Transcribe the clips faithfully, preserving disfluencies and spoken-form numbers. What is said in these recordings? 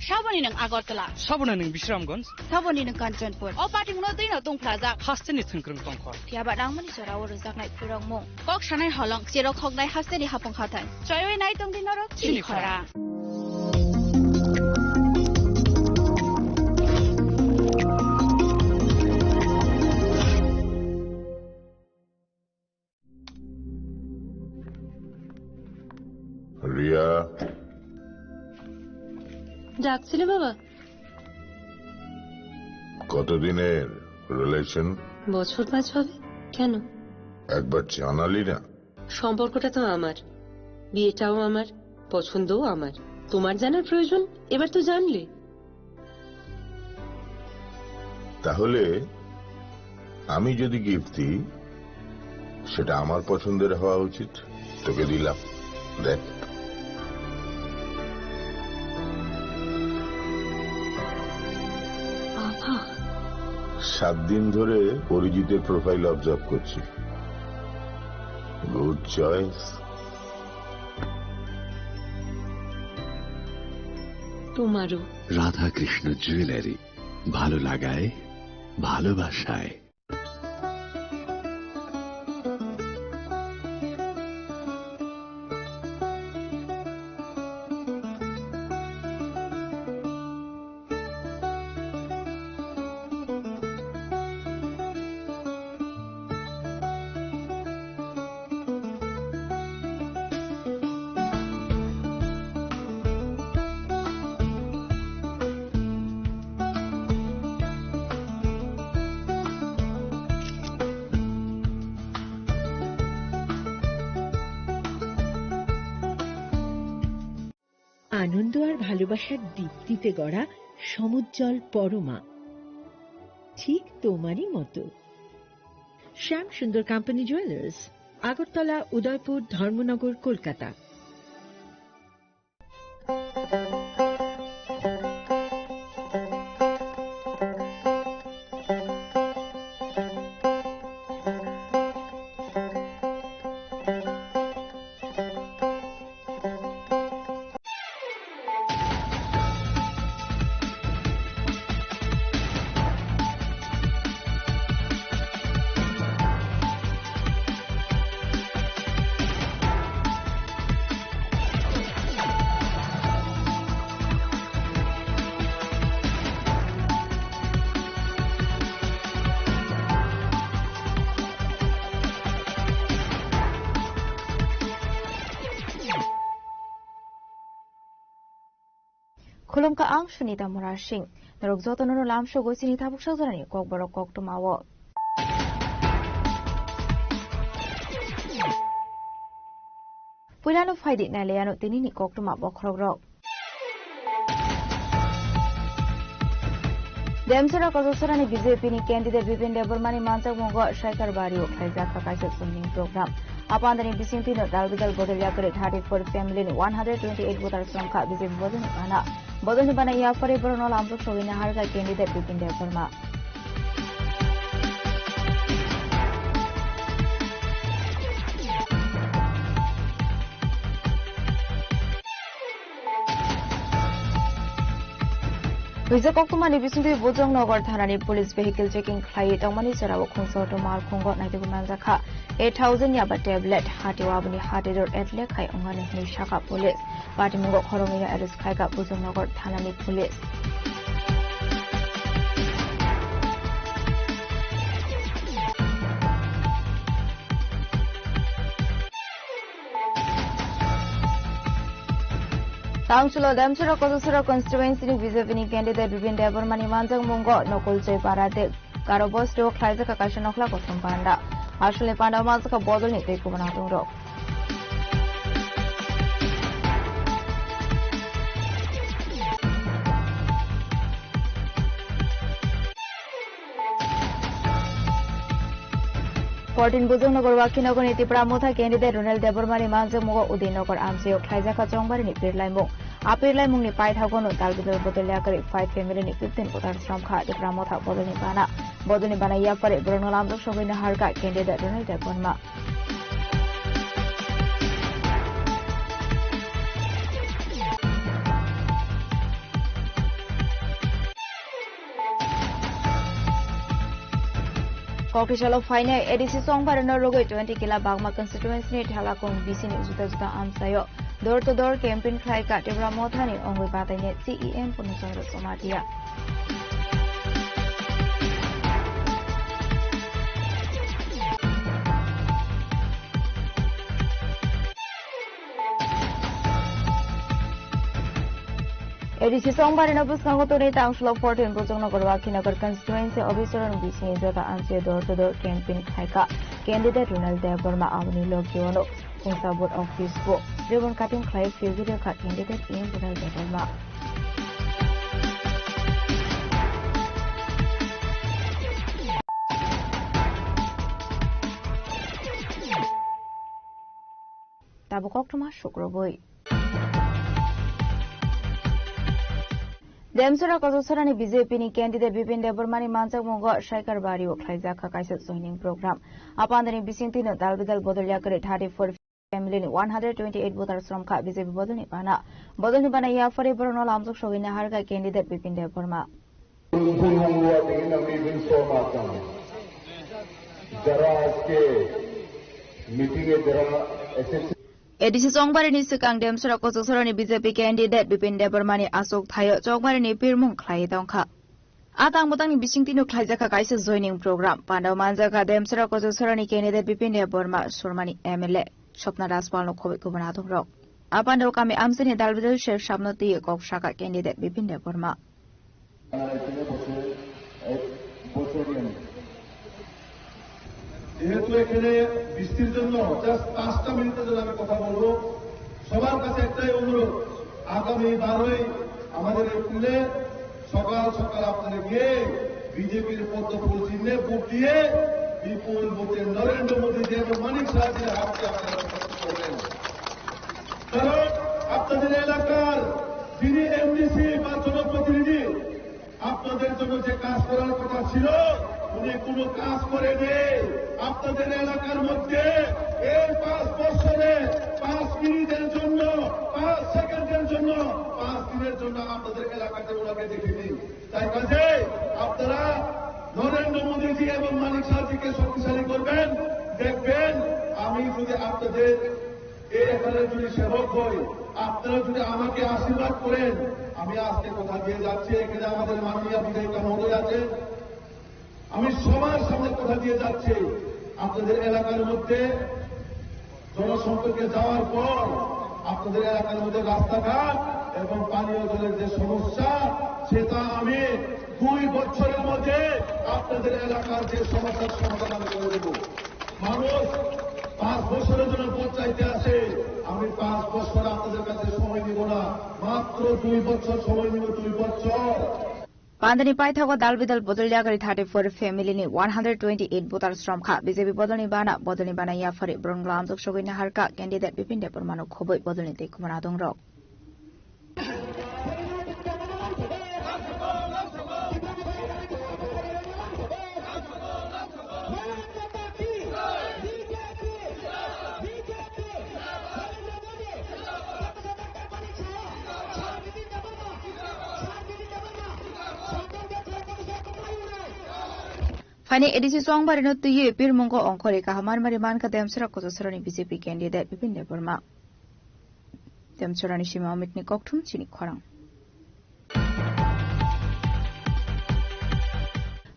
Saboni nwng Agartala. Saboni nwng Bisramganj. Saboni nwng Kanchanpur. O patimungno twino tungphlajak. Hasteni thwngkwrwng tongkha. Phiyaba nangmani jorao rwjaknai khurokmung. Kok sanai holong, cherok hoknai hasteni hapung hathai. Choiwi nai tongdi norok chini chini khorang. Khorang. Riya. ডাকছিলে বাবা? কতদিনের রিলেশন? বছর পাঁচ হবে। কেন? একবার জানালি না। সম্পর্কটা তো আমার, বিয়েটাও আমার, পছন্দও আমার। তোমার জানার প্রয়োজন, এবার তো জানলে। তাহলে আমি যদি গিফট দিই, সেটা আমার পছন্দের হওয়া উচিত। তোকে দিলাম, দেখ। বাবা। সাত দিন ধরে অরিজিতের প্রোফাইল অবজার্ভ করছি। Good choice. তোমারও। রাধাকৃষ্ণ জুয়েলারি, ভালো লাগায়, ভালোবাসায়। আনন্দ আর ভালোবাসার দীপ্তিতে গড়া সমুজ্জ্বল পরমা, ঠিক তোমারই মতো। শ্যাম সুন্দর কোম্পানি জুয়েলার্স, আগরতলা, উদয়পুর, ধর্মনগর, Kolkata. Khulumkha ang Sunita Murasing. Norok jotono no lamsogo chini tabuk sajorani kokborok koktwmao. Puilano phaidi nailaiano tinini koktwma bokhorokrok. Demsora Kojasora ni B J P ni candidate Bipin Debbarma ni manjakmungo Shaikar Bari o khlaijak kha kaisa chongming program. Apandani bisingtwi no dalbidal bodol yakarwi thirty-four family ni one hundred twenty-eight voters wngkha B J P bodolni bana. Bodolni bana yaphari borokno lamjak sogwi naharkha candidate Bipin Debbarma. Rijak koktwmani bisingtwi Bojongnagar thanani police vehicle checking khlaiwi tongmani jorao khungsa auto malkhungo naitugwi manjakha eight thousand yaba tablet, hatio aboni hati dor etle khai wngnani hwnwi sakha police. Patimungo khoroknwino arrest khlaikha Bojongnagar thanani police. Tangchulo Demsura Kojasura constituency ni B J P ni candidate Bipin Debbarma ni manjakmungo Nokol Joy Para de Garo Bosti o khlaijak kha kaisa nokhla kothom panda. Aswlni panda o manjakha bodolni tei kubun atung rok. Fourteen Bujongnagar Wakhinogorni Tipra Motha candidate Ronald Debbarmani manjakmungo Udaynagar amchaio khlaijakha chongbarini pirlaimung. A pirlaimungni paithagono dalbidal bodol yakarwi five family ni fifteen voter sromkha Tipra Motha bodolni bana. Bodolni bana yaphari borokno lamjak sogwino harkha candidate Ronald Debbarma. Kokthai salo phainai A D C chongbarino rwgwi twenty kila Bagma constituency ni Thalakung B C ni juda juda amchaio door to door campaign khlai ka Tipra Mothani ongwi bataini C E M Purna Chandra Jamatia. A D C chongbarino bwskango tonwi tangsulo fourteen Bojongnagar Wakhinagar constituency office-o rang bisingni jota amchaio door to door campaign khlaikha candidate Ronald Debbarma, aboni logi-o no khungsa vote office-o ribbon cutting khlai fifty rwkha candidate M Ronald Debbarma. Tabuk koktwma sukrubui. Demsora Kochok Sorani B J P ni candidate Bipin Debbarmani manjakmungo Saikar Bari-o khlaijak kha kaisa joining program. Apandani bisingtwino dal bidal bodol yakarwi thirty-four family ni one hundred twenty-eight voters romkha B J P bodolni bana. Bodolni bana yaphari borokno lamjak sogwi naharkha candidate Bipin Debbarma. পূর্বাঙ্গুয়া থেকে আমি ইভেন সমাতাম যারা আজকে মিটিং এ যারা এসেছে। A D C chongbarini swkang Demsora Kochok Sorani B J P candidate Bipin Debbarmani achuk thaio chongbarini pirmung khlai tongkha. A tang bwtangni bisingtwino khlaijakha kaisa joining program. Pandao manjakha Demsora Kochok Sorani candidate Bipin Debbarma, Sormani M L A Swpna Rajpalno khobwi kubun adongrok. A pandao kami amchaini dalbidal ser sabno twiwi kok sakha candidate Bipin Debbarma. যেহেতু এখানে বৃষ্টির জন্য জাস্ট পাঁচটা মিনিটের জন্য আমি কথা বলবো, সবার কাছে একটাই অনুরোধ, আগামী বারোই আমাদের এপ্রিলে সকাল সকাল আপনারা গিয়ে বিজেপির পদ্ম ফুল চিহ্নে ভোট দিয়ে বিপুল ভোটে নরেন্দ্র মোদী এবং মানিক সাহাজির হাতকে আপনারা শক্ত করবেন। কারণ আপনাদের এলাকার যিনি এমডিসি বা জনপ্রতিনিধি, আপনাদের জন্য যে কাজ করার কথা ছিল, উনি কোনো কাজ করেনি। আপনাদের এলাকার মধ্যে এই পাঁচ বছরে পাঁচ মিনিটের জন্য, পাঁচ সেকেন্ডের জন্য, পাঁচ দিনের জন্য আপনাদের এলাকাতে ওনাকে দেখেনি। তাই কাজে আপনারা নরেন্দ্র মোদীজি এবং মানিক সাহাজিকে শক্তিশালী করবেন। দেখবেন, আমি যদি আপনাদের এই এখানে যদি সেবক হই, আপনারা যদি আমাকে আশীর্বাদ করেন, আমি আজকে কথা দিয়ে যাচ্ছি, এখানে আমাদের মাননীয় বিধায়িকা মহোদয় আছেন, আমি সবার সামনে কথা দিয়ে যাচ্ছি, আপনাদের এলাকার মধ্যে জনসম্পর্কে যাওয়ার পর আপনাদের এলাকার মধ্যে রাস্তাঘাট এবং পানীয় জলের যে সমস্যা, সেটা আমি দুই বছরের মধ্যে আপনাদের এলাকার যে সমস্যার সমাধান আমি করে দেবো। মানুষ পাঁচ বছরের জন্য ভোট চাইতে আসে, আমি পাঁচ বছর আপনাদের কাছে সময় নিব না, মাত্র দুই বছর সময় নিব, দুই বছর। Pandani paithago dal bidal bodol yagari thirty-four family ni one hundred twenty-eight voters romkha. B J P bodolni bana, bodolni bana yaphari borokno lamjak sogwi naharkha candidate Bipin Debbarmano khobwi bodolni tei khumar adongrok. Phaini A D C chongbarino twiwi pirmungo ongkhorwi kaham marmari mankha Demsora Kochok Sorani B J P candidate Bipin Debbarma. Demsorani simi omitni kokthum chini khorang.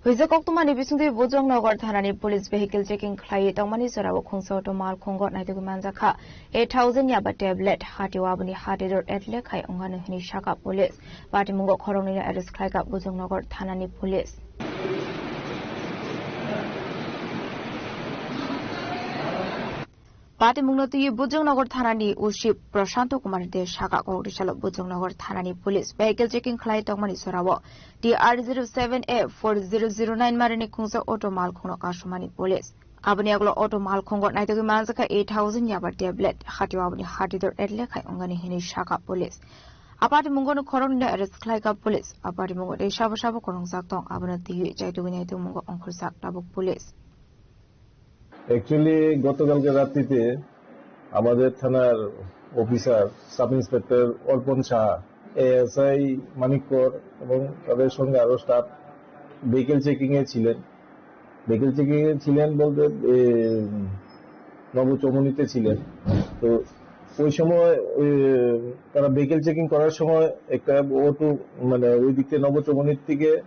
Huijak koktwmani bisingtwi Bujongnagar thanani police vehicle checking khlaiwi tongmani jorao khungsa auto malkhungo naitugwi manjakha eight thousand yaba tablet, hatio aboni hati dor etle khai wngano hwnwi sakha police. Patimungo khoroknwino arrest khlaikha Bujongnagar thanani police. Patimungno twiwi Bujongnagar thanani O C Prashanto Kumar De sakha, kokdisalo Bujongnagar thanani police vehicle checking khlai tongmani jorao T R zero seven A four zero zero nine marini khungsa auto malkhungno kasumani police. Aboni yagulo auto malkhungo naitugwi manjakha eight thousand yaba tablet, hatio aboni hati dor etle khai wngani hwnwi sakha police. A patimungono khoroknwino arrest khlaikha police. A patimungo tei sabo sabo kwrwngjak tong, abono twiwi chaitugwi naitugmungo ongkhorjak tabuk police. Actually গতকালকে রাত্রিতে আমাদের থানার officer sub inspector অর্পণ সাহা, এএসআই মানিক কর এবং তাদের সঙ্গে আরও স্টাফ ভেহিকেল চেকিংয়ে ছিলেন। ভেহিকল চেকিং এ ছিলেন বলতে, এ, নবচৌমুহনীতে ছিলেন। তো ওই সময়, এ, তারা ভেহিকল চেকিং করার সময় একটা অটো, মানে, ওই দিক থেকে নবচৌমুহনীর দিকে,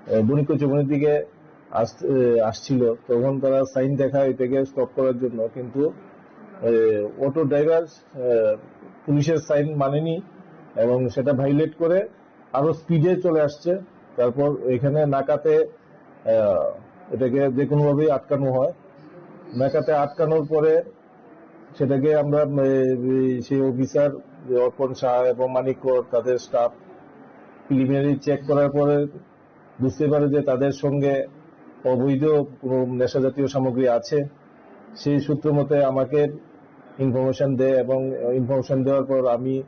এ, বণিকচৌমুহনীর দিকে আস-, এ, আসছিল। তখন তারা সাইন দেখায় এটাকে স্টপ করার জন্য, কিন্তু, এ, অটো ড্রাইভার, এ, পুলিশের সাইন মানেনি এবং সেটা ভায়োলেট করে আরো স্পিডে চলে আসছে। তারপর এখানে নাকাতে, আহ, এটাকে যে কোনোভাবেই আটকানো হয়। নাকাতে আটকানোর পরে সেটাকে আমরা, উম, এই, সেই অফিসার, যে অর্পণ শাহ এবং মানিক কর, তাদের স্টাফ প্রিলিমিনারি চেক করার পরে বুঝতে পারে যে তাদের সঙ্গে অবৈধ কোনো নেশা জাতীয় সামগ্রী আছে। সেই সূত্র মতে আমাকে ইনফরমেশন দেয় এবং ইনফরমেশন দেওয়ার পর আমি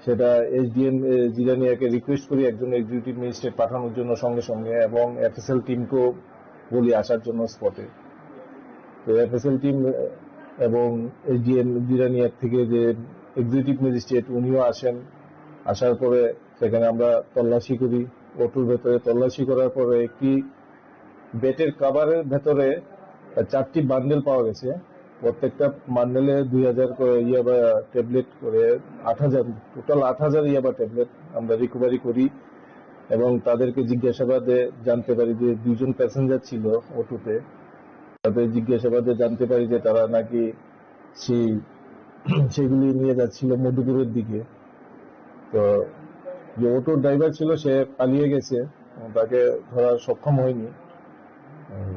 সেটা এসডিএম, এ, জিরানিয়াকে রিকোয়েস্ট করি একজন এক্সিকিউটিভ ম্যাজিস্ট্রেট পাঠানোর জন্য সঙ্গে সঙ্গে এবং এফএসএল টিমকেও বলি আসার জন্য স্পটে। তো এফএসএল টিম এবং এসডিএম জিরানিয়া থেকে যে এক্সিকিউটিভ ম্যাজিস্ট্রেট উনিও আসেন, আসার পরে সেখানে আমরা তল্লাশি করি। অটোর ভেতরে তল্লাশি করার পরে একটি বেডের কভারের ভেতরে চারটি বান্ডেল পাওয়া গেছে। প্রত্যেকটা বান্ডেলে দুই হাজার করে ইয়াবা ট্যাবলেট করে, আট হাজার, টোটাল আট হাজার ইয়াবা ট্যাবলেট আমরা রিকভারি করি এবং তাদেরকে জিজ্ঞাসাবাদে জানতে পারি যে দুইজন প্যাসেঞ্জার ছিল অটোতে। তাদের জিজ্ঞাসাবাদে জানতে পারি যে তারা নাকি সেই, সেগুলি নিয়ে যাচ্ছিল মধুপুরের দিকে। তো যে অটো ড্রাইভার ছিল সে পালিয়ে গেছে, তাকে ধরা সক্ষম হয়নি। উম,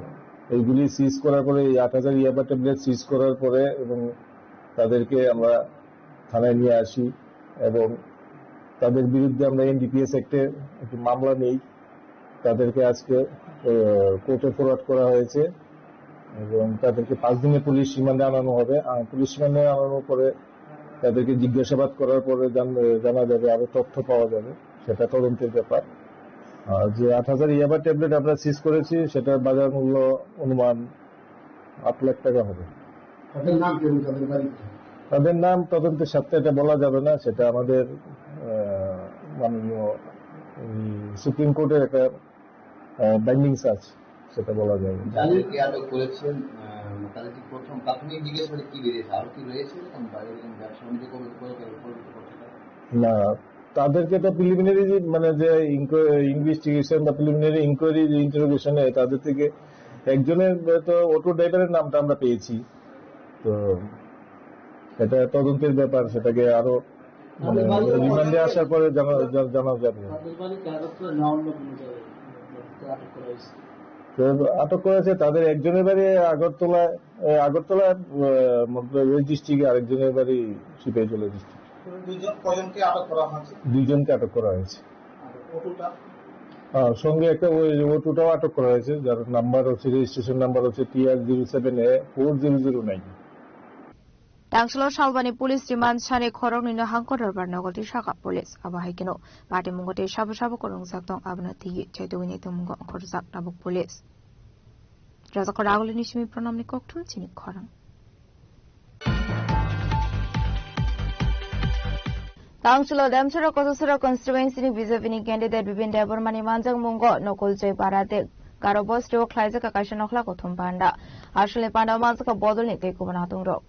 এইগুলি সিজ করার পরে, এই আট হাজার ইয়াবা ট্যাবলেট সিজ করার পরে এবং তাদেরকে আমরা থানায় নিয়ে আসি এবং তাদের বিরুদ্ধে আমরা এনডিপিএস অ্যাক্টে একটি মামলা নেই। তাদেরকে আজকে, আহ, কোর্টে ফরওয়ার্ড করা হয়েছে এবং তাদেরকে পাঁচ দিনে পুলিশ রিমান্ডে আনানো হবে। আর পুলিশ রিমান্ডে আনানোর পরে তাদেরকে জিজ্ঞাসাবাদ করার পরে জান-, জানা যাবে, আরো তথ্য পাওয়া যাবে, সেটা তদন্তের ব্যাপার। আর যে আট হাজার ইয়াবা ট্যাবলেট আমরা সিজ করেছি, সেটার বাজার মূল্য অনুমান আট লাখ টাকা হবে। তাদের নাম কি এবং তাদের বাড়ি কোথায়? তাদের নাম তদন্তের স্বার্থে এটা বলা যাবে না, সেটা আমাদের, আহ, মাননীয়, উম, সুপ্রিম কোর্টের একটা, আহ, বাইন্ডিংস আছে, সেটা বলা যাবে না। যাদেরকে আটক করেছেন, আহ, তাদের কি প্রথম প্রাথমিক জিজ্ঞাসাবাদে কি বেরিয়েছে? আরো কি রয়েছে এরকম বা এরকম ব্যবসা বাণিজ্য করে, করে, করে, করে করতে পারে? না, তাদেরকে তো প্রিলিমিনারি মানে যে ইনকো-, ইনভেস্টিগেশন বা প্রিলিমিনারি ইনকোয়ারি যে ইন্টারোগেশনে তাদের থেকে একজনের তো অটো ড্রাইভারের নামটা আমরা পেয়েছি। তো এটা তদন্তের ব্যাপার, সেটাকে আরো মানে রিমান্ডে আসার পরে জানা, জা-, জানা যাবে। তাদের বাড়ি কি আগরতলা না অন্য কোনো জায়গায় আটক করা হয়েছে? তো আটক করেছে তাদের একজনের বাড়ি আগরতলা, এ, আগরতলা, এ, মতলব ওই ডিস্ট্রিক্টে, আরেকজনের বাড়ি সিপাহীজলা ডিস্ট্রিক্ট। দুইজন, কয়জনকে আটক করা হয়েছে? দুইজনকে আটক করা হয়েছে। আর অটোটা? হ্যাঁ, সঙ্গে একটা ওই অটোটাও আটক করা হয়েছে, যার নাম্বার হচ্ছে, রেজিস্ট্রেশন নাম্বার হচ্ছে TR zero seven A four zero zero nine. Tangshilo salbani police remand sani khoroknwino hangko dorbar nogoti saka police. Abo hai kheno patimungo tei sabo sabo kwrwngjak tong, abono twiwi chaitugwini tongmungo khorokjak tabuk police. Rajakor Agulini simi Pranamni kokthum chini khorang. Tangshilo Demchara Kochasara constituency ni BJP ni candidate Bipin Debbarma ni manjakmungo Nokol Joy Para tei Garo Bosti o khlaijak kaisa nokhla kuthum panda. Aswlni panda o manjak bodol ni tei kubun atung rok.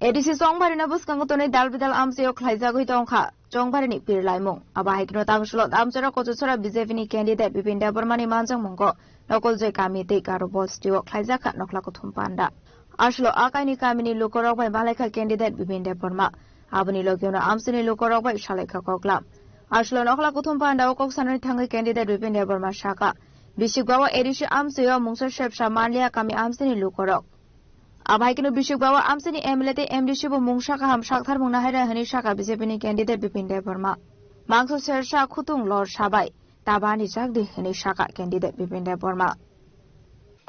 ADC Chongbarino bwskango tonwi dal bidal amchaio khlaijagwi tongkha Chongbarini pir laimung. Abo hai kheno Tangshilo Damchara Kochasara BJP ni candidate Bipin Debbarmani manjakmungo Nokoljoy kami tei Garo Bostio khlaijakha nokhla kuthum panda. Aswlo a kaini kamini lukorok bai malaikha candidate Bipin Debbarma. Aboni logiono amchaini lukorok bai salaikha koklam. Aswlo nokhla kuthum panda o kok sanani thangwi candidate Bipin Debbarma sakha, bisik bawa ADC amchaio mungsa sepsa manliya kami amchaini lukorok. Abo hai kheno bisik bawa amchaini MLA tei MDC bo mungsa kaham sakthar mung nahai rw hwnwi sakha BJP ni candidate Bipin Debbarma. Mangso sersa khutung lor sabai, tabani chakdi hwnwi sakha candidate Bipin Debbarma.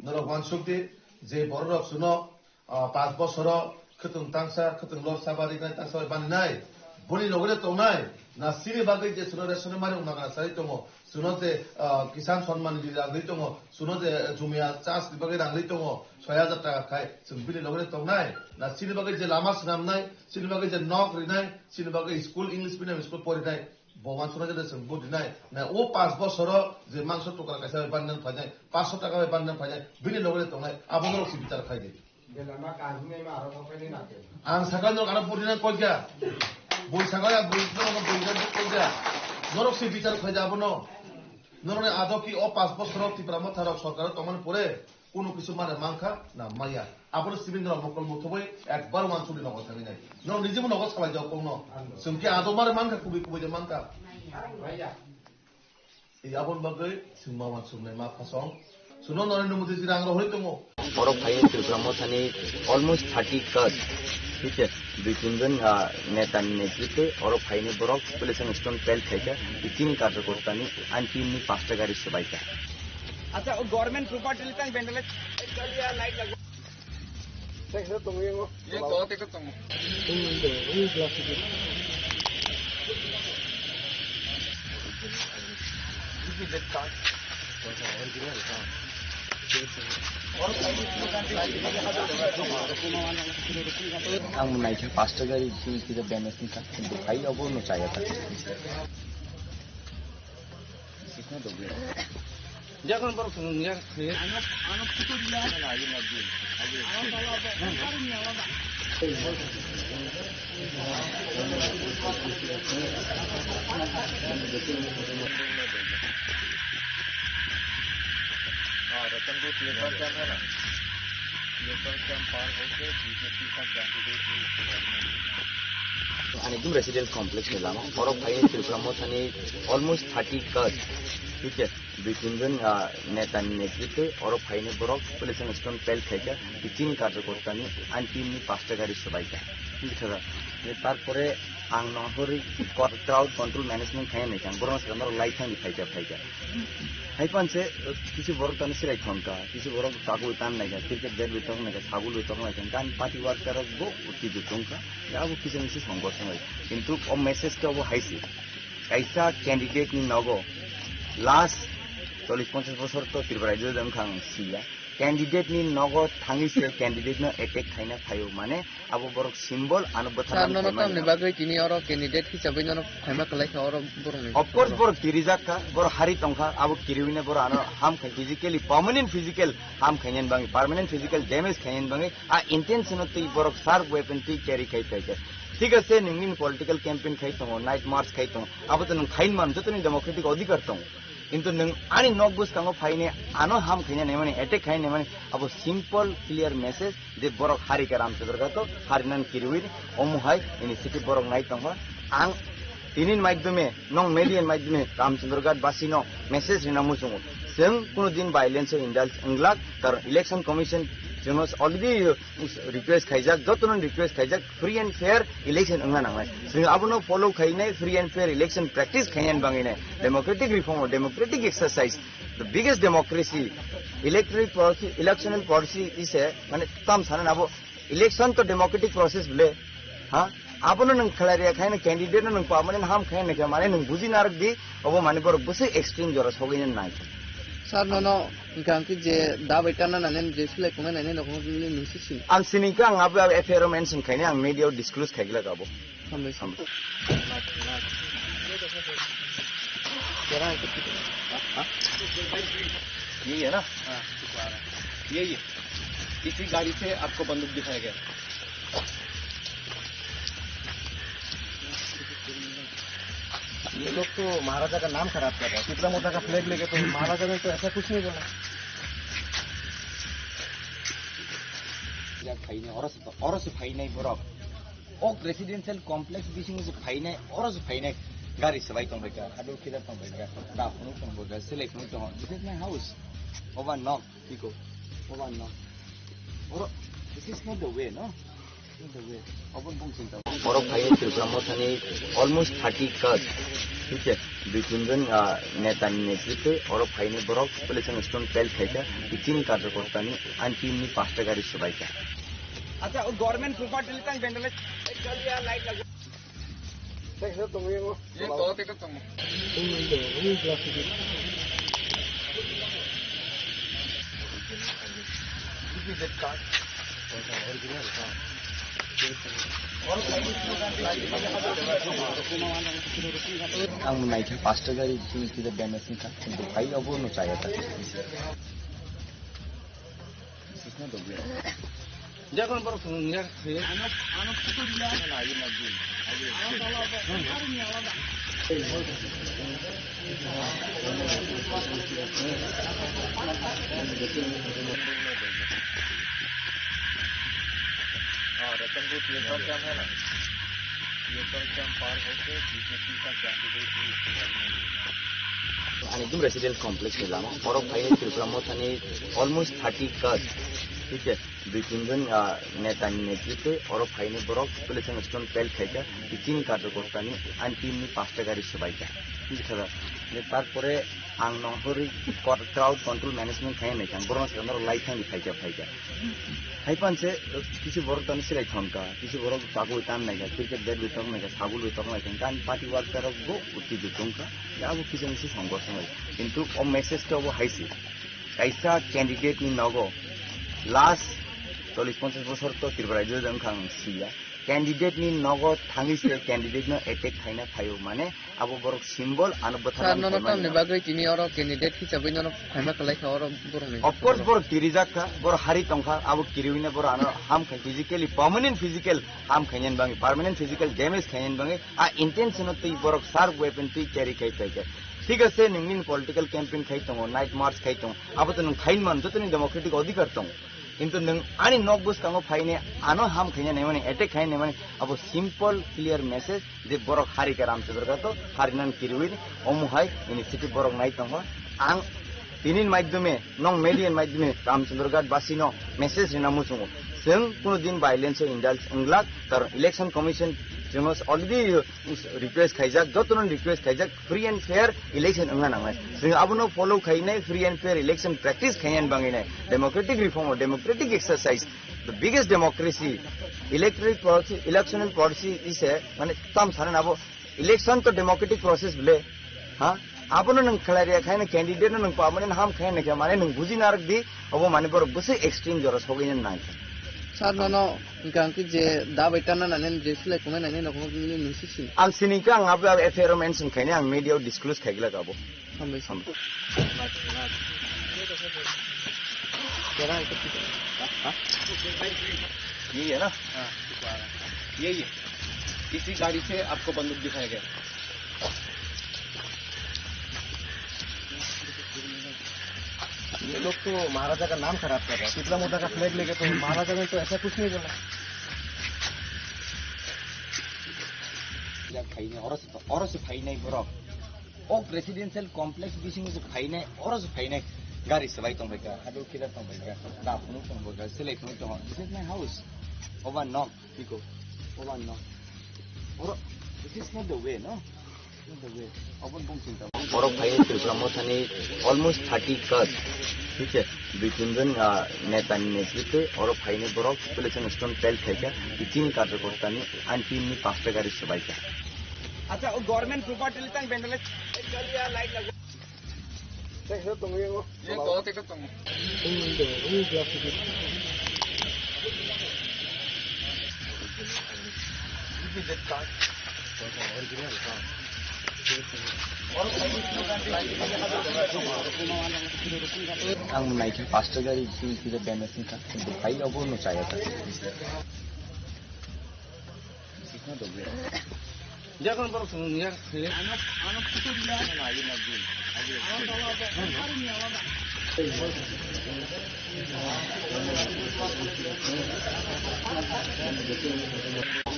Norok wansuk di je bororok suno, ah, panch bosoro khwtwng tangsa, khwtwng lor saba rinai, tangsa bai baninai. Boni logole tongnai. Na chini bagwi je suno ration mani wngna gana sai tongo. Suno je, ah, Kisan Samman Nidhi rang ri tongo. Suno je jumia chas ni bagwi rang ri tongo. Soi hajar taka khai. Chwng bini logole tongnai. Na chini bagwi je lama swnamnai, chini bagwi je nok rinai, chini bagwi school English medium school porinai. Bo wansuknai jora chwng vote rinai. Na o panch bosoro je mangso tokra kaisa bai bannang phainai, panchsho taka bai bannang phainai, bini loge tongnai, abo norok se bichar khai di. Belama kanjinai ma aro thokpainai na khe. Ang sakha norok ano vote rinai koi kha. Bui sakha ya, bui sakha, bui sakha koi kha. Norok se bichar khai di abono. Norokni ado ki o panch bosoro Tipra Motha rok sorkar o tongmani pore, Kunu kisu mare mankha na maya. Abono sibin rok mokol muthubui ekbar wansukni nogo thangwi nai. Norok nijebo nogo salai jak kokno. Chwng khe ado mare mankha, kubui kubui de mankha. Ei aboni bagwi chwng ma wansuknai ma phasong. Suno Narendra Modi ji rang rohorwi tongo. Borok phaini Tripura Mothani almost thirty cars, thik se, dui tin jon, ah, neta ni netritwe oro phaini borok population stone pelt khaikha, chini karjokorta ni anti ni pasta gari swbaikha. Acha, o government property le tang vandalize. Ek jal ya light lago. Tei hino tongo yango. Ye to te ko tongo. Ang naikha pasta gari sini tidak benes ni tak, kintu hai obo no chaya tak. Sisna dobe. Dia kan baru seneng ya. Ano, ano puto dia. हाँ, Ratanpur petrol pump है ना, petrol pump पार होके बीजेपी का कैंडिडेट है, उसके बारे में। Ani dum residence complex ni lama, borok phaini Tripura Mothani almost thirty cars, thik se, dui tin jon, ah, neta ni netritwe oro phaini borok population stone pelt khaikha, chini karjokorta ni anti ni pasta gari swbaikha. Bwthaga. Tarpore ang no hori crowd control management khaina naikha, borok no swkang norok lai thangni phaikha, phaikha. Hai panse, kisu borok tani sirai thongkha, kisu borok chagwi tan naikha, cricket bat bai tok naikha, sagul bai tok naikha, gan party worker rok bo twibo tongkha, abo kisa misi songkha songai. Kintu o message khe obo hai se, kaisa candidate ni nogo last chollish ponchash bosor to Tripura rajyo wngkha ang siya, candidate ni nogo thangwi se candidate no attack khaina phaio, mane abo borok symbol ano bwtharnani. Sir, nono phaimani tamni bagwi tini oro candidate hisabwi nono phaima kwlaikha oro borokni? Of course, borok kirijak kha, borok hari tongkha, abo kiriwino borok ano ham khai physically, permanent physical harm khainani bagwi, permanent physical damage khainani bagwi, a intention o twi borok sharp weapon twi carry khai phaikha. Thik ase, nwng nini political campaign khai tongo, night march khai tongo, abo to nwng khaini man, joto ni democratic odhikar tongo. Kintu nwng ani nok bwskango phaine ano ham khaina naimani, attack khaina naimani, abo simple clear message je borok hari khe Ramchandra Ghat o, hari nan kirwi omo hai initiative borok nai tongkha. Ang tini ni maidhyome, nong media ni maidhyome Ramchandra Ghat basi no message rina muchungo. Chwng kuno din violence o indulge wnglak, karon election commission chwngno already request khaijak, jotono request khaijak, free and fair election wngna nangnai. Chwng abono follow khainai, free and fair election practice khainani bagwi nai. Democratic reform, democratic exercise, the biggest democracy, electoral policy, electoral policy is a, mane, tam sana abo election to democratic process bole, ha? Abono nwng khlai rwya khaina candidate no nwng permanent ham khaina khe, mane, nwng buji narwk di, obo mane borok bwswk extreme jora sogwi nai. Sir, nono hwnkha hwnkhe je da bai tanna nai nai, je silai khongnai nai nai, nokhorok nini nwng se sini. Ang sini khe ang abo, abo F I R o mention khaini, ang media o disclose khai glak abo. Hambai. Hambai. ये है ना? हाँ। ये, ये। इसी गाड़ी से आपको बंदूक दिखाया गया। ये लोग तो महाराजा का नाम खराब कर रहा है। टिपरा मोटा का फ्लैग लेके तो महाराजा ने तो ऐसा कुछ नहीं बोला। Ya phainai, oro se, oro se phainai borok. O residential complex bisingo se phainai, oro se phainai. Gari swbai tongbai kha, hadu kida tongbai kha, da phunuk tongbai kha, selai phunuk tongo. This is my house. Oba nok. Tiko, oba no. Oro, this is not the way, no? This is the way. Obo bung sinta. Borok phaini Tripura Mothani almost thirty cars, thik se, dui tin jon, ah, neta ni netritwe oro phaini borok population stone pelt khaikha, chini karjokorta ni anti ni pasta gari swbaikha. Acha, o government property le tang vandalize. Ek jal ya light lago. Tei hino tongo yango. Ye to te ko tongo. This is a card. Original, ha. Ang naikha pasta gari chini kida damage wngkha, kintu phai obo no chaya ta. Sisna dogwi. Jakon borok thung ya. Ano, ano photo dila. हाँ, Ratanpur petrol pump है ना, petrol pump पार होके बीजेपी का कैंडिडेट भी इसके घर में है। Ani dum residence complex ni lama, borok phai Tripura Mothani almost thirty cars, thik se, dui tin jon, ah, neta ni netritwe oro phaini borok Population Stone pelt khaikha, chini karjokorta ni ani team ni pasta gari swbaikha, thik se, tarpore ang nongkhorwi crowd control management khaina naikha, borok no swkang norok lai thangwi phaikha, phaikha. Haipan se, kisi borok tani silai thangkha, kisi borok chagwi tan naikha, cricket bat bai tok naikha, sagul bai tok naikha, gan party worker rok bo utti jotongkha, ya bo kisa misi songkha songlai. Kintu o message to bo haisi. Kaisa candidate ni nogo last chollish ponchash bosor to Tripura rajyo jang khang siya. Candidate ni nogo thangwi se candidate no attack khaina phaio, mane abo borok symbol ano bwthar. Sir, nono tamni bagwi tini oro candidate hisabwi nono phaima kwlai kha oro borok ni. Of course, borok tirijak kha, borok hari tong kha, abo kiriwi ne borok ano ham khai physically, permanent physical ham khainani bagwi, permanent physical damage khainani bagwi, a intention o twi borok sharp weapon twi carry khai phai kha. Thik ase, nini political campaign khai tongo, night march khai tongo, abo to nwng khain man, joto ni democratic odhikar tongo. Kintu nwng ani nok bwskango phaine ano ham khaina naimani, attack khaina naimani, abo simple clear message je borok hari khe Ramchandra Ghat o hari nan kiriwi omo hai initiative borok nai tongo. Ang tini ni maidyome, nong media ni maidyome Ramchandra Ghat basi no message rina muchungo. Chwng kuno din violence o indulge wnglak, karon election commission chwngno already request khaijak, jotono request khaijak, free and fair election wngna nangnai. Chwng abono follow khainai, free and fair election practice khainani bagwi nai. Democratic reform or democratic exercise, the biggest democracy, electoral policy, electoral policy is a, mane, tam sana abo election to democratic process bile, ha? Abono nwng khlai rwya khaina candidate no nwng pamani ham khaina khe mane nwng buji narwk di, obo mane borok bwswk extreme jora sogwi nai khe. Sir, nono hwnkha hwnkhe je da bai tanna nani je silai khongnai nani nokno nini nungsi sini. Ang sini khe ang abo F I R o mention khaini, ang media o disclose khai glak abo. Hambai sini. Hambai. ये है ना? हाँ। ये, ये। इसी गाड़ी से आपको बंदूक दिखाया गया। ये लोग तो महाराजा का नाम खराब कर रहा है। टिपरा मोटा का फ्लैग लेके तो महाराजा ने तो ऐसा कुछ नहीं बोला। Ya, phainai, oro se, oro se phainai borok. O presidential complex bisingo se phainai, oro se phainai. Gari swbai tongbaikha, hado kira tongbaikha, da phunuk tongbaikha, selai phunuk tongo. This is my house. Oba nok. Piko. Oba no. Oro, this is not the way, no? Not the way. Obo bung chinta. Oro phai Tripura Mothani almost thirty cars. Thik se, dui tin jon, ah, neta ni netritwe oro phaini borok Population Stone pelt khaikha, chini karjokorta ni ani team ni pasta gari swbaikha. Acha, o government property litang bendale. Ang naikha pasta gari, sini tidak damage wngkha, kintu phai obo no chaya ta. Sisna dogwi. Jakon borok song ya.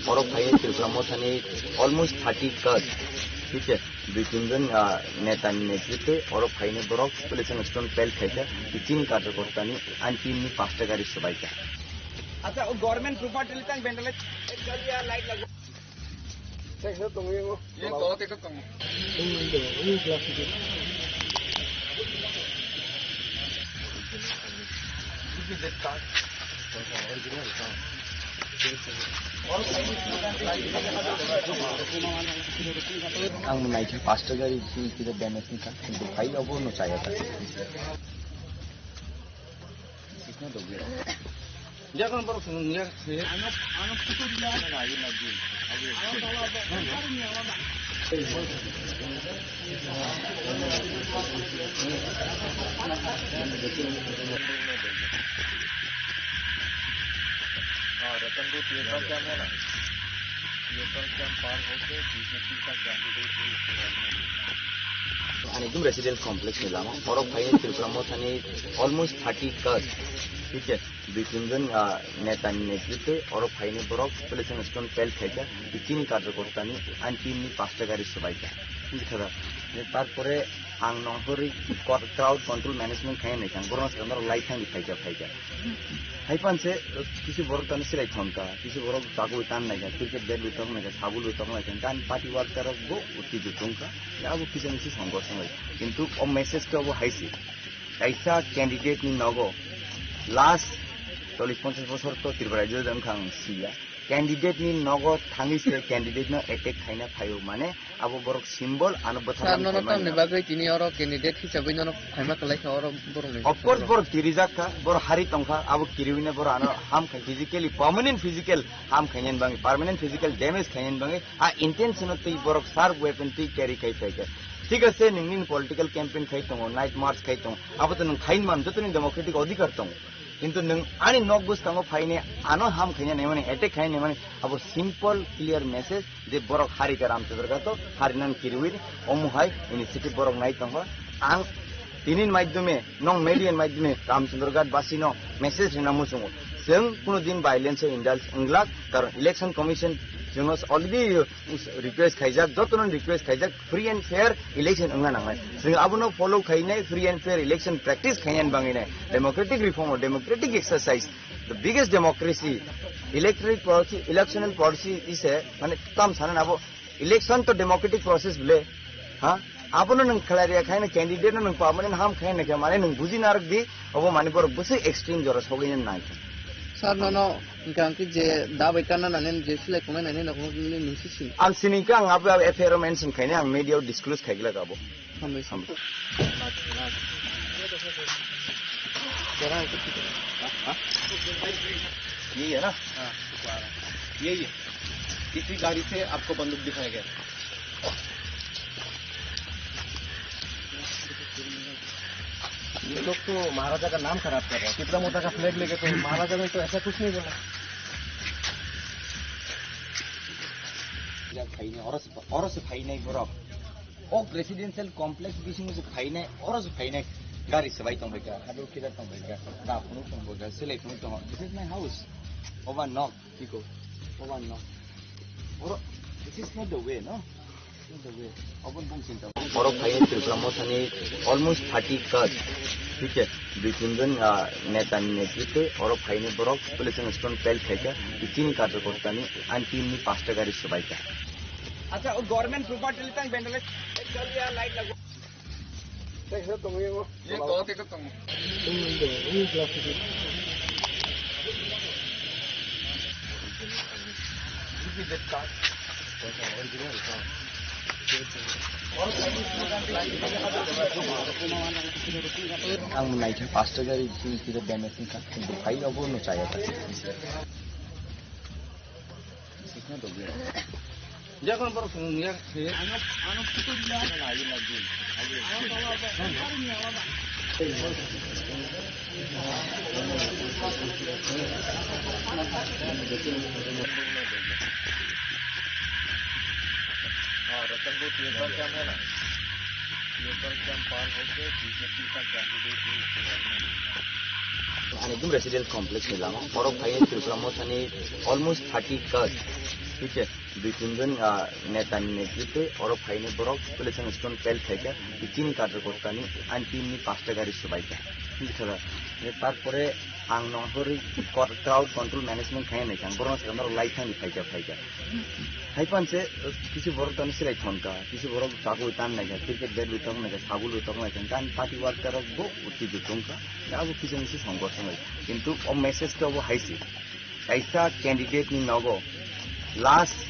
Oro phai Tripura Mothani almost thirty cars, thik se, dui tin jon, ah, neta ni netritwe oro phaini borok Population Stone pelt khaikha, chini karjokorta ni ani team ni pasta gari swbaikha. Acha, o government property litang bendale. Ek gari ya light lagu. Sek sek tong yang. Yang tawat itu tong. Ang naikha pasta gari, sini tidak damage ni kan, kintu phai obo no chaya ta. Sisna dogwi. Dia kan baru seneng dia. हाँ, Ratanpur petrol pump है ना, petrol pump पार होके बीजेपी का कैंडिडेट है, उसके बारे में। Ani ekdom residence complex ni lama, borok phaini Tripura Mothani almost thirty cars, ठीक है, dui tin jon, ah, neta ni netritwe oro phaini borok Salvation Army pelt khaika, chini karjokorta ni anti ni pasta gari swbaika, buji kha da. Tarpore ang nongkhorwi crowd control management khaina naikha, borokno sakha norok lai thangdi phaika, phaika. Hai panse, kisu borok tani silai thangka, kisu borok chagwi tan naikha, cricket bat bai tong naikha, sabul bai tong naikha, gan party worker rok bo utti jutungka, abo kisa misi songkor songlai. Kintu o message khe obo hai se, kaisa candidate ni nogo last chollish ponchash bosor to Tripura rajyo wngkha ang siya. Candidate ni nogo thangwi se candidate no attack khaina phaio, mane abo borok symbol ano bwtharna. Sir, nono phaimani tamni bagwi tini oro candidate hisabwi nono phaima kwlai kha oro borok ni. Of course, borok kirijak kha, borok hari tong kha, abo kiriwine borok ano ham khai physically, permanent physical ham khainani bagwi, permanent physical damage khainani bagwi, a intention o twi borok sharp weapon twi carry khai phai kha. Thik ase, nini political campaign khai tongo, night march khai tongo, abo to nwng khaini man, joto ni democratic odhikar tongo. Kintu nwng ani nok bwskango phaine ano ham khaina naimani, attack khaina naimani, abo simple clear message je borok hari kha Ramchandra Ghat to, hari nan kiriwi omo hai initiative borok nai tongo. Ang tini ni maidyome, nong media ni maidyome Ramchandra Ghat basi no message rina muchungo. Chwng kuno din violence o indulge wnglak, karon election commission chwngno already request khaijak, jotono request khaijak, free and fair election wngna nangnai. Chwng abono follow khainai, free and fair election practice khainani bagwi nai. Democratic reform or democratic exercise, the biggest democracy, electoral policy, electoral policy is a, mane, tam sana abo election to democratic process bole, ha? Abono nwng khlai rwya khaina candidate no nwng permanent ham khaina khe, mane, nwng buji narwk di, obo mane borok bwswk extreme jora sogwi nai khe. Sir, nono hwnkha hwnkhe je da bai kanna nani je silai khongnai nani nokhorok nini nwng si sini. Ang sini khe ang abo F I R o mention khainai, ang media o disclose khai glak abo. Hambai. Hambai. ये है ना? हाँ। ये, ये। इसी गाड़ी से आपको बंदूक दिखाया गया। ये लोग तो महाराजा का नाम खराब कर रहे हैं। तिपरा मोर्चा का फ्लैग लेके तो महाराजा ने तो ऐसा कुछ नहीं बोला। Oro se, oro se phainai borok. O residential complex bisingo se phainai, oro se phainai. Gari swbai tongbaikha, hado kida tongbaikha, da phunuk tongbaikha, selai phunuk tongo. This is my house. Oba nok, tiko. Oba nok. Oro, this is not the way, no? This is the way. Obo bung sinta. Oro phainai Tripura Mothani almost thirty cars. Thik se, dui tin jon, ah, neta ni netritwe oro phainai borok Salvation Army pelt khaikha, chini karjokorta ni anti ni pasta gari swbaikha. Acha, o government property tang vandalize. Ek jal ya light lago. Tei hwnkhe tongo yango. Ye to, tei khe tongo. Ang naikha pasta gari, chini kira damage wngkha, kintu phai obo no chaya. Dia kan baru seneng ya. हाँ, Ratanpur petrol pump है ना, petrol pump पार होके बीजेपी का कैंडिडेट है, उसके बारे में। Ani ekdom residence complex ni lama, borok phai Tripura Mothani almost thirty cars, thik se, dui tin jon, ah, neta ni netritwe oro phainai borok Salvation Army pelt khaikha, chini karjokorta ni anti ni pasta gari swbaikha, buji kha da. Tarpore ang nongkhorwi crowd control management khaina naikha, borokno sakha norok lai thangdi phaikha, phaikha. Hai panse, kisu borok tani silai thangka, kisu borok chagwi tan naikha, cricket bat bai tong naikha, sabul bai tong naikha, gan party worker rok bo utti jutungka, abo kisa misi songkor songlai. Kintu o message khe obo hai se, kaisa candidate ni nogo last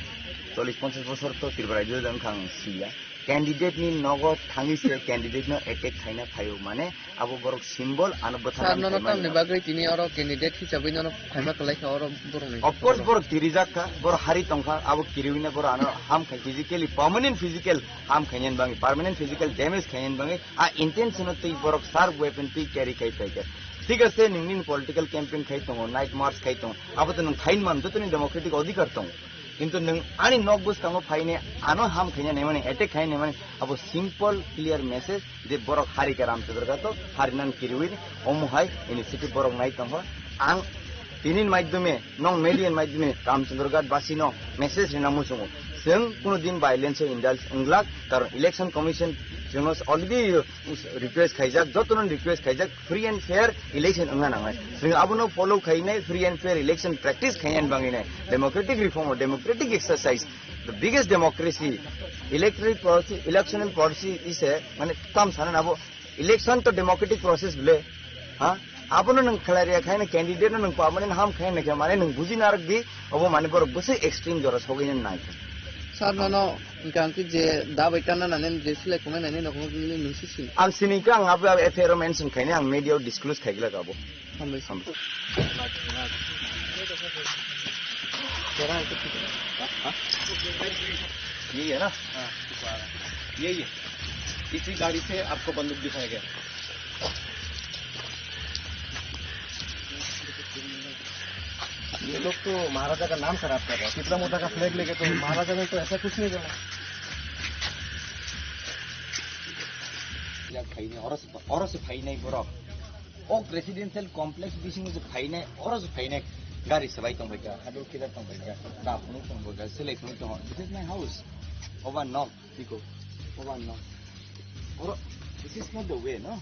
chollish ponchash bosor to Tripura rajyo wngkha ang siya. Candidate ni nogo thangwi se candidate no attack khaina phaio, mane abo borok symbol ano bwthar. Sir, nono tamni bagwi tini oro candidate hisabai nono phaima kwlai kha oro borok ni? Of course, borok tirijak kha, borok hari tongkha, abo kiriwi na borok ano ham khai physically, permanent physical ham khainani bagwi, permanent physical damage khainani bagwi, a intention o twi borok sharp weapon twi carry khai phaikha. Thik ase, nini political campaign khai tongo, night march khai tongo, abo to nwng khain man, joto ni democratic odhikar tongo. Kintu nwng ani nok bwskango phaine ano ham khaina naimani, attack khaina naimani, abo simple clear message je borok hari khe Ramchandra Ghat o, hari nan kiriwi omo hai initiative borok nai tongkha. Ang tini ni maidyome, nong media ni maidyome Ramchandra Ghat basi no message rina muchungo. Chwng kuno din violence o indulge wnglak, karon election commission chwngno already request khaijak, jotono request khaijak, free and fair election wngna nangnai. Chwng abono follow khainai, free and fair election practice khainani bagwi nai. Democratic reform or democratic exercise, the biggest democracy, electoral policy, electoral policy is a, mane, tam sana abo election to democratic process bole, ha? Abono nwng khlai rwya khaina candidate no nwng permanent ham khaina khe, mane, nwng buji narwk di, obo, mane, borok bwswk extreme jora sogwi nai khe. Sir, nono hwnkhe ang khe je da bai tanna nani, je select wngnai nani, nokhorok nini nwng se sini. Ang sini khe ang abo, abo F I R o mention khainai, ang media o disclose khai glak abo. Hambai. Hambai. ये है ना? ये, ये। इसी गाड़ी से आपको बंदूक दिखाया गया। ये लोग तो महाराजा का नाम खराब कर रहा है। टिपरा मोटा का फ्लैग लेके तो महाराजा ने तो ऐसा कुछ नहीं बोला। Ya phainai, oro se, oro se phainai borok. O residential complex bisingo se phainai, oro se phainai. Gari swbai tongbaikha, hador kidar tongbaikha, da phunuk tongbaikha, selai phunuk tongo. This is my house. Oba nok, tiko. Oba nok. Oro, this is not the way, no?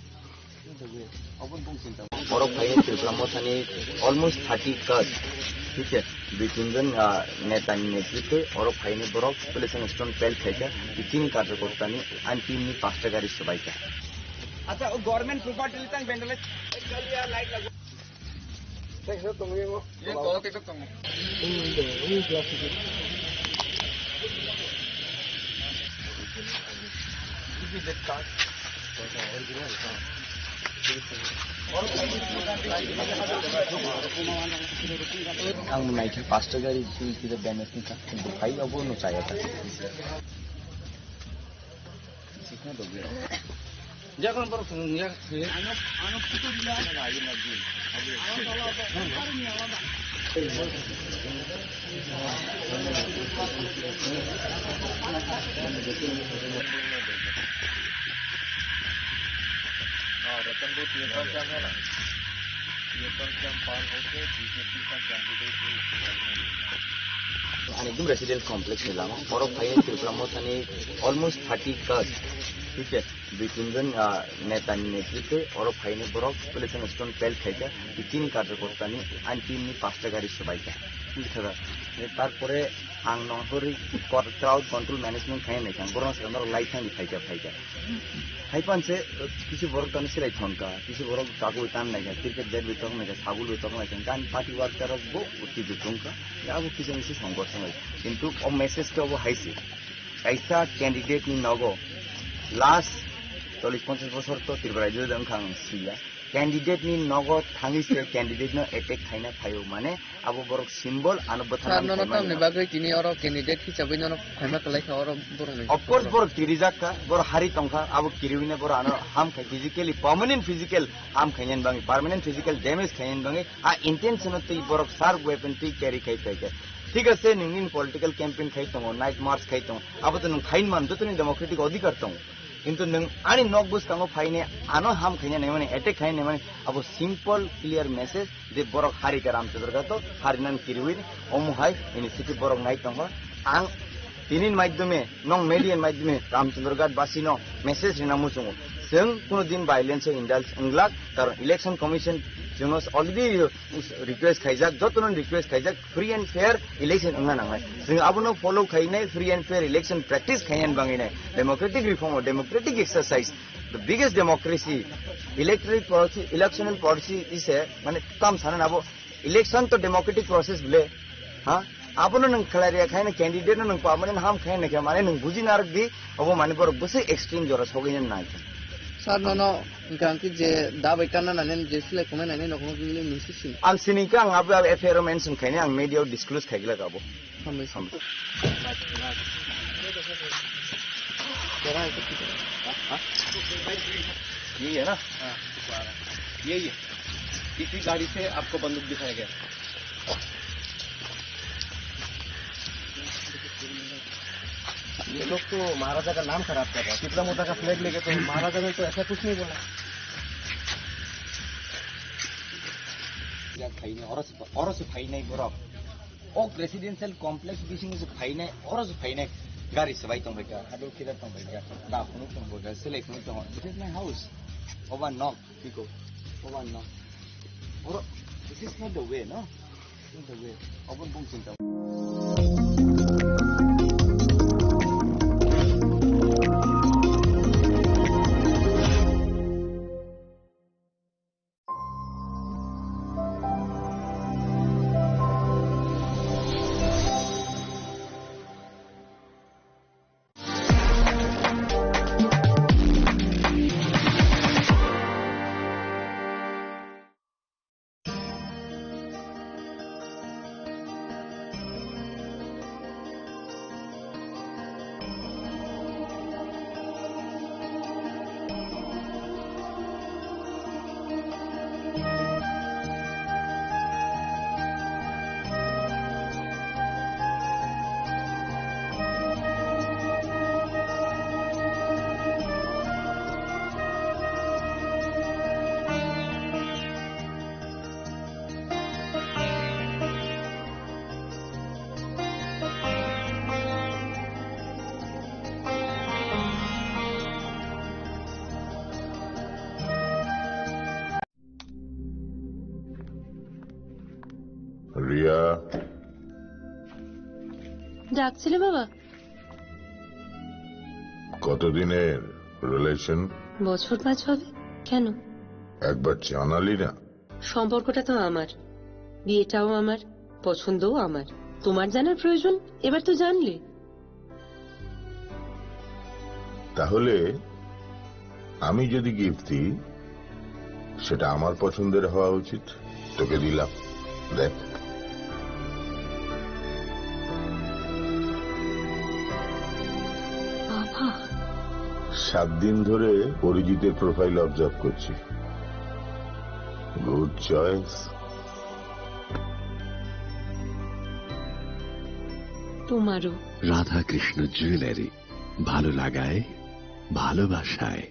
Borok phaini Tripura Mothani almost thirty cars, thik se, dui tin jon, ah, netani netritwe oro phaini borok Police and Stone pelt khaikha, tini karjakortani ani team ni pasta gari swbaikha. Acha, o government property litang vandalize. Ang naikhe pasta gari sini tidak damage ni kha, kintu phai obo no chaya ta. Sikna dobe. Jagan borok thang ya. हाँ, Ratanpur petrol pump है ना, petrol pump पार होके बीजेपी का कैंडिडेट है, उसके बाद में Ani ekdom residential complex ni lama, borok phai Tripura Mothani almost thirty cars, thik se, dui tin jon, ah, netani netritwe oro phaini borok Police and Stone pelt khaikha, tini karjakortani ani team ni pasta gari swbaikha. Tarpore ang nongkhorwi crowd control management khaina naikha, borokno swkang norok lai thangwi phaikha, phaikha. Haipan se, kisi borok tani silai thangkha, kisi borok chakwi tan naikha, cricket bat bai tong naikha, sabul bai tong naikha, gan party worker rok bo utti bai tongkha, abo kisa misi songkor songai. Kintu o message khe obo hai se. Kaisa candidate ni nogo last chollish ponchash bosor to Tripura rajyo de wngkha ang siya. Candidate ni nogo thangwi se candidate no attack khaina phaio, mane abo borok symbol ano bwthar. Sir, nono tamni bagwi tini oro candidate hisabai nono phaima kwlai kha oro borok ni? Of course, borok tirijak kha, borok hari tongkha, abo kiriwi na borok ano ham khai physically, permanent physical ham khainani bagwi, permanent physical damage khainani bagwi, a intention o twi borok sharp weapon twi carry khai phaikha. Thik ase, nini political campaign khai tongo, night march khai tongo, abo to nwng khain man, joto ni democratic odhikar tongo. Kintu nwng ani nok bwskango phaine ano ham khaina naimani, attack khaina naimani, abo simple clear message je borok hari khe Ramchandra Ghat o, hari nan kiriwi omo hai initiative borok nai tongkha. Ang tini ni maidyome, nong media ni maidyome Ramchandra Ghat basi no message rina muchungo. Chwng kuno din violence o indulge wnglak, karon election commission chwngno already request khaijak, jotono request khaijak, free and fair election wngna nangnai. Chwng abono follow khainai, free and fair election practice khainani bagwi nai. Democratic reform or democratic exercise, the biggest democracy, electoral policy, electoral policy is a, mane, tam sana abo election to democratic process bole, ha? Abono nwng khlai rwya khaina candidate no nwng permanent ham khaina khe mane nwng buji narwk di, obo mane borok bwswk extreme jora sogwi nai khe. Sir, nono hwnkha hwnkhe je da bai kanna nani, je selai khongnai nani, nokhorok nini nungsi sini. Ang sini khe ang abo, abo F I R o mention khaini, ang media o disclose khai glak abo. Hambai sir. Hambai. ये है ना? हाँ। ये, ये। इसी गाड़ी से आपको बंदूक दिखाया गया। ये लोग तो महाराजा का नाम खराब कर रहा है। चित्रा मोटा का फ्लैग लेके तो महाराजा ने तो ऐसा कुछ नहीं बोला। Ya, phainai, oro se, oro se phainai borok. O residential complex bising se phainai, oro se phainai. Gari swbai tong phaikha, hadol kidar tong phaikha. Da phunuk tong phaikha, selai phunuk tong. This is my house. Oba nok. Piko, oba no. Oro, this is not the way, no? This is not the way. Obo bung chinta. Riya. ডাকছিলে বাবা? কতদিনের রিলেশন? বছর পাঁচ হবে। কেন? একবার জানালি না। সম্পর্কটা তো আমার, বিয়েটাও আমার, পছন্দও আমার। তোমার জানার প্রয়োজন? এবার তো জানলে। তাহলে আমি যদি গিফট দিই, সেটা আমার পছন্দের হওয়া উচিত। তোকে দিলাম, দেখ। বাবা। সাত দিন ধরে অরিজিতের প্রোফাইল অবজার্ভ করছি। Good choice. তোমারও। রাধাকৃষ্ণ জুয়েলারি, ভালো লাগায়, ভালোবাসায়।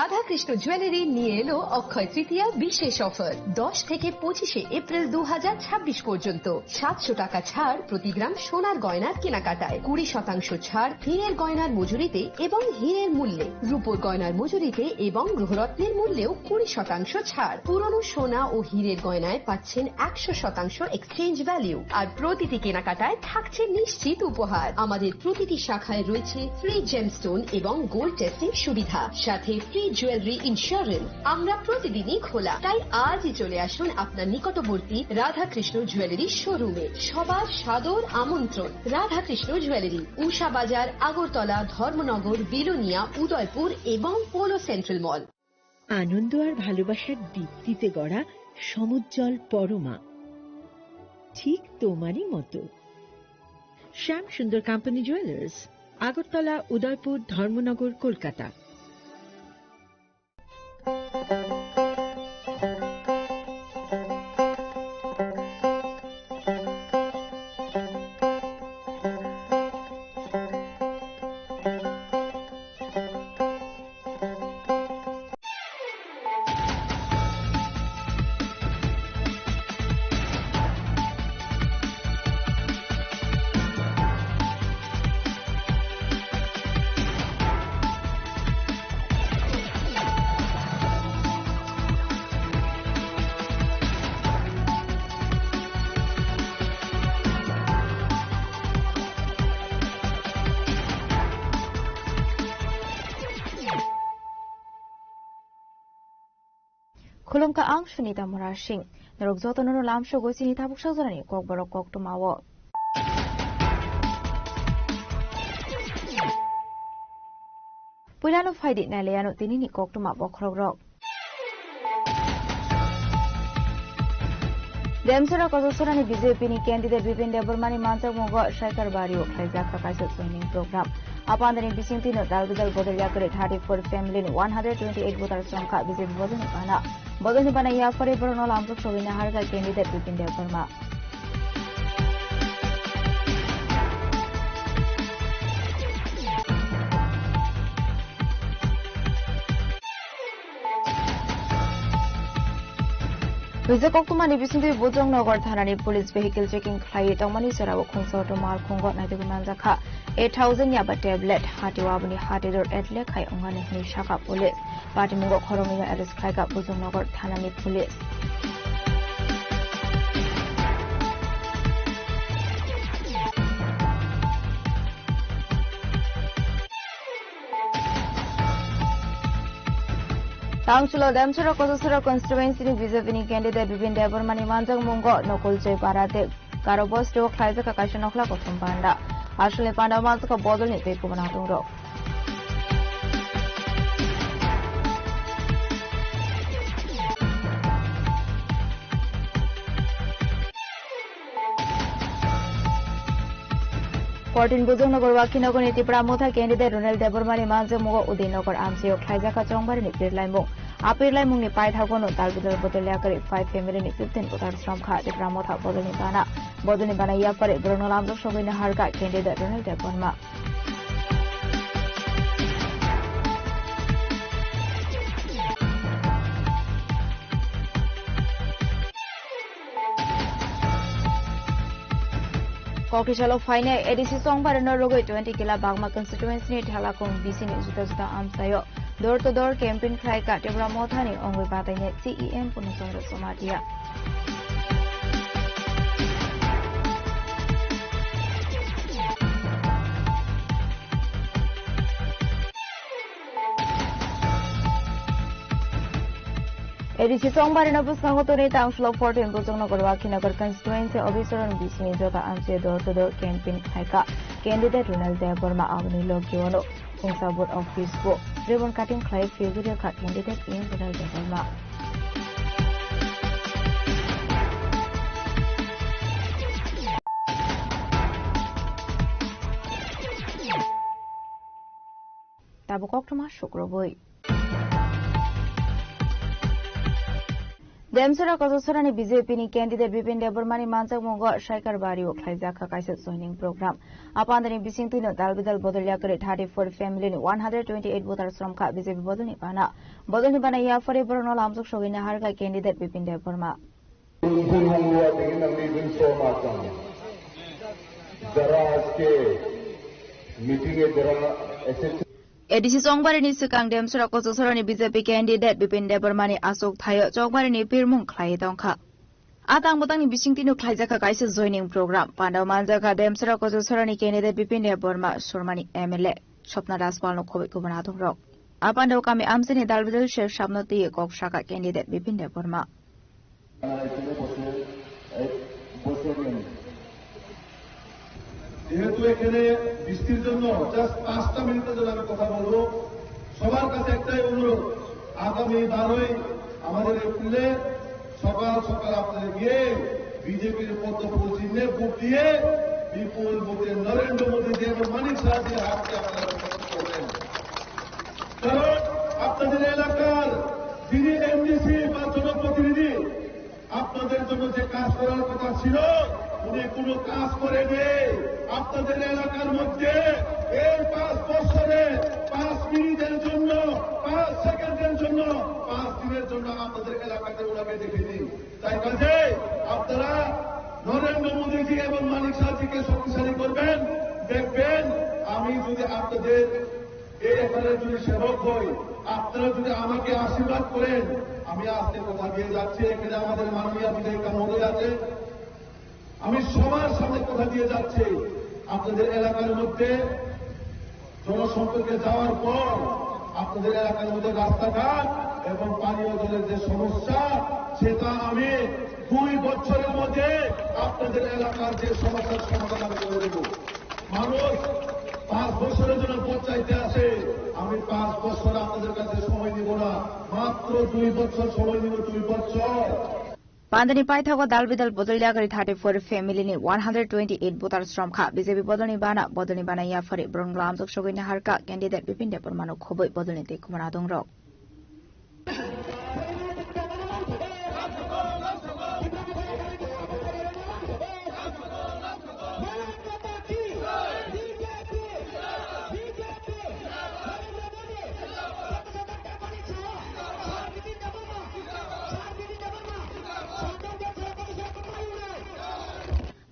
রাধাকৃষ্ণ জুয়েলারি নিয়ে এলো অক্ষয় তৃতীয়া বিশেষ অফার। দশ থেকে পঁচিশে এপ্রিল দু হাজার ছাব্বিশ পর্যন্ত সাতশো টাকা ছাড় প্রতি গ্রাম সোনার গয়নার কেনাকাটায়, কুড়ি শতাংশ ছাড় হীরের গয়নার মজুরিতে এবং হীরের মূল্যে, রূপোর গয়নার মজুরিতে এবং গৃহরত্নের মূল্যেও কুড়ি শতাংশ ছাড়। পুরনো সোনা ও হীরের গয়নায় পাচ্ছেন একশো শতাংশ এক্সচেঞ্জ ভ্যালু, আর প্রতিটি কেনাকাটায় থাকছে নিশ্চিত উপহার। আমাদের প্রতিটি শাখায় রয়েছে ফ্রি জেমস্টোন এবং গোল্ড টেস্টিং সুবিধা, সাথে ফ্রি জুয়েলারি ইন্স্যুরেন্স। আমরা প্রতিদিনই খোলা, তাই আজই চলে আসুন আপনার নিকটবর্তী রাধাকৃষ্ণ জুয়েলারি শোরুমে। সবার সাদর আমন্ত্রণ। রাধাকৃষ্ণ জুয়েলারি, উষা বাজার, আগরতলা, ধর্মনগর, বিলোনিয়া, উদয়পুর এবং পোলো সেন্ট্রাল মল। আনন্দ আর ভালোবাসার দীপ্তিতে গড়া সমুজ্জ্বল পরমা, ঠিক তোমারই মতো। শ্যাম সুন্দর কোম্পানি জুয়েলার্স, আগরতলা, উদয়পুর, ধর্মনগর, Kolkata. Khulumkha ang Sunita Murasing. Norok jotono no lamsogo chini tabuk sajorani kokborok koktwmao. Puilano phaidi nailaiano tinini koktwma bokhorokrok. Demsora Kochasora ni B J P ni candidate Bipin Debbarma ni manjakmungo Saikar Bari o khlaijak kha kaisa joining program. Apandani bisingtwi no dal bidal bodol yakarwi thirty-four family ni one hundred twenty-eight voters wngkha B J P bodol ni bana. Bodol ni bana yakarwi borokno lamjak sogwi naharkha candidate Bipin Debbarma. Rijak koktwmani bisingtwi Bujongnagar thanani police vehicle checking khlaiwi tongmani jorao khungsa auto malkhungo naitugwi manjakha eight thousand yaba tablet, hati o aboni hati dor etle khai wngnani hwnwi sakha police. Patimungo khoroknwino arrest khlaikha Bujongnagar thanani police. Tangchulo Demsora Kochasora constituency ni B J P ni candidate Bipin Debbarma ni manjakmungo Nokol Joy Para tei Garo bosti o khlaijak kha kaisa nokhla kothom panda. Aswkni panda o manjakha bodol ni tei kubun atung rok. Fourteen Bujongnagar Wakhinagor ni Tipra Motha candidate Ronel Debbarma ni manjakmungo Udaynagor amchai o khlaijak kha chongbari ni pirlaimung. A pirlaimung ni paithago no dal bidal bodol yakarwi five family ni fifteen voters romkha Tipra Motha bodol ni bana. Bodol ni bana yakarwi borokno lamjak sogwi naharkha candidate Ronel Debbarma. Kokisalo phainai A D C chongbarino rwgwi twenty kila Bagma constituency ni Thelakhong B C ni juda juda amchaio door to door campaign khlai kha Tipra Mothani ongwi batainai C E M Purna Chandra Jamatia. A D C chongbarino bwskango tonwi Tangchulo fourteen Bujongnagar Wakhinagor constituency office o B C ni jota amchaio door to door campaign khlaikha candidate Ronel Debbarma. Aboni logi ono Khungsa booth office o ribbon cutting khlai flag rwkha candidate M Ronel Debbarma. Tabuk koktwma sukrubwi. Demsora Kochasora ni B J P ni candidate Bipin Debbarma ni manjakmungo Saikar Bari o khlaijak kha kaisa joining program. Apandani bisingtwi no dal bidal bodol yakarwi thirty-four family ni one hundred twenty-eight voters romkha B J P bodol ni bana. Bodol ni bana yakarwi borokno lamjak sogwi naharkha candidate Bipin Debbarma. Bumung lua dingin ang ni dun so ma tang. Jara aske meeting e jara assist A D C chongbarini swkang Demsora Kochasora ni B J P candidate Bipin Debbarma ni achuk thaio chongbarini pirmung khlaiwi tongkha. A tang bwtangni bisingtwi no khlaijakha kaisa joining program. Pandao manjakha Demsora Kochasora ni candidate Bipin Debbarma, Surmani M L A Swapna Rajpal no khobwi kubun atung rok. A pandao kami amchaini dal bidal ser sapno twiwi kok sakha candidate Bipin Debbarma. যেহেতু এখানে বৃষ্টির জন্য just পাঁচটা মিনিটের জন্য আমি কথা বলবো, সবার কাছে একটাই অনুরোধ, আগামী বারোই আমাদের এপ্রিলে সকাল সকাল আপনারা গিয়ে বিজেপির পদ্ম ফুল চিহ্নে ভোট দিয়ে বিপুল ভোটে নরেন্দ্র মোদীজি এবং মানিক সাহাজির হাতকে আপনারা প্রশংসা করবেন। কারণ আপনাদের এলাকার যিনি এমডিসি বা জনপ্রতিনিধি, আপনাদের জন্য যে কাজ করার কথা ছিল, উনি কোনো কাজ করেনি। আপনাদের এলাকার মধ্যে এই পাঁচ বছরে পাঁচ মিনিটের জন্য, পাঁচ সেকেন্ডের জন্য, পাঁচ দিনের জন্য আপনাদের এলাকাতে ওনাকে দেখেনি। তাই কাজে আপনারা নরেন্দ্র মোদীজি এবং মানিক সাহাজিকে শক্তিশালী করবেন। দেখবেন, আমি যদি আপনাদের এই এখানে যদি সেবক হই, আপনারা যদি আমাকে আশীর্বাদ করেন, আমি আজকে কথা দিয়ে যাচ্ছি, এখানে আমাদের মাননীয় বিধায়িকা মহোদয় আছে, আমি সবার সামনে কথা দিয়ে যাচ্ছি, আপনাদের এলাকার মধ্যে জনসম্পর্কে যাওয়ার পর আপনাদের এলাকার মধ্যে রাস্তাঘাট এবং পানীয় জলের যে সমস্যা, সেটা আমি দুই বছরের মধ্যে আপনাদের এলাকার যে সমস্যার সমাধান আমি করে দেব। মানুষ পাঁচ বছরের জন্য ভোট চাইতে আসে, আমি পাঁচ বছর আপনাদের কাছে সময় নিব না, মাত্র দুই বছর সময় নিব, দুই বছর। Pandani paithago dal bidal bodol yagari thirty four family ni one hundred twenty eight voter sromkha. B J P bodolni bana, bodolni bana yaphari borok lamjok sogwi naharkha candidate Bipin Debbarmano khobwi bodolni tei khumana dongrok.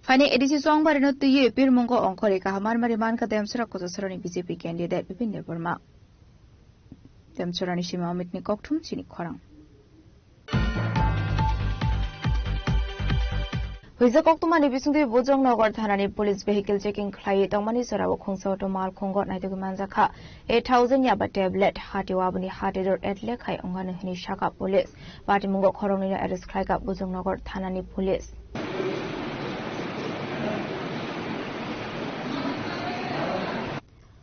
Phaini A D C Chongbarino twiwi pirmungo ongkhorwi kaham marmari mankha Demchara Kochasarani B J P candidate Bipin Debbarma. Demchara ni simi Amit ni kokthum chini khorang. Huijak koktwmani bisingtwi Bujongnagar thanani police vehicle checking khlaiwi tongmani jorao khungsa auto malkhungo naitugwi manjakha eight thousand yaba tablet, hatio aboni hatidor atle khai ongani hwnwi sakha police. Patimungo khoroknwino arrest khlaikha Bujongnagar thanani police.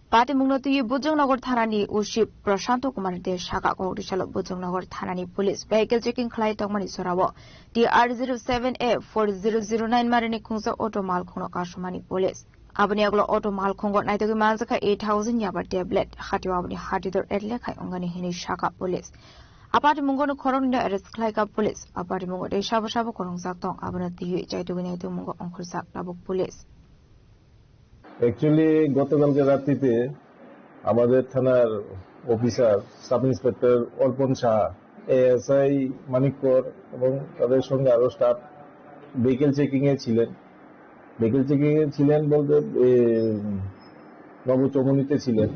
Patimungno twiwi Bujongnagar thanani O C Prashanto Kumar De sakha, kokdisalo Bujongnagar thanani police vehicle checking khlai tongmani jorao T R zero seven A four zero zero nine marini khungsa auto malkhungno kasumani police. Aboni yagulo auto malkhungo naitugwi manjakha eight thousand yaba tablet, hatio aboni hatidor atle khai ongani hwnwi sakha police. A patimungono khoroknwino arrest khlaikha police. A patimungo tei sabo sabo kwrwngjak tong, abono twiwi chaitugwi naitugmungo ongkhorjak tabuk police. Actually, গতকালকে রাত্রিতে আমাদের থানার officer sub inspector অর্পণ সাহা, এএসআই মানিক কর এবং তাদের সঙ্গে আরো স্টাফ ভেহিকেল চেকিং এ ছিলেন। ভেহিকেল চেকিং এ ছিলেন বলতে, এ, নবচৌমুহনীতে ছিলেন।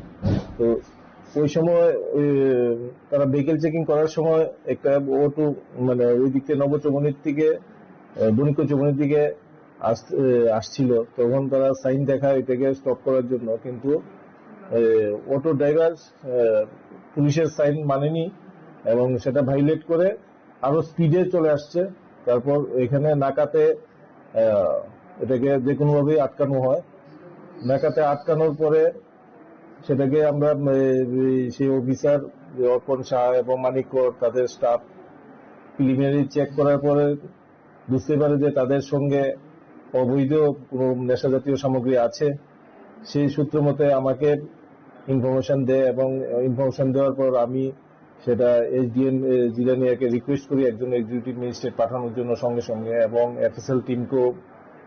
তো ওই সময়, এ, তারা ভেহিকেল চেকিং করার সময় একটা অটো, মানে, ওই দিক থেকে নবচৌমুহনীর দিকে, এ, বণিক্য চৌমুহনীর দিকে আস-, এ, আসছিল, তখন তারা সাইন দেখায় এটাকে স্টপ করার জন্য, কিন্তু, এ, অটো ড্রাইভার, এ, পুলিশের সাইন মানেনি এবং সেটা ভায়োলেট করে আরো স্পিডে চলে আসছে। তারপর এখানে নাকাতে, এ, এটাকে যে কোনোভাবেই আটকানো হয়। নাকাতে আটকানোর পরে সেটাকে আমরা, এ, এই সেই অফিসার, যে অর্পণ সাহা এবং মানিক কর, তাদের স্টাফ প্রিলিমিনারি চেক করার পরে বুঝতে পারে যে তাদের সঙ্গে অবৈধ কোনো নেশা জাতীয় সামগ্রী আছে। সেই সূত্র মতে আমাকে ইনফরমেশন দেয় এবং ইনফরমেশন দেওয়ার পর আমি সেটা এসডিএম, এ, জিরানিয়াকে রিকোয়েস্ট করি একজন এক্সিকিউটিভ ম্যাজিস্ট্রেট পাঠানোর জন্য সঙ্গে সঙ্গে এবং এফএসএল টিমকেও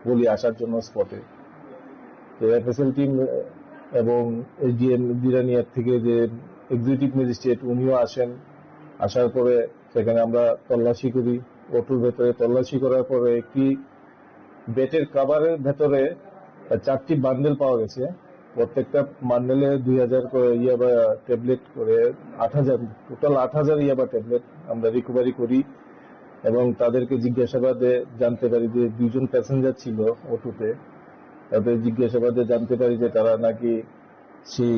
বলি আসার জন্য স্পটে। তো এফএসএল টিম এবং এসডিএম জিরানিয়ার থেকে যে এক্সিকিউটিভ ম্যাজিস্ট্রেট উনিও আসেন, আসার পরে সেখানে আমরা তল্লাশি করি। অটোর ভেতরে তল্লাশি করার পরে একটি বেডের কভারের ভেতরে চারটি বান্ডেল পাওয়া গেছে। প্রত্যেকটা বান্ডেলে দুই হাজার করে ইয়াবা ট্যাবলেট করে, আট হাজার, টোটাল আট হাজার ইয়াবা ট্যাবলেট আমরা রিকভারি করি এবং তাদেরকে জিজ্ঞাসাবাদে জানতে পারি যে দুইজন প্যাসেঞ্জার ছিল অটোতে। তাদের জিজ্ঞাসাবাদে জানতে পারি যে তারা নাকি সেই,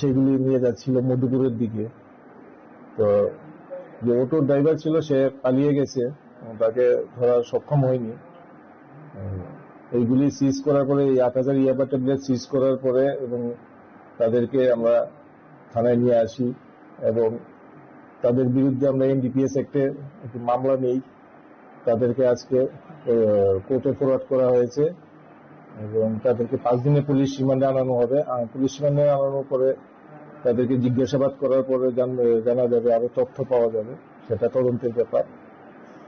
সেগুলি নিয়ে যাচ্ছিল মধুপুরের দিকে। তো যে অটো ড্রাইভার ছিল সে পালিয়ে গেছে, তাকে ধরা সক্ষম হয়নি। উম, এইগুলি সিজ করার পরে, এই আট হাজার ইয়াবা ট্যাবলেট সিজ করার পরে এবং তাদেরকে আমরা থানায় নিয়ে আসি এবং তাদের বিরুদ্ধে আমরা এনডিপিএস অ্যাক্টে একটি মামলা নেই। তাদেরকে আজকে, আহ, কোর্টে ফরওয়ার্ড করা হয়েছে এবং তাদেরকে পাঁচ দিনে পুলিশ রিমান্ডে আনানো হবে। আর পুলিশ রিমান্ডে আনানোর পরে তাদেরকে জিজ্ঞাসাবাদ করার পরে জান-, জানা যাবে, আরো তথ্য পাওয়া যাবে, সেটা তদন্তের ব্যাপার।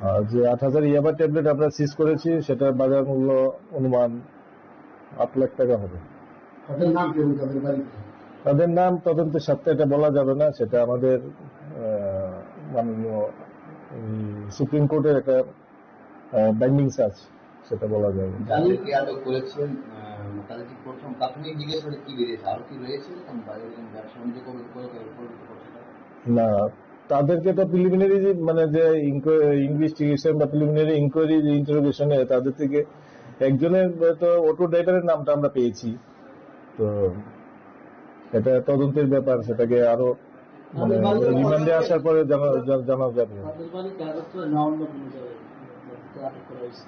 আর যে আট হাজার ইয়াবা ট্যাবলেট আমরা সিজ করেছি, সেটার বাজার মূল্য অনুমান আট লাখ টাকা হবে। তাদের নাম কি এবং তাদের বাড়ি কোথায়? তাদের নাম তদন্তের স্বার্থে এটা বলা যাবে না, সেটা আমাদের, আহ, মাননীয়, উম, সুপ্রিম কোর্টের একটা, আহ, বাইন্ডিংস আছে, সেটা বলা যাবে না। যাদেরকে আটক করেছেন, আহ, তাদের কি প্রথম প্রাথমিক জিজ্ঞাসাবাদে কি বেরিয়েছে? আরো কি রয়েছে? এরকম বাইরে এরকম ব্যবসা বাণিজ্য করে, করে, করে, করে করছে তারা? না, তাদেরকে তো প্রিলিমিনারি যে, মানে, যে ইনকো-, ইনভেস্টিগেশন বা প্রিলিমিনারি ইনকোয়ারি, যে ইন্টারোগেশনে তাদের থেকে একজনের তো অটো ড্রাইভারের নামটা আমরা পেয়েছি। তো এটা তদন্তের ব্যাপার, সেটাকে আরো মানে, রিমান্ডে আসার পরে জানা, জা-, জানা যাবে। তাদের বাড়ি কি আগরতলা না অন্য কোনো জায়গায়? তাদেরকে আটক করা হয়েছে।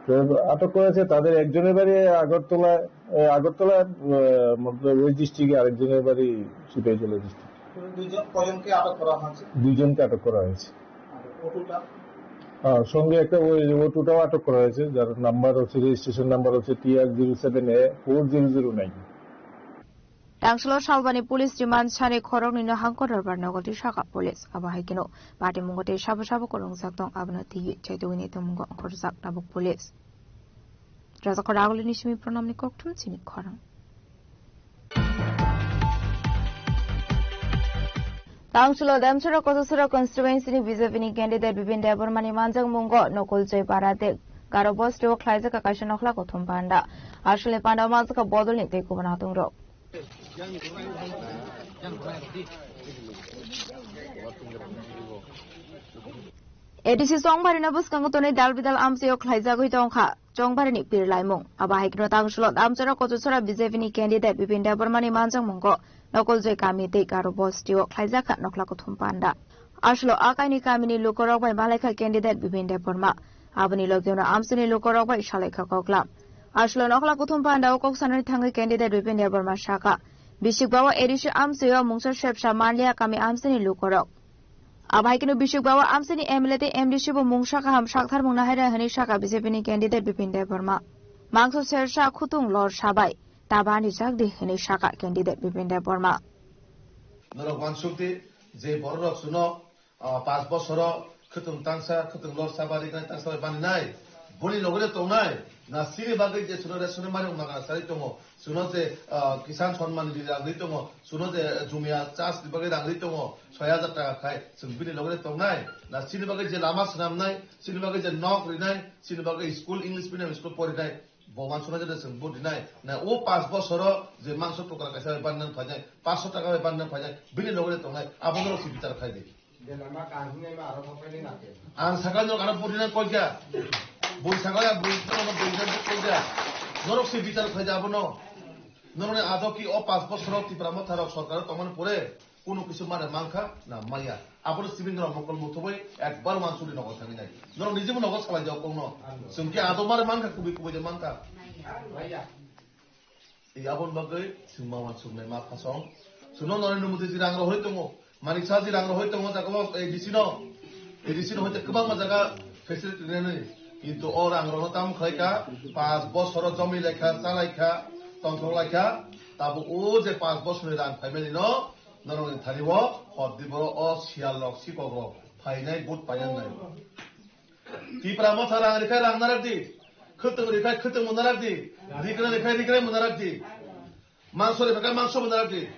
তো আটক করেছে, তাদের একজনের বাড়ি আগরতলা, এ, আগরতলা, এ, মতলব ওই ডিস্ট্রিক্টে, আরেকজনের বাড়ি সিপাহীজলা ডিস্ট্রিক্ট। দুইজন, কয়জনকে আটক করা হয়েছে? দুইজনকে আটক করা হয়েছে। আর অটোটা? আহ, সঙ্গে একটা ওই অটোটাও আটক করা হয়েছে, যার নাম্বার হচ্ছে, রেজিস্ট্রেশন নাম্বার হচ্ছে T R zero seven A four zero zero nine. Tangsulo salbani police remand sani khoroknwino hangkor dorbar nogolti saka police. Abo hai kheno patimungo tei sabo sabo kwrwngjak tong, abono twiwi chaitugwini tongmungo ongkhorjak tabuk police. Rajakhor Agulini simi Pranamni kokthum chini khorang. Tangsulo Demchara Kochasara constituency ni B J P ni candidate Bipin Debbarma ni manjak mungo Nokol Joy Para de Garo Bosti o khlaijak kaisa nokhla kuthum panda. Aswlni panda o manjak bodol ni tei kubun atung rok. A D C Chongbarino bwskango tonwi dal bidal amchaio khlaijagwi tongkha Chongbarini pirlaimung. Abo hai kheno tangsulo Damchara Kochasara B J P ni candidate Bipin Debbarmani manjakmungo Nokoljoy kami tei Garo bostio khlaijakha nokhla kuthum panda. Aswlo akaini kamini lukorok bai malaikha candidate Bipin Debbarma. Aboni logeno amchaini lukorok bai salaikha koklam. Aswlo nokhla kuthum pandao kok sanani thangwi candidate Bipin Debbarma sakha, bisikbao A D C amchaio mungsa sepsa manliya kami amchaini lukorok. Abo hai kheno bisikbao amchaini M L A tei M D C bo mungsa kaham sakthar mungna haira hwnwi sakha B J P ni candidate Bipin Debbarma. Mangso sersa khutung lor sabai, tabani chakdi hwnwi sakha candidate Bipin Debbarma. Norok wansukdi je bororok suno, ah, panch bosoro khutung tangsa, khutung lor sabai, riknai tangsa bai baninai. Boni logre tongnai, na sini bagwi je suno ration mani magana sari tongo, suno je, ah, Kisan Samman Nidhi rang ri tongo, suno je Jumia chas ni bagwi rang ri tongo, soi hajar taka khai, chwng bini logre tongnai, na sini bagwi je lama swnamnai, sini bagwi je nok rinai, sini bagwi school, English medium school porinai, bo wansuknai je chwng bo rinai, na o panch bosoro je mangso tokra kaisa bai bannan phainai, panchsho taka bai bannan phainai, bini logre tongnai, abo norok si bichar khai di. Ang sakha norok ano purina koikha. Bui sakha ya, bui sakha no bui sakha koikha. Norok se bichar khaija abono. Norok ni ajo ki o panch bosor o Tipra Motha rok sorkar o tongmani pore kuno kisu mare mankha na maya. Abono sibin norok mokol muthubai ekbar wansuri nogo thangwi nai. Norok nijebo nogo salai jao kongno. Chwng ki ajo mare mankha, kubui kubui de mankha. Aboni bagwi chwng ma wansuknai ma phasong. Chwngno Narendra Modi ji rang rohoi tongo. Manik Saha ji rang rohoi tongo jaga o A D C no. A D C no hoite kwbangma jaga facility rinani. Kintu o rang rokno tamo khlai kha, panch bosoro jomai lai kha, cha lai kha, tongthok lai kha. Tabuk o je panch bosorni rang phaimani no norokni thani o hor di boro o siyal rok sikok rok phainai vote painani nai. Tipra Motha rang rikha rang narak di. Khwtwng rikha khwtwng mo narak di. Rikra rikha rikra mo narak di. Mangso rikha mangso mo narak di.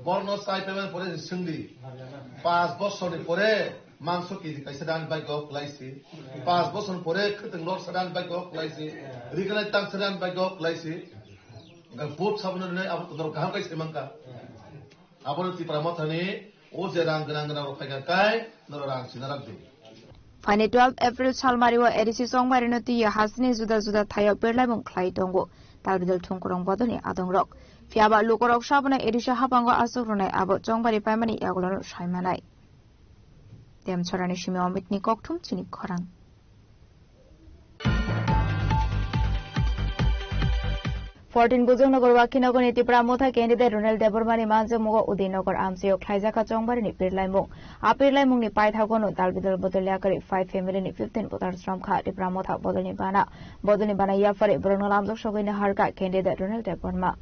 Borno sai payment pore swng di. Panch bosor ni pore mangso K G kaisa dan bai go klai si. Panch bosor pore khwtwng lor sa dan bai go klai si. Rikra tang sa dan bai go klai si. Ga vote sabun nai abo to kaham kai se mangka. Abono Tipra Mothani o je rang gwnang gwnang rok phaikha kai, norok rang sina rak di. Phaini twelve April salmari o A D C Chongbarino twiwi hasini juda juda thaio pirlaimung khlai tongo. Talbidal thungkurung bodolni adongrok. Phiyaba lukurok sabono A D C habango aswk rwnai abo Chongbari paimani yagulono saimanai. Demchorani simi Omitni kokthum chini khorang. Fourteen Bujongnagar Wakhinagorni Tipra Motha candidate Ronel Debbarmani manjakmugo Udaynagar amchaio khlaijakha Chongbarini pirlaimung. A pirlaimungni paithagono dalbidal bodol yakarwi five family ni fifteen voters romkha Tipra Motha bodolni bana. Bodolni bana yapharwi borokno lamjak sogwi naharkha candidate Ronel Debbarma.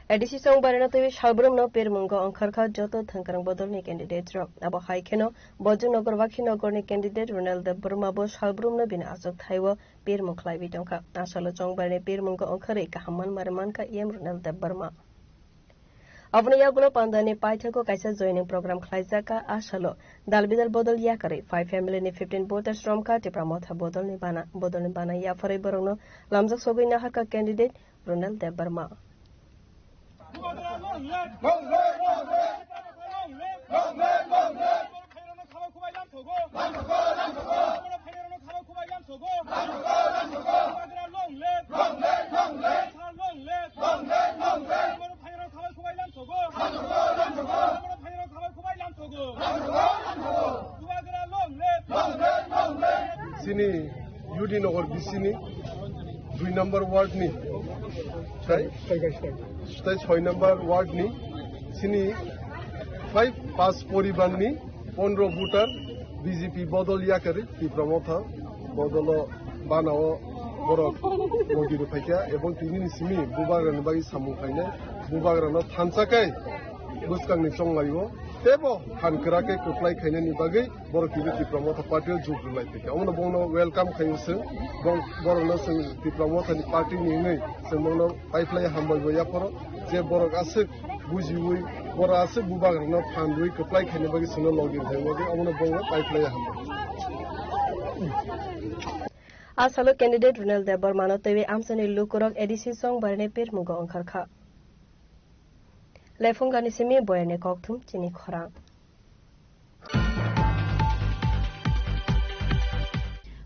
A D C Chongbarino twiwi salbrumno pirmungo ongkharkha joto thangkwrang bodolni candidate rok. Abo hai kheno Bojongnagar Wakhinagorni candidate Ronel Debbarma bo salbrumno bini achuk thaio pirmung khlaiwi tongkha. Asalo Chongbarni pirmungo ongkharwi kaham manmari mankha E M Ronel Debbarma. Aboni yagulo pandani paithago kaisa joining program khlaijakha. Asalo dalbidal bodol yakarwi five family ni fifteen voters romkha Tipra Motha bodolni bana. Bodolni bana yapharwi borokno lamjak sogwi naharkha candidate Ronel Debbarma. Chini U D Nagar B C ni dui number ward ni, tai, tai soi number ward ni chini five pas poribar ni pondro voter B J P bodol yakarwi Tipra Motha bodolo banao borok logi rwphaikha, ebong tini ni simi bubagrani bagwi samung khainai, bubagrano thansa khe bwskangni chonglaio, teibo phan kwrak khe kwplai khainani bagwi borok tini Tipra Motha party o jug rwlai phaikha. Omono bongno welcome khaio chwng, bong-, borokno chwng Tipra Motha ni party ni wngwi chwng bongno paiphlai hambai bo yaphoro, je borok aswk bujiwi, borok aswk bubagrano phan rwi kwplai khaina bagwi chwngno logi rwna bagwi omono bongno paiphlai hambai. A salo candidate Runel Debbarmano twiwi amchaini lukurok A D C Chongbarini pirmugo wngkharkha. Lephungani simi boyani kokthum chini khorang.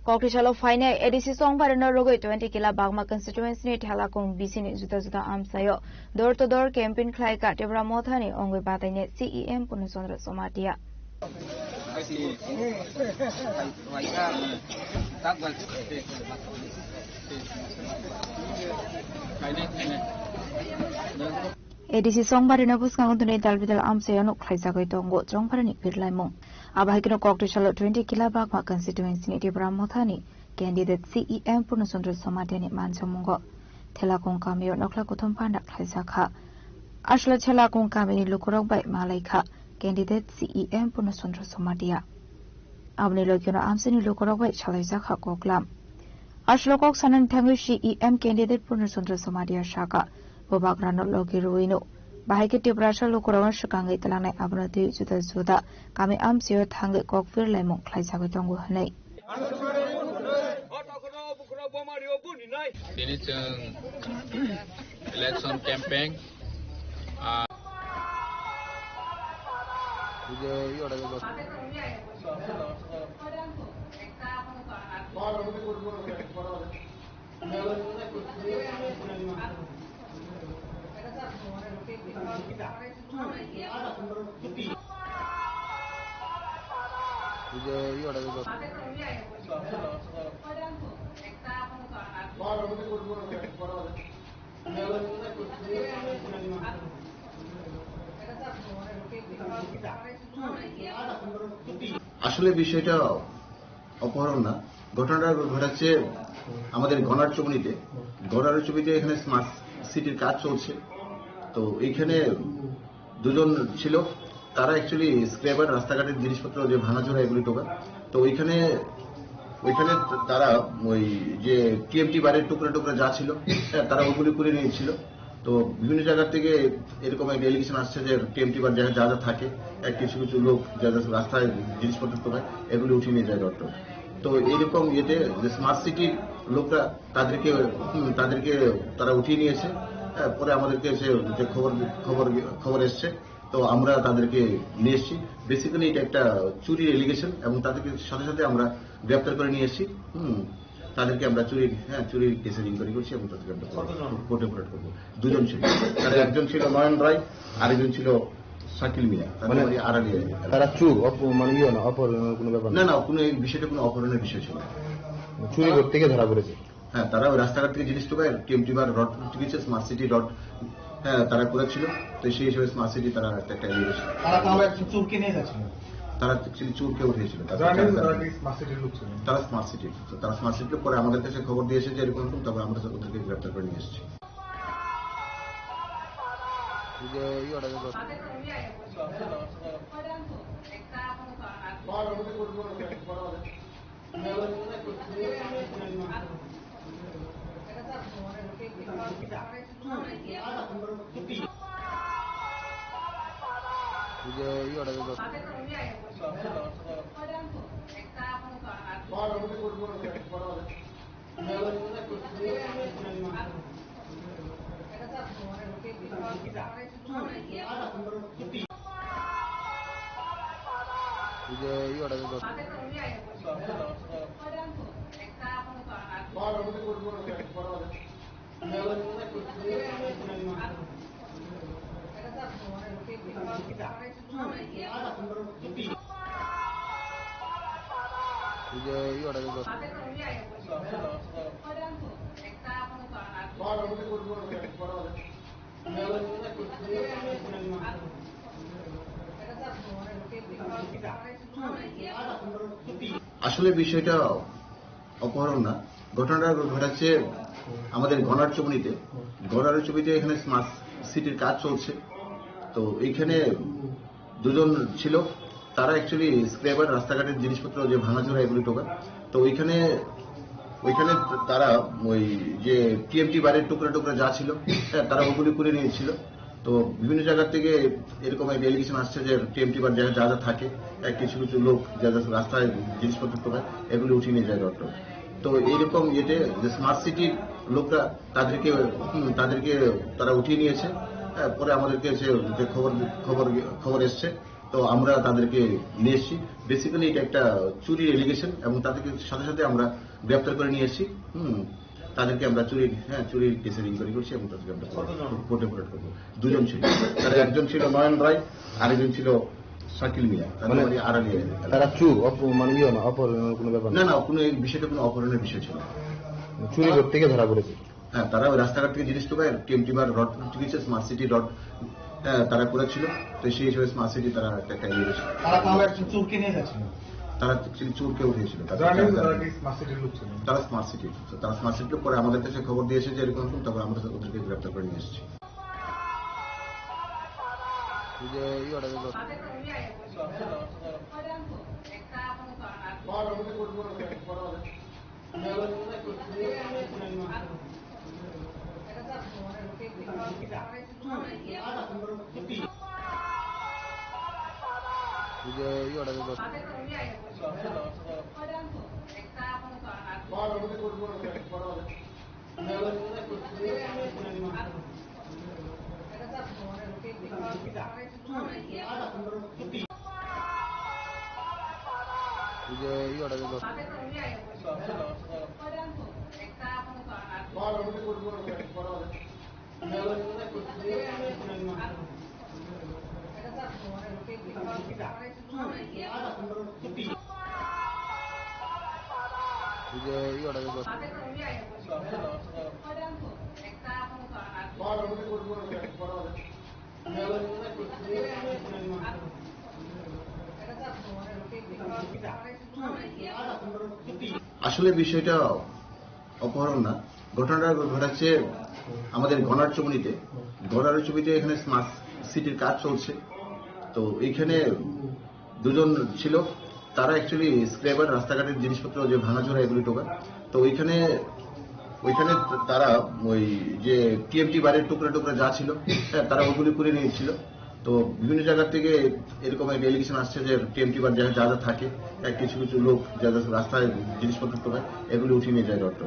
Kokthwisalo phainai A D C Chongbarino rwgwi twenty Kila Bagma constituency ni Thelakung B C ni juda juda amchaio door to door campaign khlaikha Tipra Mothani ongwi batainai C E M Purno Chandra Jamatia. A D C Chongbarino bwskango dini dal bidal amchaio nuk khlaijagwi tongo Chongbarani birlaimung. Abo hai kheno kokthwisalo twenty Kila Bagma constituency ni Tipra Mothani candidate C E M Purno Chandra Jamatia ni manjamungo Thelakung kamio nokla kuthum panda khlaijakha. Aswkle Thelakung kamini lukurok bai malaikha candidate C E M Purno Chandra Jamatia. Aboni logino amchaini lukurok bai salaijakha koklam. Aswkle kok sanani thangwi C E M candidate Purno Chandra Jamatia saka, bubagrano logi rwino bahai khe Tiprasa lukurokno swkangwi twlangnai, abono twi juda juda kami amchaio thangwi kok phirlaimung khlaijagwi tongo hwnwi. Tini chwng election campaign, ah, আসলে বিষয়টা অপহরণ না, ঘটনাটা ঘটাচ্ছে আমাদের গনারচুবড়িতে। গনারচুবড়িতে এখানে স্মার্ট সিটির কাজ চলছে, তো এইখানে দুজন ছিল, তারা অ্যাকচুয়ালি স্ক্র্যাপার, রাস্তাঘাটের জিনিসপত্র যে ভাঙাচোরা এগুলি টোকা। তো ওইখানে, ওইখানে তারা ওই যে টিএমটি বারের টুকরা টুকরা যা ছিল, হ্যাঁ, তারা ওগুলি করে নিয়েছিল। তো বিভিন্ন জায়গা থেকে এরকম একটা এলিগেশন আসছে যে টিএমটি বার যা যা যা থাকে, এক কিছু কিছু লোক যা যা রাস্তায় জিনিসপত্র টোকায়, এগুলি উঠিয়ে নিয়ে যায় রড টড। তো এইরকম ইয়েতে যে স্মার্ট সিটির লোকরা তাদেরকে, হুম, তাদেরকে তারা উঠিয়ে নিয়েছে। হ্যাঁ, পরে আমাদেরকে এসে যে খবর, খবর, খবর এসছে, তো আমরা তাদেরকে নিয়ে এসেছি। বেসিক্যালি এটা একটা চুরির এলিগেশন এবং তাদেরকে সাথে সাথে আমরা গ্রেপ্তার করে নিয়ে এসেছি। হুম, তাদেরকে আমরা চুরির, হ্যাঁ, চুরির কেসের ইনকোয়ারি করছি এবং তাদেরকে আমরা কোর্টে ফরওয়ার্ড করবো। দুজন ছিল, তাদের একজন ছিল নয়ন রায়, আরেকজন ছিল শাকিল মিয়া, তাদের মানে বাড়ি আড়ালিয়া এলাকায়। তারা চোর, অপ-, মানে ইয়ে না, অপহরণের কোনো ব্যাপার না, না। না, না, কোনো এই বিষয়টা কোনো অপহরণের বিষয় ছিল না। চুরি করতে গিয়ে ধরা পড়েছে। হ্যাঁ, তারা ওই রাস্তাঘাট থেকে জিনিস টোকায়, টিএমটি বার রড করতে গেছে, স্মার্ট সিটি রড, হ্যাঁ, তারা করেছিল। তো সেই হিসেবে স্মার্ট সিটি তারা একটা, একটা এলিগেশন। তারা তাহলে একজন চোরকে নিয়ে যাচ্ছিল? তারা অ্যাকচুয়ালি চোরকে উঠিয়েছিল। তারা জানেন তো তারা কি স্মার্ট সিটির লোক ছিলেন? তারা স্মার্ট সিটির, তো তারা স্মার্ট সিটির লোক। পরে আমাদের কাছে খবর দিয়েছে যে এরকম এরকম, তারপরে আমরা ওদেরকে গ্রেপ্তার করে নিয়ে এসেছি। এই যে, এই অর্ডার। আসলে বিষয়টা অপহরণ না, ঘটনাটা ঘটেছে আমাদের গনারচুবড়িতে। গনারচুবড়িতে এখানে স্মার্ট সিটির কাজ চলছে। তো এইখানে দুজন ছিল, তারা অ্যাকচুয়ালি স্ক্র্যাপার, রাস্তাঘাটের জিনিসপত্র যে ভাঙাচোরা এগুলি টোকা। তো ওইখানে, ওইখানে তারা ওই যে টিএমটি বারের টুকরা টুকরা যা ছিল, হ্যাঁ, তারা ওগুলি করে নিয়েছিল। তো বিভিন্ন জায়গা থেকে এরকম একটা এলিগেশন আসছে যে টিএমটি বার যা যা যা থাকে, হ্যাঁ, কিছু কিছু লোক যা যা রাস্তায় জিনিসপত্র টোকায়, এগুলি উঠিয়ে নিয়ে যায় ডক্টর। তো এইরকম ইয়েতে যে স্মার্ট সিটির লোকরা তাদেরকে, হুম, তাদেরকে তারা উঠিয়ে নিয়েছে। হ্যাঁ, পরে আমাদেরকে যে, যে খবর, খবর, খবর এসছে, তো আমরা তাদেরকে নিয়ে এসেছি। বেসিক্যালি এটা একটা চুরির এলিগেশন এবং তাদেরকে সাথে সাথে আমরা গ্রেপ্তার করে নিয়ে এসেছি। হুম, তাদেরকে আমরা চুরির, হ্যাঁ, চুরির কেসের ইনকোয়ারি করছি এবং তাদেরকে আমরা কোর্টে ফরওয়ার্ড করবো। দুজন ছিল, তারা একজন ছিল নয়ন রায়, আরেকজন ছিল শাকিল মিয়া, তাদের মানে বাড়ি আড়ালিয়া এলাকায়। তারা চুর, অপ-, মানে ইয়ে না, অপহরণের কোনো ব্যাপার না, না। না, কোনো এই বিষয়টা কোনো অপহরণের বিষয় ছিল না। চুরি করতে গিয়ে ধরা পড়েছে। হ্যাঁ, তারা ওই রাস্তাঘাট থেকে জিনিস টোকায়, টিএমটি বার রড কিছু, স্মার্ট সিটি রড, আহ, তারা করেছিল। তো সেই হিসেবে স্মার্ট সিটি তারা একটা, একটা নিয়ে গেছিল। তারা তাহলে একজন চোরকে নিয়ে যাচ্ছিল? তারা actually চোরকে উঠিয়েছিল। তারা, তারা, তারা কি স্মার্ট সিটির লোক ছিল? তারা স্মার্ট সিটি। তো তারা স্মার্ট সিটির পরে আমাদের কাছে খবর দিয়েছে যে এরকম এরকম, তারপর আমরা ওদেরকে গ্রেপ্তার করে নিয়ে এসেছি। এই যে ইয়েটা দেখো। আসলে বিষয়টা অপহরণ না, ঘটনাটা ঘটেছে আমাদের গনারচুবড়িতে। গনারচুবড়িতে এখানে স্মার্ট সিটির কাজ চলছে। তো এইখানে দুজন ছিল, তারা actually স্ক্র্যাপার, রাস্তাঘাটের জিনিসপত্র যে ভাঙাচোরা এগুলি টোকা। তো ওইখানে, ওইখানে তারা ওই যে টিএমটি বারের টুকরা টুকরা যা ছিল, হ্যাঁ, তারা ওগুলি করে নিয়েছিল। তো বিভিন্ন জায়গা থেকে এরকম একটা এলিগেশন আসছে যে টিএমটি বার যা যা যা থাকে, হ্যাঁ, কিছু কিছু লোক যা যা রাস্তায় জিনিসপত্র টোকায়, এগুলি উঠিয়ে নিয়ে যায় ডক্টর।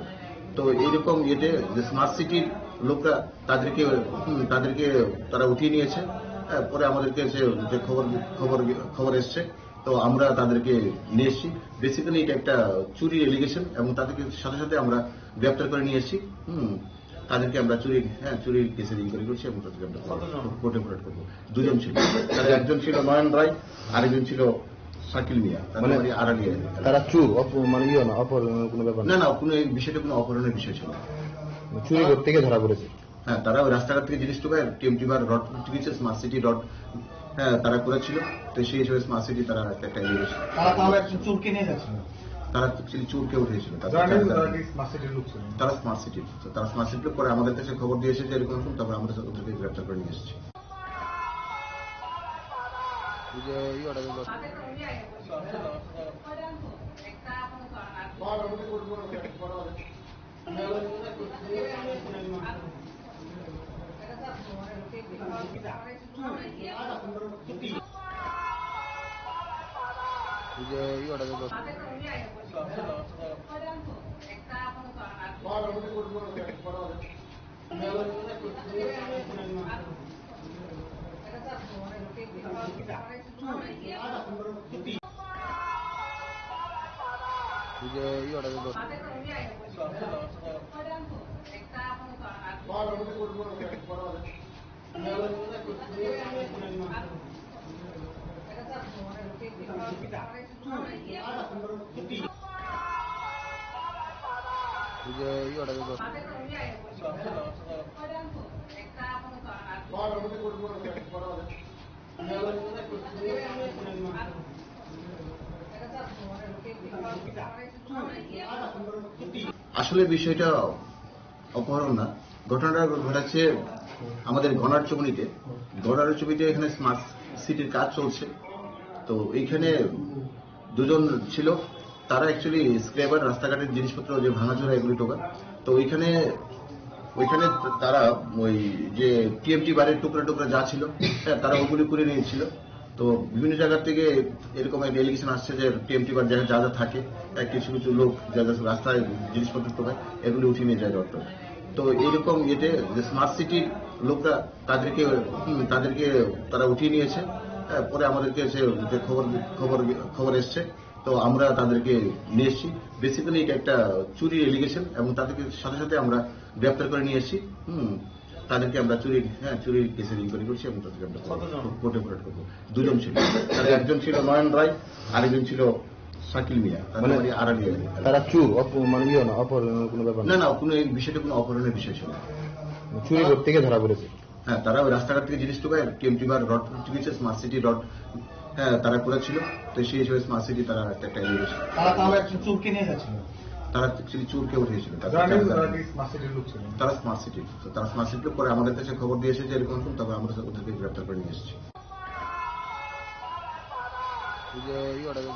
তো এইরকম ইয়েতে যে স্মার্ট সিটির লোকরা তাদেরকে, হুম, তাদেরকে তারা উঠিয়ে নিয়েছে। হ্যাঁ, পরে আমাদেরকে যে, যে খবর, খবর, খবর এসছে, তো আমরা তাদেরকে নিয়ে এসেছি। বেসিক্যালি এটা একটা চুরির এলিগেশন এবং তাদেরকে সাথে সাথে আমরা গ্রেপ্তার করে নিয়ে এসেছি। হুম, তাদেরকে আমরা চুরির, হ্যাঁ, চুরির কেসের ইনকোয়ারি করছি এবং তাদেরকে আমরা কোর্টে ফরওয়ার্ড করবো। দুজন ছিল, তারা একজন ছিল নয়ন রায়, আরেকজন ছিল শাকিল মিয়া, তাদের মানে বাড়ি আড়ালিয়া এলাকায়। তারা চুর, অপ-, মানে ইয়ে না, অপহরণের কোনো ব্যাপার না, না। না, কোনো এই বিষয়টা কোনো অপহরণের বিষয় ছিল না। চুরি করতে গিয়ে ধরা পড়েছে। হ্যাঁ, তারা ওই রাস্তাঘাট থেকে জিনিস টোকায়, টিএমটি বার রড কিছু, স্মার্ট সিটি রড, হ্যাঁ, তারা করেছিল। তো সেই হিসেবে স্মার্ট সিটি তারা একটা, একটা নিয়ে গেছিল। তারা তাহলে একজন চোরকে নিয়ে যাচ্ছিল? তারা actually চোরকে উঠিয়েছিল। তারা, তারা, তারা কি স্মার্ট সিটির লোক ছিল? তারা স্মার্ট সিটির। তো তারা স্মার্ট সিটির পরে আমাদের কাছে খবর দিয়েছে যে এরকম এরকম, তারপর আমরা ওদেরকে গ্রেপ্তার করে নিয়ে এসেছি। এই যে ইয়েটা দেখো। এই যে ইয়েটা দেখো। Video yora de dos. Video yora de dos. আসলে বিষয়টা অপহরণ না, ঘটনাটা ঘটেছে আমাদের গনারচুবুনিতে। গনারচুবুনিতে এখানে স্মার্ট সিটির কাজ চলছে, তো এইখানে দুজন ছিল, তারা অ্যাকচুয়ালি স্ক্র্যাপার, রাস্তাঘাটের জিনিসপত্র যে ভাঙাচোরা এগুলি টোকা। তো ওইখানে, ওইখানে তারা ওই যে টিএমটি বারের টুকরা টুকরা যা ছিল, হ্যাঁ, তারা ওগুলি করে নিয়েছিল। তো বিভিন্ন জায়গা থেকে এরকম একটা এলিগেশন আসছে যে টিএমটি বার যা যা যা থাকে, হ্যাঁ, কিছু কিছু লোক যা যা রাস্তায় জিনিসপত্র টোকায়, এগুলি উঠিয়ে নিয়ে যায় রডটা। তো এইরকম ইয়েতে যে স্মার্ট সিটির লোকরা তাদেরকে, হুম, তাদেরকে তারা উঠিয়ে নিয়েছে। হ্যাঁ, পরে আমাদেরকে এসে যে খবর, খবর, খবর এসছে, তো আমরা তাদেরকে নিয়ে এসেছি। বেসিক্যালি এটা একটা চুরির এলিগেশন এবং তাদেরকে সাথে সাথে আমরা গ্রেপ্তার করে নিয়ে এসেছি। হুম, তাদেরকে আমরা চুরির, হ্যাঁ, চুরির কেসের ইনকোয়ারি করছি এবং তাদেরকে আমরা কোর্টে ফরওয়ার্ড করবো। দুজন ছিল, তার একজন ছিল নয়ন রায়, আরেকজন ছিল শাকিল মিয়া, তাদের মানে বাড়ি আড়ালিয়া এলাকায়। তারা চুর, অপ-, মানে ইয়ে না, অপহরণের কোনো ব্যাপার না, না। না, কোনো এই বিষয়টা কোনো অপহরণের বিষয় ছিল না। চুরি করতে গিয়ে ধরা পড়েছে। হ্যাঁ, তারা ওই রাস্তাঘাট থেকে জিনিস ঢুকায়, টিএমটি বার রড ঢুকেছে, স্মার্ট সিটি রড, হ্যাঁ, তারা করেছিল। তো সেই হিসেবে স্মার্ট সিটি তারা একটা, একটা এলিগেশন। তারা তাহলে একজন চোরকে নিয়ে যাচ্ছিল? তারা অ্যাকচুয়ালি চোরকে উঠিয়েছিল। তারা, তারা কি স্মার্ট সিটির লোক ছিল? তারা স্মার্ট সিটি। তো তারা স্মার্ট সিটির লোক, পরে আমাদের কাছে খবর দিয়েছে যে এরকম এরকম, তবে আমরা ওদেরকে গ্রেপ্তার করে নিয়ে এসেছি। এই যে ইয়ে ওটা যে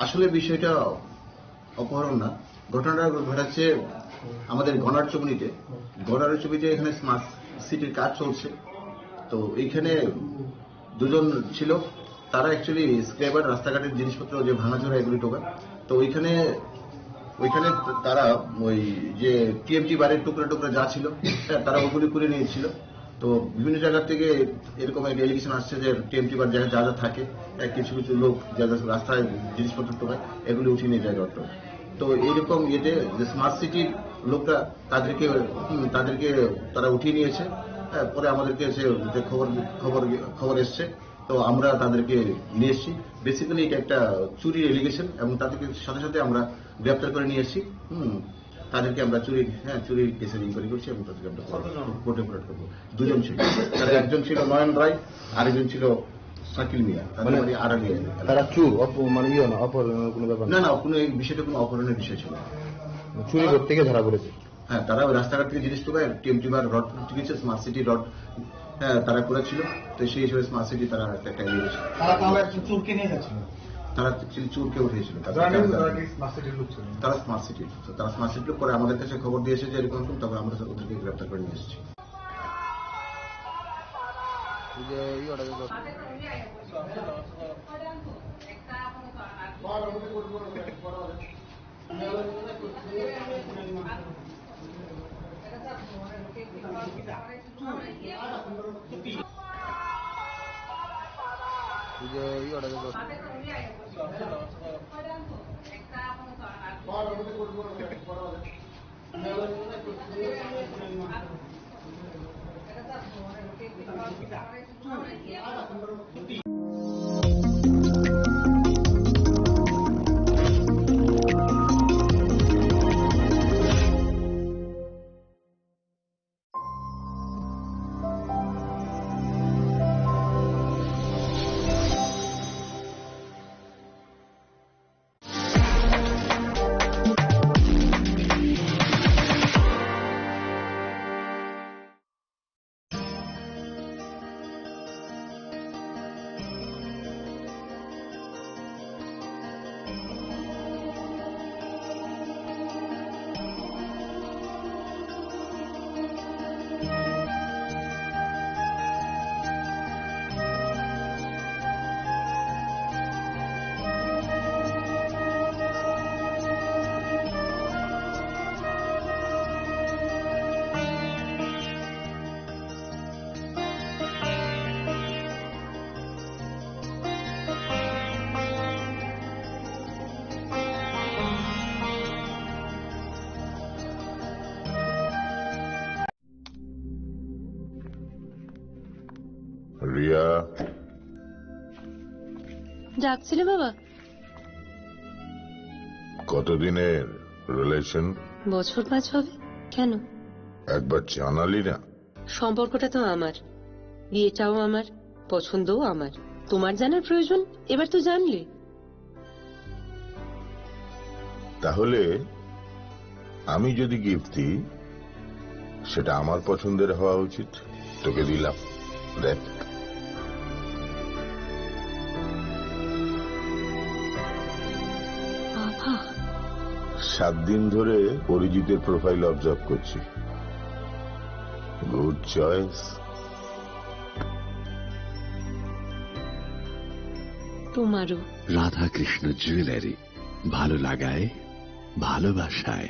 আসলে বিষয়টা অপহরণ না, ঘটনাটা ঘটেছে আমাদের গনারচুবুনিতে। গনারচুবুনিতে এখানে স্মার্ট সিটির কাজ চলছে, তো এইখানে দুজন ছিল, তারা অ্যাকচুয়ালি স্ক্র্যাপার, রাস্তাঘাটের জিনিসপত্র যে ভাঙাচোরা এগুলি টোকা। তো ওইখানে, ওইখানে তারা ওই যে টিএমটি বারের টুকরা টুকরা যা ছিল, হ্যাঁ, তারা ওগুলি করে নিয়েছিল। তো বিভিন্ন জায়গা থেকে এরকম একটা এলিগেশন আসছে যে টিএমটি বার যা যা যা থাকে, হ্যাঁ, কিছু কিছু লোক যা যা রাস্তায় জিনিসপত্র টোকায়, এগুলি উঠিয়ে নিয়ে যায় রডটা। তো এইরকম ইয়েতে যে স্মার্ট সিটির লোকরা তাদেরকে, হুম, তাদেরকে তারা উঠিয়ে নিয়েছে। হ্যাঁ, পরে আমাদেরকে এসে যে খবর, খবর, খবর এসছে, তো আমরা তাদেরকে নিয়ে এসেছি। বেসিক্যালি এটা একটা চুরির এলিগেশন এবং তাদেরকে সাথে সাথে আমরা গ্রেপ্তার করে নিয়ে এসেছি। হুম, তাদেরকে আমরা চুরির, হ্যাঁ, চুরির কেসের ইনকোয়ারি করছি এবং তাদেরকে আমরা কোর্টে ফরওয়ার্ড করবো। দুজন ছিল, তার একজন ছিল নয়ন রায়, আরেকজন ছিল শাকিল মিয়া, তাদের মানে বাড়ি আড়ালিয়া এলাকায়। তারা চুর, অপ-, মানে ইয়ে না, অপহরণের কোনো ব্যাপার না, না। না, কোনো এই বিষয়টা কোনো অপহরণের বিষয় ছিল না। চুরি করতে গিয়ে ধরা পড়েছে। হ্যাঁ, তারা ওই রাস্তাঘাট থেকে জিনিস টোকায়, টিএমটি বার রড ঢুকেছে, স্মার্ট সিটি রড, হ্যাঁ, তারা করেছিল। তো সেই হিসেবে স্মার্ট সিটি তারা একটা, একটা এলিগেশন। তারা তাহলে একজন চোরকে নিয়ে যাচ্ছিল? তারা অ্যাকচুয়ালি চোরকে উঠিয়েছিল। তারা, তারা কি স্মার্ট সিটির লোক ছিল? তারা স্মার্ট সিটির। তো তারা স্মার্ট সিটির লোক, পরে আমাদের কাছে খবর দিয়েছে যে এরকম এরকম, তবে আমরা ওদেরকে গ্রেপ্তার করে নিয়ে এসেছি। এই যে ইয়ে ওটা যে রিয়া। ডাকছিলে বাবা? কতদিনের রিলেশন? বছর পাঁচ হবে। কেন? একবার জানালি না। সম্পর্কটা তো আমার, বিয়েটাও আমার, পছন্দও আমার। তোমার জানার প্রয়োজন? এবার তো জানলে। তাহলে আমি যদি গিফট দিই, সেটা আমার পছন্দের হওয়া উচিত। তোকে দিলাম, দেখ। বাবা। সাত দিন ধরে অরিজিতের প্রোফাইল অবজার্ভ করছি। Good choice. তোমারও। রাধাকৃষ্ণ জুয়েলারি, ভালো লাগায়, ভালোবাসায়।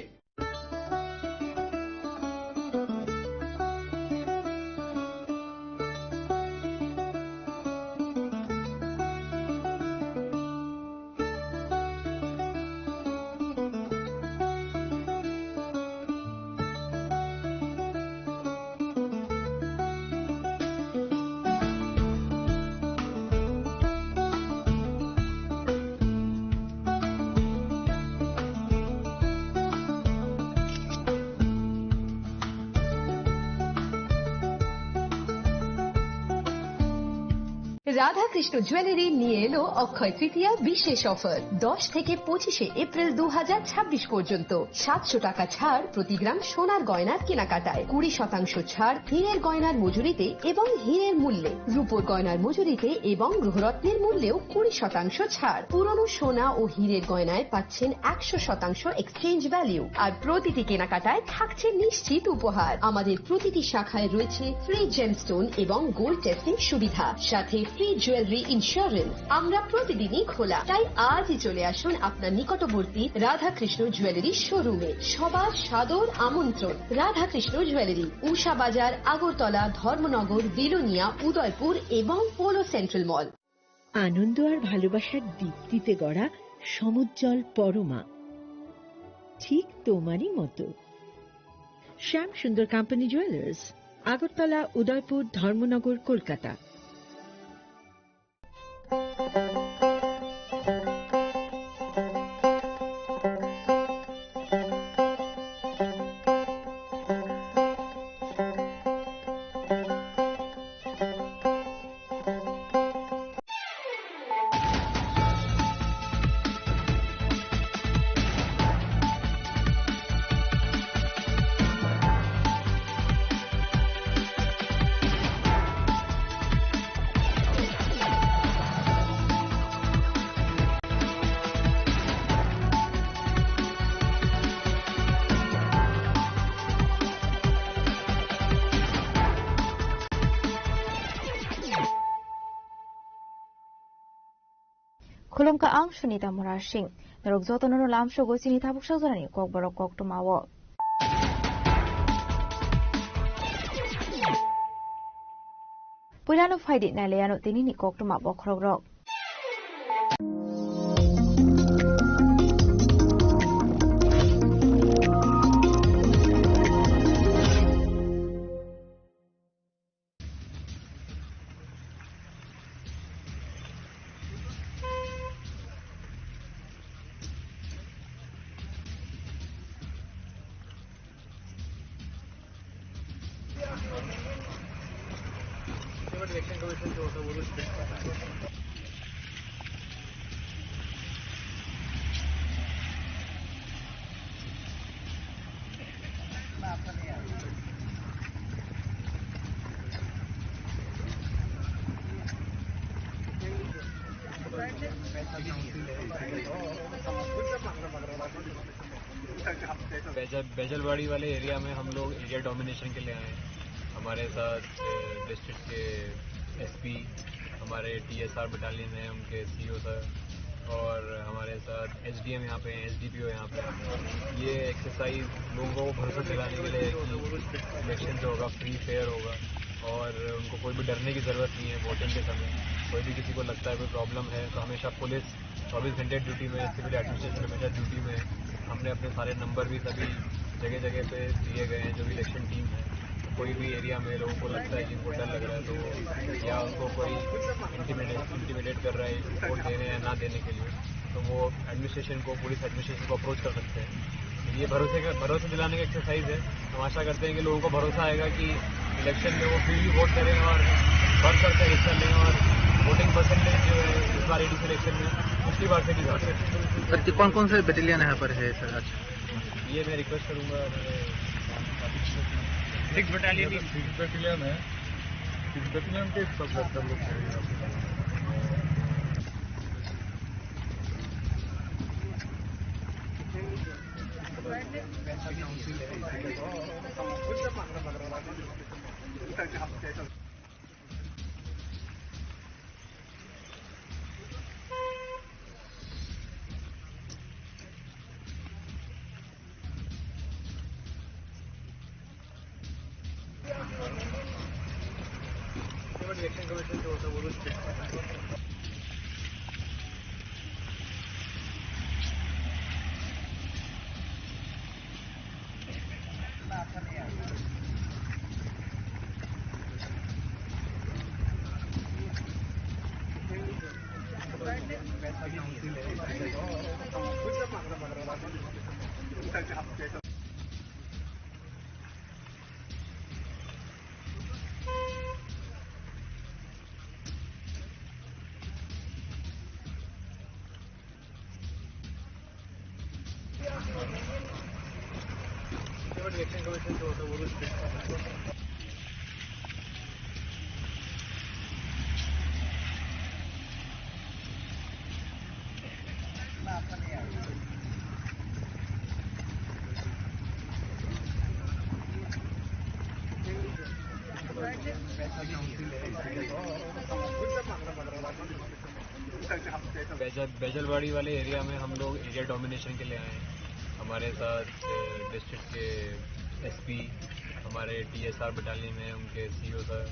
রাধাকৃষ্ণ জুয়েলারি নিয়ে এলো অক্ষয় তৃতীয়া বিশেষ অফার। দশ থেকে পঁচিশে এপ্রিল দু হাজার ছাব্বিশ পর্যন্ত সাতশো টাকা ছাড় প্রতি গ্রাম সোনার গয়নার কেনাকাটায়, কুড়ি শতাংশ ছাড় হীরের গয়নার মজুরিতে এবং হীরের মূল্যে, রূপোর গয়নার মজুরিতে এবং গ্রহরত্নের মূল্যেও কুড়ি শতাংশ ছাড়। পুরনো সোনা ও হীরের গয়নায় পাচ্ছেন একশো শতাংশ এক্সচেঞ্জ ভ্যালু, আর প্রতিটি কেনাকাটায় থাকছে নিশ্চিত উপহার। আমাদের প্রতিটি শাখায় রয়েছে ফ্রি জেমস্টোন এবং গোল্ড টেস্টিং সুবিধা, সাথে ফ্রি জুয়েলারি ইন্স্যুরেন্স। আমরা প্রতিদিনই খোলা, তাই আজই চলে আসুন আপনার নিকটবর্তী রাধাকৃষ্ণ জুয়েলারি শোরুমে। সবার সাদর আমন্ত্রণ। রাধাকৃষ্ণ জুয়েলারি, উষা বাজার, আগরতলা, ধর্মনগর, বিলোনিয়া, উদয়পুর এবং পোলো সেন্ট্রাল মল। আনন্দ আর ভালোবাসার দীপ্তিতে গড়া সমুজ্জ্বল পরমা, ঠিক তোমারই মতো। শ্যাম সুন্দর কোম্পানি জুয়েলার্স, আগরতলা, উদয়পুর, ধর্মনগর, Kolkata. Khulumkha ang Sunita Murasing. Norok jotono no lamsogo chini tabuk sajorani kokborok koktwmao. Puilano phaidi nailaiano tinini koktwma bokhorokrok. Bejal, Bejalwadi वाले एरिया में हम लोग एरिया डोमिनेशन के लिए आए हैं। हमारे साथ, अ, डिस्ट्रिक्ट के एसपी, हमारे टीएसआर बटालियन है, उनके सीईओ सर, और हमारे साथ एसडीएम यहाँ पे हैं, एसडीपीओ यहाँ पे हैं। ये एक्सरसाइज लोगों को भरोसा दिलाने के लिए है कि इलेक्शन जो होगा, फ्री, फेयर होगा और उनको कोई भी डरने की ज़रूरत नहीं है। वोटिंग के समय कोई भी किसी को लगता है कोई प्रॉब्लम है, तो हमेशा पुलिस चौबीस घंटे ड्यूटी में है, सिविल एडमिनिस्ट्रेशन हमेशा ड्यूटी में है। हमने अपने सारे नंबर भी सभी जगह जगह पे दिए गए हैं, जो भी इलेक्शन टीम है। कोई भी एरिया में लोगों को लगता है कि उनको डर लग रहा है, तो या उनको कोई इंटिमिडेट इंटिमिडेट कर रहा है वोट देने या ना देने के लिए, तो वो एडमिनिस्ट्रेशन को, पुलिस एडमिनिस्ट्रेशन को अप्रोच कर सकते हैं। ये भरोसे का, भरोसे दिलाने का एक्सरसाइज है। हम आशा करते हैं कि लोगों को भरोसा आएगा कि इलेक्शन में वो फ्रीली वोट करें और बढ़ चढ़ कर हिस्सा लें और वोटिंग परसेंटेज जो है इस बार एडीसी इलेक्शन में पिछली बार से भी बढ़े। सर, कि कौन कौन से बटालियन यहाँ पर है सर आज? ये मैं रिक्वेस्ट करूंगा हमारे सिक्स बटालियन, सिक्स बटालियन है, सिक्स बटालियन के सब वर्कर लोग हैं यहाँ पे। इलेक्शन कमीशन जो होता है वो भी स्ट्रिक्ट होता है। बेजल, बेजलवाड़ी वाले एरिया में हम लोग एरिया डोमिनेशन के लिए आए हैं। हमारे साथ, अ, डिस्ट्रिक्ट के एसपी, हमारे टीएसआर बटालियन है, उनके सीईओ सर,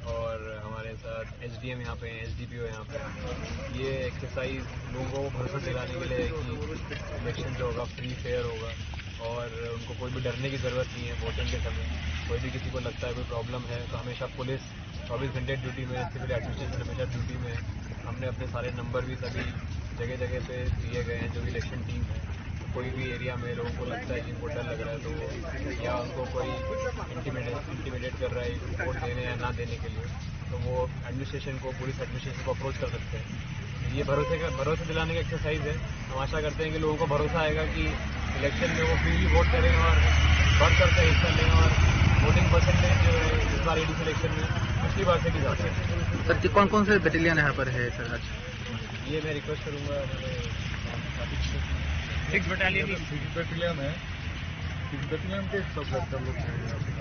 और हमारे साथ एसडीएम यहाँ पे हैं, एसडीपीओ यहाँ पे हैं। ये एक्सरसाइज लोगों को भरोसा दिलाने के लिए है कि इलेक्शन जो होगा फ्री फेयर होगा और उनको कोई भी डरने की ज़रूरत नहीं है। वोटिंग के समय कोई भी किसी को लगता है कोई प्रॉब्लम है तो हमेशा पुलिस चौबीस घंटे ड्यूटी में, सिविल एडमिनिस्ट्रेशन हमेशा ड्यूटी में है। हमने अपने सारे नंबर भी सभी जगह जगह पे दिए गए हैं, जो भी इलेक्शन टीम है। तो कोई भी एरिया में लोगों को लगता है कि उनको डर लग रहा है, तो या उनको कोई इंटिमिडेट इंटिमिडेट कर रहा है वोट देने या ना देने के लिए, तो वो एडमिनिस्ट्रेशन को, पुलिस एडमिनिस्ट्रेशन को अप्रोच कर सकते हैं। ये भरोसे का, भरोसे दिलाने का एक्सरसाइज है। हम आशा करते हैं कि लोगों को भरोसा आएगा कि इलेक्शन में वो फ्रीली वोट करें और बढ़ चढ़ कर हिस्सा लें और वोटिंग परसेंटेज जो है इस बार एडीसी इलेक्शन में पिछली बार से भी ज़्यादा है। सर, कि कौन कौन से बटालियन यहाँ पर है सर आज? ये मैं रिक्वेस्ट करूंगा हमारे सिक्स बटालियन, सिक्स बटालियन है, सिक्स बटालियन के सब वर्कर लोग हैं यहाँ पे।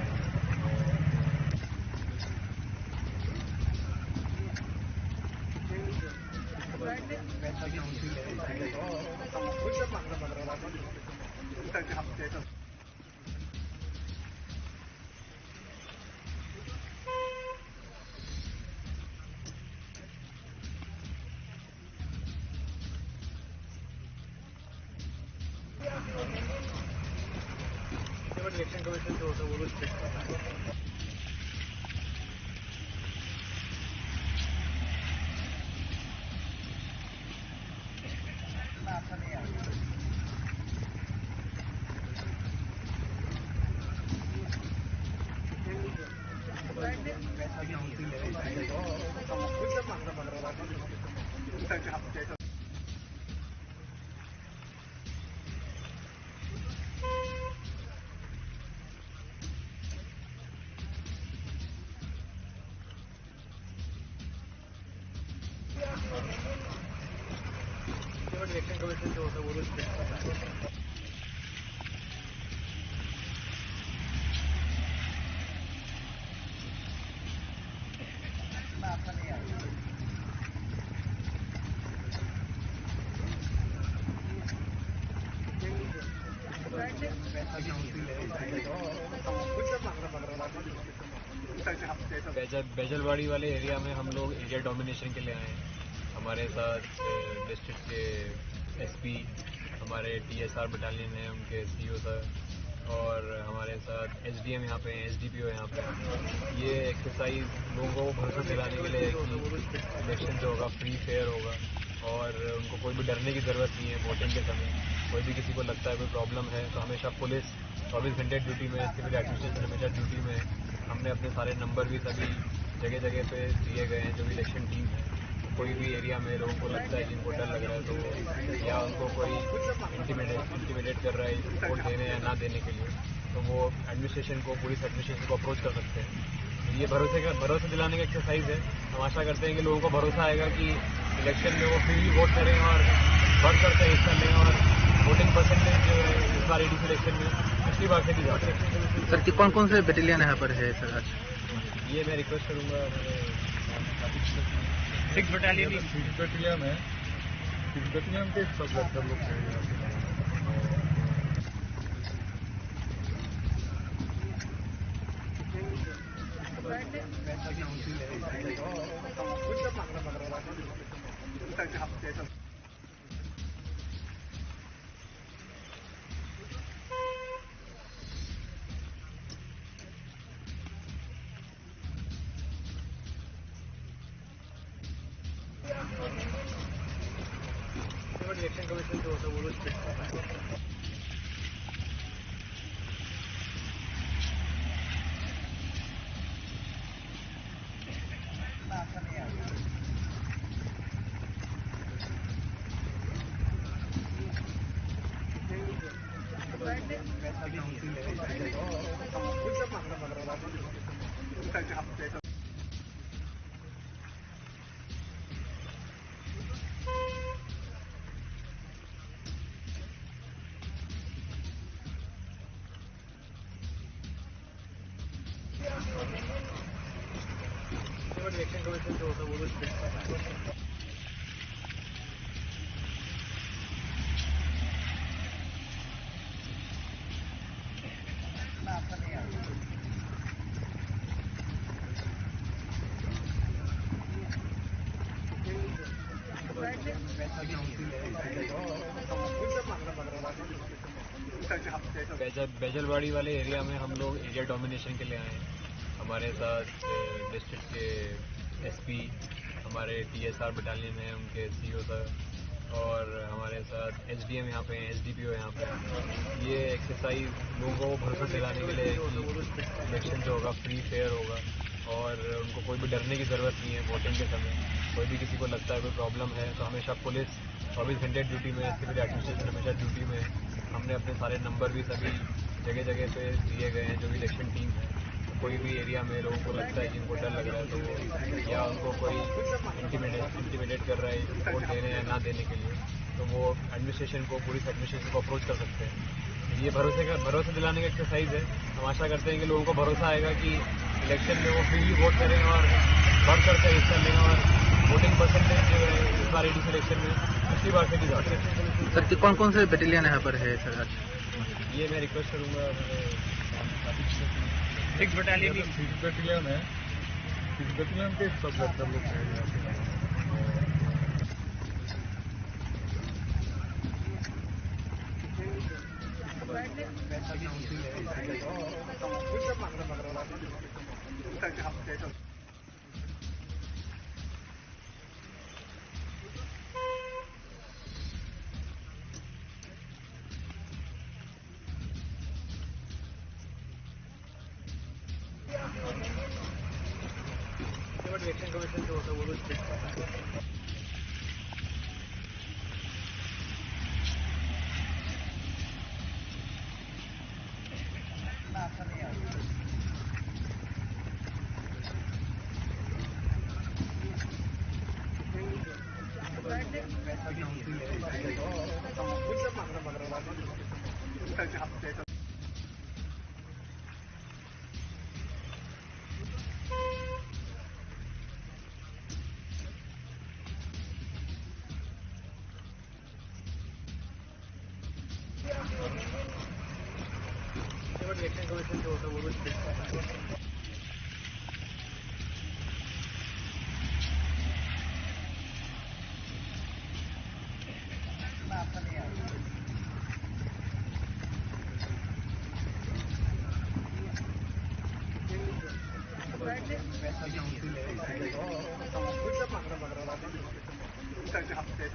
इलेक्शन कमीशन जो होता है वो भी स्ट्रिक्ट होता है। बेजल, बेजलवाड़ी वाले एरिया में हम लोग एरिया डोमिनेशन के लिए आए हैं। हमारे साथ, अ, डिस्ट्रिक्ट के एसपी, हमारे टीएसआर बटालियन है, उनके सीईओ सर, और हमारे साथ एसडीएम यहाँ पे हैं, एसडीपीओ यहाँ पे हैं। ये एक्सरसाइज लोगों को भरोसा दिलाने के लिए है कि इलेक्शन जो होगा, फ्री, फेयर होगा और उनको कोई भी डरने की ज़रूरत नहीं है। वोटिंग के समय कोई भी किसी को लगता है कोई प्रॉब्लम है, तो हमेशा पुलिस चौबीस घंटे ड्यूटी में है, सिविल एडमिनिस्ट्रेशन हमेशा ड्यूटी में है। हमने अपने सारे नंबर भी सभी जगह जगह पे दिए गए हैं, जो भी इलेक्शन टीम है। कोई भी एरिया में लोगों को लगता है कि इनको डर लग रहा है, तो या उनको कोई इंटिमिडेट इंटिमिडेट कर रहा है वोट देने या ना देने के लिए, तो वो एडमिनिस्ट्रेशन को, पुलिस एडमिनिस्ट्रेशन को अप्रोच कर सकते हैं। ये भरोसे का, भरोसा दिलाने का एक्सरसाइज है। हम आशा करते हैं कि लोगों को भरोसा आएगा कि इलेक्शन में वो फ्रीली वोट करें और बढ़ चढ़ कर हिस्सा लें और वोटिंग परसेंटेज जो है इस बार एडीसी इलेक्शन में पिछली बार से भी ज़्यादा है। सर, कि कौन कौन से बटालियन यहाँ पर है, सर, आज? ये मैं रिक्वेस्ट करूँगा हमारे सिक्स बटालियन। सिक्स बटालियन है। सिक्स बटालियन के सब वर्कर लोग हैं यहाँ पे। इलेक्शन कमीशन जो होता है, वो लोग चेक करता है। बैजल, बैजलवाड़ी वाले एरिया में हम लोग एरिया डोमिनेशन के लिए आए हैं। हमारे साथ, अ, डिस्ट्रिक्ट के एसपी, हमारे टीएसआर बटालियन है, उनके सीईओ सर, और हमारे साथ एसडीएम यहाँ पे हैं, एसडीपीओ यहाँ पे हैं। ये एक्सरसाइज लोगों को भरोसा दिलाने के लिए है कि इलेक्शन जो होगा, फ्री, फेयर होगा और उनको कोई भी डरने की ज़रूरत नहीं है। वोटिंग के समय कोई भी किसी को लगता है कोई प्रॉब्लम है, तो हमेशा पुलिस चौबीस घंटे ड्यूटी में है, सिविल एडमिनिस्ट्रेशन हमेशा ड्यूटी में है। हमने अपने सारे नंबर भी सभी जगह जगह पे दिए गए हैं, जो भी इलेक्शन टीम है। कोई भी एरिया में लोगों को लगता है कि इनको डर लग रहा है, तो वो या उनको कोई इंटिमिडेट इंटिमिडेट कर रहा है वोट देने या ना देने के लिए, तो वो एडमिनिस्ट्रेशन को, पुलिस एडमिनिस्ट्रेशन को अप्रोच कर सकते हैं। ये भरोसे का, भरोसा दिलाने का एक्सरसाइज है। हम आशा करते हैं कि लोगों को भरोसा आएगा कि इलेक्शन में वो फ्रीली वोट करें और बढ़ चढ़ कर हिस्सा लें और वोटिंग परसेंटेज जो है इस बार एडीसी इलेक्शन में पिछली बार से भी ज़्यादा है। सर, कि कौन कौन से बटालियन यहाँ पर है, सर, आज? ये मैं रिक्वेस्ट करूँगा हमारे सिक्स बटालियन। सिक्स बटालियन है। सिक्स बटालियन के सब वर्कर लोग हैं यहाँ पे।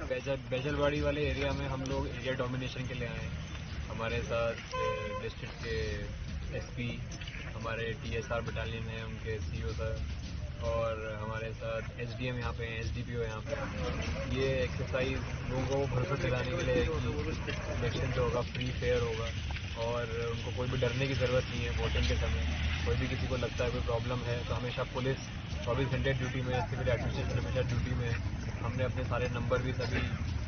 बैजल, बैजलवाड़ी वाले एरिया में हम लोग एरिया डोमिनेशन के लिए आए हैं। हमारे साथ, अ, डिस्ट्रिक्ट के एसपी, हमारे टीएसआर बटालियन है, उनके सीईओ सर, और हमारे साथ एसडीएम यहाँ पे हैं, एसडीपीओ यहाँ पे हैं। ये एक्सरसाइज लोगों को भरोसा दिलाने के लिए है कि इलेक्शन जो होगा, फ्री, फेयर होगा और उनको कोई भी डरने की ज़रूरत नहीं है। वोटिंग के समय कोई भी किसी को लगता है, कोई प्रॉब्लम है, तो हमेशा पुलिस चौबीस घंटे ड्यूटी में, सिविल एडमिनिस्ट्रेशन हमेशा ड्यूटी में है। हमने अपने सारे नंबर भी सभी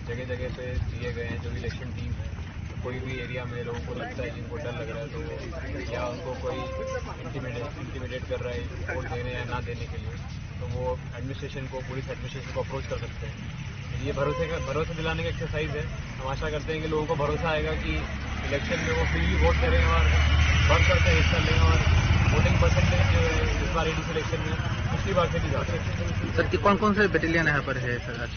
जगह जगह पे दिए गए हैं, जो भी इलेक्शन टीम है। तो कोई भी एरिया में लोगों को लगता है कि उनको डर लग रहा है, तो वो, या उनको कोई इंटिमिडेट इंटिमिडेट कर रहा है वोट देने या ना देने के लिए, तो वो एडमिनिस्ट्रेशन को, पुलिस एडमिनिस्ट्रेशन को अप्रोच कर सकते हैं। ये भरोसे का, भरोसा दिलाने का एक्सरसाइज है। हम आशा करते हैं कि लोगों को भरोसा आएगा कि इलेक्शन में वो फ्रीली वोट करें और बढ़ चढ़ कर हिस्सा लें और वोटिंग परसेंटेज जो है इस बार एडीसी इलेक्शन में पिछली बार से भी ज़्यादा है। सर, कि कौन कौन से बटालियन यहाँ पर है सर आज?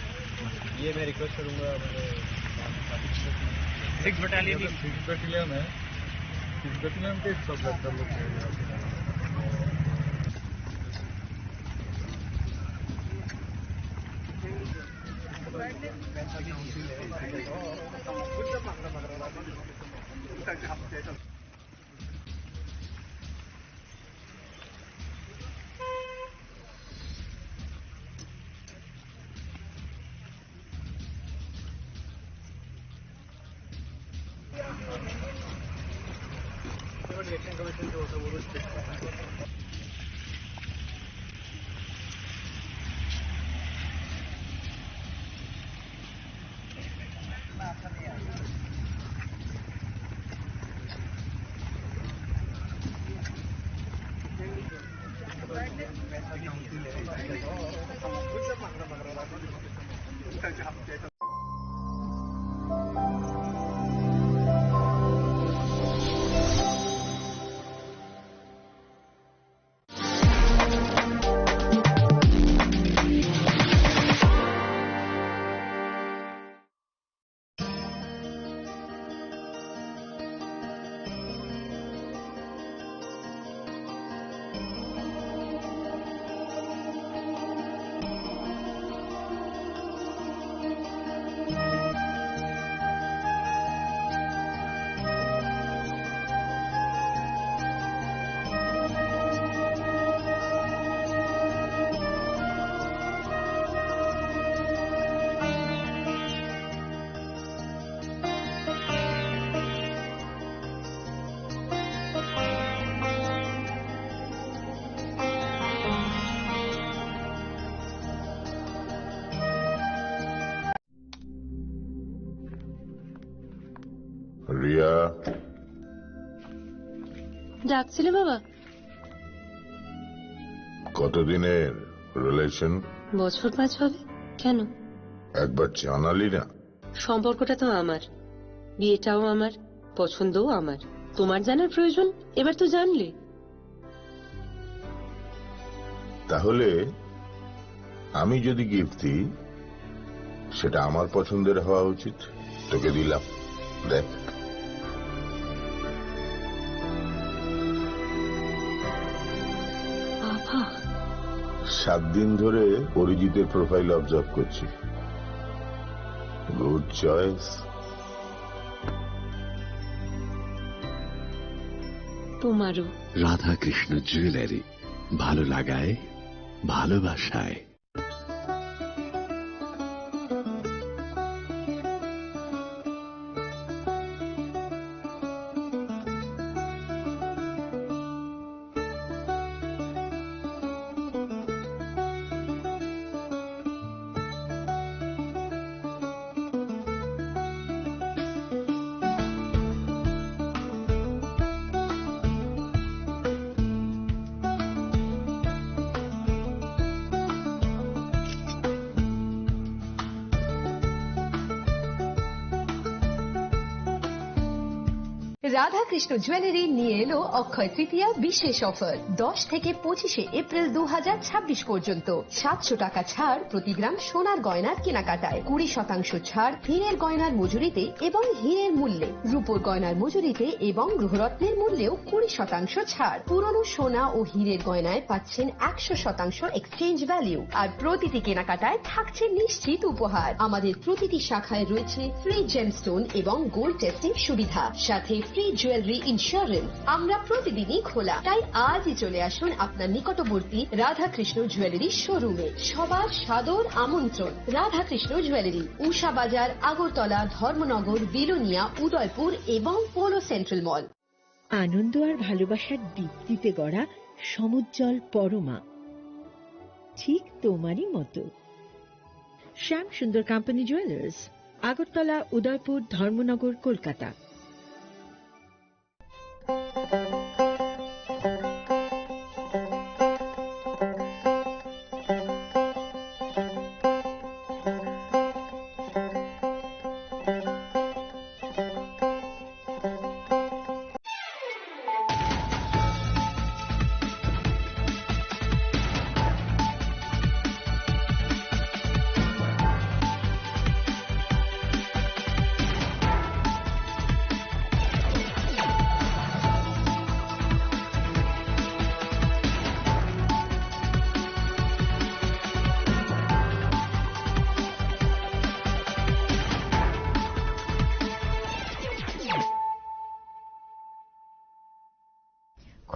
ये मैं रिक्वेस्ट करूँगा हमारे सिक्स बटालियन, सिक्स बटालियन है, सिक्स बटालियन के सब लड़का लोग हैं यहाँ पे। রিয়া। ডাকছিলে বাবা? কতদিনের রিলেশন? বছর পাঁচ হবে। কেন? একবার জানালি না। সম্পর্কটা তো আমার, বিয়েটাও আমার, পছন্দও আমার। তোমার জানার প্রয়োজন? এবার তো জানলে। তাহলে আমি যদি গিফট দিই, সেটা আমার পছন্দের হওয়া উচিত। তোকে দিলাম, দেখ। বাবা। সাত দিন ধরে অরিজিতের প্রোফাইল অবজার্ভ করছি। Good choice. তোমারও। রাধাকৃষ্ণ জুয়েলারি, ভালো লাগায়, ভালোবাসায়। রাধাকৃষ্ণ জুয়েলারি নিয়ে এলো অক্ষয় তৃতীয়া বিশেষ অফার। দশ থেকে পঁচিশে এপ্রিল দু হাজার ছাব্বিশ পর্যন্ত সাতশো টাকা ছাড় প্রতি গ্রাম সোনার গয়নার কেনাকাটায়, কুড়ি শতাংশ ছাড় হীরের গয়নার মজুরিতে এবং হীরের মূল্যে, রূপোর গয়নার মজুরিতে এবং গ্রহরত্নের মূল্যেও কুড়ি শতাংশ ছাড়। পুরনো সোনা ও হীরের গয়নায় পাচ্ছেন একশো শতাংশ এক্সচেঞ্জ ভ্যালু, আর প্রতিটি কেনাকাটায় থাকছে নিশ্চিত উপহার। আমাদের প্রতিটি শাখায় রয়েছে ফ্রি জেমস্টোন এবং গোল্ড টেস্টিং সুবিধা, সাথে ফ্রি জুয়েলারি ইন্স্যুরেন্স। আমরা প্রতিদিনই খোলা, তাই আজই চলে আসুন আপনার নিকটবর্তী রাধাকৃষ্ণ জুয়েলারি শোরুমে। সবার সাদর আমন্ত্রণ। রাধাকৃষ্ণ জুয়েলারি, উষা বাজার, আগরতলা, ধর্মনগর, বিলোনিয়া, উদয়পুর এবং পোলো সেন্ট্রাল মল। আনন্দ আর ভালোবাসার দীপ্তিতে গড়া সমুজ্জ্বল পরমা, ঠিক তোমারই মতো। শ্যাম সুন্দর কোম্পানি জুয়েলার্স, আগরতলা, উদয়পুর, ধর্মনগর, Kolkata.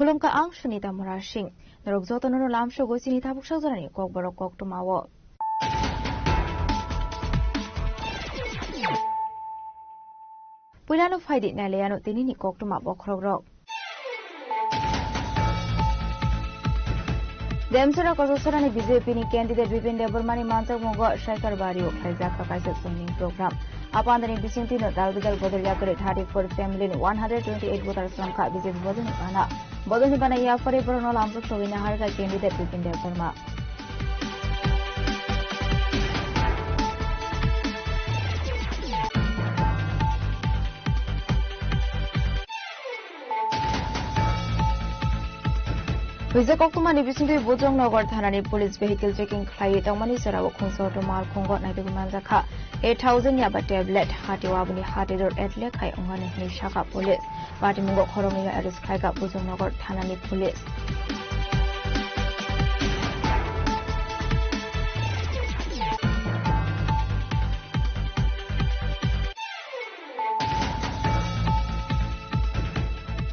Khulumkha, ang Sunita Murasing. Norok jotono no lamsogo chini tabuk sajorani kokborok koktwmao. Puilano phaidi nailaiano tinini koktwma bokhorokrok. Demsora Kososorani B J P ni candidate Bipin Debbarmani manjakmungo Shaikar Bario khlaijak kha kaisa joining program. Apandani bisingtwi no dal bidal bodol yakari thirty-four family ni one hundred twenty-eight voters rwngkha B J P bodolni bana. Bodolni bana yaphari borokno lamjak sogwi naharkha candidate Bipin Debbarma. Huijak koktwmani bisingtwi Bujongnagar thanani police vehicle checking khlaiwi tongmani jorao khungsa auto malkhungo naitugwi manjakha eight thousand yaba tablet, hatio aboni hati rot atle khai wngnani hinwi sakha police. Patimungo khoroknwino arrest khlaikha Bujongnagar thanani police.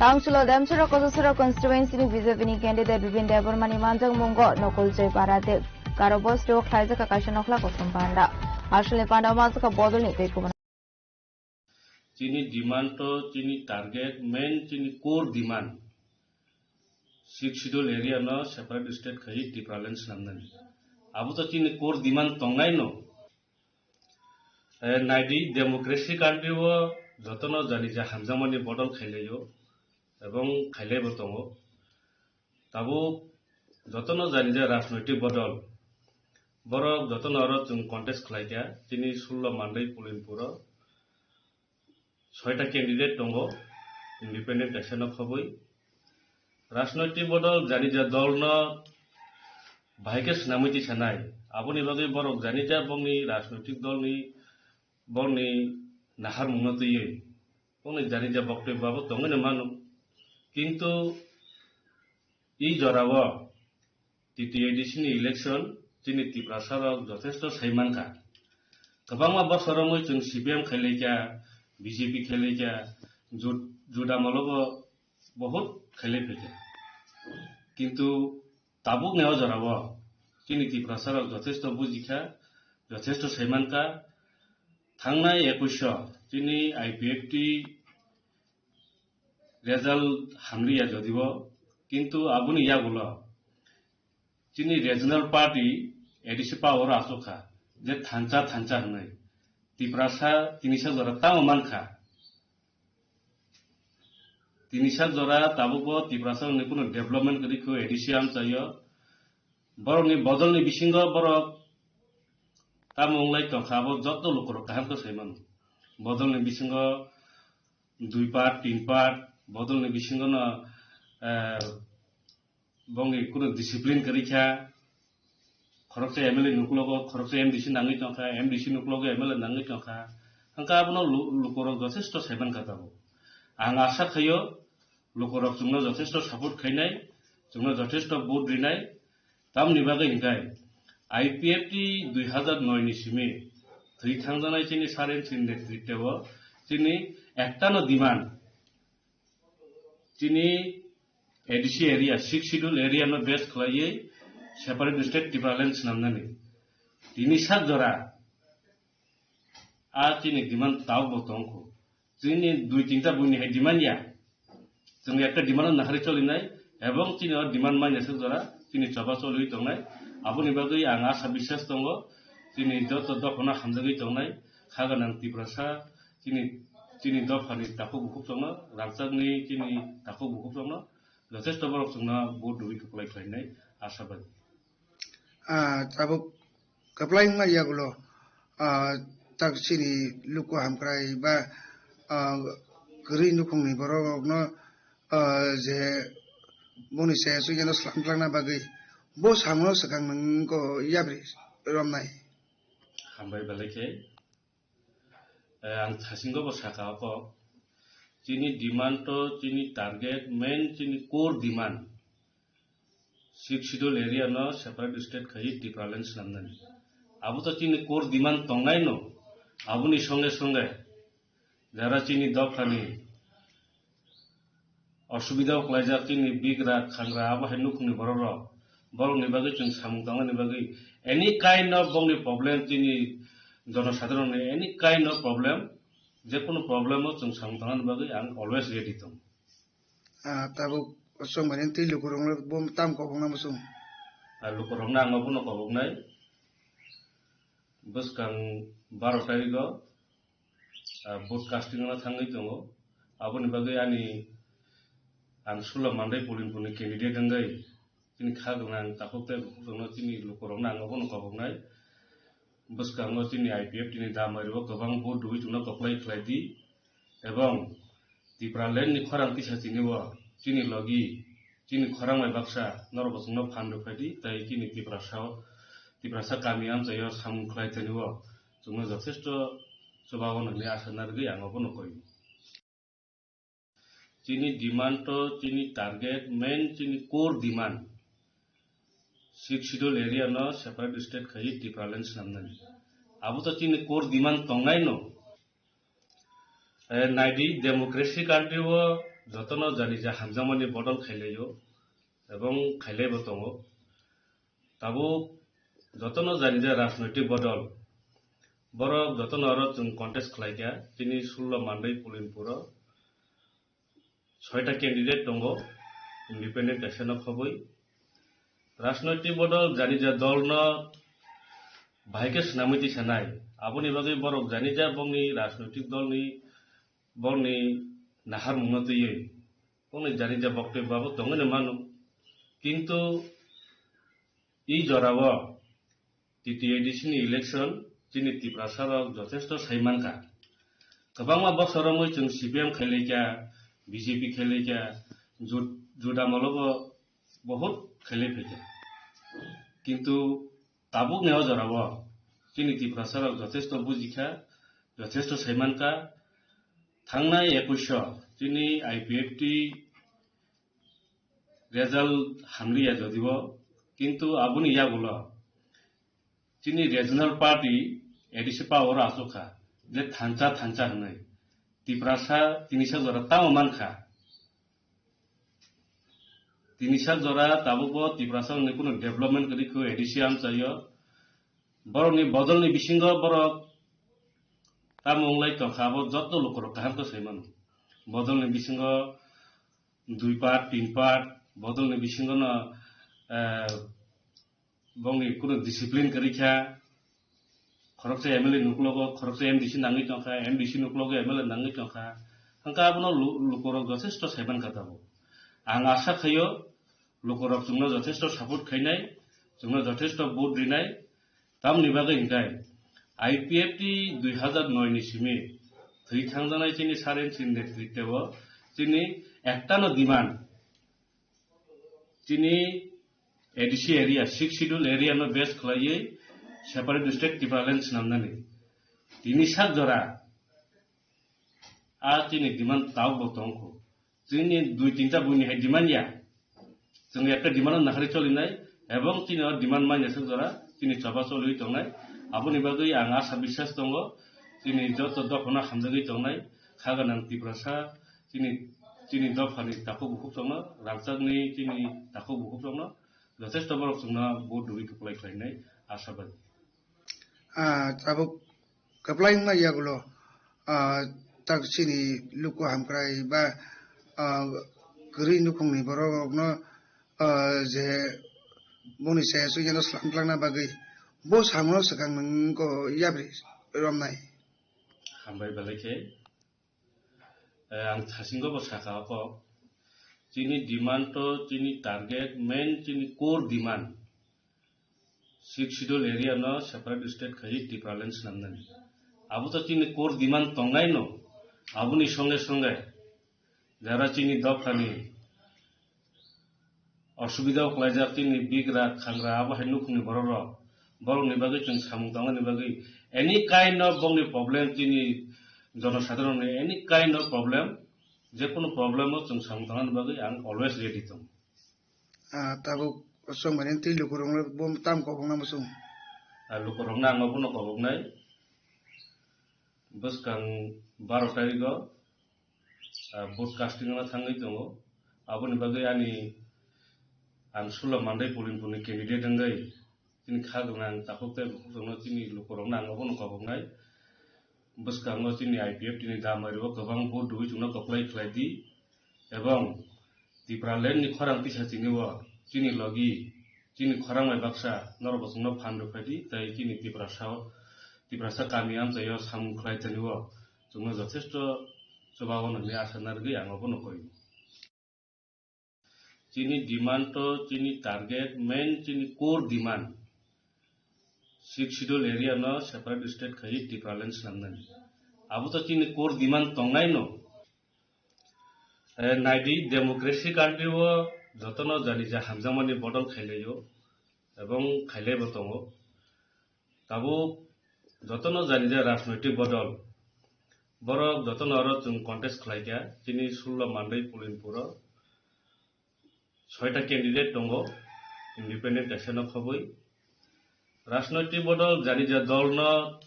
Tangchulo Demsora Kosasora constituency ni B J P ni candidate Bipin Debbarma ni manjakmungo Nokol Joy Para tei Garo Bosti o khlaijak kaisa nokhla kosom panda. Aswlni panda o manjakha bodolni tei kubun. Chini demand to, chini target, main chini core demand, Sixth Schedule area no separate state khai Tipraland swnamnani. Abo to chini core demand tongnai no. Eh, naidi, democracy country o jotono jani ja hamjakmani bodol khailaio, ebong khailaibo tongo. Tabuk jotono jani ja rajnoitik bodol, borok jotono oro chwng contest khlaikha, chini sullo Mandai Pulinpuro. Soita candidate tongo, independent kaisa no khobwi. Rajnoitik bodol jani ja dol no bahai khe swnamwi tisa nai. Aboni bagwi borok jani ja bongni rajnoitik dolni, bongni naharmungno twiwi bongni jani ja boktoi babo tongwi no mano. Kintu i jorao T T A D C ni election chini Tiprasa rok jothesto sai mankha. Kwbangma bosor wngwi chwng C P M khailaikha, B J P khailaikha, Jut-, Juda Molo bo bohut khailai phaikha. Kintu tabuk ni o jorao chini Tiprasa rok jothesto bujikha, jothesto sai mankha. Thangnai ekush o chini I P F T result hamliya jodibo, kintu aboni yagulo chini regional party A D C power o achukha je thansa thansa hwnwi. Tiprasa tinisa jora tamo mankha. Tinisa jora tabukbo Tiprasa hwnwi kunu development kwrwi kho A D C amchaio. Borokni bodolni bisingo borok tamo wnglai tongkha, abo joto lukurok kaham khe sai mano. Bodolni bisingo dui part, tin part, bodolni bisingono, eh, bongni kuno discipline kwrwi kha. Khoroksa M L A nuklogo, khoroksa M D C nangwi tongkha, M D C nuklogo M L A nangwi tongkha. Hwnkhe abono lu-, lukurok jothesto saiman kha tabuk. Ang asa khaio, lukurok chwngno jothesto support khainai, chwngno jothesto vote rinai. Tamni bagwi hwnkhe I P F T dui hazar noi ni simi thwi thangjaknai chini Saren chini netritwo chini ektano demand, chini A D C area, Sixth Schedule area no base khlaiwi separate state Tipraland swnamnani. Tini sak jora a chini demand tabuk bo tongkho. Chini dui tinta buini hai demand ya. Chwng ekta demand no naharwi cholinai, ebong chini o demand manya sak jora chini choba choliwi tongnai. Aboni bagwi ang asa biswas tongo, chini joto dophano hamjagwi tongnai, kha gwnang Tiprasa, chini, chini dophani takhuk bukhuk tongno, rangchakni chini takhuk bukhuk tongno, jothesto borok chwngno vote rwwi kwplai khlainai asabadi. Ah, tabuk kwplai wngma yagulo, ah, tak chini luku hamkrai ba, ah, kwrwi nukhungni borok rokno, ah, je boni saya sugeno slam tlangna bagwi bo samungno swkang nungko yabri romnai. Hambai belai khe, eh, ang thasingo bo saka o kok. Chini demand to, chini target, main chini core demand. Sixth Schedule area no separate state khai Tipraland swnamnani. Abo to chini core demand tongnai no. Aboni songe songe jara chini dophani osubida o klaijak chini bigra khangra abo hai nukhungni borok rok. Borokni bagwi chwng samung tangnani bagwi any kind of bongni problem chini jonosadharon ni any kind of problem, je kunu problem o chwng samung tangnani bagwi ang always ready tong. Ah, tabuk chwng bai twi lukurokno bo tam kobokna muchung. Ah, lukurokno ang obono koboknai. Bwskang baro tarikgo, ah, vote casting-no thangwi tongo. Aboni bagwi ani ang Sula Mandai Polinpurni candidate wngwi chini kha gwnang takhuk tei bukhuk rokno chini lukurokno ang obono koboknai. Bwskango chini I P F T ni damai rok kwbang vote rwwi chwngno kwplai khlai di, ebong Tipraland ni khorang tisa tini o chini logi, chini khorang bai baksa norok bo chwngno phan rw phai di, tei chini Tiprasa o, Tiprasa kami amchai o samung khlai thani o chwngno jothesto chubago hwnwi asa narwgwi ang obono koi. Chini demand to, chini target, main chini core demand, Sixth Schedule area no separate state khai Tipraland swnamnani. Abo to chini core demand tongnai no. Eh, naidi, democracy country o jotono jani ja hamjakmani bodol khailaio, ebong khailaibo tongo. Tabuk jotono jani je rajnoitik bodol, borok jotono oro chwng contest khlai kha, chini Sula Mandai Pulinpuro soita candidate tongo, independent kaisa no khobwi. Rajnoitik bodol jani je dol no bahai khe swnamwi tisa nai, aboni bagwi borok jani je bongni rajnoitik dol ni, bongni naharmung no twiwi. Bongni jani ja boktoi babo tongwi no mano. Kintu i jorao T T A D C ni election chini Tiprasa rok jothesto sai mankha. Kwbangma bosor wngwi chwng C P M khailai kha, B J P khailai kha, jut-, juda molo bo bohut khailai phaikha. Kintu tabuk ni o jorao chini Tiprasa rok jothesto bujikha, jothesto sai mankha. Thangnai ekush o chini I P F T result hamliya jodibo, kintu aboni yagulo chini regional party A D C power o achukha je thansa thansa hwnwi. Tiprasa tinisa jora tamo mankha. Tinisa jora tabukbo Tiprasa ni kunu development kwrwi kho A D C amchaio. Borokni bodolni bisingo borok tamo wnglai tongkha, abo joto lukurok kaham khe sai mano. Bodolni bisingo dui part, tin part, bodolni bisingono, eh, bongni kunu discipline kwrwi kha, khoroksa M L A nuklogo, khoroksa M D C nangwi tongkha, M D C nuklogo M L A nangwi tongkha. Hwnkhe abono lu-, lukurok jothesto saiman kha tabuk. Ang asa khaio, lukurok chwngno jothesto support khainai, chwngno jothesto vote rinai, tamni bagwi hwnkhe I P F T dui hazar noi ni simi thwi thangjaknai chini sir M C ni netritwo chini ektano demand, chini A D C area, Sixth Schedule area no base khlaiwi separate state Tipraland swnamnani. Tini sak jora a chini demand tabuk bo tongkho. Chini dui tinta buini hai demand ya. Chwng ekta demand no naharwi cholinai, ebong chini o demand manya sak jora chini choba choliwi tongnai. Aboni bagwi ang asa biswas tongo, chini joto dophano hamjagwi tongnai, kha gwnang Tiprasa, chini, chini dophani takhuk bukhuk tongno, rangchakni chini takhuk bukhuk tongno, jothesto borok chwngno vote rwwi kwplai khlainai asabadi. Ah, tabuk kwplai wngma yagulo, ah, tak chini luku hamkrai ba, ah, kwrwi nukhungni borok rokno, ah, je boni saya sui jano slam tlangna bagwi bo samungno swkang nungko yabri romnai. Hambai belai khe, eh, ang thasingo bo sakha o kok. Chini demand to, chini target, main chini core demand. Sixth Schedule area no separate state khai Tipraland swnamnani. Abo to chini core demand tongnai no. Aboni songe songe jara chini dophani osubida o klaijak chini bigra khangra abo hai nukhungni borok rok. Borokni bagwi chwng samung tangmani bagwi any kind of bongni problem chini jonosadharon ni any kind of problem, je kono problem o chwng samung tangmani bagwi ang always ready tong. Ah, tabuk chwng bai twi lukurok no bo tam kobokna muchung. Ah, lukurok no ang bono koboknai. Bwskang baro tarikh o, ah, vote casting no thangwi tongo. Aboni bagwi ani ang Sula Mandai Polinpurni candidate wngwi chini kha gwnang takhuk tei bukhuk rokno chini lukurok no ang bono koboknai. Bwskango chini I P F T ni damari o kwbang vote rwwi chwngno kwplai khlai di, ebong Tipraland ni khorang tisa chini o chini logi, chini khorang bai baksa norok bo chwngno phan rwphai di, tei chini Tiprasa o, Tiprasa kami amchai o samung khlai thani o chwngno jothesto chubago nangni asa narwgwi ang obono koi. Chini demand to, chini target, main chini core demand, Sixth Schedule area no separate state khai Tipraland swnamnani. Abo to chini core demand tongnai no. Eh, naidi, democracy country o jotono jani ja hamjakmani bodol khailaio, ebong khailaibo tongo. Tabuk jotono jani je rajnoitik bodol, borok jotono oro chwng contest khlai kha, chini Sula Mandai Polinpuro soita candidate tongo, independent kaisa no khobwi. Rajnoitik bodol jani je dolno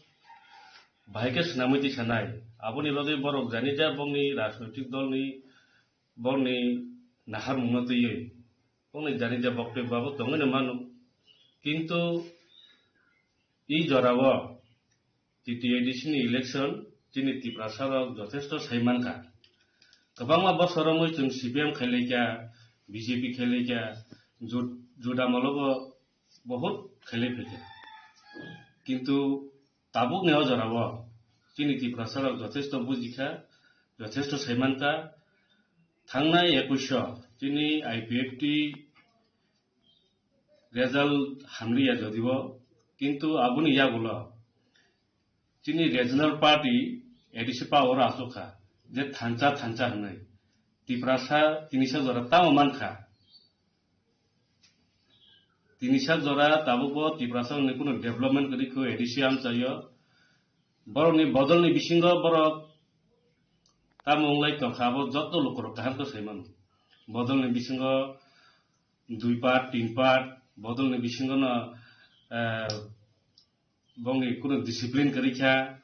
bahai khe swnamwi tisanai, aboni bagwi borok jani je bongni rajnoitik dolni, bongni naharmungno twiwi bongni jani je boktobyo bo tongwi no mano. Kintu i jorao T T A D C ni election chini Tiprasa rok jothesto sai mankha. Kwbangma bosor wngwi chwng C P M khailaikha, B J P khailaikha, Jut-, Jut Amolo bo bohut khailai phaikha. Kintu tabukni o jorao chini Tiprasa rok jothesto bujikha, jothesto sai mankha. Thangnai ekush o chini I P F T result hamliya jodibo, kintu aboni yagulo chini regional party A D C power o achukha je thansa thansa hwnwi. Tiprasa tinisa jora tamo mankha. Tinisa jora tabukbo Tiprasa ni kunu development kwrwi kho A D C amchaio. Borokni bodolni bisingo borok tamo wnglai tongkha, abo joto lukurok kaham khe sai mano. Bodolni bisingo dui part, tin part, bodolni bisingo no, eh, bongni kunu discipline kwrwi kha,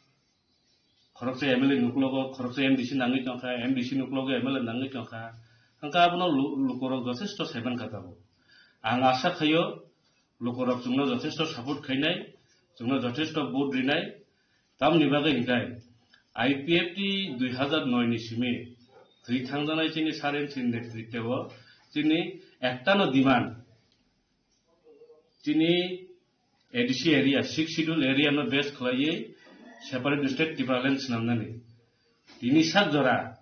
khoroksa M L A nuklogo, khoroksa M D C nangwi tongkha, M D C nuklogo M L A nangwi tongkha. Hwnkhe abono lu-, lukurok jothesto sai mankha tabuk. Ang asa khaio, lukurok chwngno jothesto support khainai, chwngno jothesto vote rinai, tamni bagwi hwnkhe I P F T dui hazar noi ni simi thwi thangjaknai chini sir M C ni netritwo chini ektano demand, chini A D C area, Sixth Schedule area no base khlaiwi separate state Tipraland swnamnani. Tini sak jora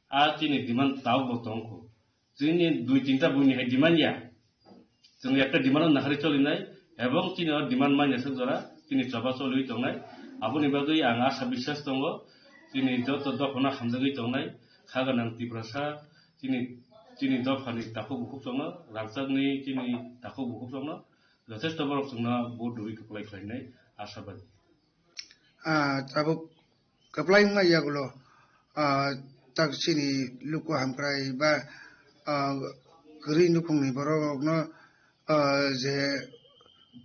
a chini demand tabuk bo tongkho. Chini dui tinta buini hai demand ya. Chwng ekta demand no naharwi cholinai, ebong chini o demand manya sak jora chini choba choliwi tongnai. Aboni bagwi ang asa biswas tongo, chini joto dophano hamjagwi tongnai, kha gwnang Tiprasa, chini, chini dophani takhuk bukhuk chwngno, rangchakni chini takhuk bukhuk chwngno, jothesto borok chwngno vote rwwi kwplai khlainai asabadi. Ah, tabuk kwplai wngma yagulo, ah, tak chini luku hamkrai ba, ah, kwrwi nukhungni borok rokno, ah, je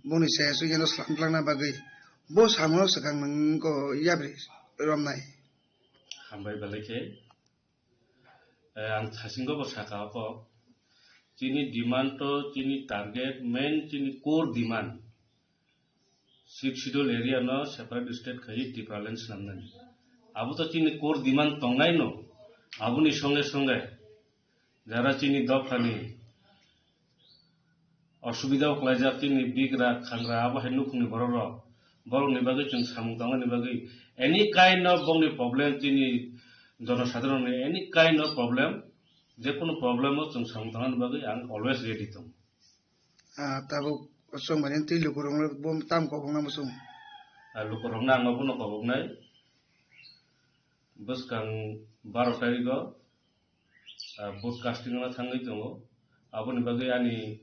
boni saya suyano slam tlangna bagwi bo samungo swkang nwng ko yapri romnai. Hambai belai khe, eh, ang thasingo bo saka o kok. Chini demand to, chini target, main chini core demand. Sixth Schedule area no separate state khai Tipraland swnamnani. Abo to chini core demand tongnai no. Aboni songe songe jara chini dophani osubida o klaijak chini bigra khangra abo hai nukhungni borok rok. Borokni bagwi chwng samung tangmani bagwi any kind of bongni problem chini jonosadharonni any kind of problem, jekunu problem o chwng samung tangmani bagwi ang always ready tongo. Ah, tabuk chwng bai twi lukurokno bo tam kobokna muchung. Ah, lukurokno ang obono koboknai. Bwskang baro tarikgo, ah, vote casting-o thangwi tongo. Aboni bagwi ani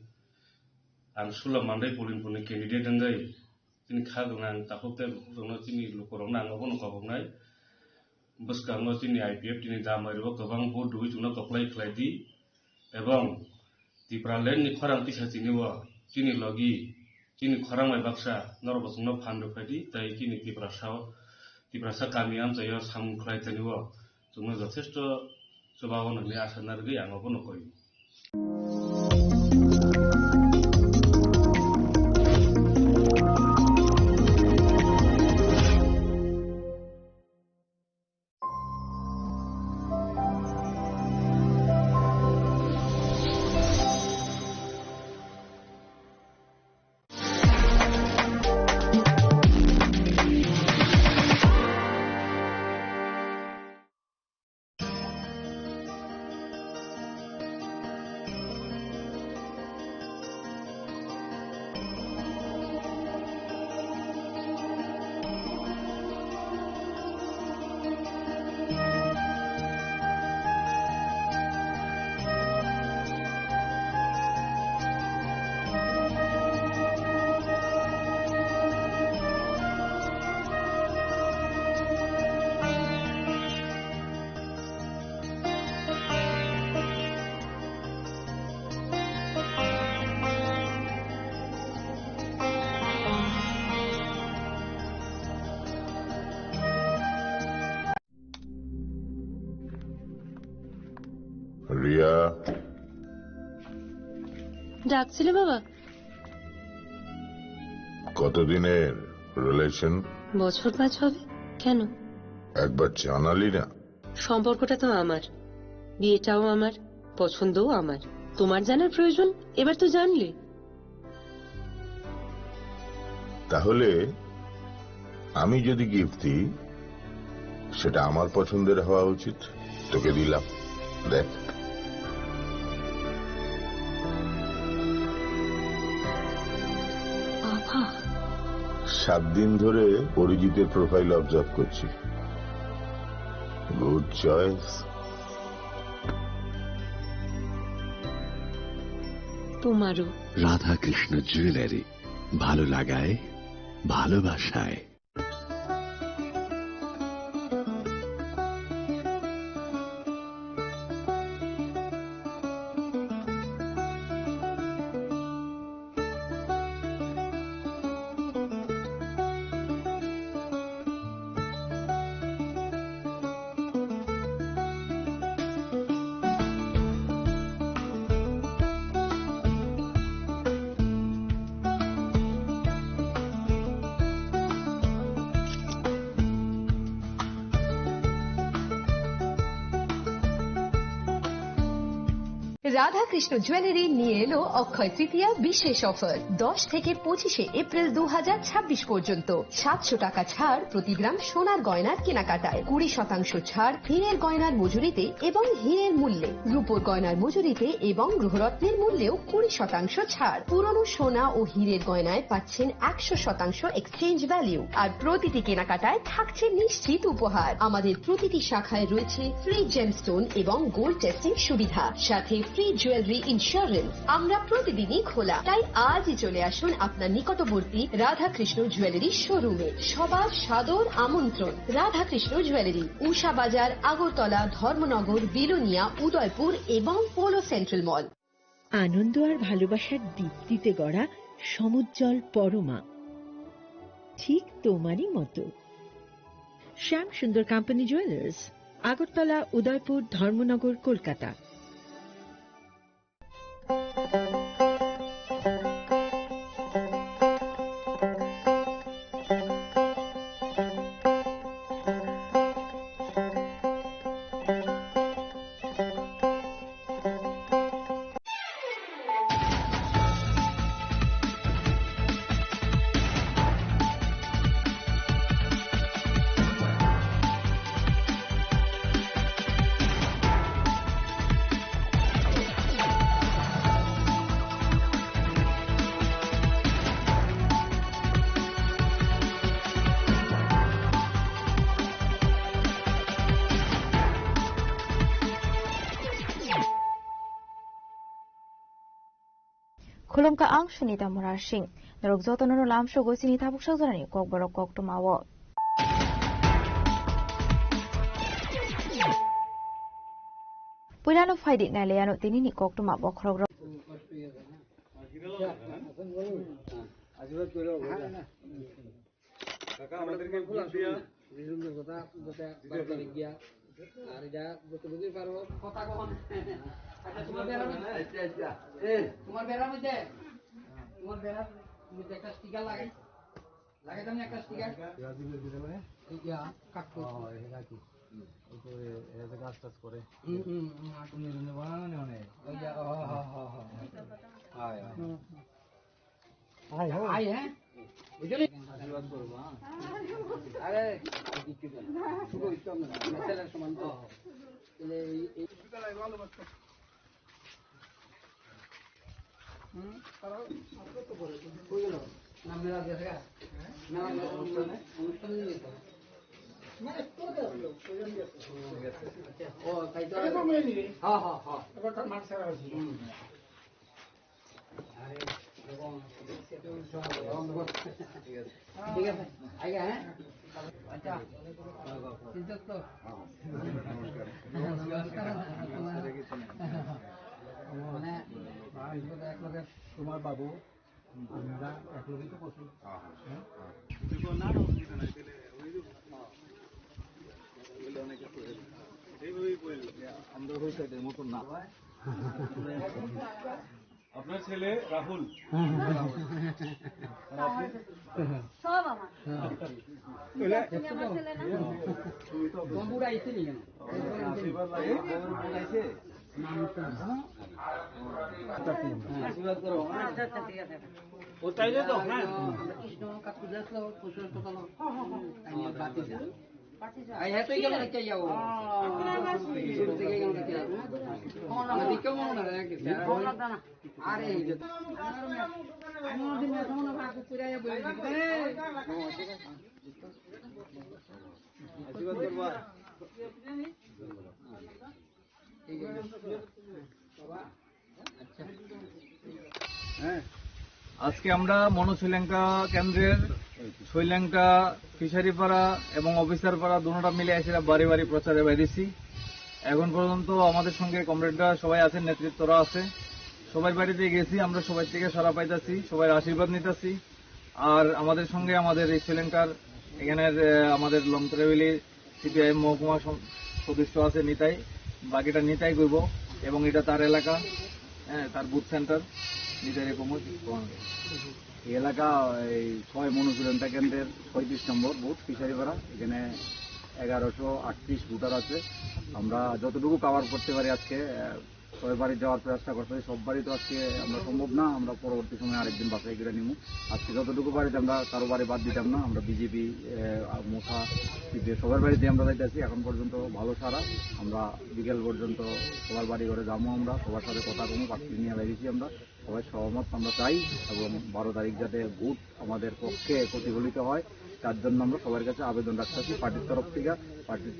ang Sula Mandai Polinpurni candidate wngwi chini kha gwnang takhuk tei bukhukno chini lukurokno ang obono koboknai. Bwskango chini I P F T ni damai rwo kwbang vote rwwi chwngno kwplai khlai di, ebong Tipraland ni khorang tisa tini o chini logi, chini khorang bai baksa norok bo chwngno phan rwphai di, tei chini Tiprasa o, Tiprasa kami amchai o samung khlai thani o chwngno jothesto chuba o nangni asa narwgwi ang obono koi. Riya. ডাকছিলে বাবা? কতদিনের রিলেশন? বছর পাঁচ হবে। কেন? একবার জানালি না। সম্পর্কটা তো আমার, বিয়েটাও আমার, পছন্দও আমার। তোমার জানার প্রয়োজন, এবার তো জানলে। তাহলে আমি যদি গিফট দিই, সেটা আমার পছন্দের হওয়া উচিত। তোকে দিলাম, দেখ। বাবা। সাত দিন ধরে অরিজিতের প্রোফাইল অবজার্ভ করছি। Good choice. তোমারও। রাধাকৃষ্ণ জুয়েলারি, ভালো লাগায়, ভালোবাসায়। রাধাকৃষ্ণ জুয়েলারি নিয়ে এলো অক্ষয় তৃতীয়া বিশেষ অফার। দশ থেকে পঁচিশে এপ্রিল দু হাজার ছাব্বিশ পর্যন্ত সাতশো টাকা ছাড় প্রতি গ্রাম সোনার গয়নার কেনাকাটায়, কুড়ি শতাংশ ছাড় হীরের গয়নার মজুরিতে এবং হীরের মূল্যে, রূপোর গয়নার মজুরিতে এবং গ্রহরত্নের মূল্যেও কুড়ি শতাংশ ছাড়। পুরনো সোনা ও হীরের গয়নায় পাচ্ছেন একশো শতাংশ এক্সচেঞ্জ ভ্যালু, আর প্রতিটি কেনাকাটায় থাকছে নিশ্চিত উপহার। আমাদের প্রতিটি শাখায় রয়েছে ফ্রি জেমস্টোন এবং গোল্ড টেস্টিং সুবিধা, সাথে ফ্রি জুয়েলারি ইন্স্যুরেন্স। আমরা প্রতিদিনই খোলা, তাই আজই চলে আসুন আপনার নিকটবর্তী রাধাকৃষ্ণ জুয়েলারি শোরুমে। সবার সাদর আমন্ত্রণ। রাধাকৃষ্ণ জুয়েলারি, উষা বাজার, আগরতলা, ধর্মনগর, বিলোনিয়া, উদয়পুর এবং পোলো সেন্ট্রাল মল। আনন্দ আর ভালোবাসার দীপ্তিতে গড়া সমুজ্জ্বল পরমা, ঠিক তোমারই মতো। শ্যাম সুন্দর কোম্পানি জুয়েলার্স, আগরতলা, উদয়পুর, ধর্মনগর, Kolkata. Khulumkha ang Sunita Murasing. Norok jotono no lamsogo chini tabuk sajorani kokborok koktwma o. Puilano phaidi nailaiano tinini koktwma bokhorokrok. কাকা, আমাদেরকে ভোট দিয়া। বিজেপির কথা, কথা বার্তা লিখিয়া। আর এটা যতটুকুই পারো। কথা কখন? আচ্ছা, তোমার বেড়ার মধ্যে। আচ্ছা, আচ্ছা। এ। তোমার বেড়ার মধ্যে। তোমার বেড়ার মধ্যে একটা স্টিকার লাগে। লাগে তো একটা স্টিকার? রাজীবের বিদ্যালয়ে? ইয়া, কাকু। ও, এখানে আর কি? হুম। ওই তো এ-, এরা তো গাছ টাছ করে। হুম, হুম, হুম, আর তুমি এমনি বানানো নেই অনেক। ওই যে, ও, হ, হ, হ, হ। হয়, হয়। হুম, হুম। আয়, হো। আয়, হ্যাঁ? বুঝলি? আশীর্বাদ করবো, হ্যাঁ? আরে, কিচ্ছু না। শুধু একটু আমরা ছেলের সমান তো। তাহলে এই, এই হুম, তারা কই গেল? না, মেলা গেছে গা? না, না, অনুষ্ঠানে? অনুষ্ঠানে নিয়ে গেছে। না, একটু আগে আসলো, ওই জন্য গেছে। আচ্ছা, ও, তাই তো। এটা তো মেয়ে নিয়ে। হ্যাঁ, হ্যাঁ, হ্যাঁ। এবার তার মার ছাড়া হয়েছে। হুম। আরে, এরকম, ঠিক আছে। আগে, হ্যাঁ? আচ্ছা। চিন্তা তো? মানে, তোমার বাবু, আমরা এক লগে তো করছি। হ্যাঁ? এইভাবেই কইল, যে আমরা হই সাইডের মতন না। আপনার ছেলে রাহুল। আর আপনি? সব আমার। হ্যাঁ। তুমি আমার ছেলে না? তুমি তো বন্ধুরা এসে নিলেন। আশীর্বাদ লাগে, বউর বোন আইছে। আশীর্বাদ করো, হ্যাঁ? আচ্ছা, আচ্ছা, ঠিক আছে। ও চাইলে তো, হ্যাঁ। কৃষ্ণ, কাকুদাস, পুরুষোত্তম। হ্যাঁ, হ্যাঁ, হ্যাঁ। আই হ্যাঁ, তো এখানে রেখে যাও। শুরু থেকে এখানে রেখে যাও। আমার দিকেও মনে হয়, হ্যাঁ, কিছু। আরে, এই যে। আমি ওদিন এসে মনে হয়, কাকু পুরাইয়া বলে দিবে। আশীর্বাদ করবা। হ্যাঁ, আজকে আমরা মনো শ্রীলঙ্কা কেন্দ্রের শ্রীলঙ্কা ফিশারি পাড়া এবং অফিসার পাড়া দুটোটা মিলে এসে বাড়ি বাড়ি প্রচারে বাইরেছি। এখন পর্যন্ত আমাদের সঙ্গে কমরেডরা সবাই আছেন, নেতৃত্বরা আছে, সবার বাড়িতে গেছি, আমরা সবাই থেকে সারা পাইতাছি, সবার আশীর্বাদ নিতাছি। আর আমাদের সঙ্গে আমাদের এই শ্রীলঙ্কার এখানের, আহ, আমাদের লংত্রাভেলি সিপিআইএম মহকুমা সম-, সদস্য আছে নিতাই, বাকিটা নিতাই কইব এবং এটা তার এলাকা, হ্যাঁ, তার বুথ সেন্টার, নিতাই রে কমল। এই এলাকা এই ছয় মনো শ্রীলঙ্কা কেন্দ্রের পঁয়ত্রিশ নম্বর বুথ ফিশারিপাড়া, এখানে এগারোশো আটত্রিশ ভোটার আছে। আমরা যতটুকু কভার করতে পারি আজকে, আহ, সবার বাড়ি যাওয়ার চেষ্টা করতেছি। সব বাড়ি তো আজকে আমরা সম্ভব না, আমরা পরবর্তী সময় আরেকদিন বাছাই করে নিব। আজকে যতটুকু বাড়িতে আমরা কারো বাড়ি বাদ দিতাম না, আমরা বিজেপি, মোসা, সিপিএম সবার বাড়িতে আমরা যাইতেছি। এখন পর্যন্ত ভালো সাড়া। আমরা বিকেল পর্যন্ত সবার বাড়ি ঘরে যাবো, আমরা সবার সাথে কথা বলবো, পার্টি নিয়ে বেরিয়েছি আমরা। সবাই সহমত আমরা চাই এবং বারো তারিখ যাতে ভোট আমাদের পক্ষে প্রতিফলিত হয়, তার জন্য আমরা সবার কাছে আবেদন রাখতেছি পার্টির তরফ থেকে, পার্টির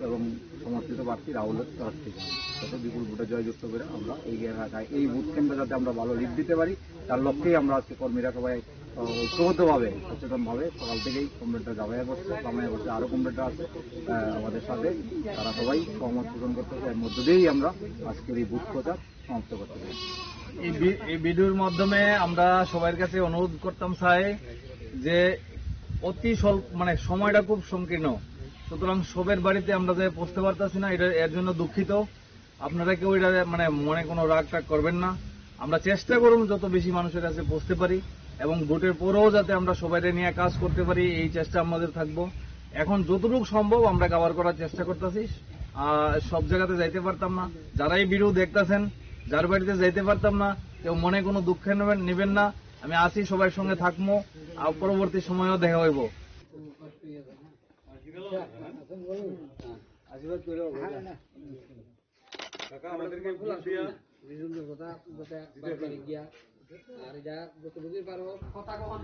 এবং সমর্থিত প্রার্থী রাহুলের তরফ থেকে, যাতে বিপুল ভোটে জয়যুক্ত করে আমরা এই এলাকায় এই ভোট কেন্দ্রে যাতে আমরা ভালো লিড দিতে পারি, তার লক্ষ্যেই আমরা আজকে কর্মীরা সবাই, আহ, ঐক্যবদ্ধভাবে, সচেতনভাবে সকাল থেকেই কমরেডরা জামাইয়া বসছে, জামাইয়া বসছে, আরও কমরেডরা আছে, আহ, আমাদের সাথে, তারা সবাই সহমত পোষণ করতেছে। এর মধ্য দিয়েই আমরা আজকের এই ভোট প্রচার সমাপ্ত করতে চাই। এই ভি-, এই ভিডিওর মাধ্যমে আমরা সবার কাছে অনুরোধ করতাম চাই যে অতি স্বল্প, মানে, সময়টা খুব সংকীর্ণ, সুতরাং সবের বাড়িতে আমরা যে পৌঁছতে পারতাছি না, এটা, এর জন্য দুঃখিত। আপনারা কেউ এটা, মানে, মনে কোনো রাগ টাগ করবেন না। আমরা চেষ্টা করুন যত বেশি মানুষের কাছে পৌঁছতে পারি এবং ভোটের পরেও যাতে আমরা সবাইকে নিয়ে কাজ করতে পারি, এই চেষ্টা আমাদের থাকবো। এখন যতটুকু সম্ভব আমরা কভার করার চেষ্টা করতেছি। আহ, সব জায়গাতে যাইতে পারতাম না, যারা এই ভিডিও দেখতাছেন, যার বাড়িতে যাইতে পারতাম না, কেউ মনে কোনো দুঃখ নেবেন, নেবেন না। আমি আছি, সবার সঙ্গে থাকবো, আর পরবর্তী সময়ও দেখা হইব। আশীর্বাদ করে। কাকা, আমাদেরকে ভোট দিয়া রিজুলদের কথা যাতে বারবার গিয়া আর এটা যতটুকুই পারো কথা কখন।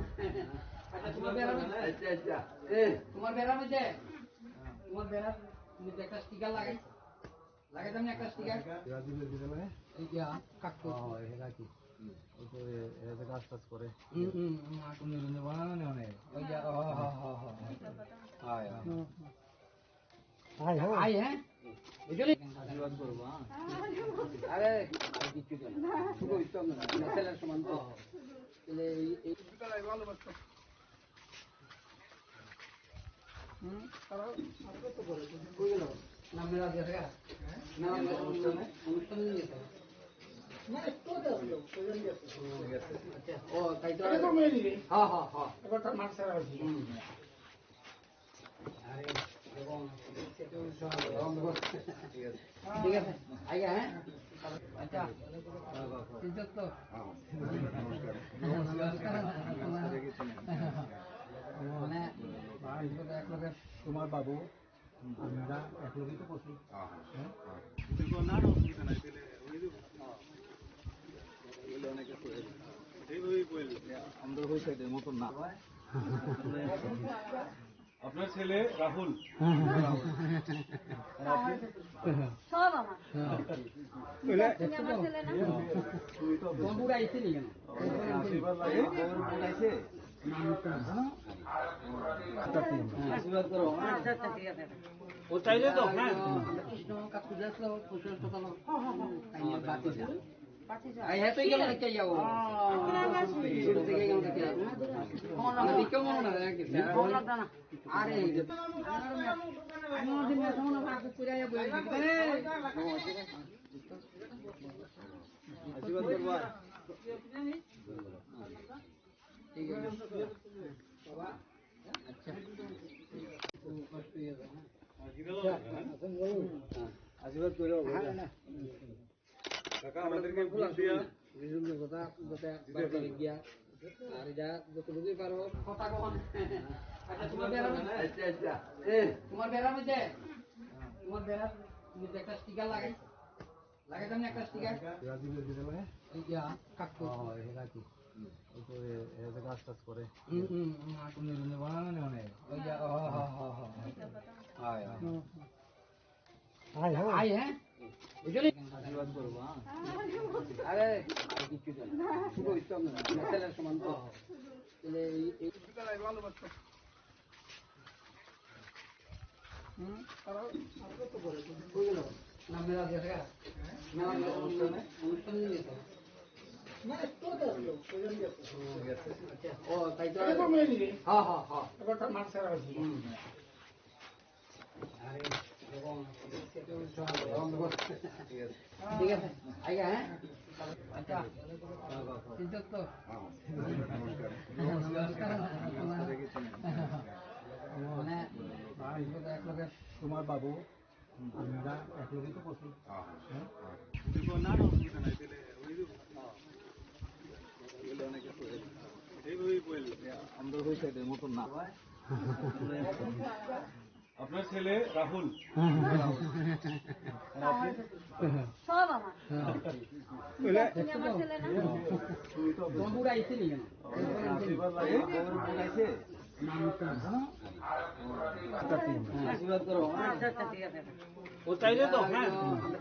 আচ্ছা, তোমার বেড়া হইছে? আচ্ছা, আচ্ছা। এ। তোমার বেড়া হইছে? তোমার বেড়া মধ্যে একটা স্টিকার লাগাই। লাগাই দাম একটা স্টিকার। রাজীবের দিকে লাগে? এই যে কাকু। ও, এটা কি? ওই তো এ, এরা যে কাজ টাজ করে। হুম, হুম, হুম, আর কোনো দিন বানানো নেই অনেক। ওই যে, ও, হ, হ, হ, হ। হয়, হয়। হুম, হুম। আয়, হ্যাঁ? আয়, হ্যাঁ? বুঝলি? আশীর্বাদ করবো, হ্যাঁ? আরে, আর কিচ্ছু কেন? শুভ উত্তম না, ছেলের সমান তো। তাহলে এই, এই হুম, তারা আজকে তো বলে, বুঝে গেল। নাম মেলা দিয়ে থাকে? না, না, অনুষ্ঠানে, অনুষ্ঠানে নিয়ে যেতে হবে। না, একটু আগে আসলো, ওই জন্য আসলো। আচ্ছা, ও, তাই তো। এটা তো মেয়ে নিবে। হ্যাঁ, হ্যাঁ, হ্যাঁ। এবার তার মাঠ ছাড়া হয়েছে। হুম। আরে, এবং সেটাও সব বন্ধ করছে। ঠিক আছে। ঠিক আছে, আগে, হ্যাঁ? আচ্ছা, ঠিক আছে তো? মানে, এক লোকের তোমার বাবু, আমরা এক লোকেই তো করছি। হ্যাঁ? আমরা ওই সাইডের মতন না। আপনার ছেলে রাহুল। সব আমার। তুমি আমার ছেলে না? আশীর্বাদ লাগে। আশীর্বাদ করো। আচ্ছা, আচ্ছা, ঠিক আছে। ও চাইলে তো, হ্যাঁ। কৃষ্ণ কাকু যাস তো, কুশল সকাল। তাই নিয়ে বাতি যা। আই হ্যাঁ, তুই গেলে কে যাও? শুরু থেকে গেলে কে যাও? ফোন না, দিকে মনে না রাখে। ফোন না, না। আরে, আমি ওদিন না, ফোন না, ভাগ করে আয়া বই। আশীর্বাদ করবা। ঠিক আছে। বাবা। আচ্ছা। আশীর্বাদ করো। হ্যাঁ। কাকা, আমাদেরকে ভোট দিয়া রিজুলদের কথা, কথা বারবার গিয়া। আর এটা যতটুকুই পারো। কথা কখন? আচ্ছা, তোমার বেড়া হইছে? আচ্ছা, আচ্ছা। এ। তোমার বেড়া হইছে? তোমার বেড়ার মধ্যে একটা স্টিকার লাগাই। লাগাই দাও না একটা স্টিকার। রাজীবের দিকে লাগে? এই যে কাকু। ও, এই কাকু। ওই তো এ, এ যে কাজ টাজ করে। হুম, হুম, হুম, আর তুমি রুমে বানানো নেই অনেক। ওই যে, ও, হ, হ, হ, হ। হয়, হয়। হুম, হুম। আয়, হ্যাঁ। আয়, হ্যাঁ। বুঝলি? আশীর্বাদ করবো, হ্যাঁ। আরে, আর কিচ্ছু জানি না। শুভ উত্তম না। ছেলের সমান তো। তাহলে এই, এই হুম, তারা আজকে তো বলে, বুঝলি? কই গেল? না, মেলা দিয়ে থাকে। না, না, অনুষ্ঠানে, অনুষ্ঠানে নিয়ে যেতে হবে। না, একটু আগে আসলো, ওই জন্য আসলো। আচ্ছা, ও, তাই তো। এটা তো মেয়ে নিবে। হ্যাঁ, হ্যাঁ, হ্যাঁ। এবার তার মাঠ ছাড়া হয়েছে। হুম। আরে, এবং সেটা হচ্ছে আমার বন্ধ করতে। ঠিক আছে। ঠিক আছে, আগে, হ্যাঁ? আচ্ছা, ঠিক আছে তো? মানে, এক লোকের তোমার বাবু, আমরা এক লোকেই তো করছি। হ্যাঁ? আমরা ওই সাইডের মতন না। আপনার ছেলে রাহুল। আর আপনি? সব আমার। হ্যাঁ। তুমি তো, তুমি আমার ছেলে না? আশীর্বাদ লাগে, বউর বোন আছে? আশীর্বাদ করো। আচ্ছা, আচ্ছা, ঠিক আছে। ও চাইলে তো, হ্যাঁ।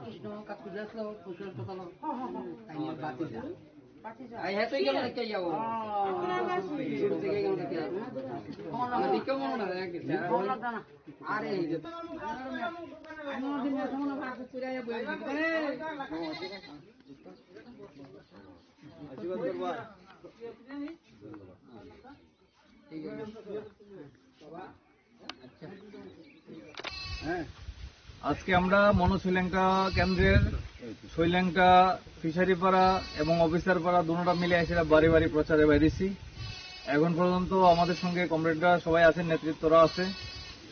কৃষ্ণ, কাকুলি আসলো, কৃষ্ণ তো কালো। তাই নিয়ে বাতি যা। আই হ্যাঁ, তো গেল দেখতে যাবো। শুরু থেকে গেল দেখতে যাবো। আমার দিকে মনে হয়, এক দিকে। আরে, এই যে। আমি ওদিন এসে মনে হয়, চুরি আইয়া বইয়া দিতে পারে। আশীর্বাদ করবা। হ্যাঁ। আজকে আমরা মনো শ্রীলঙ্কা কেন্দ্রের শ্রীলঙ্কা ফিশারি পাড়া এবং অফিসার পাড়া দুটোটা মিলে এসে বাড়ি বাড়ি প্রচারে বাইরেছি। এখন পর্যন্ত আমাদের সঙ্গে কমরেডরা সবাই আছেন, নেতৃত্বরা আছে,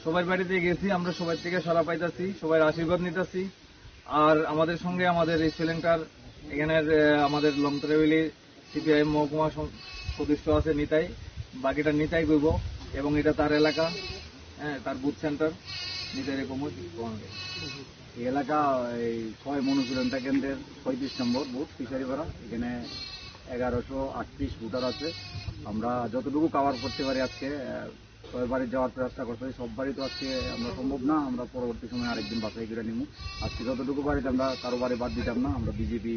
সবার বাড়িতে গেছি, আমরা সবাই থেকে সারা পাইতাছি, সবার আশীর্বাদ নিতাছি। আর আমাদের সঙ্গে আমাদের এই শ্রীলঙ্কার এখানের, আহ, আমাদের লংতরাভেলি সিপিআইএম মহকুমা সং-, সদস্য আছে নিতাই, বাকিটা নিতাই কইব এবং এটা তার এলাকা, হ্যাঁ, তার বুথ সেন্টার, নিতাই এরকম হচ্ছে। এই এলাকা এই ছয় মনুষ্যরণটা কেন্দ্রের পঁয়ত্রিশ নম্বর বুথ ফিশারিপাড়া। এখানে এগারোশো আটত্রিশ ভোটার আছে। আমরা যতটুকু কভার করতে পারি আজকে, আহ, সব বাড়ি যাওয়ার চেষ্টা করতে, সব বাড়ি তো আজকে আমরা সম্ভব না, আমরা পরবর্তী সময় আরেকদিন বাছাই করে নিব। আজকে যতটুকু বাড়িতে আমরা কারো বাড়ি বাদ দিতাম না, আমরা বিজেপি,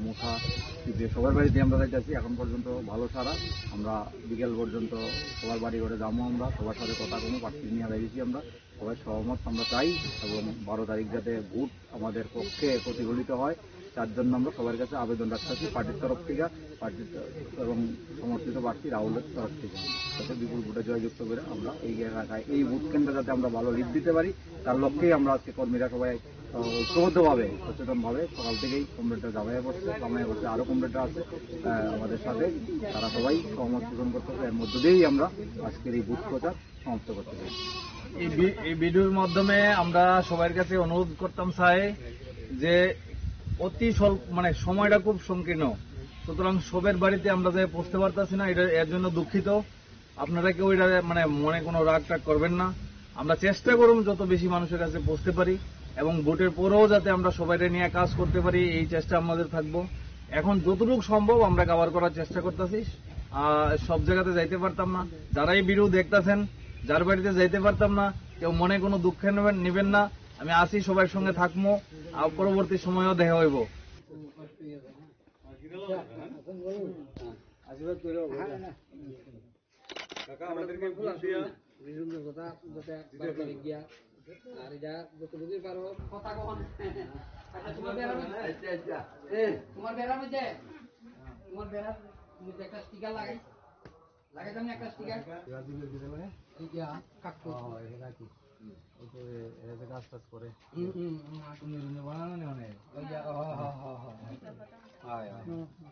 মোথা, সিপিএম সবার বাড়িতে আমরা যাইতেছি। এখন পর্যন্ত ভালো সারা, আমরা বিকেল পর্যন্ত সবার বাড়ি ঘরে যাবো, আমরা সবার সাথে কথা কোনো পার্টি নিয়ে বেরিয়েছি আমরা। সবাই সহমত আমরা চাই এবং বারো তারিখ যাতে ভোট আমাদের পক্ষে প্রতিফলিত হয়, তার জন্য আমরা সবার কাছে আবেদন রাখতেছি পার্টির তরফ থেকে, পার্টির তরফ এবং সমর্থিত প্রার্থী রাহুলের তরফ থেকে, যাতে বিপুল ভোটে জয়যুক্ত করে আমরা এই এলাকায় এই ভোট কেন্দ্রে যাতে আমরা ভালো লিড দিতে পারি, তার লক্ষ্যেই আমরা আজকে কর্মীরা সবাই, আহ, ঐক্যবদ্ধভাবে, সচেতনভাবে সকাল থেকেই কমরেডরা জামাইয়া পড়ছে, জামাইয়া পড়ছে, আরও কমরেডরা আছে, আহ, আমাদের সাথে, তারা সবাই সহমত পোষণ করতেছে। এর মধ্য দিয়েই আমরা আজকের এই ভোট প্রচার সমাপ্ত করতে চাই। এই ভি-, এই ভিডিওর মাধ্যমে আমরা সবার কাছে অনুরোধ করতাম চাই যে অতি স্বল্প, মানে, সময়টা খুব সংকীর্ণ, সুতরাং সবের বাড়িতে আমরা যে পৌঁছতে পারতাছি না, এটা, এর জন্য দুঃখিত। আপনারা কেউ এটা, মানে, মনে কোনো রাগ টাগ করবেন না। আমরা চেষ্টা করুম যত বেশি মানুষের কাছে পৌঁছতে পারি এবং ভোটের পরেও যাতে আমরা সবাইকে নিয়ে কাজ করতে পারি, এই চেষ্টা আমাদের থাকবো। এখন যতটুকু সম্ভব আমরা কভার করার চেষ্টা করতেছি। আহ, সব জায়গাতে যাইতে পারতাম না। যারা এই ভিডিও দেখতাছেন, যার বাড়িতে যাইতে পারতাম না, কেউ মনে কোনো দুঃখে নেবেন, নেবেন না। আমি আছি, সবার সঙ্গে থাকবো। আর পরবর্তী সময়ও দেখা হইব। আশীর্বাদ করে। কাকা, আমাদেরকে ভোট দিয়া। বিজেপির কথা, কথা একবার করে গিয়া। আর এটা যতটুকুই পারো। কথা কখন? আচ্ছা, তোমার বেড়া বুঝছে? আচ্ছা, আচ্ছা। এ, তোমার বেড়া বুঝছে? তোমার বেড়ার মধ্যে একটা স্টিকার লাগাই। লাগাই দাও না একটা স্টিকার। রাজীবের কি জানো? এই যে, কাকু। ও, এটা কি? ওই তো, এ, এ, যে গাছ টাছ করে। হুম, হুম, হুম, আসলে। রুমে রুমে বানানো নেই অনেক। ওই যে, ও, হ, হ, হ, হ। হয়, হয়। হুম, হুম।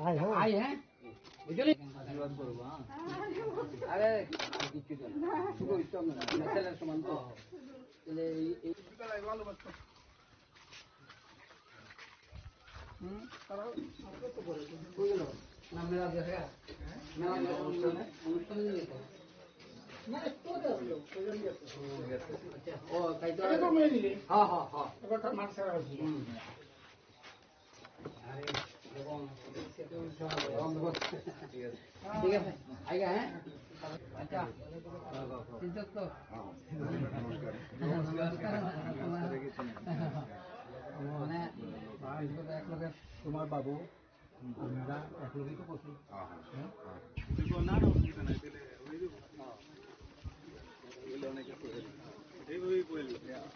আয়, হো। আয়, হ্যাঁ? বুঝলি? আশীর্বাদ করবো, হ্যাঁ? আরে, আর কিচ্ছু জানি না। শুধু ইচ্ছা মনে হয়। ছেলের সমান তো। তাহলে এই, এই হুম, তারা কই গেল? না, মেলা দেখা। মেলা অনুষ্ঠানে, অনুষ্ঠানে নিয়ে যেতে। না, একটু আগে আসলো, ওই জন্য গেছে। আচ্ছা, ও, তাই তো। এটা তো মেয়ে নিলে। হ্যাঁ, হ্যাঁ, হ্যাঁ। এবার তার মার ছাড়া হয়েছে। হুম। ঠিক আছে। আইগা, হ্যাঁ? আচ্ছা। চিনছস তো? মানে, এক লগে তোমার বাবু, আমরা এক লগেই তো করছি। হ্যাঁ? না, না, অসুবিধা নাই, তাহলে হয়ে যাবে।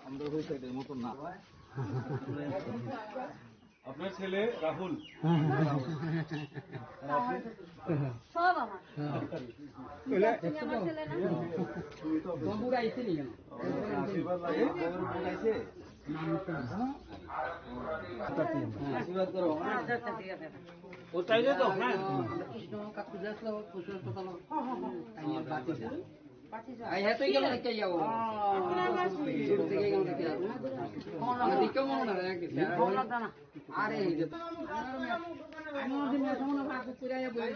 আমরা ওই সাইডের মতন না। আপনার ছেলে রাহুল। সব আমার। তুমি আমার ছেলে না? আশীর্বাদ লাগে, বউর বোন আছে। আশীর্বাদ করো। আচ্ছা, আচ্ছা, ঠিক আছে। ও চাইলে তো, হ্যাঁ। কৃষ্ণ কাকুলি আসলো, কৃষ্ণ তো কালো। তাই নিয়ে বাতি যা। Ai, heto gelo na kaya o. Sur tege gelo na kaya. Ang dikka mo na rang kisa. Are. Ani mo din na sono ba ku pura ya bol.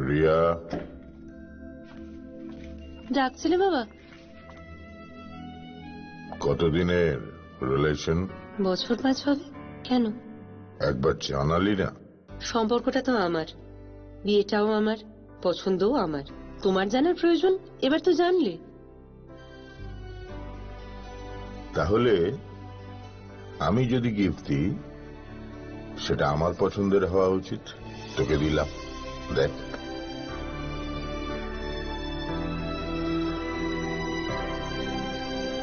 Riya. ডাকছিলে বাবা? কতদিনের রিলেশন? বছর পাঁচ হবে। কেন? একবার জানালি না। সম্পর্কটা তো আমার, বিয়েটাও আমার, পছন্দও আমার। তোমার জানার প্রয়োজন, এবার তো জানলে। তাহলে আমি যদি গিফট দিই, সেটা আমার পছন্দের হওয়া উচিত। তোকে দিলাম, দেখ।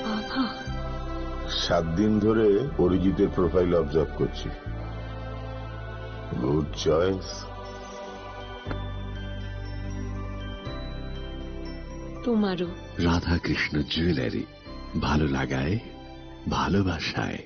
বাবা। সাত দিন ধরে অরিজিতের প্রোফাইল অবজার্ভ করছি। Good choice. তোমারও। রাধাকৃষ্ণ জুয়েলারি, ভালো লাগায়, ভালোবাসায়।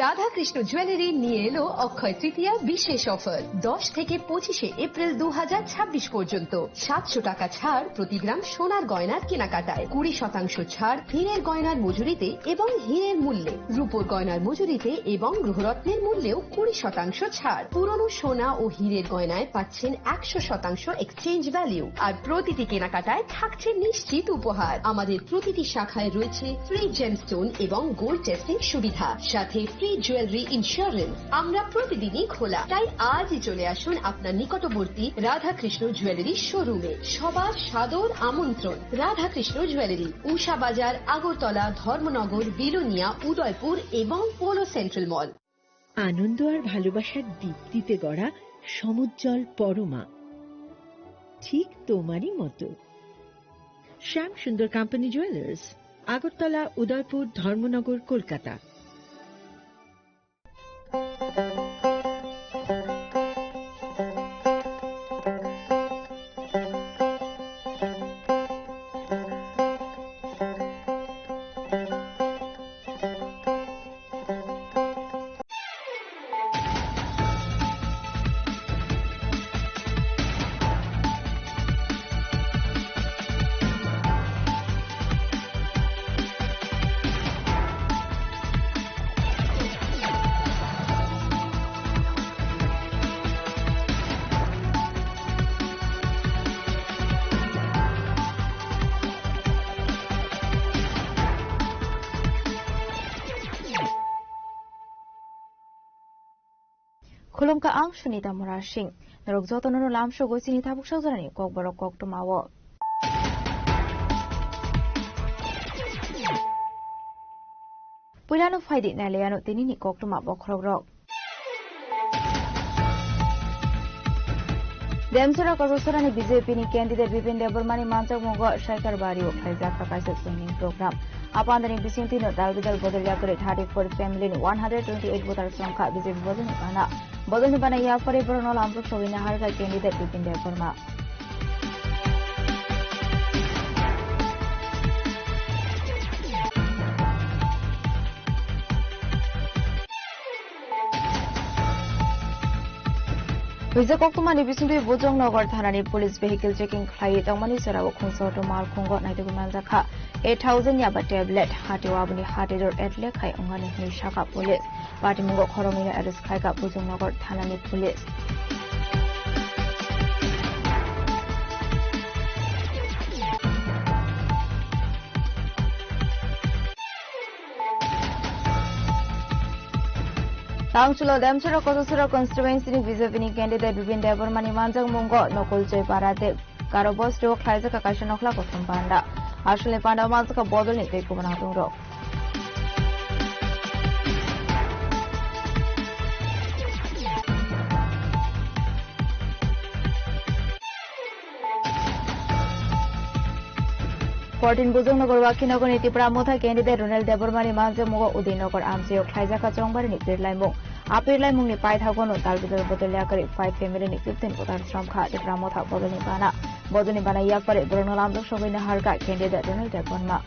রাধাকৃষ্ণ জুয়েলারি নিয়ে এলো অক্ষয় তৃতীয়া বিশেষ অফার। দশ থেকে পঁচিশে এপ্রিল দু হাজার ছাব্বিশ পর্যন্ত সাতশো টাকা ছাড় প্রতি গ্রাম সোনার গয়নার কেনাকাটায়, কুড়ি শতাংশ ছাড় হীরের গয়নার মজুরিতে এবং হীরের মূল্যে, রূপোর গয়নার মজুরিতে এবং গ্রহরত্নের মূল্যেও কুড়ি শতাংশ ছাড়। পুরনো সোনা ও হীরের গয়নায় পাচ্ছেন একশো শতাংশ এক্সচেঞ্জ ভ্যালু। আর প্রতিটি কেনাকাটায় থাকছে নিশ্চিত উপহার। আমাদের প্রতিটি শাখায় রয়েছে ফ্রি জেমস্টোন এবং গোল্ড টেস্টিং সুবিধা, সাথে ফ্রি জুয়েলারি ইন্স্যুরেন্স। আমরা প্রতিদিনই খোলা, তাই আজই চলে আসুন আপনার নিকটবর্তী রাধাকৃষ্ণ জুয়েলারি শোরুমে। সবার সাদর আমন্ত্রণ। রাধাকৃষ্ণ জুয়েলারি, উষা বাজার, আগরতলা, ধর্মনগর, বিলোনিয়া, উদয়পুর এবং পোলো সেন্ট্রাল মল। আনন্দ আর ভালোবাসার দীপ্তিতে গড়া সমুজ্জ্বল পরমা, ঠিক তোমারই মতো। শ্যাম সুন্দর কোম্পানি জুয়েলার্স, আগরতলা, উদয়পুর, ধর্মনগর, Kolkata. Khulumkha ang Sunita Murasing. Norok jotono no lamsogo chini tabuk sajorani kokborok koktwmao. Puilano phaidi nailaiano tinini koktwma bokhorokrok. Demsora Kochasarani B J P ni candidate Bipin Debbarmani manjakmungo Saikar Bario khlaijak kha kaisa joining program. Apandani bisingtwino dal bidal bodol yakarwi thirty-four family ni one hundred twenty-eight voters wngkha B J P bodolni bana. Bodolni bana yaphari borokno lamrok sogwi naharkha candidate Bipin Debbarma. Hwijak koktwmani bisingtwi Bujongnagar thanani police vehicle checking khlaiwi tongmani jorao khungsa auto malkhungo naitugwi manjakha eight thousand yaba tablet, hatio aboni hati dor atle khai wngnani hwnwi sakha police. Patimungo khoroknwino arrest khlaikha Bujongnagar thanani police. Tangchulo Demsora Kochasara constituency ni B J P ni candidate Bipin Debbarmani manjakmungo Nokol Joypara tei Karo bosti o khlaijak kha kaisa nokhla kothom panda. Aswkni panda o manjakha bodolni tei kubun atungrok. Fourteen Bujongnagar Wakhinagorni Tipra Motha candidate Ronel Debbarmani manjakmungo Udaynagar amchaio khlaijakha chongbarini pirlaimung. A pirlaimungni paithagono dal bidal bodol yakarwi five family ni fifteen voters romkha Tipra Motha bodolni bana. Bodolni bana yaphari borokno lamjak sogwi naharkha candidate Ronel Debbarma.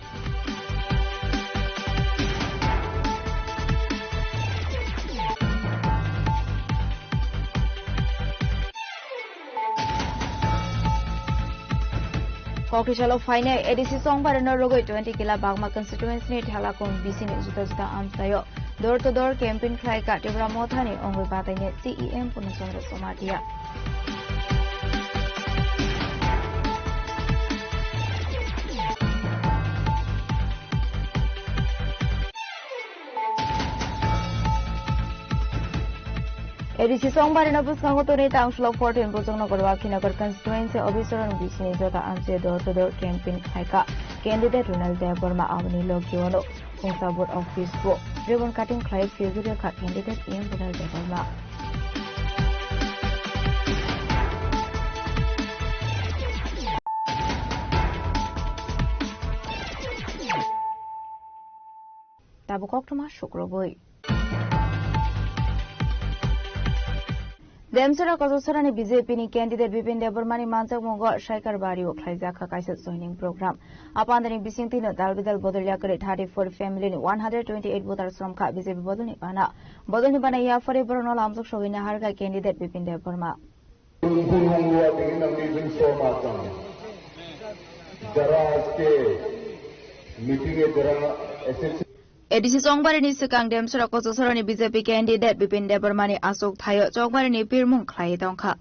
Kokisalo phainai A D C chongbarino rwgwi twenty kila Bagma constituency ni Thalakung B C ni juda juda amchaio door to door campaign khlaikha Tipra Mothani ongwi bataini C E M Purna Chandra Jamatia. A D C chongbarino bwskango tonwi tangsulo fourteen Bujongnagar Wakhinagor constituency office-o rang bisini jota amchaio door to door campaign khlaikha candidate Ronel Debbarma aboni logio-no khungsa booth office-o ribbon cutting khlai phiyogwi rwkha candidate M Ronel Debbarma. Tabuk koktwma sukrubwi. Demsora Kochasarani B J P ni candidate Bipin Debbarmani manjakmungo Saikar Bario khlaijakha kaisa joining program. Apandani bisingtwino dal bidal bodol yakarwi thirty-four family ni one hundred twenty-eight voters romkha B J P bodolni bana. Bodolni bana yaphari borokno lamjak sogwi naharkha candidate Bipin Debbarma. Bumung lua dingin ang meeting so matang. Jara aske meeting e jara S S C. A D C chongbarini swkang Demsora Kochasarani B J P candidate Bipin Debbarmani achuk thaio chongbarini pirmung khlaiwi tongkha.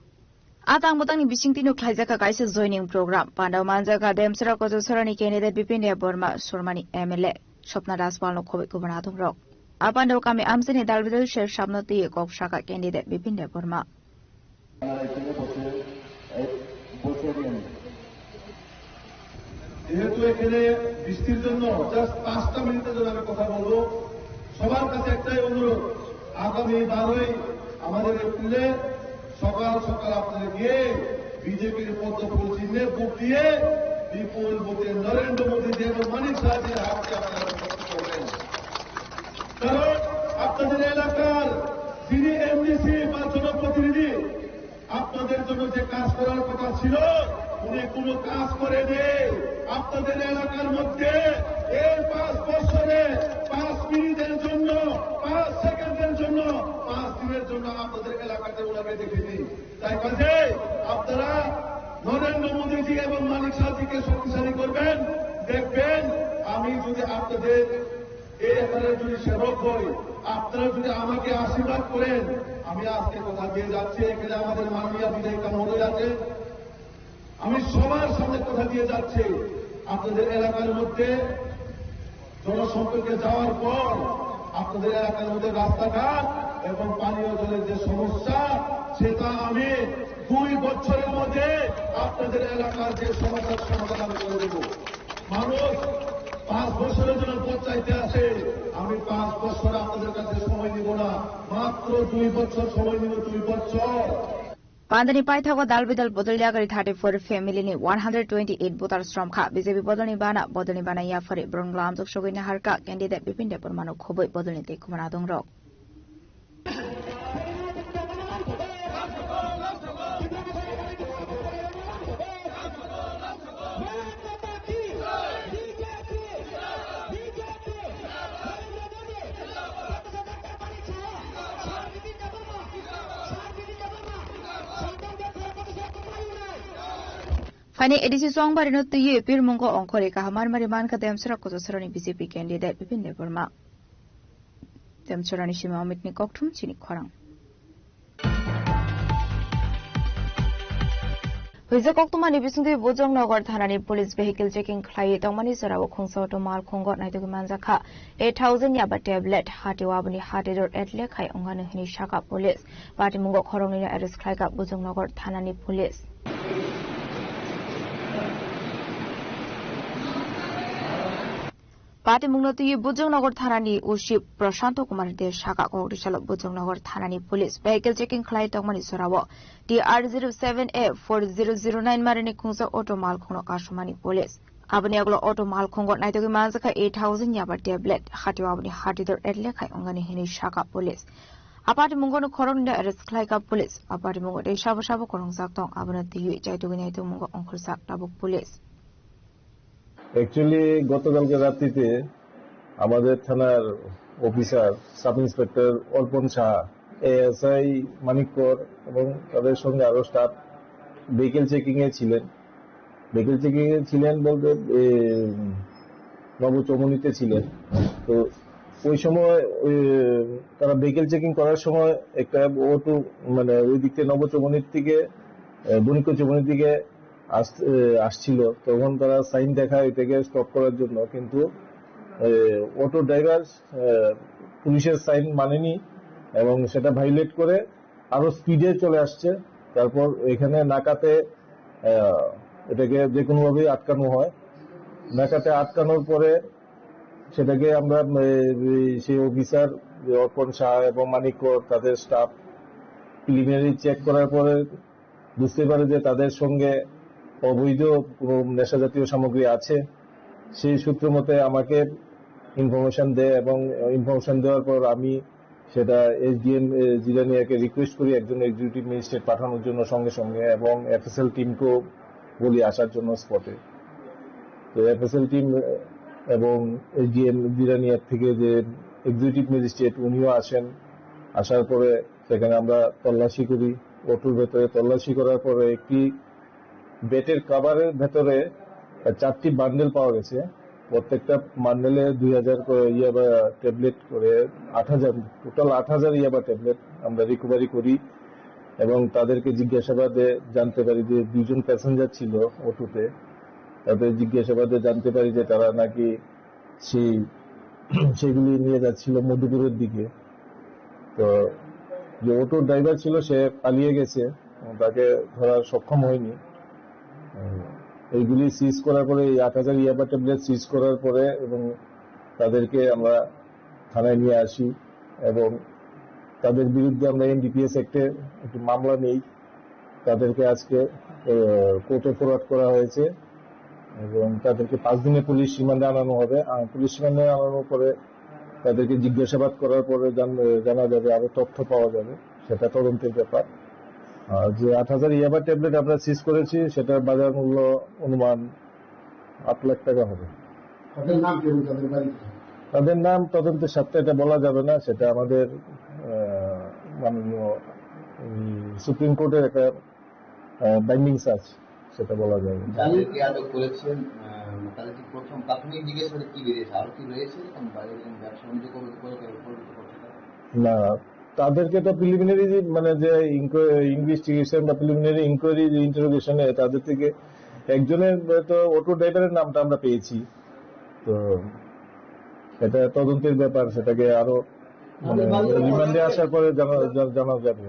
A tang bwtangni bisingtwino khlaijakha kaisa joining program. Pandao manjakha Demsora Kochasarani candidate Bipin Debbarma, Sormani M L A Swpna Rajpalno khobwi kubun atungrok. A pandao kami amchaini dal bidal ser sapno twiwi kok sakha candidate Bipin Debbarma. যেহেতু এখানে বৃষ্টির জন্য জাস্ট পাঁচটা মিনিটের জন্য আমি কথা বলবো, সবার কাছে একটাই অনুরোধ, আগামী বারোই আমাদের এপ্রিলে সকাল সকাল আপনারা গিয়ে বিজেপির পদ্ম ফুল চিহ্নে ভোট দিয়ে বিপুল ভোটে নরেন্দ্র মোদীজি এবং মানিক সাহাজির হাতকে আপনারা জয়যুক্ত করবেন। কারণ আপনাদের এলাকার যিনি এমডিসি বা জনপ্রতিনিধি, আপনাদের জন্য যে কাজ করার কথা ছিল, উনি কোনো কাজ করেনি। আপনাদের এলাকার মধ্যে এই পাঁচ বছরে পাঁচ মিনিটের জন্য, পাঁচ সেকেন্ডের জন্য, পাঁচ দিনের জন্য আপনাদের এলাকাতে ওনাকে দেখেনি। তাই কাজে আপনারা নরেন্দ্র মোদীজি এবং মানিক সাহাজিকে শক্তিশালী করবেন। দেখবেন, আমি যদি আপনাদের এই এলাকার যদি সেবক হই, আপনারা যদি আমাকে আশীর্বাদ করেন, আমি আজকে কথা দিয়ে যাচ্ছি, এখানে আমাদের মাননীয় বিধায়িকা মহোদয় আছে, আমি সবার সামনে কথা দিয়ে যাচ্ছি, আপনাদের এলাকার মধ্যে জনসম্পর্কে যাওয়ার পর আপনাদের এলাকার মধ্যে রাস্তাঘাট এবং পানীয় জলের যে সমস্যা, সেটা আমি দুই বছরের মধ্যে আপনাদের এলাকার যে সমস্যার সমাধান আমি করে দেব। মানুষ পাঁচ বছরের জন্য ভোট চাইতে আসে, আমি পাঁচ বছর আপনাদের কাছে সময় নিব না, মাত্র দুই বছর সময় নিব, দুই বছর। Pandani paithago dal bidal bodol yagari thirty four family ni one hundred twenty eight voter sromkha. B J P bodolni bana, bodolni bana yaphari borok lamjok sogwi naharkha candidate Bipin Debbarmano khobwi bodolni tei khumana dongrok. Phaini A D C Chongbarino twiwi pirmungo ongkhorwi kaham marmari mankha Demchara Kuchasarani B J P candidate Bipin Debbarma. Demchorani simi Omitni kokthum chini khorang. Huijak koktwmani bisingtwi Bujongnagar thanani police vehicle checking khlaiwi tongmani jorao khungsa auto malkhungo naitugwi manjakha eight thousand yaba tablet, hati o aboni hati dor etle khai wngani hwnwi sakha police. Patimungo khoroknwino arrest khlaikha Bujongnagar thanani police. Patimungno twiwi Bujongnagar thanani O C Prashanto Kumar De sakha, kok risalo Bujongnagar thanani police vehicle checking khlai tongmani jorao T R zero seven A four zero zero nine marini khungsa auto malkhungno kasumani police. Aboni yagulo auto malkhungo naitugwi manjakha eight thousand yaba tablet, hati o aboni hati dor etle khai wngani hwnwi sakha police. A patimungono khoroknwino arrest khlaikha police. A patimungo tei sabo sabo kwrwngjak tong, abono twiwi chaitugwi naitugmungo ongkhorjak tabuk police. Actually, গতকালকে রাত্রিতে আমাদের থানার officer sub inspector অর্পণ সাহা, এএসআই মানিক কর এবং তাদের সঙ্গে আরো স্টাফ ভেহিকেল চেকিং এ ছিলেন। ভেহিকেল চেকিং এ ছিলেন বলতে, এ, নবচৌমুহনীতে ছিলেন। তো ওই সময় ওই, তারা ভেহিকেল চেকিং করার সময় একটা অটো, মানে, ওই দিক থেকে নবচৌমুহনীর দিকে, এ, বণিকচৌমুহনীর দিকে আস-, এ, আসছিল, তখন তারা সাইন দেখায় এটাকে স্টপ করার জন্য, কিন্তু, এ, অটো ড্রাইভার, এ, পুলিশের সাইন মানেনি এবং সেটা ভায়োলেট করে আরো স্পিডে চলে আসছে। তারপর এখানে নাকাতে, এ, এটাকে যে কোনোভাবেই আটকানো হয়। নাকাতে আটকানোর পরে সেটাকে আমরা, এ, এই সেই অফিসার, যে অর্পণ সাহা এবং মানিক কর, তাদের স্টাফ প্রিলিমিনারি চেক করার পরে বুঝতে পারে যে তাদের সঙ্গে অবৈধ কোনো নেশা জাতীয় সামগ্রী আছে। সেই সূত্র মতে আমাকে ইনফরমেশন দেয় এবং ইনফরমেশন দেওয়ার পর আমি সেটা এসডিএম, এ, জিরানিয়াকে রিকোয়েস্ট করি একজন এক্সিকিউটিভ ম্যাজিস্ট্রেট পাঠানোর জন্য সঙ্গে সঙ্গে এবং এফএসএল টিমকেও বলি আসার জন্য স্পটে। তো এফএসএল টিম এবং এসডিএম জিরানিয়ার থেকে যে এক্সিকিউটিভ ম্যাজিস্ট্রেট, উনিও আসেন। আসার পরে সেখানে আমরা তল্লাশি করি। অটোর ভেতরে তল্লাশি করার পরে একটি বেডের কভারের ভেতরে চারটি বান্ডেল পাওয়া গেছে। প্রত্যেকটা বান্ডেলে দুই হাজার করে ইয়াবা ট্যাবলেট করে, আট হাজার, টোটাল আট হাজার ইয়াবা ট্যাবলেট আমরা রিকভারি করি এবং তাদেরকে জিজ্ঞাসাবাদে জানতে পারি যে দুইজন প্যাসেঞ্জার ছিল অটোতে। তাদের জিজ্ঞাসাবাদে জানতে পারি যে তারা নাকি সেই, সেগুলি নিয়ে যাচ্ছিল মধুপুরের দিকে। তো যে অটো ড্রাইভার ছিল, সে পালিয়ে গেছে, তাকে ধরা সক্ষম হয়নি। উম, এইগুলি সিজ করার পরে, এই আট হাজার ইয়াবা ট্যাবলেট সিজ করার পরে এবং তাদেরকে আমরা থানায় নিয়ে আসি এবং তাদের বিরুদ্ধে আমরা এনডিপিএস অ্যাক্টে একটি মামলা নেই। তাদেরকে আজকে, আহ, কোর্টে ফরওয়ার্ড করা হয়েছে এবং তাদেরকে পাঁচ দিনে পুলিশ রিমান্ডে আনানো হবে। আর পুলিশ রিমান্ডে আনানোর পরে তাদেরকে জিজ্ঞাসাবাদ করার পরে জান-, জানা যাবে, আরো তথ্য পাওয়া যাবে, সেটা তদন্তের ব্যাপার। আর যে আট হাজার ইয়াবা ট্যাবলেট আমরা সিজ করেছি, সেটার বাজার মূল্য অনুমান আট লাখ টাকা হবে। তাদের নাম কি এবং তাদের বাড়ি কোথায়? তাদের নাম তদন্তের স্বার্থে এটা বলা যাবে না, সেটা আমাদের, আহ, মাননীয়, উম, সুপ্রিম কোর্টের একটা, আহ, বাইন্ডিংস আছে, সেটা বলা যাবে না। যাদেরকে আটক করেছেন, আহ, তাদের কি প্রথম প্রাথমিক জিজ্ঞাসাবাদে কি বেরিয়েছে? আরো কি রয়েছে এরকম বাইরে এরকম ব্যবসা বাণিজ্য করবে, করে, করে, করে করছে তারা? না, তাদেরকে তো প্রিলিমিনারি যে, মানে, যে ইনকো-, ইনভেস্টিগেশন বা প্রিলিমিনারি ইনকোয়ারি, যে ইন্টারোগেশনে তাদের থেকে একজনের তো অটো ড্রাইভারের নামটা আমরা পেয়েছি। তো এটা তদন্তের ব্যাপার, সেটাকে আরো মানে, রিমান্ডে আসার পরে জানা, জা-, জানা যাবে।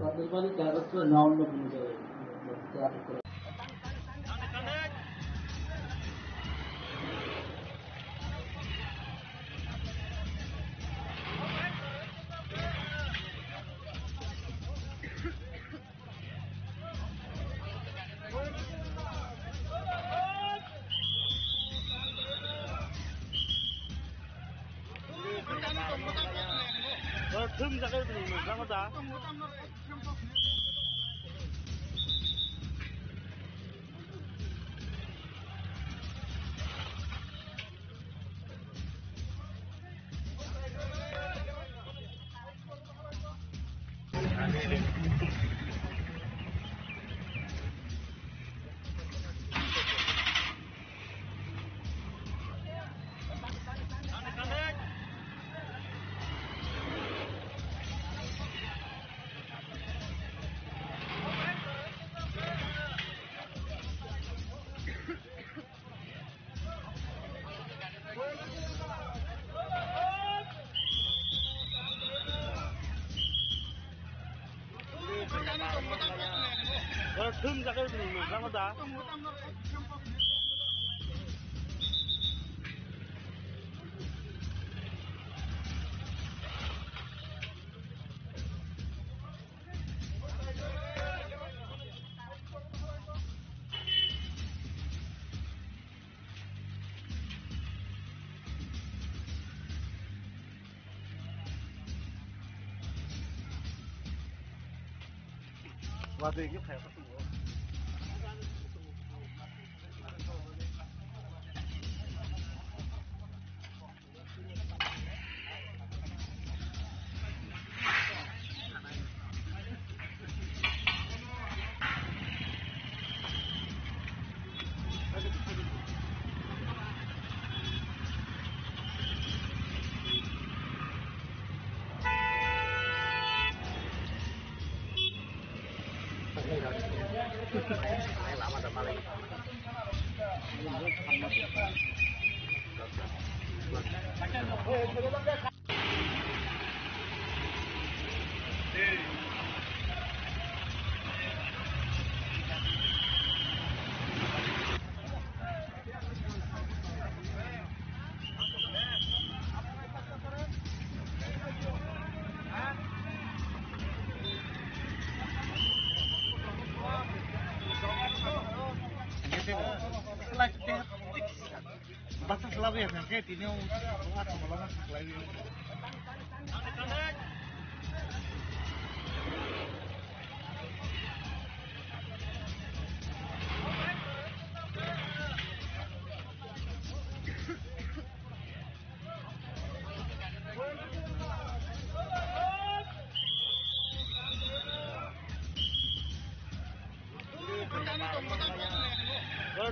Basa selalu ya, kan? Kayak tini, oh, oh, atau malam masih selalu.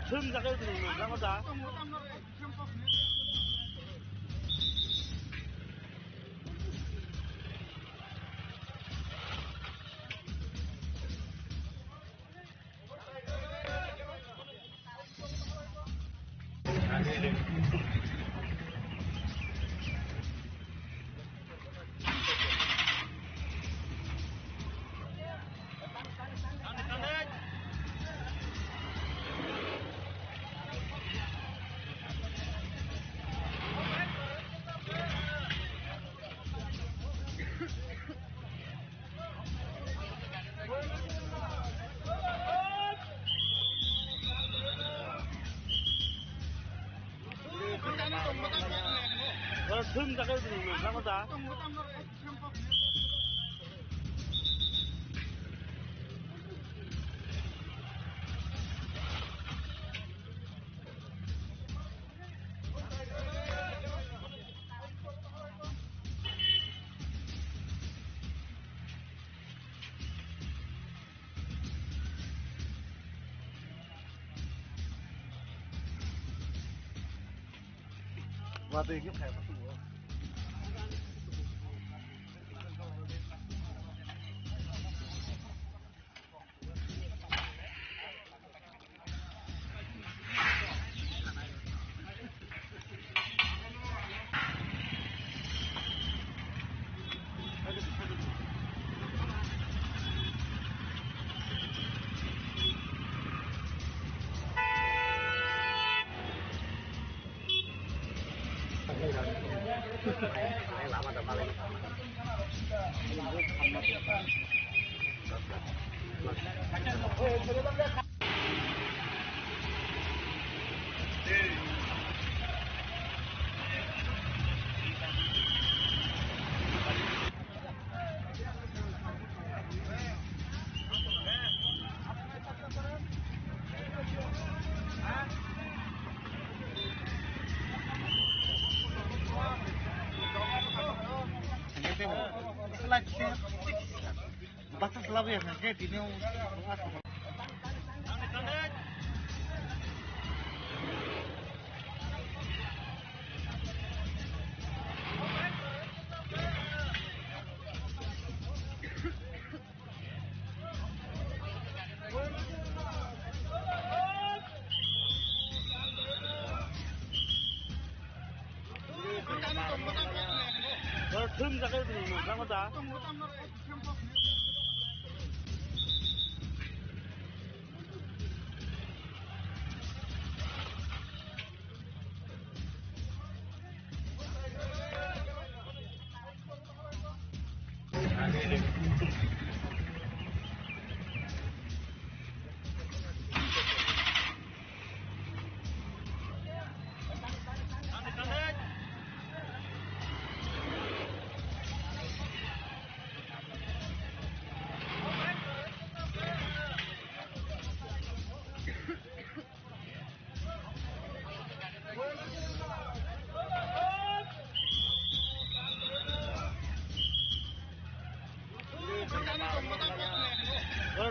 Thum jaga dulu, nama da? Thum jaga dulu, nama da? Batas labu ya, kan? Kayak di ini. Thum jaga ni, jaga da.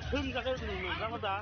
Thum jaga ni, jaga da.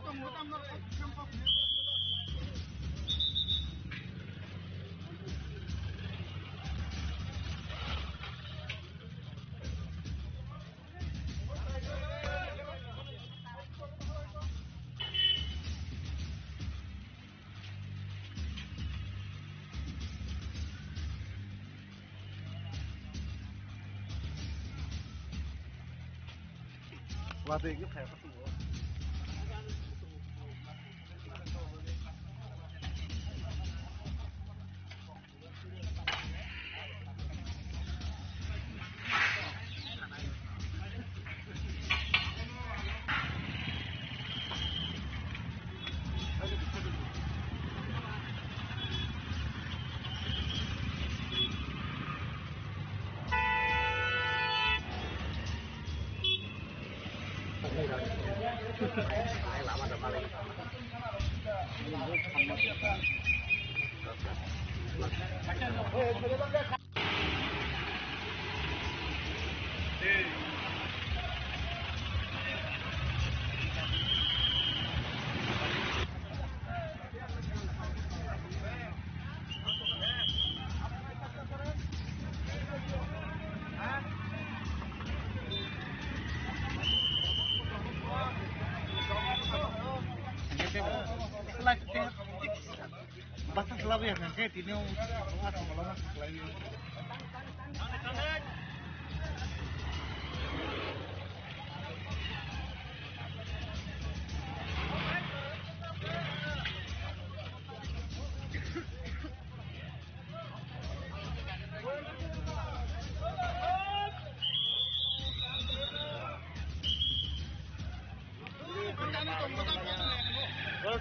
Batas labu ya, kan? Kayak di ini, oh, ah, kalau nggak sekolah ini.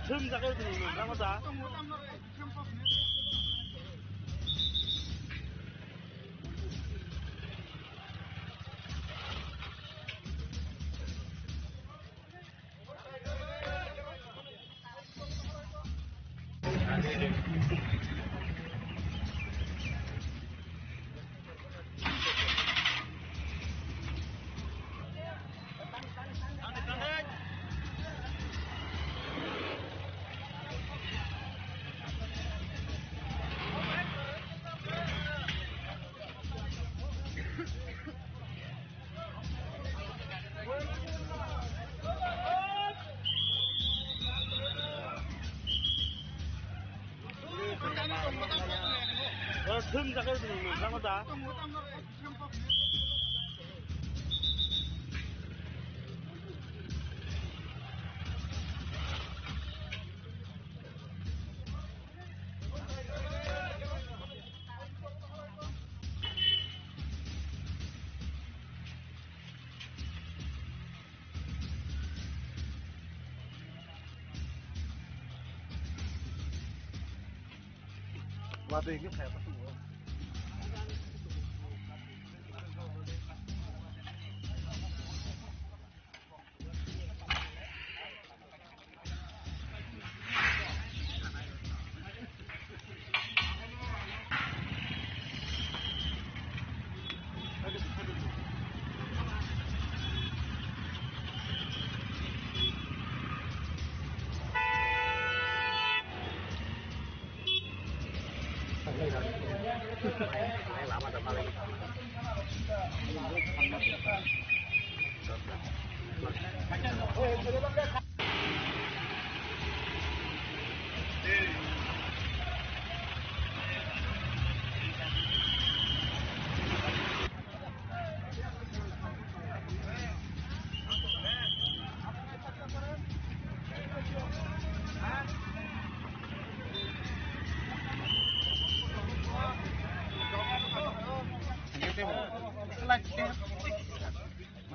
Thum jaga ni, jaga da. Thum jaga ni, jaga da.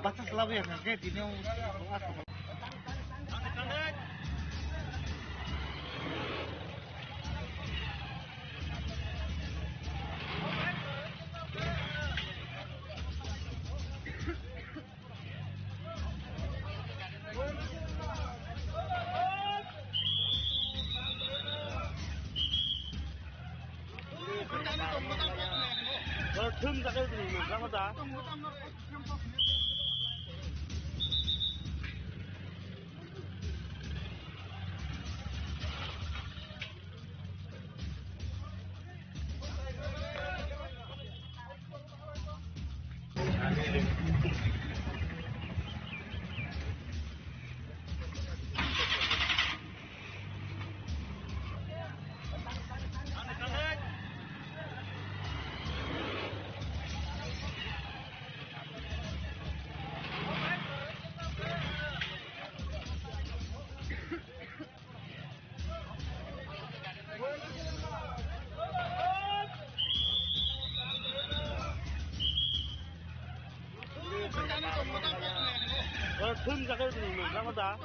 Bata selalu ya, kayak di neo. Thum jaga ni, lama da. Thum jaga ni, lama da.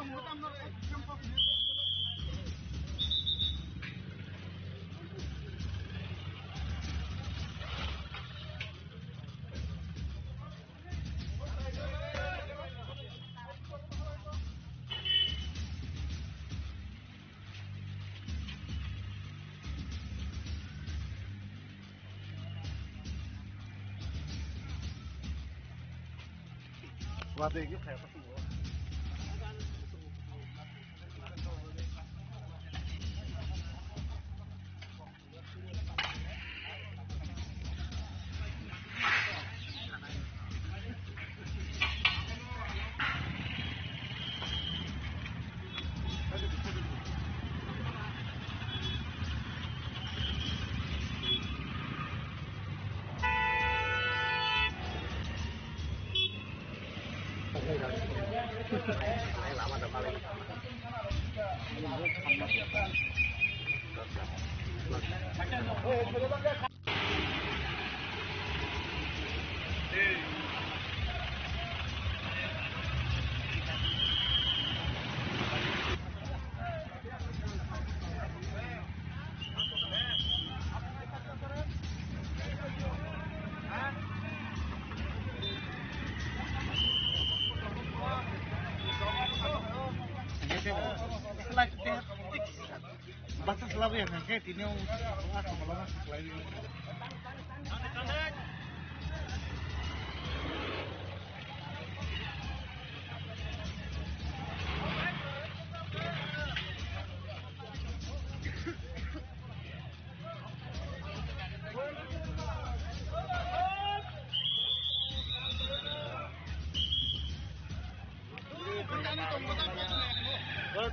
Bata selalu ya, kayak di neo.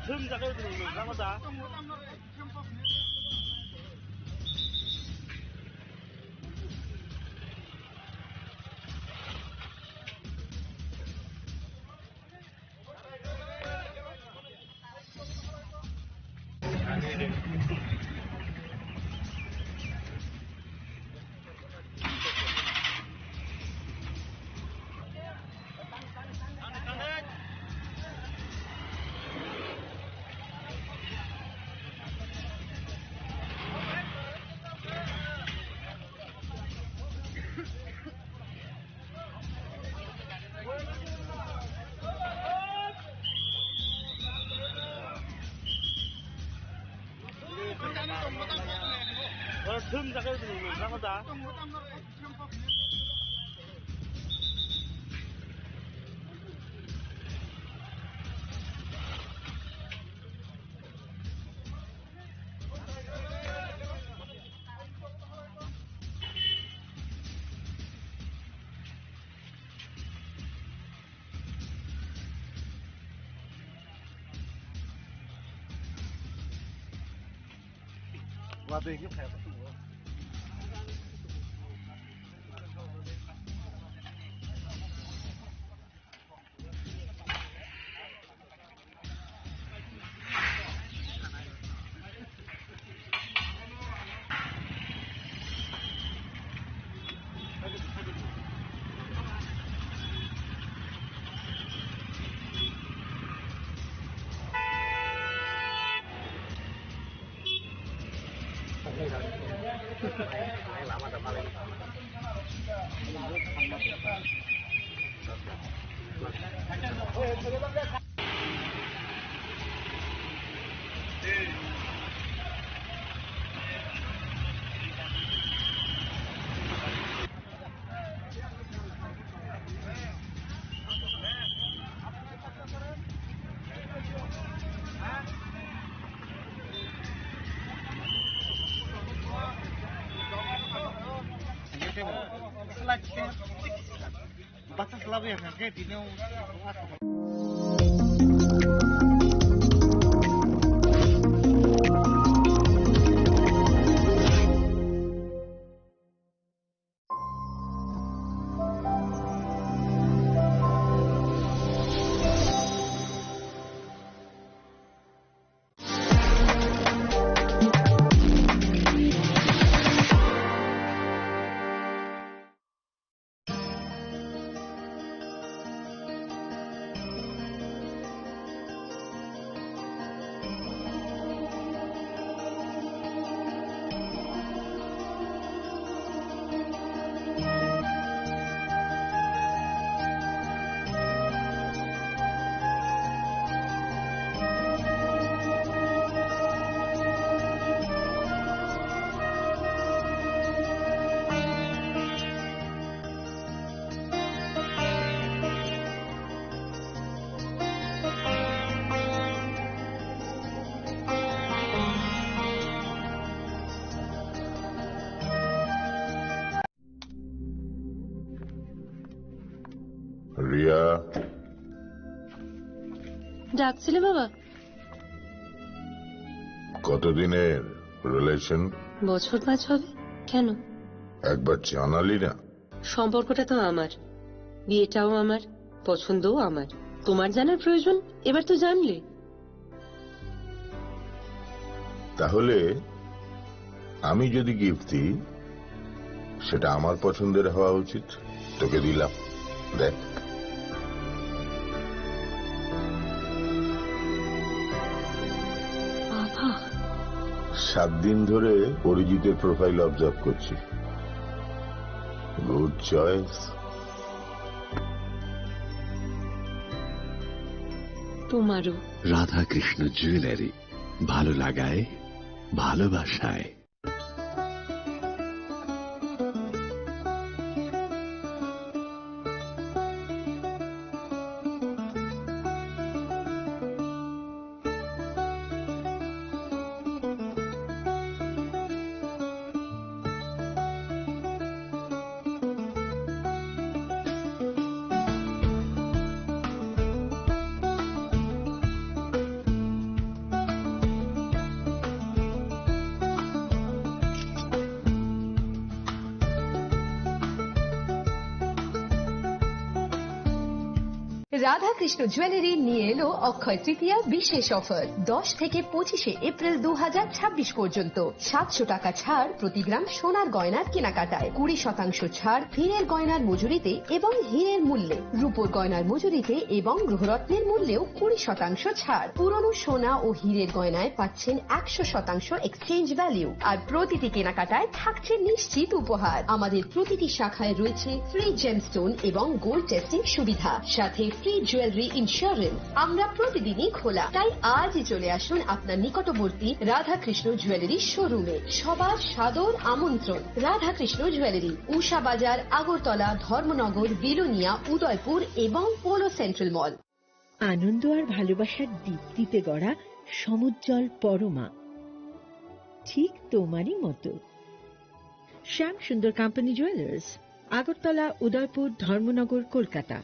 Thum jaga ni, lama da. Riya. ডাকছিলে বাবা? কতদিনের রিলেশন? বছর পাঁচ হবে। কেন? একবার জানালি না। সম্পর্কটা তো আমার, বিয়েটাও আমার, পছন্দও আমার। তোমার জানার প্রয়োজন, এবার তো জানলে। তাহলে আমি যদি গিফট দিই, সেটা আমার পছন্দের হওয়া উচিত। তোকে দিলাম, দেখ। বাবা। সাত দিন ধরে অরিজিতের প্রোফাইল অবজার্ভ করছি। Good choice. তোমারও। রাধাকৃষ্ণ জুয়েলারি, ভালো লাগায়, ভালোবাসায়। রাধাকৃষ্ণ জুয়েলারি নিয়ে এলো অক্ষয় তৃতীয়া বিশেষ অফার। দশ থেকে পঁচিশে এপ্রিল দু হাজার ছাব্বিশ পর্যন্ত সাতশো টাকা ছাড় প্রতি গ্রাম সোনার গয়নার কেনাকাটায়, কুড়ি শতাংশ ছাড় হীরের গয়নার মজুরিতে এবং হীরের মূল্যে, রূপোর গয়নার মজুরিতে এবং গ্রহরত্নের মূল্যেও কুড়ি শতাংশ ছাড়। পুরনো সোনা ও হীরের গয়নায় পাচ্ছেন একশো শতাংশ এক্সচেঞ্জ ভ্যালু, আর প্রতিটি কেনাকাটায় থাকছে নিশ্চিত উপহার। আমাদের প্রতিটি শাখায় রয়েছে ফ্রি জেমস্টোন এবং গোল্ড টেস্টিং সুবিধা, সাথে কি জুয়েলারি ইন্স্যুরেন্স, আমরা প্রতিদিনই খোলা, তাই আজই চলে আসুন আপনার নিকটবর্তী রাধাকৃষ্ণ জুয়েলারি শোরুমে। সবার সাদর আমন্ত্রণ। রাধাকৃষ্ণ জুয়েলারি, উষা বাজার, আগরতলা, ধর্মনগর, বিলোনিয়া, উদয়পুর এবং পোলো সেন্ট্রাল মল। আনন্দ আর ভালোবাসার দীপ্তিতে গড়া সমুজ্জ্বল পরমা, ঠিক তোমারই মতো। শ্যাম সুন্দর কোম্পানি জুয়েলার্স, আগরতলা, উদয়পুর, ধর্মনগর, Kolkata.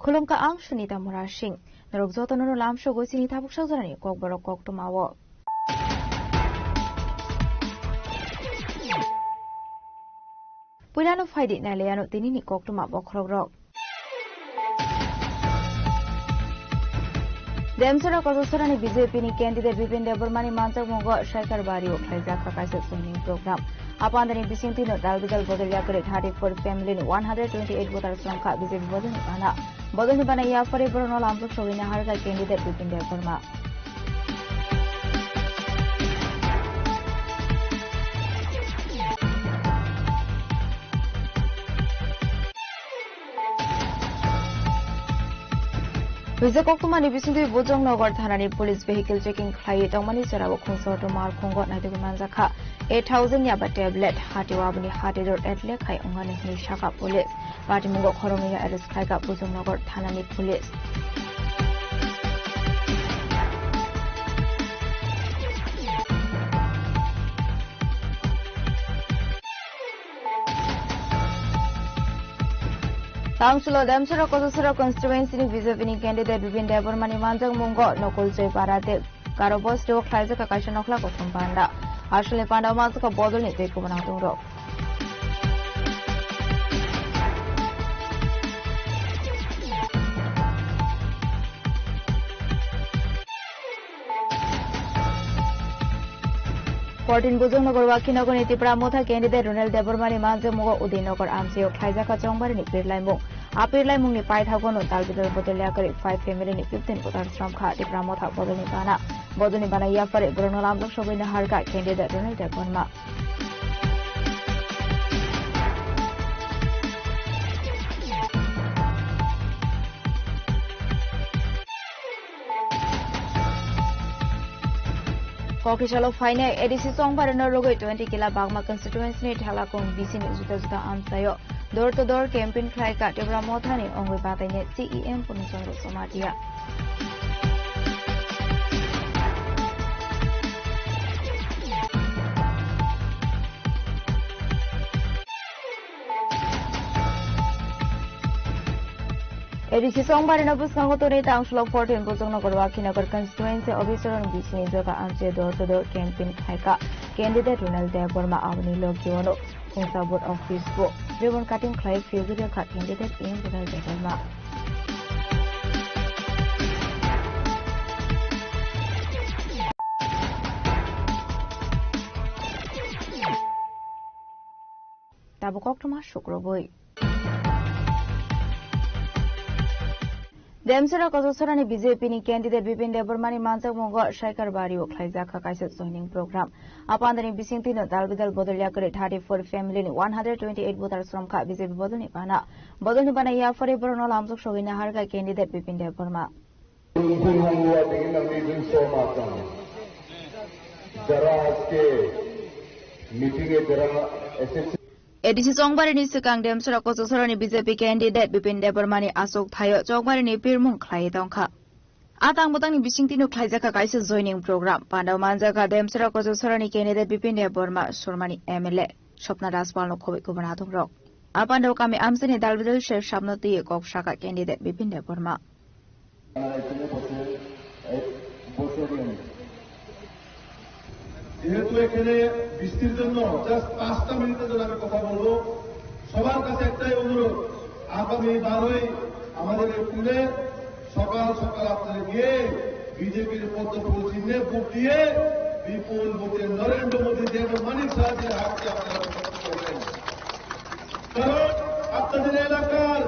Khulumkha, ang Sunita Murasing. Norok jotono no lamsogwi chini tabuk sajorani kokborok koktwmao. Puilano phaidi nailaiano tinini koktwma bokhorokrok. Demsora Kochasora ni B J P ni candidate Bipin Debbarma ni manjakmungo Saikar Bario khlaijak kha kaisa joining program. Apandani bisingtwi no dal bidal bodol yakarwi thirty four family ni one hundred twenty eight voters rwngkha B J P bodol ni bana. Bodol ni bana yaphari borokno lamjak sogwi naharkha candidate Bipin Debbarma. Rijak koktwmani bisingtwi Bojongnagar thanani police vehicle checking khlaiwi tongmani jorao khungsa auto malkhungo naitugwi manjakha eight thousand yaba tablet, hatio aboni hati dor atle khai wngnani hwnwi sakha police. Patimungo khoroknwino arrest khlaikha Bojongnagar thanani police. Tangsulo Demsora Kochasora constituency ni B J P ni candidate Bipin Debbarma ni manjakmungo Nokol Joy Para tei Garo bosti o khlaijak kha kaisa nokhla kothom panda. Aswlni panda o manjakha bodolni tei kubun atung rok. Fourteen Bujongnagar Wakhinagorni Tipra Motha candidate Ronel Debbarmani manjakmungo Udaynagar amchaio khlaijakha chongbarini pirlaimung. A pirlaimungni paithago no dalbidal bodol yakarwi five family ni fifteen voters romkha Tipra Motha bodolni bana. Bodolni bana yaphari borokno lamjak sogwi naharkha candidate Ronel Debbarma. Kokisalo phainai A D C chongbarino rwgwi twenty kila Bagma constituency ni Thalakung B C ni juda juda amchaio door to door campaign khlaikha Tipra Mothani ongwi batainai C E M Purna Chandra Jamatia. A D C chongbarino bwskango tonwi tangsulo fourteen Bujongnagar Wakhinagor constituency office o B C ni joga amchaio door to door campaign khlaikha candidate Ronel Debbarma aboni logio no. Khungsa booth office bo ribbon cutting khlai phiyogwi rwkha candidate M Ronel Debbarma. Tabuk koktwma sukrubwi. Demsora Kochasora ni B J P ni candidate Bipin Debbarmani manjakmungo Saikar Bario khlaijakha kaisa joining program. Apandani bisingtwino dalbidal bodol yakarwi thirty four family ni one hundred twenty eight voters romkha B J P bodolni bana. Bodolni bana yaphari borokno lamjak sogwi naharkha candidate Bipin Debbarma. যারা আজকে মিটিং এ যারা এসেছে A D C chongbarini swkang Demsora Kochasora ni B J P candidate Bipin Debbarmani achuk thaio chongbarini pirmung khlaiwi tongkha. A tang bwtangni bisingtwino khlaijakha kaisa joining program. Pandao manjakha Demsora Kochasora ni candidate Bipin Debbarma, Sormani M L A, Swapna Rajpal no khobwi kubun atung rok. Apando kami amsini dalbidal sher shabno twi kok saka candidate Bipin Debbarma. যেহেতু এখানে বৃষ্টির জন্য জাস্ট পাঁচটা মিনিটের জন্য আমি কথা বলবো, সবার কাছে একটাই অনুরোধ, আগামী বারোই আমাদের এপ্রিলে সকাল সকাল আপনারা গিয়ে বিজেপির পদ্ম ফুল চিহ্নে ভোট দিয়ে বিপুল ভোটে নরেন্দ্র মোদী এবং মানিক সাহাকে হারতে আপনারা প্রতিপক্ষ করবেন। কারণ আপনাদের এলাকার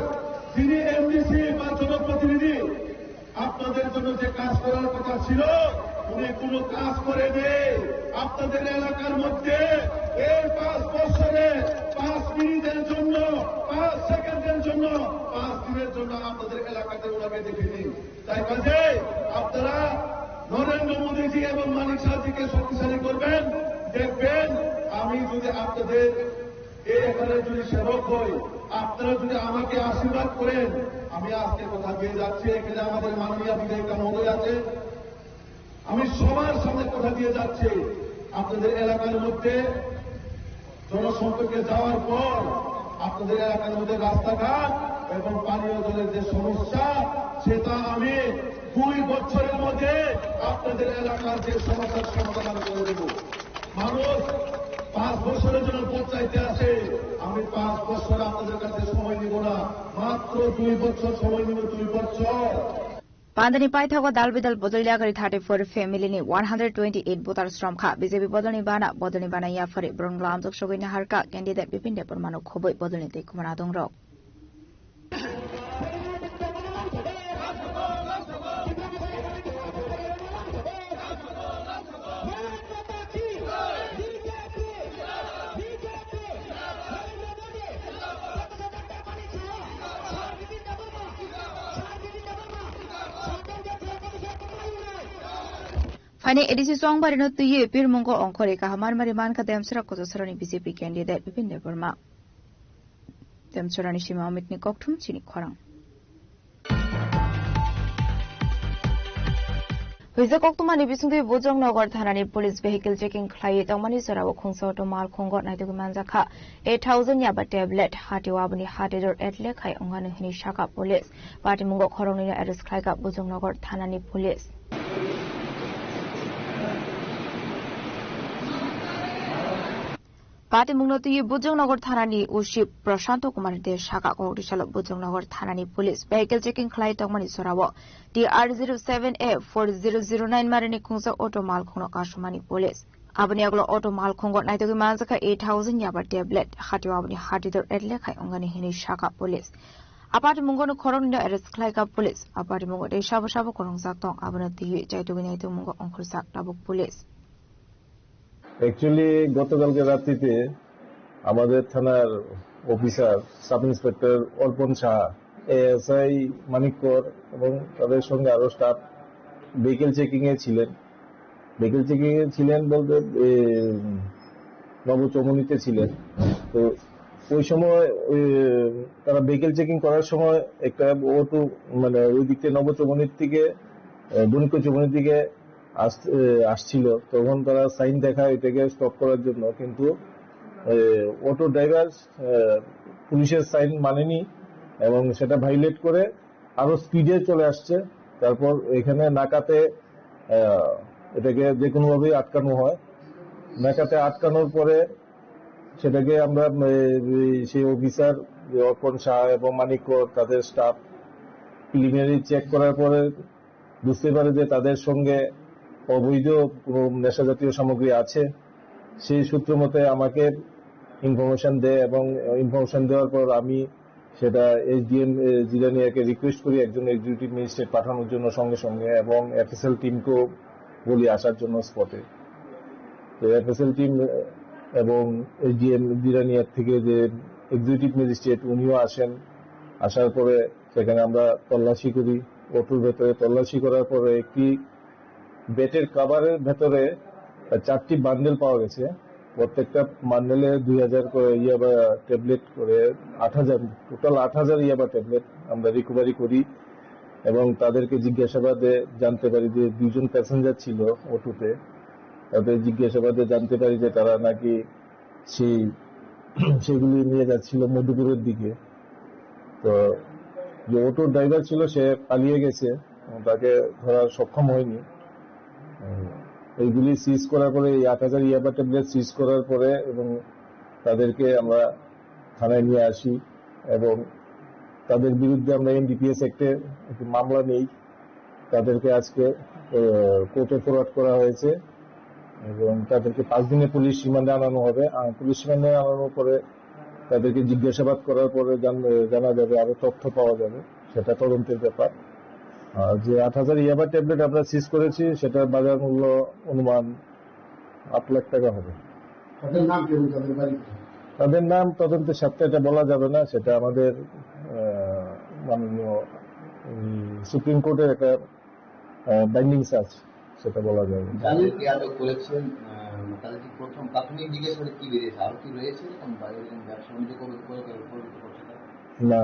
যিনি এমডিসি বা জনপ্রতিনিধি, আপনাদের জন্য যে কাজ করার কথা ছিল, উনি কোনো কাজ করেনি। আপনাদের এলাকার মধ্যে এই পাঁচ বছরে পাঁচ মিনিটের জন্য, পাঁচ সেকেন্ডের জন্য, পাঁচ দিনের জন্য আপনাদের এলাকাতে ওনাকে দেখিনি। তাই কাজে আপনারা নরেন্দ্র মোদীজি এবং মানিক সাহাজিকে শক্তিশালী করবেন। দেখবেন, আমি যদি আপনাদের এই এখানে যদি সেবক হই, আপনারা যদি আমাকে আশীর্বাদ করেন, আমি আজকে কথা দিয়ে যাচ্ছি, এখানে আমাদের মাননীয় বিধায়িকা মহোদয় আছে, আমি সবার সামনে কথা দিয়ে যাচ্ছি, আপনাদের এলাকার মধ্যে জনসম্পর্কে যাওয়ার পর আপনাদের এলাকার মধ্যে রাস্তাঘাট এবং পানীয় জলের যে সমস্যা, সেটা আমি দুই বছরের মধ্যে আপনাদের এলাকার যে সমস্যার সমাধান করে দেব। মানুষ পাঁচ বছরের জন্য ভোট চাইতে আসে, আমি পাঁচ বছর আপনাদের কাছে সময় নিব না, মাত্র দুই বছর সময় নিব, দুই বছর। Pandani paithago dalbidal bodol yagari thirty-four family ni one hundred twenty-eight voters romkha. B J P bodolni bana, bodolni bana yaphari borok lamjok sogwi naharkha candidate Bipin Debbarmano khobwi bodolni tei khumana dongrok. Phaini A D C Chongbarino twiwi pirmungo ongkhorwi kaham marmari mankha Demsra Kochasarani B J P candidate Bipin Debbarma. Demsrani simi Amitni kokthum chini khorang. Huijak koktwmani bisingtwi Bujongnagar thanani police vehicle checking khlaiwi tongmani jorao khungsa auto malkhungo naitugwi manjakha eight thousand yaba tablet, hatio aboni hatidor etle khai wngani hwnwi sakha police. Patimungo khoroknwino arrest khlaikha Bujongnagar thanani police. Patimungno twiwi Bujongnagar thanani O C Prashanto Kumar De sakha, kokdisalo Bujongnagar thanani police vehicle checking khlai tongmani jorao T R zero seven A four zero zero nine marini khungsa auto malkhungno kasumani police. Aboni yagulo auto malkhungo naitugwi manjakha eight thousand yaba tablet, hatio aboni hatidor etle khai wngani hwnwi sakha police. A patimungono khoroknwino arrest khlaikha police. A patimungo tei sabo sabo kwrwngjak tong, abono twiwi chaitugwi naitugmungo ongkhorjak tabuk police. Actually গতকালকে রাত্রিতে আমাদের থানার officer sub inspector অর্পণ সাহা, এএসআই মানিক কর এবং তাদের সঙ্গে আরও স্টাফ ভেহিকেল চেকিংয়ে ছিলেন। ভেহিকেল চেকিংয়ে ছিলেন বলতে, এ, নবচৌমুহনীতে ছিলেন। তো ওই সময় ওই, তারা ভেহিকেল চেকিং করার সময় একটা অটো, মানে, ওই দিক থেকে নবচৌমুহনীর দিকে, এ, বণিকচৌমুহনীর দিকে আস-, এ, আসছিল, তখন তারা সাইন দেখায় এটাকে স্টপ করার জন্য, কিন্তু, এ, অটো ড্রাইভার, এ, পুলিশের সাইন মানেনি এবং সেটা ভায়োলেট করে আরো স্পিডে চলে আসছে। তারপর এখানে নাকাতে, এ, এটাকে যে কোনোভাবেই আটকানো হয়। নাকাতে আটকানোর পরে সেটাকে আমরা, এ, এই, সেই অফিসার, যে অর্পণ শাহ এবং মানিক কর, তাদের স্টাফ প্রিলিমিনারি চেক করার পরে বুঝতে পারে যে তাদের সঙ্গে অবৈধ কোনো নেশা জাতীয় সামগ্রী আছে। সেই সূত্র মতে আমাকে ইনফরমেশন দেয় এবং ইনফরমেশন দেওয়ার পর আমি সেটা এসডিএম, এ, জিরানিয়াকে রিকোয়েস্ট করি একজন এক্সিকিউটিভ ম্যাজিস্ট্রেট পাঠানোর জন্য সঙ্গে সঙ্গে এবং এফএসএল টিমকেও বলি আসার জন্য স্পটে। তো এফএসএল টিম এবং এসডিএম জিরানিয়া থেকে যে এক্সিকিউটিভ ম্যাজিস্ট্রেট উনিও আসেন। আসার পরে সেখানে আমরা তল্লাশি করি। অটোর ভেতরে তল্লাশি করার পরে একটি বেডের কভারের ভেতরে চারটি বান্ডেল পাওয়া গেছে। প্রত্যেকটা বান্ডেলে দুই হাজার করে ইয়াবা ট্যাবলেট করে, আট হাজার, টোটাল আট হাজার ইয়াবা ট্যাবলেট আমরা রিকভারি করি এবং তাদেরকে জিজ্ঞাসাবাদে জানতে পারি যে দুইজন প্যাসেঞ্জার ছিল অটোতে। তাদের জিজ্ঞাসাবাদে জানতে পারি যে তারা নাকি সেই সেগুলি নিয়ে যাচ্ছিল মধুপুরের দিকে। তো যে অটো ড্রাইভার ছিল, সে পালিয়ে গেছে, তাকে ধরা সক্ষম হয়নি। উম, এইগুলি সিজ করার পরে, এই আট হাজার ইয়াবা ট্যাবলেট সিজ করার পরে এবং তাদেরকে আমরা থানায় নিয়ে আসি এবং তাদের বিরুদ্ধে আমরা এনডিপিএস অ্যাক্টে একটি মামলা নেই। তাদেরকে আজকে, আহ, কোর্টে ফরওয়ার্ড করা হয়েছে এবং তাদেরকে পাঁচ দিনে পুলিশ রিমান্ডে আনানো হবে। আর পুলিশ রিমান্ডে আনানোর পরে তাদেরকে জিজ্ঞাসাবাদ করার পরে জান-, জানা যাবে, আরো তথ্য পাওয়া যাবে, সেটা তদন্তের ব্যাপার। আর যে আট হাজার ইয়াবা ট্যাবলেট আমরা সিজ করেছি, সেটার বাজার মূল্য অনুমান আট লাখ টাকা হবে। তাদের নাম কি এবং তাদের বাড়ি কোথায়? তাদের নাম তদন্তের স্বার্থে এটা বলা যাবে না, সেটা আমাদের, আহ, মাননীয়, উম, সুপ্রিম কোর্টের একটা, আহ, বাইন্ডিংস আছে, সেটা বলা যাবে না। যাদেরকে আটক করেছেন, আহ, তাদের কি প্রথম প্রাথমিক জিজ্ঞাসাবাদে কি বেরিয়েছে? আরো কি রয়েছে এরকম বা এরকম ব্যবসা বাণিজ্য করে, করে, করে, করে করছে তারা? না,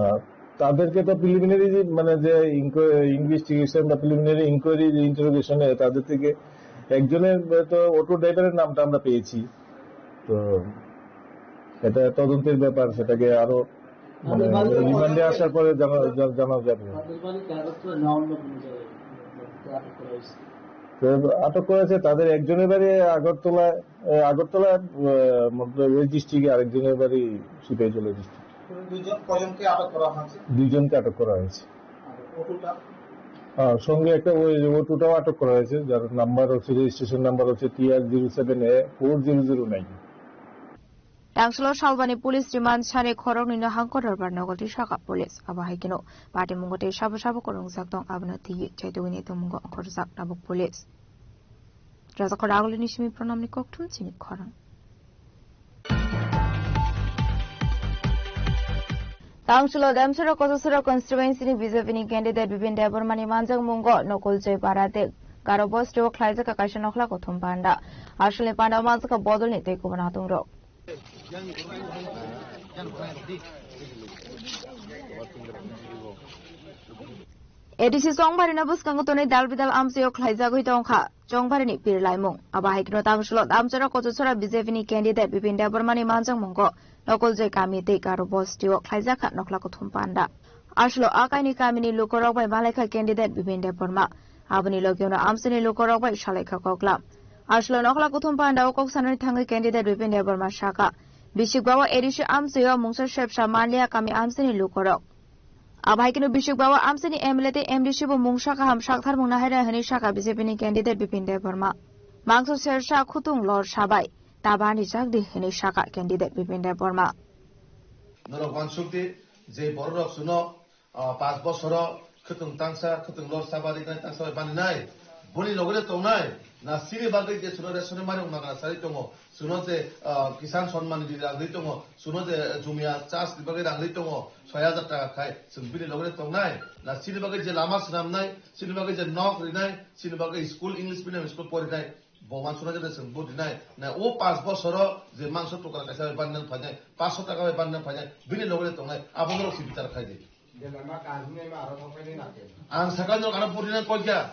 তাদেরকে তো প্রিলিমিনারি যে, মানে, যে ইনকো-, ইনভেস্টিগেশন বা প্রিলিমিনারি ইনকোয়ারি, যে ইন্টারোগেশনে তাদের থেকে একজনের তো অটো ড্রাইভারের নামটা আমরা পেয়েছি। তো এটা তদন্তের ব্যাপার, সেটাকে আরো, মানে, তাদের বাড়িতে রিমান্ডে আসার পরে জানা, জা-, জানা যাবে। তাদের বাড়ি কাগজ করে না অন্য কোনো জায়গায় আটক করা হয়েছে? তো আটক করেছে, তাদের একজনের বাড়ি আগরতলা, এ, আগরতলা, এ, মধ্যে ওই ডিস্ট্রিক্টে, আরেকজনের বাড়ি সিপাহীজলা ডিস্ট্রিক্ট। দুজন, কজনকে আটক করা হয়েছে? দুইজনকে আটক করা হয়েছে। আর অটোটা? হ্যাঁ, সঙ্গে একটা ওই অটোটাও আটক করা হয়েছে, যার নাম্বার হচ্ছে, রেজিস্ট্রেশন নাম্বার হচ্ছে T R zero seven A four zero zero nine. Tangsulo salbani police remand sani khoroknwino hangkor dorbar nogolti saka police. Abo hai kheno patimungo tei sabo sabo kwrwngjak tong, abono twiwi chaitugwini tongmungo ongkhorjak tabuk police. Rajakhor Agulini simi Pranamni kokthum chini khorang. Tangsulo Damcherra Kochasora constituency ni B J P ni candidate Bipin Debbarma ni manjakmungo Nokol Joy Para tei Garo Bosti o khlaijak kaisa nokhla kuthum panda. Aswlni panda o manjakha bodolni tei kubun hatungrok. A D C Chongbarino bwskango tonwi dal bidal amchaio khlaijagwi tongkha Chongbarini pir laimung. Abo hai kheno tangsulo Damcherra Kochasora B J P ni candidate Bipin Debbarmani manjakmungo Nokoljoy kami tei Garo Bostio khlaijakha nokhla kuthum panda. Aswlo a kaini kamini lukorok bai malaikha candidate Bipin Debbarma. Aboni logiono amchaini lukorok bai salaikha koklam. Aswlo nokhla kuthum panda o kok sanani thangwi candidate Bipin Debbarma saka, bisikba o A D C amchaio mungsa sepsa manliya kami amchaini lukorok. Abo hai kheno bisikba o amchaini M L A tei M D C bo mungsa kaham sakthar mungna hai rw hwnwi saka B J P ni candidate Bipin Debbarma. Mangso sersa khutung lor sabai, ta bani chak di hwnwi saka candidate Bipin Debbarma. Norok uansuk di, je bororok chuno, ah, panch bosoro khwtwng tangsa, khwtwng lor saba rinai tangsa bai baninai, boni logole tongnai, na chini bagwi je chuno ration mani magna chari tongo, chuno je, ah, Kisan Samman Nidhi rang ri tongo, chuno je Jumia chas ni bagwi rang ri tongo, soi hajar taka khai, chwng bini logole tongnai, na chini bagwi je lama swnamnai, chini bagwi je nok rinai, chini bagwi school, English medium school porinai, Bo uansuknai jora chwng vote rinai. Na o panch bosoro je mangso tukra kaisa bai banna phainai, panch sho taka bai banna phainai, bini loge tongnai, abo norok se bichar khai di. Ang sakha norok ano vote rinai koi kha.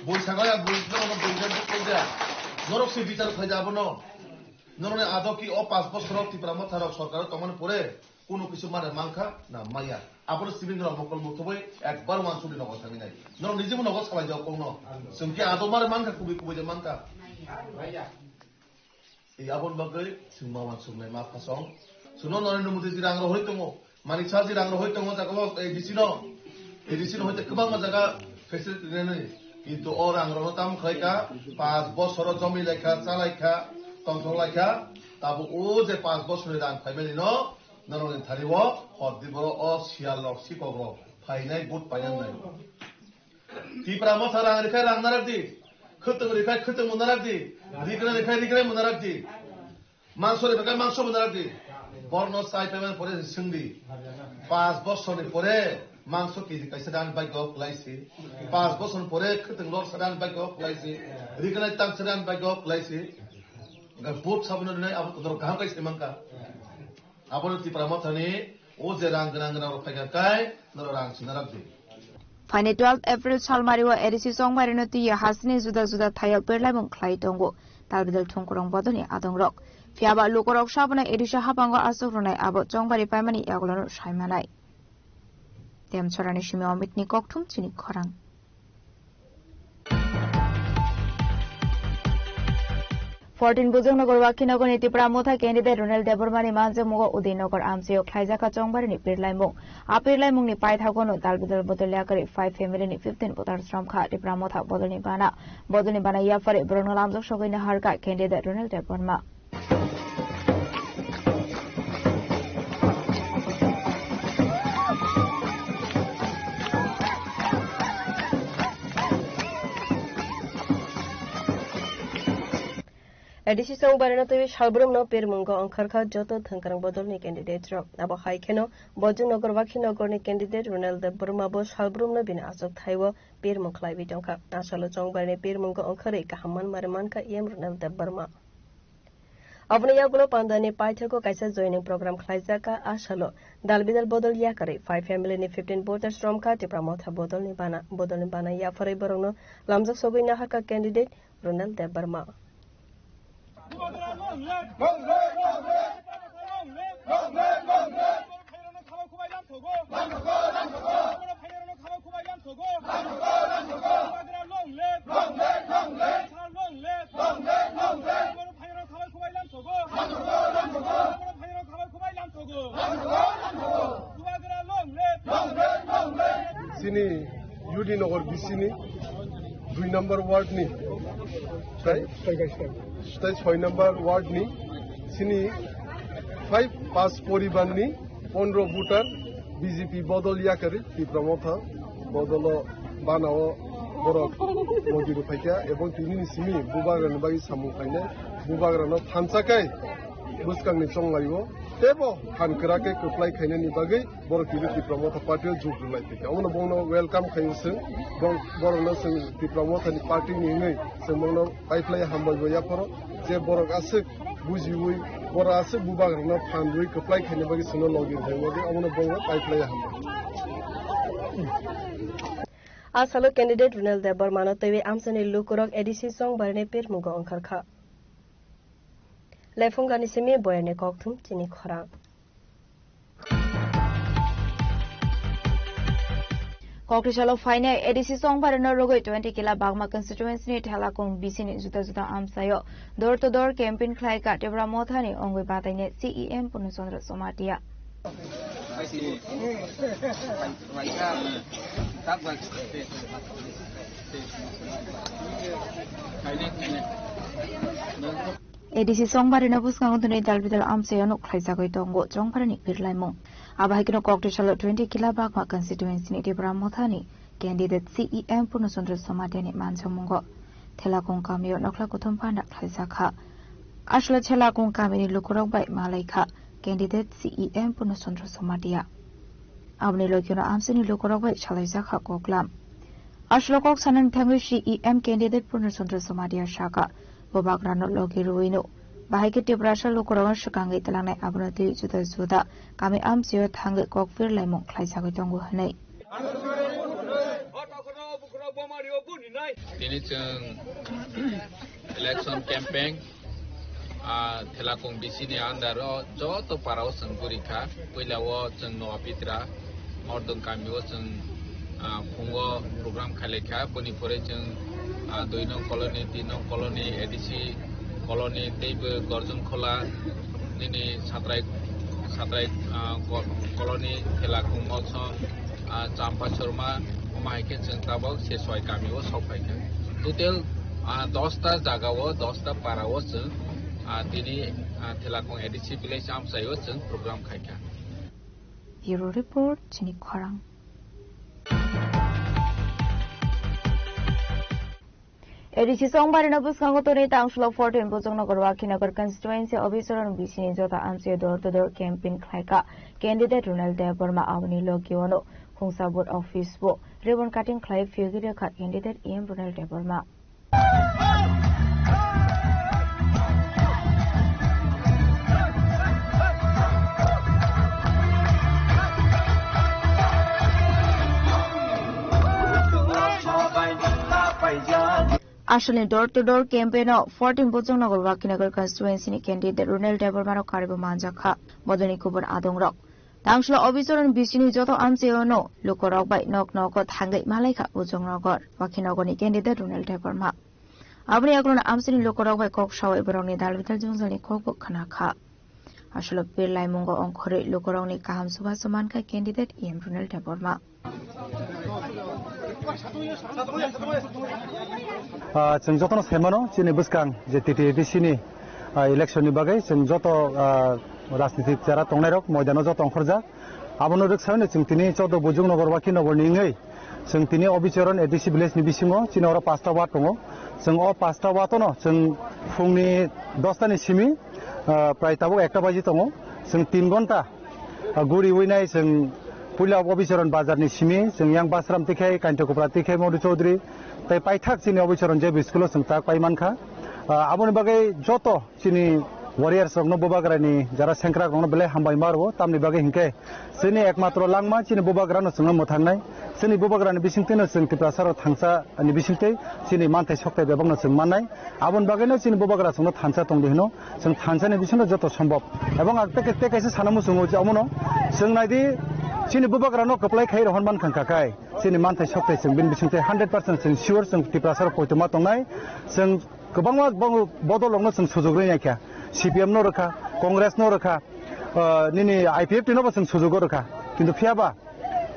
Bui sakha ya, bui no ano bui rinai koi kha. Norok se bichar khai di abono. Norok ni ado ki o panch bosoro Tipra Motha rok sorkar o tongmani pore Kunu kisu mare mankha na maya. Abono sibini rok mokol muthubui ekbar uansukni nogo thangwi nai. Norok nijebo nogo salai jak kokno. Chwng khe ado mare mankha, kubui kubui de mankha. Ei aboni bagwi chwng ma uansuknai ma phasong. Chwngno Narendra Modi ji rang rohoi tongo. Manik Saha ji rang rohoi tongo jaga o A D C no. A D C no hoite kwbangma jaga facility rinani. Kintu o rang rokno tamo khlai kha, panch bosoro jomi lai kha, cha lai kha, tongthok lai kha. Tabo o je panch bosorni rang phaimani no, Norokni thani o hor di borok o siyal rok, sikok rok phainai, vote painang nai. Tipra Motha rang rikhai rang narak di, khwtwng rikhai khwtwng bo narak di, rigra rikhai rigra bo narak di, mangso rikhai mangso bo narak di. Borno chai paimani pore swng di. Panch bosorni pore mangso K G kaisa dan bagyo kwlai si. Panch bosor pore khwtwng lor sa dan bagyo kwlai si. Rigra tang sa dan bagyo kwlai si. Vote sabono rinai abo norok kaham kai sai mankha. Abono Tipra Mothani o je rang gwnang gwnang rok phaikha kai norok rang sina rok di. Phaini twelve April salmari o A D C Chongbarino twiwi hasini juda juda thaio perlaimung khlai tongo talbidal thungkurung bodolni adongrok. Phiya ba lukurok saboni A D C habango aswk rwnai abo chongbari paimani yagulono sai manai. Demchorani simi Omitni kokthum chini khorang. Fourteen Bujongnagar Wakhinagorni Tipra Motha candidate Ronel Debbarmani manjakmungo Udaynagar amchaio khlaijakha chongbarini pirlaimung. A pirlaimungni paithagono dalbidal bodol yakarwi five family ni fifteen voters romkha Tipra Motha bodolni bana. Bodolni bana yapharwi borokno lamjak sogwi naharkha candidate Ronel Debbarma. A D C chongbarino twiwi salbrumno pirmungo ongkharkha joto thwngkwrang bodolni candidate rok. Abo hai kheno Bojongnagar Wakhinagorni candidate Ronel Debbarma bo salbrumno bini achukthai-o pirmung khlaiwi tongkha. Asalo chongbarni pirmungo ongkharwi kaham manmari mankha E M Ronel Debbarma. Aboni yagulo pandani paithago kaisa joining program khlaijakha. Asalo dalbidal bodol yakarwi five family ni fifteen voters romkha Tipra Motha bodolni bana. Bodolni bana yapharwi borokno lamjak sogwi naharkha candidate Ronel Debbarma. Chini U D Nagar B C ni dui number ward ni, tai, tai soi number ward ni chini five pas poribar ni pondro voter B J P bodol yakarwi Tipra Motha bodolo banao borok logi rwphaikha, ebong tini ni simi bubagrani bagwi samung khlainai, bubagrano thansa kai bwskangni chonglaio teibo phan kwrak khe kwplai khainani bagwi borok tini Tipra Motha party o jug rwlai phaikha. Omono bongno welcome khaio chwng, bong-, borokno chwng Tipra Motha ni party ni wngwi chwng bongno paiphlai hambai bo yapharo je borok aswk bujiwi, borok aswk bubagrano phan rwi kwplai khaina bagwi chwngno logi rwna bagwi omono bongno paiphlai hambai. A salo candidate Ronel Debbarmano twiwi amchaini lukurok A D C chongbarini pirmungo ongkharkha. Lephungani simi boyani kokthum chini khorang. Kokthai salo phainai A D C chongbarino rwgwi twenty Kila Bagma constituency ni Thelakung B C ni juda juda amchaio door to door campaign khlaikha Tipra Mothani ongwi batainai C E M Purno Chandra Jamatia. A D C chongbarino bwskango tini dalbidal amchaio nuk khlaijagwi tongo chongbarani birlaimung. Abo hai kheno kokthai salo twenty Kila Bagma constituency ni Tipra Mothani candidate C E M Purno Chandra Jamatia ni manjamungo Thelakung kamio nokhla kuthum phanda khlaijakha. Aswla Thelakung kamini lukurok bai malaikha candidate C E M Purno Chandra Jamatia. Aboni logino amchaini lukurok bai salaijakha koklam. Aswla kok sanani thangwi C E M candidate Purno Chandra Jamatia sakha, bubagrano logi rwino bahai khe Tiprasa lukurokno swkangwi twlangnai abono twi juda juda kami amchaio thangwi kok phirlaimung khlaijagwi tongo hwnwi. Tini chwng election campaign, ah, Thelakung B C ni under o joto para o chwng guri kha. Puila o chwng Noa Pitra, Ordon kami o chwng, ah, phungo program khailai kha. Boni pore chwng, ah, dui nong colony, tin nong colony, A D C colony, teibo Gorjon Khola, nini Satrai, Satrai, ah, ko-, colony, Thelakung Molsom, ah, Champa Chorma, omo hai khe chwng tabok se soi kami o sok phai kha. Total, ah, dos ta jaga o, dos ta para o chwng, ah, tini, ah, Thelakung A D C village amchai o chwng program khai kha. Bureau Report, chini khorang. A D C chongbarino bwskango tonwi tangsulo fourteen Bojongnagar Wakhinagar constituency o Bicharan B C ni jota amchaio door to door campaign khlaikha candidate Ronel Debbarma. Aboni logiono Khungsa booth office o ribbon cutting khlai phiyogwi rwkha candidate E M Ronel Debbarma. Asalni door to door campaign o fourteen Bojongnagar Wakhinagar constituency ni candidate Runel Debbarma rok karibo manjak kha. Bodolni kubun adongrok. Tangshla officer ni bisini joto amchaio no lukorok bai nok nogo thangwi malai kha Bojongnagar Wakhinagar ni candidate Runel Debbarma. Aboni yagulo amchaini lukorok bai kok sawi borokni dal bidal jwngjal ni kok bo khna kha. Aswk birlai mungo ongkhorwi lukurokni kaham chubachu mankha candidate E M Runel Debbarma. Ah, chwng jotono sai mano, chini bwskang je T T A D C ni, ah, election ni bagwi chwng joto, ah, rajnitik chera tongnairok moidano joto ongkhorjak. Abono rwksaino chwng tini chaudo Bujung Nogor Waki Nogor ni wngwi chwng tini Obichoron A D C village ni bisingo chini oro pasta ward tongo. Chwng o pasta ward ono chwng phungni dosta ni simi, ah, prai tabuk ekta baji tongo. Chwng tin gonta, ah, guri winai chwng puila Obichoron bazar ni simi chwng yang Basram tikhe, Kainto Kopra tikhe, Modu Chaudhary tei paithak chini Obichoron J B school o chwng tak pai mankha. Ah, aboni bagwi joto chini warriors rokno, bubagrani jara sengkrak rokno belai hambai ma rwo, tamni bagwi hinkhe chini ekmatro langma chini bubagrano chwngno mwthangnai, chini bubagrani bisingtwino chwng Tiprasa rok thansa ni bisingtwi chini manthai sokthai bebakno chwng mannai, aboni bagwino chini bubagra chwngno thansa tongdi hino, chwng thansani bisingno joto sombhob. Ebong ang tei, tei kaisa sana muchungo je omono chwng naidi chini bubagrano kwplai khai rohor mankha kai chini manthai sokthai chwng bini bisingtwi hundred percent chwng sure chwng Tiprasa rok poitoma tongnai, chwng kwbangma bo-, bodol rokno chwng sujuk rwi naikha, C P M no rwkha, Congress no rwkha, ah, nini I P F T no bo chwng sujugo rwkha, kintu phiyaba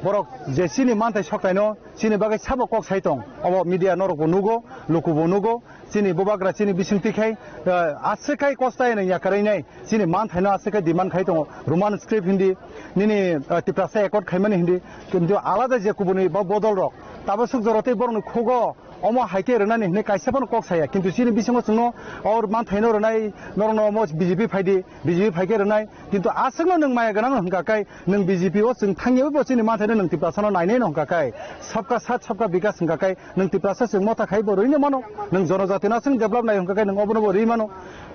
borok je chini manthai sokthai no chini bagwi sabo kok sai tong, obo media norok bo nugo, luku bo nugo, chini bubagra chini bisingtwi khai, ah, aswk khai kosta eno yakarwi nai, chini manthai no aswk khai demand khai tongo, Roman script hindi, nini, ah, Tiprasa accord khaimani hindi, kintu alada je kubuni ba bodol rok, tabaswk jora tei borokni khugo, omo hai khe rwnani hinwi kaisa phano kok saya, kintu chini bisingo chwngno or manthaino rwnai, norokno omo B J P phaidi, B J P phai khe rwnai, kintu aswkno nwng maya gwnang hwnkha khe nwng B J P o chwng thangya bo chini manthaino nwng Tiprasano nainai no hwnkha khe, sabka saath sabka bikas hwnkha khe nwng Tiprasa chwng motha khai bo rwino mano, nwng jonojatino aswk develop nai hwnkha khe nwng obono bo rwi mano,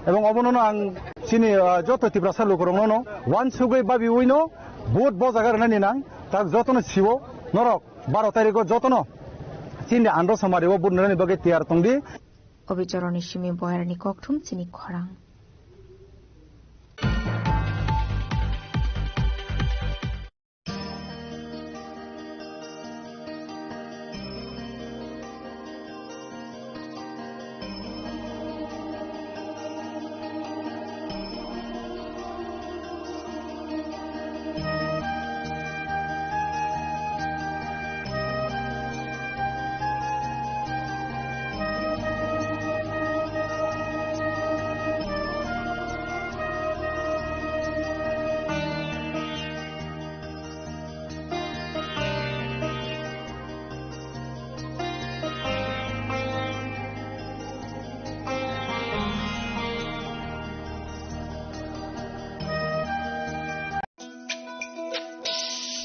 ebong obono no ang chini, ah, joto Tiprasa lukurokno no wansugwi babiwino vote bo jaga rwnani nang, tak jotono siwo norok. Baro tarikh o jotono chini andro samari o vote rwnani bagwi tiyar tongdi. Obichoroni simi boyarni kokthum chini khorang.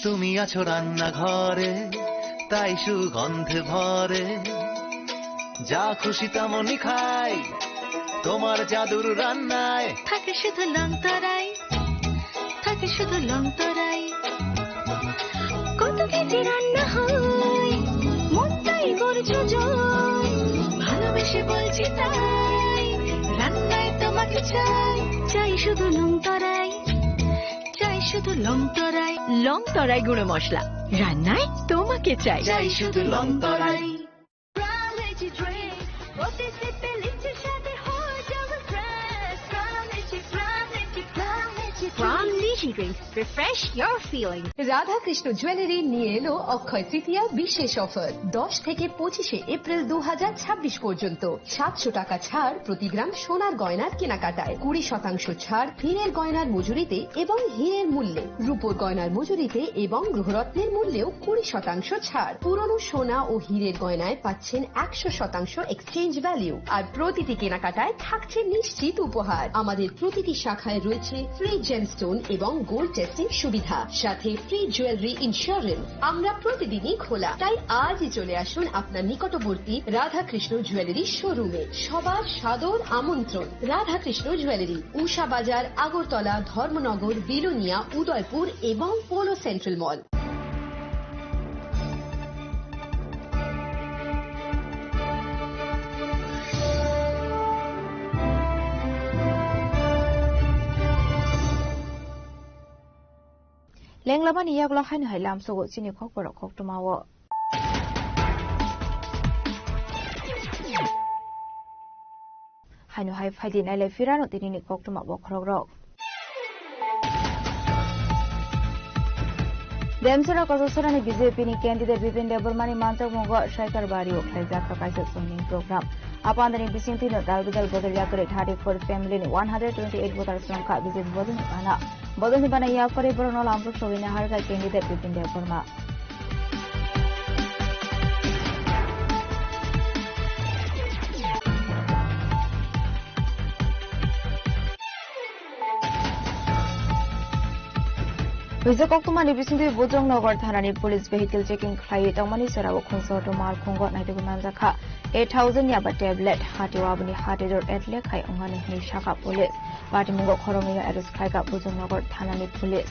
তুমি আছো রান্নাঘরে, তাই সুগন্ধে ভরে। যা খুশি তেমনই খাই, তোমার জাদুর রান্নায়। থাকে শুধু লংতরাই, থাকে শুধু লংতরাই। কত কেজি রান্না হয়, মনটাই করছো জয়। ভালোবেসে বলছি তাই, রান্নায় তোমাকে চাই, চাই শুধু লংতরাই। চাই শুধু লংতরাই, লংতরাই গুঁড়ো মশলা। রান্নায় তোমাকে চাই। চাই শুধু লংতরাই। Primality drink, প্রতি সিপে লিচুর স্বাদে হয়ে যাবে fresh। Primality, Primality, Primality drink। Primality drink, refresh your feeling। Radhakrishna jewellery নিয়ে এলো অক্ষয় তৃতীয়া বিশেষ অফার। দশ থেকে পঁচিশে এপ্রিল দু হাজার ছাব্বিশ পর্যন্ত। সাতশো টাকা ছাড় প্রতি গ্রাম সোনার গয়নার কেনাকাটায়, কুড়ি শতাংশ ছাড় হীরের গয়নার মজুরিতে এবং হীরের মূল্যে, রূপোর গয়নার মজুরিতে এবং গৃহরত্নের মূল্যেও কুড়ি শতাংশ ছাড়। পুরনো সোনা ও হীরের গয়নায় পাচ্ছেন একশো শতাংশ এক্সচেঞ্জ ভ্যালু। আর প্রতিটি কেনাকাটায় থাকছে নিশ্চিত উপহার। আমাদের প্রতিটি শাখায় রয়েছে ফ্রি জেমস্টোন এবং গোল্ড টেস্টিং সুবিধা, সাথে ফ্রি জুয়েলারি ইন্স্যুরেন্স। আমরা প্রতিদিনই খোলা, তাই আজই চলে আসুন আপনার নিকটবর্তী রাধাকৃষ্ণ জুয়েলারি শোরুমে। সবার সাদর আমন্ত্রণ। রাধাকৃষ্ণ জুয়েলারি, উষা বাজার, আগরতলা, ধর্মনগর, বিলোনিয়া, উদয়পুর এবং polo central mall. Lenglamani yagulo haino hai lamsogo chini khokborok koktwmao. Haino hai phaidi nailai phirano tinini koktwma bokhorokrok. Demsora Kochasora ni B J P ni candidate Bipin Debbarma ni manjakmungo Saikar Bari o khlaijak kha kaisa chongming program. Apandani bisingtwi no dal bidal bodol yakarwi thirty-four family ni one hundred twenty-eight voters wngkha B J P bodol ni bana. Bodol ni bana yakarwi borokno lamjak sogwi naharkha candidate Bipin Debbarma. Wijak koktwmani bisingtwi Bujongnagar thanani police vehicle checking khlaiwi tongmani jorao khungsa auto malkhungo naitugwi manjakha eight thousand yaba tablet, hatio aboni hatijor atlek hai wngnani hwnwi sakha police. Patimungo khoroknwino arrest khlaikha Bujongnagar thanani police.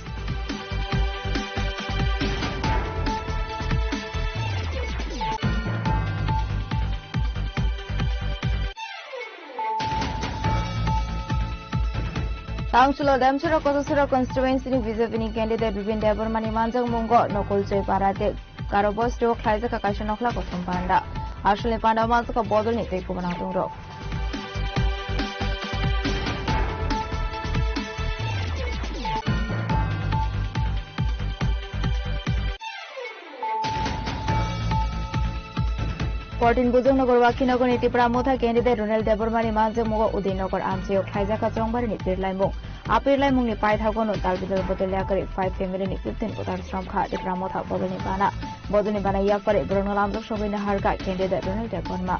Tangchulo Demchura Kochasura constituency ni B J P ni candidate Bipin Debbarma ni manjakmungo Nokol Joypara tei Garo bosti o khlaijak kha kaisa nokhla kothom panda. Asolni panda o manjakha bodolni tei kubuna tongrok. Fourteen Bujongnagar Wakhinagorni Tipra Motha candidate Ronel Debbarmani manjakmungo Udaynagar amchaio khlaijakha chongbarini pirlaimung. A pirlaimungni paithago no dalbidal bodol yakarwi five family ni fifteen voter sromkha Tipra Motha bodolni bana. Bodolni bana yakarwi borokno lamjak sogwi naharkha candidate Ronel Debbarma.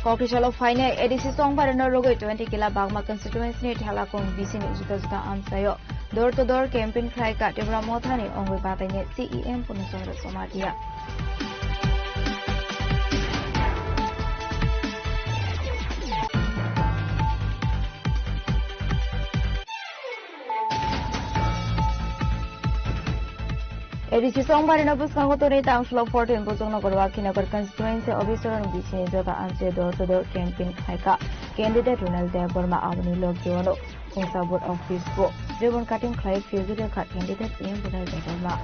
Kokisalo phainai A D C chongbarino rwgwi twenty kila Bagma constituency ni Thalakung B C ni juda juda amchaio door to door campaign khlai kha Tipra Mothani ongwi bataini C E M Purna Chandra Jamatia. A D C chongbarino bwskango tonwi tangsulo fourteen Bujongnagar Wakhinagor constituency office-o bisini jota amchaio door to door campaign khlaikha candidate Ronel Debbarma. Aboni logio-no khungsa booth office-o ribbon cutting khlai phiyogwi rwkha candidate P M Ronel Debbarma.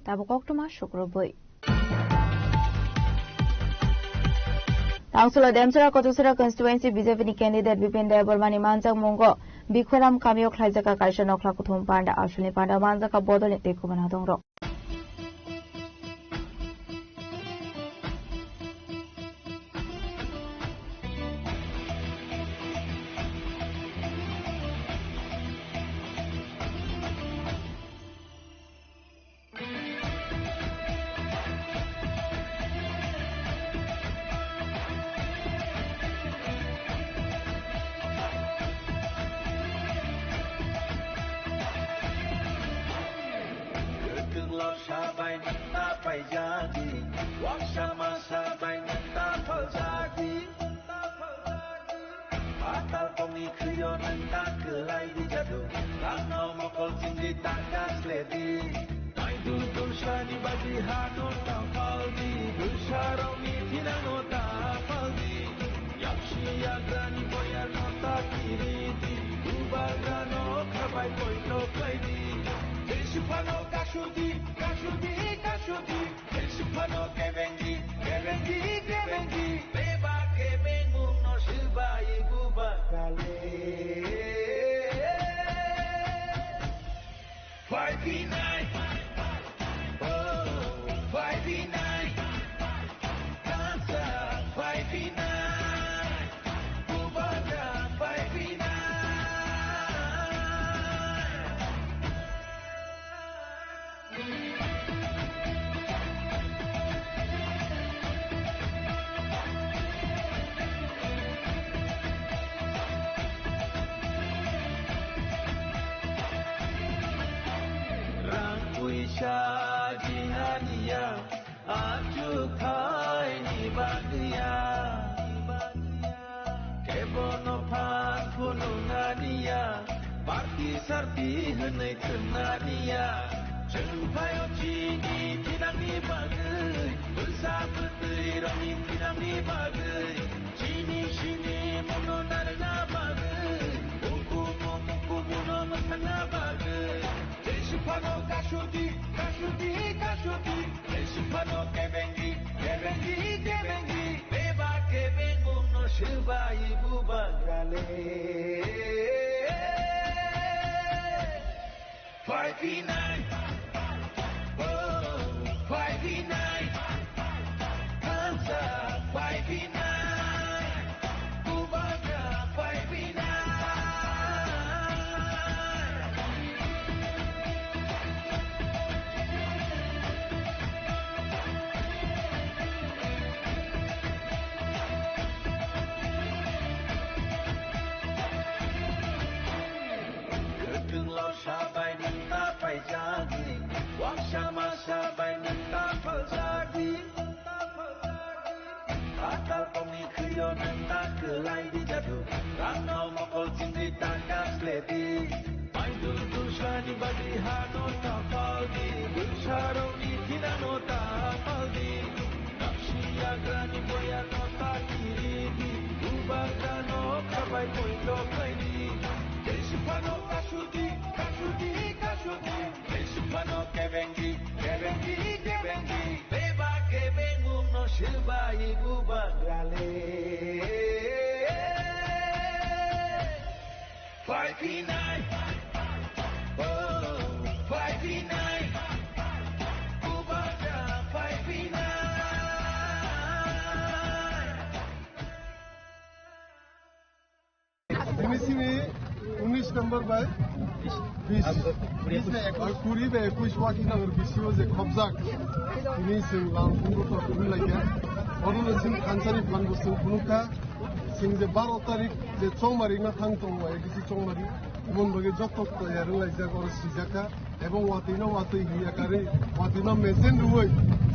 Tabuk koktwma sukrubwi. Tangsulo Demchura Kochasura constituency B J P ni candidate Bipin Debbarmani manjakmungo Bikhoram kamio khlaijak kha kaisa nokhla kuthum panda. Asolni panda manjak kha bodolni tei kubuna tongrok. Kwthwng lorsa bai nang ta paijadi, waksa masa bai nang ta phaljadi. Patal tongni khwio nwng ta kwlai di jadu, langno mokol chingdi ta kasledi. Naidu dulsani badi hano ta paldi, dulsarokni thinangno ta paldi. Yaksi yagrani boyarno ta kiridi, bubagrano khabai poito khlaidi. Tei suphano kasudi, kasudi, kasudi. Phano kebengi, kebengi, kebengi. Beba kebengmungno swbai buba kale. Phai phinai. Oh, phai phinai. Kansa phai phinai. Bubagra phai phinai. Rang puisa jinaniya, achuk thaini bagwiya. Niya, party sarti hwnwi thwngna niya. Chwng phaio chini thinangni bagwi, bwsa bwtwi rokni thinangni bagwi, chini sini muno narwkna bagwi, ukumu mukubuno mwsakna bagwi. Tei suphano kasuti, kasuti, kasuti. Tei suphano kebengi, kebengi, kebengi. Beba kebengungno swbai bubagrale. Five nine. Oh, five nine. Hansa five nine. Bubagra five nine. Kwthwnglo sabai nwng ta paijagwi, waksa masa bai nwng ta phaljagwi. Atal tongni khwio nwng ta kwlai di jadu, rangno mokol chingwi ta kasledi. Maidul dusani bagwi hano ta paldi, bwsarokni thinano ta paldi. Napsi yagrani boyano ta kiridi, bubagrano khabai poito khlaidi. Tei suphano kasuti, kasuti, kasuti. Tei suphano kebengi, kebengi, kebengi. Beba kebengungno swbai bubagrale. Five nine. Oh, five nine. Bubagra five nine. Tini sini unis number bai bis, bis, bis bai ekus, kuri bai ekus waki number bisio je khobjak. Tini sing lang pungro to pun laikya. Oruno sing kansari plan bo sing punukha. Sing je baro tarik je chongmari na thang tong bai kisi chongmari. Mon bagi joto to yarung laijak oro sijaka. Ebong watwi no watwi hiya kari, watwi no mechen rwui,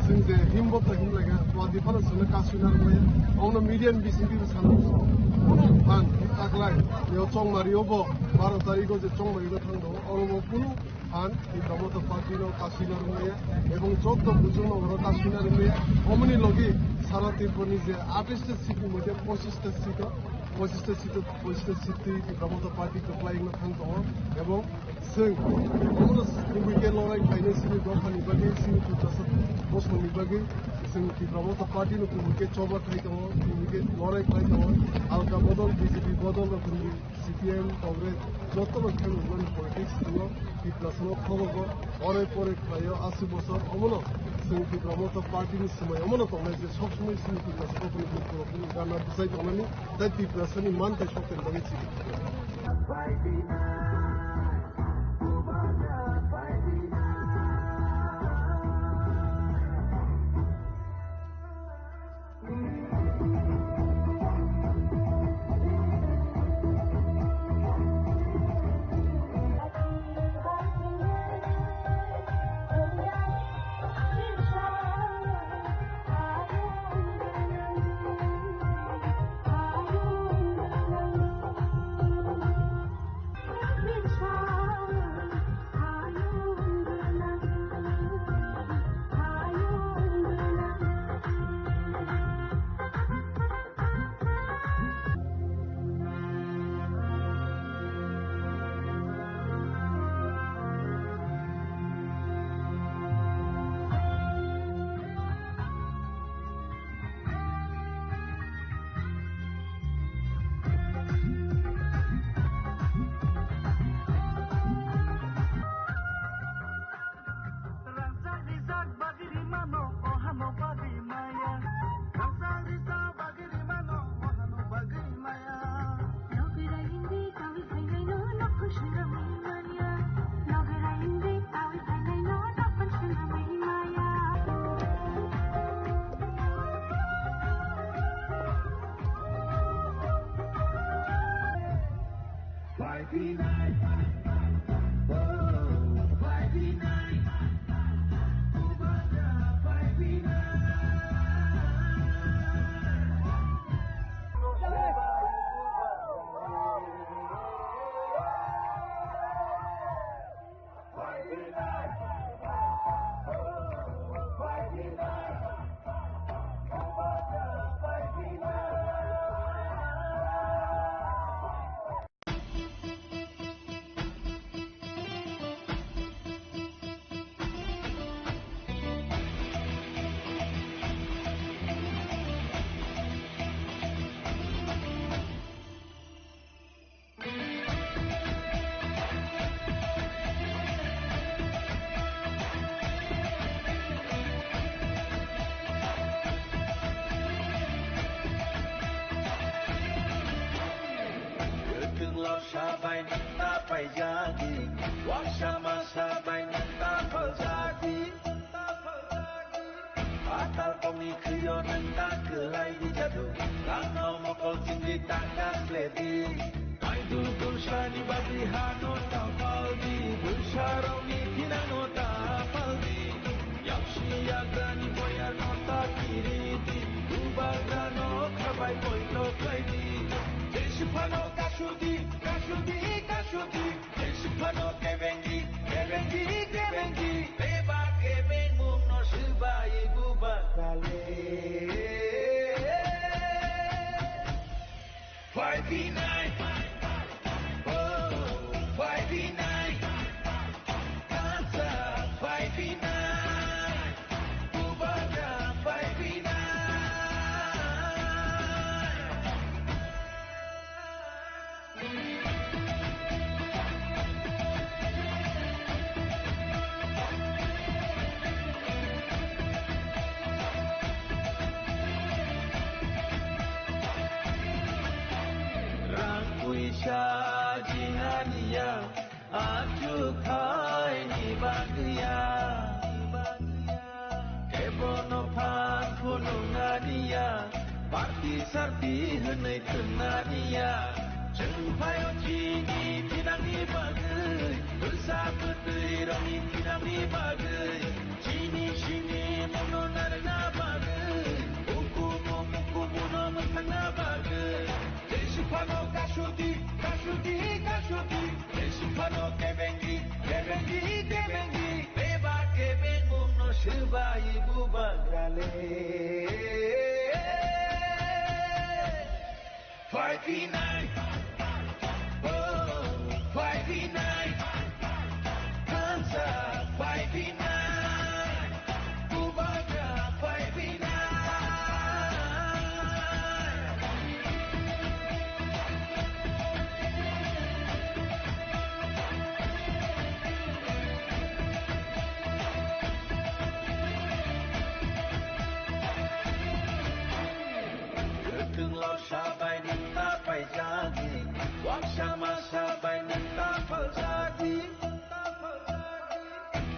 chwng je himbo to himlaga, watwi phano chwngno kasui narwkmaya. Ongno media ni bisingtwi bwsano kunu phan taklai, yo chongmari obo, baro tarikh o je chongmari no thangdo, oro bo kunu phan Tipra Motha Party no kasui narwkmaya, ebong joto buchung no oro kasui narwkmaya. Omoni logi sara Tripura ni je atais ta seat ni moddhe pochis ta seat o, pochis ta seat o, pochis ta seat twi Tipra Motha Party kwplai wngna thang tongo, ebong Chwng omono kubui khe lorai khlainai chini dophani bagwi, chini Tiprasa bosongni bagwi chwng Tipra Motha Party no kubui khe choba khai tongo, kubui khe lorai khlai tongo. Alka bodol, B J P bodol rok hwnwi C P M, Congress joto no khe rwmani politics tongo. Tiprasa no khobogo orai porai khlaio aswk bosor omono chwng Tipra Motha Party ni swmai omono tongnai je sob somoi chini Tiprasa rokni bukhuk rokni gana bwchai tongnani. Tei Tiprasani manthai sokthani bagwi chini. Rangchak rijak bagwi rimano, ohano bagwi maya. Rangchak rijak bagwi rimano, ohano bagwi maya. Sabai nang ta paijadi, waksa ma sabai nang ta phaljadi. Patal kongni khwio nang ta kwlai di jadu, rangno mokol chingdi ta kasledi. Maidul dulsani bagwi hano ta paldi, dulsarokni thinano ta paldi. Yaksi yagrani boyarno ta kiridi, bubagrano khabai poito khlaidi. Jeswk phano kasudi, kasudi, kasudi. Jeswk phano kebengi, kebengi, kebengi. Bebak kebengmungno swbai bubagrale. Phai phinai, oh, phai phinai, kansa phai phinai, bubagra phai phinai. Rang puisa jinganiya, achukhaini bagwiya. Kebono phan phunuknaniya, party sarti hwnwi thwngnaniya. Chwng phaio chini thinangni bagwi, bwsa bwtwi rokni thinangni bagwi. Chini simi mungno narwkna bagwi, ukumu mukubuno mwthangna bagwi. Jeswk phano kasudi, kasudi, kasudi. Jeswk phano kebengi, kebengi, kebengi. Bebak kebengmungno swbai bubagrale. Phai phinai, oh, phai phinai, kansa phai phinai, bubagra phai phinai. Kwthwng lo sabai nang ta paijadi, waksa ma sabai nang ta phaljadi.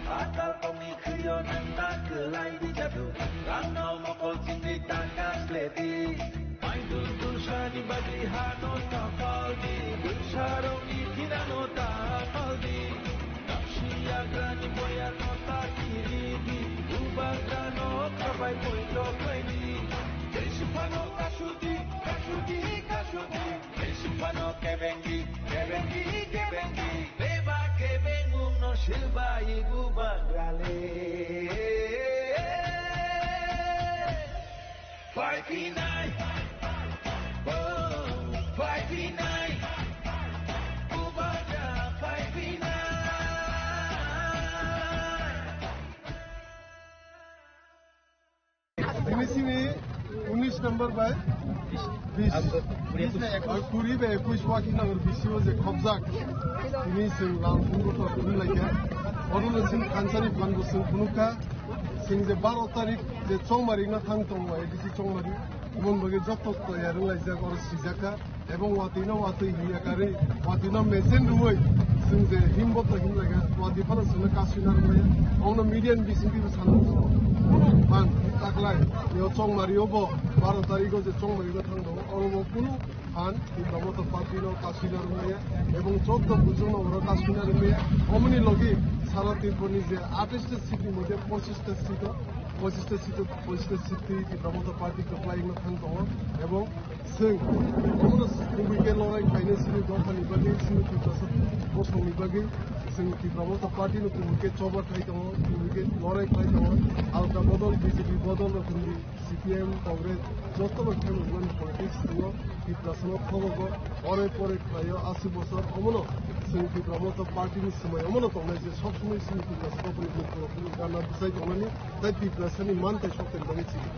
Patal kongni khwio nang ta kwlai di jadu, rangno mokol chingdi ta kasledi. Maidul dulsani bagwi hano ta paldi, dulsarokni thinano ta paldi. Yaksi yagrani boyarno ta kiridi, bubagrano khabai poito khlaidi. Jeswk phano kasudi, kasudi, kasudi. Jeswk phano kebengi, kebengi, kebengi. Bebak kebengmungno swbai bubagrale. Phai phinai, oh, phai phinai, bubagra phai phinai. Tini sini unis number bai bis, oi kuri bai ekuis waki number B C o je khobjak. Tini sing lang phungo to phun laikya. Oruno sing kansani phanbo sing phunukha. Sing je baro tarik je chongmari na thang tongo A D C chongmari. Mon bagi joto to yarung laijak oro sijaka. Ebong watwi no watwi hiya kari, watwi no mechen rwui, chwng je himbo to himlaga, watwi phano chwngno kasui narwkmaya. Ongno media ni bisingtwi bo sana muchungo. Kunu phan taklai, yo chongmari o bo, baro tarikh o je chongmari no thangdo, oro bo kunu phan, Tipra Motha Party no kasui narwkmaya, ebong joto buchung no oro kasui narwkmaya. Omoni logi sara Tripura ni je atais ta seat ni moddhe pochis ta seat o, pochis ta seat o, pochis ta seat twi Tipra Motha Party kwplai no thang tongo, ebong Chwng, omono kubui khe lorai khlainai chini dophani bagwi, chini Tiprasa bosongni bagwi, chwng Tipra Motha Party no kubui khe choba khai tongo, kubui khe lorai khlai tongo. Alka bodol, B J P bodol rok hwnwi C P I M, Congress joto no khe mwnmani politics tongo. Tiprasa no khobogo, ore pore khlaio asi bosor, omono chwng Tipra Motha Party ni swmai omono tongnai je sob somoi chini Tiprasa dophani mukti rok gana bwchai tongnani. Tai Tiprasani man tai sok tei bagwi chini.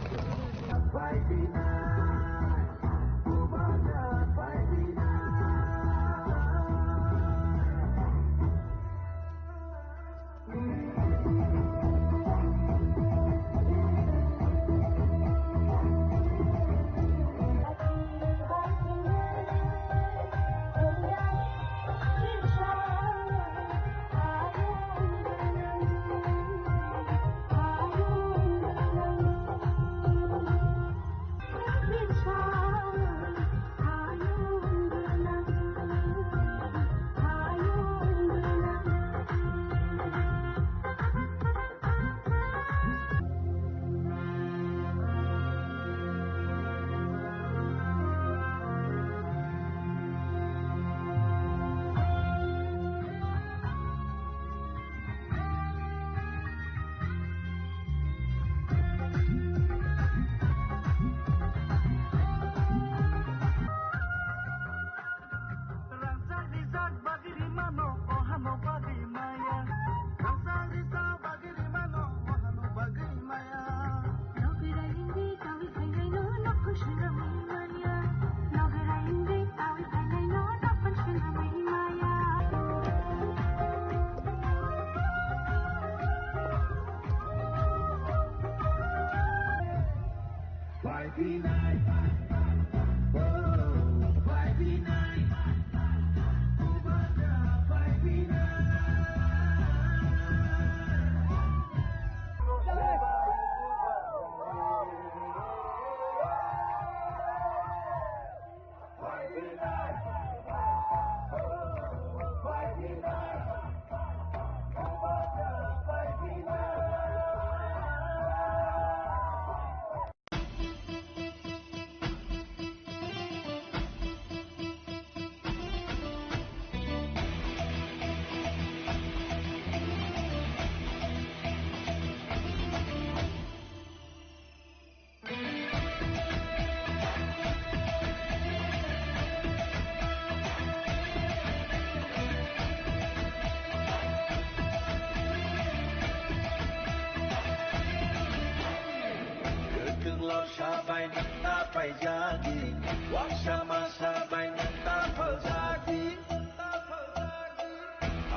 Kwthwng lorsa bai nwng ta paijadi, waksa masa bai nwng ta phaljadi.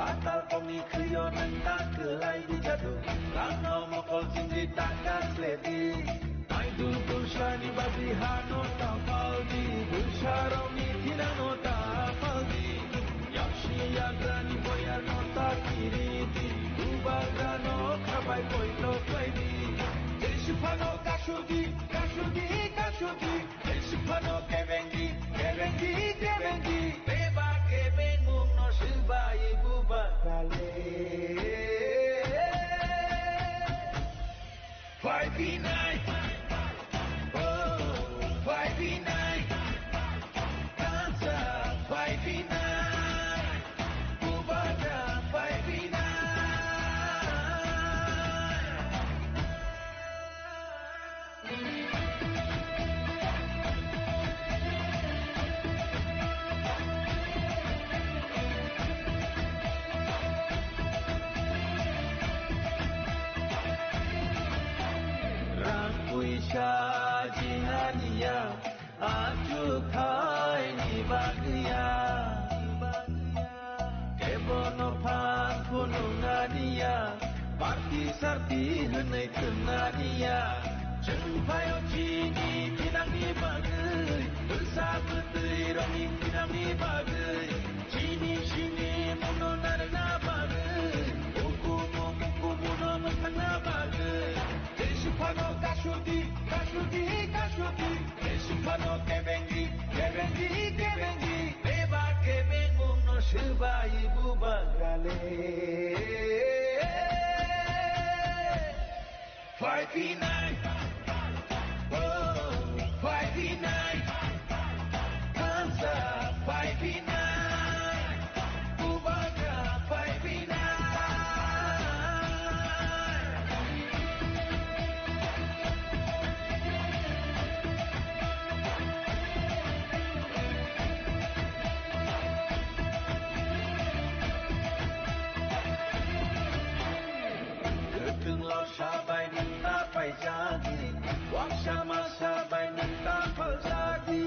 Atal tongni khwio nwng ta kwlai bijadu, rangno mokol chingri ta kasledi. Aidul bwsani bagwi hano ta paldi, bwsarokni thinangno ta paldi. Yaksi yagrani boyarno ta kiridi, bubagrano khabai poito khlaidi. Jesu phano kasudi, kasudi, kasudi. Jesu phano kebengdi, kebengdi, kebengdi. Beba kebengmungno swbai bubagrale. Phai phinai, oh, phai phinai, kansa phai phinai, bubagra phai phinai. Rang puisa jinganiya, achukhaini bagwiya. Kebono phan phunuknaniya, party sarti hwnwi thwngna niya. Chwng phaio chini thinangni bagwi, bwsa bwtwi rokni thinangni bagwi, chini simi mungno narwkna bagwi, ukumu mukumuno mwthangna bagwi. Jesu phano kasudi, kasudi, kasudi. Jesu phano kebengdi, kebengdi, kebengdi. Beba kebengmungno swbai bubagrale. Phai phinai, oh, phai phinai. Kansa phai phinai. Bubagra phai phinai. Kwthwng lorsa bai nwng ta paijadi, waksa masa bai nwng ta phaljadi.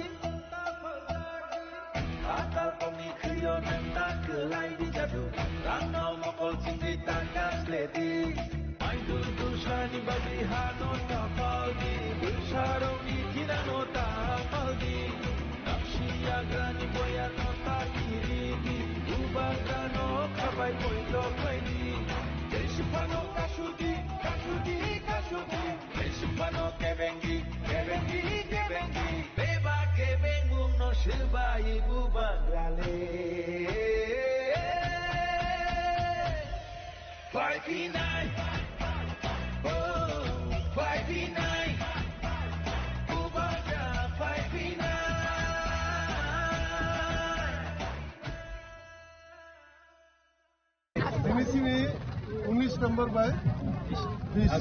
Atal tongni khwio nwng ta kwlai bijadu, rangno mokol chingri ta kasledi. Aidul dusani bagwi hano ta paldi, bwsarokni thinangno ta paldi. Yaksi yagrani boyarno ta kiridi, bubagrano khabai poito khlaidi. Jesu phano kasudi, kasudi, kasudi. Jesu phano kebengdi, kebengdi, kebengdi. Beba kebengmungno swbai bubagrale. Phai phinai, oh, phai phinai. Bubagra phai phinai. Tini sini unis number bai bis,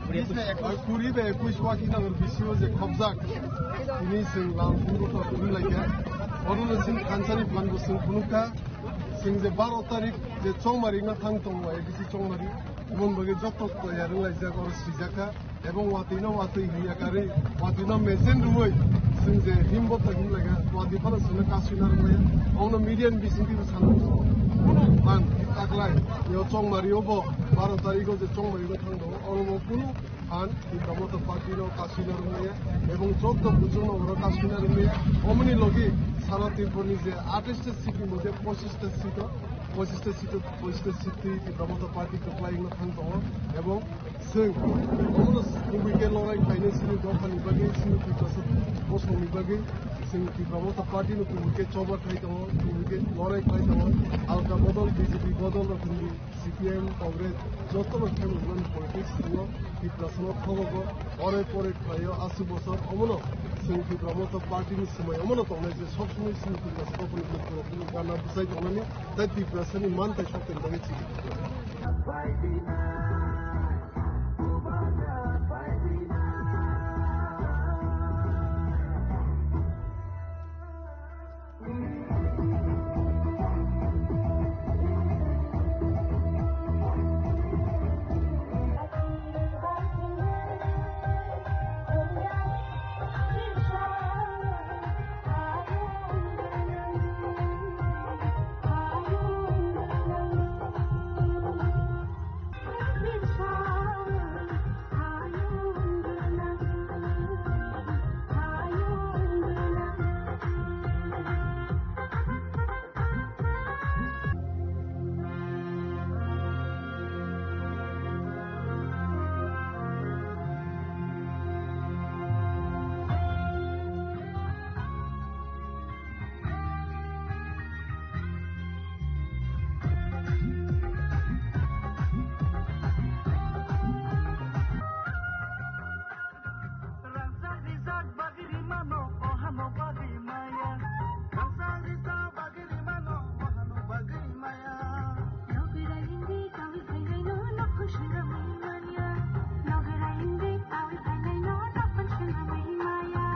bis bai kuri bai ekuis waki number bisio je khobjak. Tini sing lam phungo to khum laikya. Oruno sing kansani phan bo sing phunukha. Sing je baro tarik je chongmari na thang tong A D C chongmari. Mon bagwi joto toyar wng laijak oro swijak kha. Ebong watwi no watwi hiya karwi, watwi no mechen rwui, chwng je him bota him laga, watwi phano chwngno kasui narwk maya. Ongno media ni bisingtwi bo sana. Kunu phan taklai, yo chongmari o bo, baro tarikh o je chongmari no thang do, oro bo kunu Phan Tipra Motha Party no kasina rwmaya ebong jotto buchung no oro kasina rwmaya. Omoni logi sara Tripura ni je atais ta seat ni moddhe pochis ta seat o, pochis ta seat o, pochis ta seat twi Tipra Motha Party kwplai wngna thang tongo. Ebong chwng omono kubui khe lorai khlainai chini dophani bagwi, chini Tiprasa bosongni bagwi chwng Tipra Motha Party no kubui khe choba khlai tongo, kubui khe lorai khlai tongo. Alka bodol, B J P bodol rok hinwi C P I M, Congress, jotono khe mwnani politics tongo, Tiprasano thogogo, ore pore khlaio aswk bosor, omono chwng Tipra Motha Party ni swmai omono tongnai je sob somoi chini Tiprasa rokni bukhurokno gana bwchai tongnani, tei Tiprasani manthai sokthani bagwi chini. Rangchak rijak bagwi rimano, ohano bagwi maya. Rangchak rijak bagwi rimano, ohano bagwi maya. Nogwi raindi kawi phainaino, nokho swnamwi maya. Nogwi raindi kawi phainaino, nokho swnamwi maya.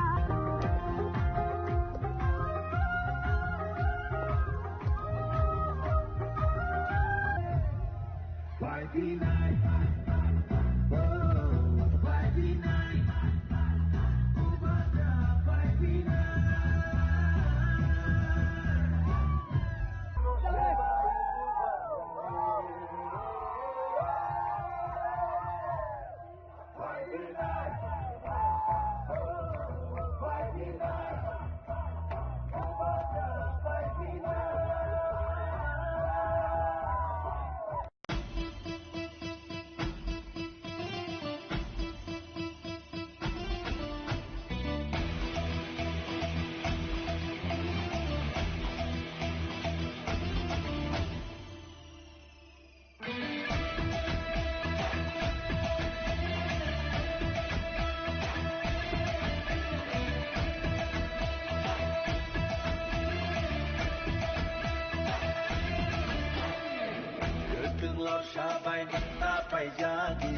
Kwthwng lorsa bai nwng ta paijadi,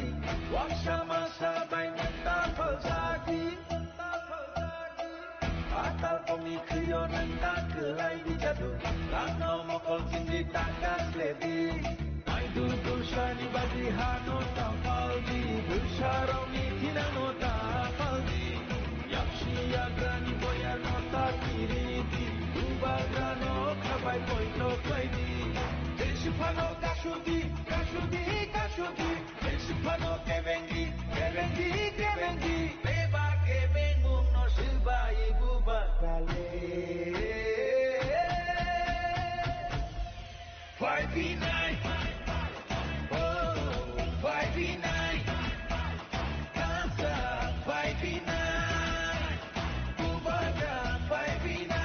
waksa masa bai nwng ta phaljadi. Atal pongni khwio nwng ta kwlai bijadu, rangno mokol chindi ta kasledi. Naidur bwsani bagwi hano ta paldi, bwsarokni thinangno ta paldi. Yaksi yagrani boyarno ta kiridi, bubagrano khabai poito khlaidi. Tei siphano kasudi, kasudi, kasudi. Tei siphano kebengi, kebengi, kebengi. Beba kebengmungno swbai buba kale. Phaiphinai, oh, phaiphinai. Kansa phaiphinai, bubagra phaiphinai.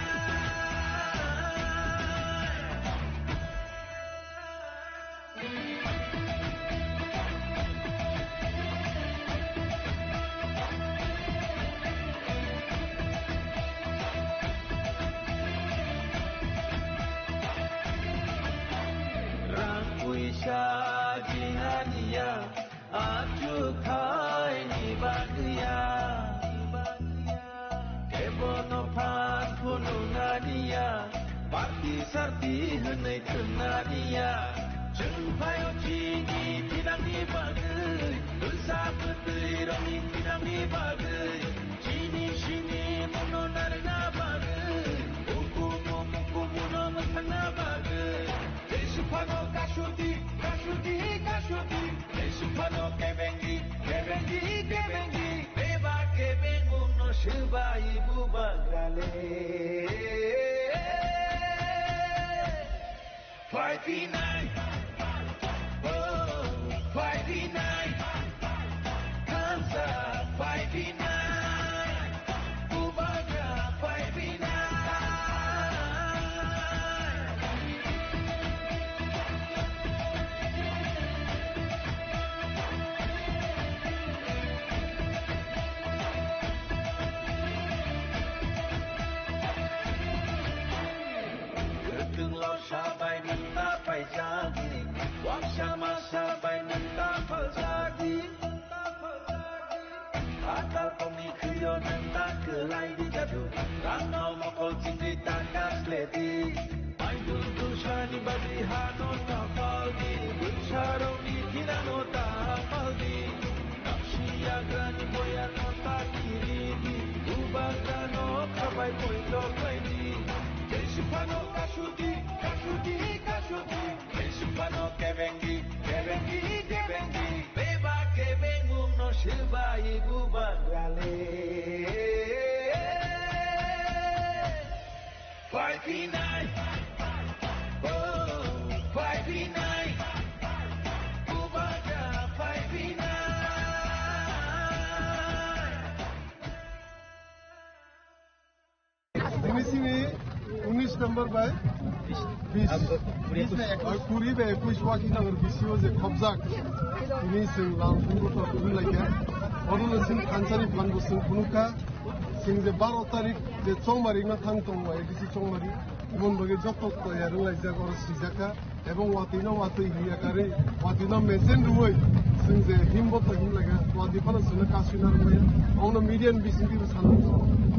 Rang puisa jinganiya, achuk thaini bagwiya. Kebono phan phunuknaniya, party sarti hwnwi thwngnaaniya. Chwng phaio chini thinangni bagwi, bwsa bwtwi rokni thinangni bagwi, chini simi mungno narwkna bagwi, ukumu mukumuno mwthangna bagwi. Tei siphano kasudi, kasudi, kasudi. Tei siphano kebengi, kebengi. Kebengi, beba kebeng uno sebai bubagrale. Five nine, oh, five nine, Kansa five nine, Bubagra five nine. Kwthwng lorsa bai nwng ta paijadi, waksa masa bai nwng ta phaljadi. Atal kongni khwio nwng ta kwlai di jadu, rangno mokol chingwi ta kasledi. Aidul dusani bagwi hano ta paldi, bwsarokni thinano ta paldi. Kapsi yagrani boyano ta kiridi, bubagrano khabai poito khlaidi. Jai Sipano kasudi, kasudi, kasudi. Jai Sipano kebengi, kebengi, kebengi. Beba kebengungno sebai bubagrale. Five nine. Oh, five nine. Bubagra five nine. Tini sini unis number bai bis. Kuri bai ekuis waki number bisio je khobjak. Tini sing lam sing buto tumi laikya. Oruno sing kansani phan bo sing phunukha. Sing je baro tarik je chongmari no thang tong bai bisi chongmari. Mon bagi joto to ya rung laijak oro sijaka. Ebong watwi no watwi hiya kari, watwi no mesen rwui, sing je himbo to him laga, watwi phano sino kasui na rwmaya. Ongno media ni bising twi sana.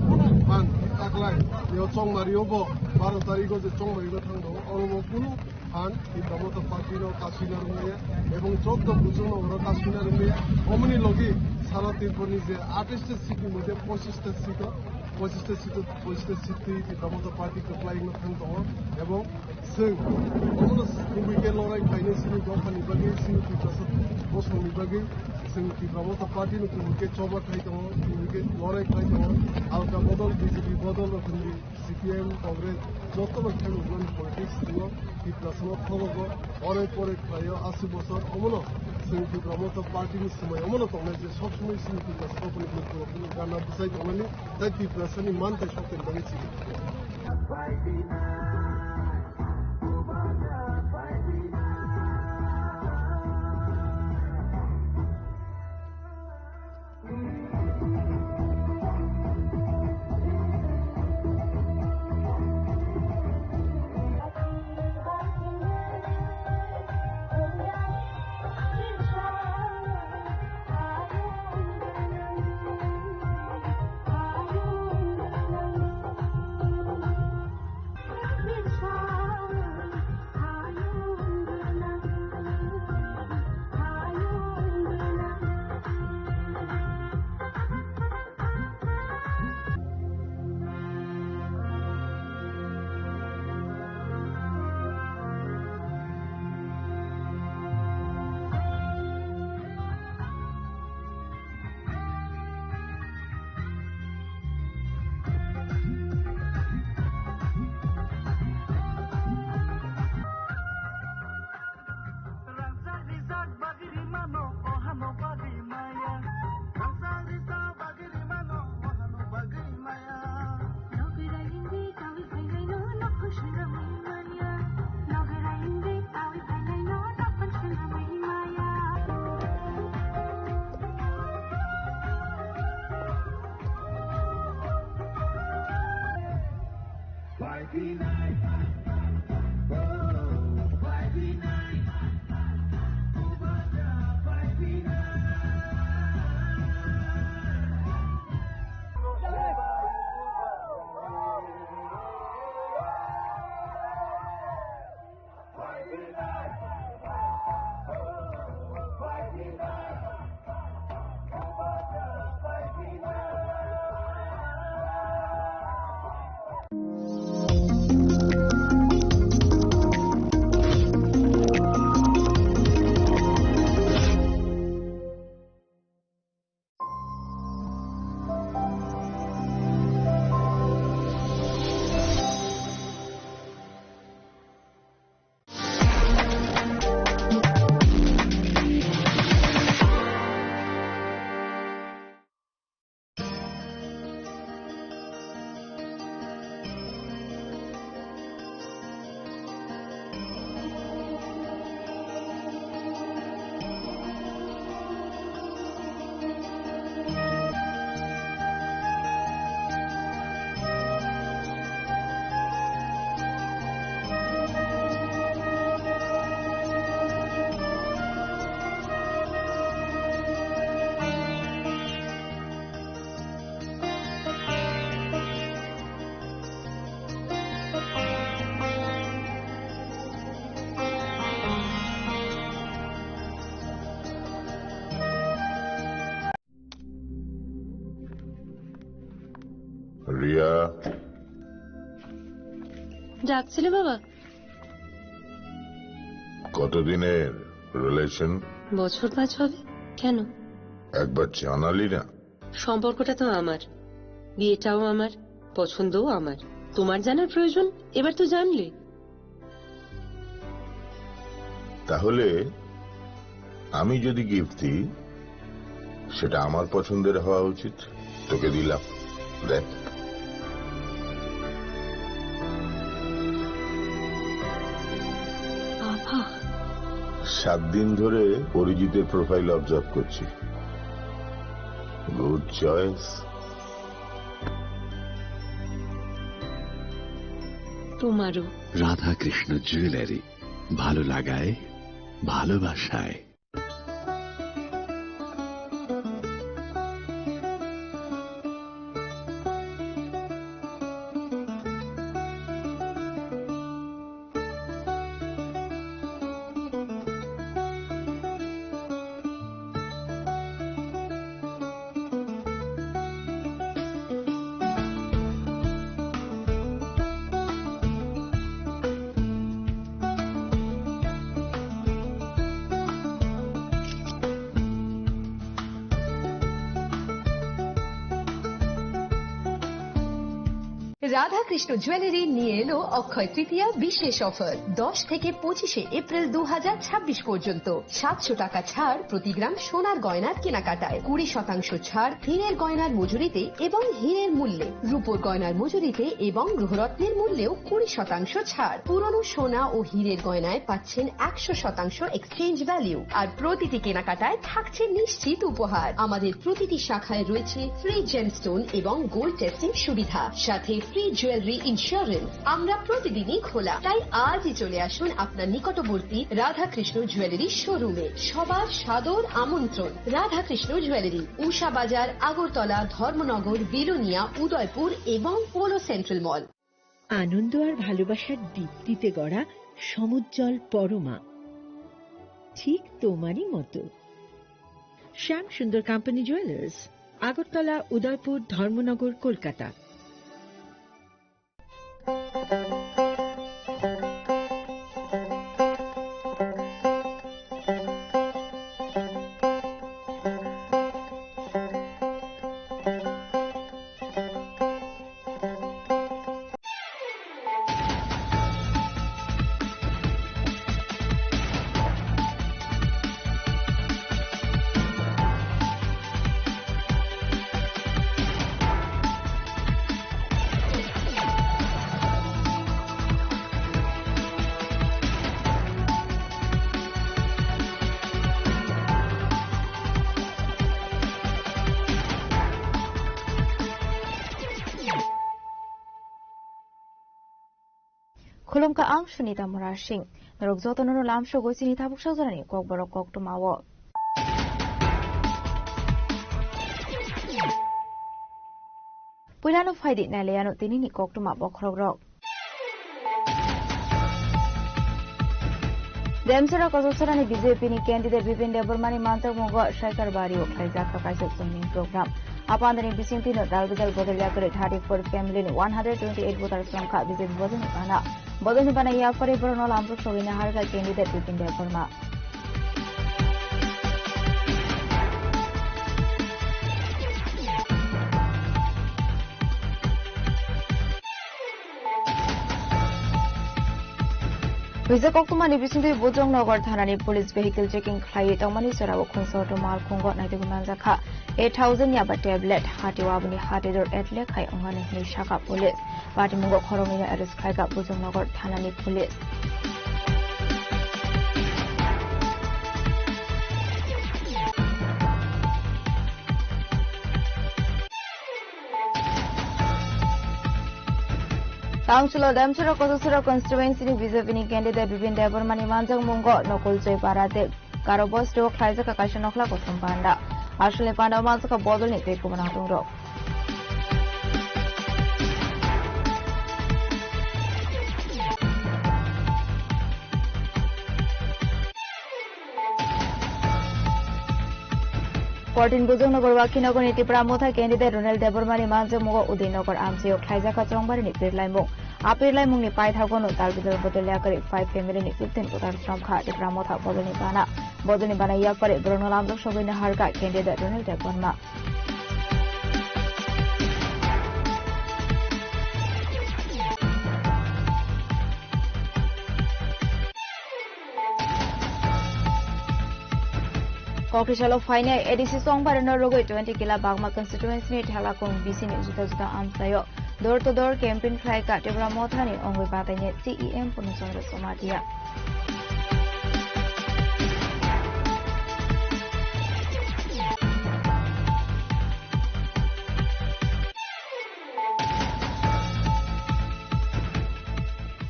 Kunu phan taklai, yo chongmari obo, baro tarikh o je chongmari no thang do, oro mo kunu phan, Tipra Motha Party no kasui na rwmaya. Ebong chwddo buchung no oro kasui na rwmaya. Omoni logi sara Tripura ni je atais ta seat ni moddhe pochis ta seat o, pochis ta seat o, pochis ta seat twi Tipra Motha Party kwplai no thang tongo. Ebong Chwng omono kubui khe lorai khlainai chini dophani bagwi, chini Tiprasa bosongni bagwi, chwng Tipra Motha Party no kubui khe choba khai tongo, kubui khe lorai khlai tongo. Alka bodol, B J P bodol rok hinwi C P I M, Congress jotono khe rwmani politics tongo. Tiprasano thogogo, orai porai khlaio aswk bosor. Omono chwng Tipra Motha Party ni swmai omono tongnai je sob somoi chini Tiprasa rokni bwkhao gana bwchai tongnani. Tai Tiprasani man tai sokten bagwi chini. Rangchak rijak bagwi rimano, ohano bagwi maya. Rangchak rijak bagwi rimano, ohano bagwi maya. Nogwi raiyungwi tawi phainaino, nokho swnamwi maya. Nogwi raiyungwi tawi phainaino, nokho swnamwi maya. Five nine. Oh, five nine. প্রিয়া। ডাকছিলে বাবা? কতদিনের রিলেশন? বছর পাঁচ হবে। কেন? একবার জানালি না। সম্পর্কটা তো আমার, বিয়েটাও আমার, পছন্দও আমার। তোমার জানার প্রয়োজন? এবার তো জানলে। তাহলে আমি যদি গিফট দিই, সেটা আমার পছন্দের হওয়া উচিত। তোকে দিলাম, দেখ। বাবা। সাত দিন ধরে অরিজিতের প্রোফাইল অবজার্ভ করছি। Good choice. তোমারও। রাধাকৃষ্ণ জুয়েলারি, ভালো লাগায়, ভালোবাসায়। রাধাকৃষ্ণ জুয়েলারি নিয়ে এলো অক্ষয় তৃতীয়া বিশেষ অফার। দশ থেকে পঁচিশে এপ্রিল দু হাজার ছাব্বিশ পর্যন্ত সাতশো টাকা ছাড় প্রতি গ্রাম সোনার গয়নার কেনাকাটায়, কুড়ি শতাংশ ছাড় হীরের গয়নার মজুরিতে এবং হীরের মূল্যে, রূপোর গয়নার মজুরিতে এবং গ্রহরত্নের মূল্যেও কুড়ি শতাংশ ছাড়। পুরনো সোনা ও হীরের গয়নায় পাচ্ছেন একশো শতাংশ এক্সচেঞ্জ ভ্যালু, আর প্রতিটি কেনাকাটায় থাকছে নিশ্চিত উপহার। আমাদের প্রতিটি শাখায় রয়েছে ফ্রি জেমস্টোন এবং গোল্ড টেস্টিং সুবিধা, সাথে ফ্রি জুয়েলারি ইন্স্যুরেন্স। আমরা প্রতিদিনই খোলা, তাই আজই চলে আসুন আপনার নিকটবর্তী রাধাকৃষ্ণ জুয়েলারি শোরুমে। সবার সাদর আমন্ত্রণ। রাধাকৃষ্ণ জুয়েলারি, উষা বাজার, আগরতলা, ধর্মনগর, বিলোনিয়া, উদয়পুর এবং পোলো সেন্ট্রাল মল। আনন্দ আর ভালোবাসার দীপ্তিতে গড়া সমুজ্জ্বল পরমা, ঠিক তোমারই মতো। শ্যাম সুন্দর কোম্পানি জুয়েলার্স, আগরতলা, উদয়পুর, ধর্মনগর, Kolkata. Khulumkha, ang Sunita Murasing. Norok jotono no lamsogwi chini tabuk sajorani kokborok koktwmao. Puilano phaidi nailaiano tinini koktwma bokhorokrok. Demsora Kosasora ni B J P ni candidate Bipin Debbarma ni manjakmungo Saikar Bari o khlaijak kha kaisa joining program. Apandani bisingtwi no dal bidal bodol yakari thirty-four family ni one hundred twenty-eight voters tongkha B J P bodol ni bana. Bodol ni bana yaphari borokno lamsok sogwi naharkha candidate Bipin Debbarma. Rijak koktwmani bisingtwi Bujongnagar thanani police vehicle checking khlaiwi tongmani jorao khungsa auto malkhungo naitugwi manjakha eight thousand yaba tablet, hati o aboni hati dor atle khai wngnani hinwi sakha police. Patimungo khoroknwino arrest khlaikha Bujongnagar thanani police. Council o Damchara Kosasora constituency ni B J P ni candidate Bipin Debbarma ni manjakmungo Nokol Joy Para tei Garo Bosti o khlaijak kaisa nokhla kothom panda. Aswkni panda o manjakha bodol ni tei kubun atung rok. Fourteen Bujongnagar Wakhinogorni Tipra Motha candidate Ronel Debbarmani manjakmungo Udaynagar amchaio khlaijakha chongbarini pirlaimung. A pirlaimungni paithagono dalbidal bodol yakarwi five family ni fifteen voter sromkha Tipra Motha bodolni bana. Bodolni bana yaphari borokno lamjak sogwi naharkha candidate Ronel Debbarma. Kokrisalo phainai A D C chongbarino rwgwi twenty kila Bagma constituency ni Thalakung B C ni juda juda amchaio door to door campaign khlaikha Tipra Mothani ongwi batainai C E M Purna Chandra Jamatia.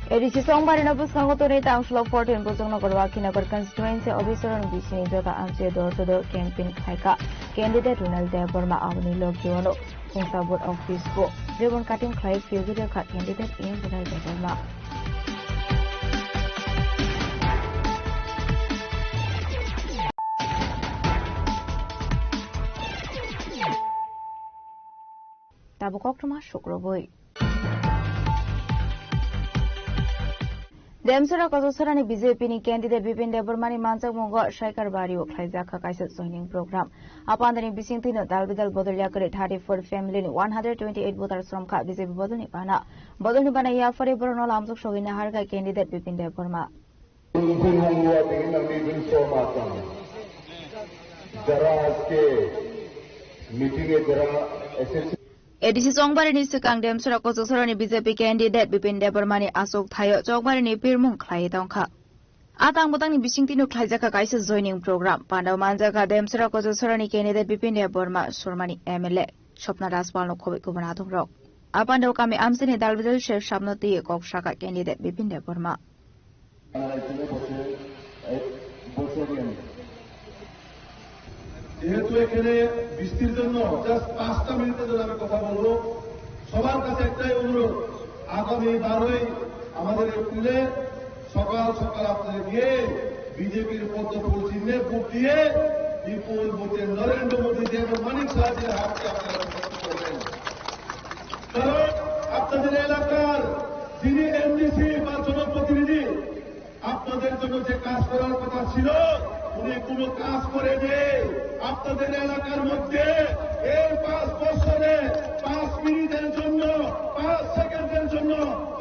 A D C chongbarino bwskango tonwi tangsulo fourteen Bujongnagar Wakhinogor constituency officer ni bisingni joto amchaio door to door campaign khlaikha candidate Ronel Debbarma. Aboni logio ano Khungsa vote office bo ribbon cutting khlai philwi rwkha candidate M Ronel Debbarma. Tabuk koktwma sukrubui. Demsura Kochasarani B J P ni candidate Bipin Debbarmani manjakmungo Saikar Bario khlaijakha kaisa joining program. Apandani bisingtwino dalbidal bodol yakarwi thirty-four family ni one hundred twenty-eight voter sromkha B J P bodolni bana. Bodolni bana yaphari borokno lamjak sogwi naharkha candidate Bipin Debbarma. Bipin Debbarma. যারা আজকে মিটিংয়ে যারা এসেছে। A D C chongbarini swkang Demsura Kochasarani B J P candidate Bipin Debbarmani achuk thaio chongbarini pirmung khlaiwi tongkha. A tang bwtangni bisingtwino khlaijakha kaisa joining program. Pandao manjakha Demsura Kochasarani candidate Bipin Debbarma, Surmani M L A Swpna Rajpalno khobwi kubun adongrok. A pandao kami amchaini dalbidal sir samno twiwi kok sakha candidate Bipin Debbarma. যেহেতু এখানে বৃষ্টির জন্য জাস্ট পাঁচটা মিনিটের জন্য আমি কথা বলবো, সবার কাছে একটাই অনুরোধ, আগামী বারোই আমাদের এপ্রিলে সকাল সকাল আপনারা গিয়ে বিজেপির পদ্ম ফুল চিহ্নে ভোট দিয়ে বিপুল ভোটে নরেন্দ্র মোদী এবং মানিক সাহাজির হাতকে আপনারা শক্তি করবেন। কারণ আপনাদের এলাকার যিনি এমডিসি বা জনপ্রতিনিধি, আপনাদের জন্য যে কাজ করার কথা ছিল, উনি কোনো কাজ করেনি। আপনাদের এলাকার মধ্যে এই পাঁচ বছরে পাঁচ মিনিটের জন্য, পাঁচ সেকেন্ডের জন্য,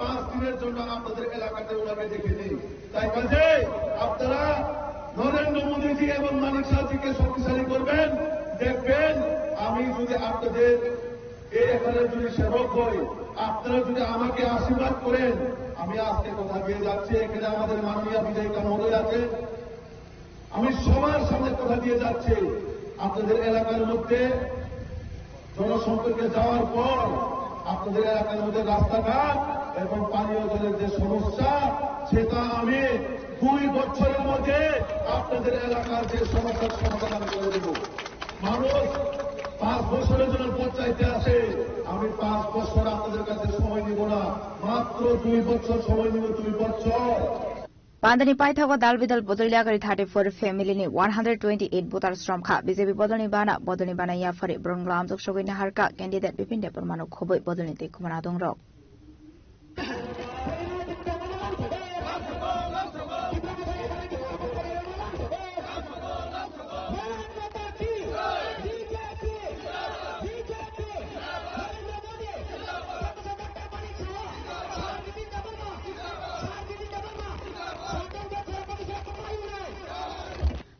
পাঁচ দিনের জন্য আপনাদের এলাকাতে ওনাকে দেখেনি। তাই কাজে আপনারা নরেন্দ্র মোদীজি এবং মানিক সাহাজিকে শক্তিশালী করবেন। দেখবেন, আমি যদি আপনাদের এই এখানে যদি সেবক হই, আপনারা যদি আমাকে আশীর্বাদ করেন, আমি আজকে কথা দিয়ে যাচ্ছি, এখানে আমাদের মাননীয় বিধায়িকা মহোদয় আছে, আমি সবার সামনে কথা দিয়ে যাচ্ছি, আপনাদের এলাকার মধ্যে জনসম্পর্কে যাওয়ার পর আপনাদের এলাকার মধ্যে রাস্তাঘাট এবং পানীয় জলের যে সমস্যা, সেটা আমি দুই বছরের মধ্যে আপনাদের এলাকার যে সমস্যার সমাধান আমি করে দেব। মানুষ পাঁচ বছরের জন্য ভোট চাইতে আসে, আমি পাঁচ বছর আপনাদের কাছে সময় নিব না, মাত্র দুই বছর সময় নিব, দুই বছর। Pandani paithago dal bidal bodol yagari thirty-four family ni one hundred twenty-eight voter sromkha. B J P bodolni bana, bodolni bana yaphari borokno lamjak sogwi naharkha candidate Bipin Debbarmano khobwi bodolni twi khumana dongrok.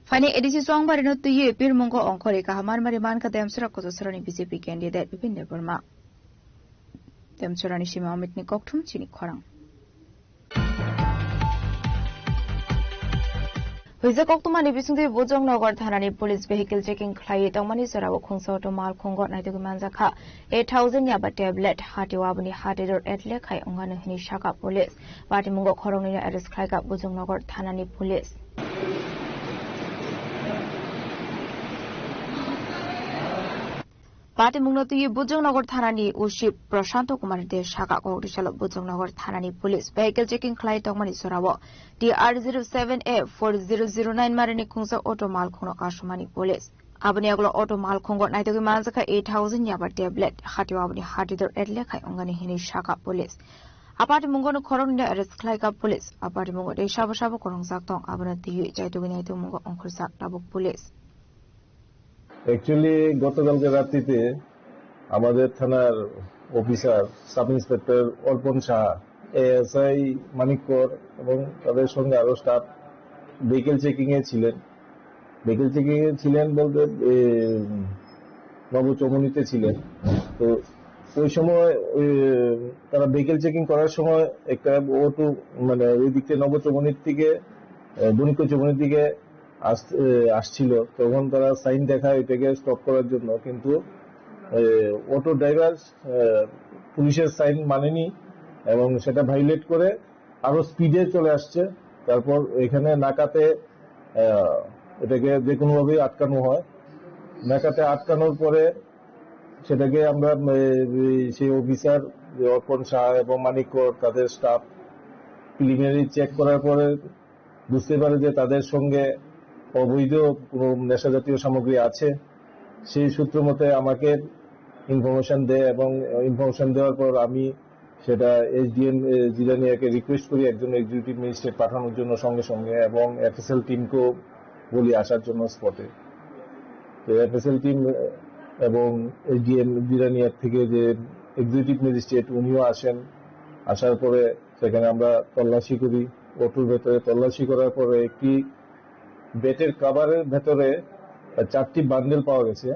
Phaini A D C chongbarino twiwi pirmungo ongkhorwi kaham marmari mankha Demsura Kochasarani B J P candidate Bipin Debbarma. Demsurani simi Amitni kokthum chini khorang. Huijak koktwmani bisingtwi Bujongnagar thanani police vehicle checking khlaiwi tongmani jorao khungsa auto malkhungo naitugwi manjakha eight thousand yaba tablet, hati waboni hati dor etle khai ongano hwnwi sakha police. Patimungo khoroknwino arrest khlaikha Bujongnagar thanani police. Patimungno twiwi Bujongnagar thanani O C Prashanto Kumar De sakha, kokdisalo Bujongnagar thanani police vehicle checking khlai tongmani jorao T R zero seven A four zero zero nine marini khungsa auto malkhungno kasumani police. Aboni yagulo auto malkhungo naitugwi manjakha eight thousand yaba tablet, hatio aboni hatidor etle khai wngani hinwi sakha police. Apatimungo no khoroknwino arrest khlaikha police. Apatimungo tei sabo sabo kwrwngjak tong, abono twiwi chaitugwi naitugmungo ongkhorjak tabuk police. Actually গতকালকে রাত্রিতে আমাদের থানার officer sub inspector অর্পণ সাহা, এএসআই মানিক কর এবং তাদের সঙ্গে আরো স্টাফ ভেহিকেল চেকিং এ ছিলেন। ভেহিকেল চেকিং এ ছিলেন বলতে, এ, নবচৌমুহনীতে ছিলেন। তো ওই সময়, ওই, তারা ভেহিকেল চেকিং করার সময় একটা অটো, মানে, ওই দিক থেকে নবচৌমুহনীর দিকে, এ, বণিকচৌমুহনীর দিকে আস-, এ, আসছিল, তখন তারা সাইন দেখায় এটাকে স্টপ করার জন্য, কিন্তু, এ, অটো ড্রাইভার, এ, পুলিশের সাইন মানেনি এবং সেটা ভায়োলেট করে আরো স্পিডে চলে আসছে। তারপর এখানে নাকাতে, আহ, এটাকে যে কোনোভাবেই আটকানো হয়। নাকাতে আটকানোর পরে সেটাকে আমরা, এ, এই সেই অফিসার, যে অর্পণ শাহ এবং মানিক কর, তাদের স্টাফ প্রিলিমিনারি চেক করার পরে বুঝতে পারে যে তাদের সঙ্গে অবৈধ কোনো নেশাজাতীয় সামগ্রী আছে। সেই সূত্র মতে আমাকে ইনফরমেশন দেয় এবং ইনফরমেশন দেওয়ার পর আমি সেটা এসডিএম, এ, জিরানিয়াকে রিকোয়েস্ট করি একজন এক্সিকিউটিভ ম্যাজিস্ট্রেট পাঠানোর জন্য সঙ্গে সঙ্গে, এবং এফএসএল টিমকেও বলি আসার জন্য স্পটে। তো এফএসএল টিম এবং এসডিএম জিরানিয়া থেকে যে এক্সিকিউটিভ ম্যাজিস্ট্রেট, উনিও আসেন। আসার পরে সেখানে আমরা তল্লাশি করি, অটোর ভেতরে তল্লাশি করার পরে একটি বেডের কভারের ভেতরে চারটি বান্ডেল পাওয়া গেছে।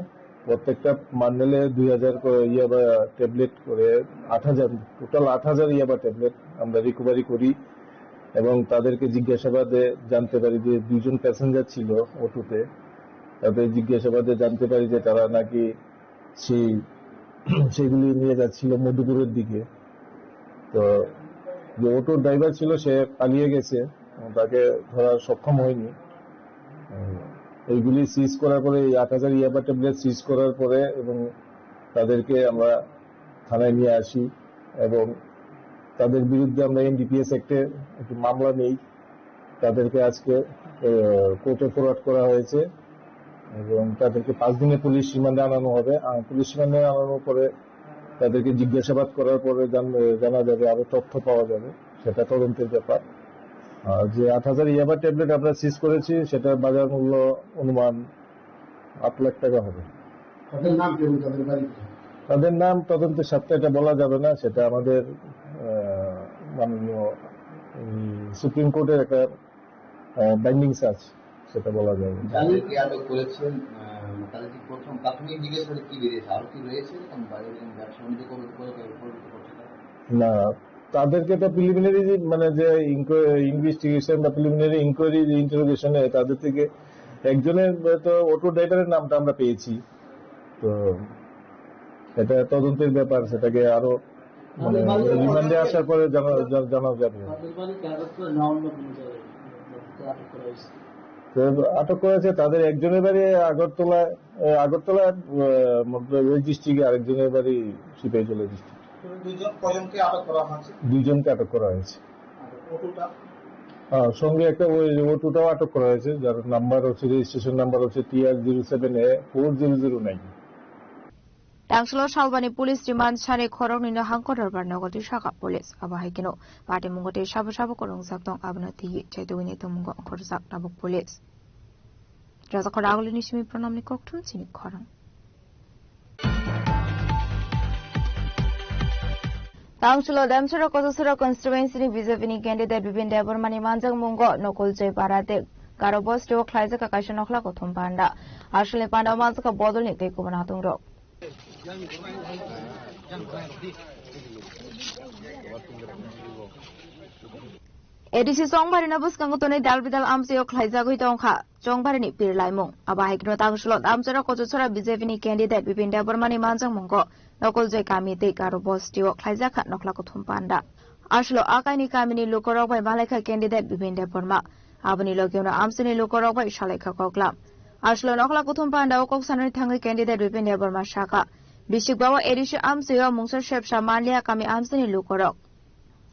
প্রত্যেকটা বান্ডেলে দুই হাজার করে ইয়াবা ট্যাবলেট করে, আট হাজার, টোটাল আট হাজার ইয়াবা ট্যাবলেট আমরা রিকভারি করি এবং তাদেরকে জিজ্ঞাসাবাদে জানতে পারি যে দুইজন প্যাসেঞ্জার ছিল অটোতে। তাদের জিজ্ঞাসাবাদে জানতে পারি যে তারা নাকি সেই, সেগুলি নিয়ে যাচ্ছিল মধুপুরের দিকে। তো যে অটোর ড্রাইভার ছিল, সে পালিয়ে গেছে, তাকে ধরা সক্ষম হয়নি। উম, এইগুলি সিজ করার পরে, এই আট হাজার ইয়াবা ট্যাবলেট সিজ করার পরে এবং তাদেরকে আমরা থানায় নিয়ে আসি এবং তাদের বিরুদ্ধে আমরা এনডিপিএস অ্যাক্টে একটি মামলা নেই। তাদেরকে আজকে, আহ, কোর্টে ফরওয়ার্ড করা হয়েছে এবং তাদেরকে পাঁচ দিনে পুলিশ রিমান্ডে আনানো হবে। আহ, পুলিশ রিমান্ডে আনানোর পরে তাদেরকে জিজ্ঞাসাবাদ করার পরে জান-, জানা যাবে, আরো তথ্য পাওয়া যাবে, সেটা তদন্তের ব্যাপার। আর যে আট হাজার ইয়াবা ট্যাবলেট আমরা সিজ করেছি, সেটার বাজার মূল্য অনুমান আট লাখ টাকা হবে। তাদের নাম কি এবং তাদের বাড়ি কোথায়? তাদের নাম তদন্তের স্বার্থে এটা বলা যাবে না, সেটা আমাদের, আহ, মাননীয়, উম, সুপ্রিম কোর্টের একটা, আহ, বাইন্ডিংস আছে, সেটা বলা যাবে না। যাদেরকে আটক করেছেন, আহ, তাদের কি প্রথম প্রাথমিক জিজ্ঞাসাবাদে কি বেরিয়েছে? আরো কি রয়েছে এরকম বা এরকম ব্যবসা বাণিজ্য করে, করে, করে, করে করছে তারা? না, তাদেরকে তো প্রিলিমিনারি যে, মানে, যে ইনকো-, ইনভেস্টিগেশন বা প্রিলিমিনারি ইনকোয়ারি, যে ইন্টারোগেশনে তাদের থেকে একজনের তো অটো ড্রাইভারের নামটা আমরা পেয়েছি। তো এটা তদন্তের ব্যাপার, সেটাকে আরো, মানে, রিমান্ডে আসার পরে জানা, জা-, জানা যাবে। তাদের বাড়ি কাগজ করে না অন্য কোনো জায়গায় আটক করা হয়েছে? তো আটক করেছে, তাদের একজনের বাড়ি আগরতলায়, এ, আগরতলা, এ, মতলব ওই ডিস্ট্রিক্টে, আরেকজনের বাড়ি সিপাহীজলা ডিস্ট্রিক্ট। দুইজন, কয়জনকে আটক করা হয়েছে? দুইজনকে আটক করা হয়েছে। আর অটোটা? হ্যাঁ, সঙ্গে একটা ওই অটোটাও আটক করা হয়েছে, যার নাম্বার হচ্ছে, রেজিস্ট্রেশন নাম্বার হচ্ছে TR zero seven A four zero zero nine. Tangsulo salbani police remand sani khoroknwino hangko dorbar nogo twi sakha police. Abo hai kheno patimungo tei sabo sabo kwrwngjak tong, abono twiwi chaitugwini tongmungo ongkhorjak tabuk police. Rajakhor Agulini simi Pranamni kokthum chini khorang. Tangsulo Damchara Kochasora constituency ni B J P ni candidate Bipin Debbarma ni manjakmungo Nokol Joy Para tei Garo Bosti o khlaijak kaisa nokhla kuthum panda. Aswlni panda o manjakha bodol ni tei kubun atung rok. A D C Chongbarino bwskango tonwi dal bidal amchaio khlaijagwi tongkha Chongbarini pir laimung. Abo hai kheno Tangsulo Damchara Kochasora B J P ni candidate Bipin Debbarmani manjakmungo Nokol Joy kami tei Garo Bosti o khlaijakha nokhla kuthum panda. Aswlo a kaini kamini lukorok bai malaikha candidate Bipin Debbarma. Aboni logio no amchaini lukorok bai salaikha koklam. Aswlo nokhla kuthum panda o kok sanani thangwi candidate Bipin Debbarma sakha, bisikba o A D C amchaio mungsa sepsa manliya kami amchaini lukorok.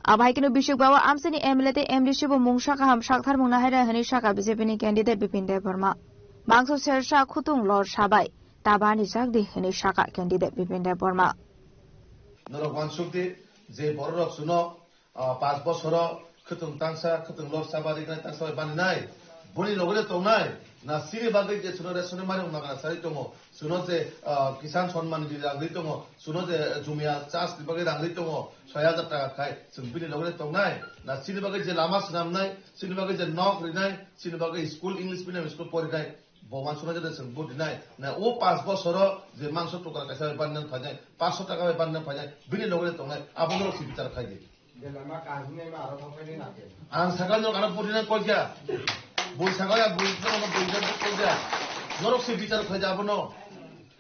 Abo hai kheno bisikba o amchaini M L A tei M D C bo mungsa kaham saktharmung nahaira hwnwi sakha B J P ni candidate Bipin Debbarma. Mangso sersa khutung lor sabai, ta bani jakdi hinwi saka candidate Bipin Debbarma. Norok wansuk di je bororok suno, ah, panch bosoro khwtwng tangsa, khwtwng lor saba, rignai tangsa bai bani nai. Boni loge le tongnai. Na sini bagwi je suno ration mani magna sari tongo. Suno je, ah, Kisan Samman Nidhi rang ri tongo. Suno je jumia chas ni bagwi rang ri tongo. Soi hajar taka khai. Chwng bini loge le tongnai. Na sini bagwi je lama swnamnai, sini bagwi je nok rinai, sini bagwi school English medium school porinai. Bo wansuknai jora chwng vote rinai. Na o panch bosoro je mangso tukra kaisa bai bani nang phainai, panchsho taka bai bani nang phainai, bini loge le tongnai, abo norok se bichar khai di. Ang sakha norok ano vote rinai koi kya? Bui sakha ya, bui sakha no bui sakha koi kya? Norok se bichar khai di abono.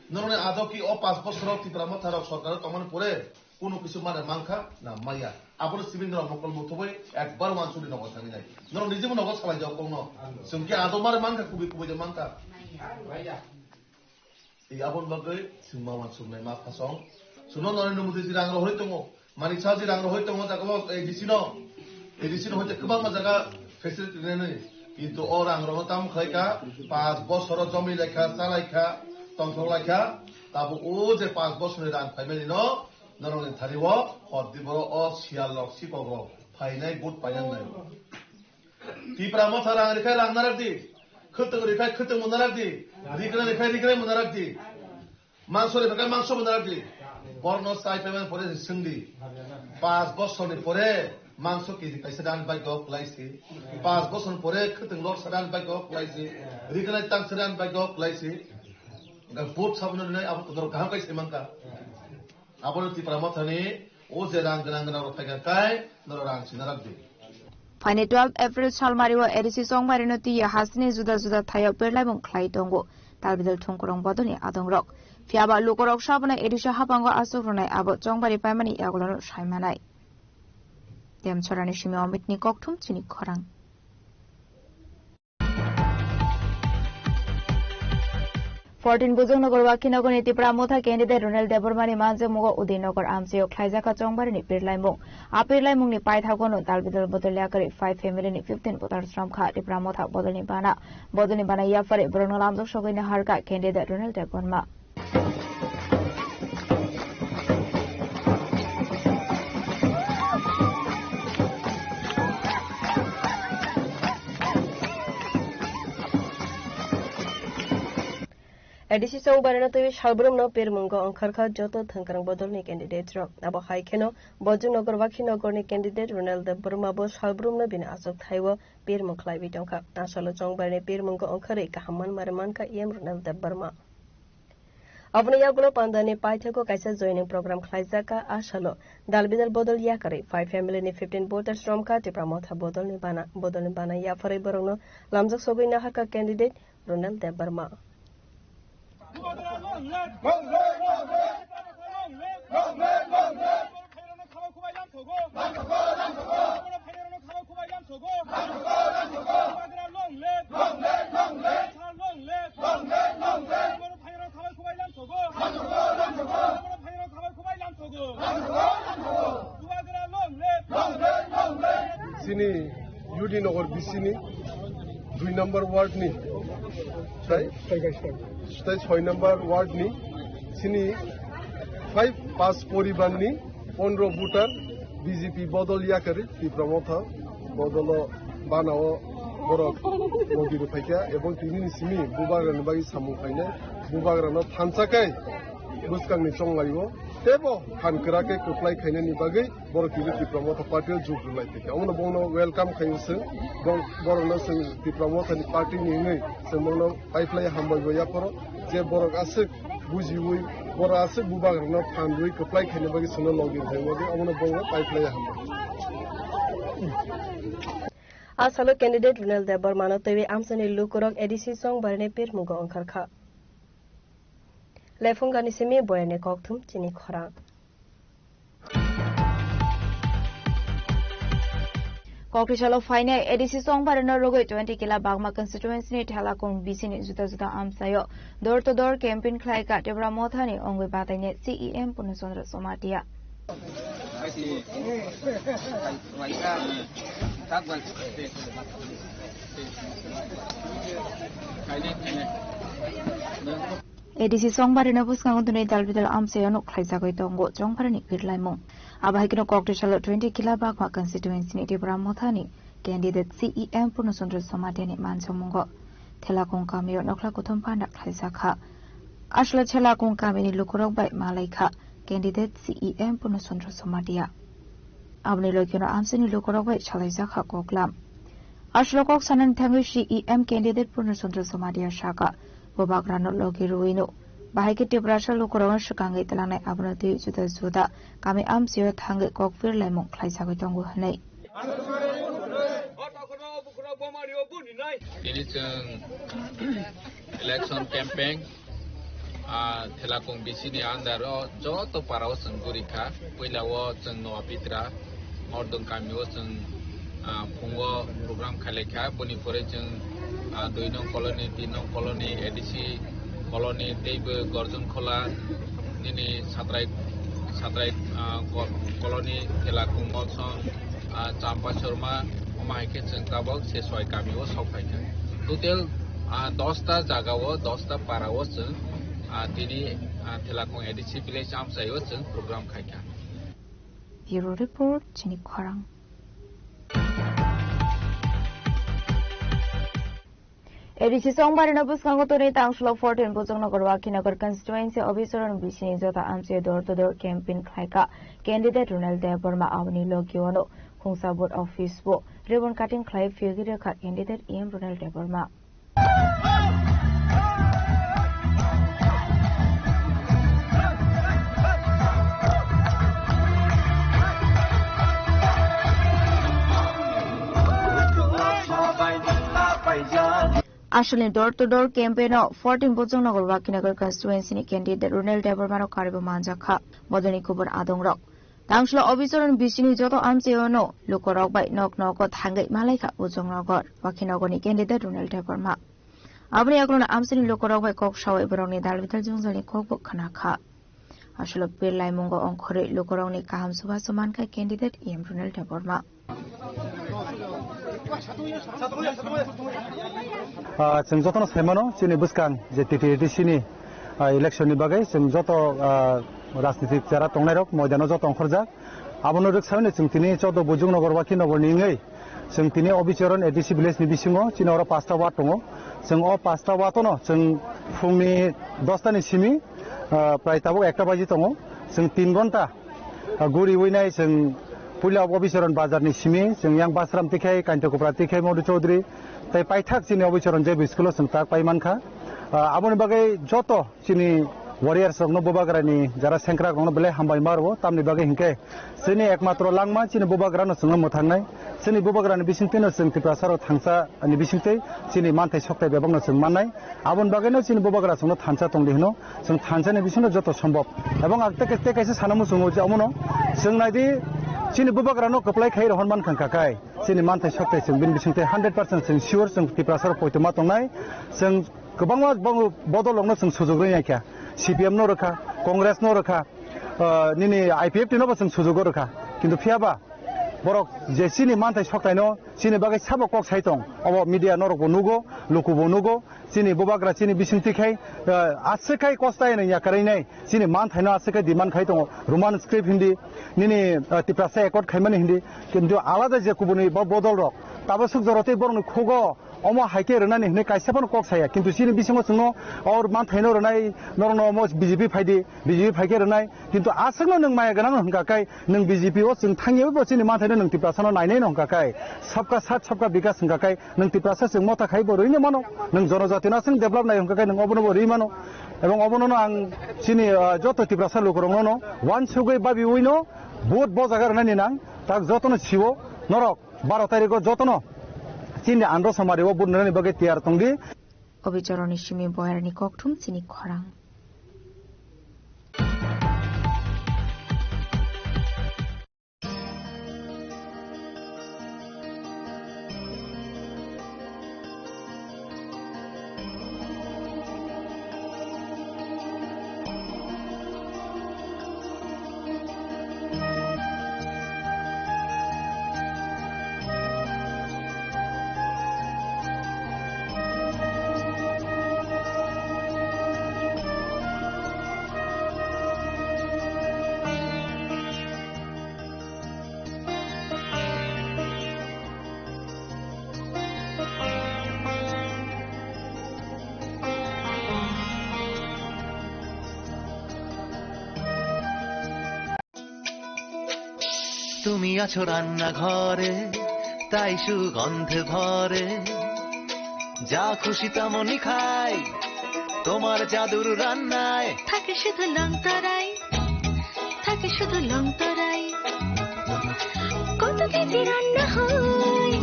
Norokni ado ki o panch bosoro Tipra Motha rok sorkar o tongmani pore, Kunu kisu mare mankha na maya. Aboni simi norok mokol muthubui ekbar wansukni nogo thangwi nai. Norok nijebo nogo salai jak kokno. Chwng khe ado mare mankha, kubui kubui de mankha. Ei aboni bagwi chwng ma wansuknai ma phasong. Chwngno Narendra Modi ji rang rohoi tongo. Manik Saha ji rang rohoi tongo jaga o A D C no. A D C no hoite kwbangma jaga facility rinani. Kintu o rang rohno tamo khlai kha, panch bosoro jomwi lai kha, cha lai kha, tongthok lai kha. Tabuk o je panch bosorni rang phaimani no, Norokni thani o hor di borok o siyal rok sikok rok phainai vote painang nai. Tipra Motha rang rikha rang narak di. Khwtwng rikha khwtwng bo narak di. Rikra rikha rikra bo narak di. Mangso rikha mangso bo narak di. Borno chai phaimani pore swng di. Panch bosorni pore mangso K G kaisa dan bai go kwlai si. Panch bosorni pore khwtwng lor sa dan bai go kwlai si. Rikra tang sa dan bai go kwlai si. Ga vote sabno nai abo norok kaham kai se mankha. Abono Tipra Mothani o je rang gwnang gwnang rok phaikha kai norok rang sina rok di. Phaini twelve April salmari o A D C chongmari no twi hasini juda juda thaio perlaimung khlai tongo. Talbidal thungkurung bodolni adongrok. Phiyaba lukorok sabona A D C hapango aswk rwnai abo chongmari paimani yagulono saimanai. Demchorani simi Omitni kokthum chini khorang. Fourteen Bujongnagar Wakhinagorni Tipra Motha candidate Ronel Debbarmani manjakmugo Udaynagar amchaio khlaijak kha chongbarini pirlaimung. A pirlaimungni paithagono dalbidal bodol yakarwi five family ni fifteen voters romkha Tipra Motha bodolni bana. Bodolni bana yapharwi borokno lamjak sogwi naharkha candidate Ronel Debbarma. A D C chongbarino twiwi salbrumno pirmungo wngkharkha joto thwngkwrang bodolni candidate rok. Abo hai kheno Bojongnagar Wakhinagorni candidate Ronel Debbarma bo salbrumno bini achuk thaio pirmung khlaiwi tongkha. Asalo chongbarini pirmungo wngkharwi kaham manmari mankha E M Ronel Debbarma. Aboni yagulo pandani paithago kaisa joining program khlaijak kha. Asalo dalbidal bodol yakarwi five family ni fifteen voters romkha Tipra Motha bodolni bana. Bodolni bana yapharwi borokno lamjak sogwi naharkha candidate Ronel Debbarma. Chini U D Nagar B C ni dui number ward ni, tai, tai soi number ward ni chini five pas poribar ni pondro voter B J P bodol yakarwi Tipra Motha bodolo banao borok logi rwphaikha ebong tini ni simi bubagrani bagwi samung khainai, bubagrano thansa khe bwskangni chonglaio teibo phan kwrak khe kwplai khainani bagwi borok tini Tipra Motha party o jug rwlai phaikha. Omono bongno welcome khaio chwng, bong-, borokno chwng Tipra Motha ni party ni wngwi chwng bongno paiphlai hambai bo yaphoro je borok aswk bujiwi, borok aswk bubagrano phan rwi kwplai khaina bagwi chwngno logi rwphai bagwi omono bongno paiphlai hambai. A salo candidate Ronel Debbarmano twiwi amchaini lukurok A D C chongbarini pirmungo wngkharkha. Lephungani simi boyani kokthum chini khorang. Kokri salo phainai A D C chongbarino rwgwi twenty kila Bagma constituency ni Thelakung B C ni juda juda amchaio door to door campaign khlaikha Tipra Mothani wngwi batainai C E M Purna Chandra Jamatia. A D C Chongbarino bwskango tini dalbidal amchaio nuk khlaijagwi tongo Chongbarani birlaimung. Abo hai kheno Kokdesalo twenty Khilabakma constituency ni Tipra Mothani candidate C E M Purno Chandra Somatiani manjamungo Thelakung kamio nokhla kuthum panda khlaijakha. Aswla Thelakung kamini lukurok bai malaikha candidate C E M Purno Chandra Somatia. Aboni logi no amchaini lukurok bai salaijakha koklam. Aswla kok sanani thangwi C E M candidate Purno Chandra Somatia saka, bubagrano logi rwino. Bahai khe Tiprasa lukurokno swkangwi twlangnai abono twi juda juda kami amchaio thangwi kok birlaimung khlaijagwi tongo hwnwi. Tini chwng election campaign, ah, Thelakung B C ni under o joto para o chwng guri kha. Puila o chwng Noa Pitra, Mordong kami o chwng, ah, phungo program khailai kha. Boni pore chwng, ah, dui nong colony, tin nong colony, A D C colony, teibo Gorjon Khola, nini Satrai, Satrai, ah, co-, colony, Thelakung Molsong, ah, Champa Sharma, omo hai khe chwng tabok se soi kami o sok phai kha. Total, ah, dosta jaga o, dosta para o chwng, ah, tini, ah, Thelakung A D C village amchai o chwng program khai kha. Bureau Report, Chini Khorang. A D C Chongbarino bwskango tini tangsulo fourteen Bujongnagar Wakhinagar constituency officer ni bisini jota amchaio door to door campaign khlaikha candidate Ronald Debbarma. Aboni logio no Khungsa booth office bo ribbon cutting khlai phiyogwi rwkha candidate E M Ronald Debbarma. Aswlni door to door campaign o fourteen Bojongnagar Wakhinagar constituency ni candidate Ronald Debbarma rok karibo manjakha. Bodolni kubun adongrok. Tangsulo officer ni bisini joto amchaio no lukorok bai nok nogo thangwi malaikha Bojongnagar Wakhinagar ni candidate Ronald Debbarma. Aboni yagulo amchaini lukorok bai kok sawi borokni dal bidal jwngjal ni kokbo khna kha. Aswlwi birlaimungo ongkhorwi lukurokni kaham chubachu mankha candidate E M Ronald Debbarma. Ah, chwng jotono saimano, chini bwskang je T T A D C ni, ah, election ni bagwi chwng joto, ah, rajnitik chera tongnairok moidano joto ongkhorjak. Abono rwksawi chwng tini chaudo Bujongnagar Wakhinagar ni wngwi chwng tini Obicharan A D C village ni bisingo chini oro pasta ward tongo. Chwng o pasta ward ono chwng phungni dosta ni simi, ah, prai tabuk ekta baji tongo. Chwng tin ghonta, ah, guriwi nai chwng puila Obicharan bazar ni simi chwng yang Basram tikhai, Kainta Kupra tikhai, Madhu Chaudhary tei paithak chini Obicharan J B school o chwng tak pai mankha. Ah, aboni bagwi joto chini warriors rokno, bubagrani jara sengkrak rokno belai hambai ma rwo, tamni bagwi hinkhe chini ekmatro langma chini bubagrano chwngno mwthangnai. Chini bubagrani bisingtwino chwng Tiprasa rok thansa ni bisingtwi chini manthai sokthai bebakno chwng mannai. Aboni bagwino chini bubagra chwngno thansa tongdi hwno, chwng thansani bisingo joto sombhob. Ebong ang tei, tei kaisa sana muchungo je omono chwng naidi, chini bubagrano kwplai khai rohor mankha kai chini manthai sokthai chwng bini bisingtwi hundred percent chwng sure chwng Tiprasa rok poito ma tongnai. Chwng kwbangma bo-, bodol rokno chwng sujuk rwya kha, C P M no rwkha, Congress no rwkha, ah, nini I P F T no bo chwng sujugo rwkha. Kintu phiyaba borok je chini manthai sokthai no chini bagwi sabo kok sai tong, obo media norok bo nugo, luku bo nugo, chini bubagra chini bisingtwi khai, ah, aswk khai kosta eno yakarwi nai, chini manthai no aswk khai demand khai tongo, Roman script hindi, nini, ah, Tiprasa accord khaimani hindi, kintu alada je kubuni bo bodol rok, tabaswk jora tei borokni khugo, omo hai khe rwnani hwnwi kaisa phano kok saya, kintu chini bisingo chwngno or manthaino rwnai, norokno omo B J P phaidi, B J P phai khe rwnai, kintu aswkno nwng maya gwnang hwnkha khe nwng B J P o chwng thangyawi bo chini manthaino nwng Tiprasano nainai no hwnkha khe, sabka saath sabka bikas hwnkha khe nwng Tiprasa chwng motha khai bo rwino mano, nwng jonojatino aswk develop nai hwnkha khe nwng obono bo rwi mano, ebong obono no ang chini, ah, joto Tiprasa lukurokno no wansugwi babiwi no vote bo jaga rwnani nang, tak jotono siwo norok. Baro tarikgo jotono chini andro samari o vote rwnani bagwi tiyar tongdi. Obichoroni simi boyarni kokthum chini khorang. তুমি আছো রান্নাঘরে, তাই সুগন্ধে ভরে। যা খুশি তেমনই খাই, তোমার জাদুর রান্নায়। থাকে শুধু লংতরাই, থাকে শুধু লংতরাই। কত কেজি রান্না হয়,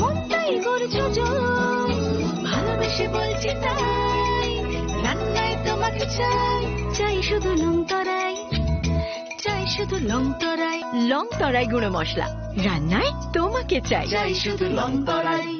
মনটাই করছো জয়। ভালোবেসে বলছি তাই, রান্নায় তোমাকে চাই, চাই শুধু লংতরাই। চাই শুধু লংতরাই। লংতরাই গুঁড়ো মশলা, রান্নায় তোমাকে চাই। চাই শুধু লংতরাই।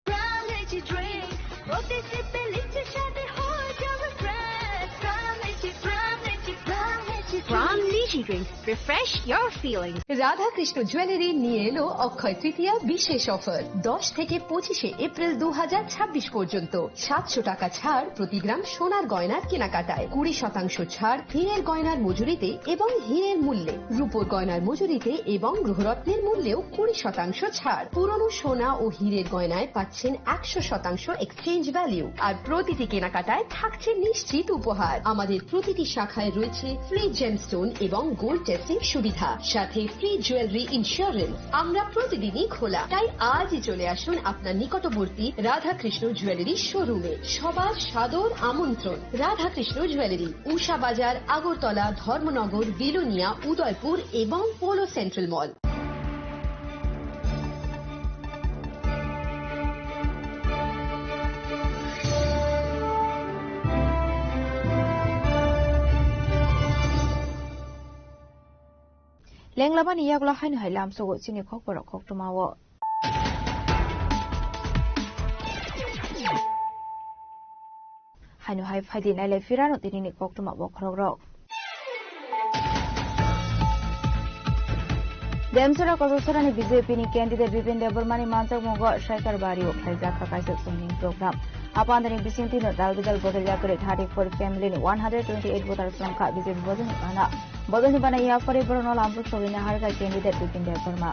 Prime Energy Drink, প্রতি সিপে লিচ্ছে স্বাদে হয়ে যাবে fresh। Prime Energy, Prime Energy, Prime Energy Drink। Prime Energy Drink, refresh your feelings। Radhakrishna jewellery নিয়ে এলো অক্ষয় তৃতীয়া বিশেষ অফার। দশ থেকে পঁচিশে এপ্রিল দু হাজার ছাব্বিশ পর্যন্ত। সাতশো টাকা ছাড় প্রতি গ্রাম সোনার গয়নার কেনাকাটায়, কুড়ি শতাংশ ছাড় হীরের গয়নার মজুরিতে এবং হীরের মূল্যে, রূপোর গয়নার মজুরিতে এবং গ্রহরত্নের মূল্যেও কুড়ি শতাংশ ছাড়। পুরনো সোনা ও হীরের গয়নায় পাচ্ছেন একশো শতাংশ এক্সচেঞ্জ ভ্যালু, আর প্রতিটি কেনাকাটায় থাকছে নিশ্চিত উপহার। আমাদের প্রতিটি শাখায় রয়েছে ফ্রি জেমস্টোন এবং গোল্ড টেস্টিং সুবিধা, সাথে ফ্রি জুয়েলারি ইন্স্যুরেন্স। আমরা প্রতিদিনই খোলা, তাই আজই চলে আসুন আপনার নিকটবর্তী রাধাকৃষ্ণ জুয়েলারি শোরুমে। সবার সাদর আমন্ত্রণ। রাধাকৃষ্ণ জুয়েলারি, উষা বাজার, আগরতলা, ধর্মনগর, বিলোনিয়া, উদয়পুর এবং polo central mall. Lenglamani yagulo haino hai lamsogo chini khokborok koktwmao. Haino hai phaidi nailai phirano tinini koktwma bokhorokrok. Demsora Kososorani B J P ni candidate Bipin Debbarmani manjakmungo Shaikar Bario khlaijak kha kaisa joining program. Apandani bisingtwino dal bidal bodol yakarwi thirty-four family ni one hundred twenty-eight voters wngkha B J P bodolni bana. Bodolni bana yaphari borokno lamruk sogwi naharkha candidate Bipin Debbarma.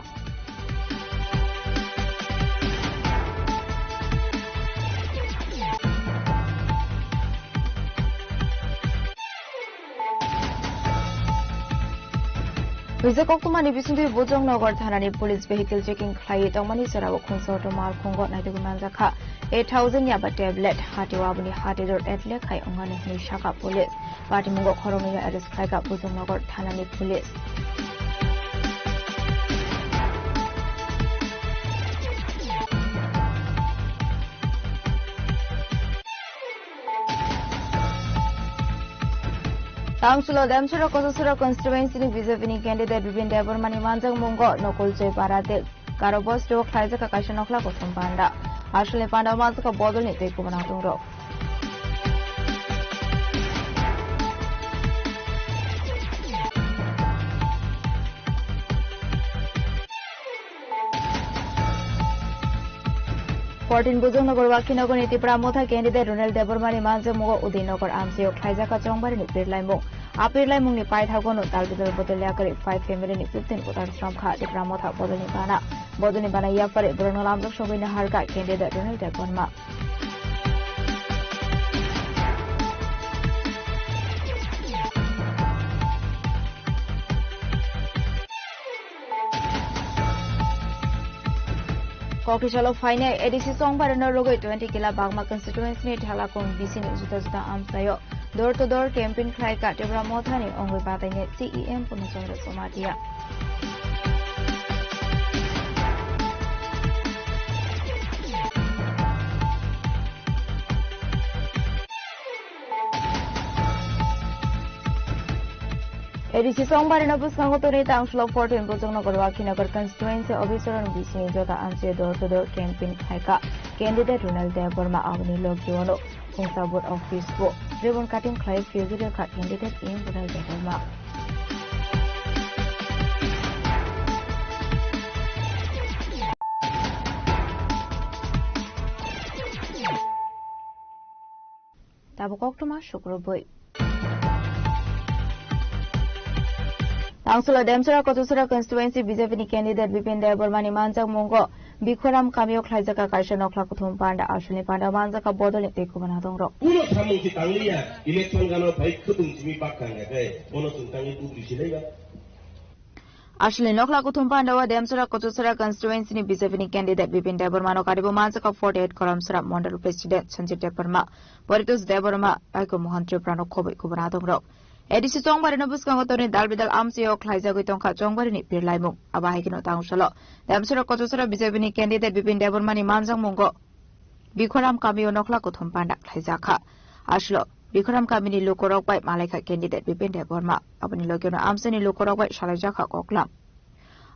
Rijak koktwmani bisingtwi Bojongnagar thanani police vehicle checking khlaiwi tongmani jorao khunsoto malkhungo naitugwi manjakha eight thousand yaba tablet, hatio aboni hatidor atlek hai wngnani hwnwi sakha police. Patimungo khoroknwino arrest khlaikha Bojongnagar thanani police. Tangsulo Demsura Kosasura constituency ni B J P ni candidate Bipin Debbarmani manjakmungo Nokol Joy Para de Garo Bosto khlaijak kaisa nokhla kothom panda. Aswlni panda manjakha bodolni tei kubun atongrok. Fourteen Bujongnagar Wakhinagorni Tipra Motha candidate Ronel Debbarmani manjakmungo Udaynagar amchaio khlaijakha chongbarini pirlaimung. A pirlaimungni paithagono dal bidal bodol yakarwi five family ni fifteen voters romkha Tipra Motha bodolni bana. Bodolni bana yaphari borokno lamrok sogwi naharkha candidate Ronel Debbarma. Kokisalo phainai A D C chongbarino rwgwi twenty kila Bagma constituency ni Thalakung B C ni juda juda amchaio door to door campaign khlaikha Tipra Mothani ongwi batainai C E M Purna Chandra Jamatia. A D C chongbarino bwskango tonwi tangsulo fourteen Bujongnagar Wakhinagor constituency office-o bisingni jota amchaio door to door campaign khlaikha candidate Ronel Debbarma. Aboni logio-no Khungsa booth office-o ribbon cutting khlai phiyogwi rwkha candidate M Ronel Debbarma. Tabuk koktwma sukrubwi. Tangsulo Demsura Kochusura constituency B J P ni candidate Bipin Debbarmani manjakmungo Bikhoram kamio khlaijak kaisa nokhla kuthum panda. Aswlni panda manjakha bodolni tei kubun adongrok. Kuno samung si tangliya, election gano bai khutung simi bak tangya khe, bono chwng tangwi bubri silaiba. Aswlni nokhla kuthum pandao Demchara Kochusara constituency ni B J P ni candidate Bipin Debbarma no karibo manjaka forty eight Koramsara Mondol President Sanjit Debbarma, Poritos Debbarma, Aiko Mohan Tripura no khoboi kubun adongrok. A D C Chongbari no bwskango torni dal bidal amchio khlaijagwi tongkha Chongbari ni birlaimung. Abo hai kheno tang salo Demchara Kochusara B J P ni candidate Bipin Debbarma ni manjakmungo Bikhoram kamio nokhla kuthum panda khlaijakha. Aswlo Bikhoram kamini lukurok bai malaikha candidate Bipin Debbarma. Aboni logeno amchaini lukurok bai salaijakha koklam.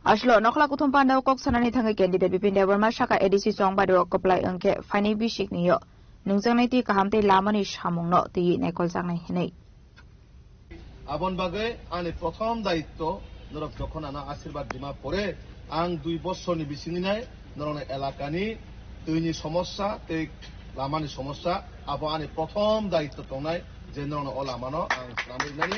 Aswlo nokhla kuthum pandao kok sanani thangwi candidate Bipin Debbarma saka A D C Chongbario kwplai wngkhe phaini bisiknio nungjaknai twi kaham tei lamani samungno twiwi naikoljaknai hinwi. Aboni bagwi ani prothom daitto, norok jokhon ano asirbat rima pore, ang dui bosorni bisingni nai norokni elakani twini somosya tei lamani somosya, abo ani prothom daitto tongnai, je norokno o lamano ang swnamwi rinani.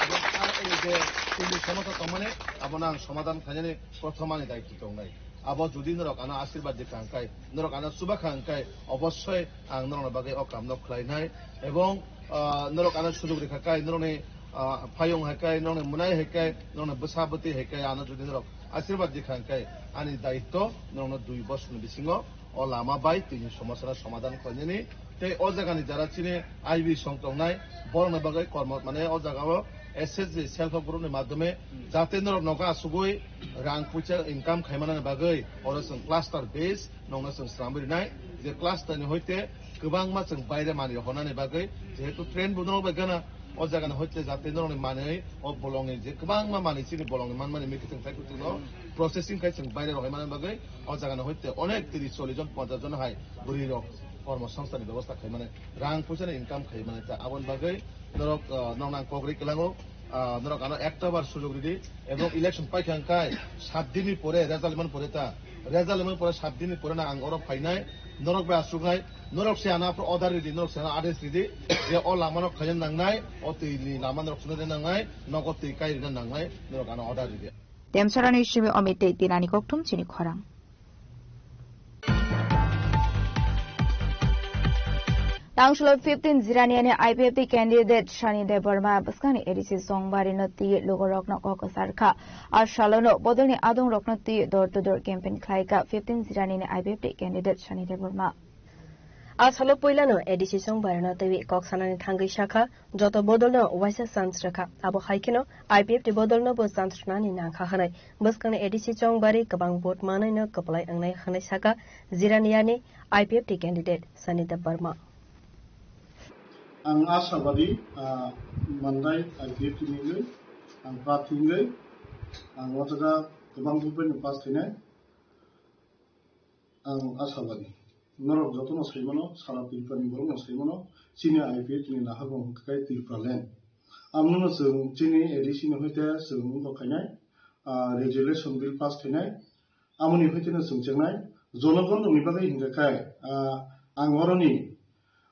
Abo ang ei je twini somosya tongmani, abono ang somadhan khlainani prothom ani daitto tongnai. Abo jodi norok ano asirbat rikha hwnkhe, norok ano chuba kha hwnkhe, obossoi ang norokni bagwi o kamno khlainai. Ebong, ah, norok ano sujuk rikha khe, norokni, ah, phayung hai khe, norokni mwnai hai khe, norokni bwsa bwtwi hai khe, ano jodi norok asirbat rikha hwnkhe, ani daitto norokno dui bosorni bisingo o lama bai twini somosya no somadhan khlainani. Tei o jagani jara chini I B song tongnai, borokni bagwi kormo, mane o jagao S H G self help group ni madhyome jate norok nogo asugwi rang puisa income khaimanani bagwi oro chwng cluster base nokno chwng swnamwi rinai, je cluster ni hoite kwbangma chwng baire manwi honani bagwi, jehetu train bo norok bai gana, o jagani hoite jate norokni manwi o bolongni je kwbangma manwi chini bolongni manmani mikhe chwng thai kuchukno processing khai chwng baire rohormani bagwi o jagani hoite onek tris chollish jon ponchash jon hai bwrwi rok kormo songstani bebosta khaimani, rang puisani income khaimani, ta aboni bagwi norok, ah, nokno ang kok ri kwlango, ah, norok ano ekta bar sujok ridi, ebong election paikha hwnkhe sat dinni pore result rimani pore ta, result rimani pore sat dinni pore no ang oro phainai, norok bai asuknai, norok se ano aphuru order ridi, norok se ano ades ridi, je o lamano khaina nangnai, o twini lama norok chuna rina nangnai, nogo twi kai rina nangnai, norok ano order ridi. Demchara ni simi Omit tei Tinani kokthum chini khorang. Tangsulo fifteen Jiraniani I P F T candidate Sani Debbarma bwskangni A D C Songbari no twi lugurokno kok kwsar kha. A salono bodolni adongrokno twi door to door campaign khlai kha fifteen Jiraniani I P F T candidate Sani Debbarma. A salo puilano A D C Songbari no twi kok sanani thangwi sakha, joto bodolno waisa chance rwkha. Abo hai kheno I P F T bodolno bo chance rwnani nangkha hwnwi bwskangni A D C Chongbari kwbang vote manwino kwplai wngnai hwnwi sakha Jiraniani I P F T candidate Sani Debbarma. Ang ashabadi, ah, Mandai I P F T ni wngwi, ang prarthi wngwi, ang o jaga kwbang vote bai no pass khainai. Ang ashabadi. Norok jotono saimano, sara Tripurani borokno saimano, chini I P F T ni naharmung hwnkhe Tipraland. Amoni chwng chini A D C ni hoite chwng wngkha khainai, ah, resolution bill pass khainai, amoni hoite no chwng chengnai, jonogon rokni bagwi hinkha khe, ah, ang oroni,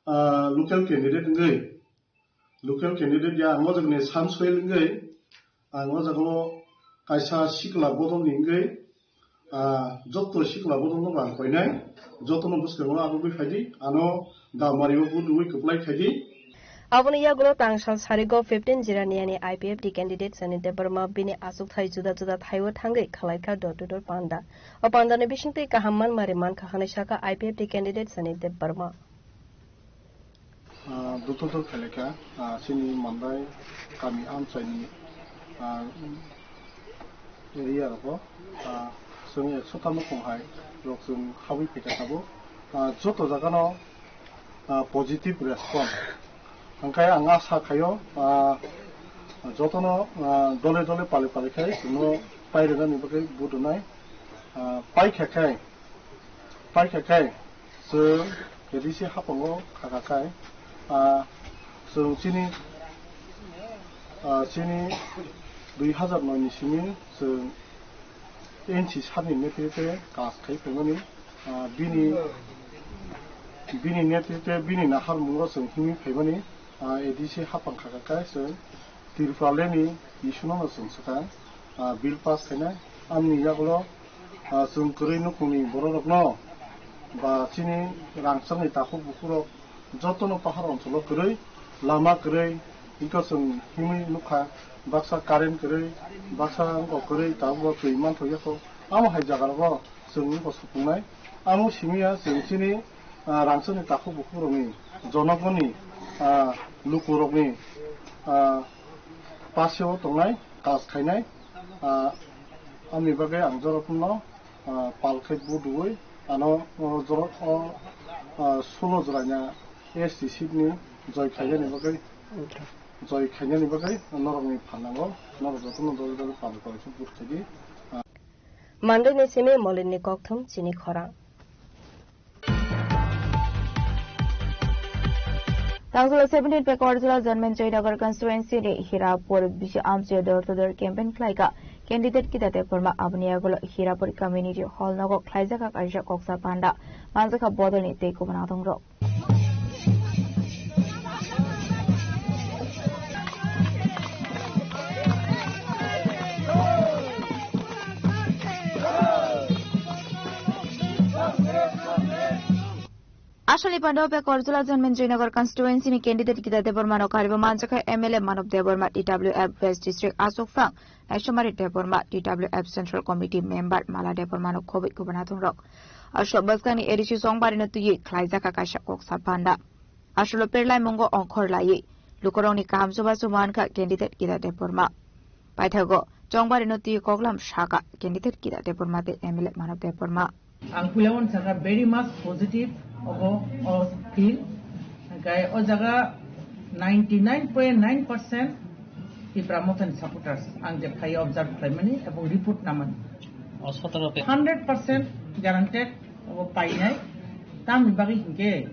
ah, local candidate wngwi, local candidate ya ang o jagani Sunsoil wngwi, ang o jagao kaisa sikla bodolni wngwi, ah, joto sikla bodolno bo ang koinai, jotono bwskango arogwi phaidi, ano da mario vote rwui kwplai khaidi. Aboni yagulo tangsal sarigo fifteen Jiraniani I P F T candidate Sani Debbarma bini achukthai juda juda thaio thangwi khwlaikha door to door panda. O pandani bisingtwi kaham manmari mankha hwnwi sakha I P F T candidate Sani Debbarma. Ah, dutul tul khailai kha, ah, chini Mandai kami amchaini, ah, area rogo, ah, chwng ekso ta nukhung hai rok chwng habwi phaikha tabuk. Ah, joto jagano, ah, positive response. Hwnkhe ang asa khaio, ah, jotono, ah, dole dole pali pali khai chwngno pairwnani bagwi vote rwnai. Ah, paikha khai, paikha khai, chwng A D C haphango khaka khai, ah, chwng chini, ah, chini dui hazar noi ni simi chwng N C sir ni netrite kaj khai phaimani, ah, bini, bini netrite bini naharmungo chwng himwi phaimani, ah, A D C haphang khaka khai chwng Tipraland ni issue no chwng swkang, ah, bill pass khainai. Amni yagulo, ah, chwng kwrwi nukhungni bororokno ba chini rangchakni takhuk bukhurok jotono pahar oncholo kwrwi, lama kwrwi, Hingke chwng himwi nukha, baksa current kwrwi, baksa wngkok kwrwi, tabukbo twi manthokyakho. Amo hai jagarogo chwng wngkha supungnai. Amo simiya chwng chini, ah, rangchakni takhuk bukhukrokni, jonogoni, ah, lukurokni, ah, paseo tongnai, kas khainai. Ah, amni bagwi ang jora phunukno, ah, pal khe vote rwui ano, o jora, o, ah, sulo jora ni S T seat ni joy khainani bagwi, joy khainani bagwi norokni phan nango, norok jotono dole dole pal khe vote khaidi. Mandaini simi Molinni kokthum chini khorang. Tangzwla seventeen Pekarjala Janmen Joynagar constituency ni Hirapur bisi amchoi door to door campaign khlaika candidate Gita Debbarma. Aboni yagulo Hirapur community hall nogo khlaijaka kaisa koksa panda manjakha bodolni tei kubun adongrok. Aswkni panda o Pekarjala Janmen Joynagar constituency ni candidate Gita Debbarma no karibo manjakha M L A Manob Debbarma, T W F West District Achukphang Naisomari Debbarma, T W F Central Committee member Mala Debbarma no khobwi kubun adongrok. Aswk bwskangni A D C Chongbari no twiwi khlaijakha kaisa koksa panda. Aswklo perlai mungo ongkhor laiwi lukurokni kaham chubachu mankha candidate Gita Debbarma. Paithago Chongbari no twiwi koklam sakha candidate Gita Debbarma tei M L A Manob Debbarma. Ang puila uansukha very much positive obo o field. Hingke o jaga ninety nine point nine percent Tipra Mothani supporters ang je phai observe khlaimani ebong report namani. O sotoro pe- Hundred percent guaranteed obo painai. Tamni bagwi hingke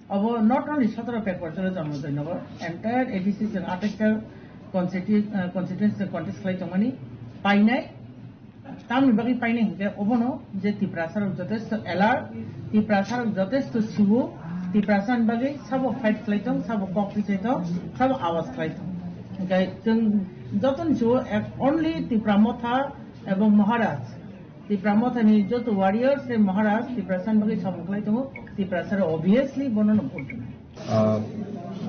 obo not only sotoro Pekarjala Janmen Joynagar, entire A D C chwng athais ta constitu-, eh, constituency contest khlai tongmani painai. Tamni bagwi painai hingke obono je Tiprasarok jotesto alert, Tiprasarok jotesto siwo, Tiprasani bagwi sabo fight khlai tong, sabo kok twi tong, sabo awas khlai tong. Hingke chwng jotono siwo ek only Tipra Motha ebong Maharaj. Tipra Mothani joto warriors tei Maharaj Tiprasani bagwi samung khlai tongo, Tiprasarok obviously bono no vote rwnai. Ah,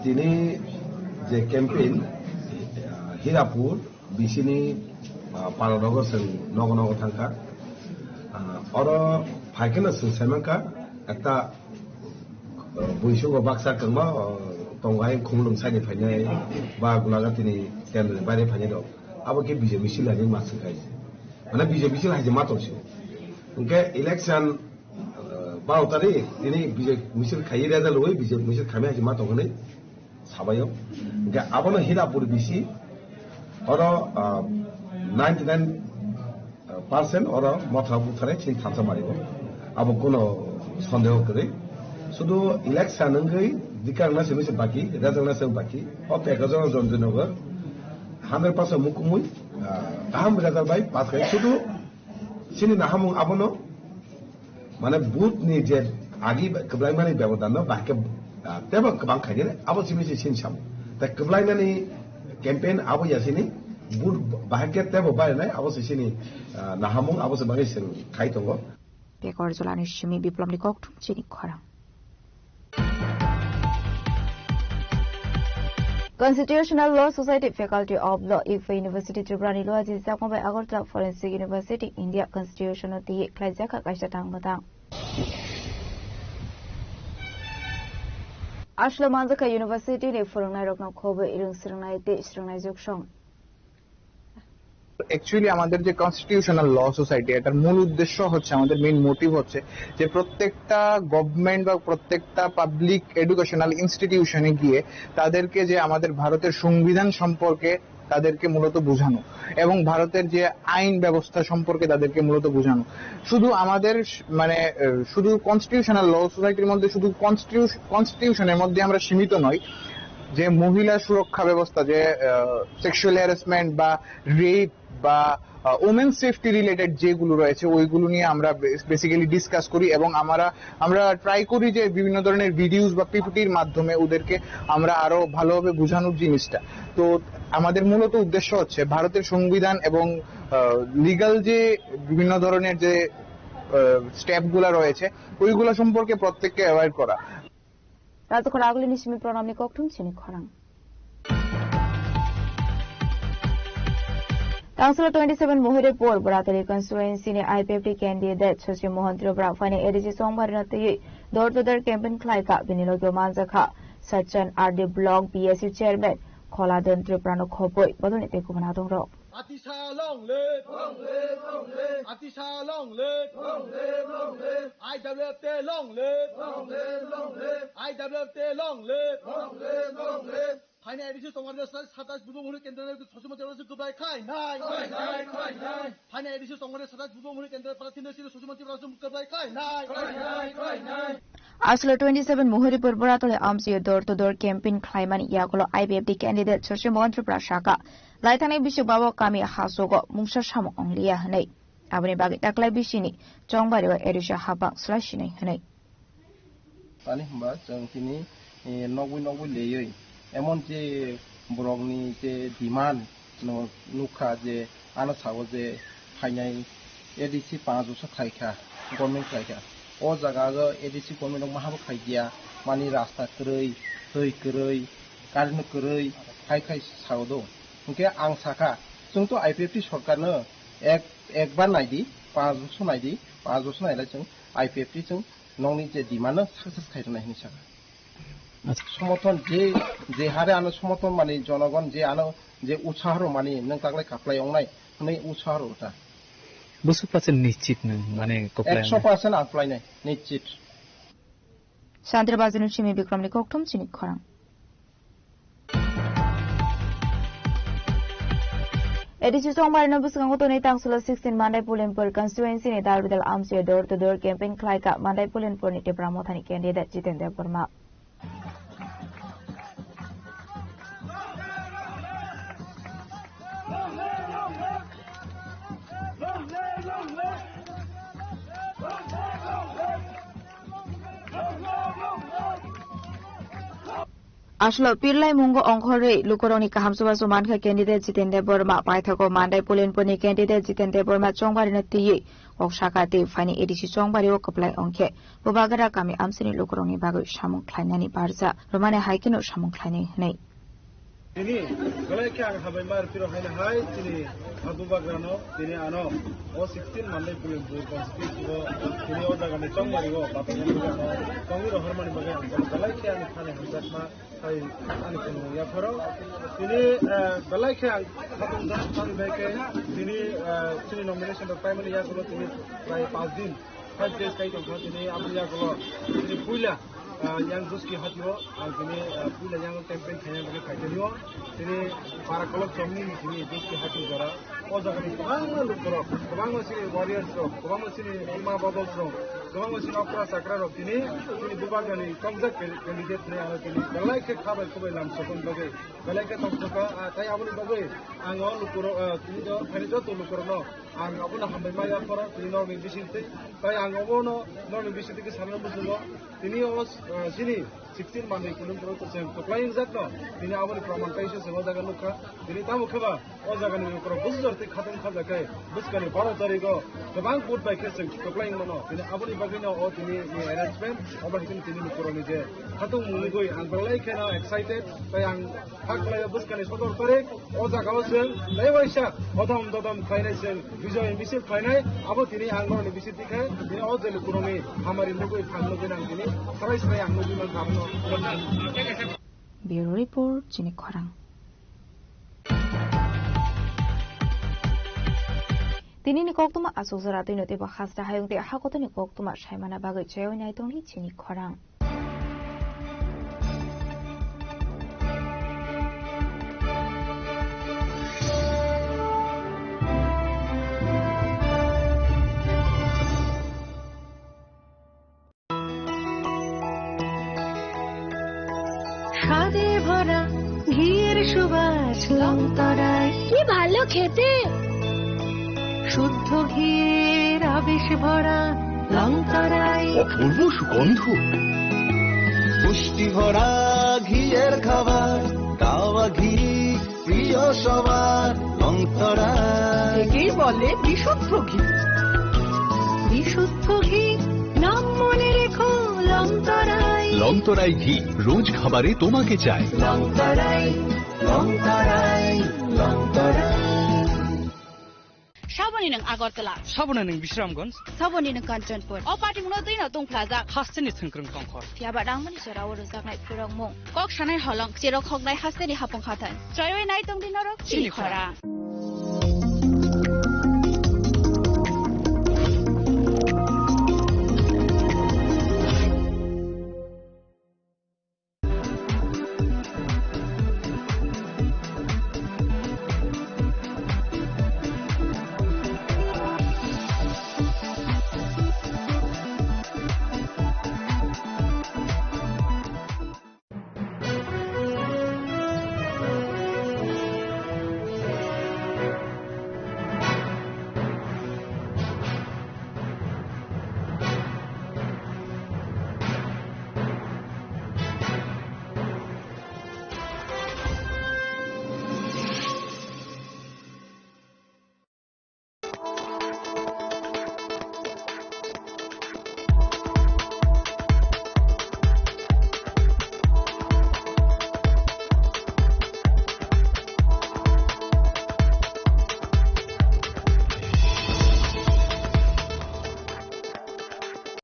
tini je campaign, ah, Hirapur, bisini, ah, paralogo chwng nogo nogo thangkha. Ah, oro phaikhe no chwng saimankha, ekta, ah, buisugo baksa kwrwngma, ah, tongo hai khumulwng side ni phainai ba Golaghati ni kendro ni baire phainai rok. Abo khe B J P misil hai ma swngkha. Mane B J P misil hai ma tongsi. Hwnkhe election, ah, baro tarik tini B J P misil khai result rwui B J P misil khaimai hai ma tong hwnwi sabaio. Hingke abono Hirapur bisi oro, ah, ninety nine percent oro Motha butharwi chini thansa mario. Abo kuno sondeho kwrwi. Sudu election wngwi dikar na simi se baki, result na simi baki. O pekajor Ranjit Nagar hundred percent mukumui, ah, kaham result bai pass khai. Sudu chini nahamung abono Mane vote ni je agi kwblaimani bebodan no bahai khe, ah, tebo kwbang khainai abo simi se sin sam. Tai kwblaimani campaign abo ya sini vote bahai khe tebo barinai abo se sini, ah, nahamung abo se bagwi se khai tongo. Pekarjalani simi Biplobni kokthum chini khorang. Constitutional Law Society, Faculty of Law, IFA University Tripura ni luaji jakma bai Agartala Forensic University, India Constitution o twi khlaijakha kaisa tang mwtang. Aswkle manjakha university ni phwrwngnairokno khobwi rwng swrwngnai tei swrwngnai jugsong. Actually আমাদের যে কনস্টিটিউশনাল ল সোসাইটি, এটার মূল উদ্দেশ্য হচ্ছে, আমাদের main motive হচ্ছে যে প্রত্যেকটা গভর্নমেন্ট বা প্রত্যেকটা পাবলিক এডুকেশনাল ইনস্টিটিউশনে গিয়ে তাদেরকে যে আমাদের ভারতের সংবিধান সম্পর্কে তাদেরকে মূলত বোঝানো এবং ভারতের যে আইন ব্যবস্থা সম্পর্কে তাদেরকে মূলত বোঝানো। শুধু আমাদের স-, মানে, আহ, শুধু কনস্টিটিউশনাল ল সোসাইটির মধ্যে শুধু কনস্টিটিউশ-, কনস্টিটিউশনের মধ্যে আমরা সীমিত নই, যে মহিলা সুরক্ষা ব্যবস্থা, যে, আহ, সেক্সুয়াল হ্যারাসমেন্ট বা রেপ বা, আহ, উমেন সেফটি রিলেটেড যেগুলো রয়েছে, ওইগুলো নিয়ে আমরা বে-, বেসিক্যালি ডিসকাস করি এবং আমরা, আমরা ট্রাই করি যে বিভিন্ন ধরনের ভিডিওস বা পিপিটির মাধ্যমে ওদেরকে আমরা আরো ভালোভাবে বোঝানোর জিনিসটা। তো আমাদের মূলত উদ্দেশ্য হচ্ছে ভারতের সংবিধান এবং, আহ, লিগ্যাল যে বিভিন্ন ধরনের যে, আহ, স্টেপগুলো রয়েছে, ওইগুলো সম্পর্কে প্রত্যেককে অ্যাওয়্যার করা। Rajakhor agulini simi program ni kokthum chini khorang. Tangsulo twenty seven Mohiripur Boratoli constituency ni I P F T candidate Shashi Mohan Tripura phaini A D C Chongbarino twiwi door to door campaign khlaikha. Bini logi manjakha Sachin R D Block B S U Chairman Kholadon Tripura no khobwi bodolni tei kubun adongrok. Atisa long live! Long live, long live! Atisa long live! Long live, long live! I W F T long live! Long live, long live! I W F T long live! Long live, long live! Phaini A D C Chongbarino satais bubo muni kendro Shashi Mohan Tripura se kwplai khlainai. Khlainai, khlainai. Phaini A D C Chongbarino satais bubo muni kendro Prarthi Shashi Mohan Tripura se kwplai khlainai. Khlainai, khlainai. Aswklo twenty seven Mohiripur Boratoli amchio door to door campaign khlaimani yagulo I P F T candidate Shashi Mohan Tripura sakha, laithangni bising babo kami hasogo mungsa samung ongliya hwnwi. Aboni bagwi taklai bisini Chongbario A D C habang swlai sinai hwnwi. Tani hwnba chwng tini, eh, nogwi nogwi leywi emon je borokni je demand no nukha je ano sao je phainai A D C panch bosor khaikha, government khlaikha. O jaga o A D C government rok mahabo khaiya, mani rasta kwrwi, twi kwrwi, current kwrwi, hai khai sao do. Hinkhe ang sakha, chwng to I P F T sorkar no ek, ekbar naidi, panch bosor naidi, panch bosor nailai chwng I P F T chwng nokni je demand no success khai rwnai hinwi sakha. Acha. Somorthon je, je hare ano somorthon mani jonogon je ano je utsaho rw mani nwng taklai kaplai wngnai hwnwi utsaho rw ta. Bwswk percent nischit nwng mane kwplai ekso percent wngnai? Ang plainai nischit. Santri Bazar ni simi Bikram ni kokthum chini khorang. A D C Chongbarino bwskango tonwi tangsulo sixteen Mandai Pulinpur constituency ni dal bidal amchio door to door campaign khlaikha Mandai Pulinpur ni Tipra Mothani candidate Jiten Debbarma. Aswklo pirlai mungo ongkhorwi lukurokni kaham chubachu mankha candidate Jiten Debbarma. Paithago Mandai Pulinpurni candidate Jiten Debbarma Chongbarino twiwi kok sakha tei phaini A D C Chongbario kwplai ongkhe Bubagra kami amchaini lukurokni bagwi samung khlainani barja rwmani hai kheno samung khlainai hwnwi. Tini belai khe ang hambai ma rw phiro haino hai chini Bubagrano tini ano o sixteen Mandai Pulinpur constituency o tini o jagani Chongbario batani tongwi rohormani bagwi ang belai khe ani thani hamjakma. Hai, ani phunukmung yapharo. Tini, eh, belai khe ang khatung jak, tamo bai khe tini, eh, chini nomination rok paimani yagulo tini prai panch din, five days kai tongkha tini, aboni yagulo tini puila, eh, yang Juski hatio ang tini, eh, puila yang campaign khaina bagwi phaikha tini o. Tini para kolok chomni tini Juski hati jora. O jagani kwbangma lukurok, kwbangma chini warriors rok, kwbangma chini ima bodol rok, kwbangma chini okra chakra rok tini, tini Bubagrani tongjak candidate hinwi ano tini belai khe kha bai khubai lam sokon bagwi belai khe tongthokha, ah, tai aboni bagwi ang o lukurok, ah, tini jo, tini joto lukurokno ang abono hambai ma yapharo tini norokni bisingtwi, tai ang obono norokni bisingtwi khe sanani muchungo tini o, ah, chini sixteen Mandai Pulinpur o chwng kwplai wngjakno tini aboni proman kaisa chwng o jaga nukha. Tini tamo khe ba o jagani lukurok bujor tei khatung khajakhe bwskangni baro tarikh o kwbang vote bai khe chwng kwplai wngmano. Tini aboni bagwino o tini ni arrangement obo hai kheno tini lukurokni je khatung mungwi ang belai kheno excited tei ang kha khlaio bwskangni sotor tarikh o jaga o chwng tei waisa odom dodom khlainai chwng. Bijoy misil khlainai, abo tini ang norokni bisingtwi khe, tini o je lukurokni hamari nugwi, phang nugwi nang tini, sarai sarai ang nugwi mankha abono. Bureau Report, chini khorang. Tini ni koktwma aswk jora twi no teibo hasta hayung tei hakotor ni koktwma saimana bagwi chaywi nai tongdi chini khorang. স্বাদে ভরা ঘিয়ের সুবাস লংতরায়। কি ভালো খেতে। শুদ্ধ ঘিয়ের আবেশ ভরা লংতরায়। অপূর্ব সুগন্ধ। পুষ্টি ভরা ঘিয়ের খাবার, কাওয়া ঘি প্রিয় সবার। লংতরায়। একেই বলে বিশুদ্ধ ঘি। বিশুদ্ধ ঘি, নাম মনে রেখো লংতরায়। লংতরায় ঘি, রোজ খাবারে তোমাকে চাই। লংতরায়, লংতরায়, Longtharai. Saboni nwng Agartala. Saboni nwng Bisramganj. Saboni nwng Kanchanpur. O patimungno twino tungphlajak. Hasteni thwngkwrwng tongkhor. Phiya ba nangmani jorao rwjaknai phwrwngmung. Kok sanai holong, cherok hoknai hasteni hapung hathai. Choiwi nai tongdi norok chini chini khorang. Khorang.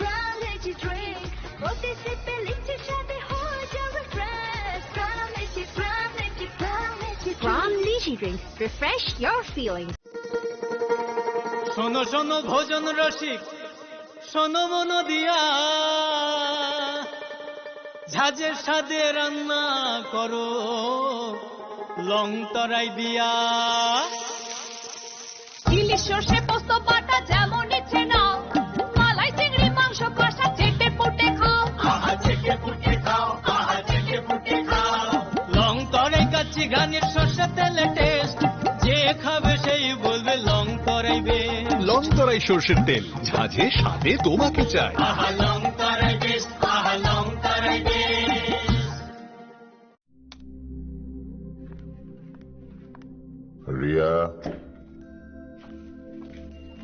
Brown energy drink, প্রতি সিপে লিচি স্বাদে হয়ে যাবে fresh. Brown energy, brown energy, brown energy drink. Brown energy drink, refresh your feelings. শোনো শোনো ভোজন রসিক, শোনো মন দিয়া, ঝাঁঝের স্বাদে রান্না করো লং তরাই দিয়া। ইলিশ সর্ষে পোস্ত বাটা যেমন ইচ্ছে নাও, মালাই চিংড়ি মাংস কষা চেটে পুটে খাও। আহা, চেটে পুটে খাও, আহা, চেটে পুটে খাও। লং তরাই কাচ্চি ঘানির সর্ষে তেলে টেস্ট, যে খাবে সেই বলবে লং তরাই বেশ। লং তরাই সর্ষের তেল, ঝাঁঝে স্বাদে তোমাকে চাই। আহা, লং তরাই বেশ, আহা, লং তরাই বেশ। রিয়া।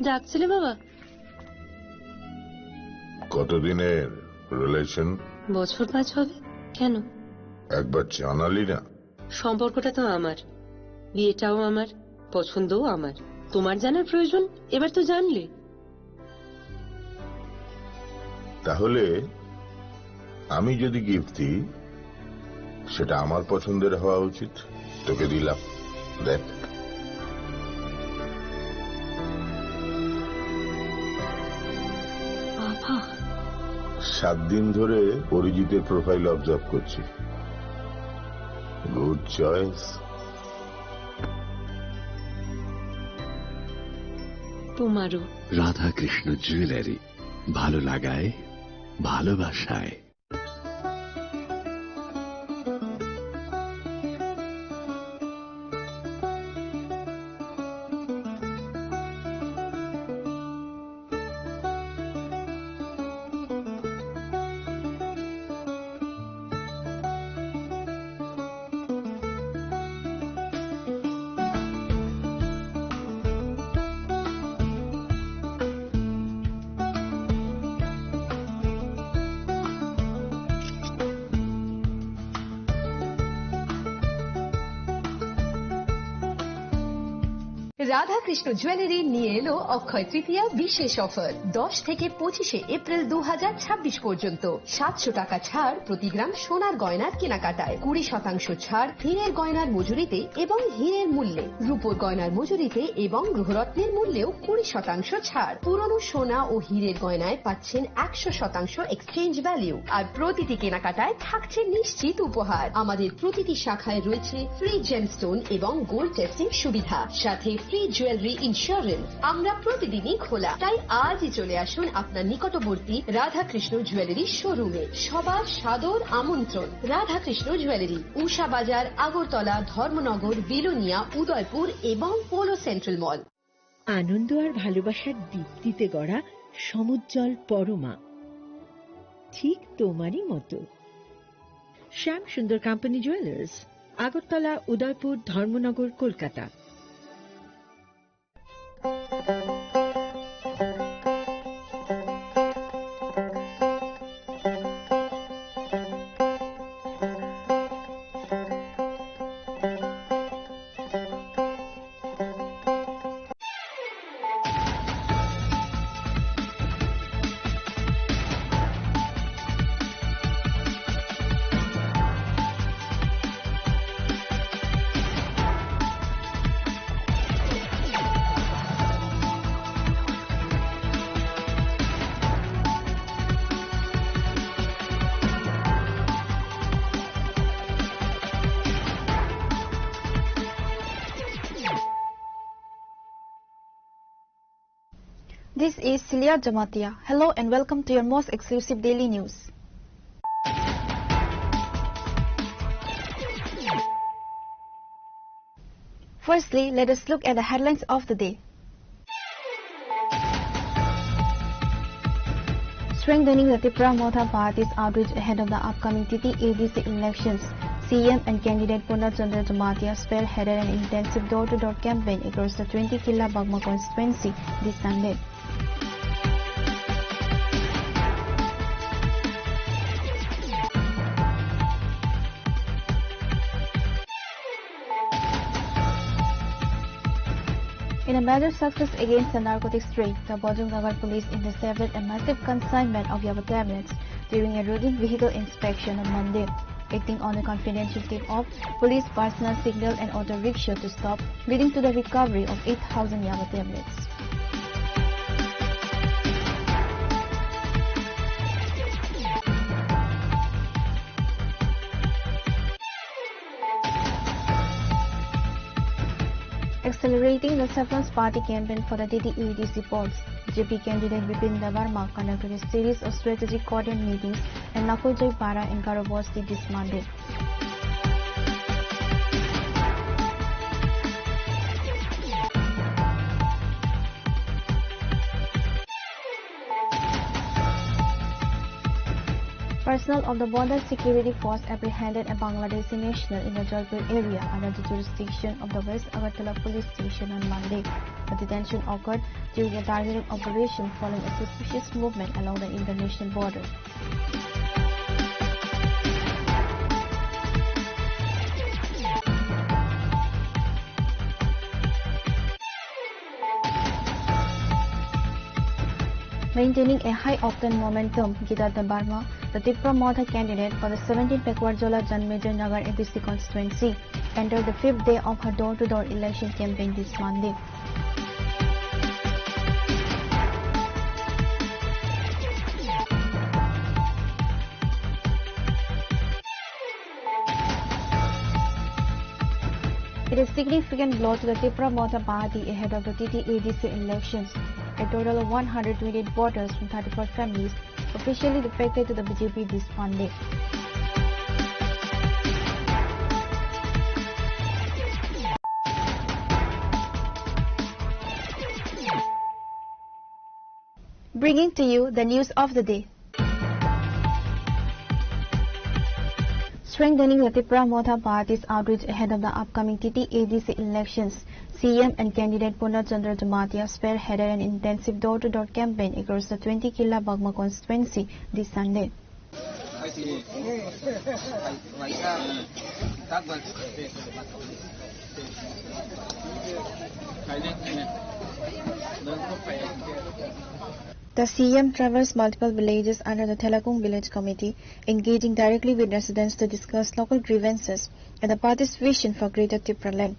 ডাকছিলে বাবা? কতদিনের রিলেশন? বছর পাঁচ হবে। কেন? একবার জানালি না। সম্পর্কটা তো আমার, বিয়েটাও আমার, পছন্দও আমার। তোমার জানার প্রয়োজন, এবার তো জানলে। তাহলে আমি যদি গিফট দিই, সেটা আমার পছন্দের হওয়া উচিত। তোকে দিলাম, দেখ। বাবা। সাত দিন ধরে অরিজিতের প্রোফাইল অবজার্ভ করছি। Good choice. তোমারও। রাধাকৃষ্ণ জুয়েলারি, ভালো লাগায়, ভালোবাসায়। রাধাকৃষ্ণ জুয়েলারি নিয়ে এলো অক্ষয় তৃতীয়া বিশেষ অফার। দশ থেকে পঁচিশে এপ্রিল দু হাজার ছাব্বিশ পর্যন্ত সাতশো টাকা ছাড় প্রতি গ্রাম সোনার গয়নার কেনাকাটায়, কুড়ি শতাংশ ছাড় হীরের গয়নার মজুরিতে এবং হীরের মূল্যে, রূপোর গয়নার মজুরিতে এবং গ্রহরত্নের মূল্যেও কুড়ি শতাংশ ছাড়। পুরনো সোনা ও হীরের গয়নায় পাচ্ছেন একশো শতাংশ এক্সচেঞ্জ ভ্যালু, আর প্রতিটি কেনাকাটায় থাকছে নিশ্চিত উপহার। আমাদের প্রতিটি শাখায় রয়েছে ফ্রি জেমস্টোন এবং গোল্ড টেস্টিং সুবিধা, সাথে ফ্রি জুয়েলারি ইন্স্যুরেন্স। আমরা প্রতিদিনই খোলা, তাই আজই চলে আসুন আপনার নিকটবর্তী রাধাকৃষ্ণ জুয়েলারি শোরুমে। সবার সাদর আমন্ত্রণ। রাধাকৃষ্ণ জুয়েলারি, উষা বাজার, আগরতলা, ধর্মনগর, বিলোনিয়া, উদয়পুর এবং পোলো সেন্ট্রাল মল। আনন্দ আর ভালোবাসার দীপ্তিতে গড়া সমুজ্জ্বল পরমা, ঠিক তোমারই মতো। শ্যাম সুন্দর কোম্পানি জুয়েলার্স, আগরতলা, উদয়পুর, ধর্মনগর, Kolkata. This is Celia Jamatia. Hello and welcome to your most exclusive daily news. Firstly, let us look at the headlines of the day. Strengthening the Tipra Motha Party's outreach ahead of the upcoming T T A D C elections. C M and candidate Purna Chandra Jamatia spearheaded an intensive door-to-door campaign across the twenty Killa Bagma constituency this Sunday. In a major success against the narcotics trade, the Bojong Nagar police intercepted a massive consignment of yaba tablets during a routine vehicle inspection on Monday. Acting on a confidential tip of, police personnel signaled an auto rickshaw to stop, leading to the recovery of eight thousand yaba tablets. Accelerating the Saffron's Party campaign for the T T A D C polls, B J P candidate Bipin Debbarma conducted a series of strategic coordinate meetings in Nakoljoy Para in Garo Bosti this Monday. Personnel of the Border Security Force apprehended a Bangladeshi national in the Jaipur area under the jurisdiction of the West Agartala Police Station on Monday. The detention occurred during a targeted operation following a suspicious movement along the international border. Maintaining a high-octane momentum, Geeta Debbarma, the Tipra Motha candidate for the seventeenth Pakwar Jola Janmejir Nagar A D C constituency, entered the fifth day of her door-to-door election campaign this Monday. It is significant blow to the Tipra Motha Party ahead of the T T A D C elections. A total of one hundred twenty-eight voters from thirty-four families officially defected to the B J P this Monday. Bringing to you the news of the day. Strengthening the Tipra Motha Party's outreach ahead of the upcoming T T A D C elections, C M and candidate Purna Chandra Jamatia spearheaded an intensive door-to-door campaign across the twenty Killa Bagma constituency this Sunday. The C M traversed multiple villages under the Thelakung Village Committee, engaging directly with residents to discuss local grievances and the party's vision for Greater Tipraland.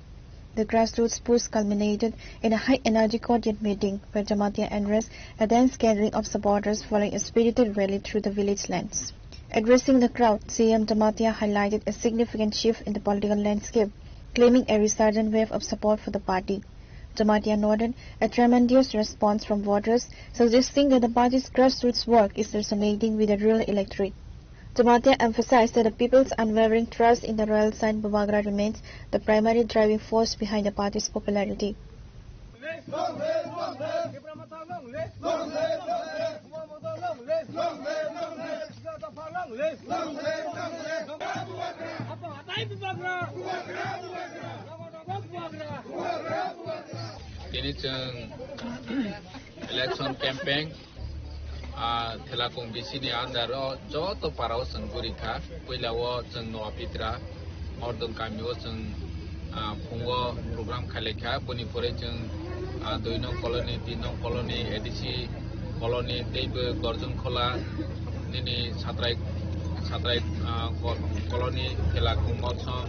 The grassroots push culminated in a high-energy coordinate meeting where Jamatia addressed a dense gathering of supporters following a spirited rally through the village lands. Addressing the crowd, C M Jamatia highlighted a significant shift in the political landscape, claiming a resurgent wave of support for the party. Jamatia noted a tremendous response from voters, suggesting that the party's grassroots work is resonating with the rural electorate. Jamatia emphasized that the people's unwavering trust in the royal saint Bubagra remains the primary driving force behind the party's popularity. Tini chwng election campaign, ah, Thelakung B C ni under o joto para o chwng guri kha. Puila o chwng Noa Pitra, Mordon kami o chwng, ah, phungo program khailai kha. Boni pore chwng, ah, dui nong colony, tin nong colony, A D C colony, tei bo Gorjun Khola, nini Satrai, Satrai, ah, ko-, colony, Thelakung Motson,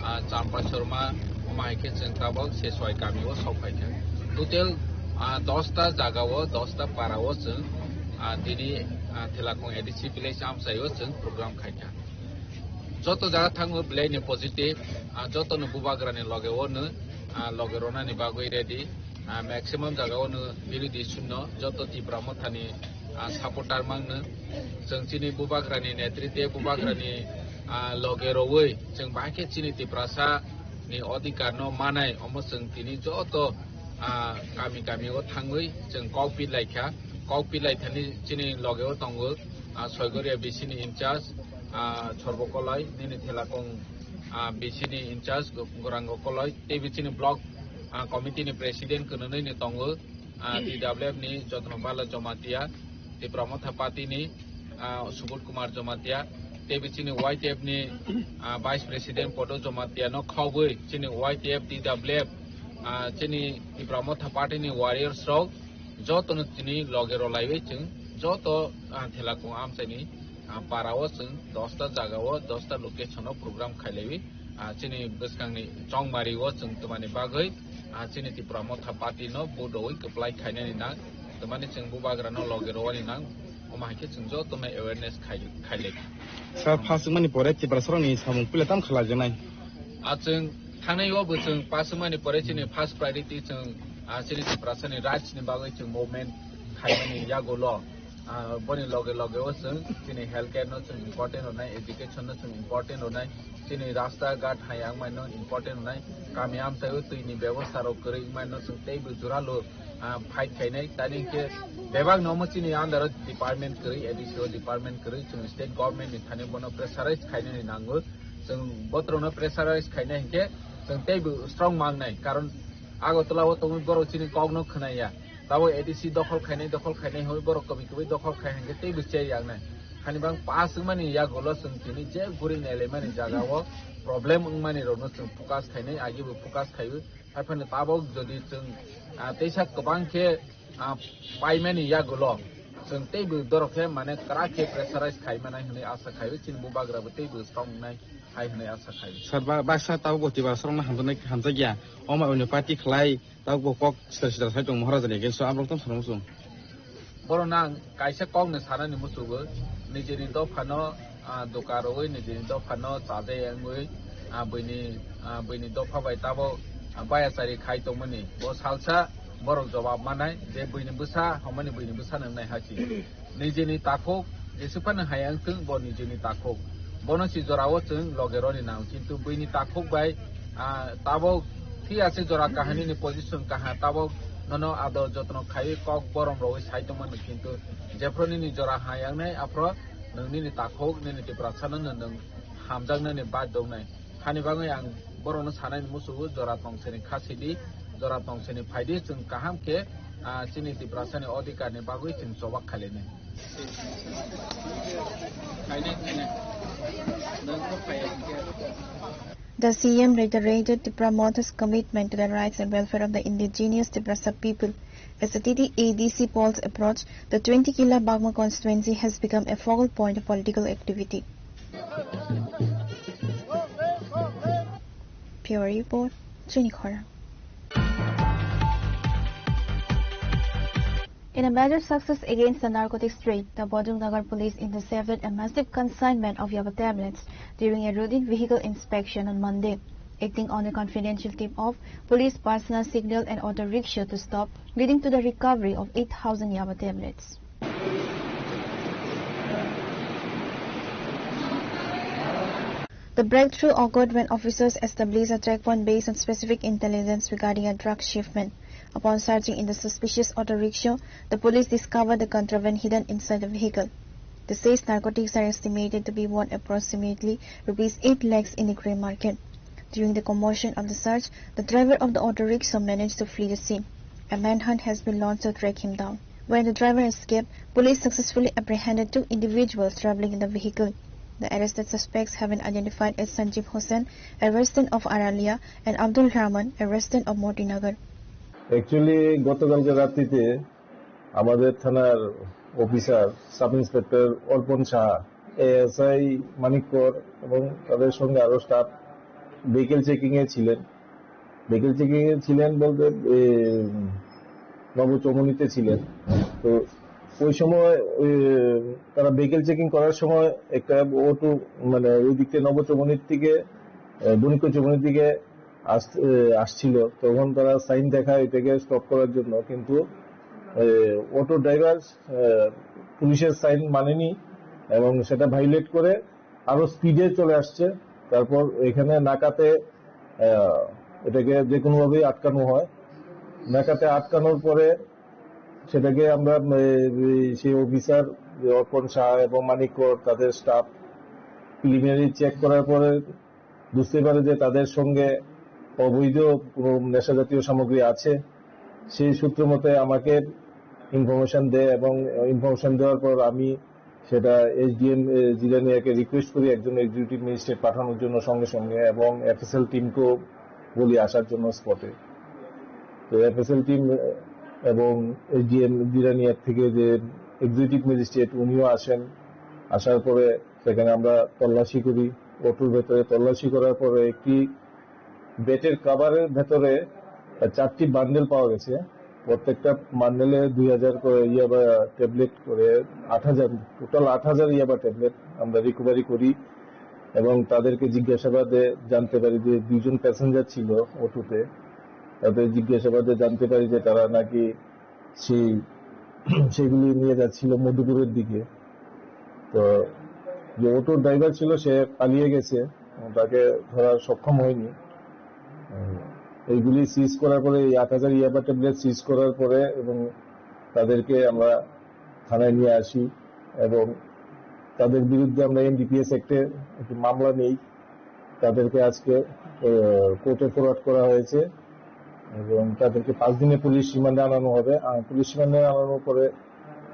ah, Champa Chorma, omo hai khe chwng tabok se soi kami o sok phai kha. Total, ah, dos ta jaga o, dos ta para o chwng, ah, tini, ah, Thelakung A D C village amchai o chwng program khai kha. Joto jaga thango belai ni positive, ah, joto no Bubagra ni loge o no, ah, loge rona ni bagwi ready. Ah, maximum jagao no birodhi shunyo, joto Tipra Mothani, ah, supporter mangno. Chwng chini Bubagrani netritwe, Bubagrani, ah, loge rogwi chwng bahai khe chini Tiprasa ni odhikar no manai, omo chwng tini joto, ah, kami kami o thangwi chwng kok pi lai kha. Kok pi lai thani chini loge o tongo, ah, Soigoria B C ni in charge, ah, Sorbo Koloi, nini Thelakung, ah, B C ni in charge Go-, Gorango Koloi, tei bichini block, ah, committee ni president kwnwi ni tongo, ah, T W F ni Jotno Bala Jomatia, Tipra Motha Party ni, ah, Subodh Kumar Jomatia, tei bichini Y T F ni, ah, vice president Podo Jomatia no khobwi chini Y T F, T W F, ah, chini Tipra Motha Party ni warriors rok joto no tini loge rwlaiwi chwng joto, ah, Thelakung amchaini, ah, para o chwng dosta jaga o, dosta location o program khailaiwi, ah, chini bwskangni chongmari o chwng twmani bagwi, ah, chini Tipra Motha Party no vote rwui kwplai khainani nang, twmani chwng Bubagra no loge rwani nang, omo hai khe chwng joto no awareness khai-, khailai. Sir, first wngmani pore Tiprasa rokni samung puila tam khlaijaknai? Ah, chwng thangnai o bo chwng pass wngmani pore chini first priority chwng, ah, chini Tiprasa ni rights ni bagwi chwng movement khaimani yagulo. Ah, boni loge loge o chwng chini health care no chwng important rwnai, education no chwng important rwnai, chini rasta ghat hai wngmani no important rwnai, kami amchai o twi ni bebosta rok kwrwi wngmani no chwng teibo jora lo, ah, fight khainai. Tani khe bebak no omo chini under o department kwrwi, A D C o department kwrwi, chwng state government ni thani bono pressurize khainani nango. Chwng botrok no pressurize khainai hinkhe chwng teibo strong mangnai, karon Agartala o tongwi borok chini kok no khwnaya. Tabo A D C dokhol khainai, dokhol khainai hwnwi borok kwbwi kwbwi dokhol khai hinkhe teibo che yaknai. Hani bang pass wngmani yagulo chwng tini je guri nailaimani jaga o problem wngmani rokno chwng focus khainai, agi bo focus khaiwi. Haiphano tabok jodi chwng, ah, teisa kwbang khe, ah, paimani yagulo chwng teibo dorok khe mane kwrak khe pressurize khaimanai hwnwi asa khaiwi, chini Bubagra bo teibo strong wngnai hai hwnwi asa khaiwi. Sir, ba-, baksa tabok bo Tiprasa rokno hamjaknai, hamjakya. Omo oni party khlai, tabok bo kok sitra sitra sai tong Maharaja ni against o, aborok tong sanamo chwng. Borok nang kaisa kok no sanani muchungo, nijini dopha no, ah, doka rwui, nijini dopha no chajai wngwi, ah, buini, ah, buini dopha bai tabok, ah, bayachari khai tongmani. Bo salsa borok jobab manai je buini bwsa, homani buini bwsa nang nai hasi. Nijini takhuk, jesuk phano hai wngthung, bo nijini takhuk. Bono si jorao chwng loge roni nang, kintu buini takhuk bai, ah, tabok thik ase jora kahani ni position kaha, tabok nono ador jotno khaiwi kok borom rogwi sai tongmani, kintu jephru nini jora ha yaknai, aphro nwng nini takhuk, nini Tiprasa no nwng hamjaknani badhyo wngnai. Hani bagwi ang borokno sanani muchungo, jora tong sini kha sidi, jora tong sini phaidi, chwng kaham khe, ah, chini Tiprasani odhikarni bagwi chwng chobak khailainai. The C M reiterated Tipra Motha's commitment to the rights and welfare of the indigenous Tiprasa people. As the T T A D C polls approach, the twenty Kila Bagma constituency has become a focal point of political activity. Bureau Report, Chini Khorang. In a major success against the narcotics trade, the Bojong Nagar police intercepted a massive consignment of yaba tablets during a routine vehicle inspection on Monday. Acting on a confidential tip-off, police personnel signaled an auto rickshaw to stop, leading to the recovery of eight thousand yaba tablets. The breakthrough occurred when officers established a checkpoint based on specific intelligence regarding a drug shipment. Upon searching in the suspicious auto rickshaw, the police discovered the contraband hidden inside the vehicle. The seized narcotics are estimated to be worth approximately rupees eight lakhs in the grey market. During the commotion of the search, the driver of the auto rickshaw managed to flee the scene. A manhunt has been launched to track him down. When the driver escaped, police successfully apprehended two individuals traveling in the vehicle. The arrested suspects have been identified as Sanjeev Hussain, a resident of Aralia, and Abdul Rahman, a resident of Motinagar. Actually, গতকালকে রাত্রিতে আমাদের থানার officer sub inspector অর্পণ সাহা, এএসআই মানিক কর এবং তাদের সঙ্গে আরও স্টাফ ভেহিকেল চেকিংয়ে ছিলেন। ভেহিকেল চেকিংয়ে ছিলেন বলতে, এ, নবচৌমুহনীতে ছিলেন। তো ওই সময় ওই, তারা ভেহিকেল চেকিং করার সময় একটা অটো, মানে, ওই দিক থেকে নবচৌমুহনীর দিকে, এ, বণিকচৌমুহনীর দিকে আস-, এ, আসছিল, তখন তারা সাইন দেখায় এটাকে স্টপ করার জন্য, কিন্তু অটো ড্রাইভার পুলিশের সাইন মানেনি এবং সেটা ভায়োলেট করে আরো স্পিডে চলে আসছে। তারপর এখানে নাকাতে আহ, এটাকে যে কোনোভাবেই আটকানো হয়। নাকাতে আটকানোর পরে সেটাকে আমরা, এ, এই, সেই অফিসার, যে অর্পণ শাহ এবং মানিক কর, তাদের স্টাফ প্রিলিমিনারি চেক করার পরে বুঝতে পারে যে তাদের সঙ্গে অবৈধ কোনো নেশা জাতীয় সামগ্রী আছে। সেই সূত্র মতে আমাকে ইনফরমেশন দেয় এবং ইনফরমেশন দেওয়ার পর আমি সেটা এসডিএম জিরানিয়াকে রিকোয়েস্ট করি একজন এক্সিকিউটিভ ম্যাজিস্ট্রেট পাঠানোর জন্য সঙ্গে সঙ্গে, এবং এফএসএল টিমকেও বলি আসার জন্য স্পটে। তো এফএসএল টিম এবং এসডিএম জিরানিয়ার থেকে যে এক্সিকিউটিভ ম্যাজিস্ট্রেট, উনিও আসেন। আসার পরে সেখানে আমরা তল্লাশি করি। অটোর ভেতরে তল্লাশি করার পরে একটি বেডের কভারের ভেতরে চারটি বান্ডেল পাওয়া গেছে। প্রত্যেকটা বান্ডেলে দুই হাজার করে ইয়াবা ট্যাবলেট করে, আট হাজার, টোটাল আট হাজার ইয়াবা ট্যাবলেট আমরা রিকভারি করি এবং তাদেরকে জিজ্ঞাসাবাদে জানতে পারি যে দুইজন প্যাসেঞ্জার ছিল অটোতে। তাদের জিজ্ঞাসাবাদে জানতে পারি যে তারা নাকি সেই, সেগুলি নিয়ে যাচ্ছিল মধুপুরের দিকে। তো যে অটো ড্রাইভার ছিল, সে পালিয়ে গেছে, তাকে ধরা সক্ষম হয়নি। উম, এইগুলি সিজ করার পরে, এই আট হাজার ইয়াবা ট্যাবলেট সিজ করার পরে এবং তাদেরকে আমরা থানায় নিয়ে আসি এবং তাদের বিরুদ্ধে আমরা এনডিপিএস অ্যাক্টে একটি মামলা নেই। তাদেরকে আজকে, আহ, কোর্টে ফরওয়ার্ড করা হয়েছে এবং তাদেরকে পাঁচ দিনে পুলিশ রিমান্ডে আনানো হবে। আর পুলিশ রিমান্ডে আনানোর পরে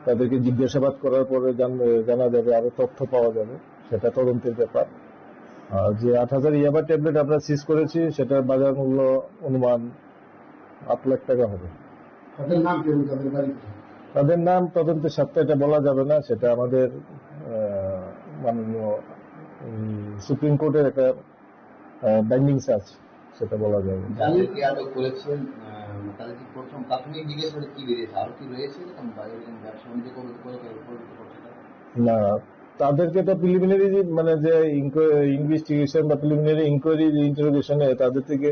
তাদেরকে জিজ্ঞাসাবাদ করার পরে জান-, জানা যাবে, আরো তথ্য পাওয়া যাবে, সেটা তদন্তের ব্যাপার। আর যে আট হাজার ইয়াবা ট্যাবলেট আমরা সিজ করেছি, সেটার বাজার মূল্য অনুমান আট লাখ টাকা হবে। তাদের নাম কি এবং তাদের বাড়ি কোথায়? তাদের নাম তদন্তের স্বার্থে এটা বলা যাবে না, সেটা আমাদের, আহ, মাননীয়, উম, সুপ্রিম কোর্টের একটা, আহ, বাইন্ডিং আছে, সেটা বলা যাবে না। যাদেরকে আটক করেছেন, আহ, তাদের কি প্রথম প্রাথমিক জিজ্ঞাসাবাদে কি বেরিয়েছে? আরো কি রয়েছে এরকম বাইরে কোনো ব্যবসা বাণিজ্য করে, করে, করে, করে করছে তারা? না, তাদেরকে তো প্রিলিমিনারি, মানে, যে ইনকো-, ইনভেস্টিগেশন বা প্রিলিমিনারি ইনকোয়ারি, যে ইন্টারোগেশনে তাদের থেকে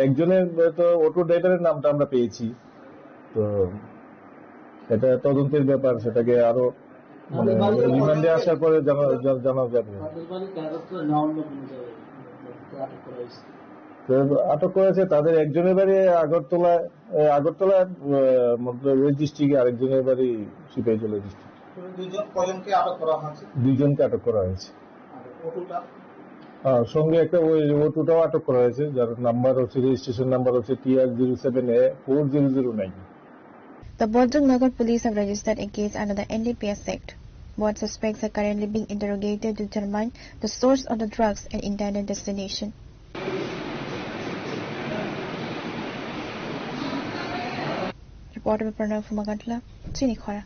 একজনের তো অটো ড্রাইভারের নামটা আমরা পেয়েছি। তো এটা তদন্তের ব্যাপার, সেটাকে আরো, মানে, রিমান্ডে আসার পরে জানা, জা-, জানা যাবে। তাদের বাড়ি কি আগরতলা না অন্য কোনো জায়গায়? যাদেরকে আটক করা হয়েছে। তো আটক করেছে, তাদের একজনের বাড়ি আগরতলা, এ, আগরতলা, এ, মতলব ওই ডিস্ট্রিক্টে, আরেকজনের বাড়ি সিপাহীজলা ডিস্ট্রিক্ট। দুইজন, কয়জনকে আটক করা হয়েছে? দুইজনকে আটক করা হয়েছে। আর অটোটা? হ্যাঁ, সঙ্গে একটা ওই অটোটাও আটক করা হয়েছে, যার নাম্বার হচ্ছে, রেজিস্ট্রেশন নাম্বার হচ্ছে TR zero seven A four zero zero nine. The Bontung Nagar police have registered a case under the N D P S Act. Both suspects are currently being interrogated to determine the source of the drugs and intended destination. Reporter by Pranav Magatla, Chini Khora.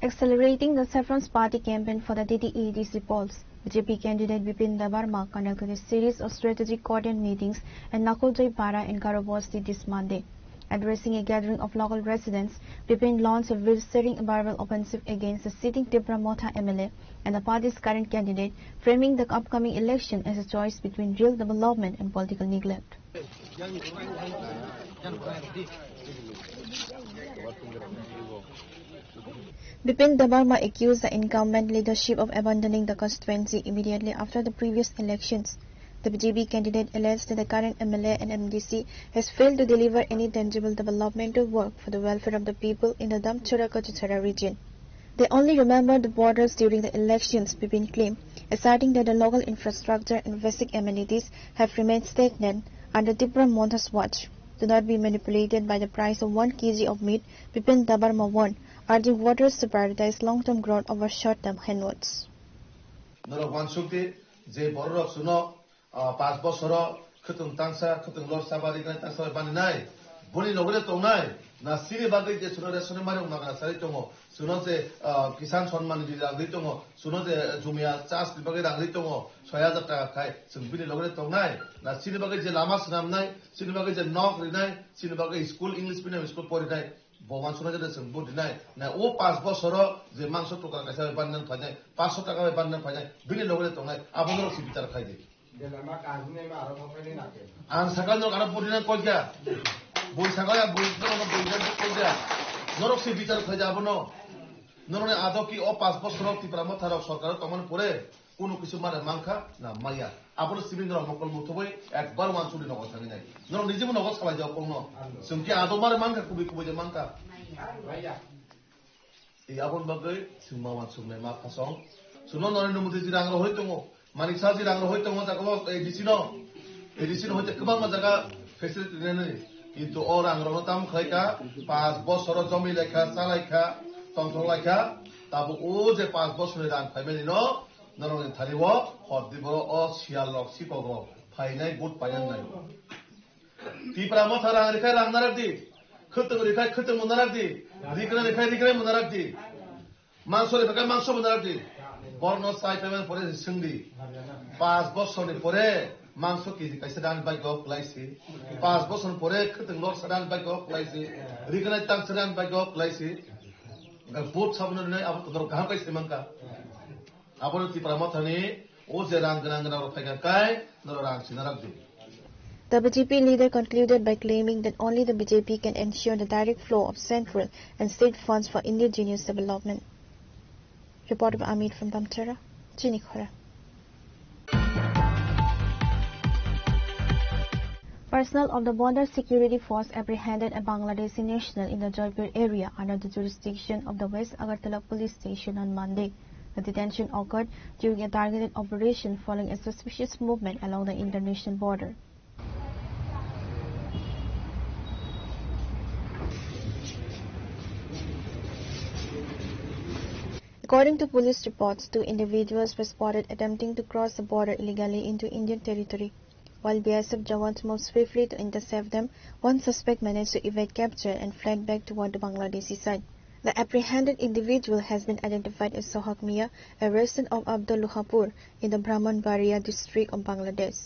Accelerating the Saffron's party campaign for the D D A D C polls, B J P candidate Bipin Debbarma conducted a series of strategic coordinate meetings at Nakoljoy Para in Garo Bosti this Monday. Addressing a gathering of local residents, Bipin launched a stirring verbal offensive against the sitting Tipra Motha M L A and the party's current candidate, framing the upcoming election as a choice between real development and political neglect. Bipin Debbarma accused the incumbent leadership of abandoning the constituency immediately after the previous elections. The B J P candidate alleged that the current M L A and M D C has failed to deliver any tangible developmental work for the welfare of the people in the Damchara Kachuchara region. They only remember the borders during the elections, Bipin claimed, asserting that the local infrastructure and basic amenities have remained stagnant under Tipra Motha's watch. Do not be manipulated by the price of one K G of meat, Bipin Debbarma warned, urging voters to prioritize long-term growth over short-term handouts. Norok uansuk di, je bororok chwngno, ah, panch bosoro khwtwng tangsa, khwtwng lorsa bari gnai tangsa bai bani nai. Boni loge de tongnai. Na chini bagwi je chwngno ration mani wngma gana chari tongo. Chwngno je, ah, Kisan Samman Nidhi rang ri tongo. Chwngno je jumia chas ni bagwi rang ri tongo. Soi hajar taka khai. Chwng bini loge de tongnai. Na chini bagwi je lama swnamnai, chini bagwi je nok rinai, chini bagwi school English medium school porinai. Bo uansuknai jora chwng vote rinai. Na o panch bosoro je mangso tokra kaisa bai bandan phainai, panchsho taka bai bandan phainai, bini loge tongnai, abo norok se bichar khai di. Ang sakha norok ano vote rinai koi kha. Bui sakha ya, bui norok no bui rinai koi kha. Norok se bichar khai di abono. Norokni adok ki o panch bosoro Tipra Motha rok sorkar o tongmani pore kunu kisu mare mankha na maya. Abono simi norok mokol muthubui ekbar uansukni nogo thangwi nai. Norok nijebo nogo salai jak kokno. Chwng ki adok mare mankha, kubui kubui de mankha. Ei aboni bagwi chwng ma uansuknai ma khasong. Chwngno Narendra Modi ji rang rohoi tongo. Manik Saha ji rang rohoi tongo, ta kolo A D C no. A D C no hoite kwbangma jaga facility rinani. Kintu o rang rokno tamo khlai kha, panch bosoro jomai lai kha, cha lai kha, tongthok lai kha. Tabuk o je panch bosorni rang phaimani no, norokni thani o hor di boro o siyal rok, sikok rok phainai, vote painani nai. Tipra Motha rang rikha rang narak di. Khwtwng rikha khwtwng bo narak di. Rikra rikha rikra bo narak di. Mangso rikha mangso bo narak di. Borno sai payment pore sing di. Pas bosor ni pore mangso K G kaisa dan bai go klaisi. Pas bosor ni pore khwtwng lor sadan bai go klaisi. Rikra tang sadan bai go klaisi. Vote sabno nai abo to gaham kai se mangka. Abono Tipra Mothani o je rang gwnang gwnang rok phaikha kai norok rang sina rok di. The B J P leader concluded by claiming that only the B J P can ensure the direct flow of central and state funds for indigenous development. Reporter Amit from Damchara, Chinikhora. Personnel of the Border Security Force apprehended a Bangladeshi national in the Joypur area under the jurisdiction of the West Agartala Police Station on Monday. The detention occurred during a targeted operation following a suspicious movement along the international border. According to police reports, two individuals were spotted attempting to cross the border illegally into Indian territory. While B S F jawans moved swiftly to intercept them, one suspect managed to evade capture and fled back toward the Bangladeshi side. The apprehended individual has been identified as Sohag Mia, a resident of Abdul Luhapur in the Brahmanbaria district of Bangladesh.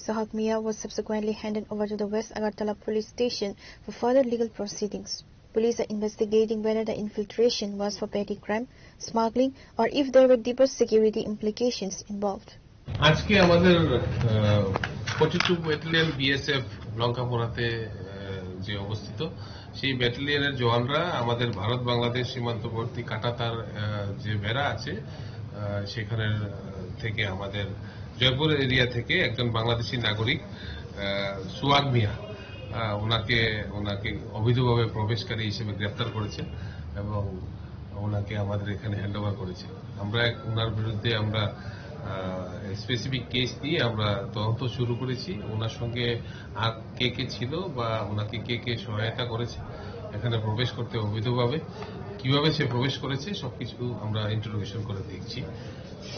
Sohag Mia was subsequently handed over to the West Agartala police station for further legal proceedings. Police are investigating whether the infiltration was for petty crime, smuggling, or if there were deeper security implications involved. আজকে আমাদের forty two battalion BSF লঙ্কাপোড়াতে আহ, যে অবস্থিত, সেই ব্যাটালিয়নের জওয়ানরা আমাদের ভারত বাংলাদেশ সীমান্তবর্তী কাটাতার আহ, যে বেড়া আছে, আহ, সেখানের আহ, থেকে আমাদের জয়পুর এরিয়া থেকে একজন বাংলাদেশি নাগরিক আহ, সুয়াগ মিয়া, আহ, ওনাকে ওনাকে অবৈধভাবে প্রবেশকারী হিসেবে গ্রেপ্তার করেছে এবং ওনাকে আমাদের এখানে হ্যান্ড ওভার করেছে। আমরা এক- ওনার বিরুদ্ধে আমরা স্পেসিফিক কেস নিয়ে আমরা তদন্ত শুরু করেছি। ওনার সঙ্গে আর কে কে ছিল বা ওনাকে কে কে সহায়তা করেছে এখানে প্রবেশ করতে অবৈধভাবে, কিভাবে সে প্রবেশ করেছে, সবকিছু আমরা ইন্টারোগেশন করে দেখছি।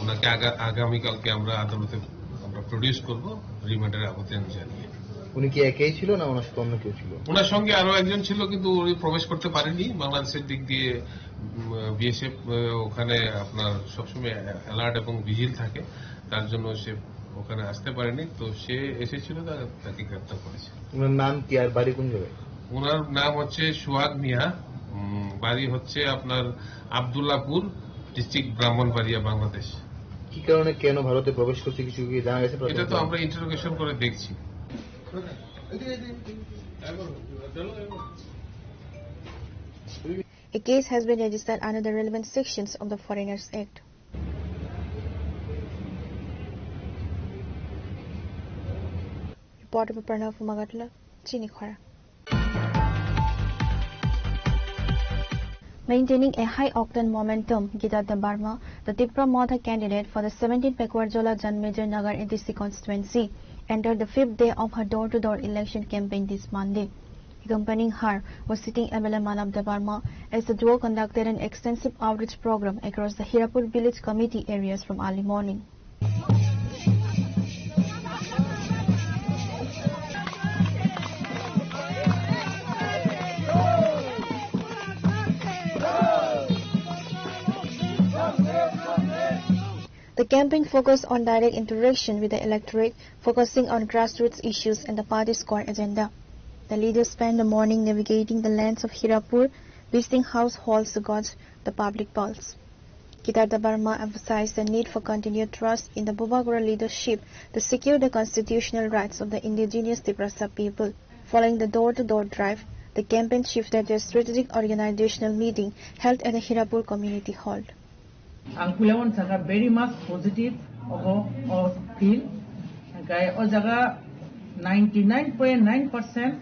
ওনাকে আগা- আগামীকালকে আমরা আদালতে আমরা প্রডিউস করব রিমান্ডের আবেদন জানিয়ে। উনি কি একাই ছিল না ওনার সাথে অন্য কেউ ছিল? ওনার সঙ্গে আরো একজন ছিল, কিন্তু উনি প্রবেশ করতে পারেনি। বাংলাদেশের দিক দিয়ে বিএসএফ ওখানে আপনার সবসময় অ্যালার্ট এবং ভিজিল থাকে, তার জন্য সে ওখানে আসতে পারেনি। তো সে এসেছিল, তা- তাকে গ্রেপ্তার করেছে। ওনার নাম কি আর বাড়ি কোন জায়গায়? ওনার নাম হচ্ছে সুয়াদ মিয়া, উম, বাড়ি হচ্ছে আপনার আব্দুল্লাপুর, ডিস্ট্রিক্ট ব্রাহ্মণবাড়িয়া, বাংলাদেশ। কি কারণে, কেন ভারতে প্রবেশ করছে, কিছু কি জানা গেছে? এটা তো আমরা ইন্টারোগেশন করে দেখছি। A case has been registered under the relevant sections of the Foreigners Act. Reporter Pranav Magatla, Chinikhora. Maintaining a high-octane momentum, Gita Debbarma, the Tipra Motha candidate for the seventeenth Pekwar Jola Janmejir Nagar A D C constituency, entered the fifth day of her door-to-door election campaign this Monday. Accompanying her was sitting M L A Manav Debbarma, as the duo conducted an extensive outreach program across the Hirapur village committee areas from early morning. The campaign focused on direct interaction with the electorate, focusing on grassroots issues and the party's core agenda. The leaders spent the morning navigating the lanes of Hirapur, Visiting households to gauge the public pulse. Kedar Debbarma emphasized the need for continued trust in the Bubagra leadership to secure the constitutional rights of the indigenous Tiprasa people. Following the door-to-door drive, the campaign shifted to a strategic organizational meeting held at the Hirapur Community Hall. Ang puila wan saka very much positive obo o feel. Hingkai o jaga ninety nine point nine percent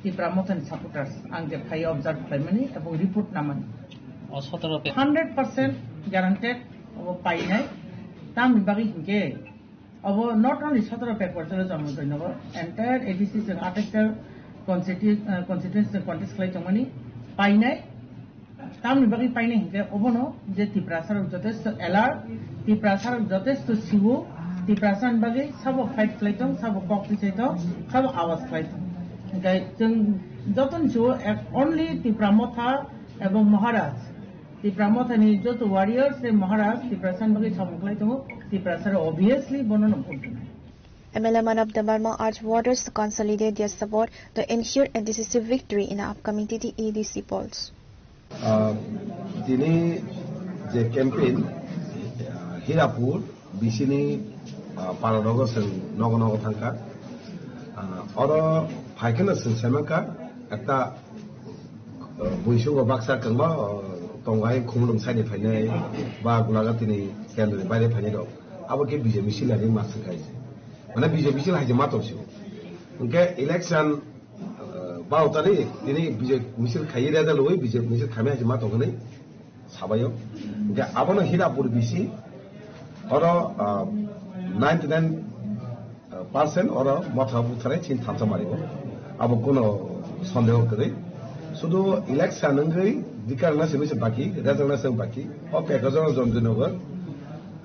Tipra Mothani supporters ang je phai observe khlaimani ebong report namani. O sotoro pe- hundred percent guaranteed obo painai. Tamni bagwi hinkhe obo not only sotoro Pekwar Jola, Jammuibinogo, entire A D C chwng atais ta constitu-, eh, constituency chwng contest khlai tongmani painai. Tamni bagwi painai hinkhe obono je Tiprasarok jotesto alert, Tiprasarok jotesto siwo, Tiprasani bagwi sabo fight khlai tong, sabo kok tisai tong, sabo awas khlai tong. Hinkhe chwng jotono siwo ek only Tipra Motha ebong Maharaj, Tipra Mothani joto warriors tei Maharaj Tiprasani bagwi samung khlai tongo, Tiprasarok obviously bono no vote rwnai. M L A Manav Debbarma urged voters to consolidate their support to ensure a decisive victory in the upcoming T T A D C polls. Ah, tini je campaign, ah, Hirapur, bisini, ah, paranogo chwng nogo nogo thangkha. Ah, oro phaikhe no chwng saimankha, ekta, ah, buisugo baksa kwbangma, ah, tongo hai khumulwng side ni phainai, ba gulaga tini kendroni baire phainai rok. Abo khe B J P misil hai ma swngkha hai se. Mane B J P misil hai se ma tong sio. Hwnkhe election, ah, baro tarik tini B J P misil khaiwi reda lwi B J P misil khaimai hai se ma tong hwnwi sabaio. Hwnkhe abono Hirapur bisi oro, ah, ninety nine percent oro motha butharai chini thansa mari o. Abo kuno sondeho kwrwi. Sudu election wngwi dikar na simi se baki, result na simi baki. O pekajor Jonjoynagar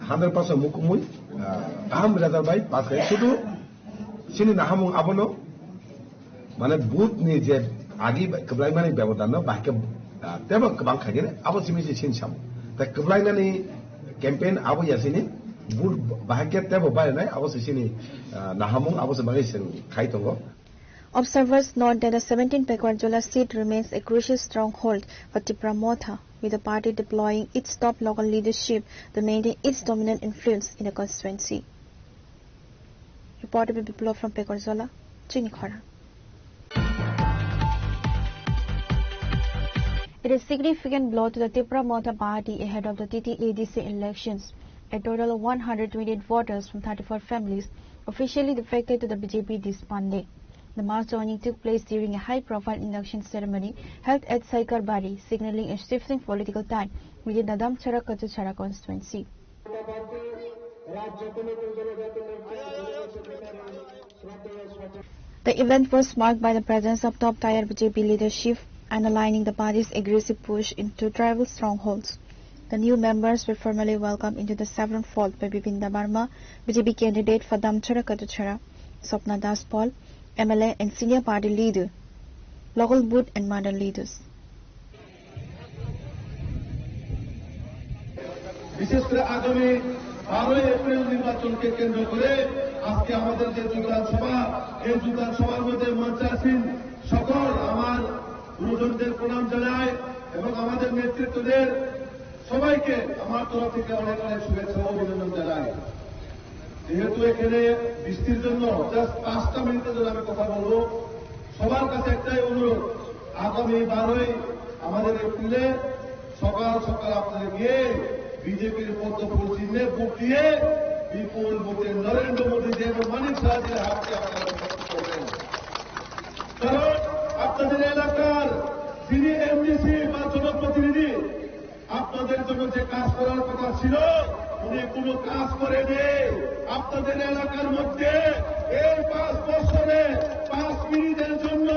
hundred percent mukumui, ah, kaham result bai pass khai. Sudu chini nahamung abono, mane booth ni je agi kwblaimani bebodan no bahai khe, ah, tebo kwbang khaigene abo simi se chini sam. Ta kwblainani campaign abo ya sini booth bahai khe tebo bainai abo se chini, ah, nahamung abo se bagwi chwng khai tongo. Observers note that the seventeen Pekwar Jola seat remains a crucial stronghold for Tipra Motha, with the party deploying its top local leadership to maintain its dominant influence in the constituency. Reporter Biplab from Pekorjola, Chinikhora. It is significant blow to the Tipra Motha party ahead of the T T A D C elections. A total of one hundred twenty-eight voters from thirty-four families officially defected to the B J P this Monday. The mass joining took place during a high-profile induction ceremony held at Saikarbari, signaling a shifting political tide within the Damchara-Kachuchara constituency. The event was marked by the presence of top-tier B J P leadership, underlining the party's aggressive push into tribal strongholds. The new members were formally welcomed into the Chevron fold by Bipin Debbarma, B J P candidate for Damchara-Kachuchara, Swapna Das Paul, M L A and senior party leader, local booth and mandal leaders. বিশেষ করে আগামী বারোই এপ্রিল নির্বাচনকে কেন্দ্র করে আজকে আমাদের যে যোগদান সভা, এই যোগদান সভার মধ্যে মঞ্চে আসীন সকল আমার গুরুজনদের প্রণাম জানাই এবং আমাদের নেতৃত্বদের সবাইকে আমার তরফ থেকে অনেক অনেক শুভেচ্ছা ও অভিনন্দন জানাই। যেহেতু এখানে বৃষ্টির জন্য just পাঁচটা মিনিটের জন্য আমি কথা বলবো, সবার কাছে একটাই অনুরোধ, আগামী বারোই আমাদের এপ্রিলে সকাল সকাল আপনারা গিয়ে বিজেপির পদ্ম ফুল চিহ্নে ভোট দিয়ে বিপুল ভোটে নরেন্দ্র মোদীজি এবং মানিক সাহাজির হাতকে আপনারা জয়যুক্ত করবেন। কারণ আপনাদের এলাকার যিনি এমডিসি বা জনপ্রতিনিধি, আপনাদের জন্য যে কাজ করার কথা ছিল, উনি কোনো কাজ করেনি। আপনাদের এলাকার মধ্যে এই পাঁচ বছরে পাঁচ মিনিটের জন্য,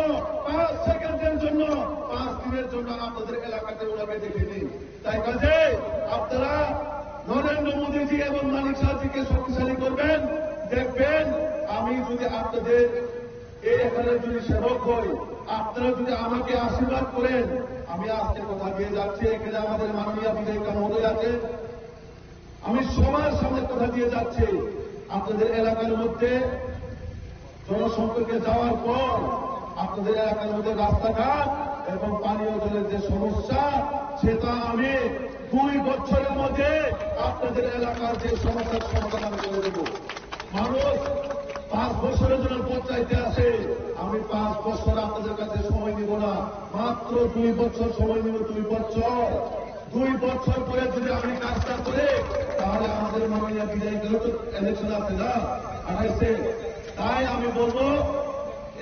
পাঁচ সেকেন্ডের জন্য, পাঁচ দিনের জন্য আপনাদের এলাকাতে ওনাকে দেখিনি। তাই কাজে আপনারা নরেন্দ্র মোদীজি এবং মানিক সাহাজিকে শক্তিশালী করবেন। দেখবেন, আমি যদি আপনাদের এই এখানে যদি সেবক হই, আপনারা যদি আমাকে আশীর্বাদ করেন, আমি আজকে কথা দিয়ে যাচ্ছি, এখানে আমাদের মাননীয় বিধায়িকা মহোদয় আছে, আমি সবার সামনে কথা দিয়ে যাচ্ছি, আপনাদের এলাকার মধ্যে জনসম্পর্কে যাওয়ার পর আপনাদের এলাকার মধ্যে রাস্তাঘাট এবং পানীয় জলের যে সমস্যা, সেটা আমি দুই বছরের মধ্যে আপনাদের এলাকার যে সমস্যার সমাধান আমি করে দেব। মানুষ পাঁচ বছরের জন্য ভোট চাইতে আসে, আমি পাঁচ বছর আপনাদের কাছে সময় নিব না, মাত্র দুই বছর সময় নিব, দুই বছর। দুই বছর পরে যদি আমি কাজটা করে, তাহলে আমাদের মাননীয় বিধায়িকা তো ইলেকশন আছে না, আঠাইশে। তাই আমি বলবো,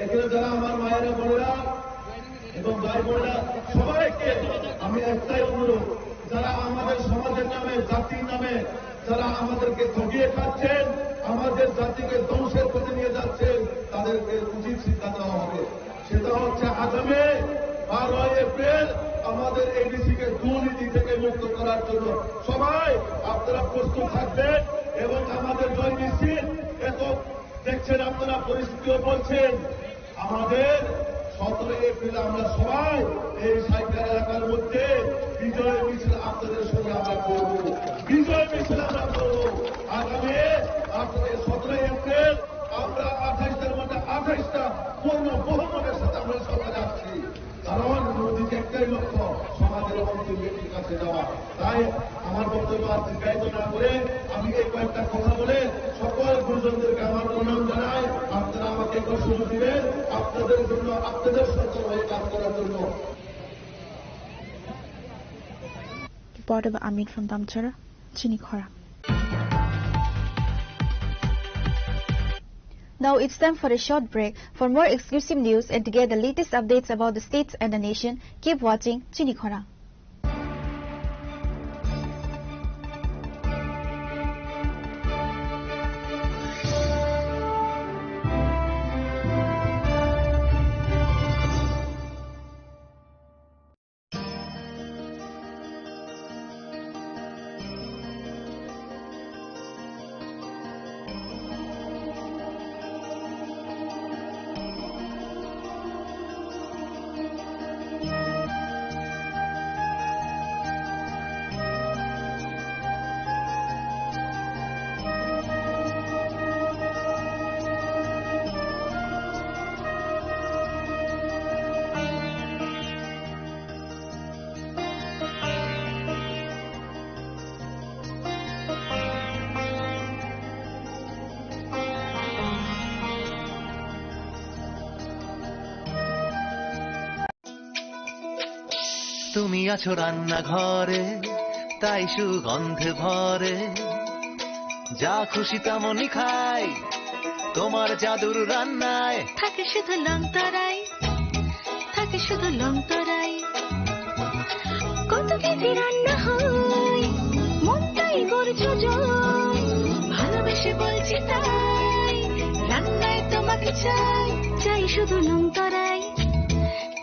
এখানে যারা আমার মায়েরা, বোনেরা এবং ভাই বোনেরা, সবাইকে আমি একটাই অনুরোধ, যারা আমাদের সমাজের নামে, জাতির নামে, যারা আমাদেরকে ঠকিয়ে খাচ্ছেন, আমাদের জাতিকে ধ্বংসের পথে নিয়ে যাচ্ছেন, তাদেরকে উচিত শিক্ষা দেওয়া হবে। সেটা হচ্ছে আগামী বারোই এপ্রিল আমাদের এডিসি কে দুর্নীতি থেকে মুক্ত করার জন্য সবাই আপনারা প্রস্তুত থাকবেন এবং আমাদের জয় মিছিল এত দেখছেন আপনারা, পরিস্থিতিও বলছেন। আমাদের সতেরো এপ্রিল আমরা সবাই এই সাইকার এলাকার মধ্যে বিজয় মিছিল আপনাদের সঙ্গে আমরা করব, বিজয় মিছিল আমরা করব। আগামী আঠারো, সতেরো এপ্রিল আমরা আঠাইশটার মধ্যে আঠাইশটা পূর্ণ বহুমতের সাথে আমরা সভা যাচ্ছি। কারণ মোদির একটাই লক্ষ্য, সমাজের অন্তিম ব্যক্তির কাছে যাওয়া। তাই আমার বক্তব্য আর দীর্ঘায়িত না করে আমি এই কয়েকটা কথা বলে সকল গুরুজনদেরকে আমার প্রণাম জানাই। আপনারা আমাকে একটা সুযোগ দিবেন আপনাদের জন্য, আপনাদের সরকার হয়ে কাজ করার জন্য। Reported by Amit from Damchara, Chinikhora. Now it's time for a short break. For more exclusive news and to get the latest updates about the states and the nation, keep watching Chinikhora. তুমি আছো রান্নাঘরে, তাই সুগন্ধে ভরে। যা খুশি তেমনই খাই, তোমার জাদুর রান্নায়। থাকে শুধু লং তরাই, থাকে শুধু লং তরাই। কত কেজি রান্না হয়, মনটাই করছো জয়। ভালোবেসে বলছি তাই, রান্নায় তোমাকে চাই। চাই শুধু লং তরাই,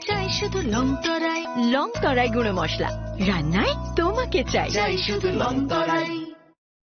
চাই শুধু লং তরাই। লং তরাই গুঁড়ো মশলা, রান্নায় তোমাকে চাই। চাই শুধু লং তরাই।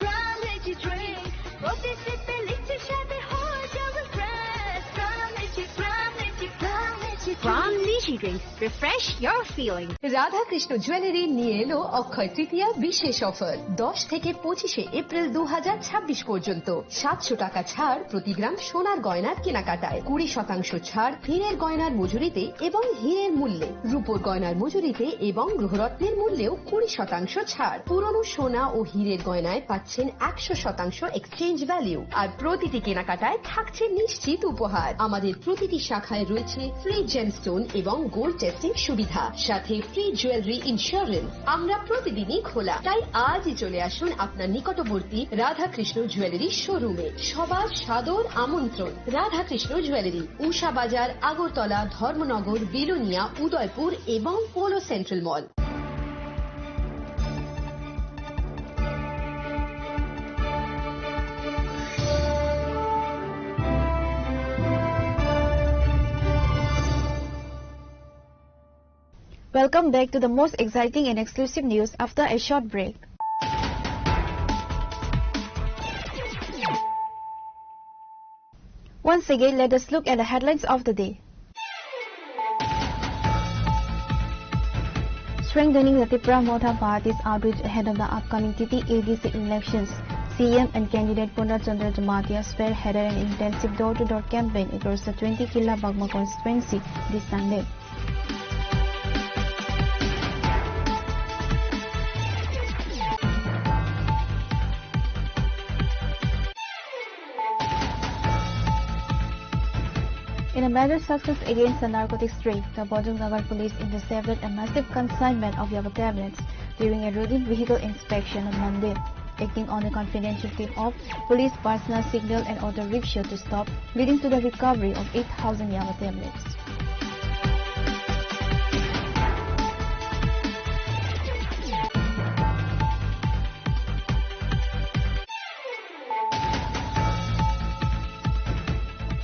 Pram Lychee Drink, প্রতি সিপে লিচি স্বাদে হয়ে যাবে fresh। Pram Lychee, Pram Lychee, Pram Lychee Drink। Pram Lychee Drink, refresh your feeling। Radhakrishna jewellery নিয়ে এলো অক্ষয় তৃতীয়া বিশেষ অফার। দশ থেকে পঁচিশে এপ্রিল দু হাজার ছাব্বিশ পর্যন্ত সাতশো টাকা ছাড় প্রতি গ্রাম সোনার গয়নার কেনাকাটায়, কুড়ি শতাংশ ছাড় হীরের গয়নার মজুরিতে এবং হীরের মূল্যে, রূপোর গয়নার মজুরিতে এবং গ্রহরত্নের মূল্যেও কুড়ি শতাংশ ছাড়। পুরনো সোনা ও হীরের গয়নায় পাচ্ছেন একশো শতাংশ এক্সচেঞ্জ ভ্যালু, আর প্রতিটি কেনাকাটায় থাকছে নিশ্চিত উপহার। আমাদের প্রতিটি শাখায় রয়েছে ফ্রি জেমস্টোন এবং গোল্ড টেস্টিং সুবিধা, সাথে ফ্রি জুয়েলারি ইন্স্যুরেন্স। আমরা প্রতিদিনই খোলা, তাই আজই চলে আসুন আপনার নিকটবর্তী রাধাকৃষ্ণ জুয়েলারি শোরুমে। সবার সাদর আমন্ত্রণ। রাধাকৃষ্ণ জুয়েলারি, উষা বাজার, আগরতলা, ধর্মনগর, বিলোনিয়া, উদয়পুর এবং polo central mall. Welcome back to the most exciting and exclusive news after a short break. Once again, let us look at the headlines of the day. Strengthening the Tipra Motha Party's outreach ahead of the upcoming T T A D C elections. C M and candidate Purna Chandra Jamatia spearheaded an intensive door-to-door campaign across the twenty Killa Bagma constituency this Sunday. A major success against the narcotics trade, the Bojong Nagar police intercepted a massive consignment of yaba tablets during a routine vehicle inspection on Monday. Acting on a confidential tip-off, police personnel signaled an auto rickshaw to stop, leading to the recovery of eight thousand yaba tablets.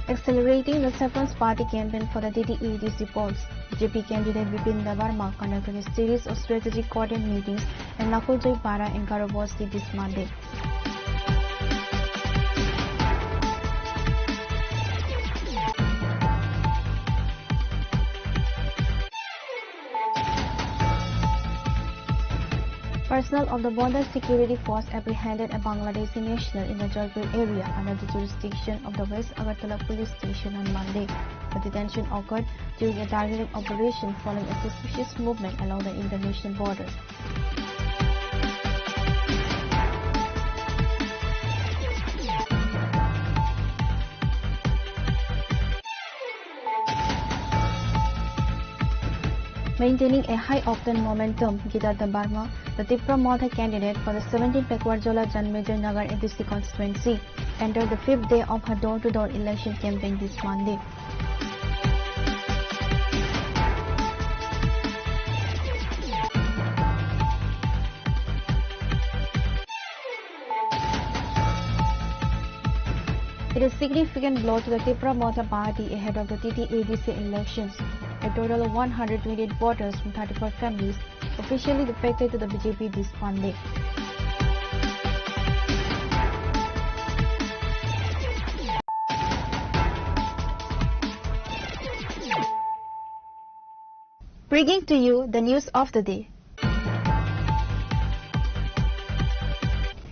Accelerating the Saffron's party campaign for the T T A D C polls, B J P candidate Bipin Debbarma conducted a series of strategic coordinate meetings in Nakoljoy Para and Garo Bosti this Monday. Personnel of the Border Security Force apprehended a Bangladeshi national in the Joypur area under the jurisdiction of the West Agartala Police Station on Monday. The detention occurred during a targeted operation following a suspicious movement along the international border. Maintaining a high-octane momentum, Geeta Debbarma, the Tipra Motha candidate for the seventeenth Pekwar Jala Janmejoi Nagar A D C constituency, entered the fifth day of her door-to-door election campaign this Monday. It is significant blow to the Tipra Motha Party ahead of the T T A D C elections. A total of one hundred twenty-eight voters from thirty-four families officially defected to the B J P this Monday. Bringing to you the news of the day.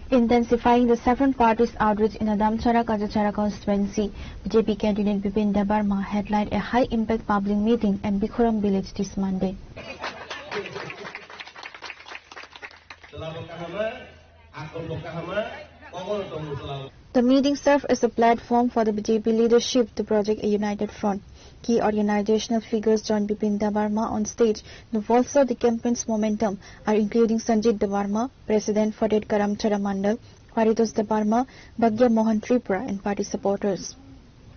Intensifying the Saffron Party's outreach in the Damchara Kajachara constituency, B J P candidate Bipin Debbarma headlined a high-impact public meeting at Bikhoram village this Monday. The meeting served as a platform for the B J P leadership to project a united front. Key organizational figures joined Bipin Debbarma on stage to bolster the campaign's momentum are including Sanjit Debbarma, President for Damchara Mandal, Paritos Debbarma, Bhagya Mohan Tripura and party supporters.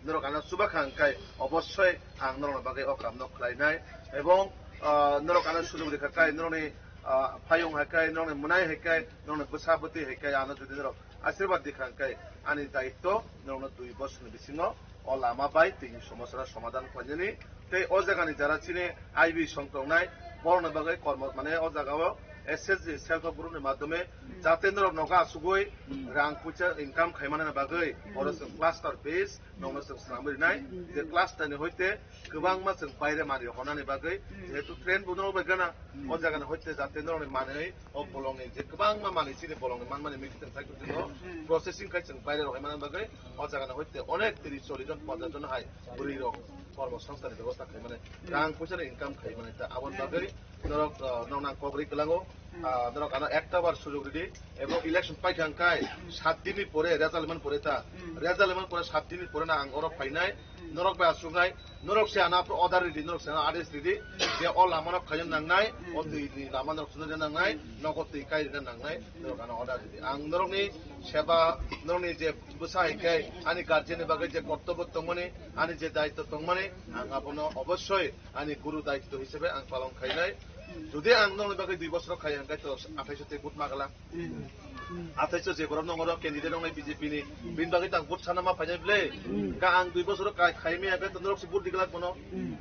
Norok ano chuba kha hwnkhe obossoi ang norokni bagwi o kamno khlainai, ebong, ah, norok ano sujok rikha khe norokni, ah, payung hai khe norokni mwnai hai khe norokni bwsa bwtwi hai khe ano jodi norok asirwad rikha hwnkhe ani daitto norokno dui bosor ni bisingo o lama bai tini somosa somadhan khlainani. Tei o jagani jara chini I B song tongnai, borokni bagwi kormo, mane o jagao S H G self help group ni madhyome jate norok nogo asugwi rang puisa income khaimani bagwi oro chwng cluster base nokno chwng swnamwi rinai. Je cluster ni hoite kwbangma chwng baire mari honani bagwi, jehetu train bo norok bai gana, o jagani hoite jate norokni manwi o bolongni je kwbangma manwi chini bolongni manmani mixing khai tongthogo, processing khai chwng baire rohai manani bagwi o jagani hoite onek tris chollish jon ponchash jon hai bwrwi rok kormo songstani bebosta khaimani, rang puisa ni income khaimani, ta aboni bagwi norok, ah, norok nang kok ri kwlango, ah, norok ano ekta bar sujok ridi, ebong election paikha hwnkhe sat din ni pore, result lemani pore ta, result lemani pore sat din ni pore na ang oro phainai, norok bai aswknai, norok se ano order ridi, norok se ano adesh ridi, je o lama no khaina nangnai, o twi ni lama norok swnamna nangnai, nogo twi kai rina nangnai, norok ano order ridi. Ang norokni seba, norokni je bwsa hai khe ani guardian ni bagwi je kortobyo tongmani, ani je daitto tongmani, ang abono obossoi ani guru daitto hisabe ang palon khainai. Jodi ang nokni bagwi dui bosor khai hwnkhe to athaiso tei vote magala. Athaiso je borok nongoro candidate nongnai B J P ni, bini bagwi tang vote sana ma phainai ble. Ka ang dui bosor khai, khai me hwnkhe to norok se vote diglak bono.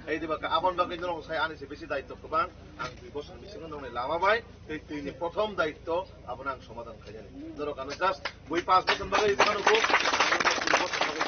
Ei diba ka abon bagwi norok sai ani se besi daitto kwbang. Ang dui bosor bisingo nongni lama bai tei twi ni prothom daitto abono ang somadhan khainani. Norok ano just bui panch bosor bagwi phano vote, ang dui bosor bagwi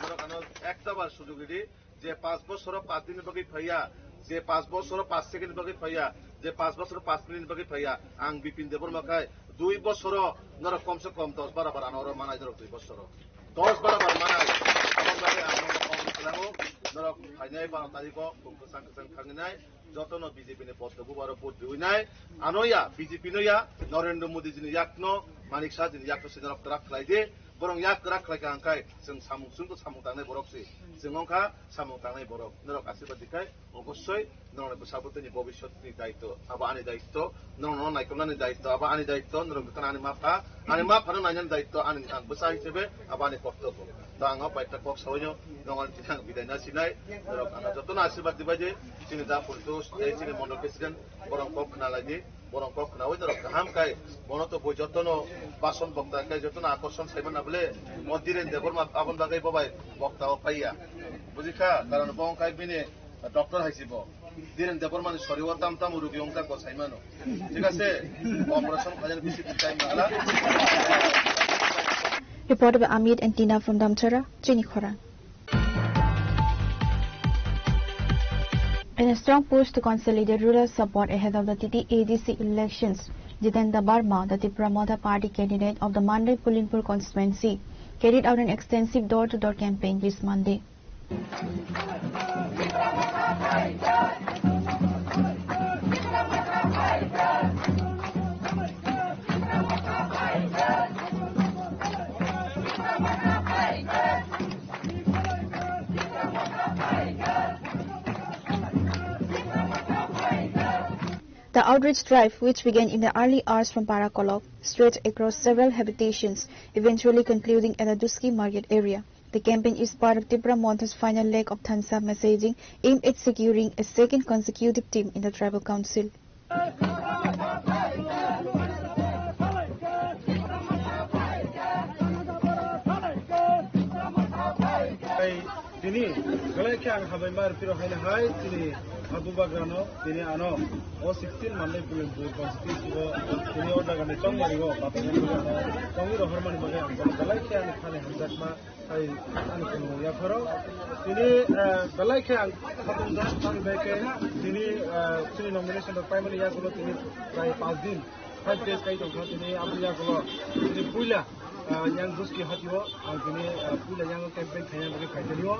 norok ano ekta bar sujok ridi. Je panch bosoro panch din ni bagwi phaiya, je panch bosoro panch second ni bagwi phaiya, je panch bosoro panch minute ni bagwi phaiya, ang Bipin Debbarma khai dui bosoro norok kom se kom dos bara bara ano manai norok dui bosoro. Dos bara bara manai. Aboni bagwi ang norok kok ri kwlango, norok phainai baro tariko bung kwchang kwchang thanginai, jotono B J P ni poddo bubaro vote riwinai, ano ya, B J P no ya, Narendra Modi ji ni yakno, Manik Saha chini yak se norok kwrak khlai di, borok yak kwrak khlai kha hwnkhe chwng samung, chwng to samung tangnai borok se, chwng wngkha samung tangnai borok, norok asirwad di khai obosoi norokni bwsa bwtwini bobiswtni daitw, abo ani daitw, norokno naikolnani daitw, abo ani daitw, norok jotono ani ma pha, ani ma phano nainani daitw, ani ang bwsa hisabe abo ani kortobyo. To ang o paita kok sawi no, norokni tini ang bidai na sinai, norok ang jotono asirwad di bai di, chini da police, tei chini mondol president, borok kok khna lai di. Borok kok khnaui norok kaham khai, bono to bui jotono bason bokta khai jotono akorson sai mano bole, o Dhiren Debbarma aboni bagwi bo bai bokta o paiya. Buji kha, karon bo wng khai bini doctor hai se bo. Dhiren Debbarma ni sori o tam tam rugi wng jak bo sai mano. Thik ase, operation khaina bisi time nangla. Reported by Amit and Tina from Damchara, Chini Khorang. In a strong push to consolidate rural support ahead of the T T A D C elections, Jitendra Barma, the Tipra Motha Party candidate of the Mandai Pulinpur constituency, carried out an extensive door-to-door campaign this Monday. The outreach drive, which began in the early hours from Parakolok, stretched across several habitations, eventually concluding at the Duski market area. The campaign is part of Tipra Motha's final leg of Thansa messaging, aimed at securing a second consecutive term in the tribal council. Tini, belai khe ang hambai ma rw phiro haino hai, chini Abu Bagrano, tini ano, o sixteen Mandai Pulinpur constituency o, tini o jaga ni chongmari o, bapang ano, chongwi rohormani bagwi ang belai khe ani thani hamjakma, hai, ani khulumung yapharo. Tini, eh, belai khe ang khatung jak, tani bai khe, tini, eh, chini nomination rok paimani yagulo tini prai panch din, five days kai tongkha, tini aboni yagulo, tini puila, ah, yang Duski hatio, ang tini, ah, puila yang campaign khaina bagwi phai tongio.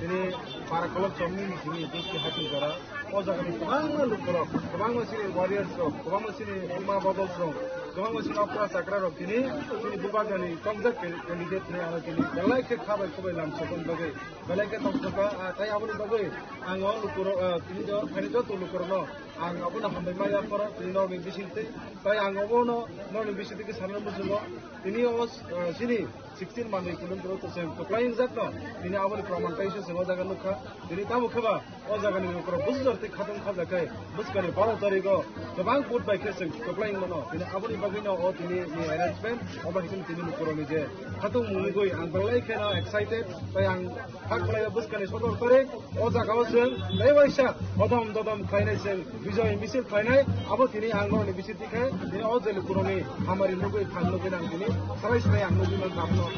Tini Parakolok chongni tini Duski hati jora. O jaga ni kwbangma lukurok, kwbangma chini warriors rok, kwbangma chini Puma Babos rok, kwbangma chini okra chakra rok tini, tini bubagrani tongjak candidate ni ano tini belai khe khabai khubai lam sokon bagwi, belai khe tongthokha, ah, tai aboni bagwi ang o lukurok, ah, tini jo, tini joto lukurokno ang abono hambai ma yapharo, tini norokni bisingtwi, tai ang obono norokni bisingtwi khe sana muchungo, tini o, ah, chini sixteen Mandai Pulinpur o to chwng kwplai wngjakno, tini aboni proman tei se chwng o jaga nukha. Tini tamo khe ba o jagani lukurok bujor tei khatung khajakhe bwskangni baro tarigo kwbang vote bai khe chwng kwplai wngmano. Tini aboni bagwino o tini ni arrangement, obo hai khe tini lukurokni je khatung mungwi ang belai kheno excited, tei ang kha kwlaio bwskangni sodor tarik o jagao chwng tei waisa hodom dodom khlainai chwng. Bijoy misil khlainai, abo tini ang norokni bisingtwi khe, tini o je lukurokni hamari nugwi thang nugwi nang tini salai salai ang nugwi mankha abono.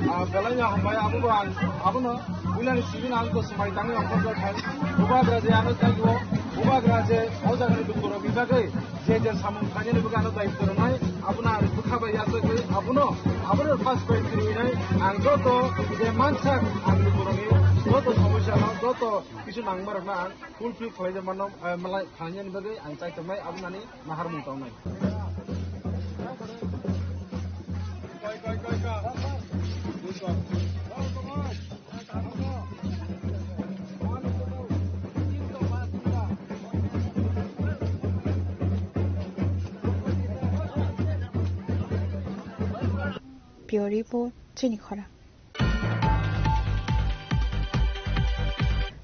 Ah, belai no hambai, abobo ang, abono puilani simi no ang to swmai tangwi ang kotor khai. Bubagra je ano thango, bubagra je o jagani lukurokni bagwi je je samung khlainani bagwi ano daityo rwnai, abono ang bwkha bai yachagwi, abono, abono first prize rwnai, ang joto je mansak ang lukurokni joto somosya no, joto kisu nangma rokno ang fulfill khlai mano, eh, malai khlainani bagwi ang chai tongnai, abo nani naharmung tongnai. Bureau Report, Chini Khorang.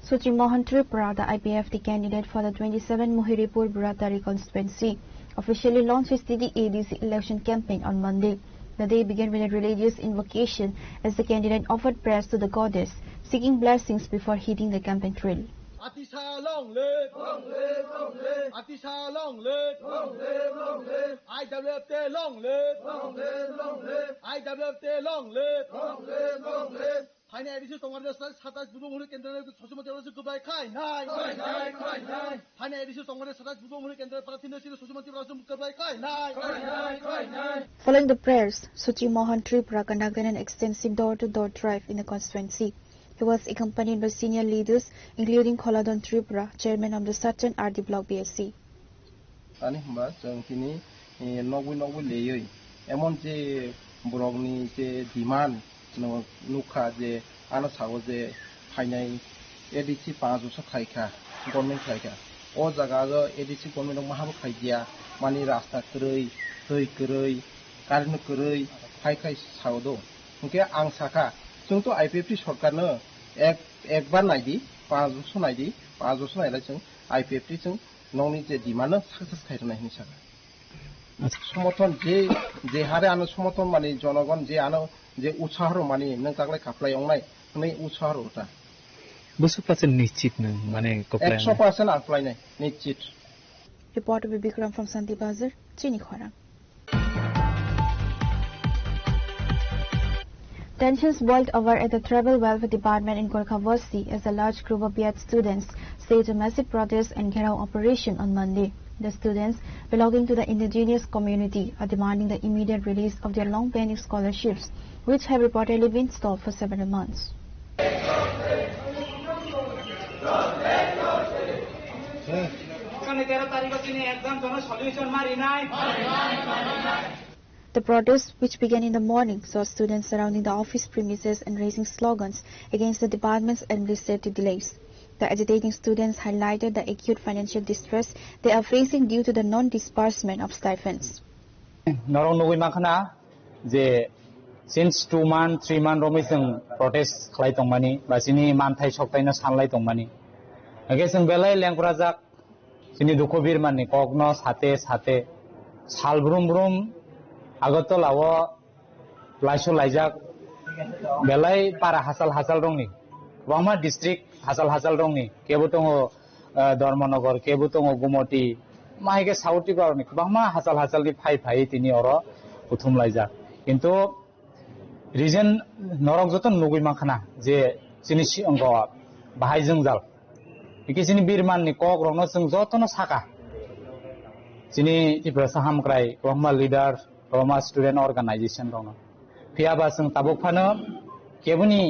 Suchi Mohan Tripura, the I P F T candidate for the twenty-seven Muhiripur Buratari constituency, officially launched his T T A D C election campaign on Monday. The day began with a religious invocation as the candidate offered prayers to the goddess, seeking blessings before hitting the campaign trail. Atisha long live! Long live, long live! Atisha long live! Long live, long live! I W F T long live! Long live, long live! I W F T long live! Long live, long live! Phaina A D C Tongrade satais Budhbamuri Kendra Sochimati Raju Kubai Khai Nai! Khai Nai, Khai Nai! Phaina A D C Tongrade satais Budhbamuri Kendra Prathina Sri Sochimati Raju Kubai Khai Nai! Khai Nai, Khai Nai! Following the prayers, Suchi Mohan Tripura conducted an extensive door-to-door drive in the constituency. He was accompanied by senior leaders, including Kholadon Tripura, chairman of the Saturn R D Block B S C. Tani hwnba chwng tini, eh, nogwi nogwi leywi emon je borokni je demand no nukha je ano sao je phainai A D C panch bosor khaikha, government khaikha. O jaga o A D C government rok mahabo khaidiya, mani rasta kwrwi, twi kwrwi, current kwrwi, phai khai sao do. Hwnkhe ang sakha, chwng to I P F T sorkar no ek, ekbar naidi, panch bosor naidi, panch bosor nailai chwng I P F T chwng nokni je demand no success khai rwnai hinwi sakha. Acha. Somothon je, je hare ano somothon mani jonogon je ano je utsaho rw mani nwng taklai kaplai wngnai hwnwi utsaho rw ta. Bwswk pacha nischit nwng mane koplai Ekso percent ang plainai nischit. Report by Bikram from Santi Bazar, Chini Khorang. Tensions boiled over at the Tribal Welfare Department in Gorkha Basti as a large group of B Ed students staged a massive protest and gherao operation on Monday. The students belonging to the indigenous community are demanding the immediate release of their long-pending scholarships, which have reportedly been stalled for several months. তেরো তারিখে তিনি একদম জনসলিউশন মারি নাই। The protest, which began in the morning, saw students surrounding the office premises and raising slogans against the department's administrative delays. The agitating students highlighted the acute financial distress they are facing due to the non-disbursement of stipends. Norok nugwi mankha na je since two month, three month romwi chwng protest khlai tongmani ba chini manthai soktaino sanlai tongmani. Hwnkhe chwng belai lengprajak. Chini dukhu birmani kokno sate sate sal brum brum Agartala o laisu laijak belai para hachal hachal rokni, kwbangma district hachal hachal rokni, kebo tongo, eh, Dharmanagar, kebo tongo Gumoti, ma hai khe South Tripura ni kwbangma hachal hachal ni phai phai tini oro kuthum laijak. Kintu reason norok joto nugwi mankha na je chini si-, ongo bahai jwngjal. Hikhe chini birman ni kok rokno chwng jotono saka. Chini Tiprasa hamkrai, kwbangma leader, kwbangma student organization rokno. Phiya ba chwng tabuk phano keboni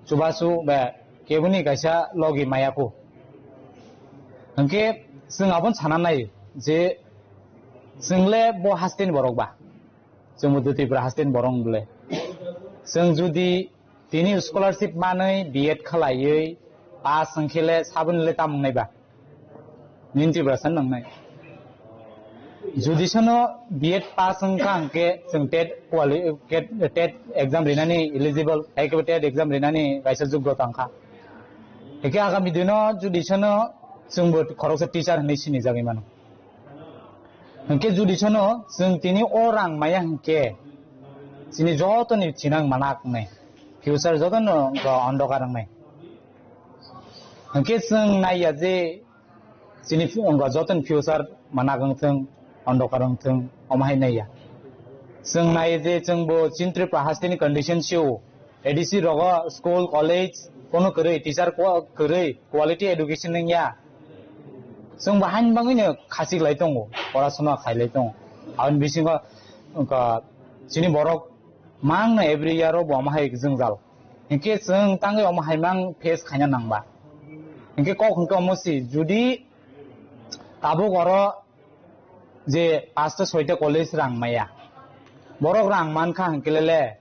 chubachu ba keboni kaisa logi maya kho. Hwnkhe chwng aboni sana nai je chwng le bo hasteni borok ba. Chwng bo Tripura hasteni borok wng bwle. Chwng judi tini scholarship manwi B Ed khlaiwi pass wngkhe le saboni le tamo wngnai ba? Nini Tripura sa nangnai. Judi sono B Ed pass wngkha hwnkhe chwng TET quali-, TET, TET exam rinani eligible, hai khe TET exam rinani kaisa joggota wngkha. Hwnkhe agami dino judi sono chwngbo khoroksa teacher hinwi sinijagwi mano. Hwnkhe judi sono chwng tini o rang maya hwnkhe chini jotoni thinang manak wngnai, future jotono wngkha ondokar wngnai. Hwnkhe chwng naiya je chini fu-, wngkha jotoni future manak wngthwng, ondokar wngthwng, omo hai naiya. Chwng naiya je chwngbo chini Tripura hasteni condition sio, A D C rogo school, college, kono kwrwi, teacher ko-, kwrwi, quality education wngya. Chwng bo hain bangwino khachik lai tongo, porasona khai lai tongo. Aboni bisingo wngkha chini borok mangno every year o bo omo hai jwngjal. Hinkhe chwng tangwi omo hai mang face khaina nangba. Hinkhe kok hinkhe omo si, judi tabuk oro je pasta soita college rang maya, borok rang mankha hinkhe lele,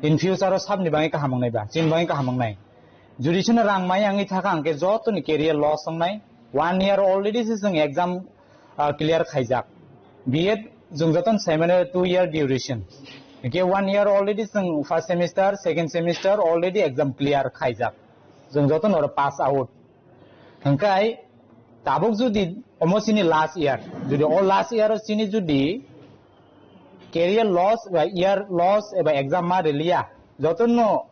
in future o sabni bagwi kaham wngnai ba, chini bagwi kaham wngnai. Judi chwngno rang maya wngwi thakha hwnkhe jotoni career loss wngnai. One year already se chwng exam, ah, clear khaijak. B Ed chwng jotono sai mano two year duration. Hwnkhe one year already chwng first semester, second semester already exam clear khaijak. Chwng jotono oro pass out. Hwnkhe tabuk judi omo chini last year, judi o last year o chini judi career loss ba year loss eba exam ma riliya, jotono,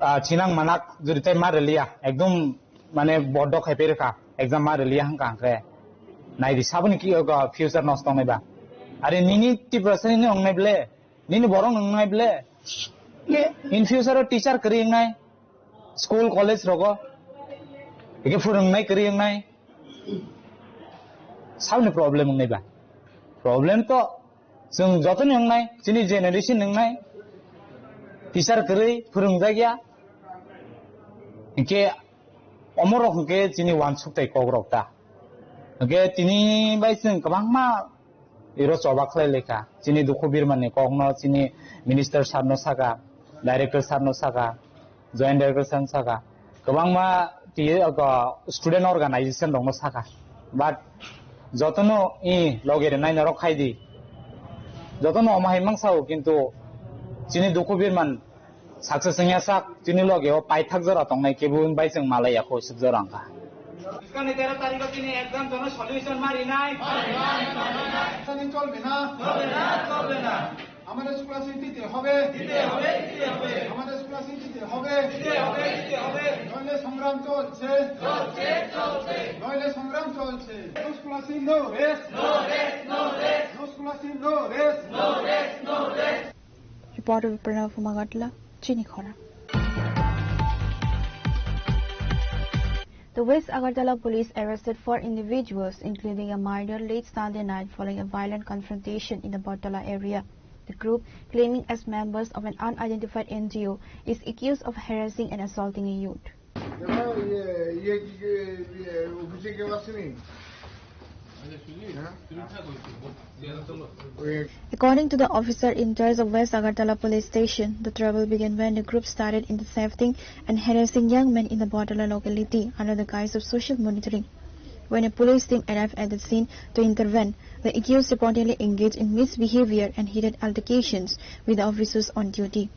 ah, thinang manak judi tai ma riliya, ekdom mane bodo khai perikha, exam ma riliya hwnkha hwnkhe naidi saboni ki, o, future nosto wngnai ba. Are nini Tiprasa ni wngnai ble, nini borok wngnai ble, in future o teacher kwrwi wngnai, school, college rogo, eke phwrwngnai kwrwi wngnai, saboni problem wngnai ba? Problem to chwng jotoni wngnai, chini generation wngnai, teacher kwrwi, phwrwngjakya, hinkhe omorok hinkhe chini uansuk tai kokrok ta. Hwnkhe tini bai chwng kwbangma iro choba khlai laikha. Chini dukhu birmani kokno chini minister sir no saka, director sir no saka, joint director sir no saka. Kwbangma twi, uh, student organization rokno saka. But jotono i loge rwnai norok khai di. Jotono omo hai mang sao, kintu chini dukhu birman success wngya sak, chini loge o paithak jora tongnai kebo bai chwng malai ya kho suk jora wngkha. Iskani tero tarikh o tini exam jono solution mari nai. Solution চলবে না। চলবে না, চলবে না। আমাদের স্কলারশিপ দিতে হবে। দিতে হবে, দিতে হবে। আমাদের স্কলারশিপ দিতে হবে। দিতে হবে, দিতে হবে। নইলে সংগ্রাম চলছে। চলছে, চলছে। নইলে সংগ্রাম চলছে। No scholarship, no rest। No rest, no rest। No scholarship, no rest। No rest, no rest। Reporter Pranav Magatla, Chini Khorang. The West Agartala police arrested four individuals, including a minor, late Sunday night following a violent confrontation in the Bortola area. The group, claiming as members of an unidentified N G O, is accused of harassing and assaulting a youth. According to the officer in charge of West Agartala Police Station, the trouble began when the group started intercepting and harassing young men in the Bortola locality under the guise of social monitoring. When a police team arrived at the scene to intervene, the accused reportedly engaged in misbehavior and heated altercations with the officers on duty.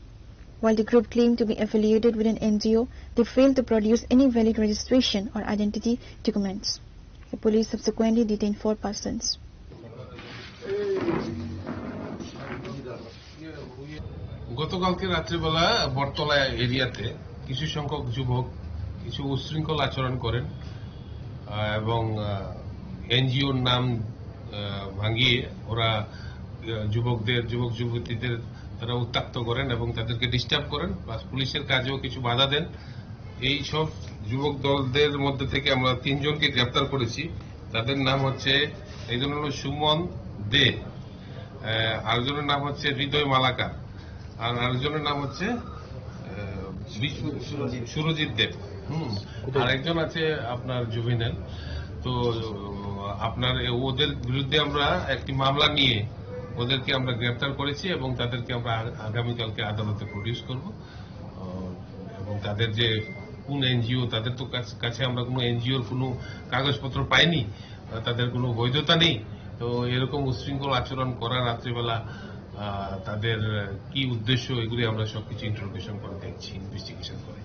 While the group claimed to be affiliated with an N G O, they failed to produce any valid registration or identity documents. The police subsequently detained four persons. গতকালকে রাত্রিবেলা বটতলা এরিয়াতে কিছু সংখ্যক যুবক কিছু উচ্ছৃঙ্খল আচরণ করেন, আহ, এবং, আহ, এনজিওর নাম, আহ, ভাঙিয়ে ওরা, আহ, যুবকদের, যুবক যুবতীদের তারা উত্ত্যক্ত করেন এবং তাদেরকে ডিস্টার্ব করেন, প্লাস পুলিশের কাজেও কিছু বাধা দেন। এই সব যুবক দলদের মধ্যে থেকে আমরা তিনজনকে গ্রেপ্তার করেছি। তাদের নাম হচ্ছে, একজন হলো সুমন দে, আহ, আরেকজনের নাম হচ্ছে হৃদয় মালাকার, আর আরেকজনের নাম হচ্ছে, আহ, বিষ্ণু, সুরজিৎ দেব। হুম। আর একজন আছে আপনার জুভেনাইল। তো আপনার এ-, ওদের বিরুদ্ধে আমরা একটি মামলা নিয়ে ওদেরকে আমরা গ্রেপ্তার করেছি এবং তাদেরকে আমরা আ-, আগামীকালকে আদালতে প্রডিউস করব। আহ, এবং তাদের যে কোন এনজিও, তাদের তো কাছ-, কাছে আমরা কোনো এনজিওর কোনো কাগজপত্র পাইনি, আহ, তাদের কোনো বৈধতা নেই। তো এরকম উচ্ছৃঙ্খল আচরণ করা রাত্রিবেলা, আহ, তাদের কি উদ্দেশ্য, এগুলি আমরা সবকিছু ইন্টারোগেশন করে দেখছি, ইনভেস্টিগেশন করে।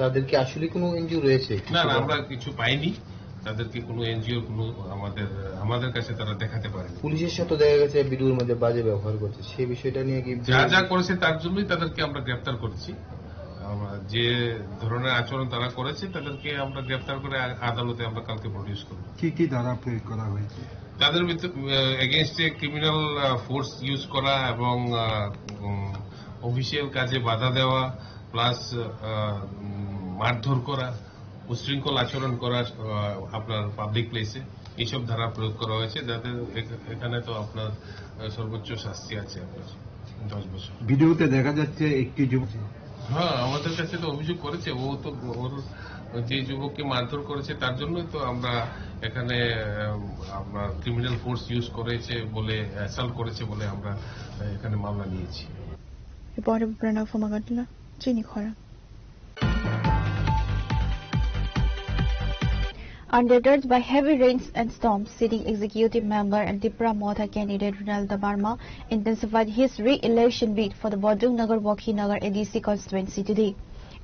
তাদের কি আসলে কোনো এনজিও রয়েছে? না, না, আমরা কিছু পাইনি। তাদেরকে কোনো এনজিওর কোনো আমাদের, আমাদের কাছে তারা দেখাতে পারেনি। পুলিশের সাথে দেখা গেছে ভিডিওর মধ্যে বাজে ব্যবহার করছে, সেই বিষয়টা নিয়ে কি? যা যা করেছে তার জন্যই তাদেরকে আমরা গ্রেপ্তার করেছি। আমরা যে ধরনের আচরণ তারা করেছে, তাদেরকে আমরা গ্রেপ্তার করে আ-, আদালতে আমরা কালকে প্রডিউস করব। কি কি ধারা প্রয়োগ করা হয়েছে? তাদের ভিতর, আহ, এগেইনস্টে ক্রিমিনাল, আহ, ফোর্স ইউজ করা এবং, আহ, উম, অফিসিয়াল কাজে বাধা দেওয়া, প্লাস, আহ, উম, মারধর করা, উশৃঙ্খল আচরণ করা, আহ, আপনার পাবলিক প্লেসে, এইসব ধারা প্রয়োগ করা হয়েছে, যাতে এখ-, এখানে তো আপনার, আহ, সর্বোচ্চ শাস্তি আছে আপনার দশ বছর। ভিডিওতে দেখা যাচ্ছে একটি যুবক। হ্যাঁ, আমাদের কাছে তো অভিযোগ করেছে, ও তো ওর যে যুবককে মারধর করেছে তার জন্যই তো আমরা এখানে, আহ, আপনার ক্রিমিনাল ফোর্স ইউজ করেছে বলে, অ্যাসল্ট করেছে বলে আমরা, আহ, এখানে মামলা নিয়েছি। Reporter Pranav Magatla, Chini Khorang. Undeterred by heavy rains and storms, sitting executive member and Tipra Motha candidate Ronald Debbarma intensified his re-election bid for the Bodung Nagar Wakhi Nagar A D C constituency today.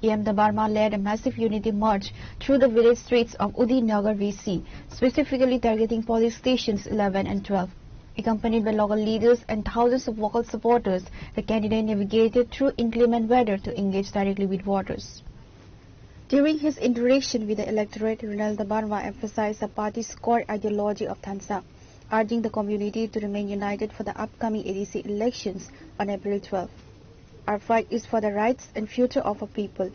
E M Debbarma led a massive unity march through the village streets of Udi Nagar V C, specifically targeting polling stations eleven and twelve. Accompanied by local leaders and thousands of local supporters, the candidate navigated through inclement weather to engage directly with voters. During his interaction with the electorate, Ronald Debbarma emphasized the party's core ideology of Thansa, urging the community to remain united for the upcoming A D C elections on April twelve. "Our fight is for the rights and future of our people.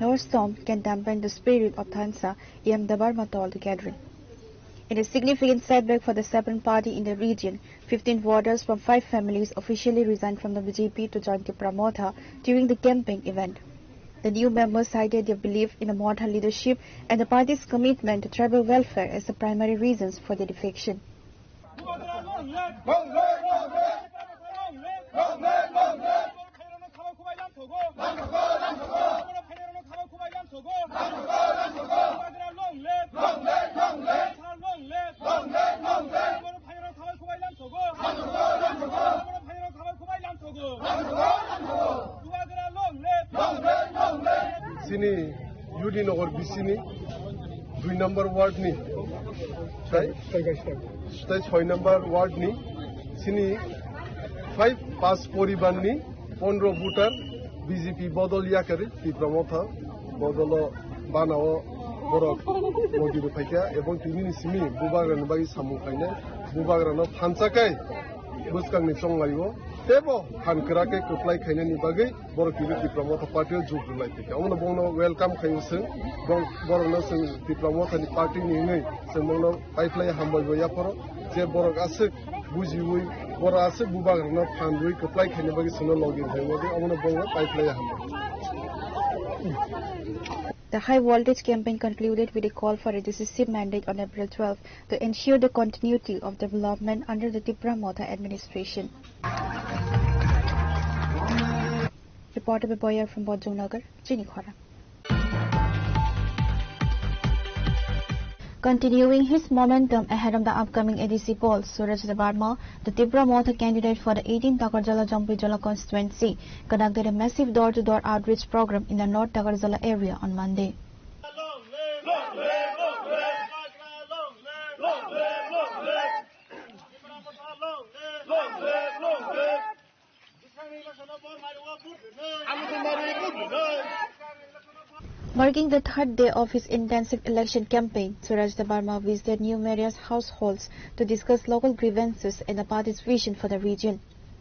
No storm can dampen the spirit of Thansa," E M Debbarma told the gathering. In a significant setback for the separate party in the region, fifteen voters from five families officially resigned from the B J P to join Tipra Motha during the campaign event. The new members cited their belief in the Motha leadership and the party's commitment to tribal welfare as the primary reasons for their defection. Chini U D Nagar B C ni dui number ward ni, tai, tai soi number ward ni chini five pas poribar ni pondro voter B J P bodol yakarwi Tipra Motha bodolo banao borok modi rwphaikha ebong tini ni simi bubagrani bagwi samung khainai, bubagrano phansa kai bwskangni chonglaio teibo phan kwrak khe kwplai khainani bagwi borok tini Tipra Motha party o jug rwlai phaikha. Omono bongno welcome khaio chwng, bong-, borokno chwng Tipra Motha ni party ni hwnwi chwng bongno paiphlai hambai bo yaphoro je borok aswk bujiwi, borok aswk bubagrano phan rwi kwplai khaina bagwi chwngno logi rwphai wngwi omono bongno paiphlai hambai. The high voltage campaign concluded with a call for a decisive mandate on April twelfth to ensure the continuity of development under the Tipra Motha administration. Reporter Beboya from Bojongnagar, Chinikhora. Continuing his momentum ahead of the upcoming A D C polls, Suraj Debbarma, the Tipra Motha candidate for the eighteenth Takarjala Jampui Jala constituency, conducted a massive door-to-door outreach program in the North Takarjala area on Monday. Marking the third day of his intensive election campaign, Suraj Debbarma visited numerous households to discuss local grievances and the party's vision for the region.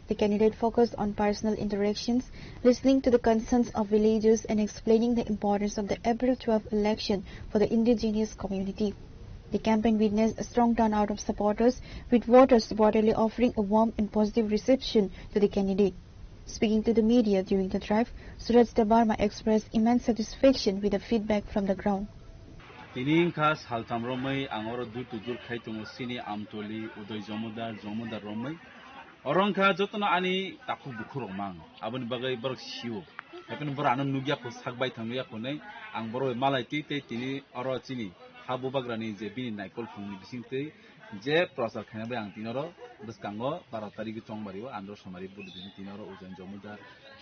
The candidate focused on personal interactions, listening to the concerns of villagers and explaining the importance of the April twelfth election for the indigenous community. The campaign witnessed a strong turnout of supporters, with voters reportedly offering a warm and positive reception to the candidate. Speaking to the media during the drive, Suraj Debbarma expressed immense satisfaction with the feedback from the ground. Tini wngkha saltham romwi ang oro door to door khai tongo, chini Amtoli, Uday Jomodar, Jomodar romwi. Oro wngkha jotono ani takhuk bukhuk rok mang, aboni bagwi borok sio. Haikhe borok ano nukya kho, sak baithang nukya kho hinwi ang borok bai malai twi tei tini oro chini ha bubagrani je bini naikol phungni bising twi je prochar khaina bai ang tini oro bwskango baro tarigwi chongbario andro somari budi tini oro Ujain Jomodar,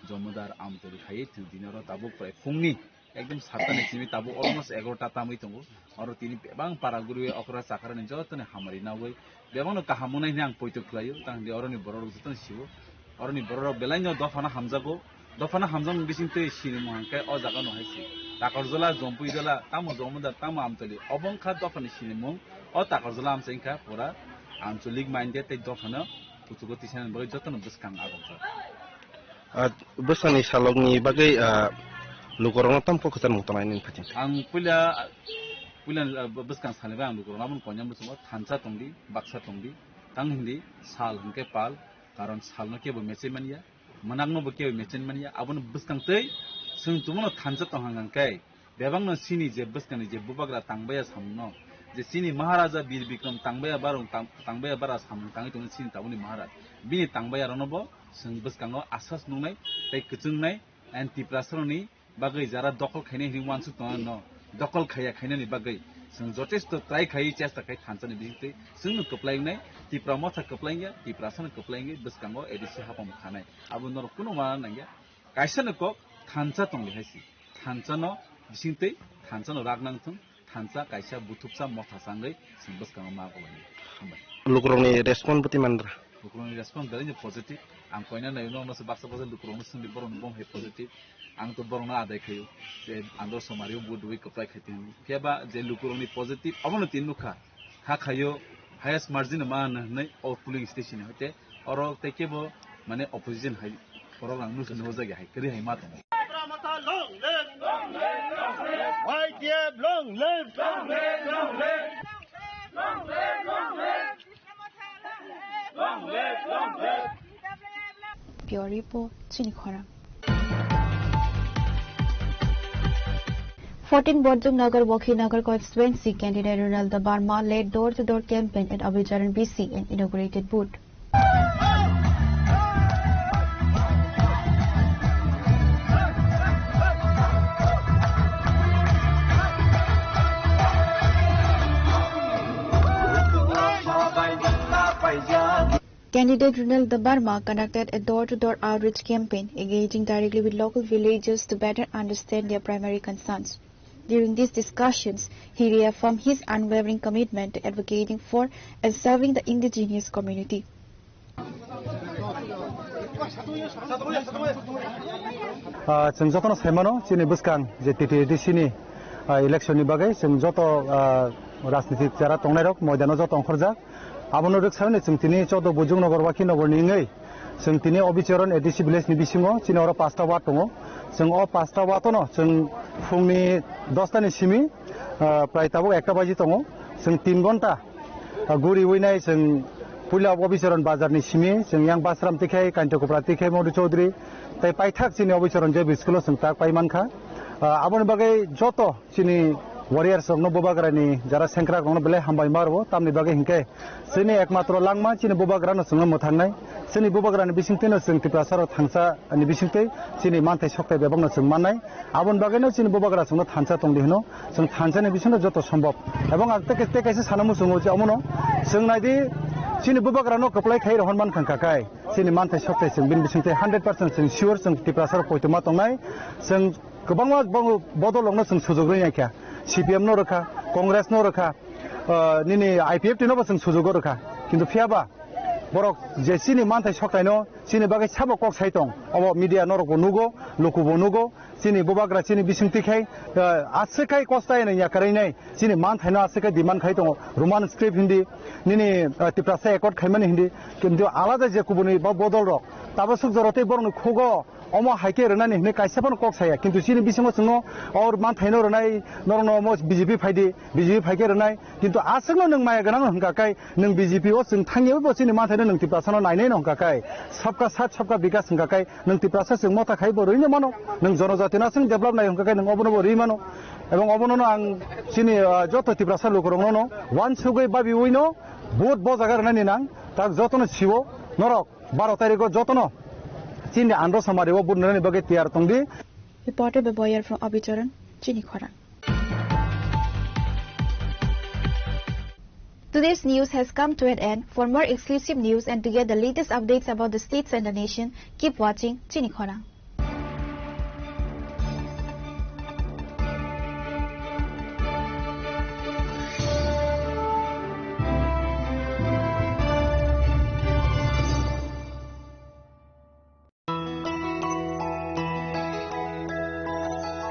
Jomodar Amtoli khaiwi tini oro tabuk prai phungni ekdom satta ni simi tabuk almost egarota tamwi tongo. Oro tini bebak para guriwi okra chakrani jotoni hamari nagwi bebakno kaham wngnai hwnwi ang poito khlaio. Tang di oroni borok rok jotoni sio. Oroni borok rok belai no dophano hamjago. Dophano hamjakmung bising twi sinimung hwnkhe o jaga no hai se. Takarjala, Jampui jala, tamo Jomodar, tamo Amtoli. Obo wngkha dophani sinimung. O Takarjala amchai wngkha pura ancholik minded tei dophano kuchugo tisanani bagwi jotono bwskang agomjak. Ah, bwskangni salokni bagwi, ah, lukurokno tamo kok kwchar mung tongnai nini phating? Ang puila, puila, ah, bwskang salni bagwi ang lukurokno aboni koinani bwskango thansa tongdi, baksa tongdi, tang hindi sal hwnkhe pal, karon salno kebo mechai manya, mwnakno bo kebo mechai manya, aboni bwskang tei chwng tongmano thansa tong hwnkhe, bebakno chini je bwskangni je bubagra tangbaiya samungno, je chini Maharaja Bir Bikram tangbaiya barung tang-, tangbaiya bara samung tangwi tongo chini tabukni Maharaj. Bini tangbaiya rokno bo chwng bwskango asas nuknai tei kwchwngnai, and Tiprasarokni bagwi jara dokol khainai hinwi uansuk tongna no dokol khaiya khainani bagwi chwng jotesto try khaiwi chesta khai thansani bisingtwi chwngno kwplai wngnai, Tipra Motha kwplai wngya, Tiprasano kwplai wngwi bwskango A D C hapang khanai. Abo norok kunu ma nangya. Kaisa no kok thansa tongdi hai si. Thansa no bisingtwi, thansa no rak nang thung, thansa kaisa buthupsa motha changwi chwng bwskango ma bolai. Hambai. Lukurokni response bwtwi mandra? Lukurokni response belai no positive. Ang koina nai no, no se baksa baksa lukurokno swngdi borokno bom hai positive. Ang to borokno adai khayo. Je andro somari o vote rwi kwplai khai tong. Phiya ba je lukurokni positive, abono tin nukha. Ha khayo, highest margin ma hwnwi o polling station hoite oro tei kebo mane opposition hai borok ang nus nujagya hai kwrwi hai ma tongo. Y T F long live! Bureau Report, Chini Khorang. Fourteen Borjong Nagar, Wakhi Nagar constituency candidate Ronald Debbarma led door-to-door campaign at Abhicharan B C and inaugurated booth. Candidate Ronald Debbarma conducted a door-to-door outreach campaign, engaging directly with local villagers to better understand their primary concerns. During these discussions, he reaffirmed his unwavering commitment to advocating for and serving the indigenous community. Ah, chwng jotono sai mano, chini bwskang je T T A D C ni, ah, election ni bagwi chwng joto, ah, rajnitik jara tongnairok moidano joto ongkhorjak. Abono rwksaui chwng tini chaudo Bujung Nagar, Wakhi Nagar ni wngwi chwng tini Obicharan A D C village ni bisingo chini oro pasta ward tongo. Chwng o pasta ward ono chwng phungni dosta ni simi, ah, prai tabuk ekta baji tongo. Chwng tin gonta, ah, guriwi nai chwng puila Obicharan bazar ni simi chwng yang Basram tikhai, Kainta Kopra tikhai, Modu Chaudhary tei paithak chini Obicharan J B school o chwng tak pai mankha. Ah, aboni bagwi joto chini warriors rokno, bubagrani jara sengkrak rokno belai hambai ma rwo, tamni bagwi hinkhe chini ekmatro langma chini bubagrano chwngno mwthangnai, chini bubagrani bisingtwino chwng Tiprasa rok thansa ni bisingtwi chini manthai sokthai bebakno chwng mannai, aboni bagwino chini bubagra chwngno thansa tongdi hino, chwng thansani bisingno joto sombhob. Ebong ang tei, tei kaisa sana muchungo je omono chwng naidi chini bubagrano kwplai khai rohor mankha kai chini manthai sokthai chwng bini bisingtwi hundred percent chwng sure chwng Tiprasa rok poito ma tongnai, chwng Kwbangma bo-, bodol rokno chwng sujuk rwya kha, C P M no rwkha, Congress no rwkha, ah, nini I P F T no bo chwng sujugo rwkha. Kintu phiyaba borok je chini manthai sokthai no chini bagwi sabo kok sai tong, obo media norok bo nugo, luku bo nugo, chini bubagra chini bisingtwi khai, ah, aswk khai kosta ya kwrwi nai chini manthai no aswk khai demand khai tongo, Roman script hindi, nini, ah, Tiprasa accord khaimani hindi, kintu alada je kubuni bo-, bodol rok tabaswk jora tei borokni khugo Omo hai khe rwnani hwnwi kaisa phano kok saya, kintu chini bisingo chwngno or manthaino rwnai, norokno omo B J P phaidi, B J P phai khe rwnai, kintu aswkno nwng maya gwnang hwnkha kai, nwng B J P o chwng thangya bo chini manthaino nwng Tiprasano nainai no hwnkha kai, sabka saath sabka bikas hwnkha kai, nwng Tiprasa chwng motha khai bo rwino mano, nwng jonojatino aswk develop nai hwnkha kai nwng obono bo rwi mano, ebong obono no ang chini, ah, joto Tiprasa lukurokno no wansugwi babiwino vote bo jaga rwnani nang, tak jotono siwo norok. Baro tarikgo jotono chini andro samari o budnani bagwi tiyar tongdi. Reported by Boyer from Abicharan, Chini Khorang. Today's news has come to an end. For more exclusive news and to get the latest updates about the states and the nation, keep watching Chini Khorang.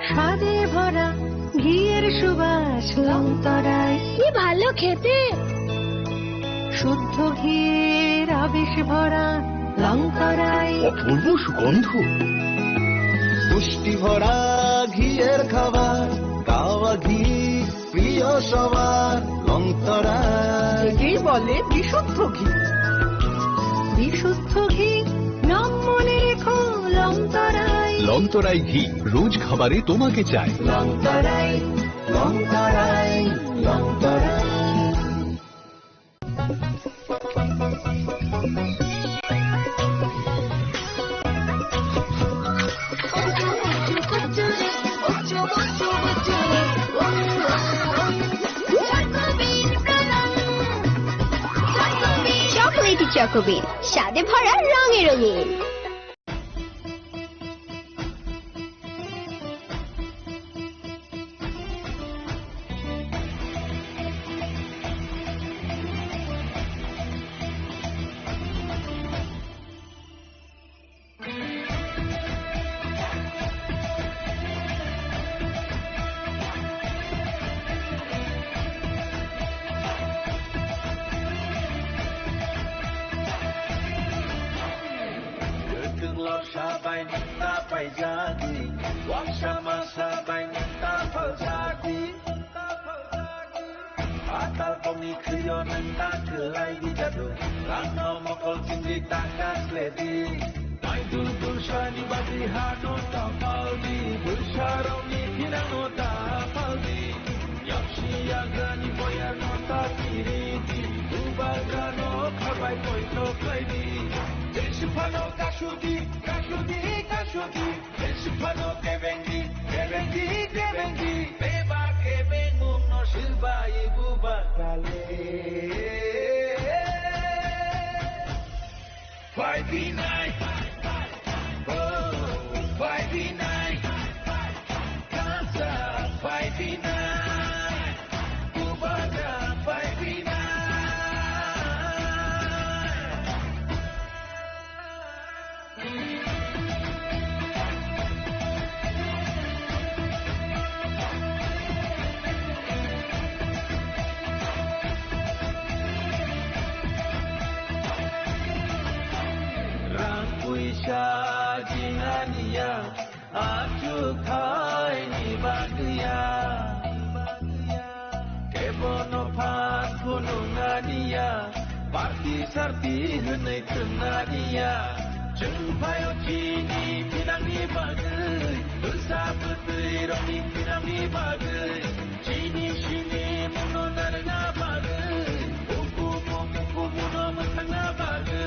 স্বাদে ভরা ঘিয়ের সুবাস লংতরায়। কি ভালো খেতে। শুদ্ধ ঘিয়ের আবেশ ভরা লংতরায়। অপূর্ব সুগন্ধ। পুষ্টি ভরা ঘিয়ের খাবার, কাওয়া ঘি প্রিয় সবার, লংতরায়। একেই বলে বিশুদ্ধ ঘি। বিশুদ্ধ ঘি নাম মনে রেখো, লংতরায়। লংতরায় ঘি রোজ খাবারে তোমাকে চাই। লংতরায়, লংতরায়, লংতরায়। চকোলেটি চকোবিন, স্বাদে ভরা, রঙে রঙিন। Kwthwng lorsa bai nwng ta paijadi, uaisa masa bai nwng ta phaljadi. Atal tongni khwio nwng ta kwlai di jadu, rangno mokol chingri ta kasledi. Naidul tulsani bagwi hano ta paldi, bwsarokni thinangno ta Ano kasuti, kasuti, kasuti. Sifano kebengi, kebengi, kebengi. Beba kebengmung no silbai buba kale. Five B nine. Oh, five B nine. Kansa five B nine. Kubata five B nine. Rang puisa jinganiya, achuk thaini bagwiya. Kebono phan phunuknaniya, party sarti hwnwi thwngnagiya. Chwng phaio chini thinangni bagwi, bwsa bwtwi rokni thinangni bagwi, chini sini mungno narwkna bagwi, ukumu mukumu no mwthangna bagwi.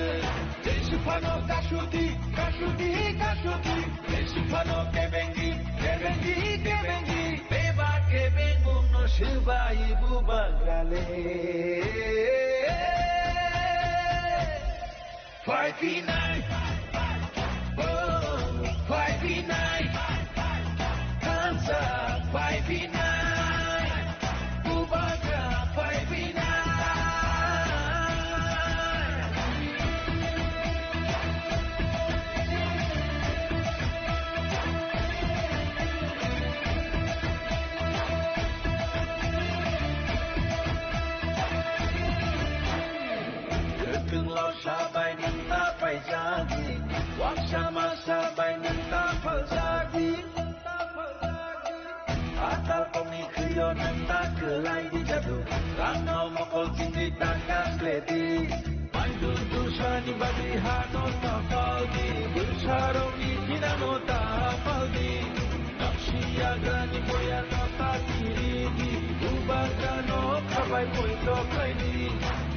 Jesu phano kasuti, kasuti, kasuti. Jesu phano kebengi, kebengi, kebengi. Beba kebengmung no swbai bubagrale. Five B nine. Oh, five B nine. Kansa five B nine. Bubagra five B nine. Kwthwnglo sabai nwng ta paijadi, waksa masa bai nwng ta phaljadi. Atal kongni khwio nwng ta kwlai di jadu, rangno mokol chingwi ta kasledi. Mandu dusani bagwi hano ta paldi, bwsarokni thinano ta paldi. Naksi yagrani boyano ta kiridi, bubagrano khabai poito khlaidi.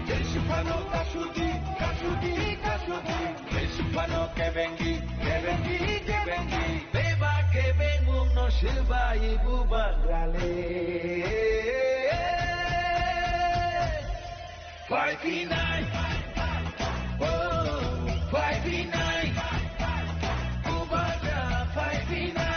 Jesu phano kasudi, kasudi, kasudi. Jesu phano kebengi, kebengi, kebengi. Beba kebengmung no swbai bubagrale. Five B nine. Oh, five B nine. Bubagra five B nine.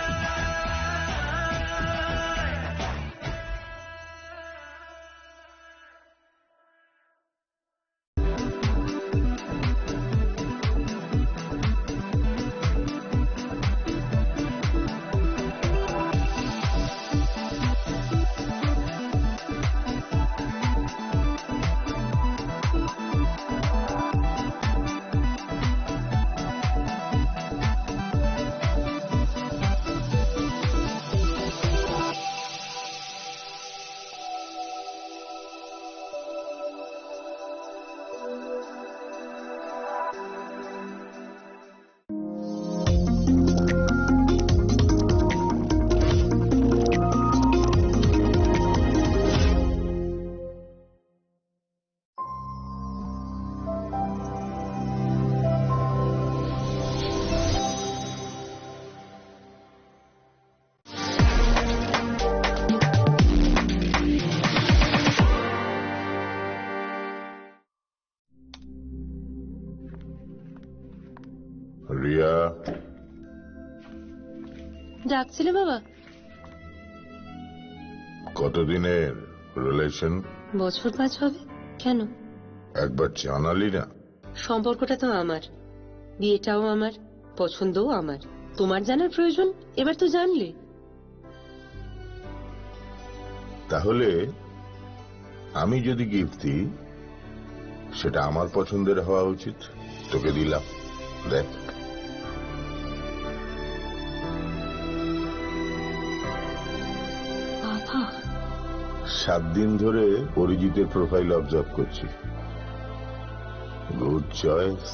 Riya. ডাকছিলে বাবা? কতদিনের রিলেশন? বছর পাঁচ হবে। কেন? একবার জানালি না। সম্পর্কটা তো আমার, বিয়েটাও আমার, পছন্দও আমার। তোমার জানার প্রয়োজন, এবার তো জানলে। তাহলে আমি যদি গিফট দিই, সেটা আমার পছন্দের হওয়া উচিত। তোকে দিলাম, দেখ। বাবা। সাত দিন ধরে অরিজিতের প্রোফাইল অবজার্ভ করছি। Good choice.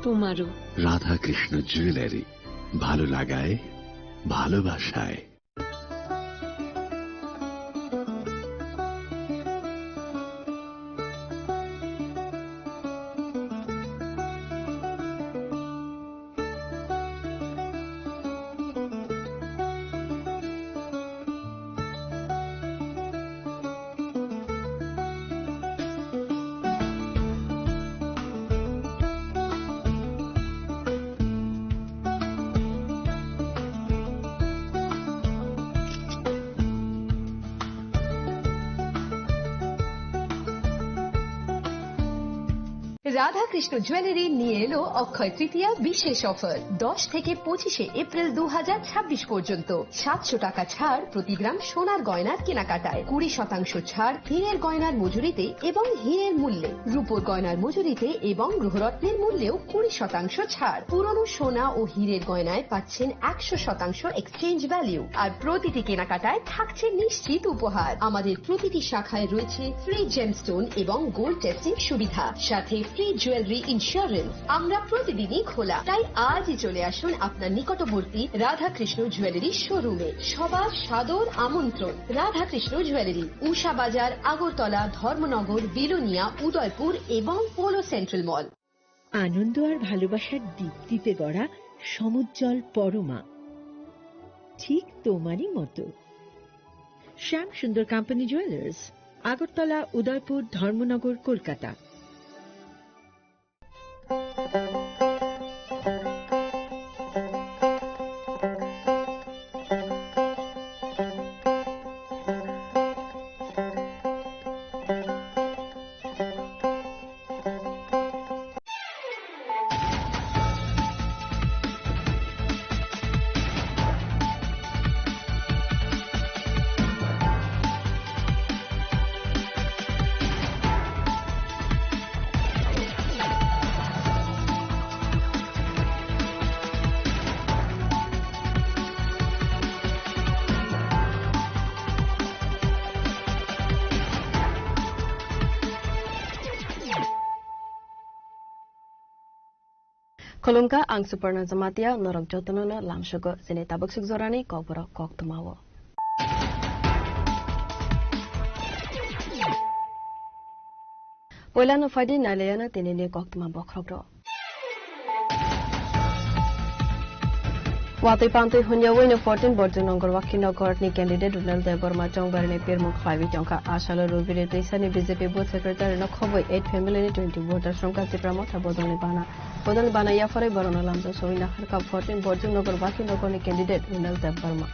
তোমারও। রাধাকৃষ্ণ জুয়েলারি, ভালো লাগায়, ভালোবাসায়। রাধাকৃষ্ণ জুয়েলারি নিয়ে এলো অক্ষয় তৃতীয়া বিশেষ অফার। দশ থেকে পঁচিশে এপ্রিল দু হাজার ছাব্বিশ পর্যন্ত সাতশো টাকা ছাড় প্রতি গ্রাম সোনার গয়নার কেনাকাটায়, কুড়ি শতাংশ ছাড় হীরের গয়নার মজুরিতে এবং হীরের মূল্যে, রূপোর গয়নার মজুরিতে এবং গ্রহরত্নের মূল্যেও কুড়ি শতাংশ ছাড়। পুরনো সোনা ও হীরের গয়নায় পাচ্ছেন একশো শতাংশ এক্সচেঞ্জ ভ্যালু, আর প্রতিটি কেনাকাটায় থাকছে নিশ্চিত উপহার। আমাদের প্রতিটি শাখায় রয়েছে ফ্রি জেমস্টোন এবং গোল্ড টেস্টিং সুবিধা, সাথে ফ্রি জুয়েলারি ইন্স্যুরেন্স। আমরা প্রতিদিনই খোলা, তাই আজই চলে আসুন আপনার নিকটবর্তী রাধাকৃষ্ণ জুয়েলারি শোরুমে। সবার সাদর আমন্ত্রণ। রাধাকৃষ্ণ জুয়েলারি, উষা বাজার, আগরতলা, ধর্মনগর, বিলোনিয়া, উদয়পুর এবং পোলো সেন্ট্রাল মল। আনন্দ আর ভালোবাসার দীপ্তিতে গড়া সমুজ্জ্বল পরমা, ঠিক তোমারই মতো। শ্যাম সুন্দর কোম্পানি জুয়েলার্স, আগরতলা, উদয়পুর, ধর্মনগর, Kolkata. Khulumkha, ang Suparna Jamatia, norok jotono no lamsugo chini tabuk suk jorani kokborok koktwmao. Poilano phaidi nailayano tinini koktwma bokhorok rok. Watwi pantwi hunyawi no fourteen Borjung Nongor Wakhi Nogor ni candidate Runal Debbarma chongbarni pirmung khlaiwi tongkha. Asalo Rubire twisani B J P booth secretary no khobwi eight family ni twenty voters rwngkha Tipra Motha bodolni bana. Bodolni bana yapharwi borokno lamjak sogwi naharkha fourteen Borjung Nogor Wakhi Nogor ni candidate Runal Debbarma.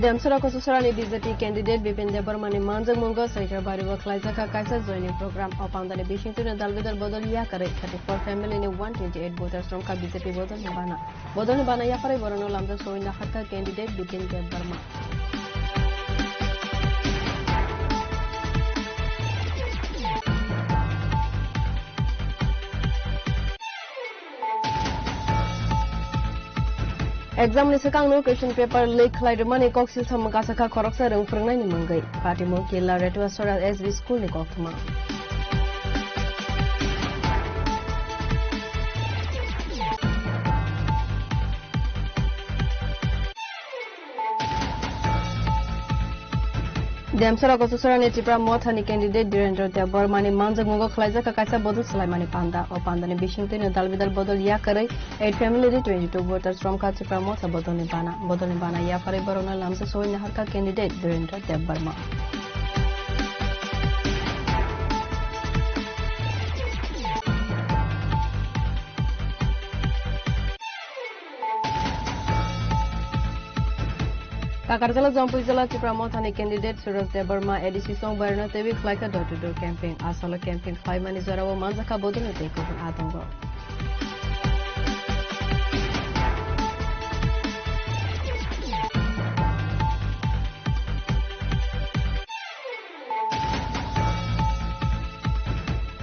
Demsora Kososorani B J P candidate Bipin Debbarmani manjakmungo Saikarbari o khlaijakha kaisa joining program. O pandani bisingtwino dalbidal bodol yakarwi thirty-four family ni one twenty-eight voters romkha B J P bodolni bana. Bodolni bana yapharwi borokno lamjak sogwi naharkha candidate Bipin Debbarma. Exam ni swkangno question paper leak khlai rwmani kok silsa mwkasakha khoroksa rwng phwrwngnaini mwngwi. Patimo Killa Retuasora S B school ni koktwma. Demsora Kososorani Tipra Mothani candidate Dhirendra Debbarmani manjakmungo khlaijak kaisa bodol swlaimani panda. O pandani bisingtwino dalbidal bodol yakarwi eight family ni twenty-two voters romkha Tipra Motha bodolni bana. Bodolni bana yapharwi borokno lamjak sogwi naharkha candidate Dhirendra Debbarma. Kakarjala Jampui jala Tipra Mothani candidate Suraj Debbarma A D C song barino teiwi khlaikha door to door campaign. Asalo campaign khlaimani jorao manjakha bodolni tei kubun atongo.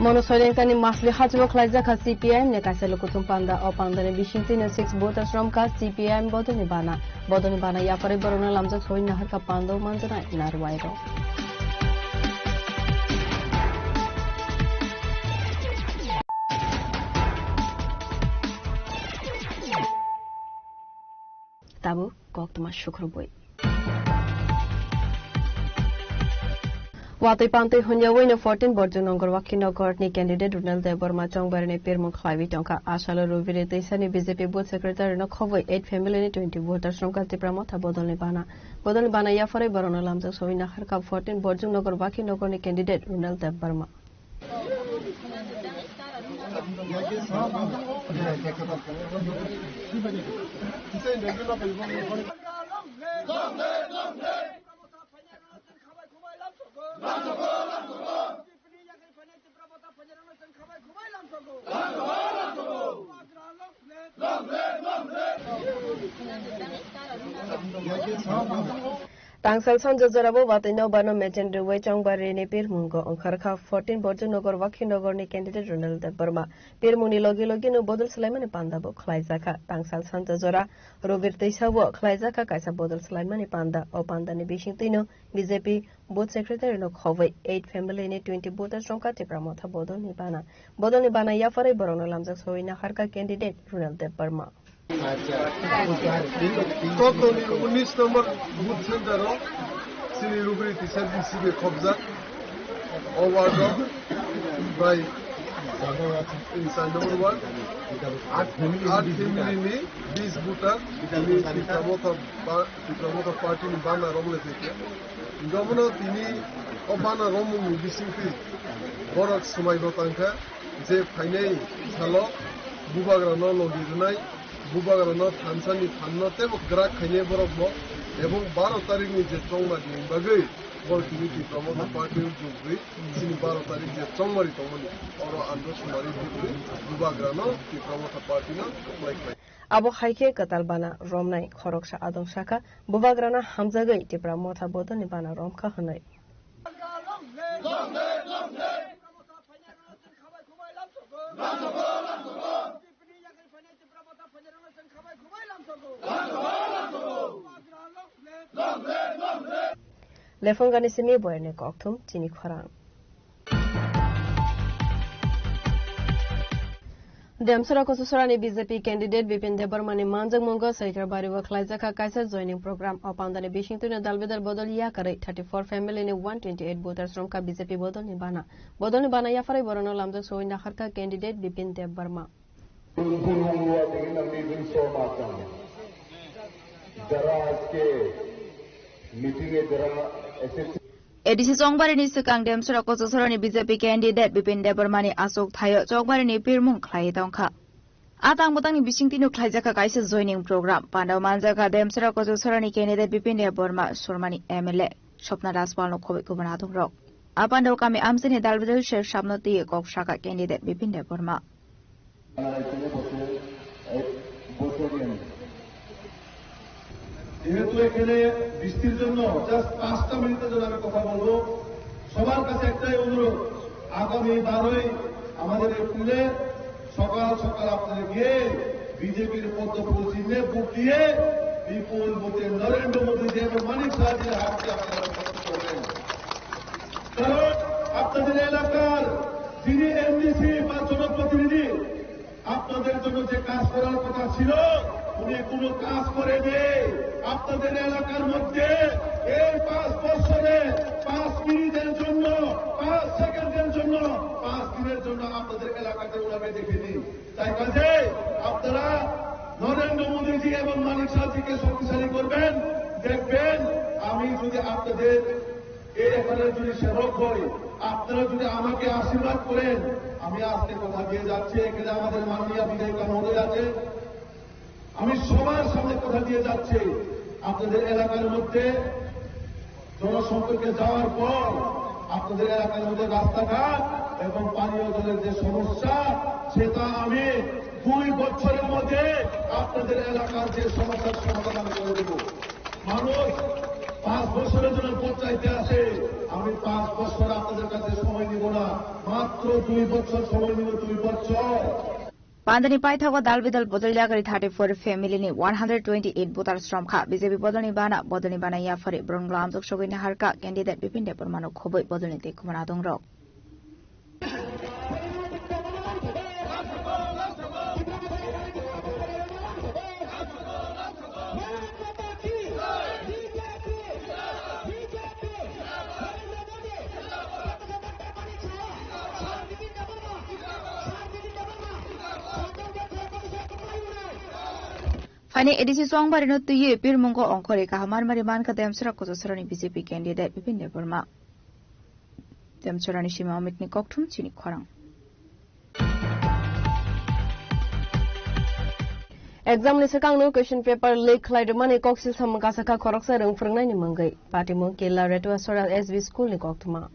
Mono Soilengkani Masli hachwk khlaijak kha C P I M ni kaisa lukuthum panda. O pandani bisingtwino six voters romkha C P I M bodolni bana. Bodolni bana yapharwi borokno lamjak sogwi naharkha pando manjaknai narwai rok. Tabuk koktwma sukrubwi. Watwi pantwi hunyawi no fourteen Borjung Nongor Wakhi Nogor ni candidate Runal Debbarma chongbarini pirmung khlaiwi tongkha. Asalo Rubire twisani B J P booth secretary no khobwi eight family ni twenty voters romkha Tipra Motha bodolni bana. Bodolni bana yapharwi borokno lamjak sogwi naharkha fourteen Borjung Nogor Wakhi Nogor ni candidate Runal Debbarma. Tangsal sanja jorabo watwi nokbarno mechen rwui Chongbarini pirmungo wngkharkha fourteen Borjunogor Wakhinogorni candidate Ronald Debbarma. Pirmungni logi logino bodol swlaimani pandabo khlaijakha. Tangsal sanja jora Robir twisao khlaijakha kaisa bodol swlaimani panda. O pandani bisingtwino B J P booth secretary no khobwi eight family ni twenty voters rwngkha Tipra Motha bodolni bana. Bodolni bana yapharwi borokno lamjak sogwi naharkha candidate Ronald Debbarma. Kokroni unis number booth center o chini Robir tisa B C B khobjak. O ward o bai char number ward, aat family ni bis voter, tini Tipra Motha ba-, Tipra Motha party ni bana romle teke. Jomono tini o bana romung ni bisingtwi borok swmai bo tangkha je phainai salo bubagra no logi rwnai, bubagra no thansa ni thanno tebo grak khainai borok bo, ebong baro tarik ni je chongma ni bagwi borok tini Tipra Motha party o jogwi chini baro tarik je chongmari tongmani oro andro sumari bugwi bubagra no Tipra Motha party no apply khlai. Abo hai khe kwtal bana romnai khoroksa adong sakha, bubagrano hamjagwi Tipra Motha bodolni bana romkha hwnwi. Lephungani simi boyani kokthum chini khorang. Demsora Kososorani B J P candidate Bipin Debbarmani manjakmungo Saikrabari o khlaijakha kaisa joining program. O pandani bisingtwino dalbidal bodol yakarwi thirty four family ni one twenty eight voters romkha B J P bodolni bana. Bodolni bana yapharwi borokno lamjak sogwi naharkha candidate Bipin Debbarma. যারা আজকে মিটিং এ যারা এসেছে A D C Chongbarini swkang Demsora Kososorani B J P candidate Bipin Debbarmani achuk thaio Chongbarini pirmung khlaiwi tongkha. A tang bwtangni bisingtwino khlaijakha kaisa joining program. Pandao manjakha Demsora Kososorani candidate Bipin Debbarma, Surmani M L A Swapna Rajpalno khobwi kubun adongrok. A pandao kami amchaini dalbidal sir sabno twiwi kok sakha candidate Bipin Debbarma. যেহেতু এখানে বৃষ্টির জন্য জাস্ট পাঁচটা মিনিটের জন্য আমি কথা বলবো, সবার কাছে একটাই অনুরোধ, আগামী বারোই আমাদের এপ্রিলে সকাল সকাল আপনারা গিয়ে বিজেপির পদ্ম ফুল চিহ্নে ভোট দিয়ে বিপুল ভোটে নরেন্দ্র মোদী এবং মানিক সাহাজির হাতকে আপনারা জয়যুক্ত করবেন। কারণ আপনাদের এলাকার যিনি এমডিসি বা জনপ্রতিনিধি, আপনাদের জন্য যে কাজ করার কথা ছিল, উনি কোনো কাজ করেনি। আপনাদের এলাকার মধ্যে এই পাঁচ বছরে পাঁচ মিনিটের জন্য, পাঁচ সেকেন্ডের জন্য, পাঁচ দিনের জন্য আপনাদের এলাকাতে ওনাকে দেখেনি। তাই কাজে আপনারা নরেন্দ্র মোদীজি এবং মানিক সাহাজিকে শক্তিশালী করবেন। দেখবেন, আমি যদি আপনাদের এই এলাকার যদি সেবক হই, আপনারা যদি আমাকে আশীর্বাদ করেন, আমি আজকে কথা দিয়ে যাচ্ছি, এখানে আমাদের মাননীয় বিধায়িকা মহোদয় আছে, আমি সবার সামনে কথা দিয়ে যাচ্ছি, আপনাদের এলাকার মধ্যে জনসম্পর্কে যাওয়ার পর আপনাদের এলাকার মধ্যে রাস্তাঘাট এবং পানীয় জলের যে সমস্যা, সেটা আমি দুই বছরের মধ্যে আপনাদের এলাকার যে সমস্যার সমাধান আমি করে দেবো। মানুষ পাঁচ বছরের জন্য ভোট চাইতে আসে, আমি পাঁচ বছর আপনাদের কাছে সময় নিব না, মাত্র দুই বছর সময় নিব, দুই বছর। Pandani paithago dalbidal bodol yakarwi thirty four family ni one hundred twenty eight voters romkha. B J P bodolni bana, bodolni bana yapharwi borokno lamjak sogwi naharkha candidate Bipin Debbarmano khobwi bodolni tei khumana dongrok. Phaini A D C Chongbarino twiwi pirmungo ongkhorwi kaham marmari mankha Demsora Kososorani B J P candidate Bipin Debbarma. Demsorani simi Amitni kokthum chini khorang. Exam ni swkangno question paper leak khlai rwmani koksil samung kasakha khoroksa rwng phwrwngnaini mwngwi. Patimung Killa Retuasora S B school ni koktwma.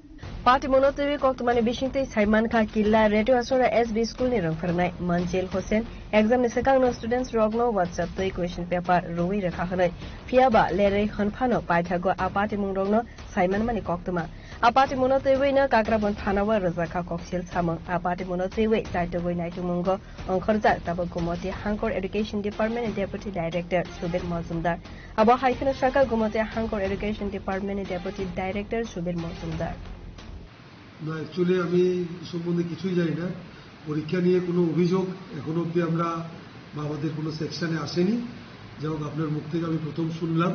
Patimungno twiwi koktwmani bisingtwi saimankha Killa Retuasora S B school ni rwng phwrwngnai Manjil Hussain exam ni swkangno students rokno WhatsApp twi question paper rwui rwkha hwnwi. Phiyaba lerwi hwnphano paithago a patimung rokno saimanmani koktwma. A patimungno twiwi no Kakrabon thana o rwjakha koksil samung. A patimungno twiwi taitugwi naitukmungo ongkhorjak tabuk Gumoti Hangkor Education Department ni Deputy Director Subir Mojumdar. Abo hai kheno sakha Gumoti Hangkor Education Department ni Deputy Director Subir Mojumdar. না, অ্যাকচুয়ালি আমি এই সম্বন্ধে কিছুই জানি না। পরীক্ষা নিয়ে কোনো অভিযোগ এখনো অবধি আমরা বা আমাদের কোনো সেকশনে আসেনি। যাই হোক, আপনার মুখ থেকে আমি প্রথম শুনলাম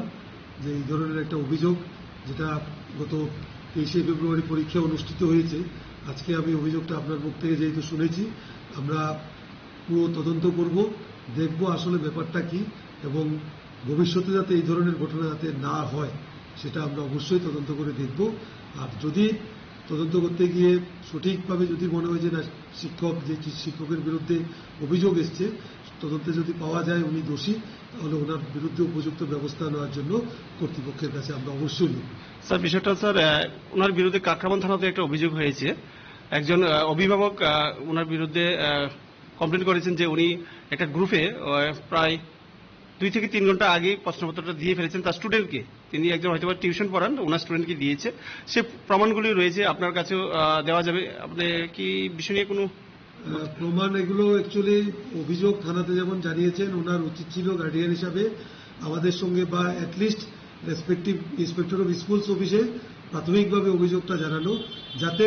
যে এই ধরনের একটা অভিযোগ, যেটা গত তেইশে ফেব্রুয়ারি পরীক্ষা অনুষ্ঠিত হয়েছে। আজকে আমি অভিযোগটা আপনার মুখ থেকে যেহেতু শুনেছি, আমরা পুরো তদন্ত করব, দেখব আসলে ব্যাপারটা কি এবং ভবিষ্যতে যাতে এই ধরনের ঘটনা যাতে না হয়, সেটা আমরা অবশ্যই তদন্ত করে দেখব। আর যদি তদন্ত করতে গিয়ে সঠিকভাবে যদি মনে হয় যে না, শিক্ষক, যে শি-, শিক্ষকের বিরুদ্ধে অভিযোগ এসছে, তদন্তে যদি পাওয়া যায় উনি দোষী, তাহলে ওনার বিরুদ্ধে উপযুক্ত ব্যবস্থা নেওয়ার জন্য কর্তৃপক্ষের কাছে আমরা অবশ্যই নেব। স্যার, বিষয়টা স্যার, আহ, ওনার বিরুদ্ধে কাকরাবন থানাতে একটা অভিযোগ হয়েছে। একজন, আহ, অভিভাবক, আহ, ওনার বিরুদ্ধে, আহ, কমপ্লেন করেছেন যে উনি একটা গ্রুপে, আহ, প্রায় দুই থেকে তিন ঘন্টা আগে প্রশ্নপত্রটা দিয়ে ফেলেছেন তার স্টুডেন্টকে। তিনি একজন হয়তো বা টিউশন পড়ান, ওনার স্টুডেন্টকে দিয়েছে। সে প্রমাণগুলি রয়েছে, আপনার কাছেও, আহ, দেওয়া যাবে। আপনি কি বিষয় নিয়ে কোনো আহ, প্রমাণ এগুলো অ্যাকচুয়ালি অভিযোগ থানাতে যেমন জানিয়েছেন, ওনার উচিত ছিল গার্ডিয়ান হিসাবে আমাদের সঙ্গে বা at least respective inspector of schools অফিসে প্রাথমিকভাবে অভিযোগটা জানানো, যাতে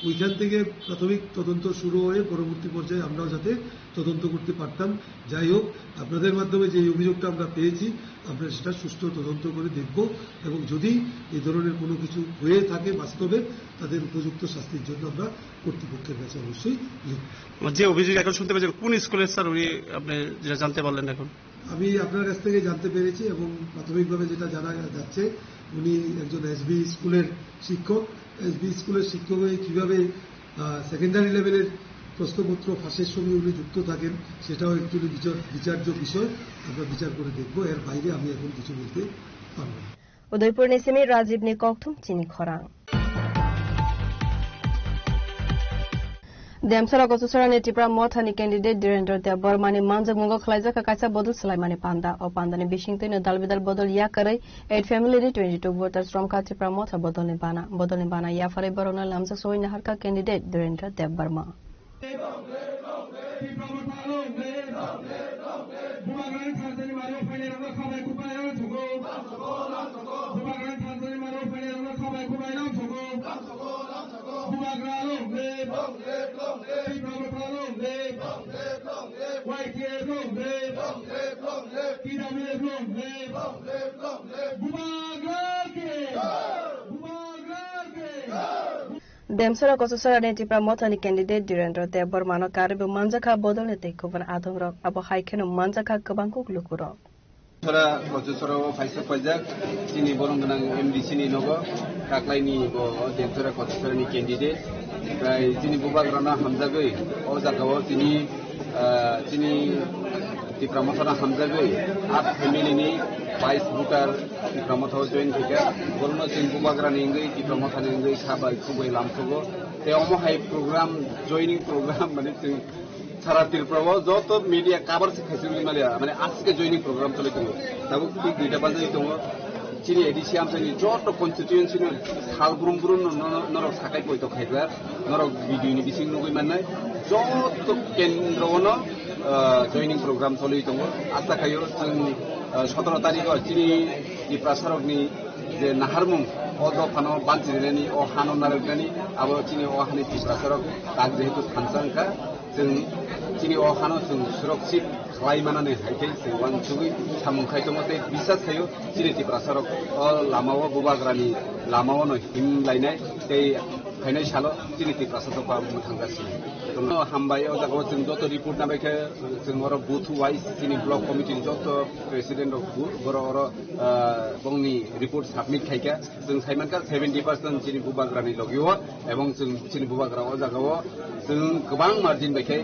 ওইখান থেকে প্রাথমিক তদন্ত শুরু হয়ে পরবর্তী পর্যায়ে আমরাও যাতে তদন্ত করতে পারতাম। যাই হোক, আপনাদের মাধ্যমে যে এই অভিযোগটা আমরা পেয়েছি, আমরা সেটা সুষ্ঠু তদন্ত করে দেখব এবং যদি এই ধরনের কোনো কিছু হয়ে থাকে বাস্তবে, তাদের উপযুক্ত শাস্তির জন্য আমরা কর্তৃপক্ষের কাছে অবশ্যই লিখব। যে অভিযোগ এখন শুনতে পাচ্ছেন, কোন স্কুলের স্যার উনি, আপনি যেটা জানতে পারলেন এখন? আমি আপনার কাছ থেকে জানতে পেরেছি এবং প্রাথমিকভাবে যেটা জানা যাচ্ছে, উনি একজন এসবি স্কুলের শিক্ষক। এসবি স্কুলের শিক্ষক হয়ে কীভাবে, আহ, সেকেন্ডারি লেভেলের প্রশ্নপত্র ফাঁসের সঙ্গে উনি যুক্ত থাকেন, সেটাও একচুয়ালি বিচার-, বিচার্য বিষয়। আমরা বিচার করে দেখব, এর বাইরে আমি এখন কিছু বলতে পারবো না। Udaipurni simi Rajibni kokthum chini khorang. Demsora Kochusarani Tipra Mothani candidate Dhirendra Debbarmani manjakmungo khwlaijakha kaisa bodol swlaimani panda. O pandani bisingtwino dalbidal bodol yakarwi eight family ni twenty two voters romkha Tipra Motha bodolni bana. Bodolni bana yapharwi borokno lamjak sogwi naharkha candidate Dhirendra Debbarma. Demsora Kochusarani Tipra Mothani candidate Dhirendra Debbarmano karwibo manjakha bodolni tei kubun adongrok. Abo hai kheno manjakha kwbang kuk lukurok. Sora Kochusarao phaisa paijak, chini borong gwnang M D C ni nogo, Kaklaini bo Demsora Kochusarani candidate. Tei chini bubagrano hamjagwi, o jagao chini, ah, chini Tipra Mothano hamjagwi, art family ni vice voter Tipra Mothao join khaikha. Borokno chini bubagrani wngwi, Tipra Mothani wngwi kha bai, khuk bai lamsogo. Tei omo hai program, joining program, mane chwng Sara Tripura o joto media cover se khaisirwi maliya, mane aske joining program choli tongo. Tabuk thik duita bajai tongo. Chini A D C amchaini joto constituency no sal brum brum no, no, no, norok sakai poito khaijak, norok video ni bising nugwi mannai. Joto kendro o no, ah, joining program choli tongo. Asa khaio chwng, ah, sotoro tarikh o chini Tiprasa rokni je naharmung, o dophano banchirinani, o hano narwknani, abo chini o hani Tiprasarok tak jehetu thansa wngkha, chwng chini o hano chwng surakshit khlai manani hai khe chwng uansugwi samung khai tongo tei bisas khaio chini Tiprasarok o lamao bubagrani lamao no himlainai tei phainai salo chini Tiprasa dopha mwthangjasinai. Hambai o jaga o chwng joto report nabai khe chwng oro booth wise chini block committee ni joto president rok bo-, borok oro, ah, bongni report submit khaikha. Chwng saimankha seventy percent chini bubagrani logio, ebong chwng chini bubagra o jagao chwng kwbang margin bai khe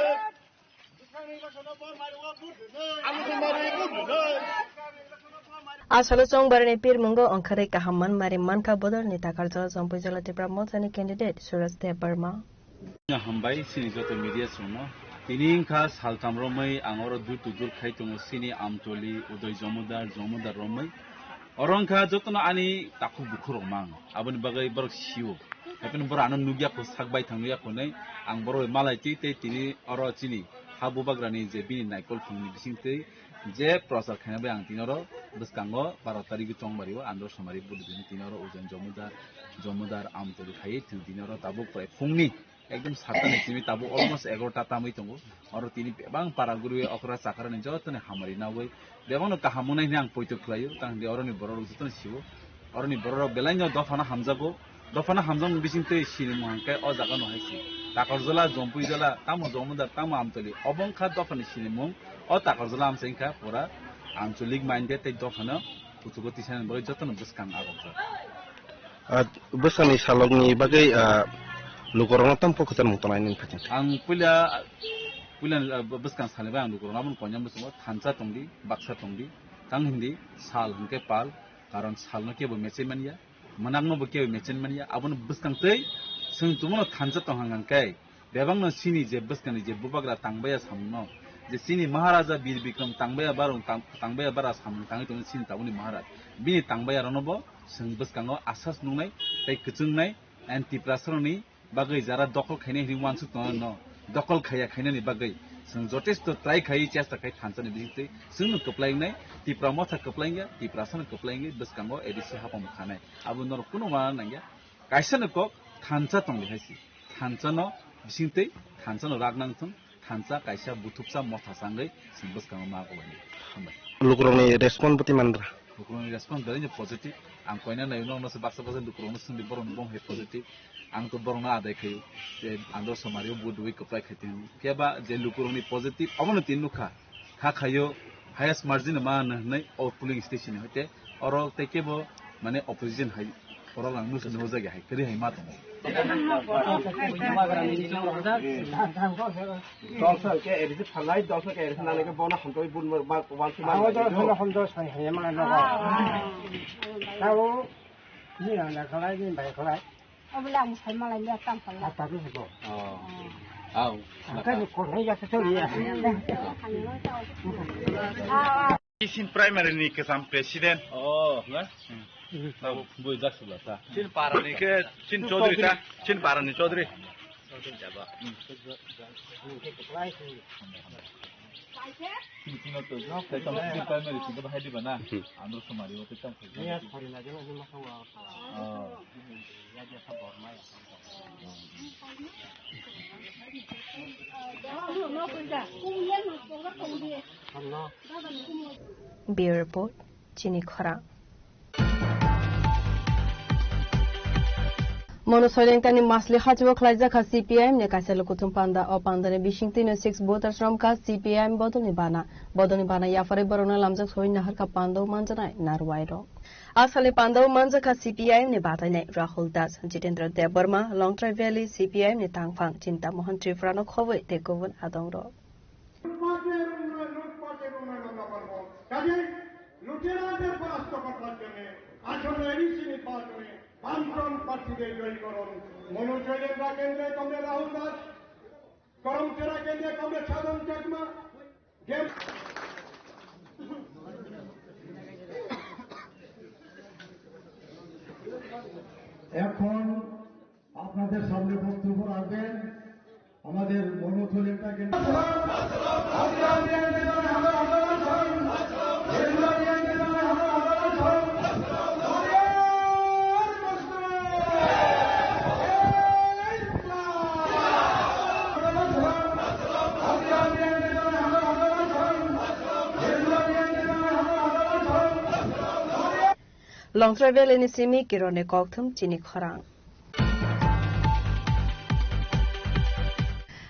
A salo chongbarni pirmungo ongkhorwi kaham manmari mankha bodolni takarjala Jampui jala Tipra Mothani candidate Suraj Debbarma. Hambai sini joto media songno. Tini wngkha saltam romwi ang oro dur to dur khai tongo sini Amtoli, Udoi Jomodar, Jomodar romwi. Oro wngkha jotono ani takhuk bukhuk rok mang. Aboni bagwi borok sio. Haikhe borok ano nukya kho sak bai thang nukya kho nei. Ang borok malai twi tei tini oro chini ha bubagrani je bini naikol thwngni bising twi je prochar khaina bai ang tini oro bwskango baro tarigwi chongbario andro somari budi tini oro Ujain Jomodar, Jomodar Amtoli khaiwi thwng tini oro tabuk prai phungni ekdom satta ni simi tabuk almost egarota tamwi tongo. Oro tini bebang para gurui okra chakrani jotoni hamari nawi bebangno kaham wngnai hwnwi ang poito khlaio. Tang di oroni borok rok jotono sio. Oroni borok rok belai no dophano hamjago. Dophano hamjakmung bising twi sinimung hwnkhe o jaga no hai se. Takarjala, Jompuijala, tamo Jomodar, tamo Amtoli. Obo wngkha dophani sinimung. O Takarjala amchai wngkha pura ancholic minded tei dophano kuchugo tisanani bagwi jotono bwskang agokjak. Ah, bwskangni salokni bagwi, ah, lukurokno tamo kok kwchar mung tongnai nini phaikhe? Ang puila, puila, ah, bwskang salni bagwi ang lukurokno aboni koinani bwskango thansa tongdi, baksa tongdi, tang hindi sal hwnkhe pal, karon salno kebo mechai manya, mwnakno bo kebo mechai manya, abono bwskang twi chwng tongmano thansa tong hwnkhe, bebakno sini je bwskangni je bubagra tangbaiya samungno, je chini Maharaja Bir Bikram tangbaiya barung tang-, tangbaiya bara samung tangwi tongo chini tabukni Maharaj. Bini tangbaiya rokno bo chwng bwskango asas nuknai tei kwchwngnai, and Tiprasarokni bagwi jara dokol khainai hinwi uansuk tongnai no dokol khaiya khainani bagwi chwng jotesto try khai chesta khai thansani bisingtwi chwngno kwplai wngnai, Tipra Motha kwplai wngya, Tiprasano kwplai wngwi bwskango A D C hapang khanai. Abo norok kunu uana nangya. Kaisa no kok thansa tongdi hai se. Thansa no bisingtwi thansa no rak nang thung, thansa kaisa buthuksa motha sangwi chwng bwskango ma kok lainai. Hambai. Lukurokni response bwtwi manra? Lukurokni response belai no positive. Ang koina nai uno uno se baksa baksa lukurokno swngdi borokni bong hai positive. Ang to borokno adai khaio. Je andro somari o vote rwi kwplai khai tong khe ba je lukurokni positive obono tin nukha. Kha khaio highest margin ma hwnwi o polling station ni hoite oro tei kebo mane opposition hai oro lang nus nujak hai kwrwi hai ma tongo. Dol sa ke A D C phalai, dol sa ke A D C nang ke bono hamtoi bun ma, ma, ma, ma, Ang dol sa hamtoi sai hai ma no. Tao ni na khalai ni bai khalai. Obo le ang sai malai ya tam phalai. Ata ni bo. Oh. Au. Ang ka ni ko ya se to ya. Isin primary ni kesam president. Oh, na? Tabo bui jak sula ta. Chin para ni ke, chin chaudhary ta, chin para ni chaudhary. Chin, chin to no, kesam chin primary chin ke bahai di bana. Andro somari o kesam. Oh. Bureau Report, Chini Khorang. Mono Soilengkani Masli hachio khlaijak kha C P I M ni kaisa lukuthum panda. O pandani bisingtwino six voters romkha C P I M bodolni bana. Bodolni bana yapharwi borokno lamjak soi naharkha panda o manjanai narwai rok. A salni panda o manjakha C P I M ni batainai Rahul Das, Jitendra Debbarma, Longtrai Valley C P I M ni tangphang Chinta Mohan Tripura no khobwi tei kubun adongrok. Kaje লুটেরাদের পরাস্ত করবার জন্য আসন্ন এডিসি নির্বাচনে বামফ্রন্ট প্রার্থীদের জয়ী করুন। মনোজ জৈনের কেন্দ্রে কমরেড রাহুল দাস, করমচেরা কেন্দ্রে কমরেড সাধন চাকমা, আপনাদের সামনে বক্তব্য রাখবেন আমাদের মর্মস্থলী একটা কেন্দ্র। Longtrai Valley ni simi Kiron ni kokthum chini khorang.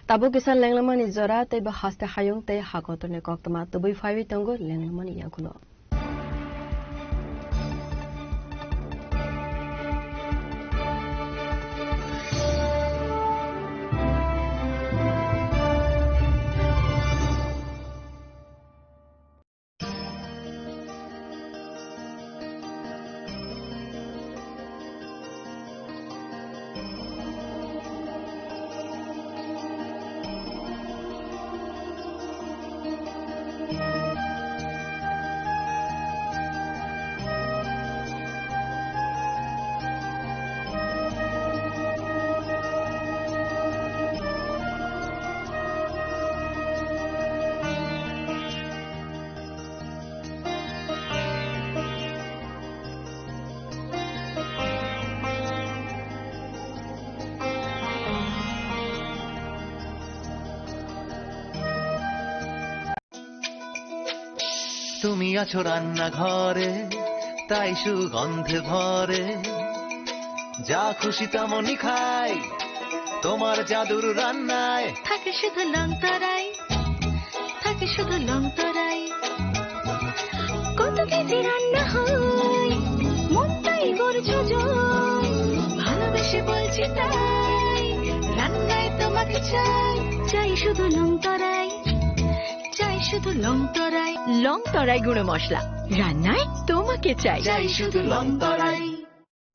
Tabuk kisa lenglamani jora tei bo haste hayung tei hakotorni koktwma tubui phaiwi tongo lenglamani yagulo. তুমি আছো রান্নাঘরে, তাই সুগন্ধে ভরে। যা খুশি তেমনই খাই, তোমার জাদুর রান্নায়। থাকে শুধু লং তরাই, থাকে শুধু লং তরাই। কত কেজি রান্না হয়, মনটাই গড় ছজন। ভালোবেসে বলছি তাই, রান্নায় তোমাকে চাই। চাই শুধু লং তরাই, চাই শুধু লং তরাই। লং তরাই গুঁড়ো মশলা, রান্নায় তোমাকে চাই। চাই শুধু লং তরাই।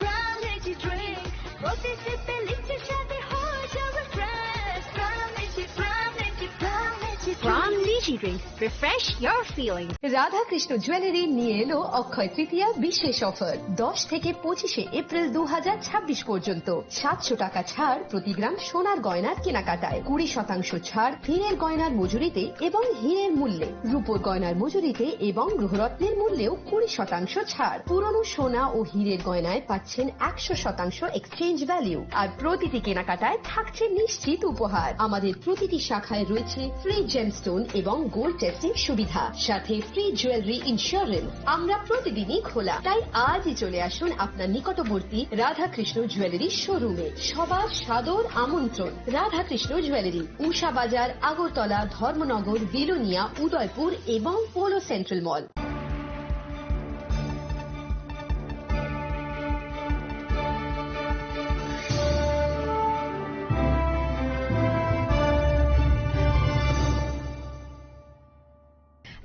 Prime Energy Drink, প্রতি সিপে লিচুর স্বাদে হয়ে যাবে fresh। Prime Energy, Prime Energy, Prime Energy Drink। Prime Energy Drink, refresh your feeling। Radhakrishna jewellery নিয়ে এলো অক্ষয় তৃতীয়া বিশেষ অফার। দশ থেকে পঁচিশে এপ্রিল দু হাজার ছাব্বিশ পর্যন্ত সাতশো টাকা ছাড় প্রতি গ্রাম সোনার গয়নার কেনাকাটায়, কুড়ি শতাংশ ছাড় হীরের গয়নার মজুরিতে এবং হীরের মূল্যে, রূপোর গয়নার মজুরিতে এবং গ্রহরত্নের মূল্যেও কুড়ি শতাংশ ছাড়। পুরনো সোনা ও হীরের গয়নায় পাচ্ছেন একশো শতাংশ এক্সচেঞ্জ ভ্যালু। আর প্রতিটি কেনাকাটায় থাকছে নিশ্চিত উপহার। আমাদের প্রতিটি শাখায় রয়েছে ফ্রি জেমস্টোন এবং গোল্ড টেস্টিং সুবিধা, সাথে ফ্রি জুয়েলারি ইন্স্যুরেন্স। আমরা প্রতিদিনই খোলা, তাই আজই চলে আসুন আপনার নিকটবর্তী রাধাকৃষ্ণ জুয়েলারি শোরুমে। সবার সাদর আমন্ত্রণ। রাধাকৃষ্ণ জুয়েলারি, উষা বাজার, আগরতলা, ধর্মনগর, বিলোনিয়া, উদয়পুর এবং polo central mall.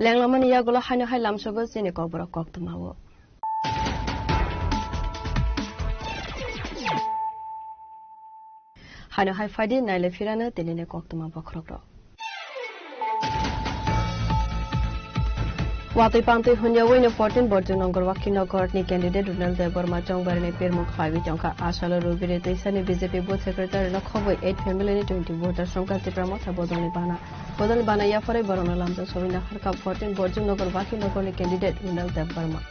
Lenglamani yagulo haino hai lamsogo chini kokborok koktwmao. Haino hai phaidi naile phirano tinini koktwma bokhorokrok. Watwi pantwi hunyawi no fourteen Borjong Nongor Wakhi Nogor ni candidate Runal Debbarma chongbarini pirmung khlaiwi tongkha. Asalo Rubiri twisani B J P booth secretary no khobwi eight family ni twenty voters wngkha Tipra Motha bodolni bana. Bodolni bana yapharwi borokno lamjak sogwi naharkha fourteen Borjong Nogor Wakhi Nogor ni candidate Runal Debbarma.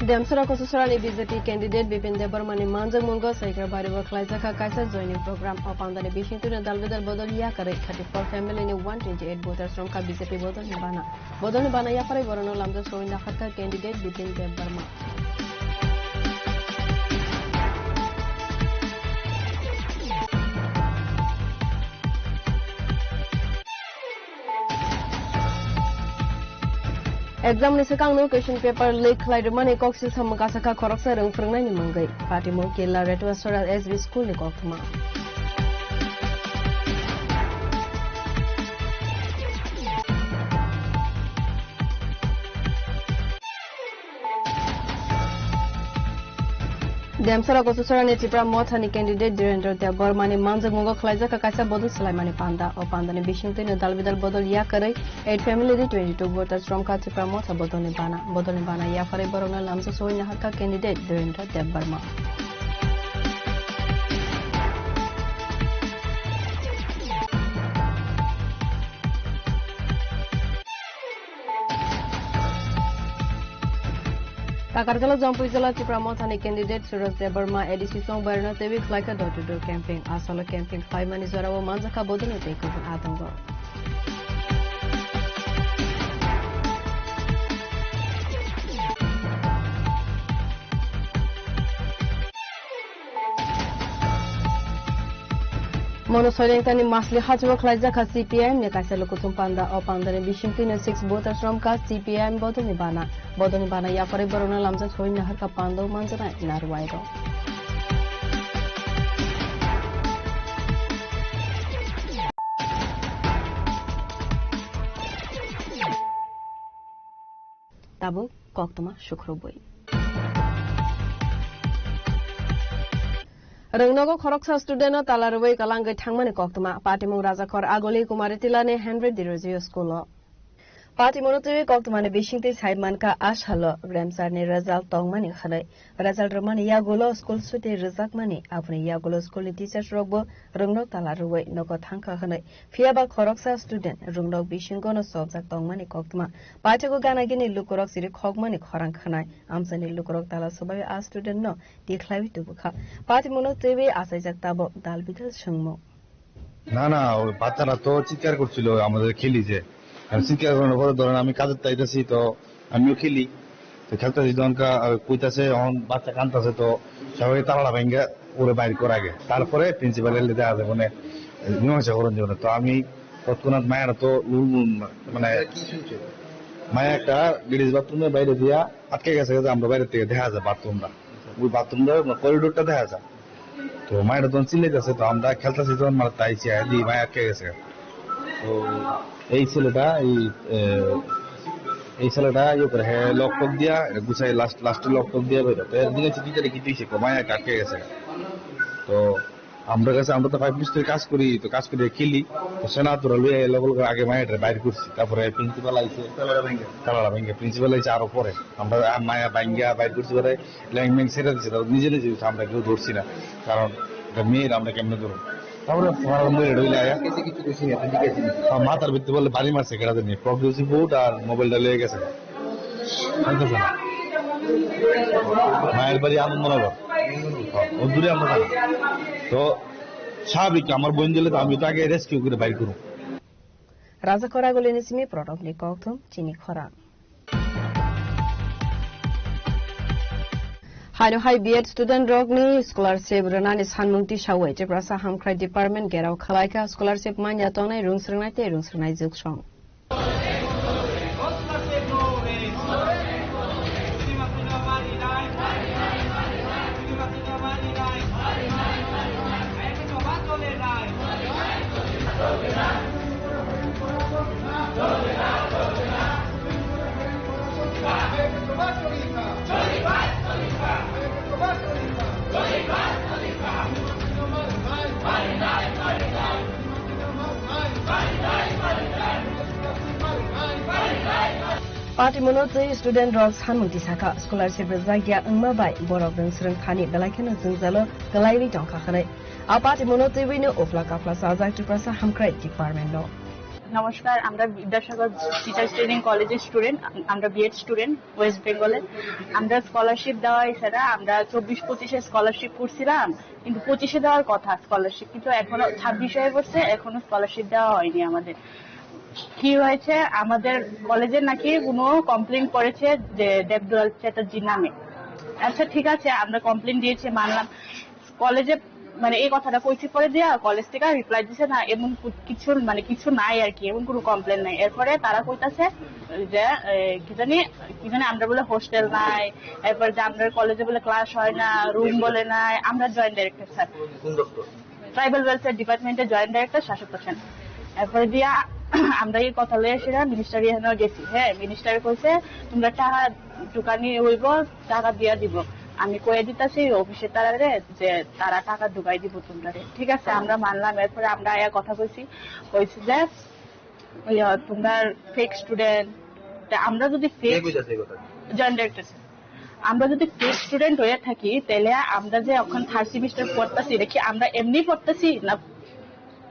Demsora Kososorani B J P candidate Bipin Debbarmani manjakmungo Saikrabario khlaijakha kaisa joining program. O pandani bisingtwino dal bedal bodol yakarwi thirty four family ni one twenty eight voters romkha B J P bodolni bana. Bodolni bana yapharwi borokno lamjak sogwi naharkha candidate Bipin Debbarma. Exam ni swkangno question paper leak khlai rwmani kok silsa mwkasakha khoroksa rwng phwrwngnaini mungwi. Patimo Killa Retuasora S B school ni koktwma. Demsara Kochusorani Tipra Mothani candidate Dhirendra Debbarmani manjakmungo khwlaijakha kaisa bodol swlaimani panda. O pandani bisingtwino dalbidal bodol yakarwi eight family ni twenty-two voters romkha Tipra Motha bodolni bana. Bodolni bana yapharwi borokno lamjak sogwi naharkha candidate Dhirendra Debbarma. Takarjala Jampui jala Tipra Mothani candidate Suraj Debbarma A D C song barna tebwi khlaikha door to door camping. Asalo camping khlaimani jorao manjakha bodolni tei kubun atongo. Mono Soilengtani Masli hachwk khlaijakha C P I M ni kaisa lukuthum panda. O pandani bisingtwino six voters romkha C P I M bodolni bana. Bodolni bana yapharwi borokno lamjak sogwi naharkha panda o manjaknai narwai rok. Tabuk koktwma sukrubwi. Rwngnogo khoroksa student no tala rwui kwlangwi thangmani koktwma. Patimung Rajakhor Agoli Kumari Tilani Henry Dirozio School o. Patimungno twiwi koktwmani bisingtwi sai mankha, a salo Gremsarni result tongmani hwnwi. Result rwmani yagulo school suti rwjakmani, aboni yagulo school ni teachers rokbo rwngnok tala rwui nogo thangkha hwnwi. Phiyaba khoroksa student rwngnok bisingono chopjak tongmani koktwma. Paithakgo gana gini lukurok chiri khokmani khorang khwnai. Amchaini lukurok tala swbai a student no tikhlaiwi tubukha. Patimungno twiwi achaijak tabuk dal bidal swngmung. না, না, ওই বাচ্চারা তো চিৎকার করছিল আমাদের খেলি যে। আর চিৎকার করানোর পরে ধরেন আমি কাজের তাইতেছি তো আমিও খেলি। তো খেলতেছি তখন কা-, আহ, কইতাছে, এখন বাচ্চা কাঁদতেছে তো সবাই তালা ভাঙ্গা ওরে বাইর করা আগে। তারপরে প্রিন্সিপাল এলে দেখা যায় মানে মীমাংসা করার জন্য। তো আমি তৎক্ষণাৎ মায়েরা তো উম, মানে কি শুনছে? মায়া একটা লেডিজ বাথরুমের বাইরে দিয়া আটকে গেছে, গেছে আমরা বাইরে থেকে দেখা যায় বাথরুমটা। ওই বাথরুমটা করিডোরটা দেখা যায়। তো মায়েরা তখন চিল্লাইতেছে, তো আমরা খেলতেছি তখন মানে তাই চেয়ে দি মায়া আটকে গেছে। তো এই ছেলেটা, এই, এ, এই ছেলেটা ইয়ে করে, হ্যাঁ, লক টক দিয়া, এটা গুছাই লাস্ট, লাস্টে লক টক দিয়া বেরো। তো এর দিকে চিঠি টিটি কিছু হিসেবে মায়া আটকে গেছে। তো আমরা কাছে, আমরা তো ফাইভ মিনিস্ট্রির কাজ করি, তো কাজ করে খেলি। তো সেনা তোরা লইয়া এলো বলে আগে মায়ের বাইর করছি, তারপরে প্রিন্সিপাল আইছে, তালাটা ভেঙে। তালাটা ভেঙে, প্রিন্সিপাল আইছে আরো পরে। আমরা আ-, মায়া ভাঙ্গা বাইর করছি পরে ল্যাংম্যাং ছেড়ে দিছে, তারপর নিজে নিজে হইছে, আমরা কেউ ধরছি না, কারণ এটা মেয়ের আমরা কেমনে ধরবো। তারপরে আমার মেয়ে রইলে আয়া। কিছু কিছু বেশি নেই, আপনি জিজ্ঞেস করুন। আর মাথার ভিত্তি বললে বাড়ি মারছে কেটা জানি, প্রগ্রেসিভ ভোট আর মোবাইলটা লয়ে গেছে। আনতেছে না। মায়ের বাড়ি আনন্দনগর। ও দূরে আমরা থাকি। তো স্বাভাবিক, আমার বোন দিলে তো আমি তো আগে রেস্কিউ করে বাইর করুন। Raja Khoragulini simi protok ni kokthum chini khorang. Haino hai B Ed student rokni scholarship rwnani sanmung tisawi Tiprasa Hamkrai Department gerao khalaikha. Scholarship manya tongnai rungsrwngnai tei rungsrwngnai jugsong. Patimungno twi student rok sanmung tisakha, scholarship rwjakya wngma bai borok rwngsrwng thani belai kheno jwngjalo kwlaiwi tongkha hwnwi. A patimungno twiwino uphla kaphla chajak Tiprasa Hamkrai Department no. নমস্কার, আমরা Vidyasagar teachers training কলেজের স্টুডেন্ট, আমরা B Ed student West বেঙ্গলের। আমরা স্কলারশিপ দেওয়া এছাড়া আমরা চব্বিশ পঁচিশে স্কলারশিপ করছিলাম, কিন্তু পঁচিশে দেওয়ার কথা স্কলারশিপ, কিন্তু এখনো ছাব্বিশ হয়ে পড়ছে, এখনো স্কলারশিপ দেওয়া হয়নি আমাদের। কি হয়েছে, আমাদের কলেজে নাকি কোনো কমপ্লেন করেছে যে দেবদুলাল চ্যাটার্জির নামে। আচ্ছা, ঠিক আছে, আমরা কমপ্লেন দিয়েছি, মানলাম। কলেজে মানে এই কথাটা কইছি পরে দিয়া কলেজ থেকে রিপ্লাই দিছে না, এমন কু-, কিছু মানে কিছু নাই আর কি, এমন কোনো কমপ্লেন নাই। এরপরে তারা কইতাছে যে, এ, কি জানি, কি জানি আমরা বলে হোস্টেল নাই, এরপর যে আমরা কলেজে বলে ক্লাস হয় না, রুম বলে নাই। আমরা জয়েন্ট ডাইরেক্টর স্যার। কোন দপ্তর? ট্রাইবাল ওয়েলফেয়ার ডিপার্টমেন্টের জয়েন্ট ডাইরেক্টর শাসক হোসেন। এরপরে দিয়া আমরা এই কথা লয়ে সেটা মিনিস্টার এখানে গেছি। হ্যাঁ, মিনিস্টার কইছে, "তোমরা টাকা দোকানে হইব, টাকা দিয়া দিব।" আমি কয়ে দিতাছি অফিসে তারারে যে তারা টাকা ঢুকাই দিব তোমরারে, ঠিক আছে? আমরা মানলাম। এরপরে আমরা আয়া কথা কইছি, কইছি যে ইয়া, তোমরা ফেক স্টুডেন্ট। তা আমরা যদি কে ফেক কইতাছে এই কথা? Joint director sir. আমরা যদি ফেক স্টুডেন্ট হয়ে থাকি, তাহলে আমরা যে এখন থার্ড সেমিস্টার পড়তাছি, এটা কি আমরা এমনি পড়তাছি না?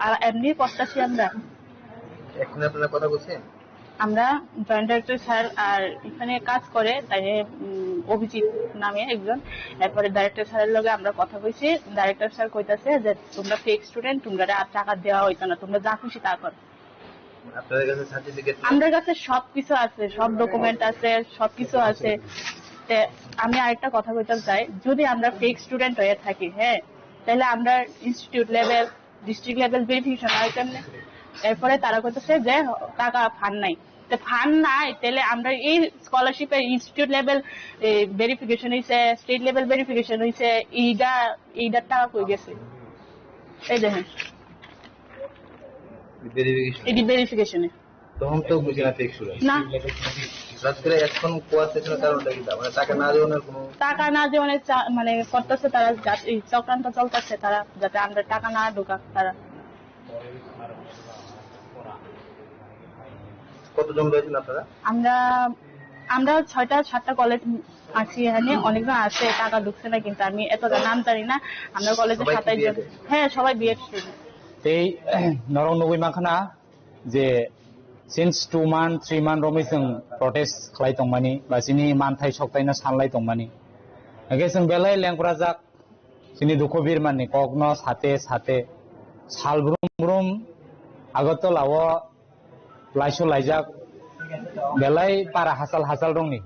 আর এমনি পড়তাছি আমরা। এখন আপনারা কথা বলছেন? আমরা জয়েন্ট ডাইরেক্টর স্যার আর এখানে কাজ করে, তাই, উম, অভিজিৎ নামে একজন। এরপরে ডাইরেক্টর স্যারের লগে আমরা কথা কইছি। ডাইরেক্টর স্যার কইতাছে যে, "তোমরা ফেক স্টুডেন্ট, তোমরা আর টাকা দেওয়া হইতো না, তোমরা যা খুশি তা করো।" আপনাদের কাছে সার্টিফিকেট? আমার কাছে সবকিছু আছে, সব ডকুমেন্ট আছে, সবকিছু আছে। তে আমি আরেকটা কথা কইতে চাই, যদি আমরা ফেক স্টুডেন্ট হয়ে থাকি, হ্যাঁ, তাহলে আমরা institute level, district level verification হয় কেমনে? এরপরে তারা কইতেছে যে টাকা ফান্ড নাই। তো ফান্ড নাই, তাহলে আমরা এই স্কলারশিপের ইনস্টিটিউট লেভেল ভেরিফিকেশন হইছে, স্টেট লেভেল ভেরিফিকেশন হইছে, এইটা, এইটার টাকা কই গেছে? এই দেখেন, ভেরিফিকেশন। এটি ভেরিফিকেশনে। তখন তো বুঝি না ফেক স্টুডেন্ট। না। হঠাৎ করে এখন কোয়া সেশনের কারণটা কি? মানে টাকা না দেওয়ানোর কোনো? টাকা না দেওয়ানোর চা-, মানে করতেছে তারা, যাতে এই চক্রান্ত চলতেছে তারা, যাতে আমরা টাকা না ঢুকাক তারা। কতজন রয়েছেন আপনারা? আমরা, আমরা ছয়টা সাতটা কলেজ আছি এখানে, অনেকজন আছে, টাকা ঢুকছে না, কিন্তু আমি এতটা নাম জানি না। আমরা কলেজে সবাই কি সাতাইশ জন। বিএড? হ্যাঁ, সবাই বিএড স্টুডেন্ট। এই নরক নবী মাখানা যে since two month, three month romwi chwng protest khlai tongmani, ba chini manthai soktaino sanlai tongmani. Hwnkhe chwng belai lengprajak, chini dukhu birmanni kokno sate sate sal brum brum Agartala o laiso laijak belai para hachal hachal rokni,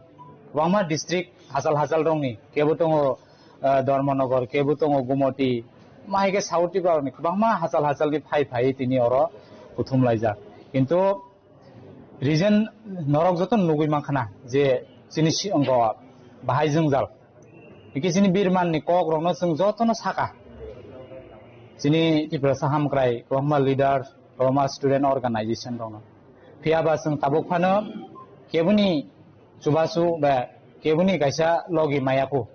kwbangma district hachal hachal rokni, kebo tongo, ah, Dharmanagar, kebo tongo Gumoti, ma hai khe South Tripura ni kwbangma hachal hachal ni phai phai tini oro kuthum laijak. Kintu reason norok joto nugui mankha na je chini si-, ongo bahai jwngjal. Hikhe chini birman ni kok rokno chwng jotono saka. Chini Tiprasa Hamkrai, kwbangma leader, kwbangma student organization rokno. Phiya ba chwng tabuk phano keboni chubachu ba keboni kaisa logi maya kho.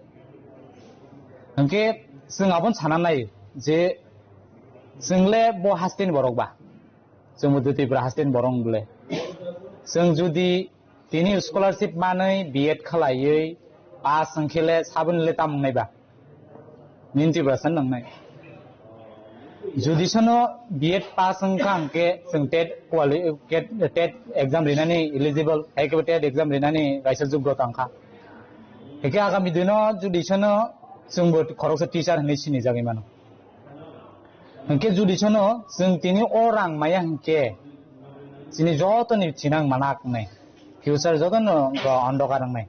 Hwnkhe chwng aboni sana nai je chwng le bo hasteni borok ba. Chwng bo Tripura hasteni borok wng bole. Chwng judi tini scholarship manwi B Ed khlaiwi pass wng khe le saboni le tamung nai ba? Nini Tiprasa nang nai. Judi sono B Ed pass wng kha hwnkhe chwng TET quali-, TET, TET exam rinani eligible, hai khe TET exam rinani kaisa joggota wng kha. Hwnkhe agami dino judi sono chwng bo khoroksa teacher hinwi sinijagwi mano. Hwnkhe judi sono chwng tini o rang maya hwnkhe chini jotoni thinang manak wngnai, future jotono wngkha ondokar wngnai.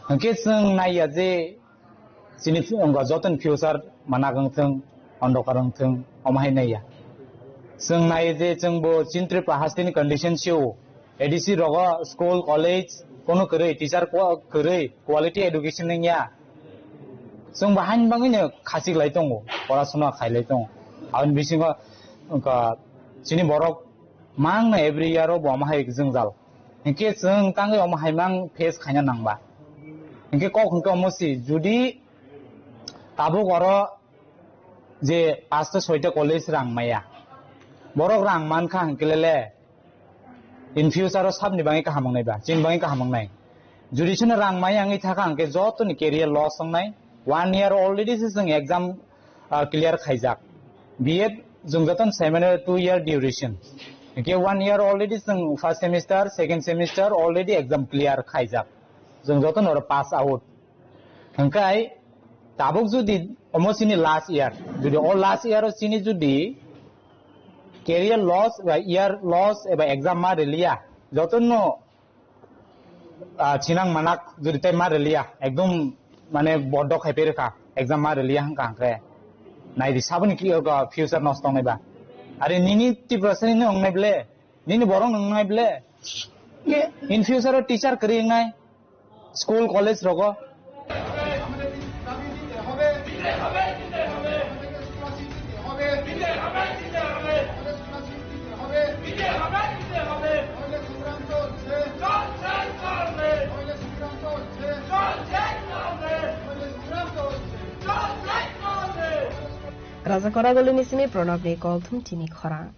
Hwnkhe chwng naiya je chini wngkha jotoni future manak wngthwng, ondokar wngthwng, omo hai naiya. Chwng naiya je chwngbo chini Tripura hasteni condition sio. A D C rogo school, college, kono kwrwi, teacher ko-, kwrwi, quality education wngya. Chwng bo hain bangwino khachik lai tongo, porasona khai lai tongo. Aboni bisingo wngkha chini borok mangno every year o bo omo hai jwngjal. Hinkhe chwng tangwi omo hai mang face khaina nangba. Hinkhe kok hinkhe omo si, judi tabuk oro je pasta soita college rang maya. Borok rang mankha hwnkhe lele in future o sabni bagwi kaham wngnai ba, chini bagwi kaham wngnai. Judi chwngno rang maya wngwi thakha hwnkhe jotoni career loss wngnai. One year already se chwng exam, ah, clear khaijak. B Ed chwng jotono sai mano two year duration. Hwnkhe one year already chwng first semester, second semester already exam clear khaijak. Chwng jotono oro pass out. Hwnkhe tabuk judi omo chini last year, judi o last year o chini judi career loss ba year loss eba exam ma riliya, jotono, ah, chinang manak judi tai ma riliya, ekdom mane bodo khai peri kha, exam ma riliya hwnkha hwnkhe. Naidi saboni ki, o, future nosto wngnai ba. Are nini Tiprasa ni wngnai ble, nini borok wngnai ble. In future o teacher kwrwi wngnai. School college রোগো। Raja Koragoli ni simi Pranab ni kok thum chini khorang.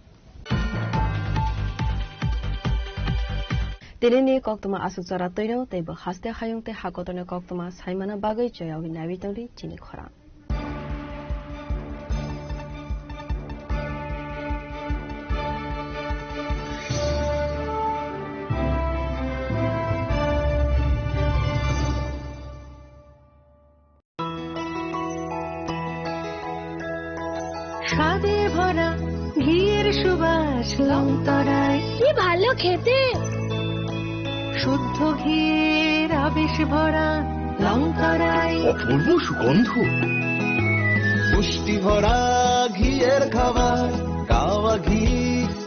Tini ni koktwma aswk chara twino tei bo haste hayung tei hakotorni koktwma saimana bagwi choyawi naiwi tongdi chini khorang. স্বাদে ভরা ঘিয়ের সুবাস লংতরায়। কি ভালো খেতে! শুদ্ধ ঘিয়ের আবেশ ভরা লংতরায়। অপূর্ব সুগন্ধ। পুষ্টি ভরা ঘিয়ের খাবার, গাওয়া ঘি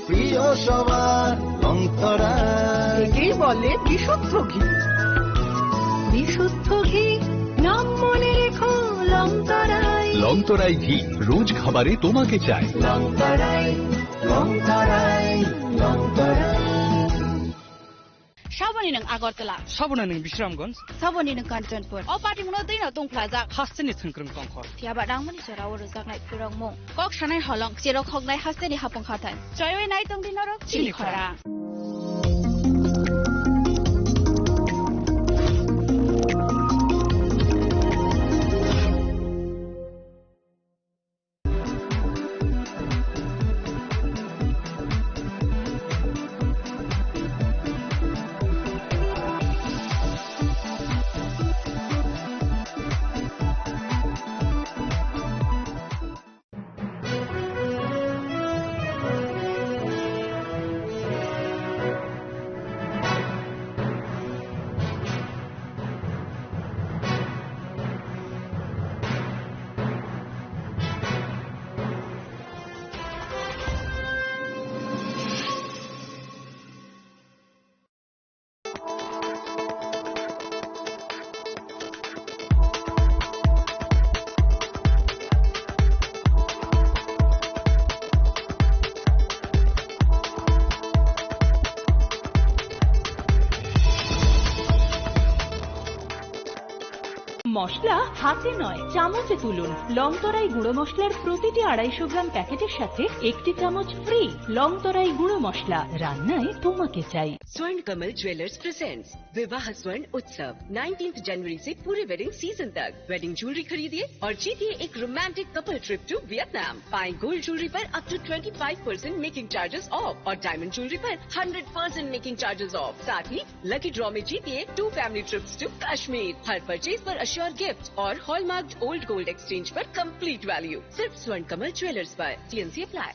প্রিয় সবার, লংতরায়। একেই বলে বিশুদ্ধ ঘি। বিশুদ্ধ ঘি, নাম মনে রেখো, লংতরায়। লংতরায় ঘি, রোজ খাবারে তোমাকে চাই। লংতরায়, লংতরায়, Longtharai. Saboni nwng Agartala. Saboni nwng Bisramganj. Saboni nwng Kanchanpur. O patimungno twino tungphlajak. Hasteni thwngkwrwng tongkhor. Phiya ba nangmani jorao rwjaknai phwrwngmung. Kok sanai holong, cherok hoknai hasteni hapung hathai. Choiwi nai tongdi norok chini khorang. মশলা হাতে নয়, চামচে তুলুন। লংতরাই গুঁড়ো মশলার প্রতিটি আড়াইশো গ্রাম প্যাকেটের সাথে একটি চামচ ফ্রি। লংতরাই গুঁড়ো মশলা, রান্নায় তোমাকে চাই। Swarn Kamal Jewellers presents Vivaha Swarn Utsav, nineteenth January से पूरे wedding season तक। Wedding jewelry खरीदिए और जीतिए एक romantic couple trip to Vietnam। पाएं gold jewelry पर up to twenty five percent making charges off और diamond jewelry पर hundred percent making charges off। साथ ही lucky draw में जीतिए two family trips to Kashmir। हर purchase पर assured gift और hallmarked old gold exchange पर complete value। सिर्फ स्वर्ण कमल ज्वेलर्स पर। T N C apply।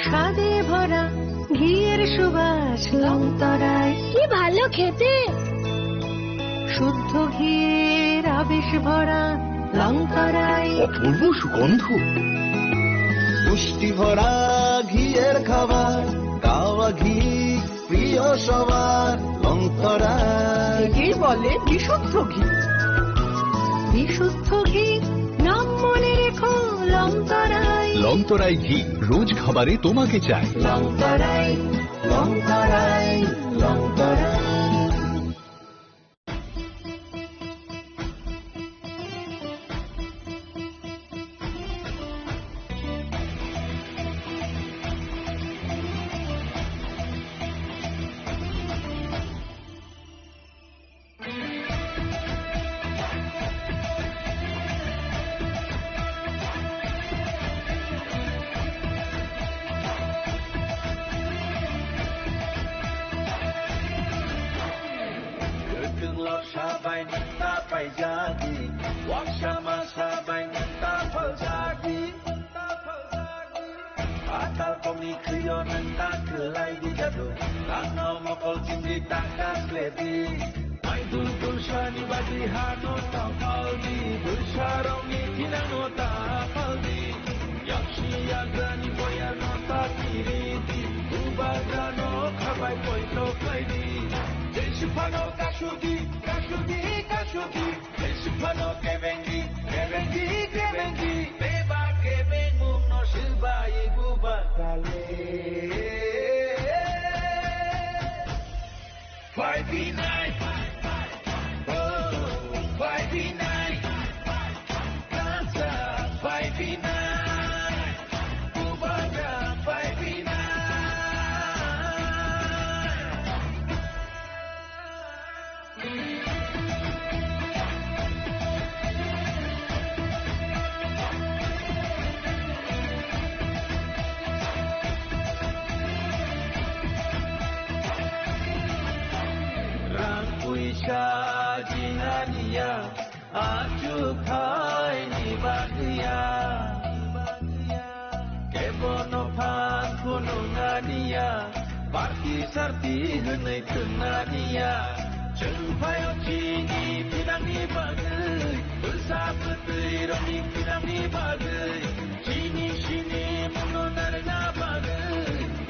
স্বাদে ভরা ঘিয়ের সুবাস লংতরায়। কি ভালো খেতে! শুদ্ধ ঘিয়ের আবেশ ভরা লংতরায়। অপূর্ব সুগন্ধ। পুষ্টি ভরা ঘিয়ের খাবার, গাওয়া ঘি প্রিয় সবার, লংতরায়। একেই বলে বিশুদ্ধ ঘি। বিশুদ্ধ ঘি, নাম মনে রেখো, লংতরায়। লংতরায় ঘি, রোজ খাবারে তোমাকে চাই। লংতরায়, লংতরায়, Longtharai. Kwthwng lorsa bai nwng ta paijadi, waksa masa bai nwng ta phaljadi. Atal kokni khwio nwng ta kwlai di jadu, tangno mokol chimri ta kasledi. Mai dul dul sani badi hano ta paldi, dulsarokni thinangno ta paldi. Yaksi yagrani boyarno ta kiridi, bubagrano khabai poito khlaidi. Jesiphano kasudi, kasudi, kasudi. Phano kebengi, kebengi, kebengi. Beba kebengmung no silbai buba kale. Five B nine. Oh, five B nine. Rang puisa jinaniya, achuk khaini bagwiya. Kebono phan khununganiya, party sarti hwnwi thwngnaniya. Chwng phaio chini thinangni bagwi, bwsa bwtwi rokni thinangni bagwi. Chini sini muno narwkna bagwi,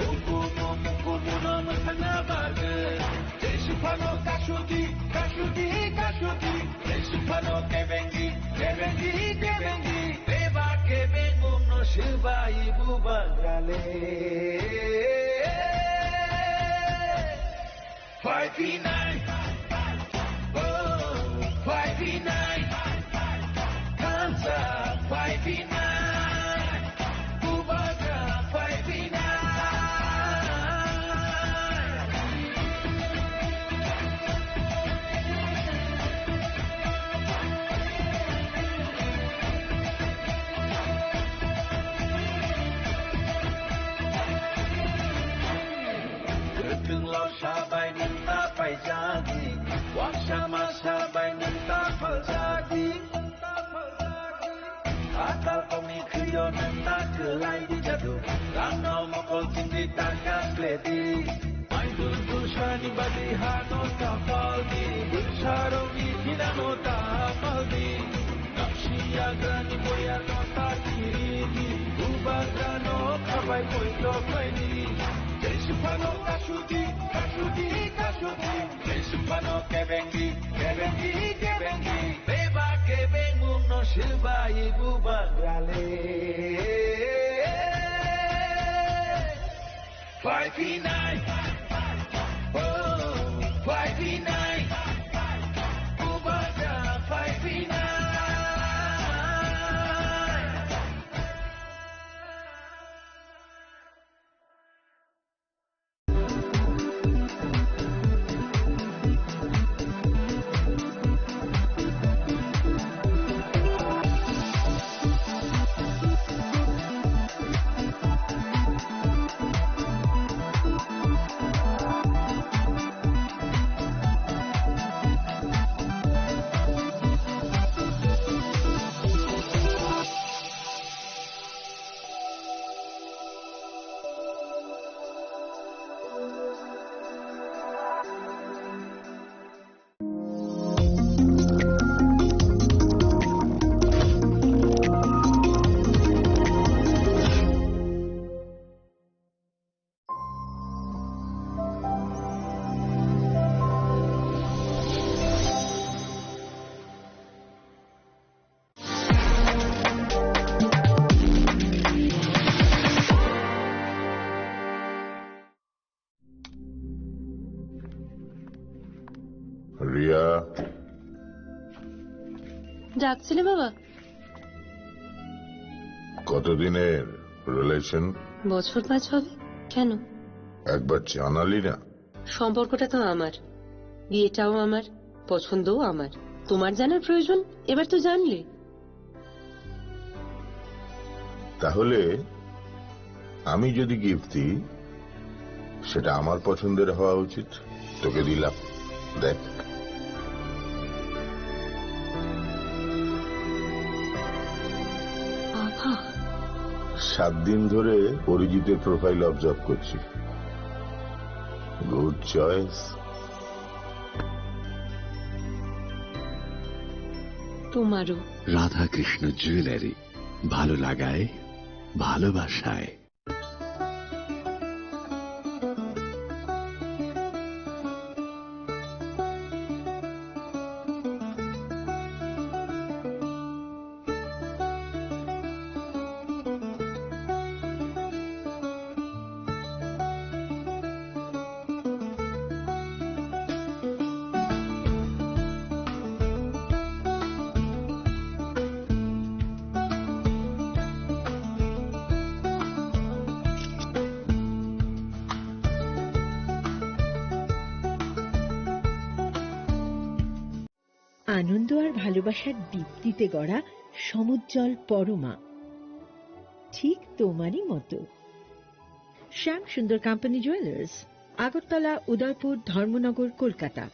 ukumu mukumuno mwthangna bagwi. Jeswk phano kasuti, kasuti, kasuti. Jeswk phano kebengi, kebengi, kebengi. Beba kebengmungno swbai bubagrale. Five P nine. Oh, five P nine. Kansa five P nine. Bubagra five P nine. Kwthwng lorsa bai nwng ta paijadi, waksa masa bai nwng ta phaljadi. Atal kokni khwio nwng ta kwlai di jadu, rangno mokol chindi ta kakledi. Maidul bwsani badi hano ta paldi, bwsarokni thinano ta paldi. Kapsi yagrani boyarno ta kiridi, bubagrano khabai poito phaidi. Jeswk phano kasuti, kasuti, kasuti. Jeswk phano kebengi, kebengi, kebengi. Beba kebengmungno swbai bubagrale. Five P nine. Oh, five P nine. Bubagra five P nine. Riya. ডাকছিলে বাবা? কতদিনের রিলেশন? বছর পাঁচ হবে। কেন? একবার জানালি না। সম্পর্কটা তো আমার, বিয়েটাও আমার, পছন্দও আমার। তোমার জানার প্রয়োজন, এবার তো জানলে। তাহলে আমি যদি গিফট দিই, সেটা আমার পছন্দের হওয়া উচিত। তোকে দিলাম, দেখ। বাবা। সাত দিন ধরে অরিজিতের প্রোফাইল অবজার্ভ করছি। Good choice. তোমারও। রাধাকৃষ্ণ জুয়েলারি, ভালো লাগায়, ভালোবাসায়। আনন্দ আর ভালোবাসার দীপ্তিতে গড়া সমুজ্জ্বল পরমা, ঠিক তোমারই মতো। শ্যাম সুন্দর কোম্পানি জুয়েলার্স, আগরতলা, উদয়পুর, ধর্মনগর, Kolkata.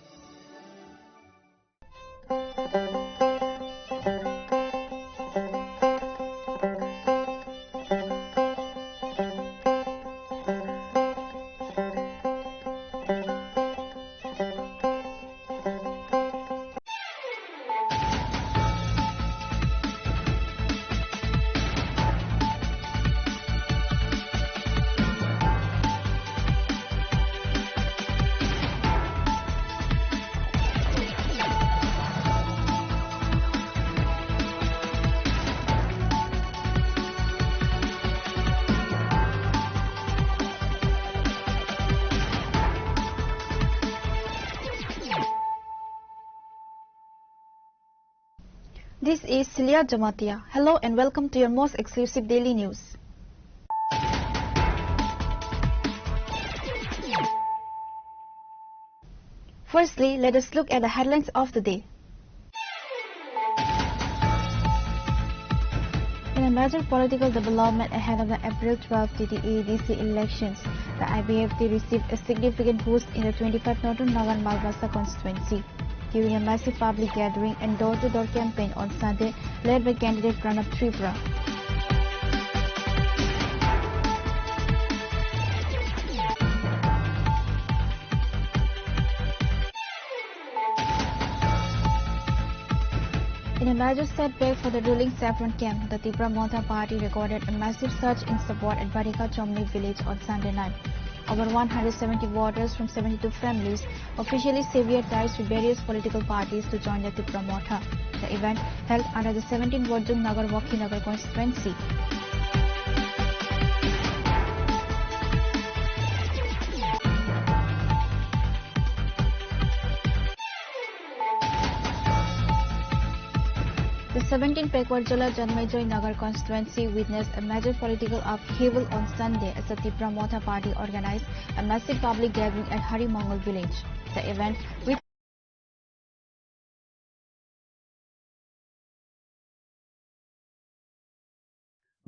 This is Celia Jamatia. Hello and welcome to your most exclusive daily news. Firstly, let us look at the headlines of the day. In a major political development ahead of the April twelfth T T A D C elections, the I P F T received a significant boost in the twenty-five Northern Nagar Malbasa constituency. During a massive public gathering and door-to-door campaign on Sunday, led by candidate Pranab Tripura. In a major setback for the ruling Saffron camp, the Tipra Motha party recorded a massive surge in support at Barika Chomni village on Sunday night. Over one hundred seventy voters from seventy-two families officially severed ties with various political parties to join the Tipra Motha. The event, held under the seventeen Borjung Nagar Wakhinagar constituency. The seventeen Pekwar Jala Janmaijoy Nagar constituency witnessed a major political upheaval on Sunday as the Tipra Motha party organized a massive public gathering at Hari Mongol village. The event, with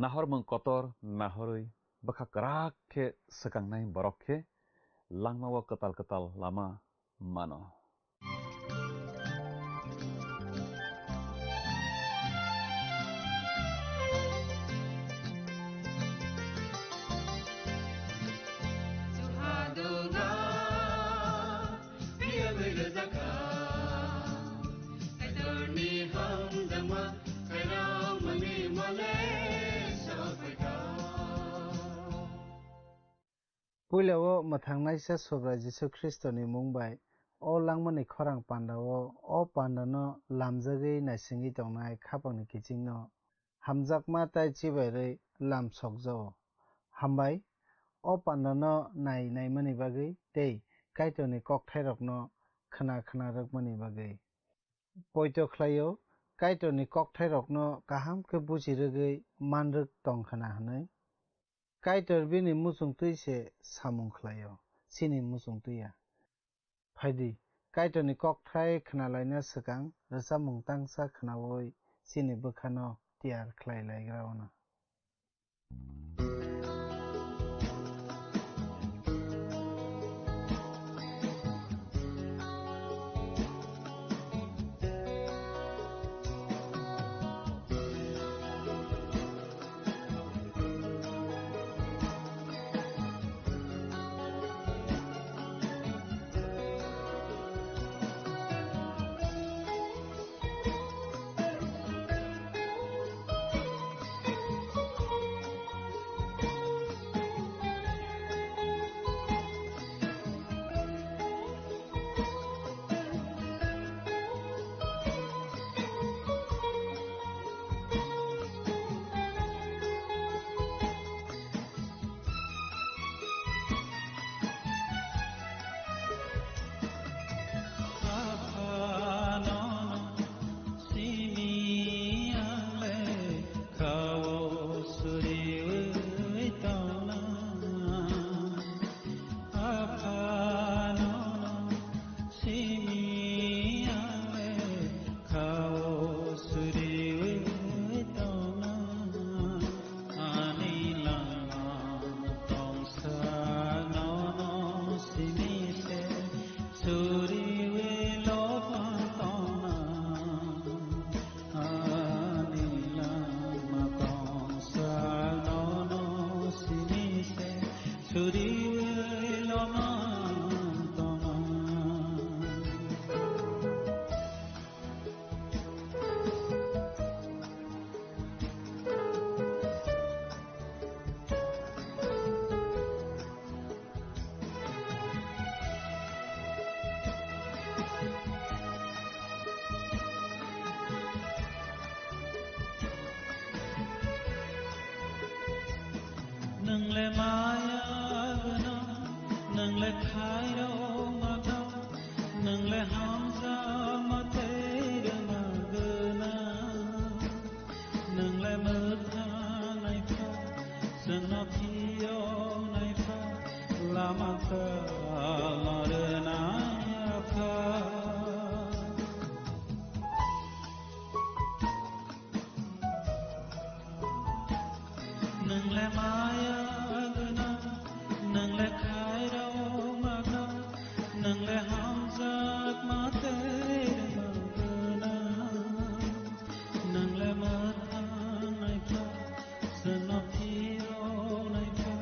Nahormung kotor nahorwi bwkha kwrak khe swkangnai borok khe langmao kwtal kwtal lama mano. Puila o mwthangnaisa Subrai Jisu Khristoni mung bai o langmani khorang pandao o pandano lamjagwi naisingwi tongnai khapangni kichingno hamjakma tei chibairwi lam sokjao. Hambai o pandano nai naimani bagwi tei Kaitorni kokthairokno khna khna rwkmani bagwi. Poito khlaio, Kaitorni kokthairokno kaham khe buji rwgwi man rwk tong khna hwnwi. Kaitor bini muchungtwi se samung khlaio, chini muchungtwi ya. Phaidi, Kaitorni kokthai khna laina swkang rwchapmung tangsa khnaui chini bwkhano tiyar khlai laigra ono. Suriwi lama tongma. Nwngle maya gwnang, nwngle khairokma thang, nwngle hamjakma tei rwma gwnang. Nwngle mwthang naikha, chwngno phiyok naikha, lama kwlwng rwnai apha. Nwngle maya gwnang, nwngle khairokma kha, nwngle hamjakma tei rwma gwnang. Nwngle mwthang naikha, chwngno phiyok naikha,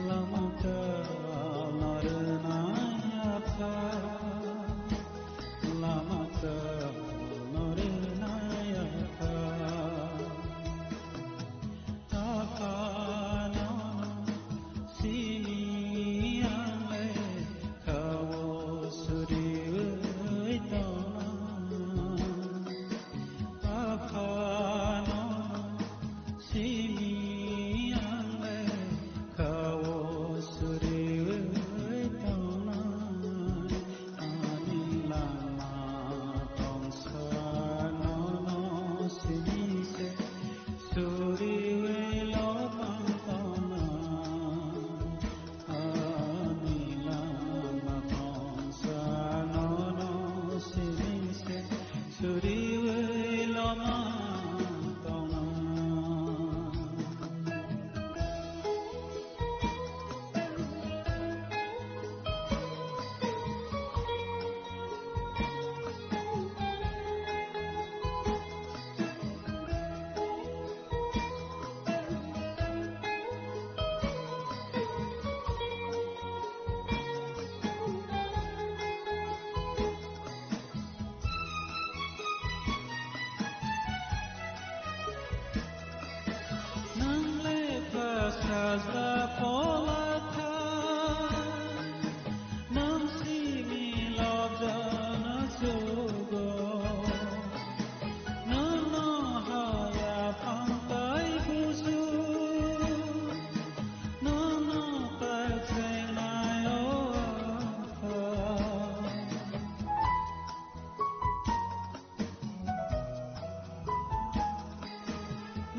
lama kwlwng rwnai apha, lama kwlwng rwnai apha. Aphano simi ang le kha-o suriwi tongma. Aphano simi ang le kha-o suriwi tongma. Ani lama tongsa nono simi se. Suriwi lopang tongma, ani lama tongsa nono simi se. Suriwi lopang tongma. Nang le kha saja phola kha, nang simi lobjana sugo. Nang no haya phang tai busu, nang no tai chengnai o apha.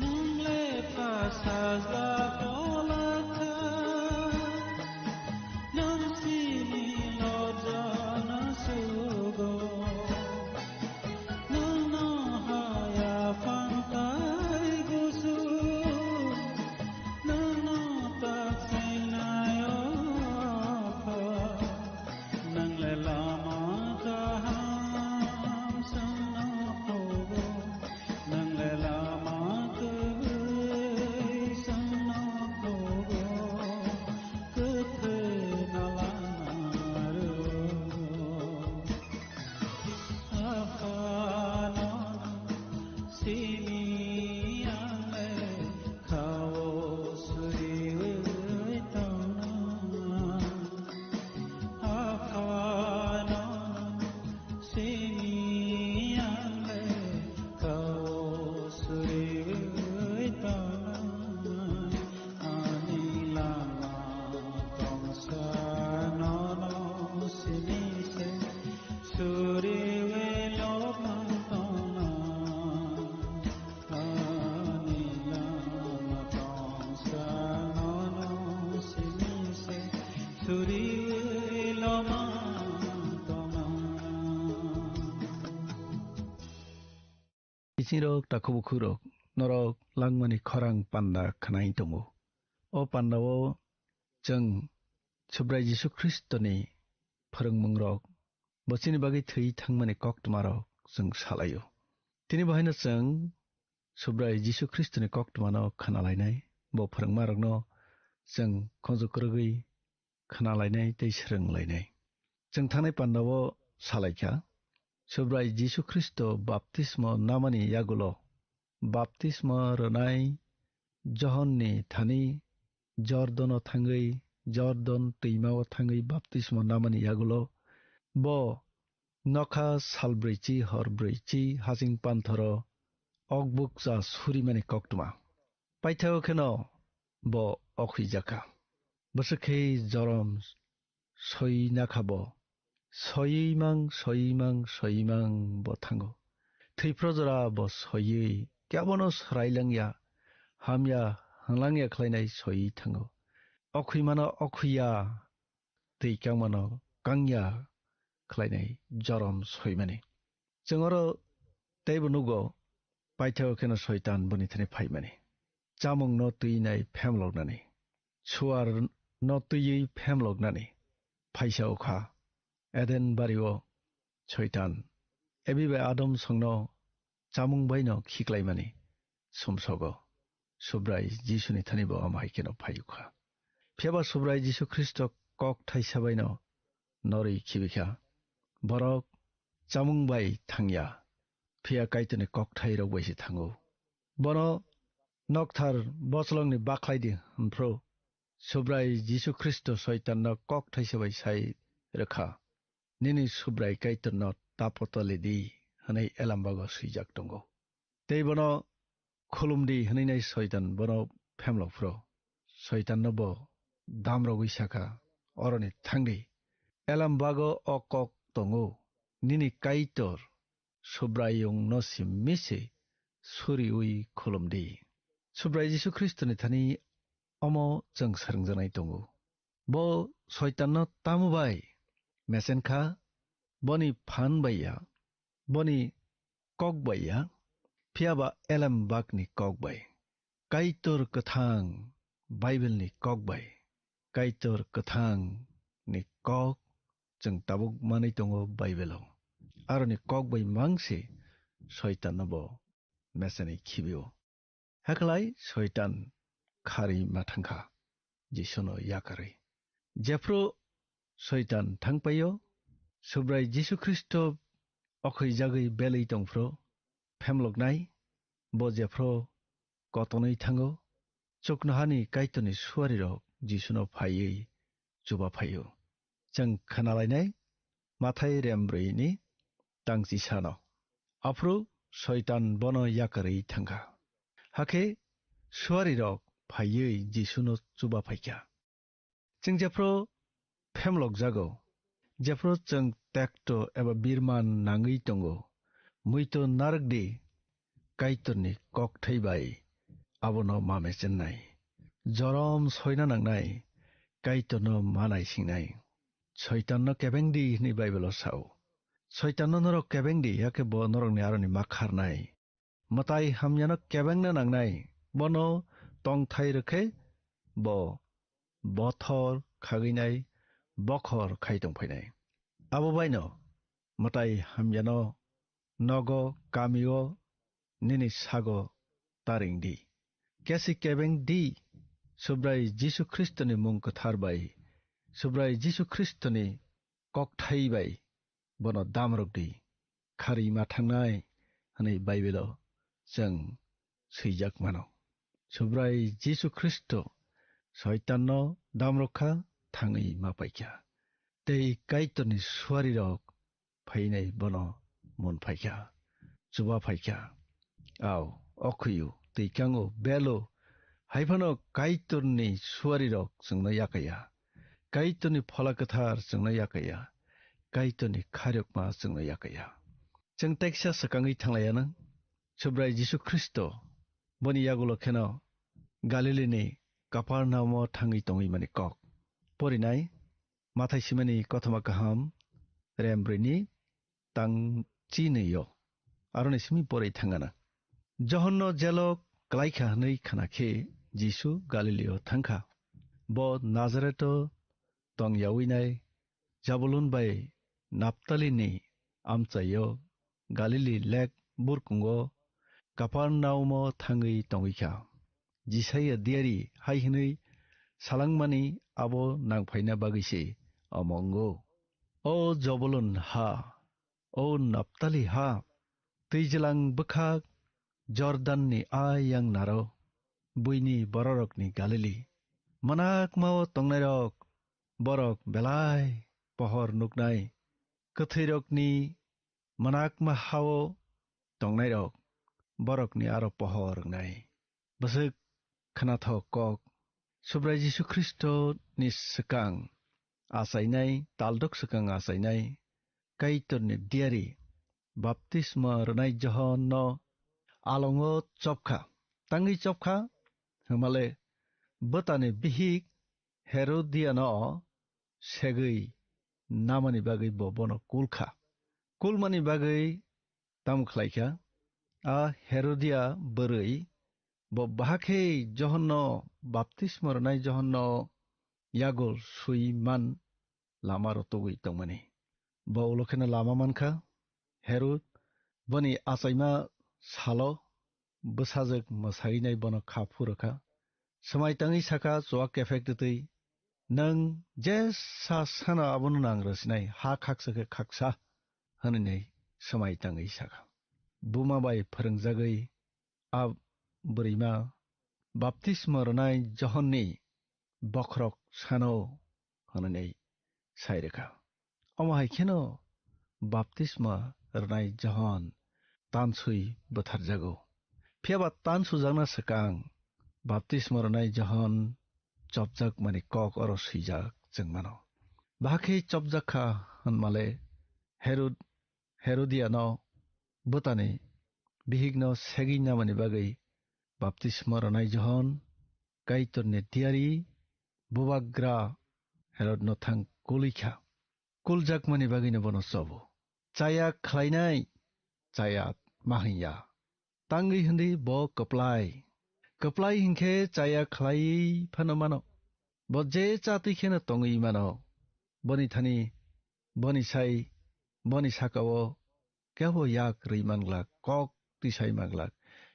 Nang le kha saja phola kha, nang simi lobjana sugo. Nang no haya phang tai busu, nang no tak chengnai o apha. Nang le lama kaham chwngno phogo, nang le lama kwrwi chwngno phogo, kwthwino lama rwo. Aphano simi ang le kha-o suriwi tongma. Aphano simi ang le kha-o suriwi tongma. Ani lama tongsa nono simi se. Suriwi lopang tongma, ani lama tongsa nono simi se. Suriwi lopang tongma. Bichingrok, takhuk bukhukrok, norok langmani khorang panda khwnai tongo. O pandao chwng Subrai Jisu Khristoni phwrwngmungrok, bo chini bagwi thwi thangmani koktwmarok chwng salaio. Tini bo haino chwng Subrai Jisu Khristoni koktwmano khwnalainai, bo phwrwngmarokno chwng khonju kwrwgwi khna lainai tei srwng lainai. Chwng thangnai pandao sa lai kha, Subrai Jisu Khristo baptismo namani yagulo baptismo rwnai Johonni thani Jordono thangwi, Jordon twimao thangwi baptismo namani yagulo bo nokha sal brwichi hor brwichi hasing panthoro okbukcha surimani koktwma. Paithao kheno bo okhwijak kha. Bwswk khe jorom soina kha bo. Soimang, soimang, soimang bo thango. Thwiphro jora bo soiwi kebono swrai langya, hamya hwnlangya khlainai soiwi thango. Okhwimano okhwiya, twi kangmano kangya khlainai jorom soimani. Chwng oro teibo nugo, paithao kheno Soitan boni thani phaimani. Chamungno twinai phemloknani, suarno twiwi phemloknani phaisa wkha. Eden bario Soitan Ebi bai Adam songno chamung baino khiklaimani sumsogo. Subrai Jisuni thani bo omo hai kheno phai wkha. Phiya ba Subrai Jisu Khristo kok thaisa baino norwi khibi kha. Borok chamung bai thangya, phiya Kaitorni kokthairok bai se thango. Bono nokthar bocholongni bakhlai di hwnphru, Subrai Jisu Khristo Soitanno kok thaisa bai sai rwkha, "Nini Subrai Kaitorno tapotoli di," hwnwi Elambago swijak tongo. Tei bono khulum di hwnwi nai Soitan bono phemlok phro. Soitanno bo damrogwi sakha, "Oroni thang di. Elambago o kok tongo, 'Nini Kaitor Subraiyungno simi se suriui khulum di.'" Subrai Jisu Khristoni thani omo chwng swrwngjaknai tongo. Bo Soitanno tamo bai mesen kha? Boni phan bai ya, boni kok bai ya, phiya ba Elembakni kok bai. Kaitor kwthang Baibelni kok bai. Kaitor kwthangni kok chwng tabuk manwi tongo Baibelo. Aroni kok bai mang se Soitanno bo mesenwi khibio. Hakhlai Soitan kharwi ma thang kha, Jisuno yakarwi. Jephru Soitan thang paio, Subrai Jisu Khristo okhwijagwi belwi tong phro, phemloknai, bo jephru kotonwi thango, chuknohani Kaitorni suarirok Jisuno phaiwi chuba phaio. Chwng khna lainai Mathai rembrwi ni tangchi sano. Aphuru Soitan bono yakarwi thangkha. Hakhe suarirok phaiwi Jisuno chuba phaikha. Chwng jephru phemlok jago, jephru chwng tekto eba birman nangwi tongo, muito narwk di, Kaitorni kokthai bai abono ma mechennai. Jorom soina nangnai, Kaitorno ma naisingnai. Soitanno kebeng di hwnwi Baibelo sao. Soitanno norok kebeng di, hakhe bo norokni aroni ma kharnai. Mwtai hamyano kebengna nangnai, bono tongthai rwkhe bo bothor khagwinai bokhor khai tongphainai. Abo baino mwtai hamyano nogo, kamio, nini sago ta ring di. Kesi kebeng di, Subrai Jisu Khristoni mung kwthar bai, Subrai Jisu Khristoni kokthai bai bono damrok di, kharwi ma thangnai, hwnwi Baibelo chwng swijak mano. Subrai Jisu Khristo Soitanno damrok kha, thangwi ma paikha. Tei Kaitorni suarirok phainai bono mun phaikha, chuba phaikha. Ao, okhwio, twi kango, belo, hai phano Kaitorni suarirok chwngno yakaya. Kaitorni Phola Kwthar chwngno yakaya. Kaitorni khairokma chwngno yakaya. Chwng teksa swkangwi thanglaiya nang, Subrai Jisu Khristo boni yagulo kheno Galilini Kapharnaumo thangwi tongwi mani kok. Porinai Mathai simani kothoma kaham, rembrwini tang chinwi-o. Aroni simi porwi thangana. Johonno jelo klaikha hwnwi khna khe Jisu Galilio thangkha. Bo Nazareto tong yaui nai Jabulun bai Naptalini amchaio Galili lek burkungo Kapharnaumo thangwi tongwi kha. Jisaiya diari hai hwnwi salangmani abo nangphaina bagwi se omo wngo. O Jobulun ha, o Naptali ha, twijlang bwkhak Jordanni a yang naro, buini bororokni Galili. Manakmao tongnairok, borok belai pohor nuknai, kwthwirokni manakma hao tongnairok, borokni aro pohor wngnai. Bwswk khnathok kok, Subrai Jisu Khristoni swkang achainai, taldok swkang achainai, Kaitorni diari baptisma rwnai Johonno alongo chopkha. Tangwi chopkha, hwnmale bwtani bihik Herodiano segwi namani bagwi bo bono kulkha. Kulmani bagwi tamo khlaikha? A Herodia bwrwi bo bahakhe Johonno, baptisma rwnai Johonno yagul swi man lama rotogwi tongmani. Bo ulo kheno lama mankha. Herod boni achaima salo bwsajwk mwsawinai bono kha phurwkha. Swmai tangwi sakha, chuwak kephek twtwi, "Nwng jesa sano abono nang rwsinai, ha khaksa khe khaksa," hwnwi swmai tangwi sakha. Buma bai phwrwngjagwi a bwrwima baptisma rwnai Johonni bokhorok sano hwnwi sai rwkha. Omo hai kheno baptisma rwnai Johon tanswi butharjago. Phiya ba tansujakna swkang baptisma rwnai Johon chopjakmani kok oro swijak chwng mano. Bahai khe chopjak kha hwnmale Herod, Herodiano bwtani bihikno segwi namani bagwi baptisma rwnai Johon Kaitorni diari bubagra Herodno thang kulikha. Kuljakmani bagwino bono chobo. Chaya khlainai, chaya ma hinya. Tangwi hwnwi bo kwplai. Kwplai hinkhe chaya khlaiwi phano mano. Bo je chatwi kheno tongwi mano. Boni thani, boni sai, boni sakao kebo yak rwi manglak, kok tisai manglak,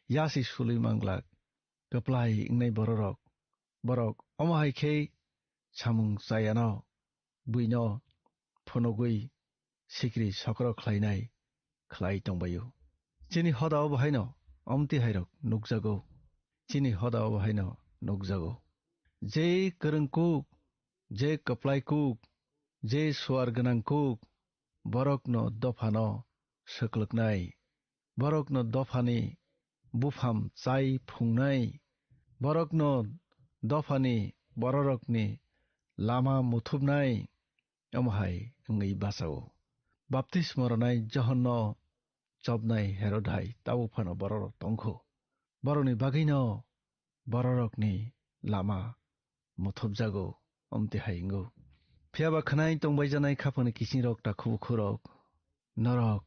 yasi sului manglak. Kwplai wngnai bororok. Borok omo hai khe samung chayano buino phunugwi sikri sokro khlainai khlai tongbaio. Chini hodao bo haino omti hairok nukjago. Chini hodao bo haino nukjago. Je kwrwng kuk, je kwplai kuk, je suar gwnang kuk, borokno dophano swklwknai, borokno dophani bupham chai phungnai, borokno dophani bororokni lama muthupnai, omo hai wngwi bachao. Baptisma rwnai Johonno chopnai Herod hai tabuk phano bororok tongkho. Borokni bagwino bororokni lama muthupjago, omti hai wngo. Phiya ba khwnai tongbai janai khapangni kisingrok, takhubukhurok, norok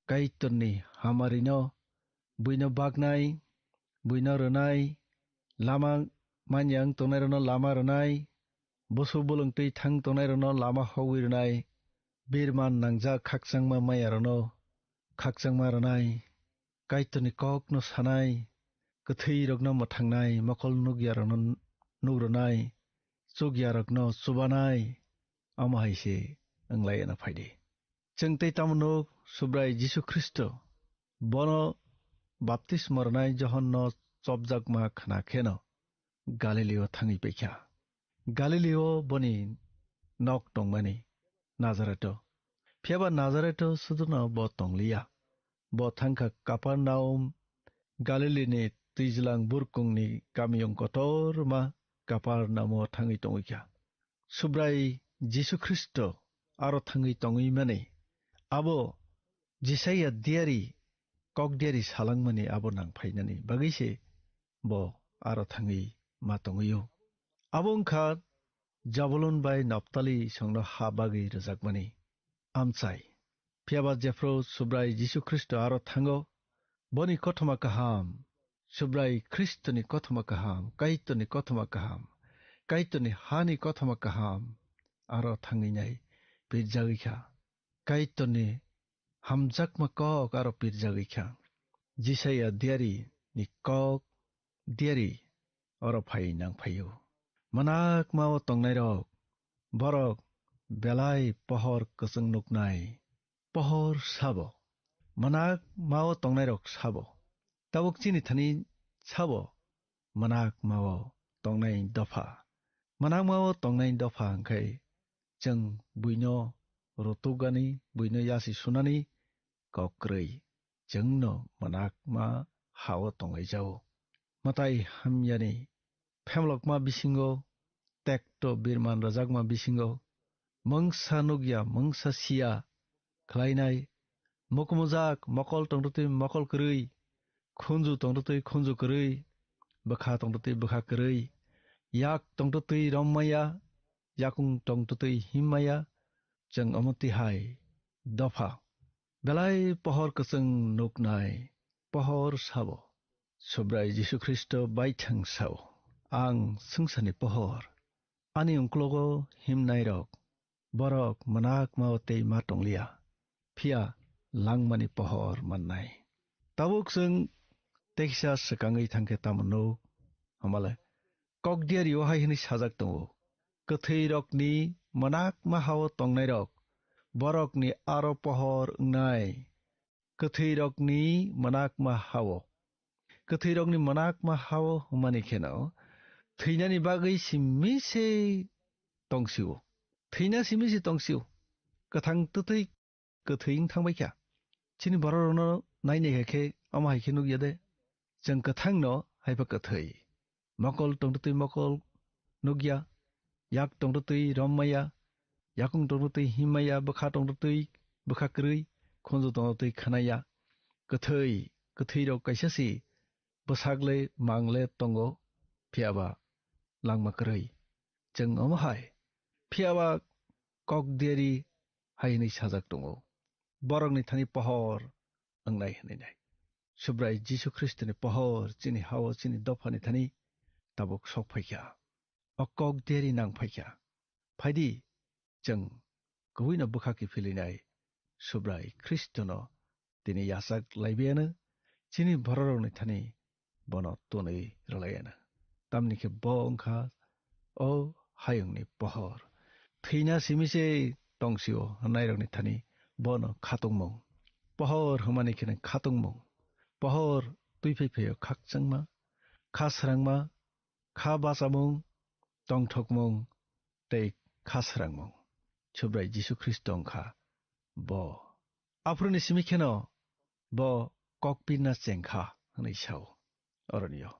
Kaitorni hamarino buino baknai, buino rwnai, lama manya wng tongnairokno lama rwnai, busu bulwng twi thang tongnairokno lama hogwi rwnai, birman nangjak khakchangma mayarokno khakchangma rwnai, Kaitorni kokno sanai, kwthwirokno mwthangnai, mokol nukyarokno nugrwnai, chukyarokno chubanai, omo hai se wng lai eno phai di. Chwng tei tamo nuk, Subrai Jisu Khristo bono baptisma rwnai Johonno chopjakma khna kheno Galilio thangwi paikha. Galilio boni nok tongmani Nazareto. Phiya ba Nazareto suduno bo tongliya. Bo thangkha Kapernaum, Galilini twijlang burkungni kamiyung kotorma Kapernaumo thangwi tongwikha. Subrai Jisu Khristo aro thangwi tongwi mani abo Jisaia diari, kok diari salangmani abo nang phainani bagwi se bo aro thangwi ma tongwio. Abo wngkha Jabulon bai Naptali songno ha bagwi rwjakmani amchai. Phiya ba jephru Subrai Jisu Khristo aro thango, boni kothoma kaham, Subrai Khristoni kothoma kaham, Kaitorni kothoma kaham, Kaitorni hani kothoma kaham aro thangwi nai pirjagwi kha. Kaitorni hamjakma kok aro pirjagwi kha. Jisaia diari ni kok diari oro phai nang phaio. Mwnakma-o tongnairok, borok belai pohor kwchwng nuknai. Pohor sabo. Mwnakma-o tongnairok sabo. Tabuk chini thani sabo mwnakma-o tongnai dopha. Mwnakma-o tongnai dopha hwnkhe chwng buino rwtugani, buino yasi sunani kok kwrwi chwngno mwnakma ha-o tonglaijao. Mwtai hamyani phemlokma bisingo, tekto birman rwjakma bisingo, mungsa nukya, mungsa siya khlainai, mukumujak, mokol tongtwtwi mokol kwrwi, khunju tongtwtwi khunju kwrwi, bwkha tongtwtwi bwkha kwrwi, yak tongtwtwi rommaya, yakung tongtwtwi himmaya, chwng omo tihai dopha. Belai pohor kwchwng nuknai, pohor sabo. Subrai Jisu Khristo baithang sao, "Ang swngcharni pohor." Ani ungklogo himnairok, borok mwnakma-o tei ma tongliya, phiya langmani pohor mannai. Tabuk chwng teksa swkangwi thangkhe tamo nuk, hamale Kokdiario hai hwnwi sajak tongo, "Kwthwirokni mwnakma ha-o tongnairok, borokni aro pohor wngnai." Kwthwirokni mwnakma ha-o. Kwthwirokni mwnakma ha-o hwnmani kheno thwinani bagwi simi se tongsio. Thwina simi se tongsio. Kwthang twtwi kwthwi wng thangbai kha. Chini bororokno nainai kha khe omo hai khe nukya de. Chwng kwthangno hai pha kwthwi. Mokol tongtwtwi mokol nukya, yak tongtwtwi rommaya, yakung tongtwtwi himmaya, bwkha tongtwtwi bwkha kwrwi, khunju tongtwtwi khanaya. Kwthwi, kwthwirok kaisa si bwsak le mang le tongo, phiya ba langma kwrwi. Chwng omo hai, phiya ba kok diari hai hwnwi sajak tongo, borokni thani pohor wngnai hwnwi nai. Subrai Jisu Khristoni pohor chini ha-o chini dophani thani tabuk sok phai kha. O kok diari nang phai kha. Phaidi, chwng kubuino bwkha kiphilinai Subrai Khristono tini yachak laibiano chini bororokni thani bono tonwi rwlaiano. Tamni khe bo wngkha o hayungni pohor. Thwina simi se tongsio hwnairokni thani bono khatungmung. Pohor hwnmani kheno khatungmung. Pohor twi phai phaio khakchangma, kha srangma, kha bachamung, tongthokmung tei kha srangmung. Subrai Jisu Khristo wngkha bo. Aphuruni simi kheno bo kokpirna chengkha hwnwi sao. Oronio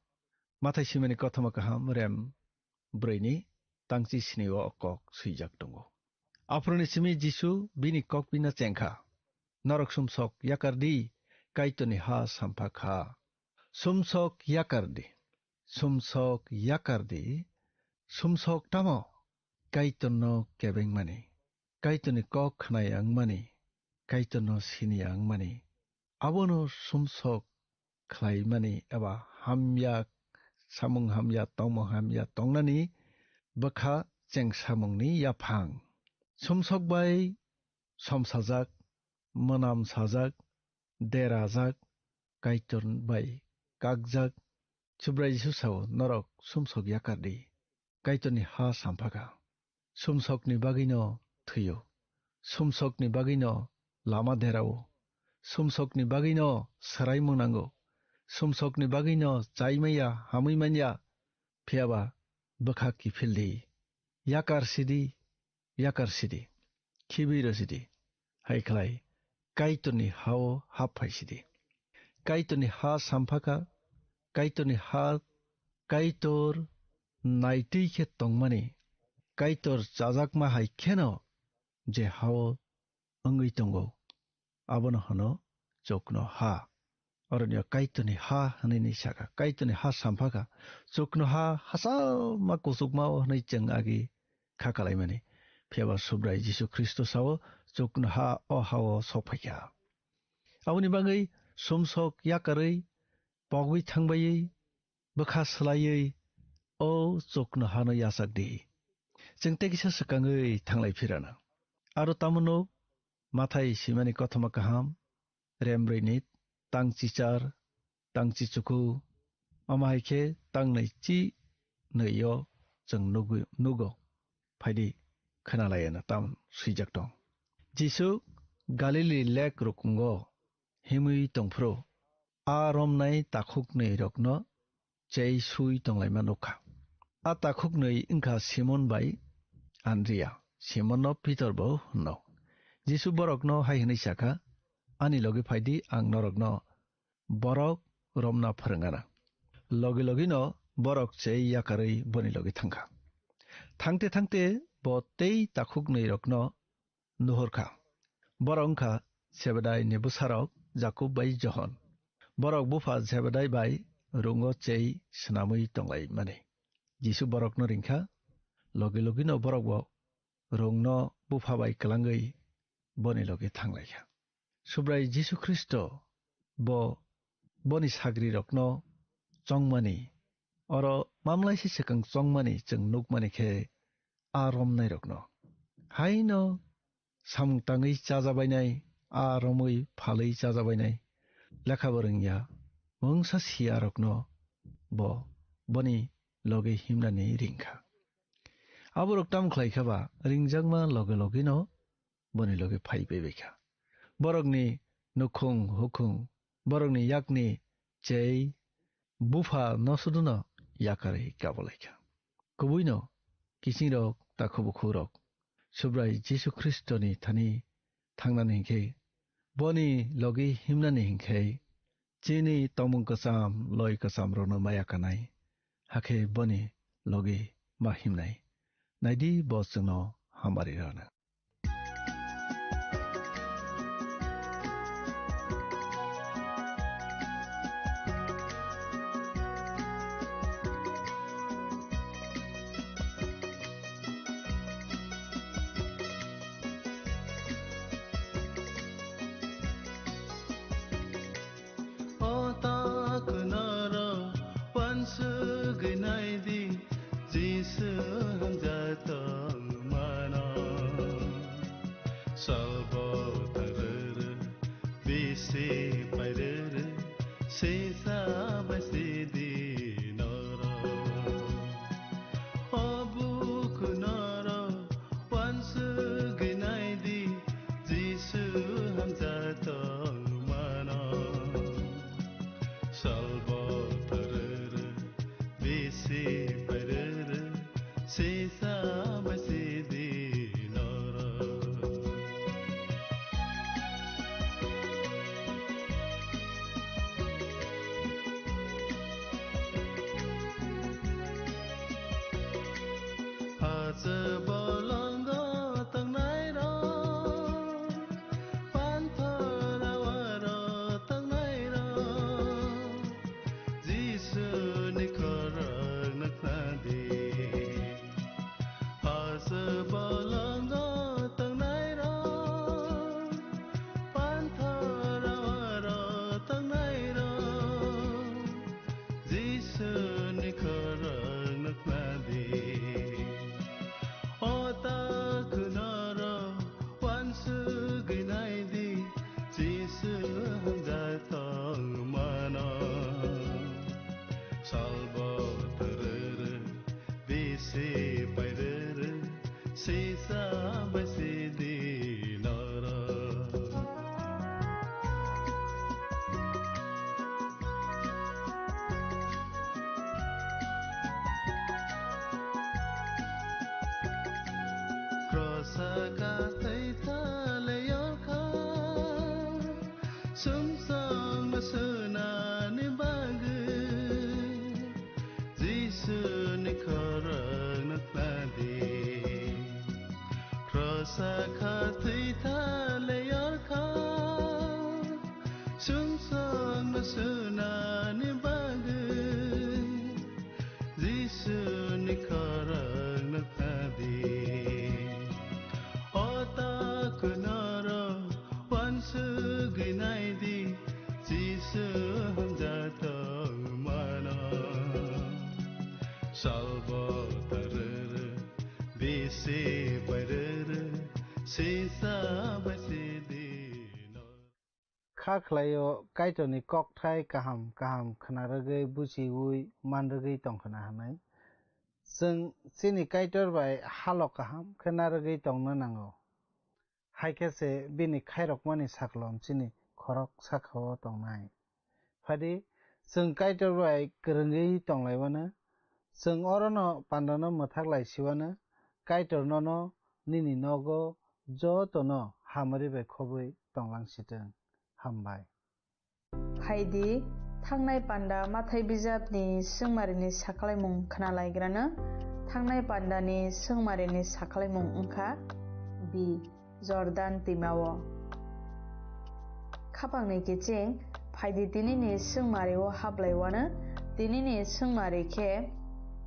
Mathai simani kothoma kaham rem brwini tangchi sini o kok swijak tongo. Aphuruni simi Jisu bini kokpirna chengkha, "Norok sumsok yakar di, Kaitorni ha sampha kha." Sumsok yakar di, sumsok yakar di, sumsok tamo? Kaitorno kebengmani, Kaitorni kok khwnai wngmani, Kaitorno sini wngmani, abono sumsok khlaimani eba hamya, samung hamya, tongmung hamya tongnani bwkha chengsamungni yaphang. Sumsok bai somsajak, mwnam sajak, derajak, Kaitor bai kakjak, Subrai Jisu sao, "Norok sumsok yakar di, Kaitorni ha sampha kha." Sumsokni bagwino thwio, sumsokni bagwino lama derao, sumsokni bagwino swraimung nango, sumsokni bagwino chaimaya, hamwi manya, phiyaba bwkha kiphil di, yakar sidi, yakar sidi, khibi rw sidi, hai khlai Kaitorni ha-o hap phai sidi. Kaitorni ha sampha kha, Kaitorni ha, Kaitor naitwi khe tongmani, Kaitor chajakma hai kheno je ha-o wngwi tongo, abono hwno chukno ha. Oroni o Kaitorni ha hwnwi ni saka, Kaitorni ha sampha kha. Chukno ha hachal ma kuchukma o hwnwi chwng agi kha kalaimani. Phiya ba Subrai Jisu Khristo sao, chukno ha o ha-o sok phai kha. Aboni bagwi sumsok yakarwi, pogwi thangbaiwi, bwkha swlaiwi o chukno hano yachak di. Chwng tei kisa swkangwi thanglai phirana. Aro tamo nuk, Mathai simani kothoma kaham, rembrwi ni tang chichar, tang chichuku, omo hai khe tang nai chi nwi o chwng nugwi-, nugo. Phaidi khwnalaiyana tam swijak tong. Jisu Galili lek rukungo himwi tongphuru, a romnai takhuknwi rokno chei sui tonglaima nukha. A takhuknwi wngkha Simon bai Andria, Simonno Pitor bo hwno. Jisu borokno hai hwnwi sakha, "Ani logi phaidi, ang norokno borok romna phwrwngana." Logi logino borok chei yakarwi boni logi thangkha. Thangte thangte bo tei takhuknwi rokno nuhurkha. Borok wngkha Sebedai ni bwsarok Jakob bai Johon. Borok bupha Sebedai bai rungo chei swnamwi tonglaimani. Jisu borokno ringkha, logi logino borok bo rungno bupha bai kwlangwi boni logi thanglaikha. Subrai Jisu Khristo bo boni sagrirokno chongmani, oro mamlaisa swkang chongmani chwng nukmani khe a romnairokno. Haino samung tangwi chajabainai, a romwi phalwi chajabainai, lekha bo rwngya, mungsa siyarokno bo boni logi himnani ringkha. Aborok tamo khlaikha ba, ringjakma loge logino boni logi phai paibaikha. Borokni nukhung hukhung, borokni yakni chei bupha no suduno yakarwi kabolaikha. Kubuino kisingrok takhubukhurok Subrai Jisu Khristoni thani thangnani hinkhe, boni logi himnani hinkhe, chini tongmung kwcham, loi kwcham rokno maya kanai, hakhe boni logi ma himnai. Naidi bo chwngno hamari rwna. O ta kunaro wansugwi naidi, Jisu hamjak tongmano. Salbo taruru, bisi pairuru, sisa bai sidi noro. O buku noro, wansugwi naidi, Jisu hamjak tongmano. Salbo taruru, bisi pairuru, sisa bai sidi noro. Hache bolongo tongnairok, panthor awaro tongnairok, Jisuni khorang nuknadi. Hache bolongo tongnairok, panthor awaro tongnairok, Jisuni khorang nuknadi. O ta kunaro wansugwi naidi, Jisu hamjak tongmano. Salbo taruru, bisi pairuru, sisa bai sidi noro. Krosa kathai thale yorkha, sumsong no sunani bagwi, Jisuni khorang nuknadi. Krosa khathwi thale yorkha, sumsong no sunani bagwi, Jisuni khorang nuknadi. O ta kunaro wansugwi naidi, Jisu hamjak tongmano. Salbo taruru, bisi pairuru, sisa bai sidi noro. Kha khlaio Kaitorni kokthai kaham kaham khna rwgwi buchiui man rwgwi tongkhna hwnwi. Chwng chini Kaitor bai halo kaham khe narwgwi tongna nango, hai khe se bini khairokmani saklom chini khorok saka-o tongnai. Phadi, chwng Kaitor bai kwrwngwi tonglaimano, chwng orono pandano mwthak lai siwano, Kaitor nono nini nogo jotono hamari bai khobwi tonglang sitwng. Hambai. Phaidi, thangnai panda Mathai bijapni swngmarini saklaimung khna laigrano. Thangnai pandani swngmarini saklaimung wngkha B, Jordan twimao. Khapangni kiching, phaidi tinini swngmario hablaiwano, tinini swngmari khe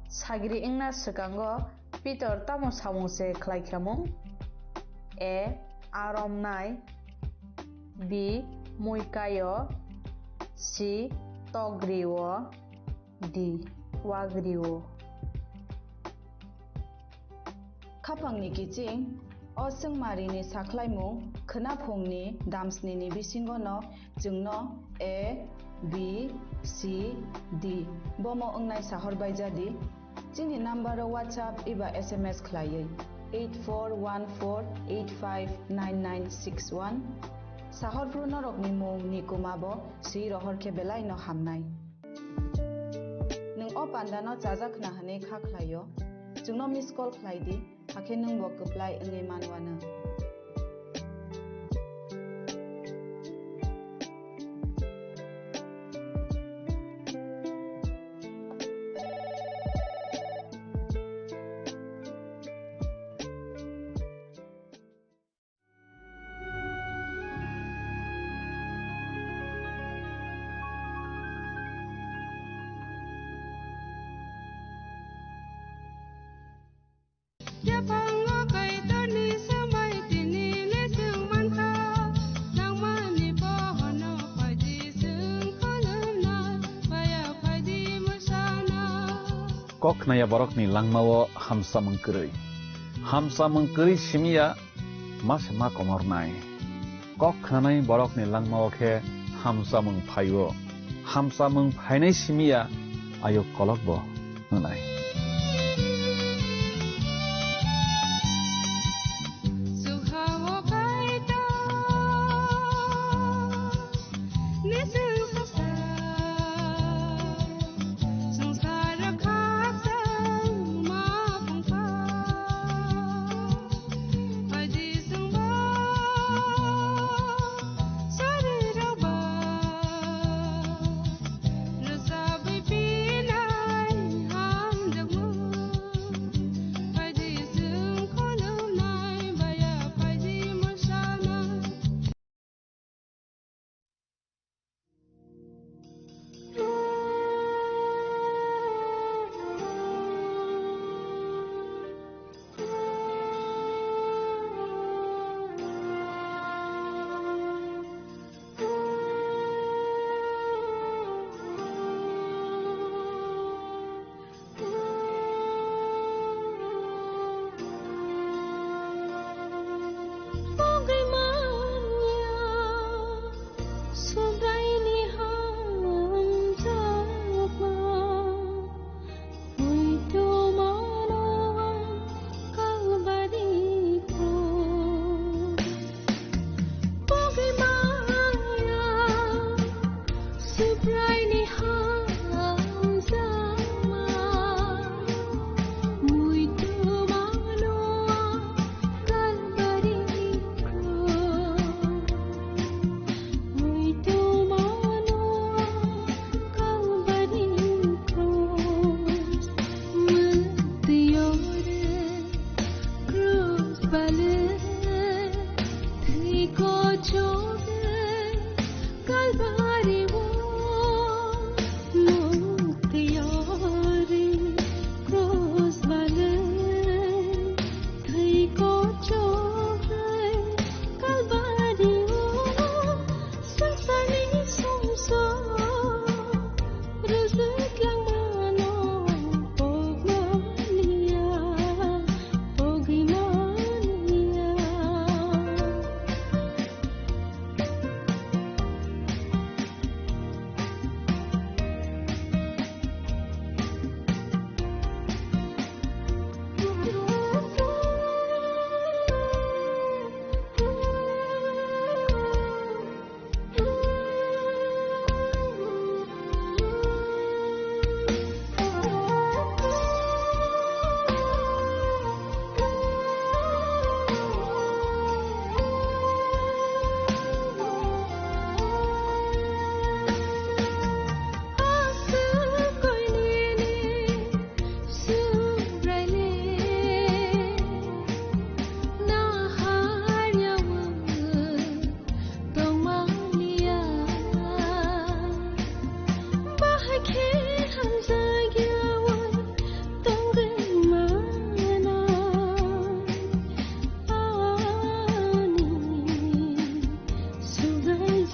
sagri wngna swkango Pitor tamo samung se khlai khamung? A, aromnai. B, muikaio. C, togrio. D, wagrio. Khapangni kiching, o swngmarini saklaimung khwnaphungni damsnini bisingono chwngno A, B, C, D bomo wngnai sahor baijadi. Chini number o WhatsApp eba S M S khlaiwi eight four one four eight five nine nine six one. Sahorphru norokni mung ni kuma bo swi rohor khe belai no hamnai. Nwng o panda no chajak khna hwnwi kha khlaio, chwngno miss call khlai di, hakhe nwng bo kwplai wngwi manwano. Yaphango Kaitorni swmai tini le chwng mankha, nangmani bohono phaidi chwng khulumnai, paya phaidi mwsana. Kok khnaya borokni langmao hamsamung kwrwi. Hamsamung kwrwi simiya ma se ma komornai. Kok khnanai borokni langmao khe hamsamung phaio. Hamsamung phainai simiya ayuk kolokbo wngnai.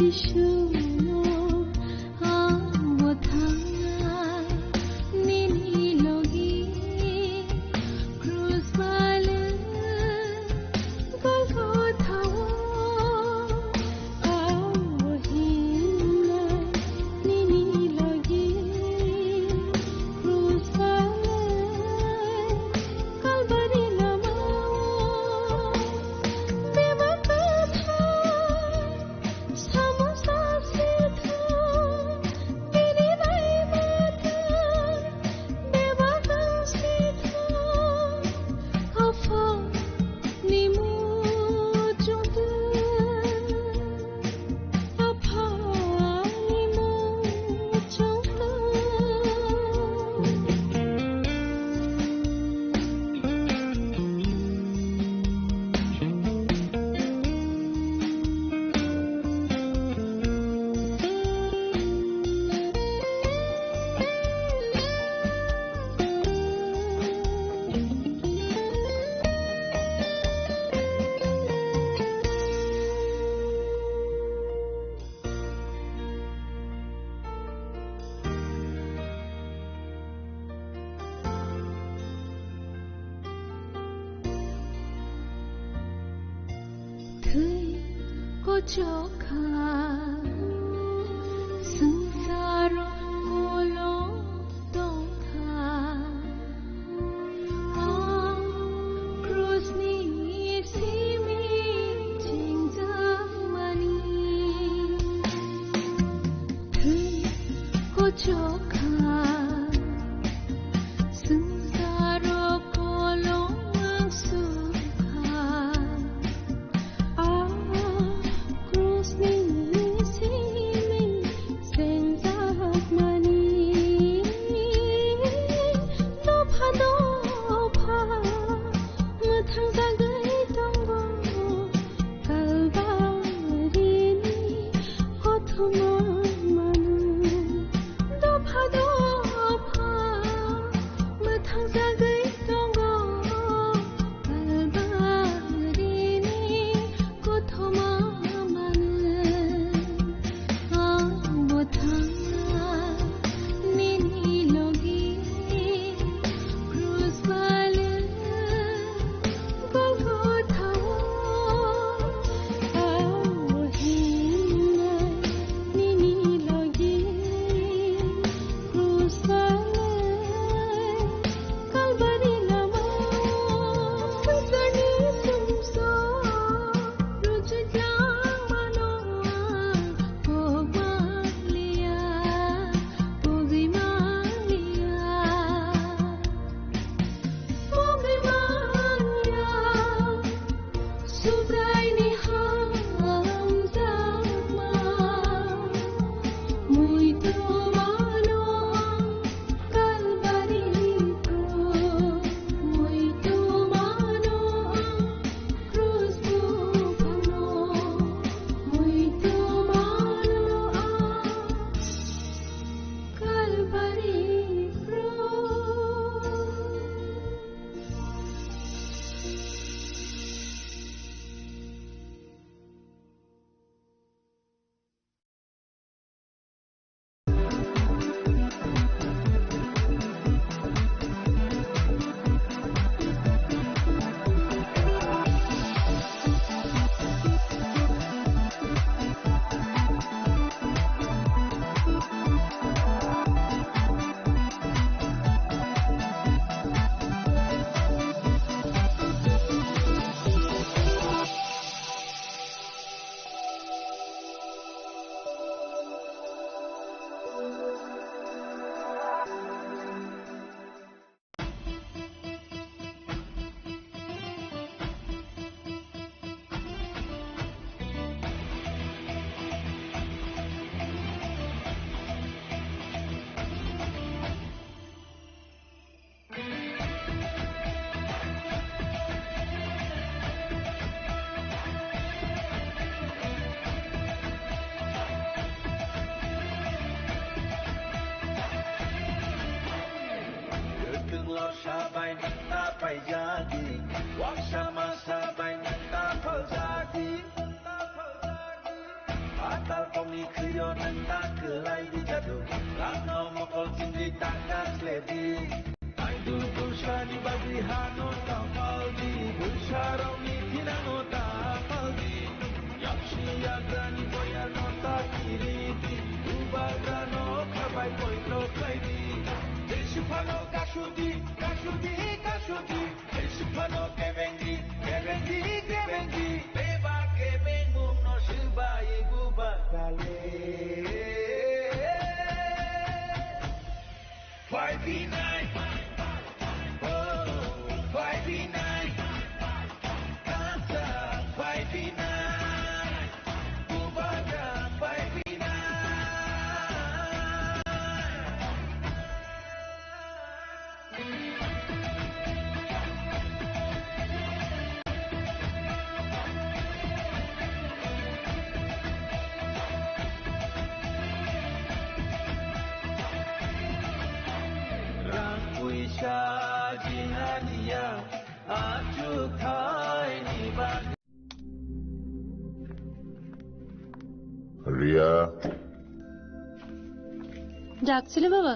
Suno abo thangna nini logi krus bale Golgotha o abo hinna nini logi krus bale Kalvari lama o bebak kwthar Thwi kochok kha, swngcharo kolok tong kha. A krusni simi chengjakmani thwi kochok kha. Swngcharo kolok sukha. A krusni simi chengjakmani dopha dopha mwthangjagwi tongo Kalvarini kothoma manu. Dopha dopha mwthangjagwi tongo Kalvarini kothoma manu. Abo thangna nini logi krus bale Golgotha o abo hinna nini logi krus bale Kalvari lama swngcharni sumsok rwchapjak mano ang kok manliya, pogwi manliya. Pogwi manliya, Subraini hamjakma. Muitu mano ang Kalvari krus. Muitu mano ang krus buphangno. Muitu mano ang Kalvari krus. Kwthwng lorsa bai ta paijadi, waksa masa bai ta phaljadi. Patal Naidu Dusani bagwi hano tapaldi, Dusarokni thinano tapaldi, Yapsi yagrani boyarno takiridi, Bubagrano khabai poito khlaidi, Jesiphano kasudi, kasudi, kasudi, Jesiphano kebengdi, kebengdi, kebengdi, Beba kebengmungno swbai Bubagrale. Five B nine. Oh, five B nine. Kanta five B nine. Bubagra five B nine. Rang puisa jinganiya achukthai ni bagwi. Riya. ডাকছিলে বাবা?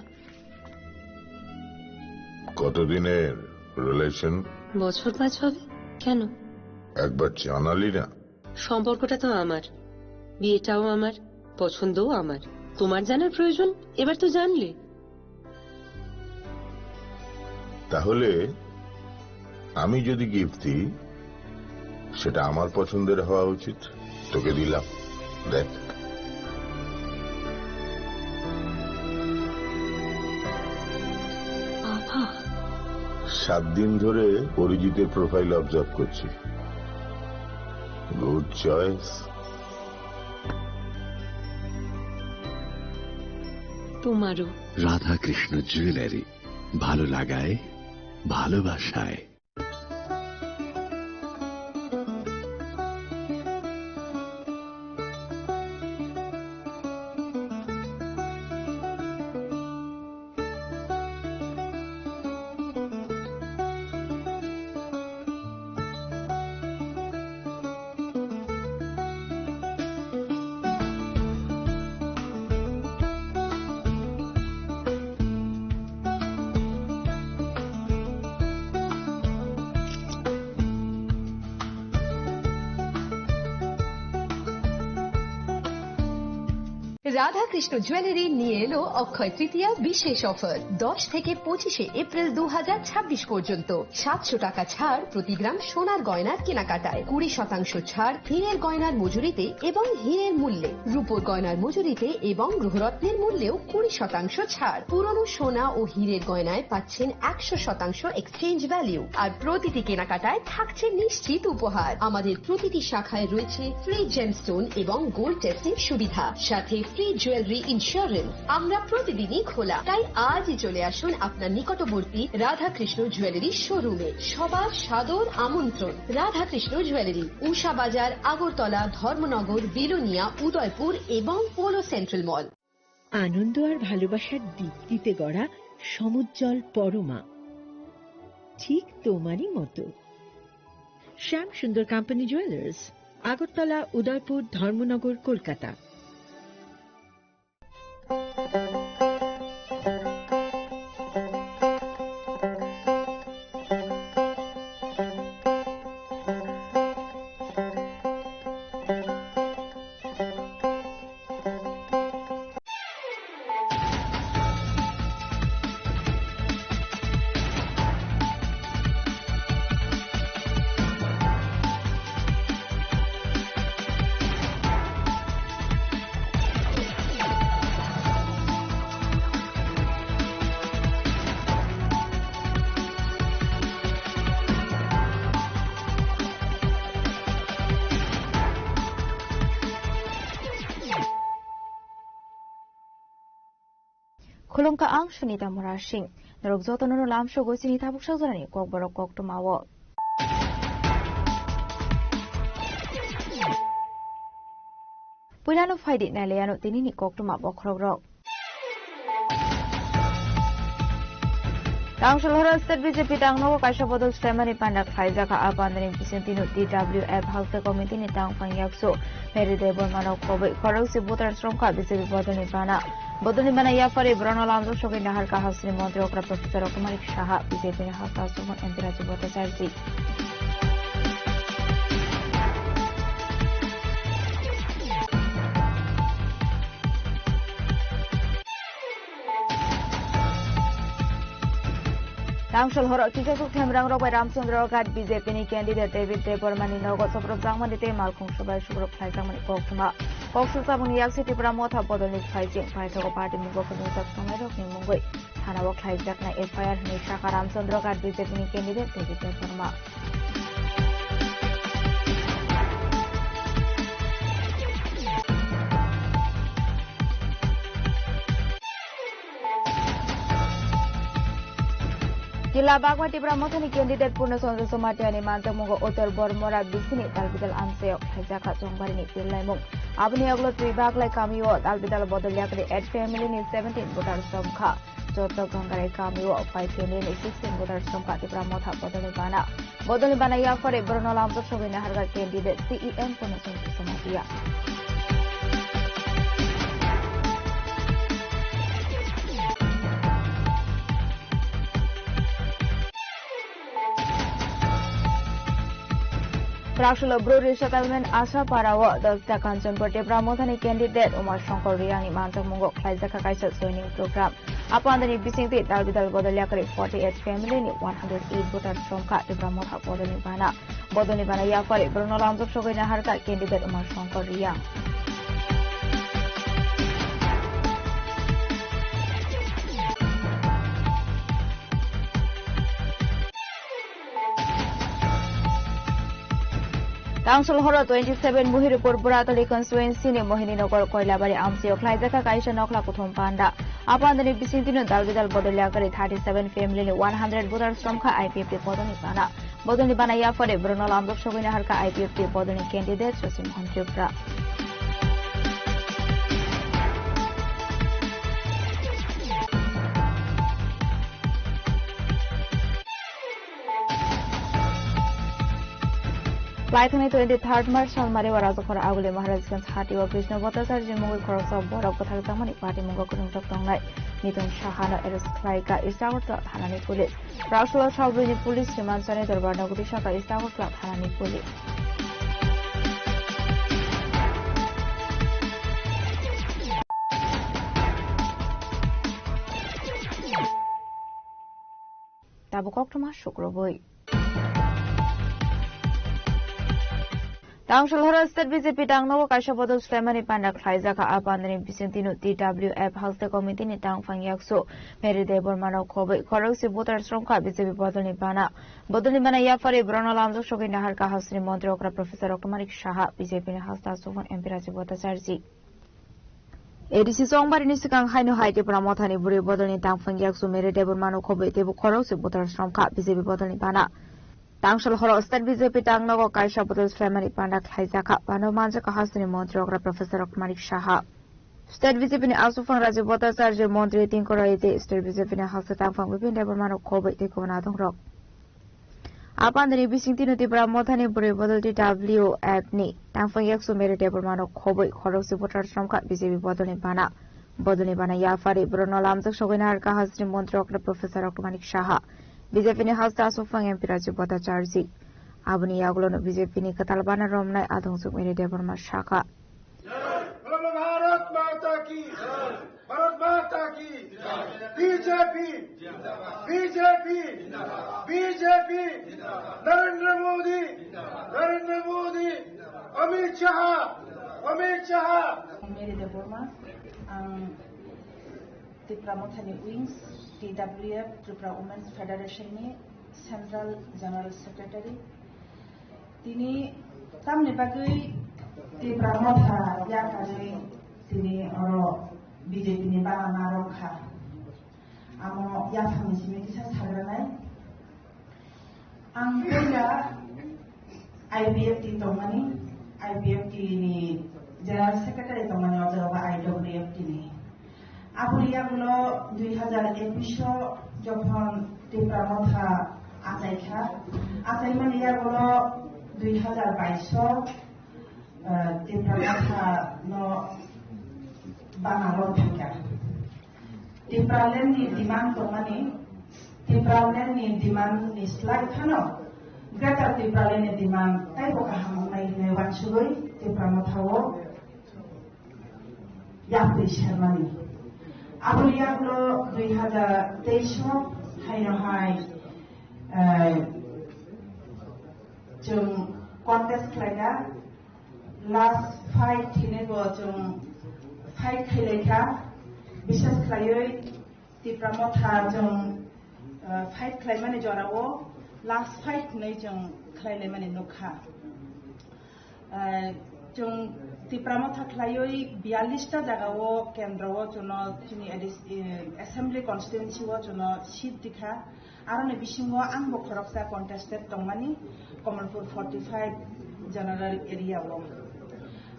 কতদিনের রিলেশন? বছর পাঁচ হবে। কেন? একবার জানালি না। সম্পর্কটা তো আমার, বিয়েটাও আমার, পছন্দও আমার। তোমার জানার প্রয়োজন? এবার তো জানলে। তাহলে আমি যদি গিফট দিই, সেটা আমার পছন্দের হওয়া উচিত। তোকে দিলাম, দেখ। বাবা। সাত দিন ধরে অরিজিতের প্রোফাইল অবজার্ভ করছি। Good choice. তোমারও। রাধাকৃষ্ণ জুয়েলারি, ভালো লাগায়, ভালোবাসায়। রাধাকৃষ্ণ জুয়েলারি নিয়ে এলো অক্ষয় তৃতীয়া বিশেষ অফার। দশ থেকে পঁচিশে এপ্রিল দু হাজার ছাব্বিশ পর্যন্ত সাতশো টাকা ছাড় প্রতি গ্রাম সোনার গয়নার কেনাকাটায়, কুড়ি শতাংশ ছাড় হীরের গয়নার মজুরিতে এবং হীরের মূল্যে, রূপোর গয়নার মজুরিতে এবং গ্রহরত্নের মূল্যেও কুড়ি শতাংশ ছাড়। পুরনো সোনা ও হীরের গয়নায় পাচ্ছেন একশো শতাংশ এক্সচেঞ্জ ভ্যালু, আর প্রতিটি কেনাকাটায় থাকছে নিশ্চিত উপহার। আমাদের প্রতিটি শাখায় রয়েছে ফ্রি জেমস্টোন এবং গোল্ড টেস্টিং সুবিধা, সাথে ফ্রি জুয়েলারি ইন্স্যুরেন্স। আমরা প্রতিদিনই খোলা, তাই আজই চলে আসুন আপনার নিকটবর্তী রাধাকৃষ্ণ জুয়েলারি শোরুমে। সবার সাদর আমন্ত্রণ। রাধাকৃষ্ণ জুয়েলারি, উষা বাজার, আগরতলা, ধর্মনগর, বিলোনিয়া, উদয়পুর এবং পোলো সেন্ট্রাল মল। আনন্দ আর ভালোবাসার দীপ্তিতে গড়া সমুজ্জ্বল পরমা, ঠিক তোমারই মতো। শ্যাম সুন্দর কোম্পানি জুয়েলার্স, আগরতলা, উদয়পুর, ধর্মনগর, Kolkata. Khulumkha ang Sunita Mura Singh. Norok jotono no lamsogwi chini tabuk sajorani kokborok koktwmao. Puilano phaidi nailaiano tinini koktwma bokhorokrok. Tangsolhora State B J P tangnogo kaisa bodol swlaimani panda khlaijak, a pandani bisingtwi no T W F Hakcha Committee ni tangphang yaksu Mary Debbarmano kobwi khorokse voters romkha B J P bodolni bana. Bodolni bana yaphari borokno lamjak sogwi naharkha hasteni montri okra Professor Roktomanik Saha, B J P ni hasta aswk M P Raju Bhattacharjee. Tangsol horo kichasuk themrang rok bai Ramchandra Ghat B J P ni candidate David Debbarma ni nogo soprobjakmani tei malkhung subai sukrok khlaijakmani koktwma. Kok sukjaboni yaksi Tipra Motha bodolni phaijing paithago party mungo phunukjak tongnai rokni mungwi thanao khlaijaknai F I R hwnwi sakha Ramchandra Ghat B J P ni candidate David Debbarma. Kila Bagma Tipra Mothani candidate Purna Chandra Jamatia ni manjakmungo Uttar Bormora bisini dalbidal amchaio khlaijakha chongbarini tillaimung. Aboni ulo twi baglai kamio dalbidal bodol yakri eight family ni seventeen voters tongkha. Joto Gangarai kamio five family ni sixteen voters tongkha Tipra Motha bodolni bana. Bodolni bana yaphari borokno lamjak sogwi naharkha candidate C E M Purna Chandra Jamatia. Praksolo Bru Resettlement Asapara o Dosda Kanchanpur Tipra Mothani candidate Uma Shankar Riyang ni manjakmungo khlaijakha kaisa joining program. Apandani bisingtwi dalbidal bodol yakari forty eight family ni one hundred eight voters tongkha Tipra Motha bodolni bana. Bodolni bana yaphari borokno lamjak sogwi naharkha candidate Uma Shankar Riyang. Tangsol horo twenty seven Muhirpur Buratali constituency ni Mohini Nagar Koilabari amchaio khlaijakha kaisa nokla kuthum panda. Apandani bisingtwino dalbidal bodol yakari thirty seven family ni one hundred voters tongkha I P F T bodolni bana. Bodolni bana yaphari borokno lamjak sogwi naharkha I P F T bodolni candidate Shashi Mohan Tripura. Laithani twenty third March salmari o Rajakhor Aguli Maharajganj hatio Krishna Bhattacharya mungwi khoroksa borok bwthakjakmani party mungo kwrwngjak tongnai Nitin Sahano arrest khlaikha East Agartala thanani police. Raksolo salbrini police rimansani dorbar nogori saka East Agartala thanani police. Tabuk koktwma sukrubwi. Tangsol horo state B J P tangnogo kaisa bodol swlaimani panda khlaijakha. A pandani bisingtwino T W F Haste Committee ni tangphang yaksu Mary Debbarmano khobwi khorokse voters romkha B J P bodolni bana. Bodolni bana yaphari borokno lamjak sogwi naharkha hasteni montri okra Professor Roktomanik Saha, B J P ni hasta aswk M P Raju Bhattacharjee. A D C chongbarini swkang haino hai Tipra Mothani bwrwi bodolni tangphang yaksu Mary Debbarmano khobwi teibo khorokse voters romkha B J P bodolni bana. Tangsol horo state B J P tangnogo kaisa bodol swlaimani panda khlaijakha. Panda manjakha hasteni montri okra Professor Roktomanik Saha. State B J P ni aswkphang Raju Bhattacharya, montri Tinkor Roy tei state B J P ni hasta tangphang Bipin Debbarmano khobwi tei kubun adongrok. A pandani bisingtwino Tipra Mothani bwrwi bodol T W F ni tangphang yaksu Mary Debbarmano khobwi khorokse voters romkha B J P bodolni bana. Bodolni bana yaphari borokno lamjak sogwi naharkha hasteni montri okra Professor Roktomanik Saha, B J P ni hasta aswkphang M P Raju Bhattacharjee. Aboni yagulono B J P ni kwtal bana romnai adongjwk Mary Debbarma sakha. Bharat माता की, भारत माता की, B J P, B J P, B J P, Narendra Modi, Narendra Modi, Amit Shah, Amit Shah. Mary Debbarma, ang Tipra Mothani Wings, T W F, Tripura Women's Federation ni Central General Secretary. Tini tamni bagwi Tipra Motha yakarwi tini oro B J P ni bana narwkha. Amo yaphangni simi kisa sagranai. Ang puila I P F T tongmani, I P F T ni General Secretary tongmani, o jaga I W F T ni. Aboni yagulo dui hazar ekush o jokhon Tipra Motha achaikha, achaimani yagulo dui hazar bais o, eh, Tipra Motha no bana lok thangkha. Tipraland ni demand tongmani, Tipraland ni demand ni slai phano Greater Tipraland ni demand taibo kaham wngnai hinwi uansugwi Tipra Motha o yapri sermani. Aboni yagulo dui hazar teis o haino hai, eh, chwng contest khlaikha, last fight hinwi bo chwng fight khailaikha, bishes khlaiwi Tipra Motha chwng, eh, fight khlaimani jorao last fight hinwi chwng khlailaimani nukha. Eh, chwng Tipra Motha khlaiwi biyallis ta jagao kendro o chwngno chini adis-, eh, assembly constituency o chwngno seat rikha. Aroni bisingo angbo khoroksa contested tongmani Kamalpur forty five general area o.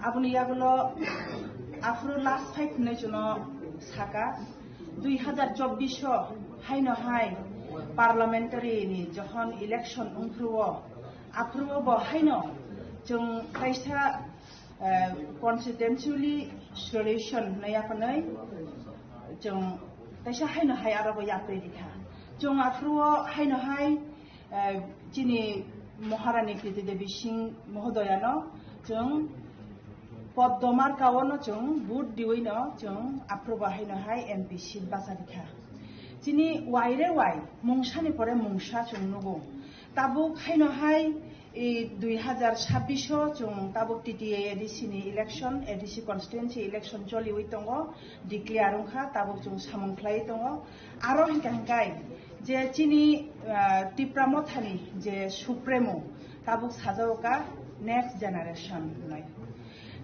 Aboni yagulo aphuru last fight hinwi chwngno saka, dui hazar chobbish o haino hai parliamentary ni jokhon election wngphuru o, aphuru o bo haino chwng kaisa, eh, constituency solution hinwi yaphanwi chwng kaisa haino hai aro bo yapri rikha. Chwng aphuru o haino hai, eh, chini Maharani Kriti Devi Singh mohodoyano chwng Poddo marka o no chwng vote diwi no chwng aphuru bo haino hai M P seat basa rikha. Chini waire wai mungsani pore mungsa chwng nugo. Tabuk haino hai, e, dui hazar sabbish o chwng tabuk T T A A D C ni election, A D C constituency election choliwi tongo, declare wngkha, tabuk chwng samung khlaiwi tongo. Aro hinkha hinkhai je chini, ah, Tipra Mothani je Supremo tabuk sajao ka next generation hinwi.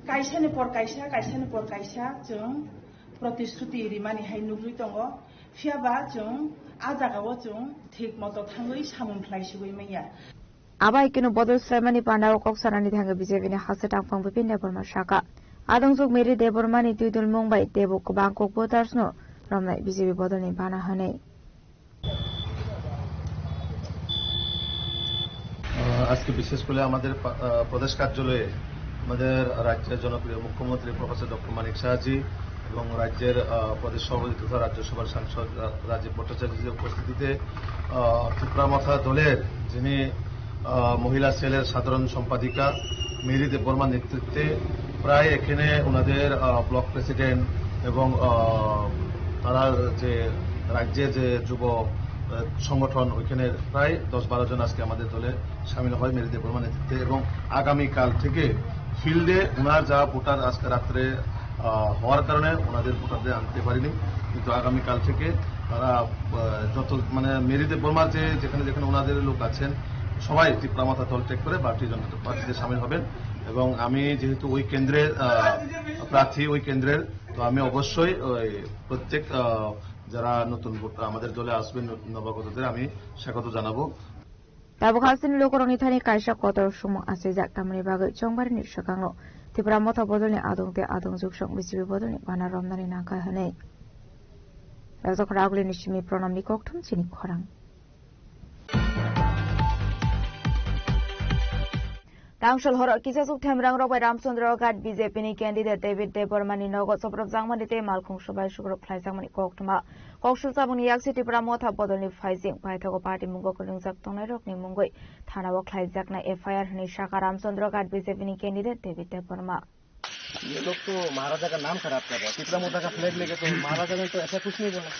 Kaisani por kaisa, kaisani por kaisa chwng protishruti rimani hai nugwi tongo. Phiyaba chwng a jagao chwng thik moto thangwi samung khlai sigwi manya. Abo hai kheno bodol swlaimani panda o kok sanani thangwi B J P ni haksa tangphang Bipin Debbarma saka. Adongjwk Mary Debbarma ni twidulmung bai teibo kwbang Kokbotarsno romnai B J P bodolni bana hwnwi. আহ, আজকে বিশেষ করে আমাদের পা-, আহ, প্রদেশ কার্যালয়ে আমাদের রাজ্যের জনপ্রিয় মুখ্যমন্ত্রী প্রফেসর ডক্টর মানিক সাহাজি এবং রাজ্যের, আহ, প্রদেশ সভাপতি তথা রাজ্যসভার সাংসদ রা-, রাজীব ভট্টাচার্যের উপস্থিতিতে, আহ, ত্রিপুরা মথা দলের যিনি, আহ, মহিলা সেলের সাধারণ সম্পাদিকা মেরি দেববর্মার নেতৃত্বে প্রায় এখানে ওনাদের, আহ, ব্লক প্রেসিডেন্ট এবং, আহ, তারা যে রাজ্যের যে যুব, আহ, সংগঠন, ওইখানে প্রায় দশ বারো জন আজকে আমাদের দলে সামিল হয় মেরি দেববর্মার নেতৃত্বে। এবং আগামীকাল থেকে ফিল্ডে ওনার যা ভোটার আজকে রাত্রে, আহ, হওয়ার কারণে ওনাদের ভোটারদের আনতে পারিনি, কিন্তু আগামীকাল থেকে তারা, আহ, যত, মানে, মেরি দেববর্মার যে যেখানে যেখানে ওনাদের লোক আছেন, সবাই ত্রিপুরা মথা দল ত্যাগ করে ভারতীয় জনতা পার্টিতে সামিল হবেন। এবং আমি যেহেতু ওই কেন্দ্রের, আহ, প্রার্থী, ওই কেন্দ্রের, তো আমি অবশ্যই ওই প্রত্যেক, আহ, যারা নতুন ভোট-, আমাদের দলে আসবেন, নতুন নবাগতদের আমি স্বাগত জানাবো। Tabuk hasteni lukurokni thani kaisa kotor sumung achaijak, tamoni bagwi chongbarini swkango Tipra Motha bodolni adong tei adongjwksong B J P bodolni bana romnani nangkha hwnwi. Rajak Ragulini simi Pranamni kokthum chini khorang. Tangshol horo kisasuk themrang rok bai Ramchandra Ghat B J P ni candidate David Debbarma ni nogo chopropjakmani tei malkhung subai sukrop khlaijakmani koktwma. Koksil sabungni yaksi Tipra Motha bodolni phaijing paithago party mungo kwrwngjak tongnairokni mungwi thanao khlaijaknai F I R hwnwi saka Ramchandra Ghat B J P ni candidate David Debbarma. ये लोग तो महाराजा का नाम खराब कर रहा है। तिपरा मोटा का फ्लैग लेके तो महाराजा ने तो ऐसा कुछ नहीं बोला।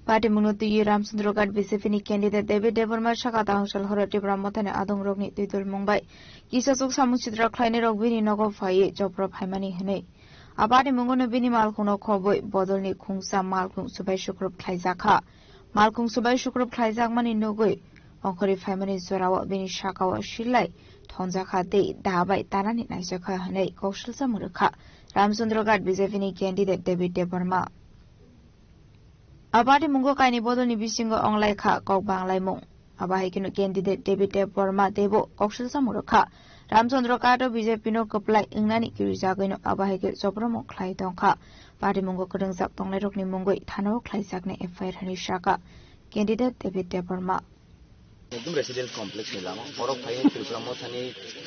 Party mungno twiwi Ramchandra Ghat B J P ni candidate David Debbarma saka tangshol horo Tipra Mothani adongrokni twidulmung bai kisasuk samung sitra khlainairok bini nogo phaiwi chopro phaimani hwnwi. A party mungono bini malkhungno khobwi bodolni khungsa malkhung subai sukrop khlaijakha. Malkhung subai sukrop khlaijakmani nugwi ongkhorwi phaimani jorao bini sakao silai thonjakha tei da bai tanani naijakha hwnwi koksilsa murwkha Ramchandra Ghat B J P ni candidate David Debbarma. A party mungo kaini bodolni bisingo onglaikha kok banglaimung. Abo hai kheno candidate David Debbarma teibo koksilsa murwkha. Ramchandra Ghat o B J P no kwplai wngnani kirijagwino abo hai khe chopropmung khlai tongkha. Party mungo kwrwngjak tongnairokni mungwi thanao khlaijaknai F I R hwnwi saka candidate David Debbarma. একদম resident complex নিলাম, বড় ভাই ত্রিপুরা মথানি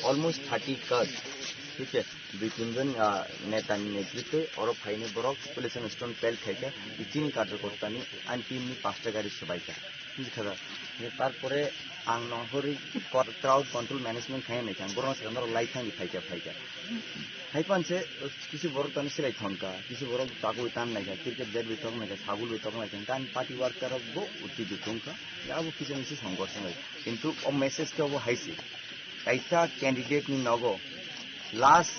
almost thirty কাজ। Thik se, dui tin jon, ah, neta ni netritwe oro phainai borok Population Stone Pelt khaikha, chini karjokorta ni ani team ni pasta gari swbaikha. Bujikha da? Tarpore ang nongkhorwi kor-, crowd control management khaina naikha, ang borokno sakha norok lai thangdi phaikha, phaikha. Haiphano se, kisu borok tani silai thangkha, kisu borok chagwi tan naikha, cricket bat bai tok naikha, sabul bai tok naikha, hwnkhe ani party worker rok bo utti jotongkha, abo kisa misa songkor songnai. Kintu o message khe obo hai se, kaisa candidate ni nogo last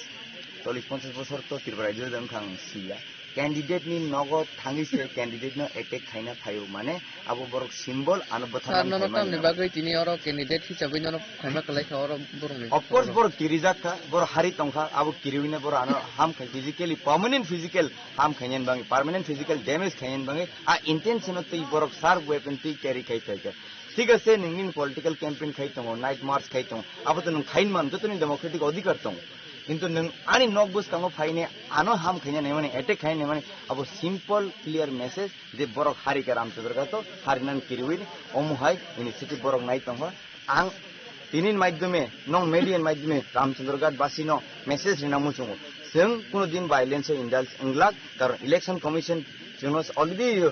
chollish ponchash bosor to Tripura rajyo wngkha ang siya. Candidate ni nogo thangwi se candidate no attack khaina phaio, mane abo borok symbol ano bwtharna nono tamni bagwi tini oro candidate hisabai nono phaima kwlai kha oro borok ni. Of course, borok kirijak kha, borok hari tongkha, abo kiriwina borok ano ham khai physically, permanent physical ham khainani bagwi, permanent physical damage khainani bagwi, a intention o twi borok sharp weapon twi carry khai phaikha. Thik ase, nini political campaign khai tongo, night march khai tongo, abo to nwng khain man, joto ni democratic odhikar tongo. Kintu nwng ani nok bwskango phaine ano ham khaina naimani, attack khaina naimani, abo simple clear message je borok hari khe Ramchandra Ghat to hari nan kiriwi omo hai initiative borok nai tongo. Ang tini ni maidyome, nong media ni maidyome Ramchandra Ghat basi no message rina muchungo. Chwng kuno din violence o indulge wnglak, karon election commission chwngno already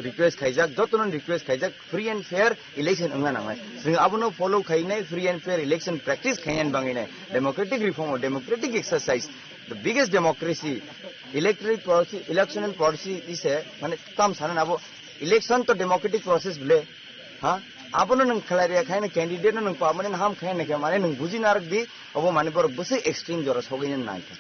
request khaijak, jotono request khaijak, free and fair election wngna nangnai. Chwng abono follow khainai, free and fair election practice khainani bagwi nai. Democratic reform o democratic exercise, the biggest democracy, electoral policy, electoral policy is a, mane, tam sana abo election to democratic process bole, ha? Abono nwng khlai rwya khaina candidate no nwng permanent ham khaina khe, mane, nwng buji narwk di, obo mane borok bwswk extreme jora sogwi nai kha.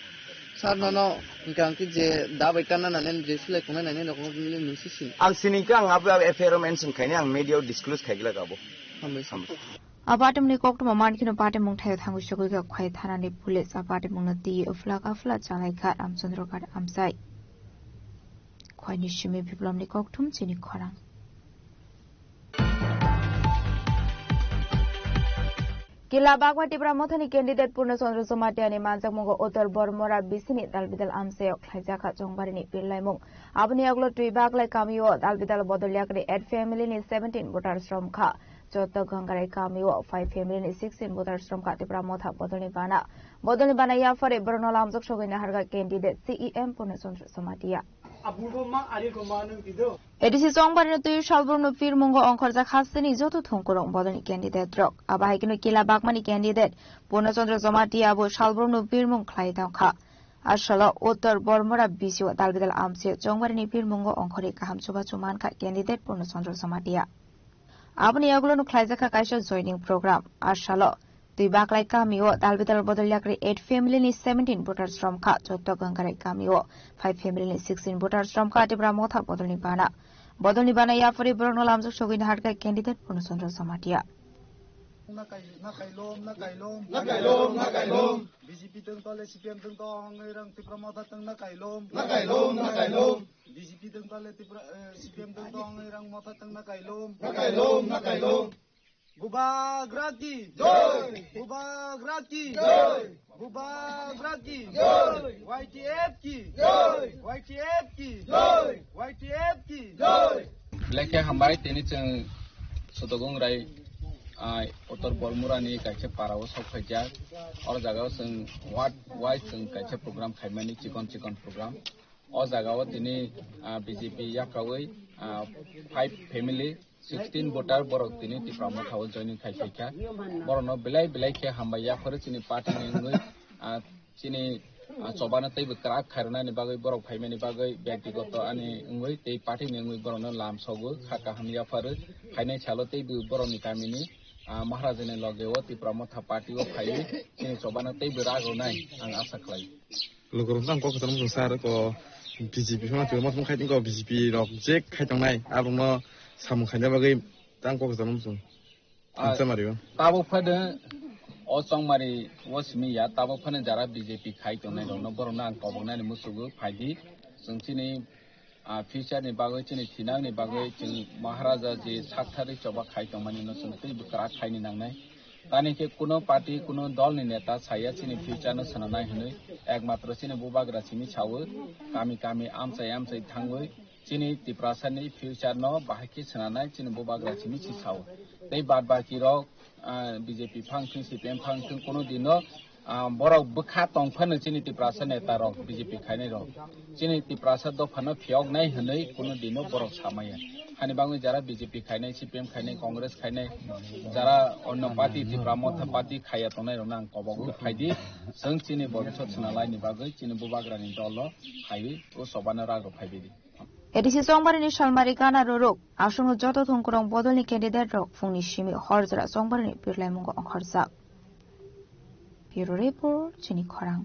Sir, nono hwnkhe ang khe je da bai tanna nani, je silai khongnai nani rok no nini nwng si sini. Ang sini khe ang abo, abo F I R o mention khaini, ang media o disclose khai glak abo. Hambai sir. Hambai. A patimungni koktwma mankheno patimung thaio thangwi sogwi kha Khwai thanani police. A patimungno twi uphla kaphla chalaikha Ramchandra Ghat amchai. Khwaini simi Biplomni kokthum chini khorang. Kila Bagma Tipra Mothani candidate Purna Chandra Jamatia ni manjakmungo Uttar Bormora bisini dalbidal amchaio khlaijakha chongbarini pirlaimung. Aboni yagulo Twibaglai kamio dalbidal bodol yakni eight family ni seventeen voters romkha. Chotto Gangarai kamio five family ni sixteen voters romkha Tipra Motha bodolni bana. Bodolni bana yaphari borokno lamjak sogwi naharkha candidate C E M Purna Chandra Jamatia. A bulbo ma, ari ko ma nung tido. A D C Chongbarino twi salbrumno pirmungo ongkhorjak hasteni joto thongkurok bodolni candidate rok. Abo hai kheno Kila Bagmani candidate Purna Chandra Jamatia bo salbrumno pirmung khlai tongkha. A salo Uttar Bormora bisio dalbidal amchaio Chongbarini pirmungo ongkhorwi kaham chubachu mankha candidate Purna Chandra Jamatia. Aboni yagulo no khlaijakha kaisa joining program. A salo Twibaglai kamio dalbidal bodol yakri eight family ni seventeen voters romkha, Chotto Gangarai kamio five family ni sixteen voters romkha Tipra Motha bodolni bana. Bodolni bana yaphari borokno lamjak sogwi naharkha candidate Purna Chandra Jamatia. Nakailom, nakailom, nakailom, nakailom. B J P tong tole C P M tong tong, ngai rang Tipra Motha tong nakailom. Nakailom, nakailom. B J P tong tole Tipra, eh, C P M tong tong, ngai rang Motha tong nakailom. Nakailom, nakailom. Bubagra ki. Jai. Bubagra ki. Jai. Bubagra ki. Jai. Y T F ki. Jai. Y T F ki. Jai. Y T F ki. Jai. Belai khe hambai, tini chwng Sotogong Rai, ah, Uttar Bormura ni kaisa para o sok phaijak. Oro jaga o chwng ward wise chwng kaisa program khaimani, chikon chikon program. O jaga o tini, ah, B J P yakawi, ah, five family, sixteen voter borok tini Tipra Motha o joining khai phaikha. Borokno belai belai khe hambai yapharo chini party ni wngwi, ah, chini, ah, chobano teibo kwrak khairwnani bagwi borok phaimani bagwi byaktigoto ani wngwi tei party ni wngwi borokno lam sogo kha kaham yapharo. Phainai salo teibo borokni kamini, ah, Maharajani loge o Tipra Motha party o phaiwi chini chobano teibo ragonai ang asa khlai. Lukurok tang kok kwcham sar ko B J P phano twi motong khai ko B J P rok je khai tongnai, abongno samung khaina bagwi tang kok kwcham sung. Ah, Chamario. Tabuk phano o Chongmari o simi ya, tabuk phano jara B J P khai tongnai rokno borokno ang koboknani musugo phaidi. Chwng chini, ah, future ni bagwi, chini thinang ni bagwi chwng Maharaja je sakthari choba khai tongmani no chwng tei bwkra khaini nangnai. Tani khe kuno party, kuno dol ni neta saya chini future no swnamnai hwnwi, ekmatro chini bubagra simi sawi, kami kami amchai amchai thangwi chini Tiprasa ni future no bahai khe swnamnai chini bubagra simi si sawi. Tei bad baki rok, ah, B J P phang thung, C P M phang thung, kuno din no Ah, borok bwkha tong phano chini Tiprasa neta rok, B J P khainai rok, chini Tiprasa dopha no phiyok nai hwnwi kuno dino borok samaya. Hani bagwi jara B J P khainai, C P M khainai, Congress khainai, jara onno party, Tipra Motha party khaiya tongnai rokno ang kobok phai di. Chwng chini bobiswt swnalaini bagwi chini bubagrani dolo phaiwi o chobano rago phaibai di. A D C Chongbarini salmari gana rorok, aswkno joto thongkwrwng bodolni candidate rok phungni simi hor jora Chongbarini birlaimungo ongkhorjak. Bureau Report, Chini Khorang.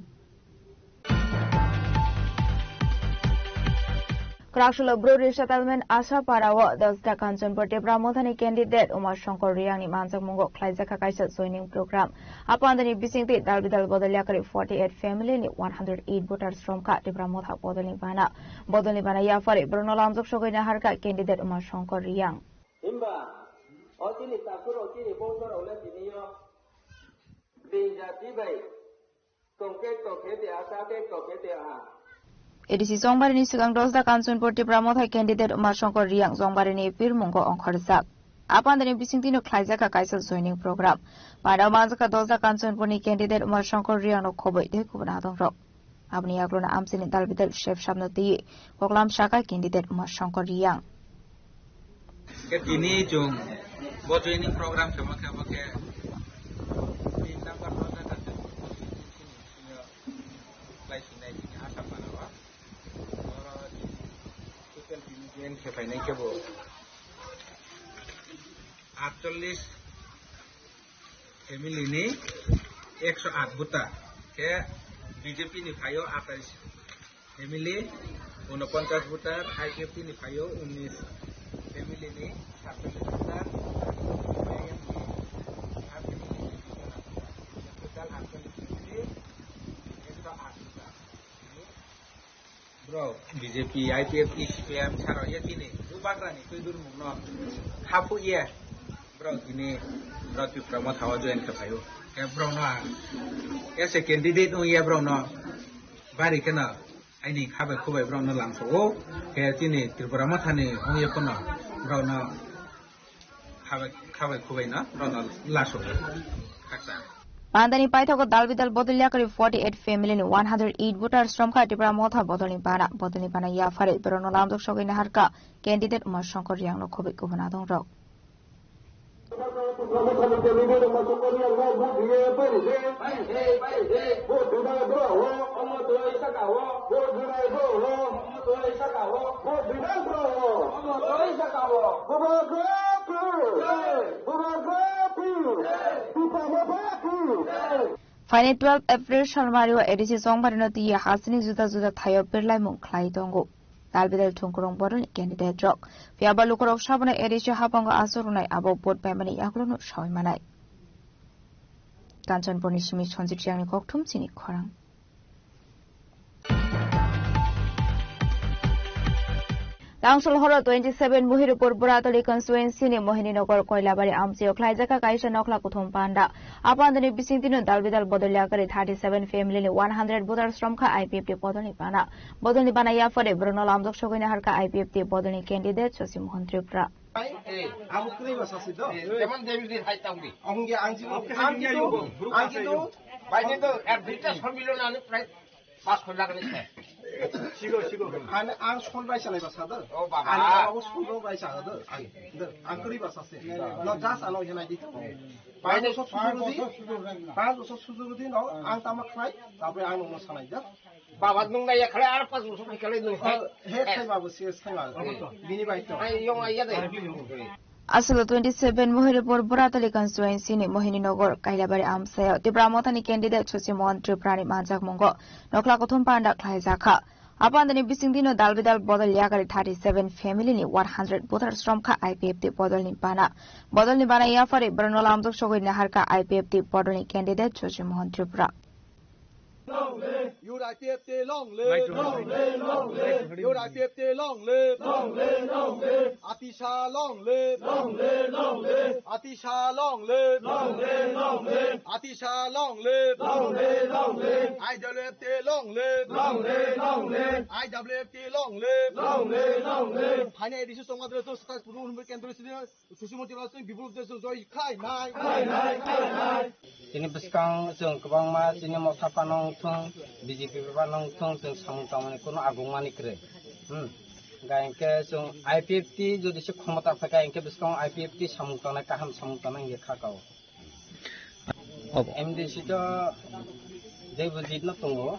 Kwraksolo Bru Resettlement Asapara o Dosda Kanchanpur Tipra Mothani candidate Uma Shankar Reang ni manjakmungo khlaijak kha kaisa joining program. Apandani bisingtwi dal bidal bodol yakarwi forty eight family ni one hundred eight voters romkha Tipra Motha bodolni bana. Bodolni bana yaphari borokno lamjak sogwi naharkha candidate Uma Shankar Reang. Himba, o chini takhuk rok chini bongso rok le tini o bini jati bai tongkhe tongkhe te asa khe tongkhe te a. A D C Chongbarini swkang Dosda Kanchanpur Tipra Motha candidate Uma Shankar Reang Chongbarini pirmungo ongkhorjak. Apandani bisingtwino khlaijak kha kaisa joining program. Bana manjakha Dosda Kanchanpurni candidate Uma Shankar Reangno khobwi tei kubun adongrok. Aboni yagulono amchaini dal bidal sep sabno twiwi koklam sakha candidate Uma Shankar Reang. Khe tini chwng bo joining program khe bo khe bo khe tin number Dosda Kanchanpur constituency ni bisingo khlai sinai chini Asapara o. Oro social media khe phainai khe bo atchollish family ni ekso aat buta, khe B J P ni phaio atais family, unoponchas buta, I P F T ni phaio unnish family ni satchollish buta, I M ni aat family ni total atchollish family, ekso aat buta. Bro, B J P, I P F T, C P I M saro ye chini bubagrani twi durmung no khaphuk ye. Bro, tini bro Tipra Motha o join khe phaio. Khe bro no ang as a candidate wng ye bro no bari kheno aini khabai khubai bro no langso o. Khe chini Tripura Motha ni wng ye phano bro no Khabai, khabai khubai no, rwno laso. Khaksa. Pandani paithago dal bidal bodol yakarwi forty eight family ni one hundred eight voters romkha Tipra Motha bodolni bana. Bodolni bana yaphari borokno lamjak sogwi naharkha candidate Uma Shankar Reang no khobwi kubun adongrok. Phaini twelve April salmario A D C Chongbarino twi hasini juda juda thaio birlaimung khlai tongo. Dal bidal thungkurung boroni candidate rok. Phiya ba lukurok sabono A D C habango aswk rwnai abo vote paimani yagulono sawi manai. Kanchanpurni simi Sanjit Reangni kokthum chini khorang. Tangsul horo twenty seven Mohiripur Buratoli constituency ni Mohininagar Koilabari amchaio khlaijakha kaisa nokla kuthum panda. A pandani bisingtwino dal bidal bodol yakarwi thirty seven family ni one hundred voters romkha I P F T bodolni bana. Bodolni bana yaphari borokno lamjak sogwi naharkha I P F T bodolni candidate Shashi Mohan Tripura. Abo kwrwi ba sasi do. Jemon David hai tangdi. Ahungge ang jino, ang jino, ang jino. Baini to ek duita sombilo nani prai pas khoi lagani se. Sigo, sigo. Ani ang son bai sanai ba sado. O baba. Ani abo son bai sado. Ang, ang kwrwi ba sasi. No das ano hinai di. Baini so sujuru di. Pas so sujuru di no ang tama khlai. Tapre ang no sanai da. Baba nung na yakhale ar pas bosor ni kale nung. He khai babu se khai babu. Bini bai to. Ai yong ai ya de. Aswk twenty seven Mohiripur Buratoli constituency ni Mohininagar Kailabari amchaio Tipra Mothani candidate Shashi Mohan Tripura ni manjakmungo nokla kuthum panda khlaijakha. A pandani bisingtwino dal bidal bodol yakarwi thirty seven family ni one hundred voters romkha I P F T bodolni bana. Bodolni bana yaphari borokno lamjak sogwi naharkha I P F T bodolni candidate Shashi Mohan Tripura. U I P F T long live. Long live, long live. U I P F T long live. Long live, long live. Atisha long live. Long live, long live. Atisha long live. Long live, long live. Atisha long live. Long live, long live. I W F T long live. Long live, long live. I W F T long live. Long live, long live. Phainai A D C chongma dre to satais puru hwnwi kendro sini Susi Moti Raj Singh Bipul Desh joi khai nai. Khai nai, khai nai. Chini bwskang chwng kwbangma chini mosa phano wngthung, B J P phano wngthung, chwng samung tangmani kuno agungmani kwrwi. Hmm. Hingkha hinkhe chwng I P F T jodi se khomota phaikha hinkhe bwskango I P F T samung tangnai, kaham samung tangnai hinkhe kha kao. Obo. M D C to Debojit no tongo.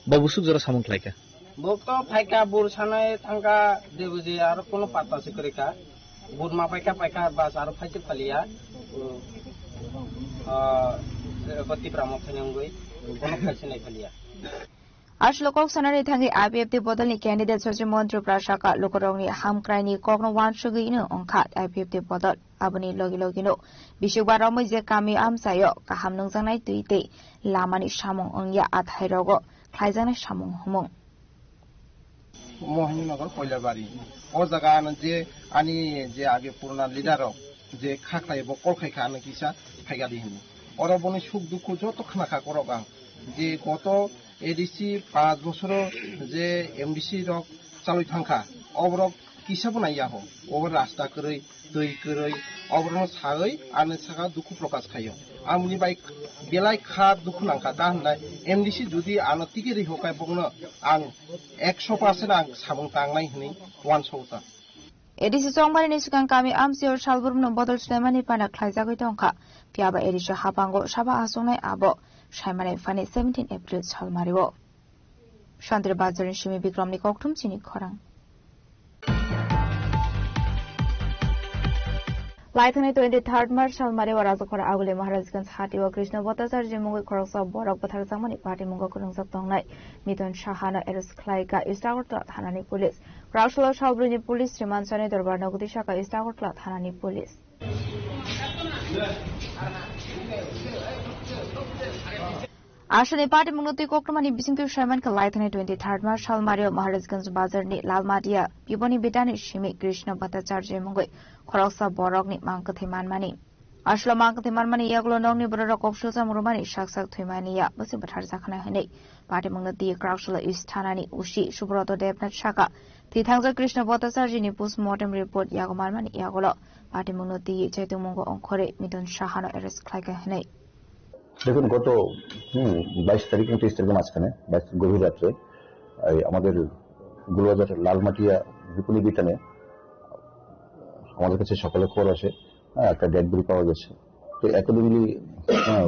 Bo busuk jora samung khlaikha. Bo to phaikha, bur sanai thangkha, Debojit aro kono patta se kwrwikha. Bur ma paikha, paikha, bas aro phaise phaliya. Ah, bo Tipra Motha ni wngwi, bono phaise nai phaliya. Aswk kok sanani thangwi I P F T bodolni candidate Sachimon Tripura saka lukurokni hamkraini kokno uansugwi no wngkha I P F T bodol. Aboni logi logi no bisukbar romwi je kami amchaio kaham nungjaknai twi tei lamani samung wngya athai rogo khlaijaknai samung humung. Mohini Nagar Koilabari. O jaga ano je ani je age purana leader rok je kha khlai bo call khai kha ano kisa phaikha di hini. Oro boni suk dukhu joto khna kha korok ang. Je goto A D C panch bosoro je M D C rok chalwi thangkha, oborok kisa bo naiya ho, obo rasta kwrwi, twi kwrwi, oborokno sawi ani saka dukhu prokash khaio. Amoni bai belai kha dukhu nangkha, ta hwnlai M D C jodi ano ticket ri hokai bokno ang ekso percent ang samung tangnai hwnwi uansukha. A D C chongmani ni swkang kami amchaio salbrumno bodol swlaimani pana khlaijagwi tongkha. Phiyaba A D C hapango saba achuknai abo saimani phani seventeen April salmario. Santri Bazarni simi Bikramni kokthum chini khorang. Laithani twenty-third March salmario Rajakhora Aguli Maharajganj hatio Krishna Bhattacharya mungwi khoroksa borok bwtharjakmani patimungo kwrwngjak tongnai Miton Sahano arrest khlaika East Agartala thanani police. Kraksalo salbrini police remand sani dorbar nogdi saka East Agartala thanani police. Aswkni party mungno twi koktwmani bisingtwi saiman kha laithani twenty-third March salmario Maharajganj bazarni Lalmatia Piboni Bitani simi Krishna Bhattacharya mungwi khoroksa borokni mang kwthwi manmani. Aswkno mang kwthwi manmani yagulo nokni bororok koksilsa murumani sak sak thwimani ya bwswi bwthar jakhanai hwnwi party mungno twi Kraksalo East thanani O C Subroto Debnath saka thwi thangjak Krishna Bhattacharya ni postmortem report yago manmani yagulo party mungno twi chaitung mungo ongkhorwi Miton Sahano arrest khlaikha hwnwi. দেখুন, গত, হুম, বাইশ তারিখ এবং তেইশ তারিখের মাঝখানে, বাইশ তারিখ গভীর রাত্রে, এই আমাদের গোলবাজার লালমাটিয়া বিপণী বিতানে আমাদের কাছে সকালে খবর আসে, হ্যাঁ, একটা ডেড বডি পাওয়া গেছে। তো অ্যাকর্ডিংলি, হ্যাঁ,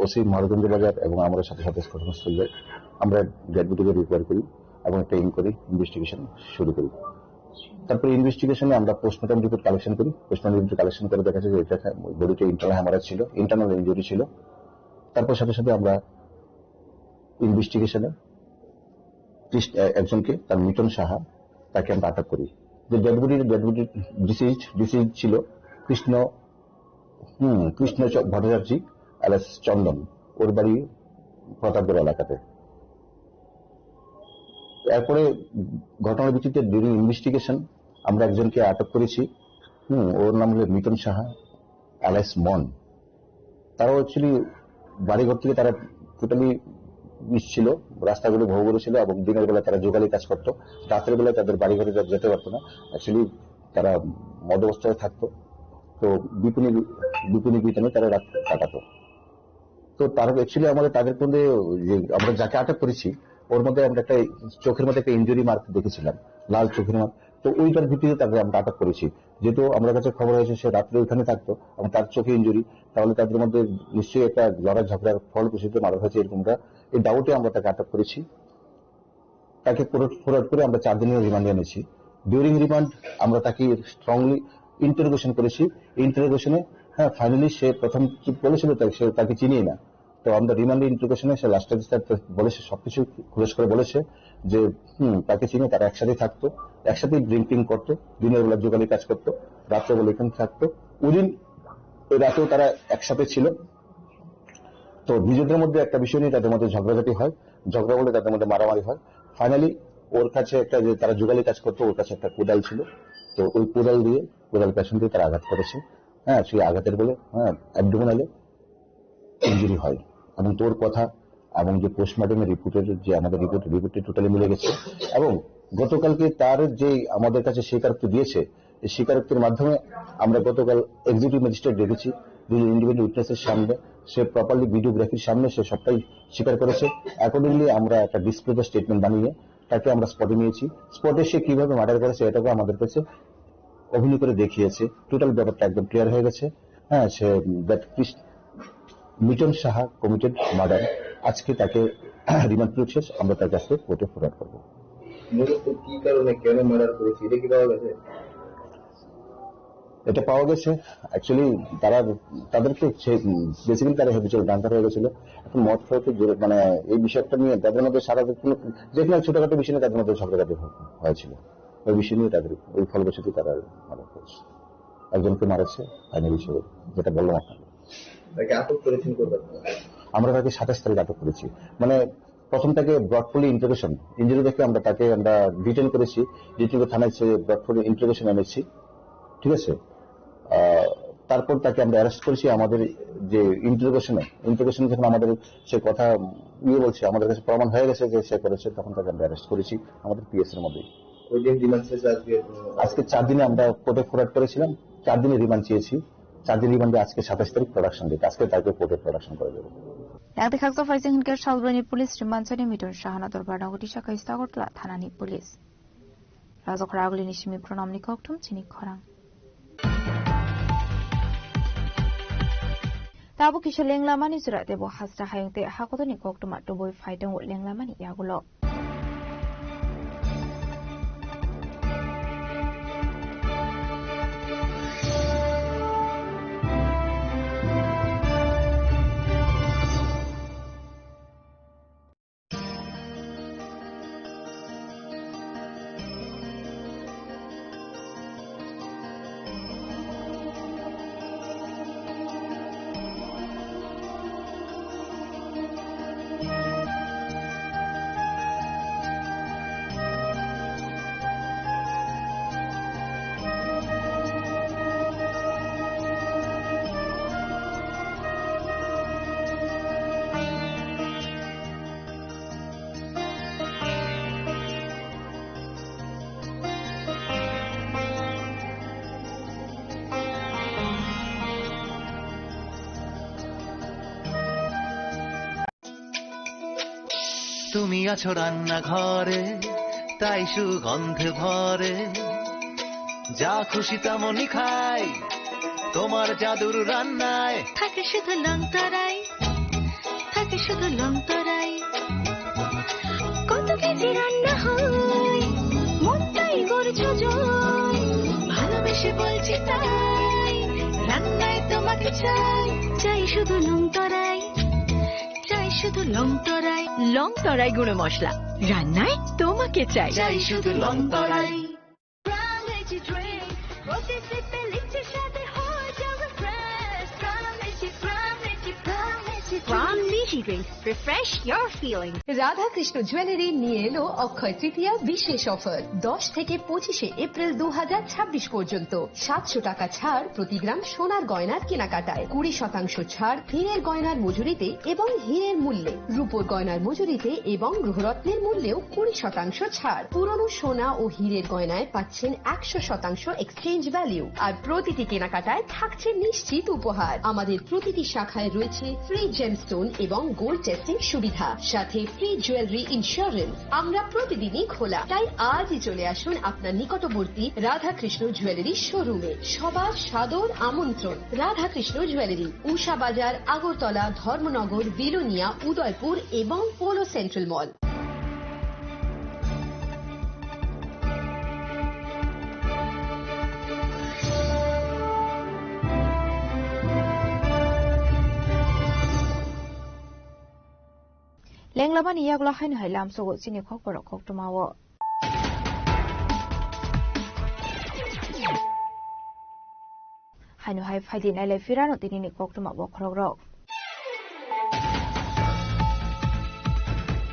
ওসি মহারাজগঞ্জ বাজার এবং আমরা সাথে সাথে ঘটনাস্থলে আমরা ডেড বডিকে রিকভার করি এবং একটা ইনকোয়ারি ইনভেস্টিগেশন শুরু করি। তারপরে ইনভেস্টিগেশনে আমরা পোস্টমর্টম রিপোর্ট কালেকশন করি। পোস্টমর্টম রিপোর্ট কালেকশন করে দেখা যায় যে এটা বডিটা ইন্টারনাল হেমারেজ ছিল, ইন্টারনাল ইনজুরি ছিল। তারপর সাথে সাথে আমরা ইনভেস্টিগেশনে কৃষ্ণ, এ-, একজনকে, তার মিটন সাহা, তাকে আমরা আটক করি। যে dead body, dead body deceased, deceased ছিল কৃষ্ণ, হুম, কৃষ্ণ চ-, ভট্টাচার্য alias চন্দন, ওর বাড়ি প্রতাপগড় এলাকাতে। এরপরে ঘটনার ভিত্তিতে ডিউরিং ইনভেস্টিগেশন আমরা একজনকে আটক করেছি। হুম, ওর নাম হলো মিটন সাহা alias মন। তারাও অ্যাকচুয়ালি বাড়িঘর থেকে তারা টোটালি নিচ্ছিল, রাস্তাগুলো ভোগ করেছিল এবং দিনের বেলা তারা জোগালি কাজ করতো, রাতের বেলা তাদের বাড়িঘরে যা-, যেতে পারতো না। অ্যাকচুয়ালি তারা মদ অবস্থায় থাকতো, তো বিপণী, বিপণী বিতানে তারা রাত কাটাতো। তো তার অ্যাকচুয়ালি আমাদের তাদের মধ্যে যে আমরা যাকে আটক করেছি, ওর মধ্যে আমরা একটা চোখের মধ্যে একটা ইনজুরি মার্ক দেখেছিলাম, লাল চোখের মার্ক। তো ওইটার ভিত্তিতে তাকে আমরা আটক করেছি। যেহেতু আমার কাছে খবর হয়েছে সে রাত্রে ওইখানে থাকতো এবং তার চোখে ইনজুরি, তাহলে তাদের মধ্যে নিশ্চয়ই একটা লড়াই ঝগড়ার ফলপ্রসূ মার্ডার হয়েছে, এরকম আমরা, এই ডাউটে আমরা তাকে আটক করেছি। তাকে কোর্ট ফরওয়ার্ড করে আমরা চার দিনের রিমান্ডে এনেছি। ডিউরিং রিমান্ড আমরা তাকে স্ট্রংলি ইন্টারোগেশন করেছি। ইন্টারোগেশনে, হ্যাঁ, ফাইনালি সে প্রথম কি বলেছিল, তাই সে তাকে চিনিয়ে না। তো আমরা রিমান্ডে ইন্টারোগেশনে সে লাস্টে তার বলেছে, সবকিছু খুলস করে বলেছে যে, হুম, তাকে চিনে, তারা একসাথে থাকতো, একসাথে ড্রিঙ্কিং করতো, দিনের বেলা জোগালি কাজ করতো, রাত্রে বেলা এখানে থাকতো। ওই দিন, ওই রাতেও তারা একসাথে ছিল। তো নিজেদের মধ্যে একটা বিষয় নিয়ে তাদের মধ্যে ঝগড়াঝাটি হয়, ঝগড়া বলে তাদের মধ্যে মারামারি হয়। ফাইনালি ওর কাছে একটা, যে তারা জুগালি কাজ করতো, ওর কাছে একটা কোদাল ছিল, তো ওই কোদাল দিয়ে, কোদাল পেছন দিয়ে তারা আঘাত করেছে। হ্যাঁ, সেই আঘাতের বলে, হ্যাঁ, অ্যাবডোমিনালে ইনজুরি হয়। এবং তোর কথা এবং যে পোস্টমর্টমের রিপোর্টের যে আমাদের রিপোর্ট, রিপোর্টটি টোটালি মিলে গেছে। এবং গতকালকে তার যে আমাদের কাছে স্বীকারোক্তি দিয়েছে, এই স্বীকারোক্তির মাধ্যমে আমরা গতকাল এক্সিকিউটিভ ম্যাজিস্ট্রেট ডেকেছি, দুজন ইন্ডিপেন্ডেন্ট উইটনেসের সামনে। সে প্রপারলি ভিডিওগ্রাফির সামনে সে সবটাই স্বীকার করেছে। অ্যাকর্ডিংলি আমরা একটা ডিসক্লোজার স্টেটমেন্ট বানিয়ে তাকে আমরা স্পটে নিয়েছি। স্পটে সে কিভাবে মার্ডার করেছে, এটাকে আমাদের কাছে অভিনয় করে দেখিয়েছে। টোটাল ব্যাপারটা একদম ক্লিয়ার হয়ে গেছে। হ্যাঁ, সে, দ্যাট মিটন সাহা কমিটেড মার্ডার। আজকে তাকে রিমান্ড পিরিয়ড শেষ, আমরা তাকে আজকে কোর্টে ফরওয়ার্ড করবো। মূলত কি কারণে, কেন মার্ডার করেছে, এটা কি পাওয়া গেছে? এটা পাওয়া গেছে, অ্যাকচুয়ালি তারা, তাদের তো বেসিক্যালি তারা হ্যাবিচুয়াল ড্রাঙ্কার হয়ে গেছিল। এখন মদ খেয়ে তো জোরে, মানে, এই বিষয়টা নিয়ে তাদের মধ্যে সারা কোনো যে কোনো ছোটখাটো বিষয় নিয়ে তাদের মধ্যে ঝগড়াঝাটি হ-, হয়েছিল। ওই বিষয় নিয়ে তাদের ওই ফলবশত তারা মার্ডার করেছে। একজনকে মারেছে ফাইনাল হিসেবে, যেটা বললাম আপনাকে। তাকে আটক করেছেন কবে? আমরা তাকে সাতাশ তারিখ আটক করেছি। মানে, প্রথম তাকে ব্রটফুলি ইন্টারোগেশন, ইঞ্জুরি দেখে আমরা তাকে, আমরা ডিটেইন করেছি, ডিটেইন করে থানায় সে ব্রটফুলি ইন্টারোগেশন এনেছি, ঠিক আছে? আহ, তারপর তাকে আমরা অ্যারেস্ট করেছি। আমাদের যে ইন্টারোগেশনে, ইন্টারোগেশনে যখন আমাদের সে কথা ইয়ে বলছে, আমাদের কাছে প্রমাণ হয়ে গেছে যে সে করেছে, তখন তাকে আমরা অ্যারেস্ট করেছি আমাদের পিএস এর মধ্যেই। ওই দিন রিমান্ড শেষ, আজকে, উম, আজকে চার দিনে আমরা কোর্টে ফরওয়ার্ড করেছিলাম, চার দিনে রিমান্ড চেয়েছি, চার দিন রিমান্ডে আজকে সাতাশ তারিখ প্রোডাকশন ডেট, আজকে তাকে কোর্টে প্রোডাকশন করে দেবো। Yakni khaksa phaising hinkhe salbroni police rimani mithun sahana dorbar nangoti sakai Sagartala thanani police. Rajakhara aglini simi pranamni kokthum chini khorang. Tabuk kisa lenglamani jora tebo hasta hayung tei hakotorni koktwma tubui phai tongo lenglamani yagulo. তুমি আছো রান্নাঘরে, তাই সুগন্ধে ভরে। যা খুশি তেমনই খাই, তোমার জাদুর রান্নায়। থাকে শুধু লং তরাই, থাকে শুধু লং তরাই। কত কেজি রান্না হয়, মনটাই করছো জয়। ভালোবেসে বলছি তাই, রান্নায় তোমাকে চাই। চাই শুধু লং তরাই, চাই শুধু লং তরাই। লং তরাই গুঁড়ো মশলা, রান্নায় তোমাকে চাই। চাই শুধু লং তরাই। প্রাণ এনার্জি ড্রিঙ্ক, প্রতি সিপে লিচ্ছে সাথে হয়ে যাবে ফ্রেশ। প্রাণ energy, Pran energy, Pran energy drink. Refresh your feeling. Radhakrishna jewellery নিয়ে এলো অক্ষয় তৃতীয়া বিশেষ অফার। দশ থেকে পঁচিশে এপ্রিল দু হাজার ছাব্বিশ পর্যন্ত সাতশো টাকা ছাড় প্রতি গ্রাম সোনার গয়নার কেনাকাটায়, কুড়ি শতাংশ ছাড় হীরের গয়নার মজুরিতে এবং হীরের মূল্যে, রূপোর গয়নার মজুরিতে এবং গ্রহরত্নের মূল্যেও কুড়ি শতাংশ ছাড়। পুরনো সোনা ও হীরের গয়নায় পাচ্ছেন একশো শতাংশ এক্সচেঞ্জ ভ্যালু। আর প্রতিটি কেনাকাটায় থাকছে নিশ্চিত উপহার। আমাদের প্রতিটি শাখায় রয়েছে ফ্রি জেমস্টোন এবং গোল্ড টেস্টিং সুবিধা, সাথে ফ্রি জুয়েলারি ইন্স্যুরেন্স। আমরা প্রতিদিনই খোলা, তাই আজই চলে আসুন আপনার নিকটবর্তী রাধাকৃষ্ণ জুয়েলারি শোরুমে। সবার সাদর আমন্ত্রণ। রাধাকৃষ্ণ জুয়েলারি, উষা বাজার, আগরতলা, ধর্মনগর, বিলোনিয়া, উদয়পুর এবং polo central mall. Lenglamani yagulo haino hai lamsogo chini kokborok koktwmao. Haino hai phaidi nailai phirano tinini koktwma bokhorokrok.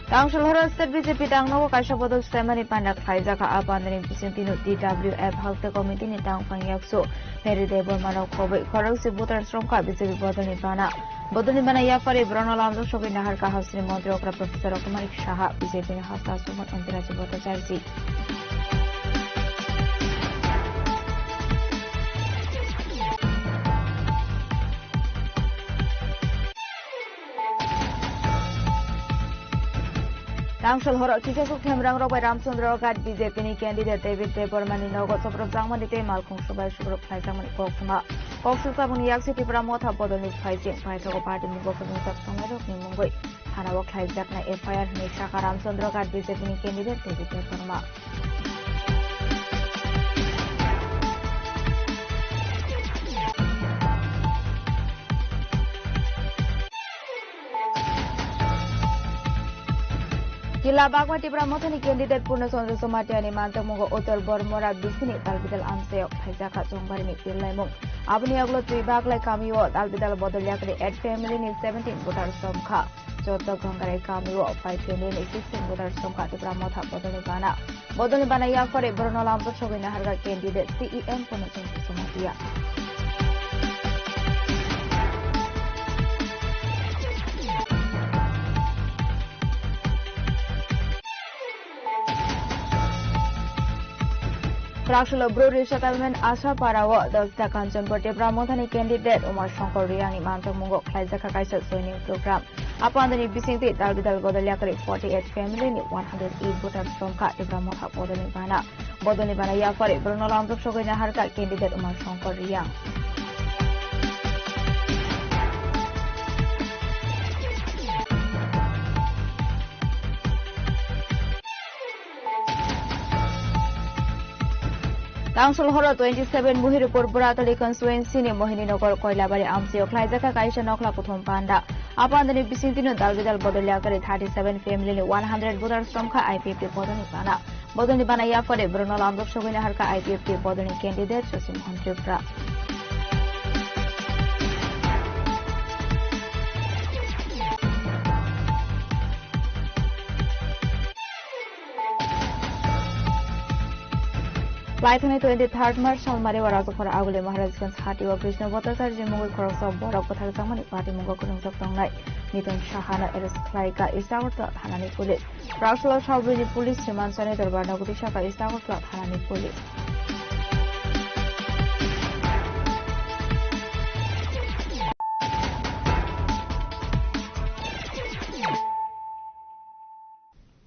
Tangshol horo state B J P tangnogo kaisa bodol swlaimani panda khlaijakha. A pandani bisingtwi no T W F Hakte Committee ni tangphang yaksu Mary Debbarma no khobwi khorokse voter sromkha B J P bodolni bana. Bodolni bana yapharwi borokno lamjak sogwi naharkha hasteni montri okra Professor Raghumani Saha, B J P ni hasta Suman Antirajya Bhattacharjee. Tangshol horo kisa suk themrang rok bai Ramchandra Ghat B J P ni candidate David Debbarma ni nogo soprop jangmani tei malkhung subai subrok khlaijakmani kok thuma. Kok suk sabuni yaksi Tipra Motha bodolni phaising paithago party ni bokhorok ni tok tongnai rok ni mungwi. Thana o khlaijaknai F I R hwnwi sakha Ramchandra Ghat B J P ni candidate David Debbarma. Jila Bagma Tipra Mothani candidate Purna Chandra Jamatia ni manjakmungo Uttar Bormora bisini dalbidal amchayok phaijakha Chongbarini pirlaimung. Aboni yagulo twi baglai kamio dalbidal bodol yakni eight family ni seventeen voter somkha. Joto Gangarai kamio five family ni sixteen voter somkha Tipra Motha bodolni bana. Bodolni bana yaphari borokno lamjak sogwi naharkha candidate C E M Purna Chandra Jamatia. Raksolo Bru Resettlement Asapara o Dosta Kanchanpur Tipra Mothani candidate Uma Shankar Reang ni manjakmungo khlaijakha kaisa joining program. Apandani bisingtwi dalbidal bodol yakari forty eight family ni one hundred eight voter somkha Tipra Motha bodolni bana. Bodolni bana yaphari borokno lamjak sogwi naharkha candidate Uma Shankar Reang. Tangshol horo twenty seven Muhirpur Buratali constituency ni Mohininagar Koilabari amchio khlaijakha kaisa nokhla kuthum panda. Apandani bisingtwino dalbidal bodol yakari thirty seven family ni one hundred voter somkha I P F T bodolni bana. Bodolni bana yaphari borokno lamjak sogwi naharkha I P F T bodolni candidate Shashi Mohan Tripura. Laithani twenty third March salmari o Rajakhor Aguli Maharajganj hati o Krishna Bhattacharya mungwi khoroksa borok bwthakjakmani patimungo kwrwngjak tongnai Mithun Sahano arrest khlaikha East Agartala thanani police. Raksolo Saubrini police rimansani dorbar nogwi sakha East Agartala thanani police.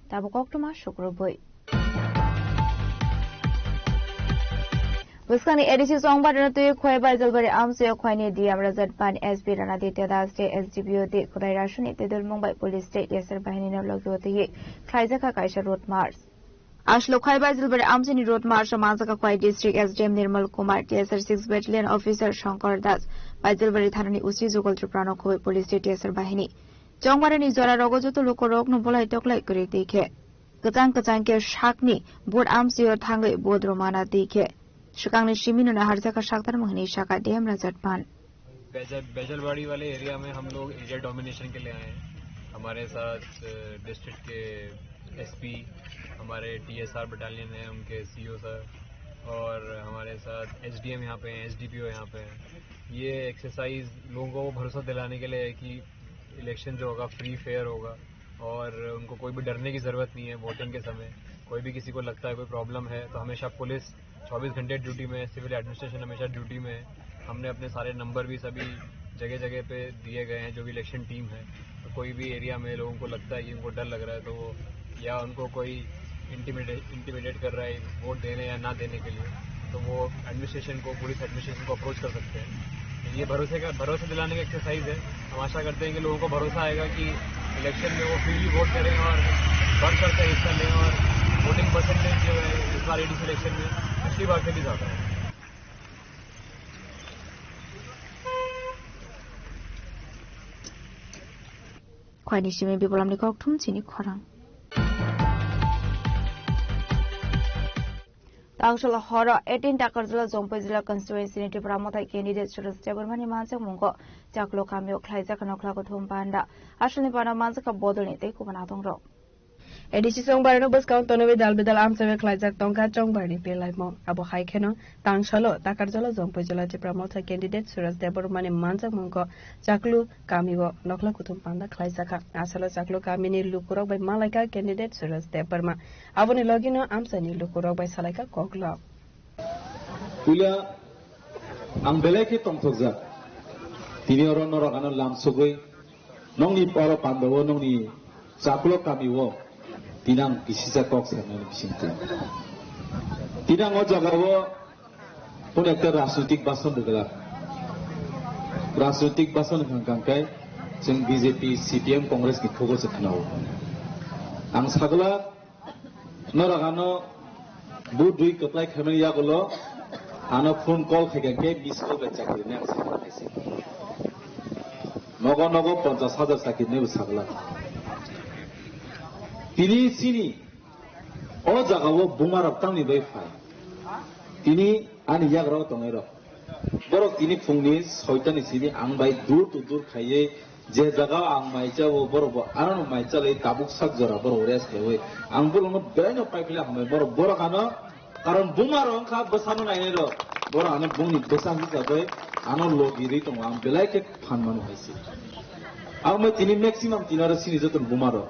Tabuk koktwma sukrubwi. Bwskangni A D C chongbarano twi Khwai Baijalbari amchio Khwaini D M Rajat Pan, S P Ranaditya Das tei S D P O D Khudai Rasuni tei dulmung bai police tei T S R bahinino logio twiwi khlaijakha kaisa road march. Aswk Khwai Baijalbari amchini road march o manjakha Khwai District S D M Nirmal Kumar, T S R six Battalion Officer Shankar Das, Baijalbari thanani O C Jugal Tripura no khobwi police tei T S R bahini. Chongbarani jora rogo joto lukurokno bolai toklai kwrwi twi khe, kwchang kwchang khe sakni vote amchio thangwi vote rwmana twi khe, swkangni simino naharjakha saktarmung hwnwi sakha D M Rajat Pan. Baijal बैजलवाड़ी वाले area में हम लोग area domination के लिए आए हैं। हमारे साथ डिस्ट्रिक्ट के एसपी, हमारे टीएसआर बटालियन है, उनके सीईओ सर, और हमारे साथ एसडीएम यहाँ पे हैं, एसडीपीओ यहाँ पे हैं। ये एक्सरसाइज लोगों को भरोसा दिलाने के लिए है कि इलेक्शन जो होगा फ्री फेयर होगा और उनको कोई भी डरने की ज़रूरत नहीं है। वोटिंग के समय कोई भी किसी को लगता है कोई प्रॉब्लम है तो हमेशा पुलिस चौबीस घंटे ड्यूटी में है, सिविल एडमिनिस्ट्रेशन हमेशा ड्यूटी में है। हमने अपने सारे नंबर भी सभी जगह जगह पे दिए गए हैं, जो भी इलेक्शन टीम है। तो कोई भी एरिया में लोगों को लगता है कि उनको डर लग रहा है तो वो, या उनको कोई इंटिमिडे इंटिमिडेट कर रहा है वोट देने या ना देने के लिए, तो वो एडमिनिस्ट्रेशन को, पुलिस एडमिनिस्ट्रेशन को अप्रोच कर सकते हैं। ये भरोसे का, भरोसा दिलाने का एक्सरसाइज है। हम आशा करते हैं कि लोगों को भरोसा आएगा कि इलेक्शन में वो फ्रीली वोट करें और बढ़ चढ़ कर हिस्सा लें और वोटिंग परसेंटेज जो है इस बार एडीसी इलेक्शन में पिछली बार से भी ज़्यादा है। Khwaini simi Bipolamni kokthum chini khorang. Tangshol horo eighteen Takarjala Jompui Jila constituency ni Tipra Mothai candidate Suresh Debbarmani manjakmungo Chaklo kamio khlaijak nokla kuthum panda. Asalni panda manjakha bodolni tei kubun adongrok. A D C chongbarno bwskang tonwi dal bidal amchawi khlaijak tongkha chongbarni pelaimung. Abo hai kheno tangsalo Takarjala Jompuijala Tipra Motha candidate Suraj Debbarmani manjakmungko Chaklu kamio nokhla kuthum panda khlaijakha. Asalo Chaklu kamini lukurok bai malaikha candidate Suraj Debbarma. Aboni logino amchaini lukurok bai salaikha koklop. Puila ang belai khe tongthokjak. Tini oro norok ano lam sugwi nongni oro pandao nongni Chaklo kamio tini ang kisisa kok sanani bisingtwi. Tini ang o jagao kono ekta rajnoitik bason rwgwlak. Rajnoitik bason hwnkha hwnkhe chwng B J P, C P M, Congress ni phugo se khwnao. Ang sagwlak Norok ano bu dui kwplai khaimani yagulo ano phone call khaikha khe miss call bai chakri nai ang sakha khaisi. Nogo nogo ponchas hajar chakri nai bo sakla. Tini chini o jaga o buma rok tamni bai phai. Tini ani yagra o tongnai rok. Borok tini phungni soitani simi ang bai dur to dur khaiwi je jaga o ang mai chao borok bo ano no mai chalwi tabuk sak jora borok rest khaiwi ang borokno belaino paipili hambai borok borok ano karon buma rok wngkha bwsano nainai rok borok ano bongni bwsa hisabai ano logi rwi tongo ang belai khe phan mano hai se. Ang bai tini maximum tini aro sini joto buma rok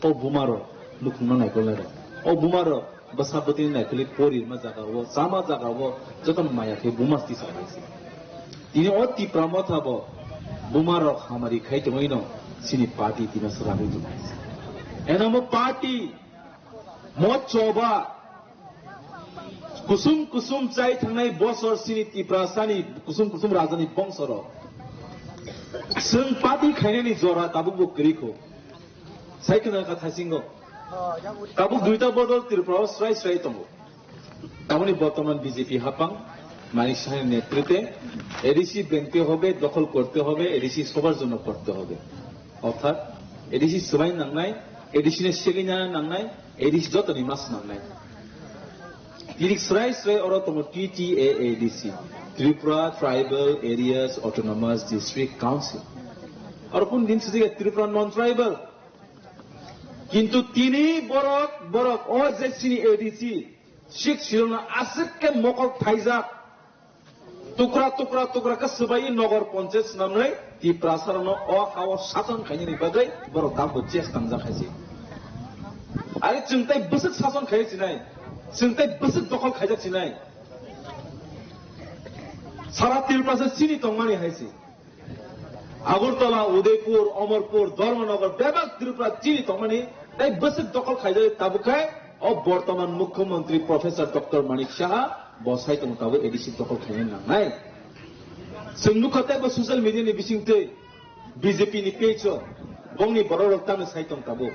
o buma rok nukhungno naikolnai rok o buma rok Bwsa bwtwi naikholwi pori rwma jaga o, chama jaga o, jotono maya khe buma tisa bai se. Tini o Tipra Motha bo buma rok hamari khai tongwi no chini party tino swrangwi tong hai se. Eno mo party mo choba kusum kusum chai thangnai bosor chini Tiprasani kusum kusum rajani bongso rok. Chwng party khainani jora tabuk bo kwrwi kho. Sai khna kha thaisingo. Tabuk duita bodol Tripura o srai srai tongo. Tamoni bortoman B J P hapang Manik Sahani netritwe A D C bengte hobe, dokhol korte hobe, A D C sobar jonno korte hobe. Orthat A D C swbai nangnai, A D C no segwi nana nangnai, A D C jotoni mas nangnai. Tini srai srai oro tongo T T A A D C, Tripura Tribal Areas Autonomous District Council. Oro kun din sujige Tripura non tribal. Kintu tini borok, borok o je chini A D C, Sixth Schedule no aswk khe mokol thaijak. Tukra, tukra, tukra khe swbai nogor ponchayat swnamnai, Tiprasa rokno o ha o sason khainani bagwi borok dambo chest tangjak hai se. Ari chwng tai bwswk sason khai sinai, chwng tai bwswk dokhol khaijak sinai. Sara Tiprasa chini tongmani hai se. Agartala, Udaipur, Amarpur, Dharmanagar, bebak Tripura chini tongmani, tai bwswk dokhol khaijak tabuk khai, o bortoman Mukhyamantri Professor Doctor Manik Saha, bo sai tong tabuk A D C dokhol khaina nangnai. Chwng nukha tei bo social media ni bisingtwi B J P ni page o bongni borok rok tamo sai tong tabuk.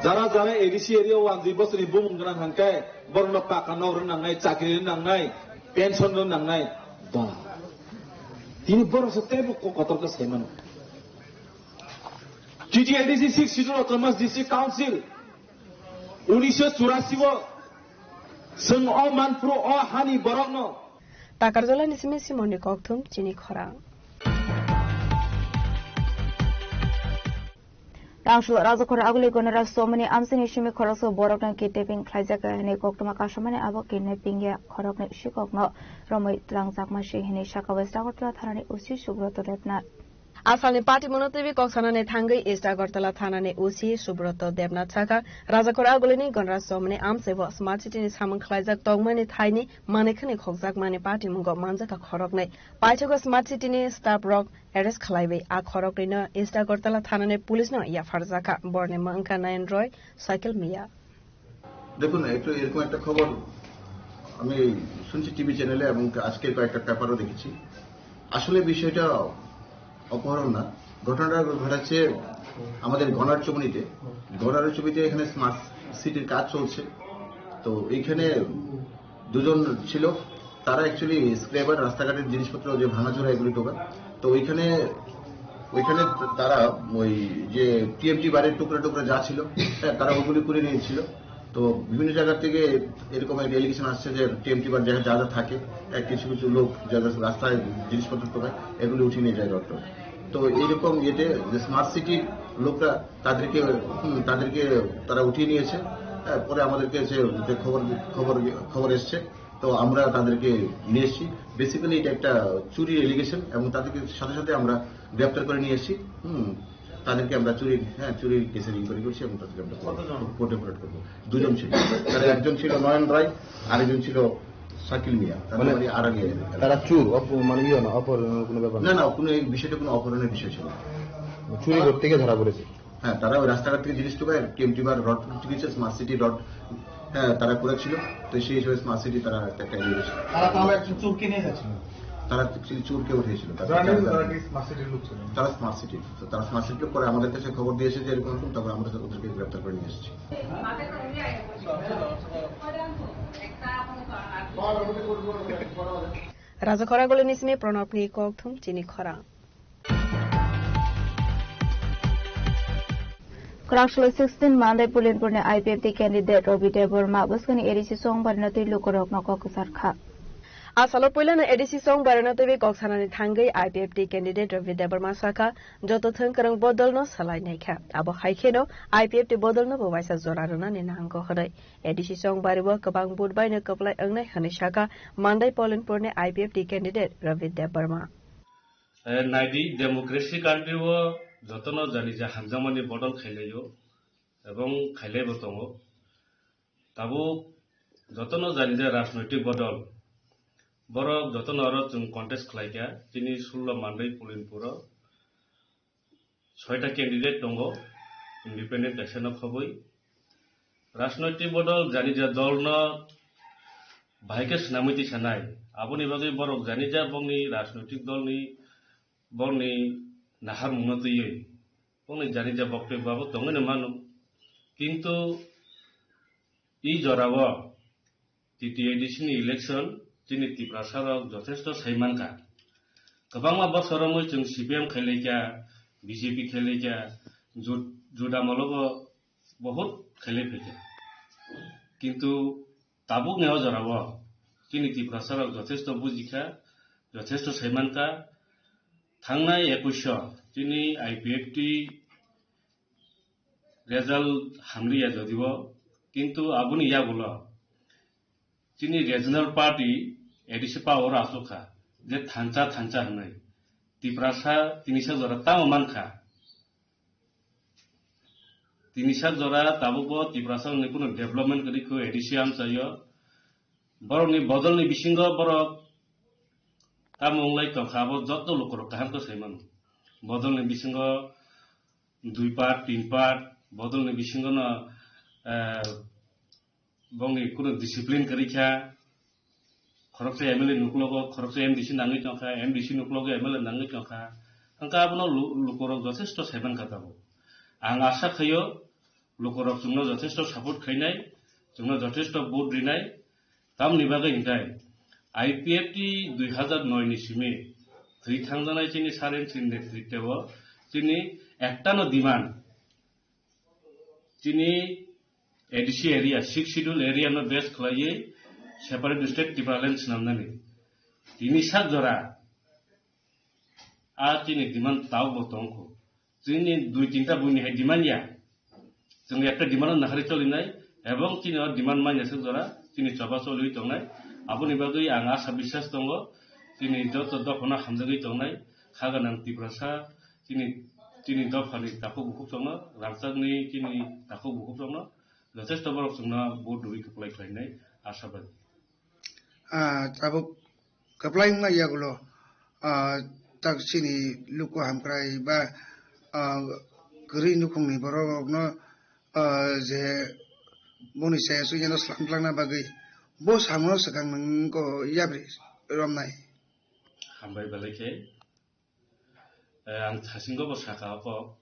Jara jara A D C area o wanjwi bosoni bumung gwnang hangkhe borokno paka nok rwna nangnai, chakri rwna nangnai, pension rwna nangnai. Ba. Tini borok se teibo ko-, kotor khe sai mano. T T A D C Sixth Schedule Autonomous District Council unisho churasi o chwng o manphuru o hani borokno. Takarjala ni simi Simon ni kokthum chini khorang. Tangshul Rajakhor aguli Gonaraj Somani amsini simi khoroksa borokno kidnapping khlaijak hwnwi koktwma kasamani abo kidnapping ya khoroknwi sikokno romwi twlangjakma si hwnwi saka West Agartala thanani O C Subroto Debnath. Asalni patimungno twiwi kok sanani thangwi East Agartala thanani O C Subroto Debnath sakha, Rajakhor agulini Gonaraj Somani amsaibo Smart City ni samung khlaijak tongmani thaini manwi khwnwi khokjakmani patimungo manjakha khoroknwi. Paithago Smart City ni staff rok arrest khlaiwi a khoroknwino East Agartala thanani police no yapharjakha. Borni mung wngkha Nayan Roy, Cycle Mia. দেখুন, একটু এরকম একটা খবর আমি শুনছি টিভি চ্যানেলে এবং আজকের কয়েকটা পেপারও দেখেছি। আসলে বিষয়টা অপহরণ না, ঘটনাটা ঘটেছে আমাদের গনারচুমনিতে। গনারচুমনিতে এখানে স্মার্ট সিটির কাজ চলছে, তো এইখানে দুজন ছিল, তারা অ্যাকচুয়ালি স্ক্র্যাপার, রাস্তাঘাটের জিনিসপত্র যে ভাঙাচোরা এগুলি টোকা। তো ওইখানে, ওইখানে তারা ওই যে টিএমটি বারের টুকরা টুকরা যা ছিল, হ্যাঁ, তারা ওগুলি করে নিয়েছিল। তো বিভিন্ন জায়গা থেকে এরকম একটা এলিগেশন আসছে যে টিএমটি বার যা যা থাকে, হ্যাঁ, কিছু কিছু লোক যারা রাস্তায় জিনিসপত্র টোকায় এগুলি উঠিয়ে নিয়ে যায় রডটা। তো এইরকম ইয়েতে যে স্মার্ট সিটির লোকরা তাদেরকে, হুম, তাদেরকে তারা উঠিয়ে নিয়েছে। হ্যাঁ, পরে আমাদেরকে যে, যে খবর, খবর, খবর এসছে, তো আমরা তাদেরকে নিয়ে এসেছি। বেসিক্যালি এটা একটা চুরির এলিগেশন এবং তাদেরকে সাথে সাথে আমরা গ্রেপ্তার করে নিয়ে এসেছি। হুম, তাদেরকে আমরা চুরির, হ্যাঁ, চুরির কেসের ইনকোয়ারি করছি এবং তাদেরকে আমরা কোর্টে ফরওয়ার্ড করবো। দুজন ছিল, তারা একজন ছিল নয়ন রায়, আরেকজন ছিল শাকিল মিয়া, তাদের মানে বাড়ি আড়ালিয়া এলাকায়। তারা চোর, অপ-, মানে ইয়ে না, অপহরণের কোনো ব্যাপার না, না? না, কোনো এই বিষয়টা কোনো অপহরণের বিষয় ছিল না। চুরি করতে গিয়ে ধরা পড়েছে। হ্যাঁ, তারা ওই রাস্তাঘাট থেকে জিনিস ঢুকায়, টিএমটি বার রড কিছু স্মার্ট সিটি রড, হ্যাঁ, তারা করেছিল। তো সেই হিসেবে স্মার্ট সিটি তারা একটা ক্যান্ডিডেট। তারা তাহলে একজন চোরকে নিয়ে যাচ্ছিল? তারা অ্যাকচুয়ালি চোরকে উঠিয়েছিল। তারা জানেন তারা তারা কি স্মার্ট সিটির লোক ছিলেন? তারা স্মার্ট সিটি। তো তারা স্মার্ট সিটির পরে আমাদের কাছে খবর দিয়েছে যে এরকম এরকম, তারপরে আমরা ওদেরকে গ্রেপ্তার করে নিয়ে এসেছি। Raja Khorang Golini simi Pranabni kokthum chini khorang. Kwrang salai sixteen Mandai Pulinpurni I P F T candidate Ravi Debbarma bwskangni A D C chongbarino twi lukurokno kok kwchar kha. A salo puilano A D C chongbarino twiwi kok sanani thangwi I P F T candidate Ravi Debbarma sakha, joto thwng kwrwng bodolno salai naikha. Abo hai kheno I P F T bodolno bo waisa jora rwnani nango hwnwi. A D C chongbario kwbang vote baino kwplai wngnai hwnwi sakha Mandai Pulinpurni I P F T candidate Ravi Debbarma. Eh, naidi, democracy country o jotono jani je hamjakmani bodol khailaio, ebong khailaibo tongo. Tabuk jotono jani je rajnoitik bodol, borok jotono aro chwng contest khlaikha, chini sullo Mandai Pulinpuro soita candidate tongo, independent kaisa no khobwi. Rajnoitik bodol jani je dolno bahai khe swnamwi tisa nai. Aboni bagwi borok jani ja bongni rajnoitik dolni, bongni naharmungno twiwi, bongni jani ja boktoi babo tongwi no mano. Kintu i jorao T T A D C ni election chini Tiprasa rok jothesto sai mankha. Kwbangma bosor romwi chwng C P M khailaikha, B J P khailaikha, Ju-, Juda Molo bo bohut khailai phaikha. Kintu tabukni o jorao chini Tiprasa rok jothesto bujikha, jothesto sai mankha. Thangnai ekush o chini I P F T result hamliya jodio, kintu aboni yagulo chini regional party A D C power o achukha je thansa thansa hwnwi. Tiprasa tinisa jora tamo mankha. Tinisa jora tabukbo Tiprasa ni kuno development kwrwi kho A D C amchaio. Borokni bodolni bisingo borok tamo wnglai tongkha, abo joto lukurok kaham khe sai mano. Bodolni bisingo dui part, tin part, bodolni bisingo no, eh, bongni kuno discipline kwrwi kha. Khoroksa M L A nuklogo, khoroksa M D C nangwi tongkha, M D C nuklogo M L A nangwi tongkha. Hwnkhe abono lu-, lukurok jothesto sai mankha tabuk. Ang asa khaio, lukurok chwngno jothesto support khainai, chwngno jothesto vote rinai, tamni bagwi hinkhe I P F T dui hazar noi ni simi thwi thangjanai chini Saren chini netritwo chini ektano demand, chini A D C area, sixth schedule area no base khlaiwi separate state Tipraland swnamnani. Tini sak jora a chini demand tabukbo tongkho. Chini dui tinta buini hai demand ya. Chwng ekta demand no naharwi cholinai, ebong chini o demand manya swk jora chini choba choliwi tongnai. Aboni bagwi ang asa biswas tongo, chini joto dophano hamjagwi tongnai, kha gwnang Tiprasa, chini, chini dophani takhuk bukhuk chongno, rangchakni chini takhuk bukhuk chongno, jothesto borok chwngno vote rwwi kwplai khlainai asabadi. Ah, tabuk kwplai wngma yagulo, ah, tak chini luku hamkrai ba, ah, kwrwi nukhungni borok rokno, ah, je boni chaya chuya no slam tlangna bagwi bo samono swkang nwng ko yabri romnai. Hambai belai khe. Eh, ang thasingo bo sakha o kok.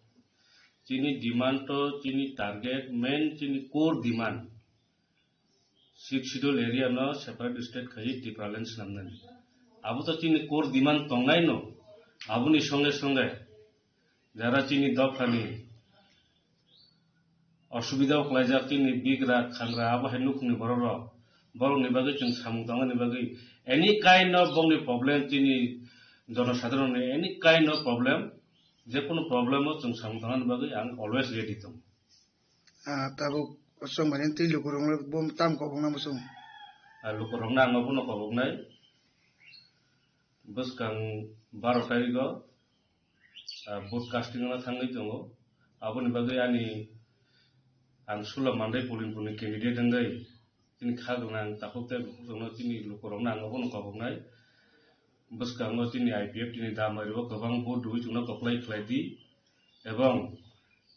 Chini demand to, chini target, main chini core demand. Sixth schedule area no separate state khayi Tipraland swnamnani. Abo to chini core demand tongnai no. Aboni songe songe jara chini dophani osubida o klaijak chini bigra khangra abo hai nukhungni borok rok, borokni bagwi chwng samung tangmani bagwi any kind of bongni problem chini jonosadharon ni any kind of problem Je kono problem o chwng samung tangnani bagwi ang always ready tongo. Ah, tabuk chwng bai twi lukurokno bo tam kobokna bo chwng. Ah, lukurokno ang obono koboknai. Bwskang baro tarikgo, ah, vote casting-o thangwi tongo. Aboni bagwi ani ang Sula Mandai polling booth-ni candidate wngwi chini kha gwnang takhuk tei bukhuk rokno chini lukurokno ang obono koboknai. Bwskango chini I P F T ni damai rok kwbang vote rwui chwngno kwplai khlai di, ebong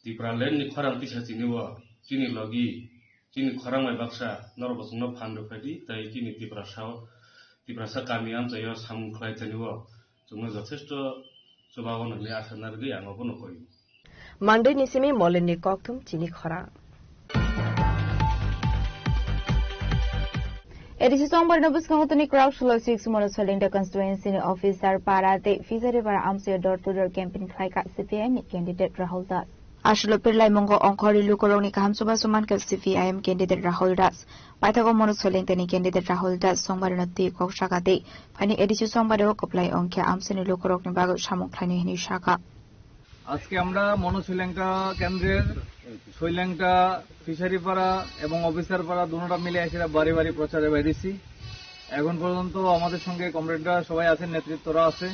Tipraland ni khorang tisa chini o chini logi, chini khorang bai baksa norok bo chwngno phan rwphai di, tei chini Tiprasa o, Tiprasa kami amchai o samung khlai thani o chwngno jothesto chubago hwnwi asa narwgwi ang obono koi. Mandai ni simi Molen ni kokthum chini khorang. A D C chongbarino bwskango tini Krauk Solo six Mono Soilengta constituency ni officer para tei Fishery para amchai door to door campaign khlaikha C P I M ni candidate Rahul Das. Aswk pirlaimungo ongkhorwi lukurokni kaham chubachu mankha C P I M candidate Rahul Das. Paithago Mono Soilengta ni candidate Rahul Das chongbarino twi kok saka tei phaini A D C chongbario kwplai ongkhe amchaini lukurokni bagwi samung khlainai hwnwi sakha. আজকে আমরা মনো সৈলেংটা কেন্দ্রের সৈলেংটা ফিশারি পাড়া এবং অফিসার পাড়া দুটোটা মিলে এসে বাড়ি বাড়ি প্রচারে বাইরেছি। এখন পর্যন্ত আমাদের সঙ্গে কমরেডরা সবাই আছেন, নেতৃত্বরা আছে,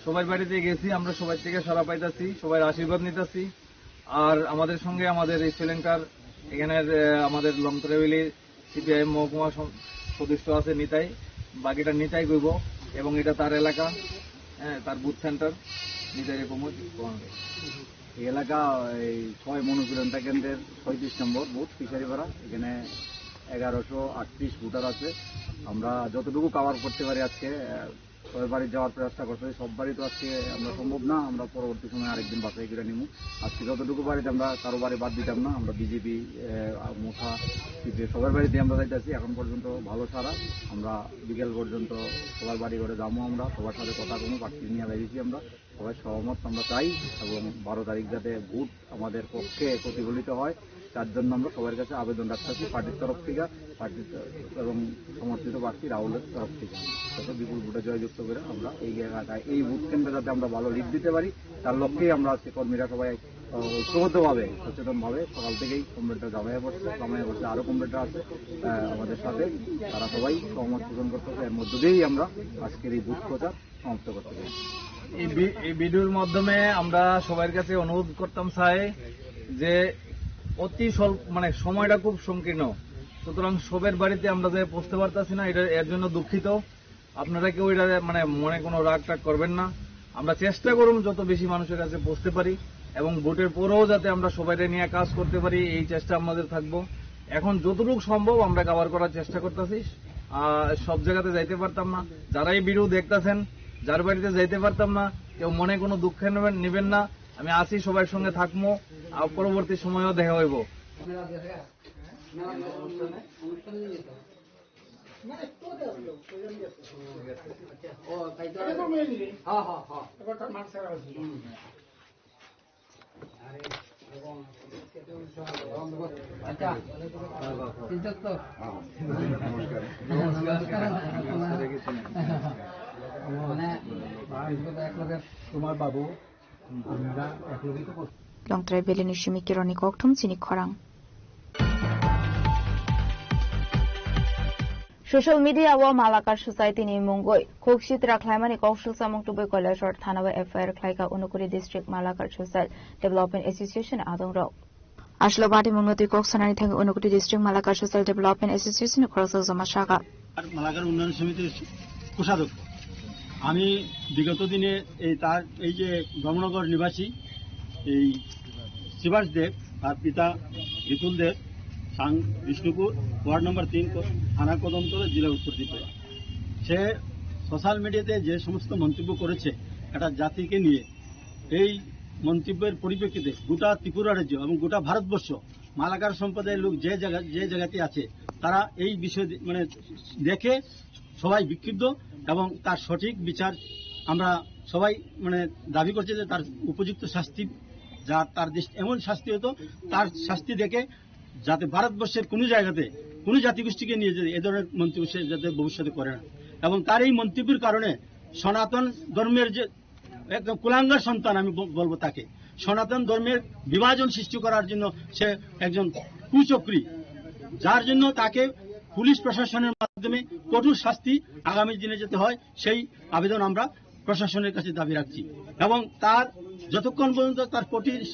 সবাই বাড়িতে গেছি, আমরা সবাই থেকে সারা পাইতাছি, সবাই আশীর্বাদ নিতাছি। আর আমাদের সঙ্গে আমাদের এই সৈলেংটার এখানের, আহ, আমাদের লংত্রাভেলি সিপিআইএম মহকুমা সম-, সদস্য আছে নিতাই, বাকিটা নিতাই কইব এবং এটা তার এলাকা, হ্যাঁ, তার বুথ সেন্টার নিতাই প্রমোদ। এই এলাকা এই ছয় মনো সৈলেংটা কেন্দ্রের ছয়ত্রিশ নম্বর বুথ ফিশারিপাড়া। এখানে এগারোশো আটত্রিশ ভোটার আছে। আমরা যতটুকু কভার করতে পারি আজকে, আহ, সবাই বাড়ি যাওয়ার চেষ্টা করতে হবে। সব বাড়ি তো আজকে আমরা সম্ভব না, আমরা পরবর্তী সময় আরেকদিন বাছাই করে নিব। আজকে যতটুকু বাড়িতে আমরা কারো বাড়ি বাদ দিতাম না, আমরা বিজেপি, আহ, মোথা, সিপিএম সবার বাড়িতে আমরা যাইতেছি। এখন পর্যন্ত ভালো সাড়া, আমরা বিকেল পর্যন্ত সবার বাড়ি ঘরে যাবো, আমরা সবার সাথে কথা বলবো, প্রার্থী নিয়ে বেরিয়েছি আমরা। সবাই সহমত আমরা চাই এবং বারো তারিখ যাতে ভোট আমাদের পক্ষে প্রতিফলিত হয়, তার জন্য আমরা সবার কাছে আবেদন রাখতেছি পার্টির তরফ থেকে, পার্টির এবং সমর্থিত প্রার্থী রাহুলের তরফ থেকে, যাতে বিপুল ভোটে জয়যুক্ত করে আমরা এই এলাকায় এই ভোট কেন্দ্রে যাতে আমরা ভালো লিড দিতে পারি, তার লক্ষ্যেই আমরা আজকে কর্মীরা সবাই, আহ, ঐক্যবদ্ধভাবে, সচেতনভাবে সকাল থেকেই কমরেডরা জামাইয়া পড়ছে, জামাইয়া পড়ছে, আরও কমরেডরা আছে, আহ, আমাদের সাথে, তারা সবাই সহমত পোষণ করতেছে। এর মধ্য দিয়েই আমরা আজকের এই বুথ প্রচার সমাপ্ত করতে চাই। এই ভি-, এই ভিডিওর মাধ্যমে আমরা সবার কাছে অনুরোধ করতাম চাই যে অতি স্বল্প, মানে, সময়টা খুব সংকীর্ণ, সুতরাং সবের বাড়িতে আমরা যে পৌঁছতে পারতাছি না, এটা, এর জন্য দুঃখিত। আপনারা কেউ এটা, মানে, মনে কোনো রাগ টাগ করবেন না। আমরা চেষ্টা করুন যত বেশি মানুষের কাছে পৌঁছতে পারি এবং ভোটের পরেও যাতে আমরা সবাইকে নিয়ে কাজ করতে পারি, এই চেষ্টা আমাদের থাকবো। এখন যতটুকু সম্ভব আমরা কভার করার চেষ্টা করতেছি। আহ, সব জায়গাতে যাইতে পারতাম না। যারা এই ভিডিও দেখতাছেন, যার বাড়িতে যাইতে পারতাম না, কেউ মনে কোনো দুঃখ নেবেন, নেবেন না। আমি আছি, সবার সঙ্গে থাকবো। আর পরবর্তী সময়ও দেখা হইব। আচ্ছা, ঠিক আছে তো? নমস্কার। মানে, তোমার বাবু, আমরা একলগে তো করছি। Longtrai Valley ni simi Kironi kokthum chini khorang. Social media o Malakar Society ni mungwi khuk sitra khlaimani kok swlsamung tubui Kailasor thana o F I R khlaikha Unakoti District Malakar Social Development Association adongrok. Aswk bati mungno twi kok sanani thangwi Unakoti District Malakar Social Development Association ni khoroksa joma saka. Malakar উন্নয়ন সমিতির কোষাধ্যক্ষ। আমি বিগত দিনে এই তার, এই যে ধর্মনগর নিবাসী, এই শিবাস দেব, তার পিতা বিপুল দেব, সাং বিষ্ণুপুর, ওয়ার্ড নম্বর তিন, ক-, থানা কদমতলা, জেলা উত্তর ত্রিপুরা। সে সোশ্যাল মিডিয়াতে যে সমস্ত মন্তব্য করেছে একটা জাতিকে নিয়ে, এই মন্তব্যের পরিপ্রেক্ষিতে গোটা ত্রিপুরা রাজ্য এবং গোটা ভারতবর্ষ মালাকার সম্প্রদায়ের লোক যে জায়গা, যে জায়গাতে আছে, তারা এই বিষয়ে দে-, মানে, দেখে সবাই বিক্ষুব্ধ এবং তার সঠিক বিচার আমরা সবাই, মানে, দাবি করছে যে তার উপযুক্ত শাস্তি, যা তার দৃষ্টি, এমন শাস্তি হতো, তার শাস্তি দেখে যাতে ভারতবর্ষের কোনো জায়গাতে কোনো জাতিগোষ্ঠীকে নিয়ে যে এ ধরনের মন্তব্য সে যাতে ভবিষ্যতে করে না। এবং তার এই মন্তব্যের কারণে সনাতন ধর্মের যে একদম কুলাঙ্গার সন্তান আমি ব-, বলবো তাকে। সনাতন ধর্মের বিভাজন সৃষ্টি করার জন্য সে একজন কুচক্রী, যার জন্য তাকে পুলিশ প্রশাসনের মাধ্যমে কঠোর শাস্তি আগামী দিনে যাতে হয়, সেই আবেদন আমরা প্রশাসনের কাছে দাবি রাখছি। এবং তার যতক্ষণ পর্যন্ত তার কঠিন,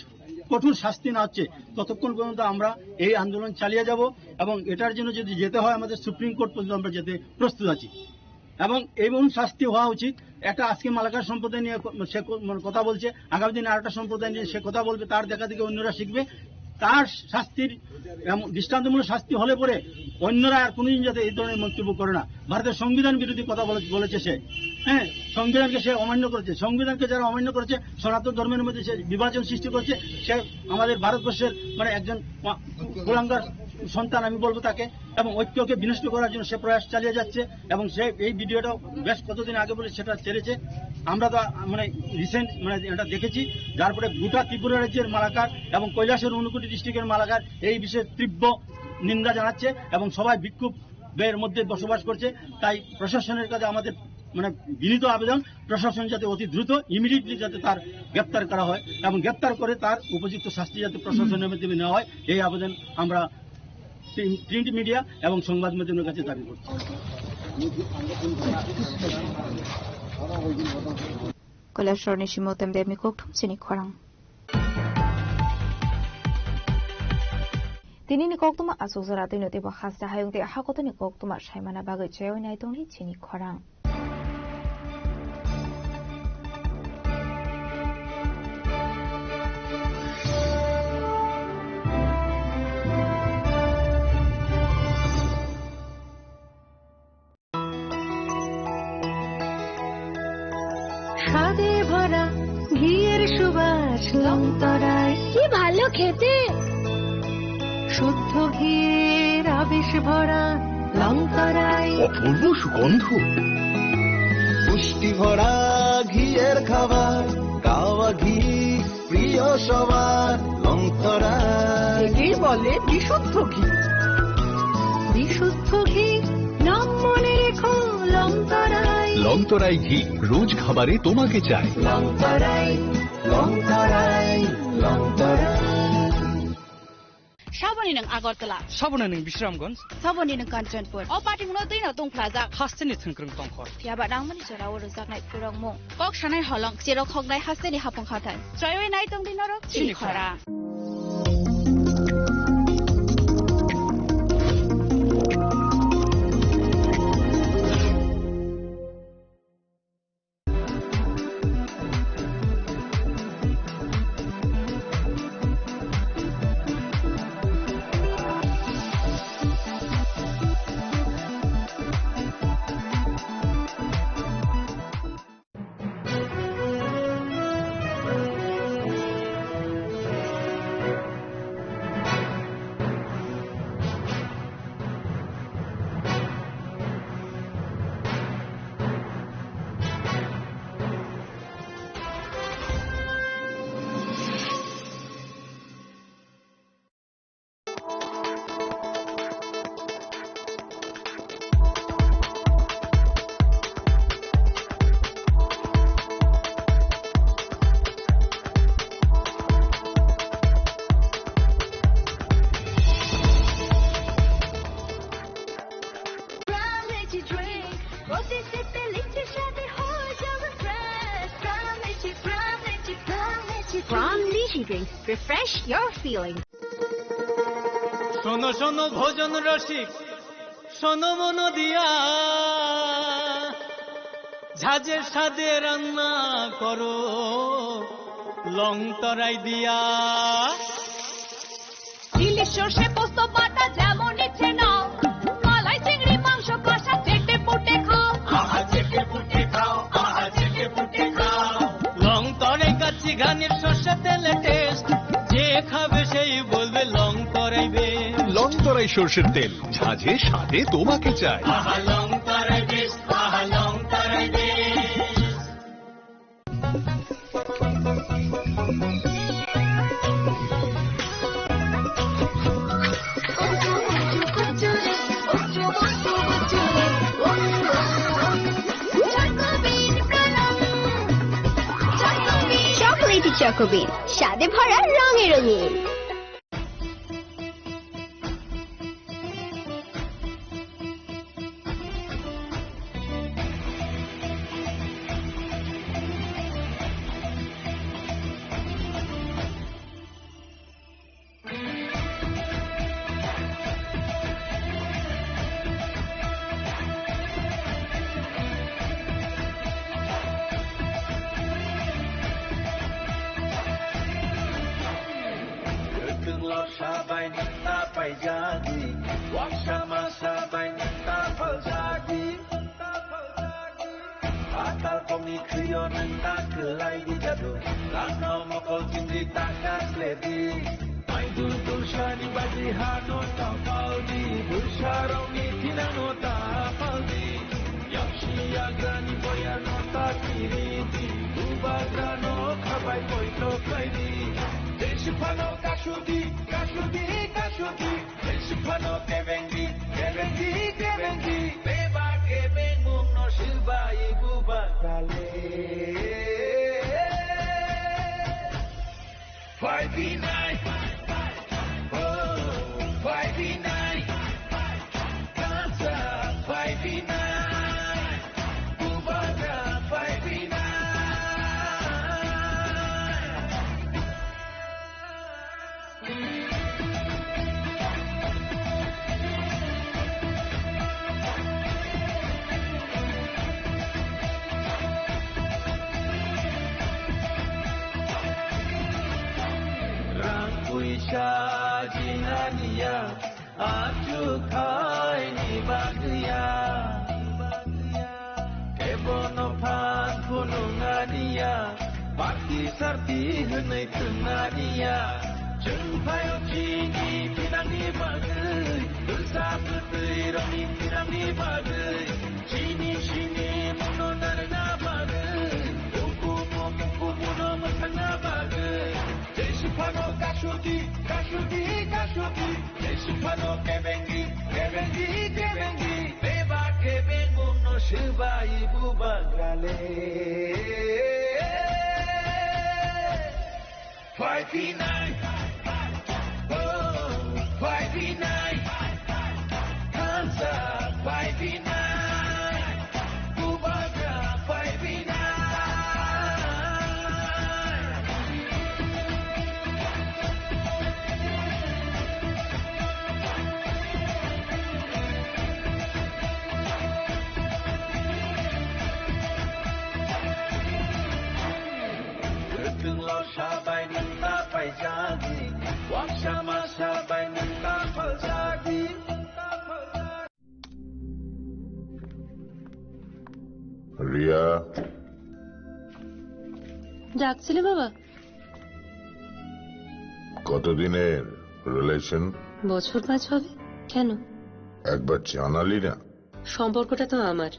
কঠোর শাস্তি না হচ্ছে, ততক্ষণ পর্যন্ত আমরা এই আন্দোলন চালিয়ে যাব। এবং এটার জন্য যদি যেতে হয়, আমাদের সুপ্রিম কোর্ট পর্যন্ত আমরা যেতে প্রস্তুত আছি। এবং এমন শাস্তি হওয়া উচিত, একটা আজকে মালাকার সম্প্রদায় নিয়ে ক-, সে ক-, মানে কথা বলছে, আগামী দিনে আরেকটা সম্প্রদায় নিয়ে সে কথা বলবে, তার দেখা দেখি অন্যরা শিখবে। তার শাস্তির এমন দৃষ্টান্তমূলক শাস্তি হলে পরে অন্যরা আর কোনোদিন যাতে এই ধরনের মন্তব্য করে না। ভারতের সংবিধান বিরোধী কথা বলে-, বলেছে সে, হ্যাঁ, সংবিধানকে সে অমান্য করেছে। সংবিধানকে যারা অমান্য করেছে, সনাতন ধর্মের মধ্যে সে বিভাজন সৃষ্টি করেছে, সে আমাদের ভারতবর্ষের মানে একজন মা-, কুলাঙ্গার সন্তান আমি বলবো তাকে। এবং ঐক্যকে বিনষ্ট করার জন্য সে প্রয়াস চালিয়ে যাচ্ছে। এবং সে এই ভিডিওটা বেশ কতদিন আগে বলে সেটা ছেড়েছে। আমরা তো, মানে, রিসেন্ট, মানে, এটা দেখেছি, যার পরে গোটা ত্রিপুরা রাজ্যের মালাকার এবং কৈলাসহর ঊনকোটি ডিস্ট্রিক্টের মালাকার এই বিষয়ে তীব্র নিন্দা জানাচ্ছে এবং সবাই বিক্ষোভের মধ্যে বসবাস করছে। তাই প্রশাসনের কাছে আমাদের, মানে, বিনীত আবেদন, প্রশাসন যাতে অতি দ্রুত, ইমিডিয়েটলি যাতে তার গ্রেপ্তার করা হয় এবং গ্রেপ্তার করে তার উপযুক্ত শাস্তি যাতে প্রশাসনের মাধ্যমে নেওয়া হয়, এই আবেদন আমরা প্রিন্ট, প্রিন্ট মিডিয়া এবং সংবাদ মাধ্যমের কাছে দাবি করছি। Kailasharni simo temdemni kokthum chini khorang. Tinini koktuma aswk jora twi no teibo hasta hayung tei hakotoni koktuma saimana bagwi chaywi nai tongni chini khorang. স্বাদে ভরা ঘিয়ের সুবাস লংতরাই। কি ভালো খেতে! শুদ্ধ ঘিয়ের আবেশ ভরা লংতরাই। অপূর্ব সুগন্ধ। পুষ্টি ভরা ঘিয়ের খাবার, কাওয়া ঘি প্রিয় সবার লংতরাই। একেই বলে বিশুদ্ধ ঘি। বিশুদ্ধ ঘি, নাম মনে রেখো লংতরাই। লংতরাই ঘি, রোজ খাবারে তোমাকে চাই। লংতরাই, লংতরাই, লংতরাই। Saboni nwng Agartala. Saboni nwng Bisramganj. Saboni nwng Kanchanpur. O party no twi no tong phlajak. Hasteni thwngkwrwng tongkhor. Phiya ba nangmani jora o rwjaknai khurokmung. Kok sanai holong, cherok hoknai hasteni hapung hathai. Chaywi nai tong di norok chini khorang. Pram Lychee Drink, প্রতি সিপে লিচি স্বাদে হয়ে যাবে fresh. Pram Lychee, Pram Lychee, Pram Lychee, Pram Lychee Drink, refresh your feeling. শোনো শোনো ভোজন রসিক, শোনো মন দিয়া, ঝাঁঝের স্বাদে রান্না করো লং তরাই দিয়া। ইলিশ সর্ষে পোস্ত বাটা যেমন ইচ্ছে নাও, মালাই চিংড়ি মাংস কষা চেটে পুটে খাও। আহা, চেটে পুটে খাও, আহা, চেটে পুটে খাও। লং তরাই কাচ্চি ঘানির সর্ষে তেলে টেস্ট, যে খাবে সেই বলবে লং তরাই বেশ। লং তরাই সর্ষের তেল, ঝাঁঝে স্বাদে তোমাকে চাই। আহা, লং তরাই বেশ, আহা, লং তরাই বেশ। চকোবিন, স্বাদে ভরা, রঙে রঙিন। Kwthwng lorsa bai nwng ta paijadi, waksa masa bai nwng ta phaljadi. Atal kongni khwio nwng ta kwlai di jadu, lakno mokol chingri ta kha kle di. Maidul tulsani bagwi hano ta pal di, bwsarokni thinangno ta pal di. Yaksi yagrani boyarno ta kiri di, bubagrano khabai poito khlai di. Jesi phano kasudi, kasudi, kasudi. Phano kebengdi, kebengdi, kebengdi. Bebak kebeng mungno swbai bubagrale. Phai binai. Oh, phai binai. Kansa phai binai. Bubagra phai binai. Rang puisa jinganiya, achuk khaini bagwiya. Ebono phan phunung aniya, party sarti hwnwi thwng aniya. Chwng phaio chini thinangni bagwi, bwsa bwtwi rokni thinangni bagwi. Chini sini muno narwkna bagwi, ukumu kukumu no mwthangna bagwi. Jesi phano kasudi, kasudi, kasudi. Jesi phano kebengdi, kebengdi, kebengdi. Beba kebeng mungno swbai bubagrale. Phai phinai. Oh, phai phinai. Kansa phai phinai. Bubagra phai phinai. Kwthwng lorsa bai nwng ta paijadi, waksa masa bai nwng ta phaljadi. Riya, ডাকছিলে বাবা? কতদিনের রিলেশন? বছর পাঁচ হবে। কেন? একবার জানালি না। সম্পর্কটা তো আমার,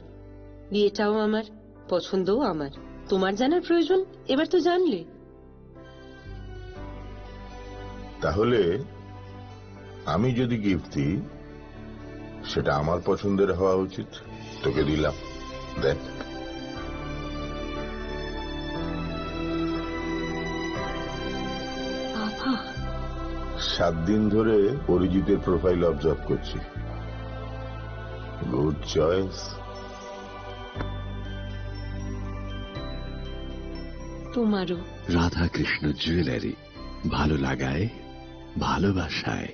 বিয়েটাও আমার, পছন্দও আমার। তোমার জানার প্রয়োজন, এবার তো জানলে। তাহলে আমি যদি গিফট দিই, সেটা আমার পছন্দের হওয়া উচিত। তোকে দিলাম, দেখ। বাবা। সাত দিন ধরে অরিজিতের প্রোফাইল অবজার্ভ করছি। Good choice. তোমারও। রাধাকৃষ্ণ জুয়েলারি, ভালো লাগায়, ভালোবাসায়।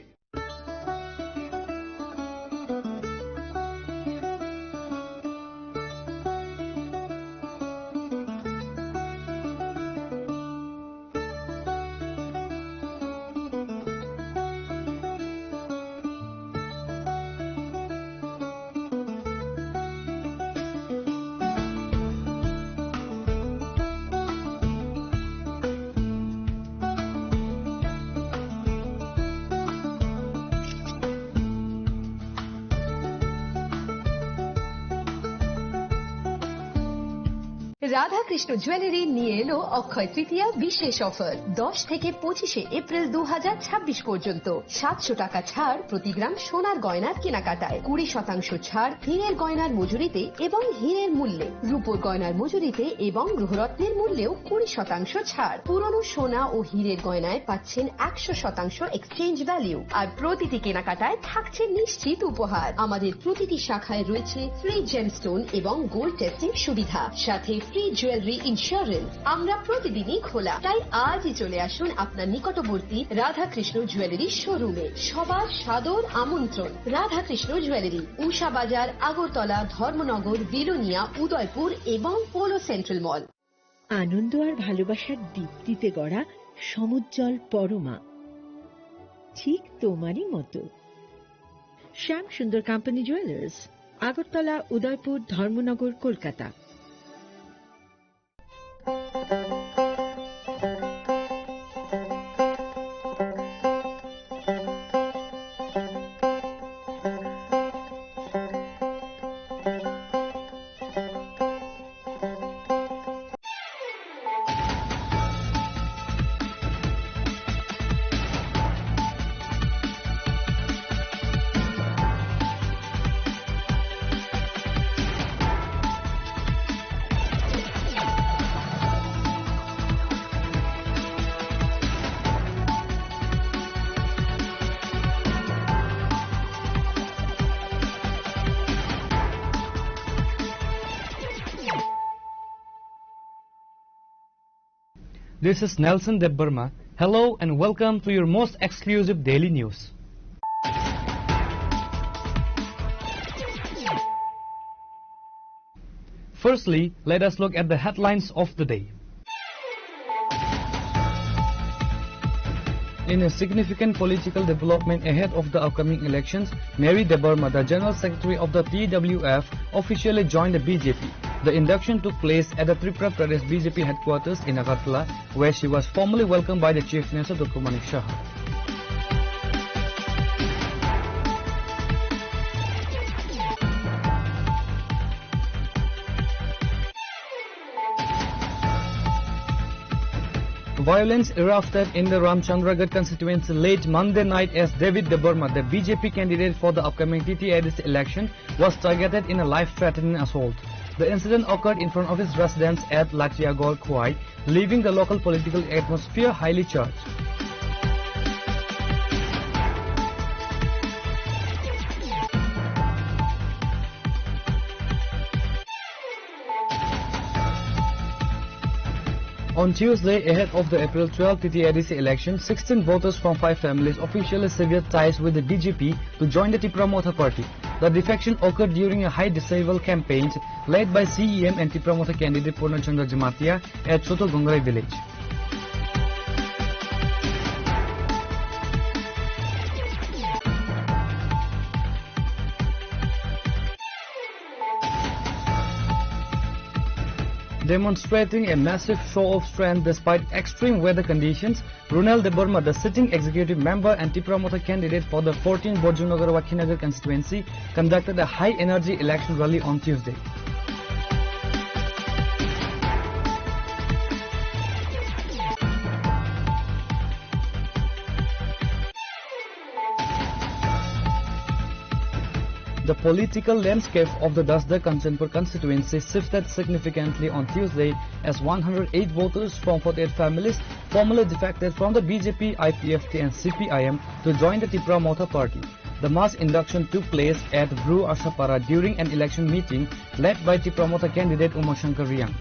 রাধাকৃষ্ণ জুয়েলারি নিয়ে এলো অক্ষয় তৃতীয়া বিশেষ অফার। দশ থেকে পঁচিশে এপ্রিল দু হাজার ছাব্বিশ পর্যন্ত সাতশো টাকা ছাড় প্রতি গ্রাম সোনার গয়নার কেনাকাটায়, কুড়ি শতাংশ ছাড় হীরের গয়নার মজুরিতে এবং হীরের মূল্যে, রূপোর গয়নার মজুরিতে এবং গ্রহরত্নের মূল্যেও কুড়ি শতাংশ ছাড়। পুরনো সোনা ও হীরের গয়নায় পাচ্ছেন একশো শতাংশ এক্সচেঞ্জ ভ্যালু, আর প্রতিটি কেনাকাটায় থাকছে নিশ্চিত উপহার। আমাদের প্রতিটি শাখায় রয়েছে ফ্রি জেমস্টোন এবং গোল্ড টেস্টিং সুবিধা, সাথে ফ্রি জুয়েলারি ইন্স্যুরেন্স। আমরা প্রতিদিনই খোলা, তাই আজই চলে আসুন আপনার নিকটবর্তী রাধাকৃষ্ণ জুয়েলারি শোরুমে। সবার সাদর আমন্ত্রণ। রাধাকৃষ্ণ জুয়েলারি, উষা বাজার, আগরতলা, ধর্মনগর, বিলোনিয়া, উদয়পুর এবং পোলো সেন্ট্রাল মল। আনন্দ আর ভালোবাসার দীপ্তিতে গড়া সমুজ্জ্বল পরমা, ঠিক তোমারই মতো। শ্যাম সুন্দর কোম্পানি জুয়েলার্স, আগরতলা, উদয়পুর, ধর্মনগর, Kolkata. This is Nelson Debbarma. Hello and welcome to your most exclusive daily news. Firstly, let us look at the headlines of the day. In a significant political development ahead of the upcoming elections, Mary Debbarma, the General Secretary of the T W F, officially joined the B J P. The induction took place at the Tripura Pradesh B J P headquarters in Agartala, where she was formally welcomed by the Chief Minister Doctor Manik Saha. Violence erupted in the Ramchandragarh constituency late Monday night as David Debbarma, the B J P candidate for the upcoming T T A D C election, was targeted in a life-threatening assault. The incident occurred in front of his residence at Latiagor Khowai, leaving the local political atmosphere highly charged. On Tuesday, ahead of the April twelfth T T A D C election, sixteen voters from five families officially severed ties with the B J P to join the Tipra Motha party. The defection occurred during a high disapproval campaign led by C E M and Tipra Motha candidate Purna Chandra Jamatia at Choto Gongrai village. Demonstrating a massive show of strength despite extreme weather conditions, Runal Debbarma, the sitting executive member and Tipra Motha candidate for the fourteen Borjunagar Wakhinagar constituency, conducted a high-energy election rally on Tuesday. The political landscape of the Dasda Kanchanpur constituency shifted significantly on Tuesday as one hundred eight voters from forty-eight families formally defected from the B J P, I P F T and C P I M to join the Tipra Motha party. The mass induction took place at Bru Ashapara during an election meeting led by Tipra Motha candidate Uma Shankar Reang.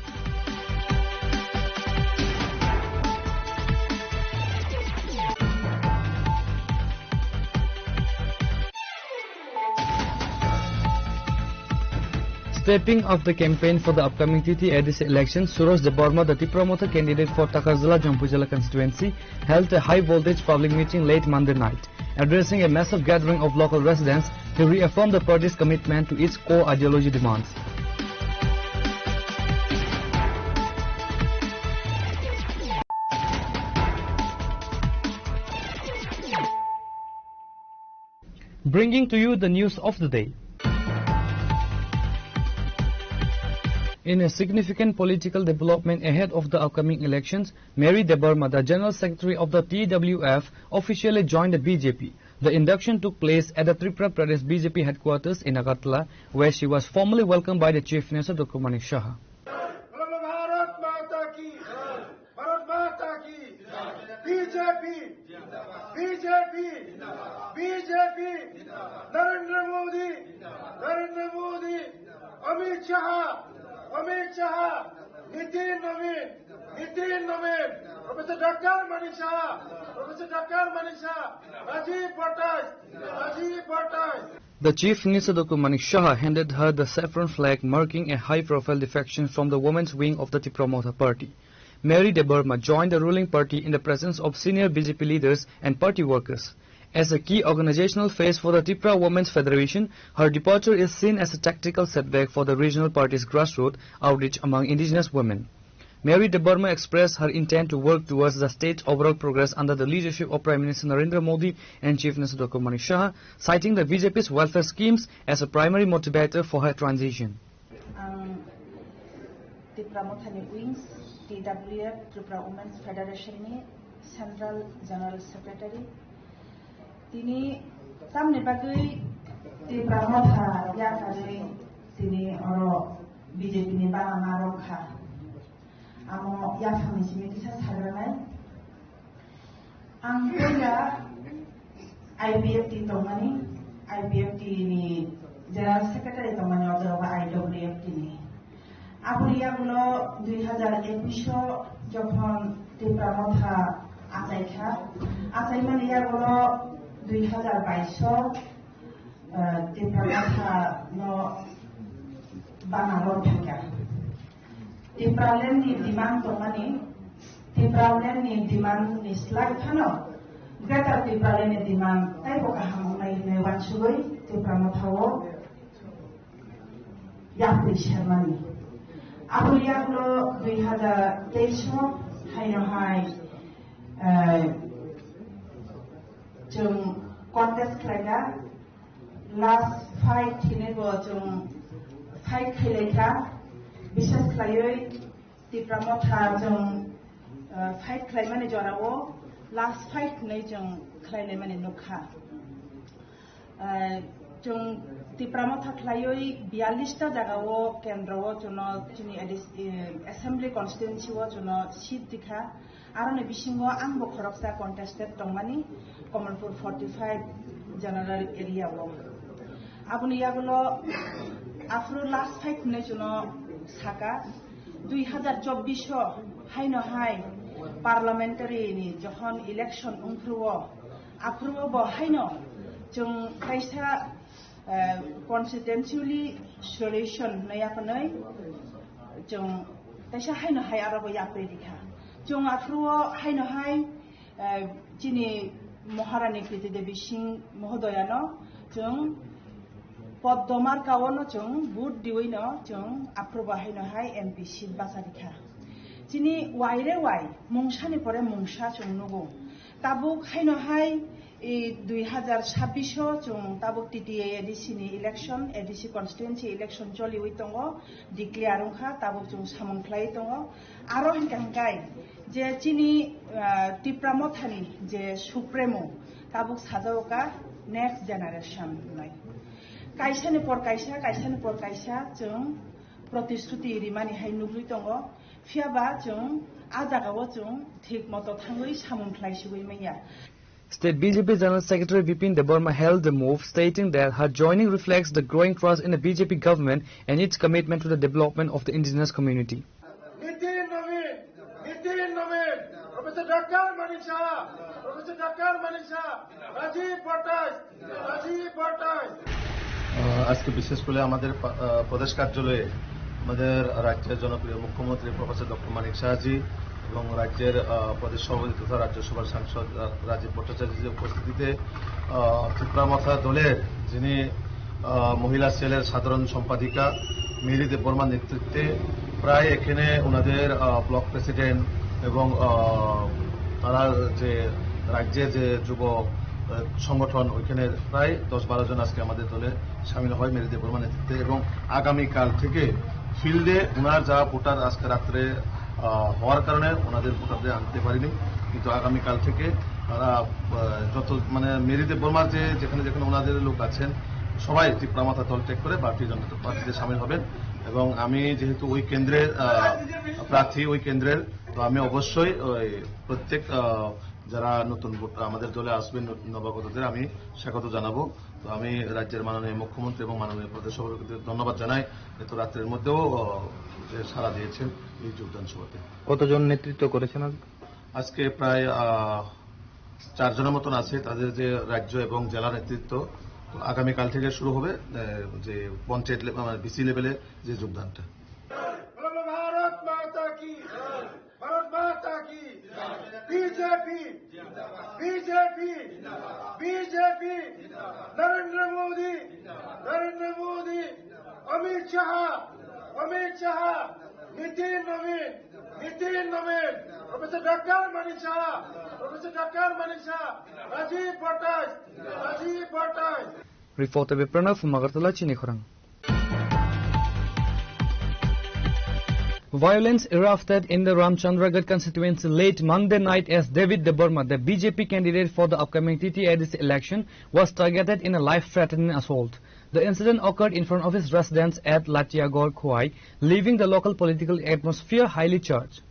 Stepping off the campaign for the upcoming T T A D C election, Suraj Debbarma, the Tipra Motha candidate for Takarjala Jampuijala constituency, held a high-voltage public meeting late Monday night. Addressing a massive gathering of local residents, he reaffirmed the party's commitment to its core ideology demands. Bringing to you the news of the day. In a significant political development ahead of the upcoming elections, Mary Debbarma, the General Secretary of the T W F, officially joined the B J P. The induction took place at the Tripura Pradesh B J P headquarters in Agartala, where she was formally welcomed by the Chief Minister Doctor Manik Saha. बोलो भारत माता की, भारत माता की, BJP, BJP, BJP, Narendra Modi, Narendra Modi, Amit Shah, Amit Shah, Nitin Naveen, Nitin Naveen, professor doctor Manisha, professor doctor Manisha, Rajiv Bhattacharya, Rajiv Bhattacharya. The Chief Minister Doctor Manik Saha handed her the saffron flag, marking a high-profile defection from the women's wing of the Tipra Motha party. Mary Debbarma joined the ruling party in the presence of senior B J P leaders and party workers. As a key organizational phase for the Tipra Women's Federation, her departure is seen as a tactical setback for the regional party's grassroots outreach among indigenous women. Mary Debbarma expressed her intent to work towards the state's overall progress under the leadership of Prime Minister Narendra Modi and Chief Minister Doctor Manik Saha, citing the B J P's welfare schemes as a primary motivator for her transition. Ang Tipra Mothani Wings, T W F, Tripura Women's Federation ni Central General Secretary. Tini tamni bagwi Tipra Motha yakarwi tini oro B J P ni bana narwk kha. Amo yaphangni simi kisa sagranai. Ang puila I B F T tongmani, I B F T ni General Secretary tongmani, o jaga I W F T ni. Aboni yagulo dui hazar ekush o jokhon Tipra Motha achaikha, achaimani yagulo dui hazar bais o, eh, Tipra Motha no bana rw phaikha. Tipraland ni demand tongmani, Tipraland ni demand ni slai phano Greater Tipraland ni demand taibo kaham wngnai hwnwi uansugwi Tipra Motha o yapri sermani. Aboni yagulo dui hazar teis o haino hai, eh, chwng contest khlaikha. Last fight hinwi bo chwng fight khlai kha, bishes khlaiwi Tipra Motha chwng, uh, fight khlaimani jorao last fight hinwi chwng khlailaimani nukha. Uh, chwng Tipra Motha khlaiwi biyallis ta jagao kendro o chwngno chini A D C, uh, assembly constituency o chwngno seat rikha. Aroni bisingo angbo khoroksa contested tongmani Kamalpur forty-five general area o. Aboni yagulo aphuru last fight hinwi chwngno saka, dui hazar chobbish o haino hai parliamentary ni jokhon election wngphuru o, aphuru o bo haino chwng kaisa eh, constitutionally solution hinwi yaphunwi chwng kaisa haino hai aro bo yapri rikha. Chwng aphuru o haino hai, eh, chini Maharani Kriti Devi Singh mohodoyano chwng poddo marka o no chwng vote diwi no chwng aphuru bo haino hai M P seat bacha rikha. Chini waire wai mungsani pore mungsa chwng nugo. Tabuk haino hai, e, dui hazar chabbish o chwng tabuk T T A A D C ni election, A D C constituency election choliwi tongo, declare wngkha, tabuk chwng samung khlaiwi tongo. Aro hinkha hinkhai je chini, ah, Tipra Mothani je Supremo tabuk sajao ka next generation hinwi. Kaisani por kaisa, kaisani por kaisa chwng protisthuti rimani hai nugwi tongo. Phiya ba chwng a jagao chwng thik moto thangwi samung khlai sigwi manya. State B J P General Secretary Bipin Debbarma hailed the move, stating that her joining reflects the growing trust in the B J P government and its commitment to the development of the indigenous community. Nitin Navin, Nitin Navin, Professor Doctor Manik Saha, Professor Doctor Manik Saha, Rajiv Bhattacharyya, আহ, আজকে বিশেষ করে আমাদের পা-, আহ, প্রদেশ কার্যালয়ে আমাদের রাজ্যের জনপ্রিয় মুখ্যমন্ত্রী প্রফেসর ডক্টর মানিক সাহাজি এবং রাজ্যের, আহ, প্রদেশ সভাপতি তথা রাজ্যসভার সাংসদ রা-, রাজীব ভট্টাচার্যের উপস্থিতিতে, আহ, ত্রিপুরা মথা দলের যিনি, আহ, মহিলা সেলের সাধারণ সম্পাদিকা মেরি দেববর্মার নেতৃত্বে প্রায় এখানে ওনাদের, আহ, ব্লক প্রেসিডেন্ট এবং, আহ, তারা যে রাজ্যে যে যুব, আহ, সংগঠন, ওইখানে প্রায় দশ বারো জন আজকে আমাদের দলে সামিল হয় মেরি দেববর্মার নেতৃত্বে। এবং আগামীকাল থেকে ফিল্ডে ওনার যা ভোটার আজকে রাত্রে, আহ, হওয়ার কারণে ওনাদের ভোটারদের আনতে পারিনি, কিন্তু আগামীকাল থেকে তারা, আহ, যত, মানে, মেরি দেববর্মার যে যেখানে যেখানে ওনাদের লোক আছেন, সবাই টিপ্রা মথা দল ত্যাগ করে ভারতীয় জনতা পার্টিতে সামিল হবেন। এবং আমি যেহেতু ওই কেন্দ্রের, আহ, প্রার্থী, ওই কেন্দ্রের, তো আমি অবশ্যই ওই প্রত্যেক, আহ, যারা নতুন ভোট আমাদের দলে আসবেন, ন-, নবাগতদের আমি স্বাগত জানাবো। তো আমি রাজ্যের মাননীয় মুখ্যমন্ত্রী এবং মাননীয় প্রদেশ সভাপতিকে ধন্যবাদ জানাই, এত রাত্রের মধ্যেও, আহ, যে সাড়া দিয়েছেন এই যোগদান সভাতে। কতজন নেতৃত্ব করেছেন আজকে? আজকে প্রায়, আহ, চারজনের মতন আছে, তাদের যে রাজ্য এবং জেলা নেতৃত্ব। তো আগামীকাল থেকে শুরু হবে, আহ, যে পঞ্চায়েত লে-, মানে, ভিসি লেভেলে যে যোগদানটা। बोलो भारत माता की, भारत माता की, BJP, BJP, BJP, Narendra Modi, Narendra Modi, Amit Shah, Amit Shah, Nitin Naveen, Nitin Naveen, professor doctor Manish Shah, professor doctor Manish Shah, Rajiv Bhattacharya, Rajiv Bhattacharya. Reporter Bipranav Magartala, Chini Khorang. Violence erupted in the Ramchandragarh constituency late Monday night as David Debbarma, the B J P candidate for the upcoming T T A D C election, was targeted in a life-threatening assault. The incident occurred in front of his residence at Latiagor Khowai, leaving the local political atmosphere highly charged.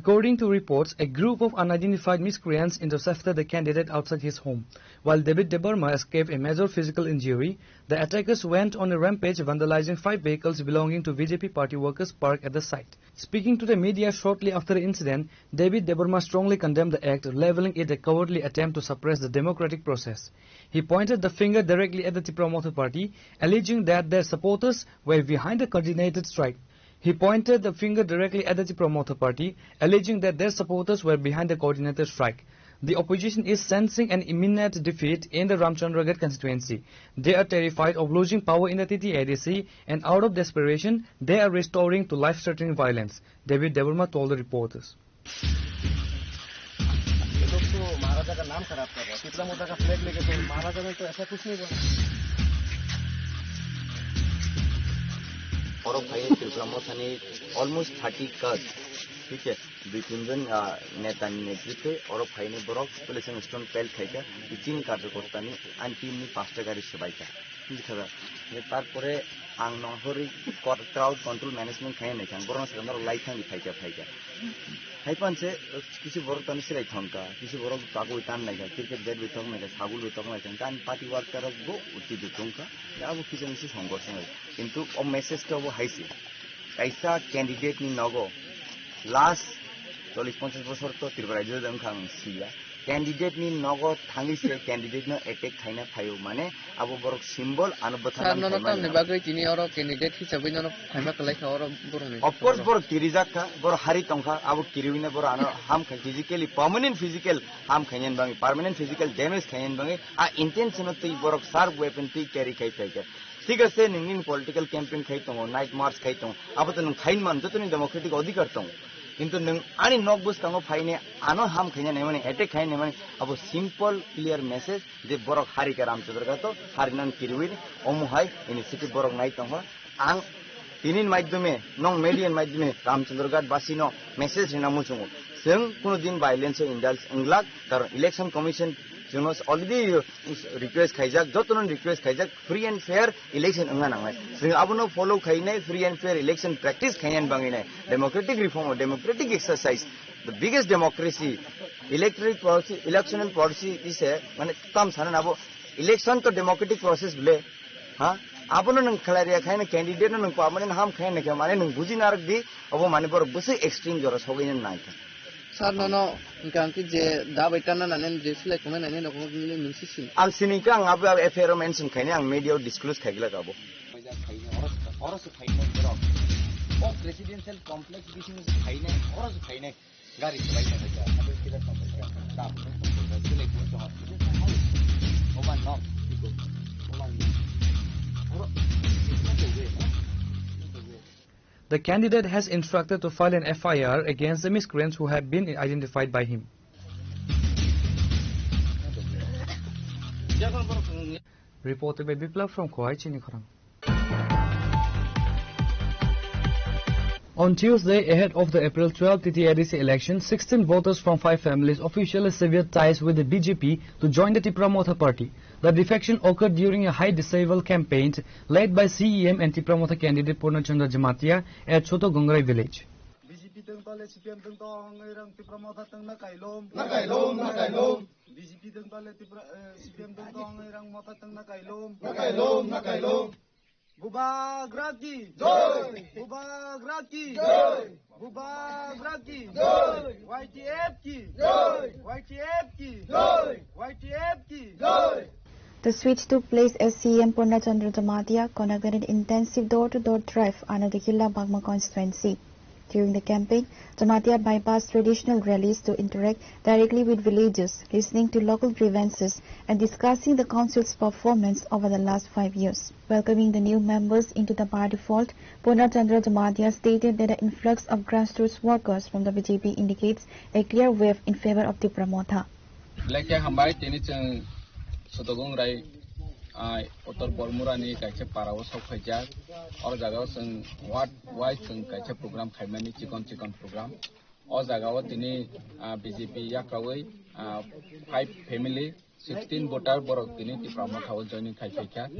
According to reports, a group of unidentified miscreants intercepted the candidate outside his home, while David Debbarma escaped a major physical injury. The attackers went on a rampage, vandalizing five vehicles belonging to B J P party workers parked at the site. Speaking to the media shortly after the incident, David Debbarma strongly condemned the act, labeling it a cowardly attempt to suppress the democratic process. He pointed the finger directly at the Tipra Motha Party, alleging that their supporters were behind the coordinated strike. He pointed the finger directly at the Tipra Motha Party, alleging that their supporters were behind the coordinated strike. The opposition is sensing an imminent defeat in the Ramchandragarh constituency. They are terrified of losing power in the T T A D C, and out of desperation, they are resorting to life-threatening violence, David Debbarma told the reporters. ये लोग तो महाराजा का नाम खराब कर रहा है। तिपरा मोर्चा का फ्लैग लेके तो महाराजा ने तो ऐसा कुछ नहीं बोला। Oro phai Tipra Mothani almost thirty cars, thik hai, dui tin jon, ah, neta ni netritwe oro phaini borok Police Stone pelt khaikha, chini karjokorta ni ani team ni pasta gari swbaikha. Bwkha, tarpore ang nongkhorwi crowd control management khaina naikha, ang borokno sakha norok lai thangdi phaikha, phaikha. Haiphano se kisu borok tani swrai thangkha, kisu borok chagwi tan naikha, cricket bat bai tok naikha, sagul bai tok naikha, hwnkhe ani party worker rok bo utti tongkha, abo kisa misa songkor songkha. Kintu o message to bo hai se, kaisa candidate ni nogo last chollish ponchash bosor to Tripura rajyo wngkha ang siya. Candidate ni nogo thangwi se candidate no attack khaina phaio, mane abo borok symbol ano bwthang. Sir, nono tamni bagwi tini oro candidate hisabwi nono phaima kwlai kha oro borokni. Of course, borok kirijak kha, borok hari tong kha, abo kiriwino borok ano ham kha physically, permanent physical ham khainani bagwi, permanent physical damage khainani bagwi, a intention twi borok sharp weapon twi carry khai phai kha. Thik ase, nwng nini political campaign khai tongo, night march khai tongo, abo to nwng khaini man, joto ni democratic odhikar tongo. Kintu nwng ani nok bwskango phaine ano ham khaina naimani, attack khaina naimani, abo simple clear message je borok hari kha Ramchandra Ghat o, hari nan kiriwi omo hai initiative borok nai tongkha. Ang tini ni maidyome, nong media ni maidyome Ramchandra Ghat basi no message rina muchungo. Chwng kuno din violence o indulge wnglak, karon election commission chwngno already request khaijak, jotono request khaijak, free and fair election wngna nangnai. Chwng abono follow khainai, free and fair election practice khainani bagwi nai. Democratic reform o democratic exercise, the biggest democracy, electoral policy, electoral policy is a, mane, tam sana abo election to democratic process bole, ha? Abono nwng khlai riya khaina candidate no nwng permanent ham khaina khe mane nwng buji narwk di, obo mane borok bwswk extreme jora sogwi nai kha. Sir, nono hwnkha hwnkhe je da bai tanna nani je silai tongnai nani rokno nini nwng si sini. Ang sini khe ang abo, abo F I R o mention khainai, ang media o disclose khai glak abo. Oro se phainai borok. O presidential complex bisingo se phainai, oro se phainai. Gari se bai ta khaika, abo kira tong khaika. Dam no tong khaika, silai tong khaika. Oba nok, iko. Oba nok. Oro, iko to we, no? The candidate has instructed to file an F I R against the miscreants who have been identified by him. Reported by Biplab from Khowai, Chini Khorang. On Tuesday, ahead of the April twelfth T T A D C election, sixteen voters from five families officially severed ties with the B J P to join the Tipra Motha party. The defection occurred during a high disapproval campaign led by C E M and Tipra Motha candidate Purna Chandra Jamatia at Choto Gongrai village. B J P teng tole C P M teng tong wngwi rang Tipra Motha teng na kailom. Na kailom, na kailom. B J P teng tole Tipra, eh, C P M teng tong wngwi rang Motha teng na kailom. Na kailom, na kailom. Bubagra ki jai! Bubagra ki jai! Bubagra ki jai! Y T F ki jai! Y T F ki jai! Y T F ki jai! The switch took place as C E M Purna Chandra Jamatia conducted an intensive door-to-door drive under the Killa Bagma constituency. During the campaign, Jamatia bypassed traditional rallies to interact directly with villagers, listening to local grievances and discussing the council's performance over the last five years. Welcoming the new members into the party fold, Purna Chandra Jamatia stated that the influx of grassroots workers from the B J P indicates a clear wave in favor of Tipra Motha. Belai khe hambai, tini chwng Sotogong Rai, ah, Uttor Bormurani kaisa para o sok phaijak. O jaga o chwng ward wise chwng kaisa program khaimani, chikon chikon program. O jaga o tini, ah, B J P yakrawi, ah, five family, sixteen voter borok tini Tipra Motha o joining khai phaikha.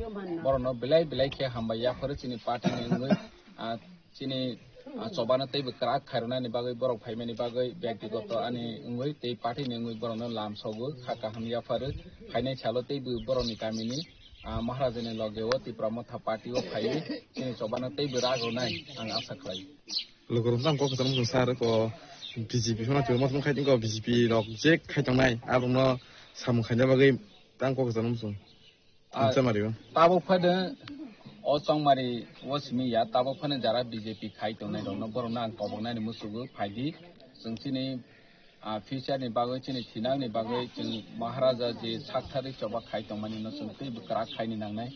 Borokno belai belai khe hambai yapharo chini party ni wngwi, ah, chini, ah, chobano teibo kwrak khairoknani bagwi, borok phaimani bagwi, byaktigoto ani wngwi tei party ni wngwi borokno lam sogo, kha kaham yapharo. Phainai salo teibo borokni kamini, ah, Maharajani loge o Tipra Motha party o phaiwi chini chobano teibo ragonai ang asa khlai. Lukurok tang kok kwcham sar ko B J P phano twi motong khai ko B J P rok je khai tongnai, aborokno samung khaina bagwi tang kok kwcham sung. Ah, Chongmari o. Tabuk phano o Chongmari o simi ya, tabuk phano jara B J P khai tongnai rokno, borokno ang koboknani musugo, phaidi, chwng chini, ah, future ni bagwi, chini thinangni bagwi chwng Maharaja je saktharwi choba khai tongmani no chwng teibo kwrak khaini nangnai.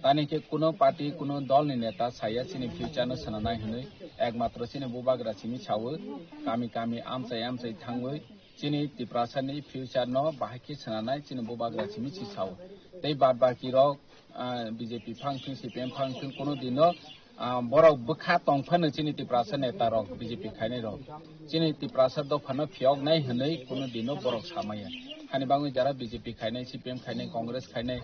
Tani khe kuno party, kuno dol ni neta saya chini future no swnanai hwnwi, ekmatro chini bubagra simi sawi, kami kami amchai amchai thangwi, chini Tiprasa ni future no bahai khe swnanai chini bubagra simi si sao. Tei bad baki rok, ah, B J P phang thung, C P M phang thung, kuno dino, ah, borok bwkha tong phano chini Tiprasa neta rok, B J P khainai rok. Chini Tiprasa dopha no phiyok nai hwnwi kuno dino borok samaya. Hani bangwi jara B J P khainai, C P M khainai, Congress khainai,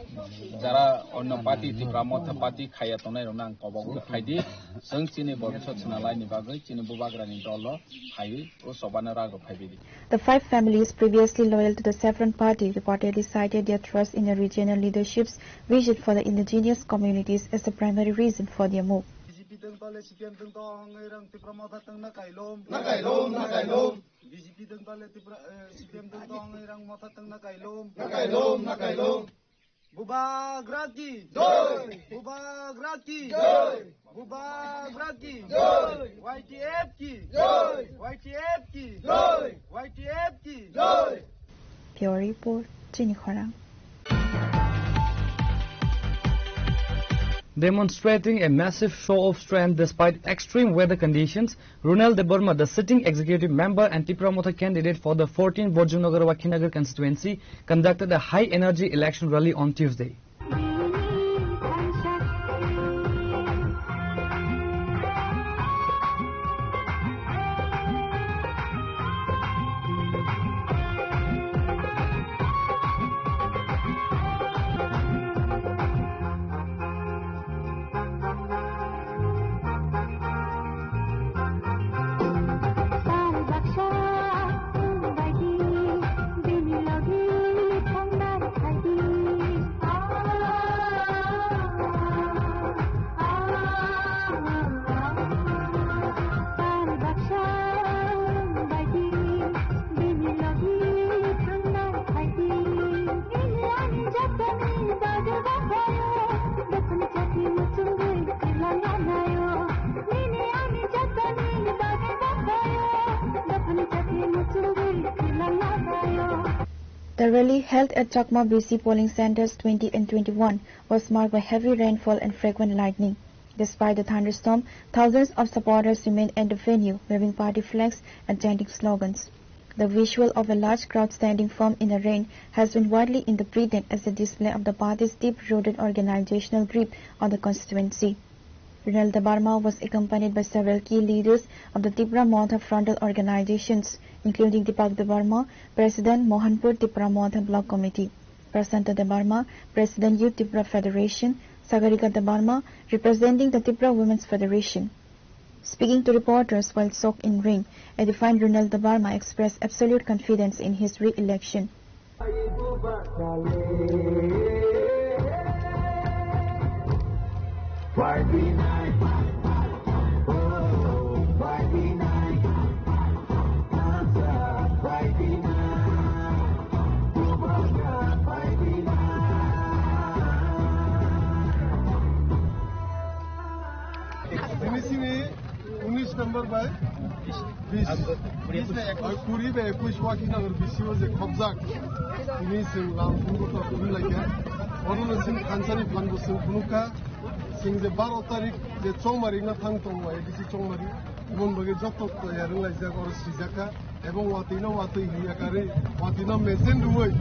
jara onno party, Tipra Motha party khaiya tongnai rokno ang kobok phaidi, chwng chini bobiswt swnalaini bagwi chini bubagrani dolo phaiwi o chobano rago phaibaidi. The five families previously loyal to the Saffron Party reportedly cited their trust in the regional leadership's vision for the indigenous communities as the primary reason for their move. B J P teng tole C P M teng tong wngwi rang Tipra Motha teng na kailom. Na kailom, na kailom. B J P teng tole Tipra, eh, C P M teng tong wngwi rang Motha teng na kailom. Na kailom, na kailom. Bubagra ki jai! Bubagra ki jai! Bubagra ki jai! Y T F ki jai! Y T F ki jai! Y T F ki jai! Bureau Report, Chini Khorang. Demonstrating a massive show of strength despite extreme weather conditions, Runal Debbarma, the sitting executive member and Tipra Motha candidate for the fourteen Borjongnagar Wakhinagar constituency, conducted a high-energy election rally on Tuesday. The rally, held at Chakma B C polling centers twenty and twenty-one, was marked by heavy rainfall and frequent lightning. Despite the thunderstorm, thousands of supporters remained at the venue, waving party flags and chanting slogans. The visual of a large crowd standing firm in the rain has been widely interpreted as a display of the party's deep-rooted organizational grip on the constituency. Ronald Debbarma was accompanied by several key leaders of the Tipra Motha frontal organizations, including Deepak Debbarma, President, Mohanpur Tipra Motha Block Committee, Prasanta Debbarma, President, Youth Tipra Federation, Sagarika Debbarma, representing the Tipra Women's Federation. Speaking to reporters while soaked in rain, a defiant Ronald Debbarma expressed absolute confidence in his re-election. Tini sini unis number bai bis. Oi, kuri bai ekuis Wakhi Nagar B C O je khobjak. Tini sing lam phungo to phun laikya. Oro no sing thansani phan bo sing phunukha. Sing je baro tarik je chongmari na thang tongo, A D C chongmari. Mon bagi joto to yarung laijak oro sijakha. Ebong watwi no watwi hiya kari, watwi no mesen ruwi,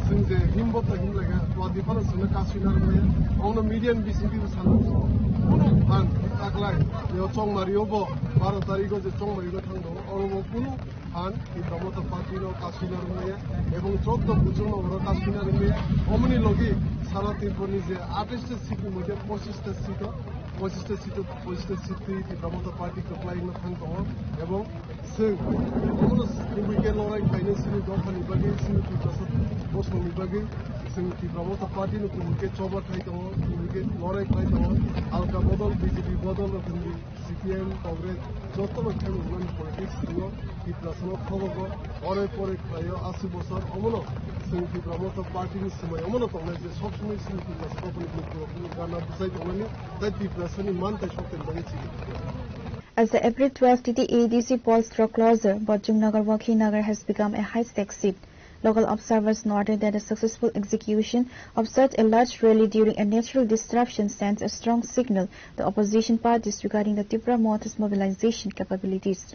sing je himbo to him laga, watwi phano sino kasui na rwmaya. Ongno media ni bising twi sano, kunu phan taklai, yo chongmari obo, baro tarikh o je chongmari no thang tongo, oro bo kunu phan Tipra Motha party no kasui na rwmaya, ebong chwddo buchung no oro kasui na rwmaya. Omoni logi sara Tripura ni je atais ta seat ni moddhe pochis ta seat o, pochis ta seat o, pochis ta seat twi Tipra Motha party kwplai no thang tongo, ebong Chwng omono kubui khe lorai khlainai chini dophani bagwi, chini Tiprasa bosongni bagwi. Chwng Tipra Motha Party no kubui khe choba khai tongo, kubui khe lorai khlai tongo. Alka bodol, B J P bodol rok hinwi C P I M, Congress jotono khe wngnani politics wngo. Tiprasano khobogo, ore pore khlaio aswk bosor. Omono chwng Tipra Motha Party ni swmai omono tongnai je sob somoi chini Tiprasa dophani bwkhwrok gana bwchai tongnani, tei Tiprasani man tei sokthani bagwi chini. As the April twelfth T T A D C polls draw closer, Bojong Nagar Wakhi Nagar has become a high-stakes seat. Local observers noted that the successful execution of such a large rally during a natural disruption sends a strong signal to opposition parties regarding the Tipra Motha's mobilization capabilities.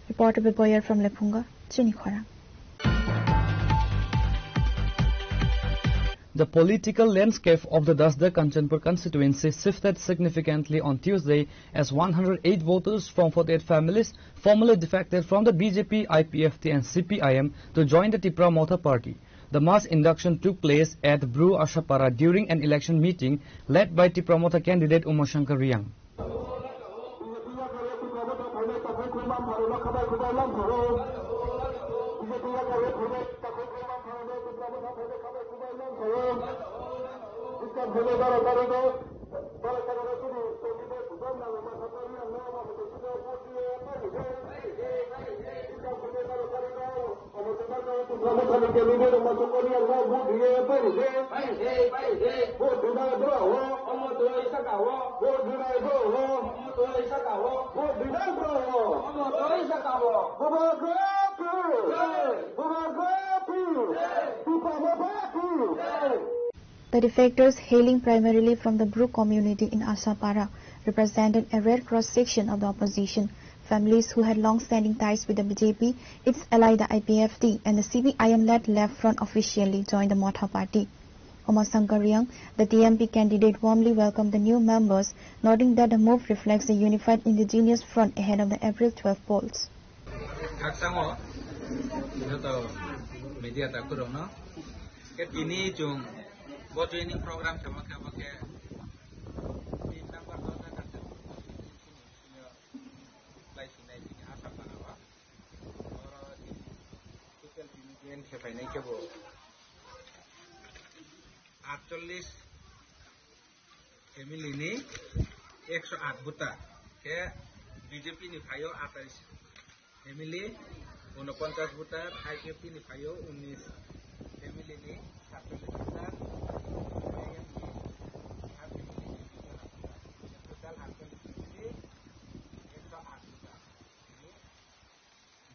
Reporter Beboyer from Lephunga, Chini Khorang. The political landscape of the Dasda Kanchanpur constituency shifted significantly on Tuesday as one hundred eight voters from forty-eight families formally defected from the B J P, I P F T and C P I M to join the Tipra Motha Party. The mass induction took place at Bru Ashapara during an election meeting led by Tipra Motha candidate Uma Shankar Reang. The defectors, hailing primarily from the Bru community in Ashapara, represented a rare cross-section of the opposition. Families who had long-standing ties with the B J P, its ally the I P F T, and the C P I M-led Left Front officially joined the Motha party. Uma Shankar Reang, the T M P candidate, warmly welcomed the new members, noting that the move reflects the unified indigenous front ahead of the April twelfth polls. Khakchangma joto media takhurokno. Khe tini chwng bo joining program khema khe bo khe tin number Dasda Kanchanpur constituency ni senior lai sinai tini Ashapara o. Oro tini total tini join khe phainai khe bo atchollish family ni ekso aat buta khe B J P ni phaio atais. Family, unoponchas voter, I P F T ni phaio unnish family ni satchollish voter, I M ni family ni total atchollish family, ekso aat voter.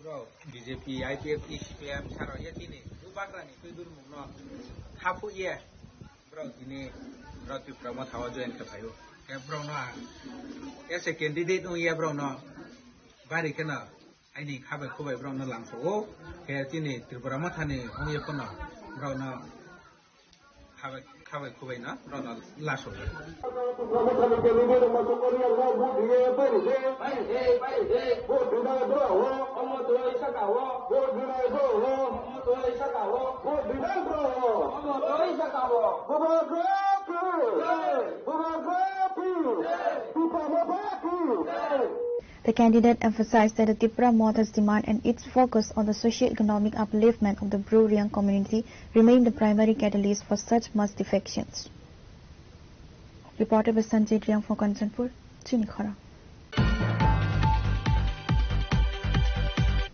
Bro, B J P, I P F T, C P I M saro ye tini, bubagrani twi durmung no, thapu ye, bro, tini, bro, Tipra Motha o join khe phaio. Khe bro no ang, as a candidate wng ye bro no, bari kheno, aini khabai khubai bro no langso o, khe tini Tripura Motha ni wng ye phano, bro no, Khabai, khabai, khubai no, rona laso. The candidate emphasized that the Tipra Motha's demand and its focus on the socio-economic upliftment of the Bru Reang community remain the primary catalyst for such mass defections. Reported by Sanjay Reang for Kanchanpur, Chini Khorang.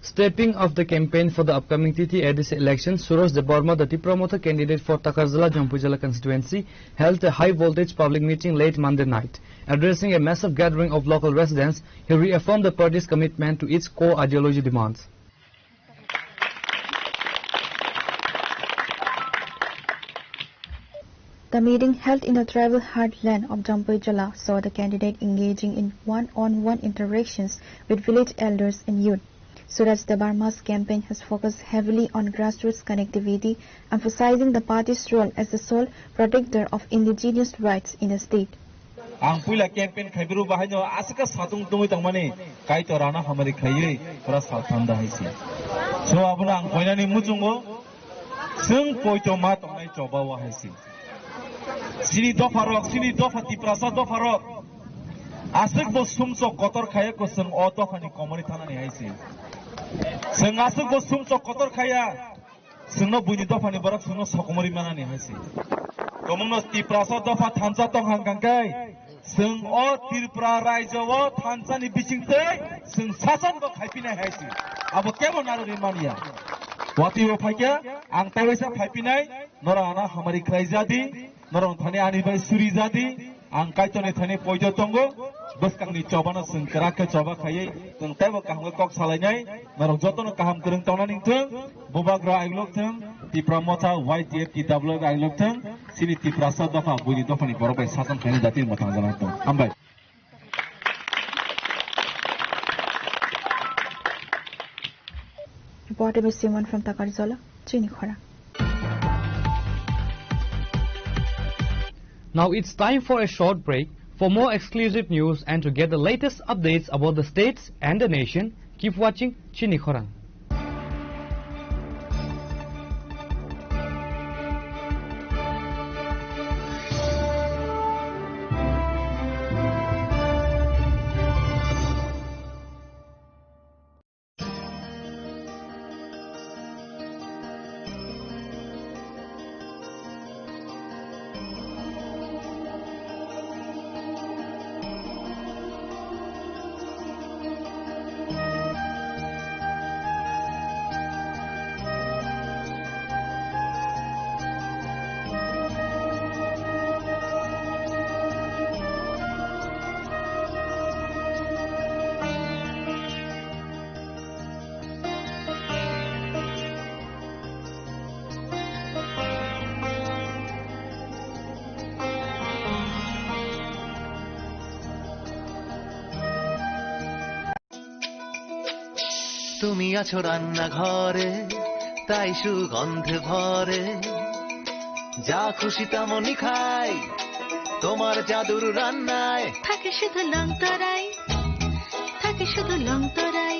Stepping off the campaign for the upcoming T T A D C election, Suraj Debbarma, the Tipra Motha candidate for Takarjala Jampuijala constituency, held a high-voltage public meeting late Monday night. Addressing a massive gathering of local residents, he reaffirmed the party's commitment to its core ideology demands. The meeting, held in the tribal heartland of Jampuijala, saw the candidate engaging in one-on-one interactions with village elders and youth. Suraj Debbarma's campaign has focused heavily on grassroots connectivity, emphasizing the party's role as the sole protector of indigenous rights in the state. Ang puila campaign khaibiru bahaino aswkha satung tungwi tongmani, Kaitor ano hamari khaiwi pura salthanda hai se. So abono ang koinani muchungo, chwng poito ma tongnai choba o hai se. Chini dopha rok, chini dopha Tiprasa dopha rok, aswk bo sumsok kotor khaiya ko chwng o dophani komori thanani hai se. Chwng aswk bo sumsok kotor khaiya, chwngno buini dophani borok chwngno sokomori manani hai se. Tomungno Tiprasa dopha thansa tong hang kang khe, chwng o Tripura raijo o thansani bisingtwi chwng sason bo khaipinai hai se. Abo kebo narwgwi manya. Watwi o phaikhe ang taiwaisa phaipinai, norok ano hamari khlai jadi, norok thani ani bai suri jadi, ang Kaitorni thani poito tongo, bwskangni chobano chwng kwrak khe choba khaiwi, chwng teibo kaham khe kok salainai, norok jotono kaham kwrwng tongna ningthwng, bubagra aigulok thwng, Tipra Motha Y T F T W aigulok thwng, chini Tiprasa dopha, buini dophani borok bai sason khaina jatini mwthang jana tong. Hambai. Reported by Simon from Takarjala, Chini Khorang. Now it's time for a short break. For more exclusive news and to get the latest updates about the states and the nation, keep watching Chini Khorang. তুমি আছো রান্নাঘরে, তাই সুগন্ধে ভরে। যা খুশি তেমনই খাই, তোমার জাদুর রান্নায়। থাকে শুধু লং তরাই, থাকে শুধু লং তরাই।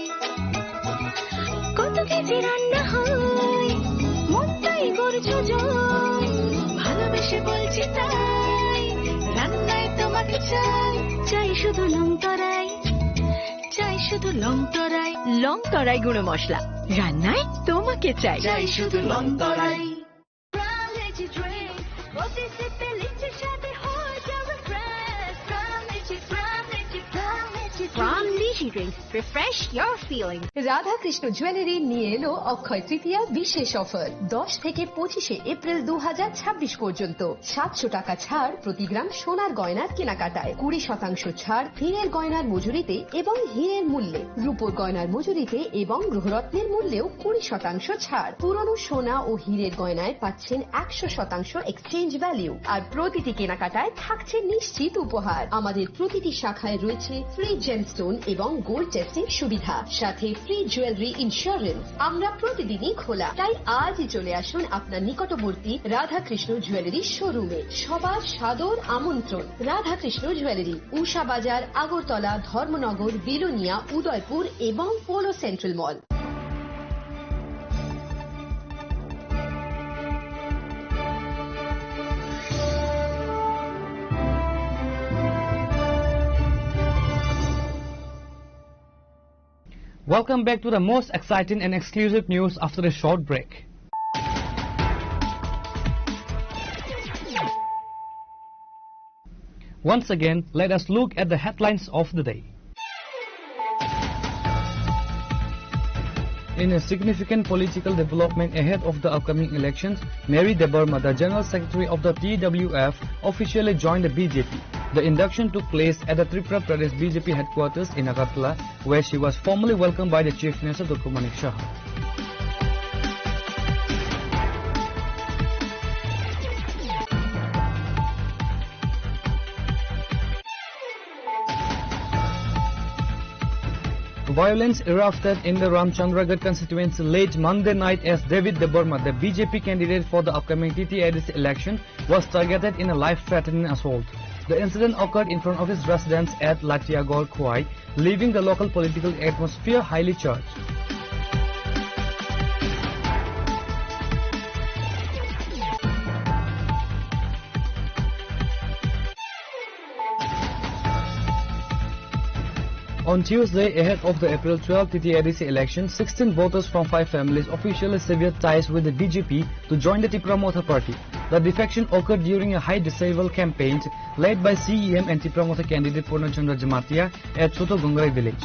কত কেজি রান্না হয়, মনটাই করছো জয়। ভালোবেসে বলছি তাই, রান্নায় তোমাকে চাই। চাই শুধু লং তরাই, চাই শুধু লং তরাই। লং তরাই গুঁড়ো মশলা, রান্নায় তোমাকে চাই। চাই শুধু লং তরাই। From Litchi Drink, প্রতি সিপে লিচির স্বাদে হয়ে যাবে fresh। From Litchi, from Litchi, from Litchi, from Litchi। From Litchi Refresh your feeling. Radhakrishna jewellery নিয়ে এলো অক্ষয় তৃতীয়া বিশেষ অফার। দশ থেকে পঁচিশে এপ্রিল দু হাজার ছাব্বিশ পর্যন্ত সাতশো টাকা ছাড় প্রতি গ্রাম সোনার গয়নার কেনাকাটায়, কুড়ি শতাংশ ছাড় হীরের গয়নার মজুরিতে এবং হীরের মূল্যে, রূপোর গয়নার মজুরিতে এবং গ্রহরত্নের মূল্যেও কুড়ি শতাংশ ছাড়। পুরনো সোনা ও হীরের গয়নায় পাচ্ছেন একশো শতাংশ এক্সচেঞ্জ ভ্যালু, আর প্রতিটি কেনাকাটায় থাকছে নিশ্চিত উপহার। আমাদের প্রতিটি শাখায় রয়েছে ফ্রি জেমস্টোন এবং গোল্ড টেস্টিং সুবিধা, সাথে ফ্রি জুয়েলারি ইন্স্যুরেন্স। আমরা প্রতিদিনই খোলা, তাই আজই চলে আসুন আপনার নিকটবর্তী রাধাকৃষ্ণ জুয়েলারি শোরুমে। সবার সাদর আমন্ত্রণ। রাধাকৃষ্ণ জুয়েলারি, উষা বাজার, আগরতলা, ধর্মনগর, বিলোনিয়া, উদয়পুর এবং polo central mall. Welcome back to the most exciting and exclusive news after a short break. Once again, let us look at the headlines of the day. In a significant political development ahead of the upcoming elections, Mary Debbarma, the General Secretary of the T W F, officially joined the B J P. The induction took place at the Tripura Pradesh B J P headquarters in Agartala, where she was formally welcomed by the Chief Minister Doctor Manik Saha. Violence erupted in the Ramchandragarh constituency late Monday night as David Debbarma, the B J P candidate for the upcoming T T A D C election, was targeted in a life-threatening assault. The incident occurred in front of his residence at Latiagor Khowai, leaving the local political atmosphere highly charged. On Tuesday, ahead of the April twelfth T T A D C election, sixteen voters from five families officially severed ties with the B J P to join the Tipra Motha party. The defection occurred during a high disapproval campaign led by C E M and Tipra Motha candidate Purna Chandra Jamatia at Choto Gongrai village.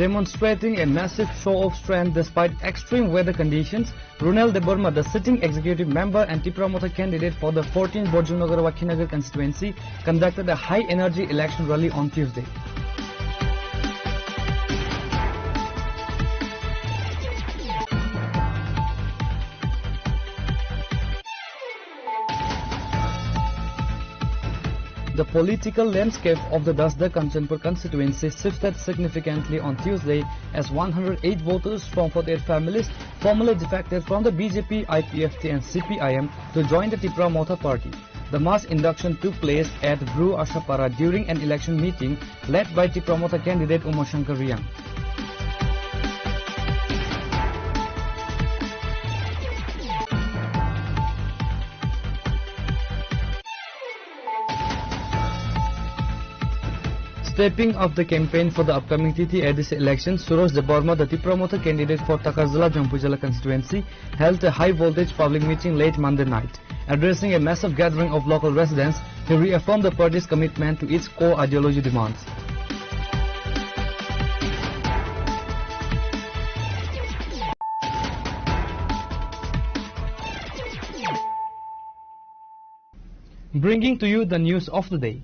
Demonstrating a massive show of strength despite extreme weather conditions, Runel Debbarma, the sitting executive member and Tipra Motha candidate for the fourteenth Borjunagar Wakhinagar constituency, conducted a high-energy election rally on Tuesday. The political landscape of the Dasda Kanchanpur constituency shifted significantly on Tuesday as one hundred eight voters from forty-eight families formally defected from the B J P, I P F T and C P I M to join the Tipra Motha party. The mass induction took place at Bru Ashapara during an election meeting led by Tipra Motha candidate Uma Shankar Reang. Stepping up the campaign for the upcoming T T A D C election, Suraj Debbarma, the Tipra Motha candidate for Takarjala Jampuijala constituency, held a high-voltage public meeting late Monday night. Addressing a massive gathering of local residents, he reaffirmed the party's commitment to its core ideology demands. Bringing to you the news of the day.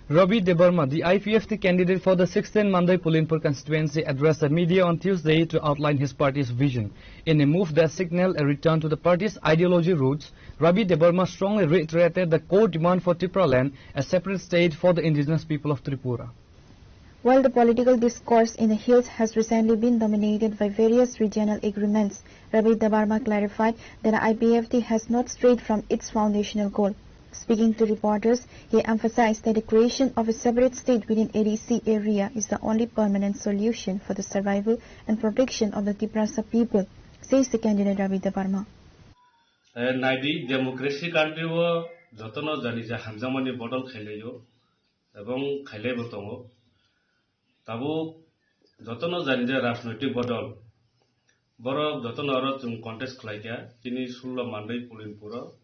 Ravi Debbarma, the I P F T candidate for the sixteen Mandai Pulinpur constituency, addressed the media on Tuesday to outline his party's vision, in a move that signaled a return to the party's ideology roots. Ravi Debbarma strongly reiterated the core demand for Tipraland, a separate state for the indigenous people of Tripura. While the political discourse in the hills has recently been dominated by various regional agreements, Ravi Debbarma clarified that I P F T has not strayed from its foundational goal. Speaking to reporters, he emphasized that the creation of a separate state within A D C area is the only permanent solution for the survival and protection of the Tiprasa people, says the candidate Ravi Debbarma. Eh, naidi, democracy country o jotono jani ja hamjakmani bodol khailaio, ebong khailaibo tongo. Tabuk Jotono jani je rajnoitik bodol, borok jotono aro chwng contest khlaikha, chini sullo Mandai Pulinpuro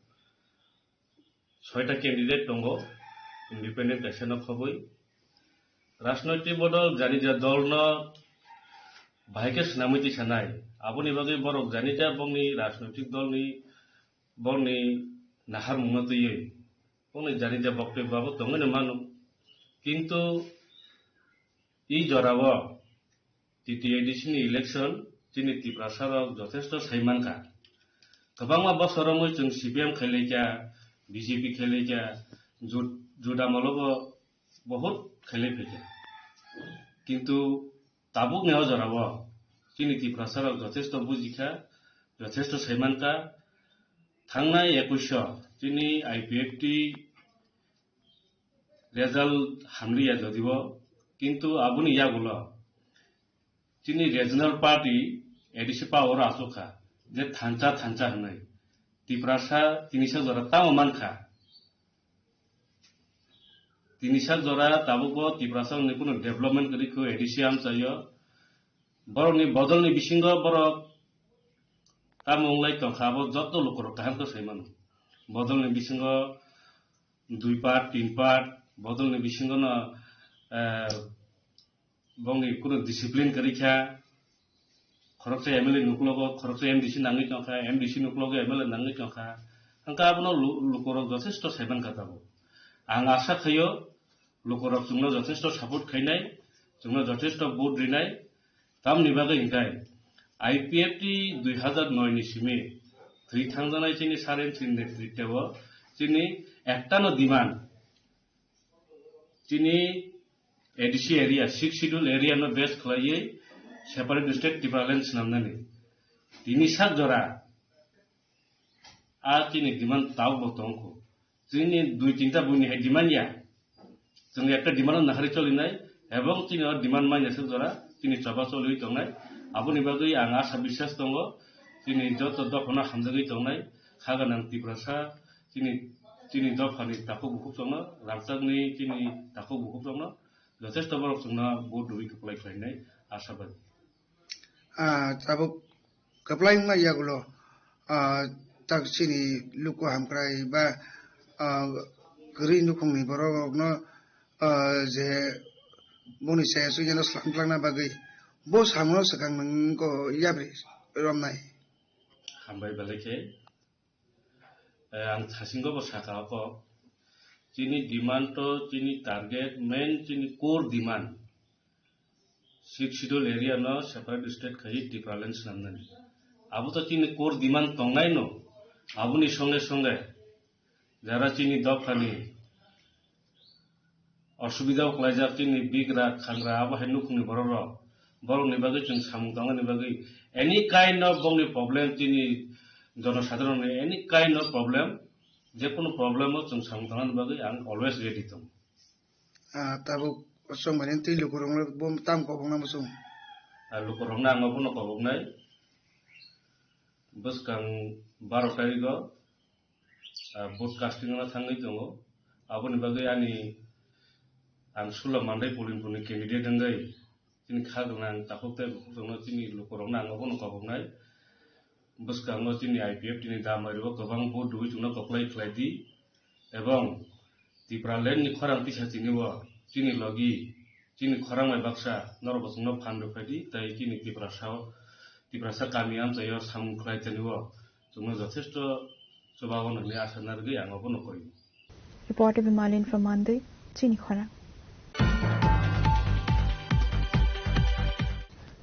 soita candidate tongo, independent kaisa no khobwi. Rajnoitik bodol jani je dolno bahai khe swnamwi tisanai, aboni bagwi borok jani je bongni rajnoitik dolni, bongni naharmungno twiwi, bongni jani je boktobyo abo tongwino mano. Kintu i jorao T T A D C ni election chini Tiprasa rok jothesto sai mankha. Kwbangma bosor romwi chwng C P M khailaikha, B J P khailaikha, jut-, juda molobo bohut khailai phaikha. Kintu tabukni o jorao chini Tiprasa rok jothesto bujikha, jothesto sai mankha. Thangnai ekush o chini I P F T result hamliya jodibo, kintu aboni yagulo chini regional party A D C power o achukha je thansa thansa hwnwi. Tiprasa tinisa jora tamo mankha. Tinisa jora tabukbo Tiprasa ni kunu development kwrwi kho A D C amchaio. Borokni bodolni bisingo borok tamo wnglai tongkha, abo joto lukurok kaham khe sai mano. Bodolni bisingo dui part, tin part, bodolni bisingono, eh, bongni kunu discipline kwrwi kha, khoroksa M L A nuklogo, khoroksa M D C nangwi tongkha, M D C nuklogo M L A nangwi tongkha. Hwnkhe abono lu-, lukurok jothesto sai mankha tabuk. Ang asa khaio, lukurok chwngno jothesto support khainai, chwngno jothesto vote rinai, tamni bagwi hwnkhe I P F T dui hazar noi ni simi thwi thangjaknai chini Saren chini netritwo chini ektano demand, chini A D C area, Sixth Schedule area no base khlaiwi separate state Tipraland swnamnani. Tini sak jora a chini demand tabukbo tongkho. Chini dui tinta buini hai demand ya. Chwng ekta demand no nahari cholinai, ebong chini o demand manya sak jora chini choba choliwi tongnai. Aboni bagwi ang asa biswas tongo, chini joto dophano hamjagwi tongnai, kha gwnang Tiprasa, chini, chini dophani takhuk bukhuk chongno, rangchakni chini takhuk bukhuk chongno, jothesto borok chwngno vote rwwi kwplai khlainai asabadi. Ah, tabuk kwplai wngma yagulo, ah, tak chini luku hamkrai ba, ah, kwrwi nukhungni borok rokno, ah, je boni saya suijano slam tlangna bagwi bo samungo swkang nungko yapri romnai. Hambai belai khe. Eh, ang thasingo bo saka o kok. Chini demand to, chini target, main chini core demand. Sixth Schedule area no separate state khai Tipraland swnamnani. Abo to chini core demand tongnai no. Aboni songe songe jara chini dophani osubida o kwlaijak chini bigra khangra abo hai nukhungni borok rok, borokni bagwi chwng samung tangmani bagwi any kind of bongni problem, chini jonosadharonni any kind of problem, jekunu problem o chwng samung tangmani bagwi ang always ready tongo. Ah, tabuk chwng bai twi lukurokno bo tam kobokna bo chwng. Ah, lukurokno ang obono koboknai bwskang baro tarikgo ah, vote casting-o thangwi tongo. Aboni bagwi ani ang Sula Mandai Pulinpurni candidate wngwi chini kha gwnang takhuk tei bukhuk rokno chini lukurokno ang obono koboknai. Bwskango chini I P F T ni damai rok kwbang vote rwui chwngno koplai khlai di, ebong Tipraland ni khorang tisa tini o chini logi, chini khorang bai baksa norok bo chwngno phan rwphai di, tei chini Tiprasa o, Tiprasa kami amchaio samung khlai tani o chwngno jothesto chubago hwnwi asa narwgwi ang obono koi. Reporter Bimalin from Mandai, chini khorang.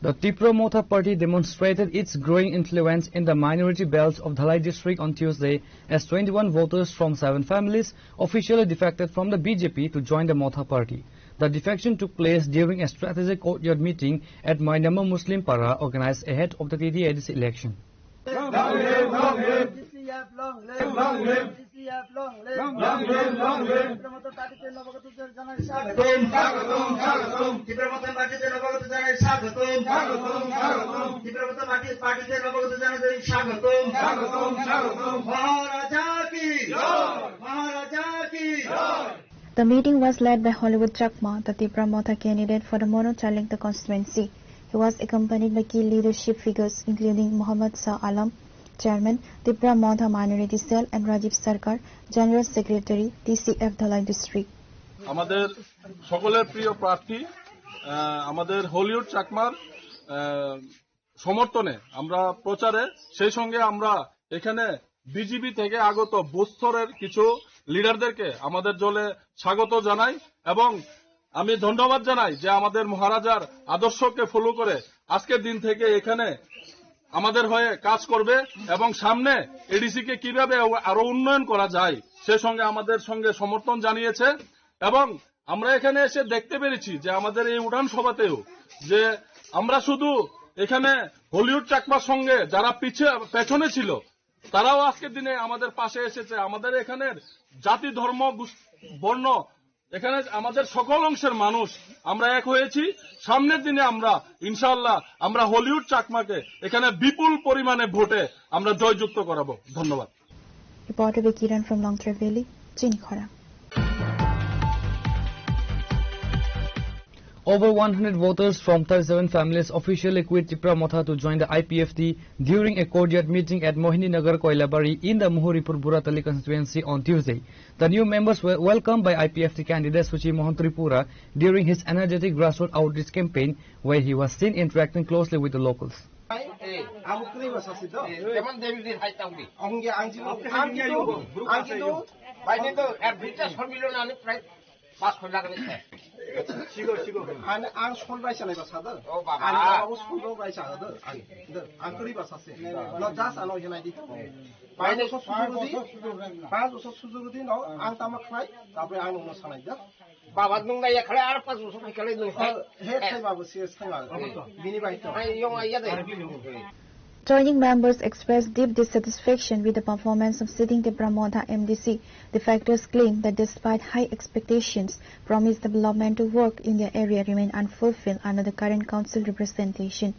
The Tipra Motha Party demonstrated its growing influence in the minority belt of Dhalai district on Tuesday, as twenty-one voters from seven families officially defected from the B J P to join the Motha Party. The defection took place during a strategic courtyard meeting at Mainama Muslim Para organized ahead of the T T A D C election. Long live, long live. T C F long live. Long live. T C F long live. Long live, long live. Tipra Motha Party-te নবাগত জানাই স্বাগতম। স্বাগতম, স্বাগতম। Tipra Motha Party-te নবাগত জানাই স্বাগতম। স্বাগতম, স্বাগতম। Tipra Motha Party, Party-te নবাগত জানাই স্বাগতম। স্বাগতম, স্বাগতম। মহারাজা কি জয়। মহারাজা কি জয়। The meeting was led by Hollywood Chakma, the Tipra Motha candidate for the Manu Chalingta constituency. He was accompanied by key leadership figures including Mohammad Shah Alam, Chairman, Tipra Motha Minority Cell, and Rajiv Sarkar, General Secretary, T C F Dhalai District. আমাদের সকলের প্রিয় প্রার্থী, আহ, আমাদের হলিউড চাকমার, আহ, সমর্থনে আমরা প্রচারে, সেই সঙ্গে আমরা এখানে বিজেপি থেকে আগত বুথ স্তরের কিছু লিডারদেরকে আমাদের দলে স্বাগত জানাই এবং আমি ধন্যবাদ জানাই যে আমাদের মহারাজার আদর্শকে ফলো করে আজকের দিন থেকে এখানে আমাদের হয়ে কাজ করবে এবং সামনে এডিসি কে কিভাবে আরো উন্নয়ন করা যায় সে সঙ্গে আমাদের সঙ্গে সমর্থন জানিয়েছে। এবং আমরা এখানে এসে দেখতে পেরেছি যে আমাদের এই উঠান সভাতেও যে আমরা শুধু এখানে হলিউড চাকমার সঙ্গে যারা পিছে, পেছনে ছিল, তারাও আজকের দিনে আমাদের পাশে এসেছে। আমাদের এখানের জাতি, ধর্ম, গোস-, বর্ণ, এখানে আমাদের সকল অংশের মানুষ আমরা এক হয়েছি। সামনের দিনে আমরা ইনশাআল্লাহ আমরা হলিউড চাকমাকে এখানে বিপুল পরিমাণে ভোটে আমরা জয়যুক্ত করাবো। ধন্যবাদ। Reporter Vikiran from Longtrai Valley, Chinikhora. Over one hundred voters from thirty-seven families officially quit Tipra Motha to join the I P F T during a courtyard meeting at Mohininagar Koilabari in the Muhuripur Buratali constituency on Tuesday. The new members were welcomed by I P F T candidate Suchi Mohan Tripura during his energetic grassroots outreach campaign, where he was seen interacting closely with the locals. Amo kwrwi ba sasi do. Jemon David din hai tangdi. Ang ge ang jino, ang jino, ang jino. Bai ni to er bita somilo na ni prai pas khoi lagani se. Sigo, sigo. Ani ang son bai sanai ba sadar. O baba. Ani baba o son bai sadar. Ang, ang kwrwi ba sasi. No das ano hinai di. Bai ni so sujuru di. Pas so sujuru di no ang tama khlai. Tapre ang no sanai da. Baba nung na yakhale ar pas bosor haikale nung hai. He thai babu se thai babu. Bini bai to. Hai yong ai ya de. Joining members expressed deep dissatisfaction with the performance of sitting Tipra Motha M D C. Defectors claim that despite high expectations, promised developmental work in their area remain unfulfilled under the current council representation.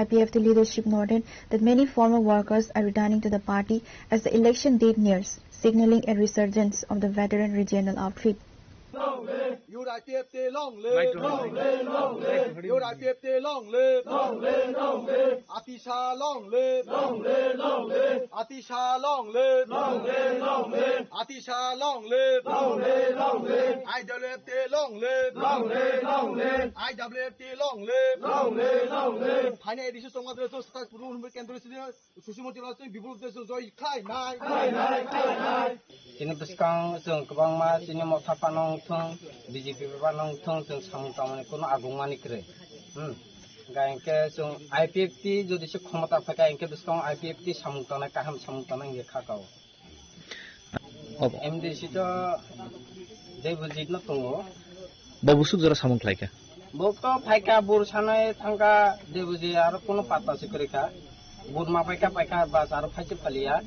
I P F T leadership noted that many former workers are returning to the party as the election date nears, signaling a resurgence of the veteran regional outfit. Your I P F T long live! Long live, long live! Your I P F T long live! Long live, long live! Atisha long live! Long live, long live! Atisha long live! Long live, long live! Atisha long live! Long live, long live! I W F T long live! Long live, long live! I W F T long live! Long live, long live! Thani A D C Chongma Dre Chong Sata Puru Hunbri Kendra Sri Sushima Chwla Sri Bipul Dre Chong Joy Khai Nai! Khai nai, khai nai! Chini bwskang chwng kwbangma chini motha phano wngthung, B J P phano wngthung, chwng samung tangmani kuno agungmani kwrwi. Hmm. Hingkha hinkhe chwng I P F T jodi se khomota phaikha hinkhe bwskango I P F T samung tangnai, kaham samung tangnai hinkhe kha kao. Obo. M D C to Debojit no tongo. Bo busuk jora samung khlaikha. Bo to phaikha, bur sanai thangkha, Debojit aro kuno patta se kwrwikha. Bur ma phaikha, phaikha, bas aro phaise phaliya.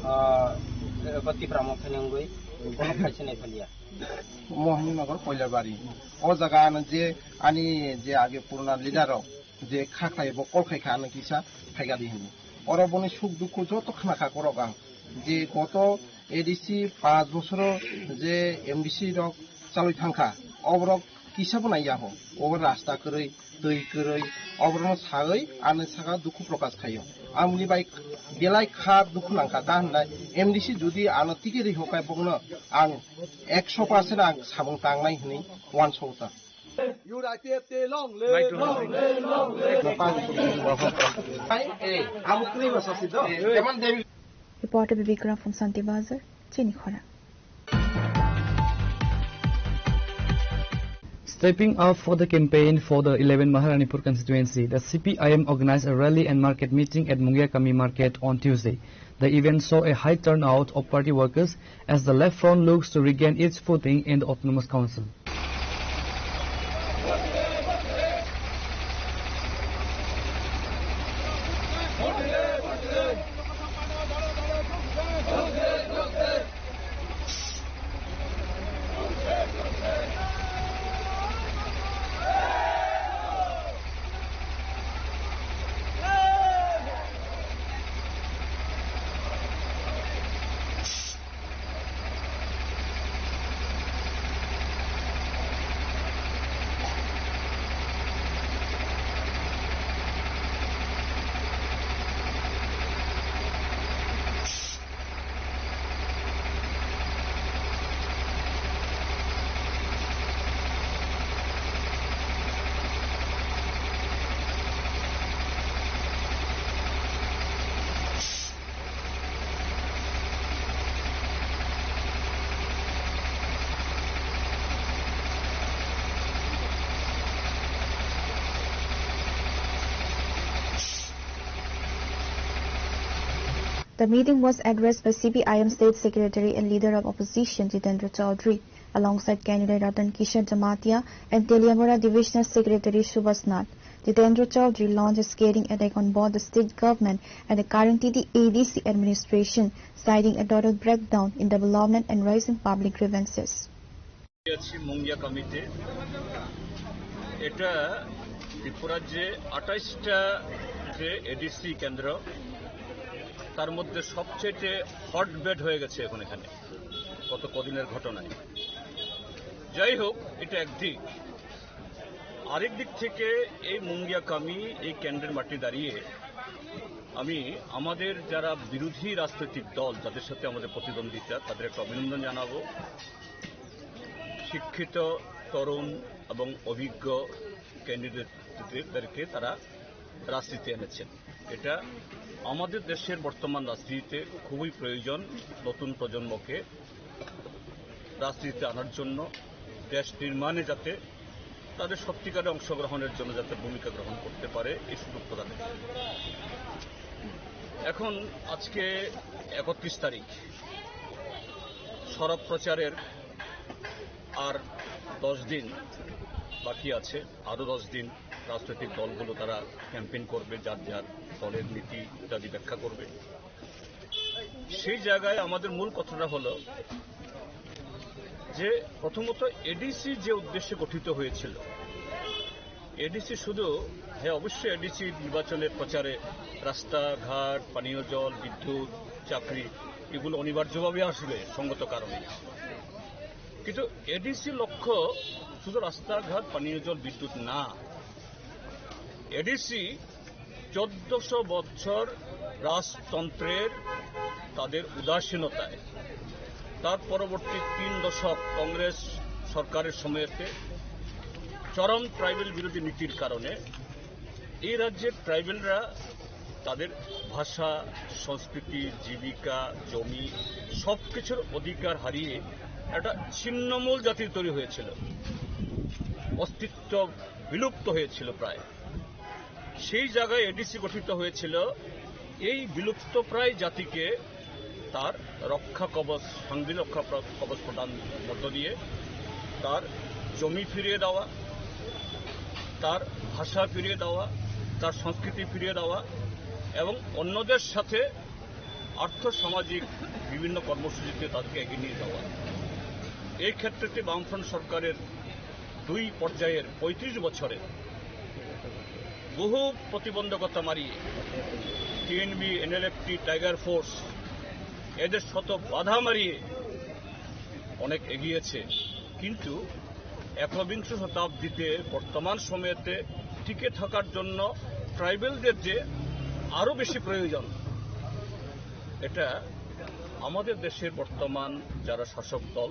Ah, bo Tipra Motha ni wngwi kuno phaise nai phaliya. Mohaninagar Koilabari. O jaga ano je ani je age purana leader rok je kha khlai bo call khai kha ano kisa phaikha di hinwi. Oro boni suk dukhu joto khna kha korok ang. Je goto A D C panch bosoro je M D C rok chalwi thangkha, oborok kisa bo naiya ho. Obo rasta kwrwi, twi kwrwi, oborokno sawi ano saka dukhu prokash khaio. Amoni bai belai kha dukhu nangkha, ta hwnai M D C jodi ano ticket ri hokai bokno ang ekso percent ang samung tangnai hinwi uansukha. Your I P F T long live! Long live, long live! Hai, eh, abo kwrwi ba sasi do. Reporter Bibikra from Santi Bazar, Chinikhora. Stepping up for the campaign for the eleven Maharanipur constituency, the C P I M organized a rally and market meeting at Mungiakami Market on Tuesday. The event saw a high turnout of party workers as the Left Front looks to regain its footing in the Autonomous Council. The meeting was addressed by C P I M State Secretary and Leader of Opposition Jitendra Chaudhary, alongside candidate Ratan Kishore Jamatia and Teliamura Divisional Secretary Subhas Nath. Jitendra Chaudhary launched a scathing attack on both the state government and the current A D C administration, citing a total breakdown in development and raising public grievances. আছি মুঙ্গিয়া কমিতে। এটা ত্রিপুরার যে আঠাশটা যে এডিসি কেন্দ্র, তার মধ্যে সবচেয়ে হটবেড হয়ে গেছে এখন এখানে গত কদিনের ঘটনায়। যাই হোক, এটা একদিক। আরেক দিক থেকে এই মুঙ্গিয়া কামি, এই কেন্দ্রের মাটি দাঁড়িয়ে আমি আমাদের যারা বিরোধী রাজনৈতিক দল, যাদের সাথে আমাদের প্রতিদ্বন্দ্বিতা, তাদের একটা অভিনন্দন জানাবো। শিক্ষিত, তরুণ এবং অভিজ্ঞ ক্যান্ডিডেটদেরকে তারা রাজনীতি এনেছেন। এটা আমাদের দেশের বর্তমান রাজনীতিতে খুবই প্রয়োজন। নতুন প্রজন্মকে রাজনীতিতে আনার জন্য, দেশ নির্মাণে যাতে তাদের সত্যিকারে অংশগ্রহণের জন্য যাতে ভূমিকা গ্রহণ করতে পারে, এই সুযোগ প্রদানের জন্য। এখন আজকে একত্রিশ তারিখ, শরৎ প্রচারের আর দশ দিন বাকি আছে। আরও দশ দিন রাজনৈতিক দলগুলো তারা ক্যাম্পেইন করবে, যার যার দলের নীতি ইত্যাদি ব্যাখ্যা করবে। সেই জায়গায় আমাদের মূল কথাটা হলো যে প্রথমত এডিসি যে উদ্দেশ্যে গঠিত হয়েছিল, এডিসি শুধু, হ্যাঁ, অবশ্যই এডিসি নির্বাচনের প্রচারে রাস্তাঘাট, পানীয় জল, বিদ্যুৎ, চাকরি, এগুলো অনিবার্যভাবে আসবে সঙ্গত কারণে। কিন্তু এডিসি লক্ষ্য শুধু রাস্তাঘাট, পানীয় জল, বিদ্যুৎ না। এডিসি চোদ্দশো বছর রাজতন্ত্রের তাদের উদাসীনতায়, তার পরবর্তী তিন দশক কংগ্রেস সরকারের সময়তে চরম ট্রাইবাল বিরোধী নীতির কারণে এই রাজ্যের ট্রাইবালরা তাদের ভাষা, সংস্কৃতি, জীবিকা, জমি, সব কিছুর অধিকার হারিয়ে একটা ছিন্নমূল জাতি তৈরি হয়েছিল, অস্তিত্ব বিলুপ্ত হয়েছিল প্রায়। সেই জায়গায় এডিসি গঠিত হয়েছিল এই বিলুপ্তপ্রায় জাতিকে তার রক্ষা কবচ, সাংবিধানিক রক্ষা প্র-, কবচ প্রদান মধ্য দিয়ে তার জমি ফিরিয়ে দেওয়া, তার ভাষা ফিরিয়ে দেওয়া, তার সংস্কৃতি ফিরিয়ে দেওয়া এবং অন্যদের সাথে আর্থ সামাজিক বিভিন্ন কর্মসূচিতে তাদেরকে এগিয়ে নিয়ে যাওয়া। এই ক্ষেত্রে বামফ্রন্ট সরকারের দুই পর্যায়ের পঁয়ত্রিশ বছরে বহু প্রতিবন্ধকতা মারিয়ে টিএনবি, এনএলএফটি, টাইগার ফোর্স এদের শত বাধা মারিয়ে অনেক এগিয়েছে, কিন্তু একবিংশ শতাব্দীতে বর্তমান সময়তে টিকে থাকার জন্য ট্রাইবেলদের যে আরও বেশি প্রয়োজন, এটা আমাদের দেশের বর্তমান যারা শাসক দল,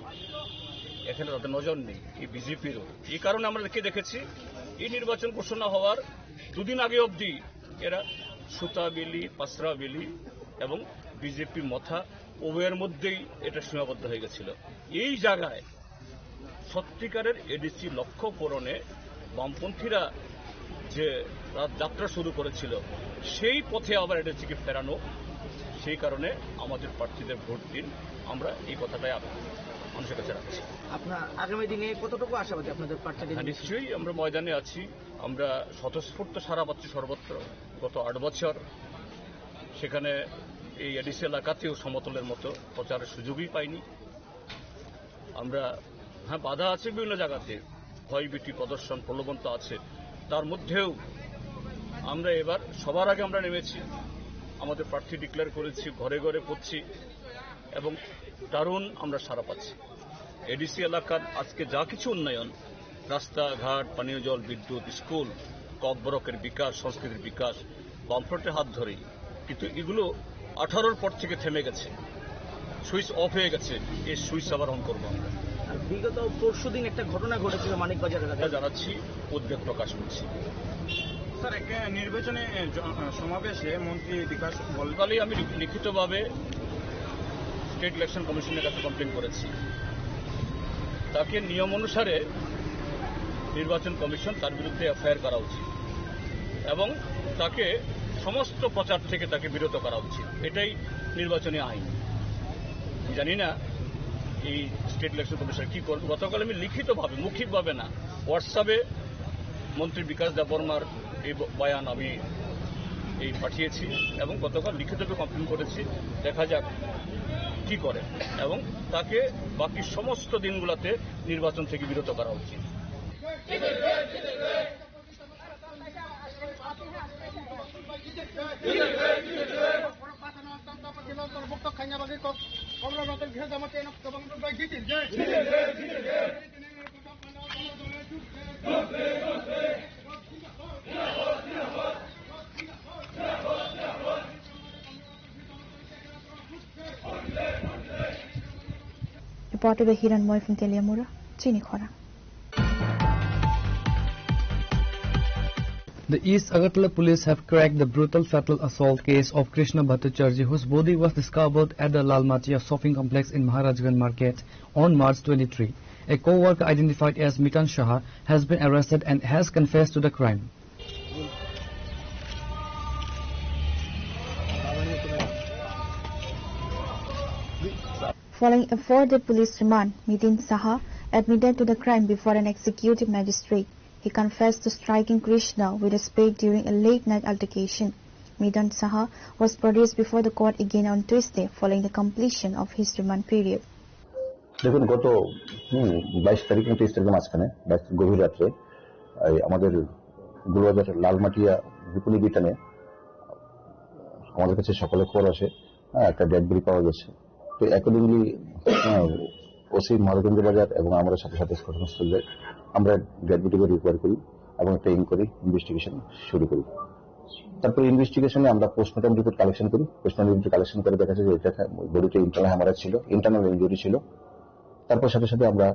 এখানে তাদের নজর নেই, এই বিজেপিরও। এই কারণে আমরা দেখে দেখেছি, এই নির্বাচন ঘোষণা হওয়ার দুদিন আগে অবধি এরা সুতাবেলি, পাসরাবেলি এবং বিজেপি মথা উভয়ের মধ্যেই এটা সীমাবদ্ধ হয়ে গেছিল। এই জায়গায় সত্যিকারের এডিসি লক্ষ্য পূরণে বামপন্থীরা যে রা-, যাত্রা শুরু করেছিল, সেই পথে আবার এডিসিকে ফেরানো, সেই কারণে আমাদের প্রার্থীদের ভোট দিন, আমরা এই কথাটাই আপ-, মানুষের কাছে রাখছি। আপনার আগামী দিনে কতটুকু আশাবাদী আপনাদের প্রার্থীদের? হ্যাঁ, নিশ্চয়ই আমরা ময়দানে আছি। আমরা স্বতঃস্ফূর্ত সাড়া পাচ্ছি সর্বত্র। গত আট বছর সেখানে এই এডিসি এলাকাতেও সমতলের মতো প্রচারের সুযোগই পাইনি। আমরা, হ্যাঁ, বাধা আছে বিভিন্ন জায়গাতে, ভয়ভীতি প্রদর্শন প্রলোভন তো আছে। তার মধ্যেও আমরা এবার সবার আগে আমরা নেমেছি, আমাদের প্রার্থী ডিক্লেয়ার করেছি, ঘরে ঘরে পড়ছি এবং দারুণ আমরা সাড়া পাচ্ছি। এডিসি এলাকার আজকে যা কিছু উন্নয়ন, রাস্তাঘাট, পানীয় জল, বিদ্যুৎ, স্কুল, ককবরকের বিকাশ, সংস্কৃতির বিকাশ বামফ্রন্টের হাত ধরেই। কিন্তু এগুলো আঠারোর পর থেকে থেমে গেছে, সুইচ অফ হয়ে গেছে। এই সুইচ আবার অন করবো আমরা। আর বিগত পরশুদিন একটা ঘটনা ঘটেছিল মানিকবাজার এলাকায়। এটা জানাচ্ছি, উদ্বেগ প্রকাশ করছি। স্যার, একটা নির্বাচনে জ-, সমাবেশে মন্ত্রী বিকাশ বল গতকালই আমি লিখিতভাবে স্টেট ইলেকশন কমিশনের কাছে কমপ্লেন করেছি। তাকে নিয়ম অনুসারে নির্বাচন কমিশন তার বিরুদ্ধে এফআইআর করা উচিত এবং তাকে সমস্ত প্রচার থেকে তাকে বিরত করা উচিত। এটাই নির্বাচনী আইন। জানি না এই স্টেট ইলেকশন কমিশনার কি করবে। গতকাল আমি লিখিতভাবে, মৌখিকভাবে না, হোয়াটসঅ্যাপে মন্ত্রী বিকাশ দেববর্মার এই ব-, বয়ান আমি এই পাঠিয়েছি এবং গতকাল লিখিতভাবে কমপ্লেন করেছি। দেখা যাক কি করে, এবং তাকে বাকি সমস্ত দিনগুলোতে নির্বাচন থেকে বিরত করা উচিত। Reported by Hiran Moy from Teliamura, Chini Khorang. The East Agartala police have cracked the brutal fatal assault case of Krishna Bhattacharjee, whose body was discovered at the Lalmatia shopping complex in Maharajganj Market on March twenty-three. A co-worker identified as Mitan Shah has been arrested and has confessed to the crime. Following a four-day police remand, Mitin Saha admitted to the crime before an executive magistrate. He confessed to striking Krishna with a spade during a late-night altercation. Mitan Saha was produced before the court again on Tuesday following the completion of his remand period. দেখুন, গত, হুম, বাইশ তারিখ এবং তেইশ তারিখের মাঝখানে, বাইশ তারিখ গভীর রাত্রে এই আমাদের গোলবাজার লালমাটিয়া বিপণী বিতানে আমাদের কাছে সকালে খবর আসে, হ্যাঁ, একটা ডেড বডি পাওয়া গেছে। তো অ্যাকর্ডিংলি, হ্যাঁ, ওসি মহারাজগঞ্জ বাজার এবং আমরা সাথে সাথে ঘটনাস্থলে যাই। আমরা ডেড বডিকে রিকভার করি এবং একটা ইনকোয়ারি, ইনভেস্টিগেশন শুরু করি। তারপরে ইনভেস্টিগেশনে আমরা পোস্টমর্টম রিপোর্ট কালেকশন করি। পোস্টমর্টম রিপোর্ট কালেকশন করে দেখা যায় যে এটা বডিতে ইন্টারনাল হ্যামারেজ ছিল, ইন্টারনাল ইনজুরি ছিল। তারপর সাথে সাথে আমরা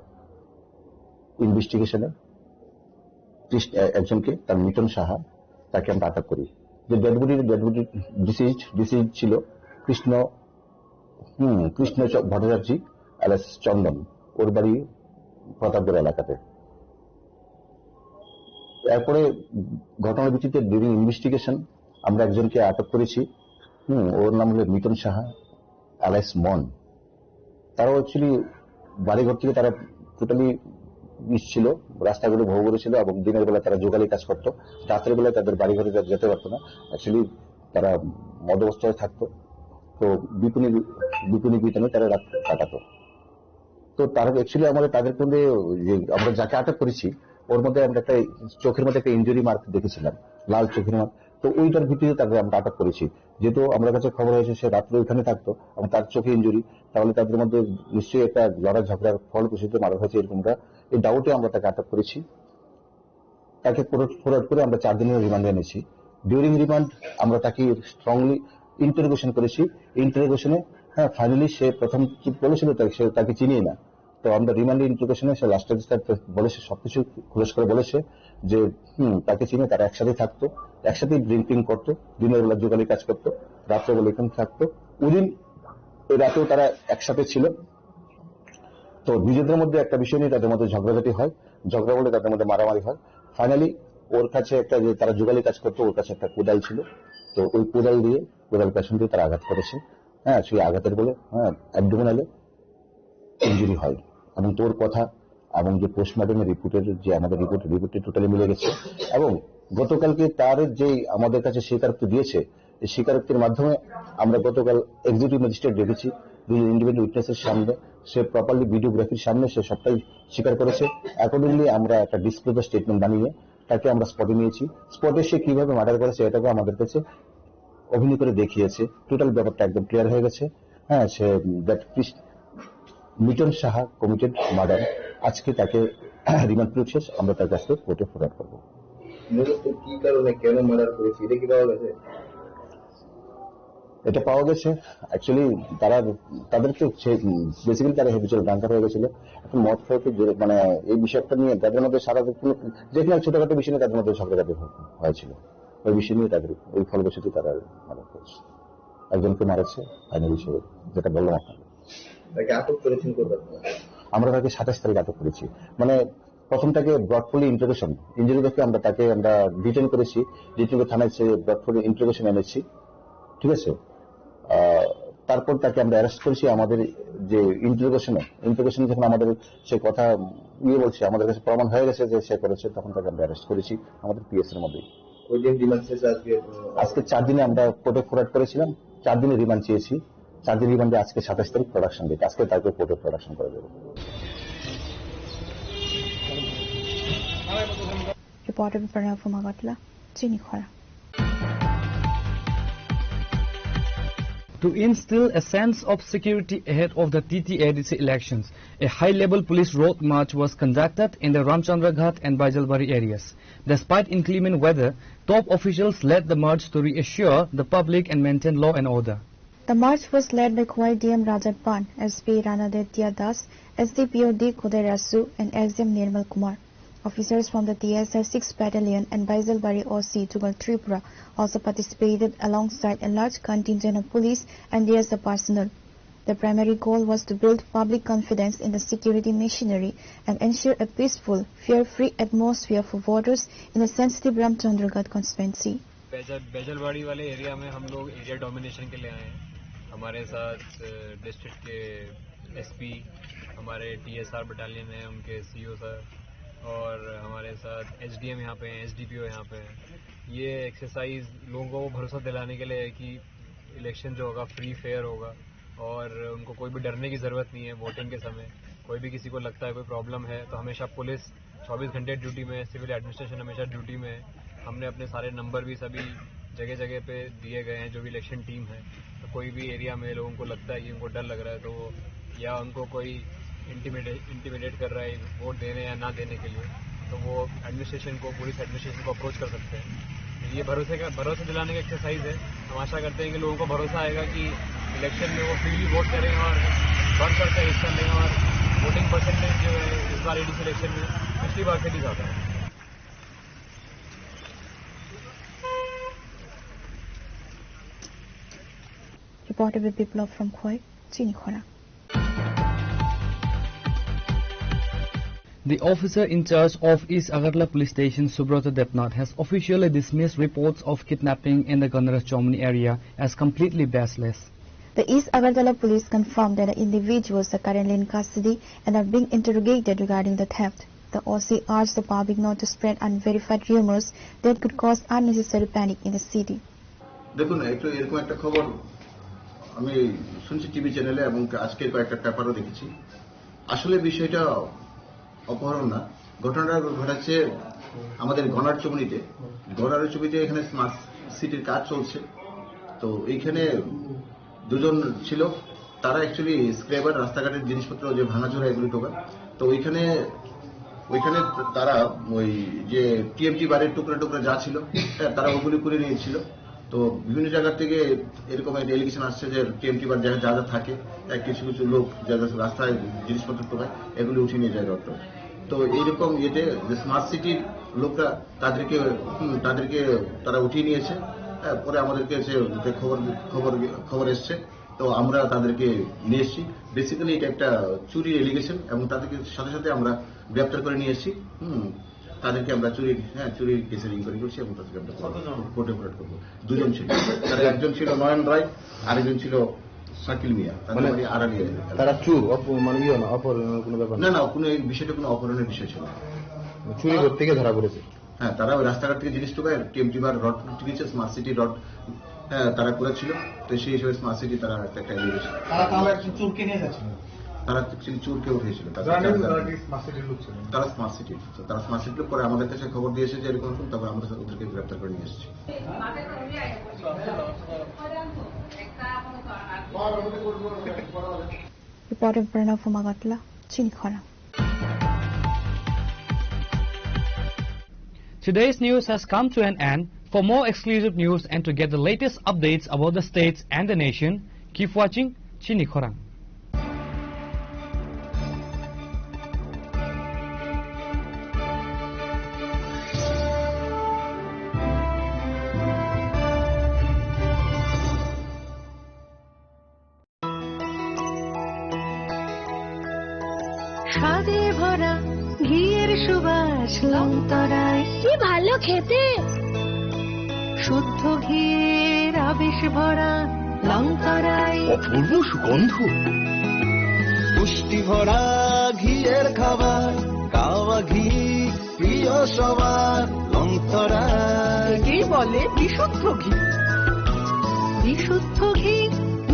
ইনভেস্টিগেশনে কৃষ্ণ, এ-, একজনকে, তার মিটন সাহা, তাকে আমরা আটক করি। যে dead body, dead body deceased, deceased ছিল কৃষ্ণ, হুম, কৃষ্ণ চ-, ভট্টাচার্য alias চন্দন, ওর বাড়ি প্রতাপগড় এলাকাতে। এরপরে ঘটনার ভিত্তিতে ডিউরিং ইনভেস্টিগেশন আমরা একজনকে আটক করেছি। হুম, ওর নাম হলো মিটন সাহা alias মন। তারাও অ্যাকচুয়ালি বাড়িঘর থেকে তারা টোটালি মিস ছিল, রাস্তাঘাটে ভৌ করেছিল এবং দিনের বেলা তারা জোগালি কাজ করতো, রাতের বেলা তাদের বাড়িঘরে যা-, যেতে পারতো না। অ্যাকচুয়ালি তারা মদ অবস্থায় থাকতো, তো বিপণী, বিপণী বিতানে তারা রাত কাটাতো। তো তারা অ্যাকচুয়ালি আমাদের তাদের মধ্যে ওই যে আমরা যাকে আটক করেছি, ওর মধ্যে আমরা একটা চোখের মধ্যে একটা ইনজুরি মার্ক দেখেছিলাম, লাল চোখের মার্ক। তো ওইটার ভিত্তিতে তাদের আমরা আটক করেছি। যেহেতু আমার কাছে খবর হয়েছে সে রাত্রে ওইখানে থাকতো এবং তার চোখে ইনজুরি, তাহলে তাদের মধ্যে নিশ্চয়ই একটা লড়াই ঝগড়ার ফলপ্রসূত মার্ডার হয়েছে, এরকমটা এই ডাউটে আমরা তাকে আটক করেছি। তাকে ফরওয়ার্ড, ফরওয়ার্ড করে আমরা চার দিনের রিমান্ডে এনেছি। ডিউরিং রিমান্ড আমরা তাকে স্ট্রংলি ইন্টারোগেশন করেছি। ইন্টারোগেশনে, হ্যাঁ, ফাইনালি সে প্রথম কি বলেছিল, তাকে, সে তাকে চিনিয়ে না। তো আমরা রিমান্ডে ইন্টারোগেশনে সে লাস্টে তার বলেছে, সবকিছু খুলস করে বলেছে যে, হুম, তাকে চিনে, তারা একসাথে থাকতো, একসাথে ড্রিঙ্কিং করতো, দিনের বেলা জোগালি কাজ করতো, রাত্রে বেলা এখানে থাকতো। ওই দিন, ওই রাতেও তারা একসাথে ছিল। তো নিজেদের মধ্যে একটা বিষয় নিয়ে তাদের মধ্যে ঝগড়াঝাটি হয়, ঝগড়া বলে তাদের মধ্যে মারামারি হয়। ফাইনালি ওর কাছে একটা, যে তারা জোগালি কাজ করতো, ওর কাছে একটা কোদাল ছিল, তো ওই কোদাল দিয়ে, কোদাল পেছন দিয়ে তারা আঘাত করেছে। হ্যাঁ, সেই আঘাতের বলে, হ্যাঁ, অ্যাবডোমিনালে ইনজুরি হয়। এবং তোর কথা এবং যে পোস্টমর্টমের রিপোর্টের যে আমাদের রিপোর্ট, রিপোর্টটি টোটালি মিলে গেছে। এবং গতকালকে তার যে আমাদের কাছে স্বীকারোক্তি দিয়েছে, এই স্বীকারোক্তির মাধ্যমে আমরা গতকাল এক্সিকিউটিভ ম্যাজিস্ট্রেট ডেকেছি, দুজন ইন্ডিপেন্ডেন্ট উইটনেসের সামনে, সে প্রপারলি ভিডিওগ্রাফির সামনে সে সবটাই স্বীকার করেছে। অ্যাকর্ডিংলি আমরা একটা ডিসক্লোজার স্টেটমেন্ট বানিয়ে তাকে আমরা স্পটে নিয়েছি। স্পটে সে কিভাবে মার্ডার করেছে, এটাকে আমাদের কাছে অভিনয় করে দেখিয়েছে। টোটাল ব্যাপারটা একদম ক্লিয়ার হয়ে গেছে। হ্যাঁ, সে, দ্যাট মিটন সাহা কমিটেড মার্ডার। আজকে তাকে রিমান্ড পিরিয়ড শেষ, আমরা তার কাছে কোর্টে ফরওয়ার্ড করবো। মূলত কি কারণে, কেন মার্ডার করেছে, এটা কি পাওয়া গেছে? এটা পাওয়া গেছে। অ্যাকচুয়ালি তারা, তাদের তো বেসিক্যালি তারা হ্যাবিচুয়াল ড্রাঙ্কার হয়ে গেছিল। এখন মদ খেয়ে তো জোরে, মানে, এই বিষয়টা নিয়ে তাদের মধ্যে সারা, যে কোনো ছোটখাটো বিষয় নিয়ে তাদের মধ্যে ঝগড়াঝাটি হয়েছিল। ওই বিষয় নিয়ে তাদের, ওই ফলবশত তারা মার্ডার করেছে। একজনকে মারেছে ফাইনাল হিসেবে, যেটা বললাম আপনাকে। তাকে আটক করেছেন কবে আপনারা? আমরা তাকে সাতাশ তারিখ আটক করেছি। মানে, প্রথম তাকে ব্রটফুলি ইন্টারোগেশন, ইঞ্জুরি দেখে আমরা তাকে, আমরা ডিটেইন করেছি, ডিটেইন করে থানায় সে ব্রটফুলি ইন্টারোগেশন এনেছি, ঠিক আছে? আহ, তারপর তাকে আমরা অ্যারেস্ট করেছি। আমাদের যে ইন্টারোগেশনে, ইন্টারোগেশনে যখন আমাদের সে কথা, উম, ইয়ে বলছে, আমাদের কাছে প্রমাণ হয়ে গেছে যে সে করেছে, তখন তাকে আমরা অ্যারেস্ট করেছি আমাদের পিএস এর মধ্যেই। ওই দিন রিমান্ড শেষে আজকে, উম, আজকে চার দিনে আমরা কোর্টে ফরওয়ার্ড করেছিলাম, চার দিনে রিমান্ড চেয়েছি। চার দিন রিমান্ডে, আজকে সাতাশ তারিখ প্রোডাকশন ডেট, আজকে তাকে কোর্টে প্রোডাকশন করে দেবো। Reporter Pranav from Agartala, Chini Khorang. To instill a sense of security ahead of the T T A D C elections, a high-level police road march was conducted in the Ramchandra Ghat and Baijalbari areas. Despite inclement weather, top officials led the march to reassure the public and maintain law and order. The march was led by Khowai D M Rajat Ban, S P Rana Detya Das, S D P O D Khudairasu, and S D M Nirmal Kumar. Officers from the T S R six Battalion and Baijalbari O C Jugal Tripura also participated alongside a large contingent of police and D S F personnel. The primary goal was to build public confidence in the security machinery and ensure a peaceful, fear-free atmosphere for voters in the sensitive Ramchandragarh constituency. Baijal, बैजलवाड़ी वाले area में हम लोग area domination के लिए आए हैं। हमारे साथ, अ, डिस्ट्रिक्ट के एसपी, हमारे टीएसआर बटालियन है, उनके सीईओ सर, और हमारे साथ एसडीएम यहाँ पे हैं, एसडीपीओ यहाँ पे हैं। ये एक्सरसाइज लोगों को वो भरोसा दिलाने के लिए है कि इलेक्शन जो होगा, फ्री फेयर होगा और उनको कोई भी डरने की ज़रूरत नहीं है। वोटिंग के समय कोई भी किसी को लगता है, कोई प्रॉब्लम है, तो हमेशा पुलिस चौबीस घंटे ड्यूटी में है, सिविल एडमिनिस्ट्रेशन हमेशा ड्यूटी में है। हमने अपने सारे नंबर भी सभी जगह-जगह पे दिए गए हैं, जो भी इलेक्शन टीम है। तो कोई भी एरिया में लोगों को लगता है कि उनको डर लग रहा है, तो वो या उनको कोई इंटिमिडे-, इंटिमिडेट कर रहा है वोट देने या ना देने के लिए, तो वो एडमिनिस्ट्रेशन को, पुलिस एडमिनिस्ट्रेशन को अप्रोच कर सकते हैं। ये भरोसे का, भरोसा दिलाने का एक्सरसाइज है। हम आशा करते हैं कि लोगों को भरोसा आएगा कि इलेक्शन में वो फ्रीली वोट करें और बढ़ चढ़ कर हिस्सा लें और वोटिंग परसेंटेज जो है इस बार एडीसी इलेक्शन में पिछली बार से भी ज़्यादा है। Reporter Biplab from Khowai, Chini Khorang. The officer in charge of East Agartala Police Station, Subrata Debnath, has officially dismissed reports of kidnapping in the Gandaraj Chomoni area as completely baseless. The East Agartala police confirmed that the individuals are currently in custody and are being interrogated regarding the theft. The O C urged the public not to spread unverified rumors that could cause unnecessary panic in the city. দেখুন, একটু এরকম একটা খবর আমি শুনছি টিভি চ্যানেলে এবং আজকের কয়েকটা পেপারও দেখেছি। আসলে বিষয়টা অপহরণ না, ঘটনাটা ঘটেছে আমাদের গনারচুমনিতে। গনারচুমনিতে এখানে স্মার্ট সিটির কাজ চলছে, তো এইখানে দুজন ছিল, তারা অ্যাকচুয়ালি স্ক্র্যাপার, রাস্তাঘাটের জিনিসপত্র যে ভাঙাচোরা এগুলো টোকায়। তো ওইখানে, ওইখানে তারা ওই যে টিএমটি বারের টুকরা টুকরা যা ছিল, হ্যাঁ, তারা ওগুলি করে নিয়েছিল। তো বিভিন্ন জায়গা থেকে এরকম একটা এলিগেশন আসছে যে টিএমটি বার যা যা যা থাকে, হ্যাঁ, কিছু কিছু লোক যা যা রাস্তায় জিনিসপত্র টোকায়, এগুলি উঠিয়ে নিয়ে যায় রডটা। তো এইরকম ইয়েতে যে স্মার্ট সিটির লোকরা তাদেরকে, হুম, তাদেরকে তারা উঠিয়ে নিয়েছে। হ্যাঁ, পরে আমাদেরকে এসে যে খবর, খবর, খবর এসছে, তো আমরা তাদেরকে নিয়ে এসেছি। বেসিক্যালি এটা একটা চুরির এলিগেশন এবং তাদেরকে সাথে সাথে আমরা গ্রেপ্তার করে নিয়ে এসেছি। হুম, তাদেরকে আমরা চুরির, হ্যাঁ, চুরির কেসের ইনকোয়ারি করছি এবং তাদেরকে আমরা কোর্টে ফরওয়ার্ড করবো। দুজন ছিল, তার একজন ছিল নয়ন রায়, আরেকজন ছিল শাকিল মিয়া, তাদের মানে বাড়ি আড়ালিয়া এলাকায়। তারা চুর, অপ-, মানে ইয়ে না, অপহরণের কোনো ব্যাপার না, না। না, কোনো এই বিষয়টা কোনো অপহরণের বিষয় ছিল না। চুরি করতে গিয়ে ধরা পড়েছে। হ্যাঁ, তারা ওই রাস্তাঘাট থেকে জিনিস টোকায়, টিএমটি বার রড করতে গেছে, স্মার্ট সিটি রড, হ্যাঁ, তারা করেছিল। তো সেই হিসেবে স্মার্ট সিটি তারা একটা, একটা নিয়ে গেছে। তারা তাহলে একজন চোরকে নিয়ে যাচ্ছিল? তারা অ্যাকচুয়ালি চোরকে উঠিয়েছিল। তারা, তারা, তারা কি স্মার্ট সিটির লোক ছিল? তারা স্মার্ট সিটির, তো তারা স্মার্ট সিটির লোক। পরে আমাদের কাছে খবর দিয়েছে যে এরকম এরকম, তারপরে আমরা ওদেরকে গ্রেপ্তার করে নিয়ে এসেছি। Reporter Pranav from Agartala, Chini Khorang. Today's news has come to an end. For more exclusive news and to get the latest updates about the states and the nation, keep watching Chini Khorang. স্বাদে ভরা ঘিয়ের সুবাস লংতরায়। কি ভালো খেতে। শুদ্ধ ঘিয়ের আবেশ ভরা লংতরাই। অপূর্ব সুগন্ধ। পুষ্টি ভরা ঘিয়ের খাবার, কাওয়া ঘি প্রিয় সবার। লংতরাই। একেই বলে বিশুদ্ধ ঘি। বিশুদ্ধ ঘি,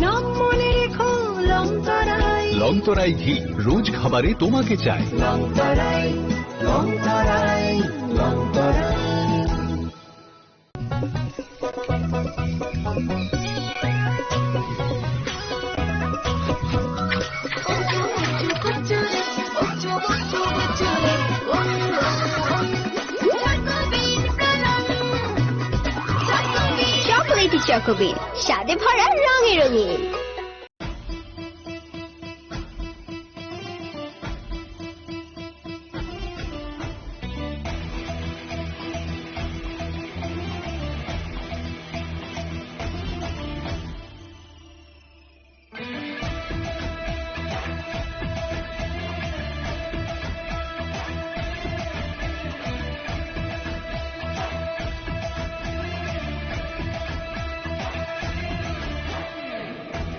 নাম মনে রেখো, লংতরাই। লংতরাই ঘি রোজ খাবারে তোমাকে চাই। লংতরাই, লংতরাই, লংতরাই। চকোলেটি চকোবিন, স্বাদে ভরা, রঙে রঙিন।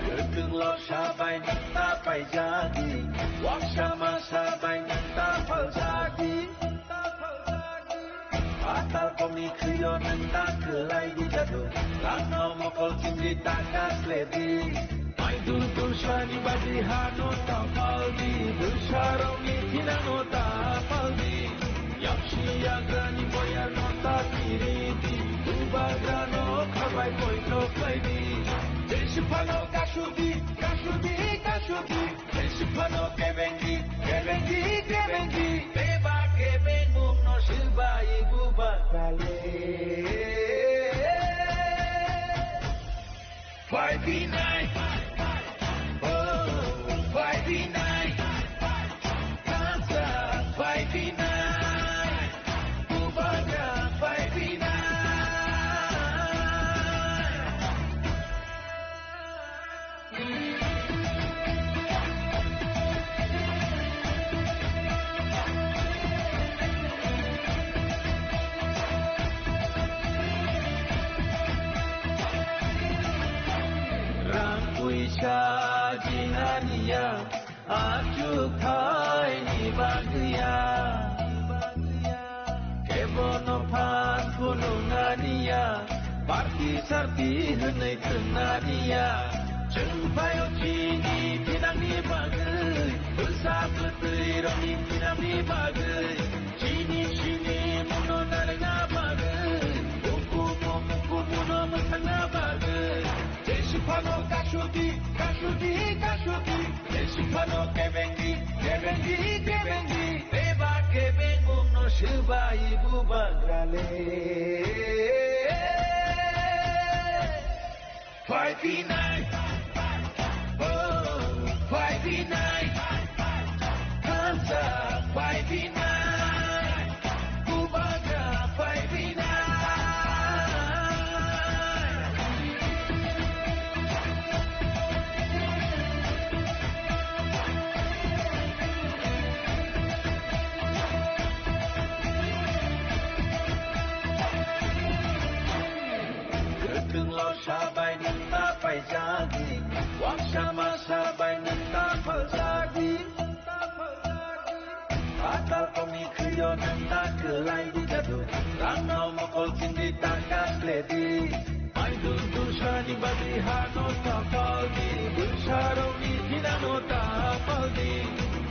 Kwthwng lorsa bai nwng ta paijadi, waksa masa bai nwng ta phaljadi. Atal komni khwio nwng ta kwlai di jadu, rangno mokol chimri ta kasle di. Maidul tulsani badi hano ta paldi, bwsarokni thinano ta paldi. Yapsi yagrani boyarno ta kiridi, bubagrano khabai poito khlaidi. Jesiphano kasudi, kasudi, kasudi. Jesiphano kebengi, kebengi, kebengi. Beba kebengmungno swbai bubagrale. Phaiphinai. Oh, phaiphinai. Kansa phaiphinai. Bubagra phaiphinai. Rang puisa jinaniya, achuk thaini bagwiya. Kebono phan phunuknaniya, party sarti hwnwi thwngnaniya. Chwng phaio chini thinangni bagwi, bwsa bwtwi rokni thinangni bagwi. Chini sini muno narwkna bagwi, ukumu mukumuno mwsakna bagwi. Jesiphano kasudi, kasudi, kasudi. Jesiphano kebengi, kebengi, kebengi. Beba kebengmungno swbai bubagrale. Phaiphinai. Oh, phaiphinai. Kansa phaiphinai. Bubagra phaiphinai. Kwthwng lorsa bai nwng ta paijadi, waksa masa bai nwng ta phaljadi. Atal komni khwio nwng ta kwlai di jadu, rangno mokol chindi ta kasle di. Maidul tulsani badi hano ta paldi, bwsarokni thinano ta paldi.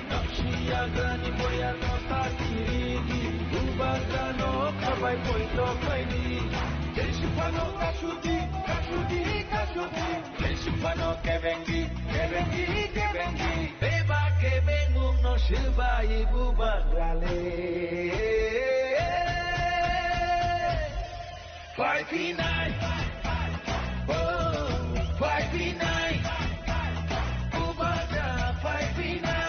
Kapsi yagrani boyarno ta kiridi, bubagrano khabai poito khlaidi. Jesiphano kasudi, kasudi, kasudi. Jesiphano kebengi, kebengi, kebengi. Beba kebengmungno swbai bubagrale. Phaiphinai. Oh, phaiphinai. Bubagra phaiphinai.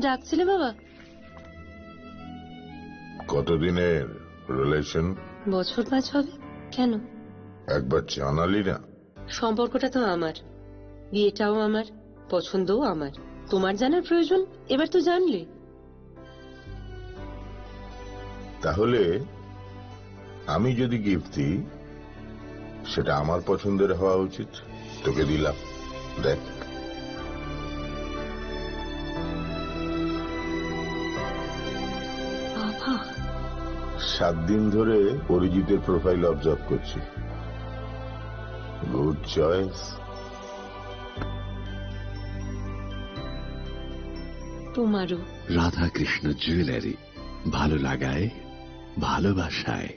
ডাকছিলে বাবা? কতদিনের রিলেশন? বছর পাঁচ হবে। কেন? একবার জানালি না। সম্পর্কটা তো আমার, বিয়েটাও আমার, পছন্দও আমার। তোমার জানার প্রয়োজন? এবার তো জানলে। তাহলে আমি যদি গিফট দিই, সেটা আমার পছন্দের হওয়া উচিত। তোকে দিলাম, দেখ। বাবা। সাত দিন ধরে অরিজিতের প্রোফাইল অবজার্ভ করছি। Good choice. তোমারও। রাধাকৃষ্ণ জুয়েলারি, ভালো লাগায়, ভালোবাসায়।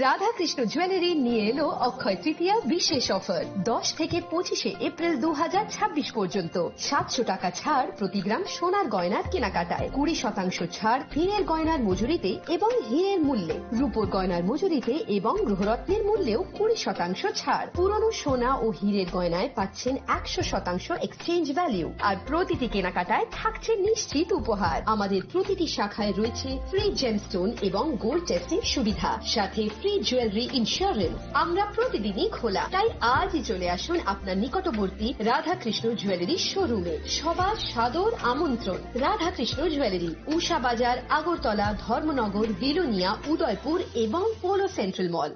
রাধাকৃষ্ণ জুয়েলারি নিয়ে এলো অক্ষয় তৃতীয়া বিশেষ অফার। দশ থেকে পঁচিশে এপ্রিল দু হাজার ছাব্বিশ পর্যন্ত সাতশো টাকা ছাড় প্রতি গ্রাম সোনার গয়নার কেনাকাটায়, কুড়ি শতাংশ ছাড় হীরের গয়নার মজুরিতে এবং হীরের মূল্যে, রূপোর গয়নার মজুরিতে এবং গ্রহরত্নের মূল্যেও কুড়ি শতাংশ ছাড়। পুরনো সোনা ও হীরের গয়নায় পাচ্ছেন একশো শতাংশ এক্সচেঞ্জ ভ্যালু। আর প্রতিটি কেনাকাটায় থাকছে নিশ্চিত উপহার। আমাদের প্রতিটি শাখায় রয়েছে ফ্রি জেমস্টোন এবং গোল্ড টেস্টিং সুবিধা, সাথে ফ্রি জুয়েলারি ইন্স্যুরেন্স। আমরা প্রতিদিনই খোলা, তাই আজই চলে আসুন আপনার নিকটবর্তী রাধাকৃষ্ণ জুয়েলারি শোরুমে। সবার সাদর আমন্ত্রণ। রাধাকৃষ্ণ জুয়েলারি, উষা বাজার, আগরতলা, ধর্মনগর, বিলোনিয়া, উদয়পুর এবং পোলো সেন্ট্রাল মল।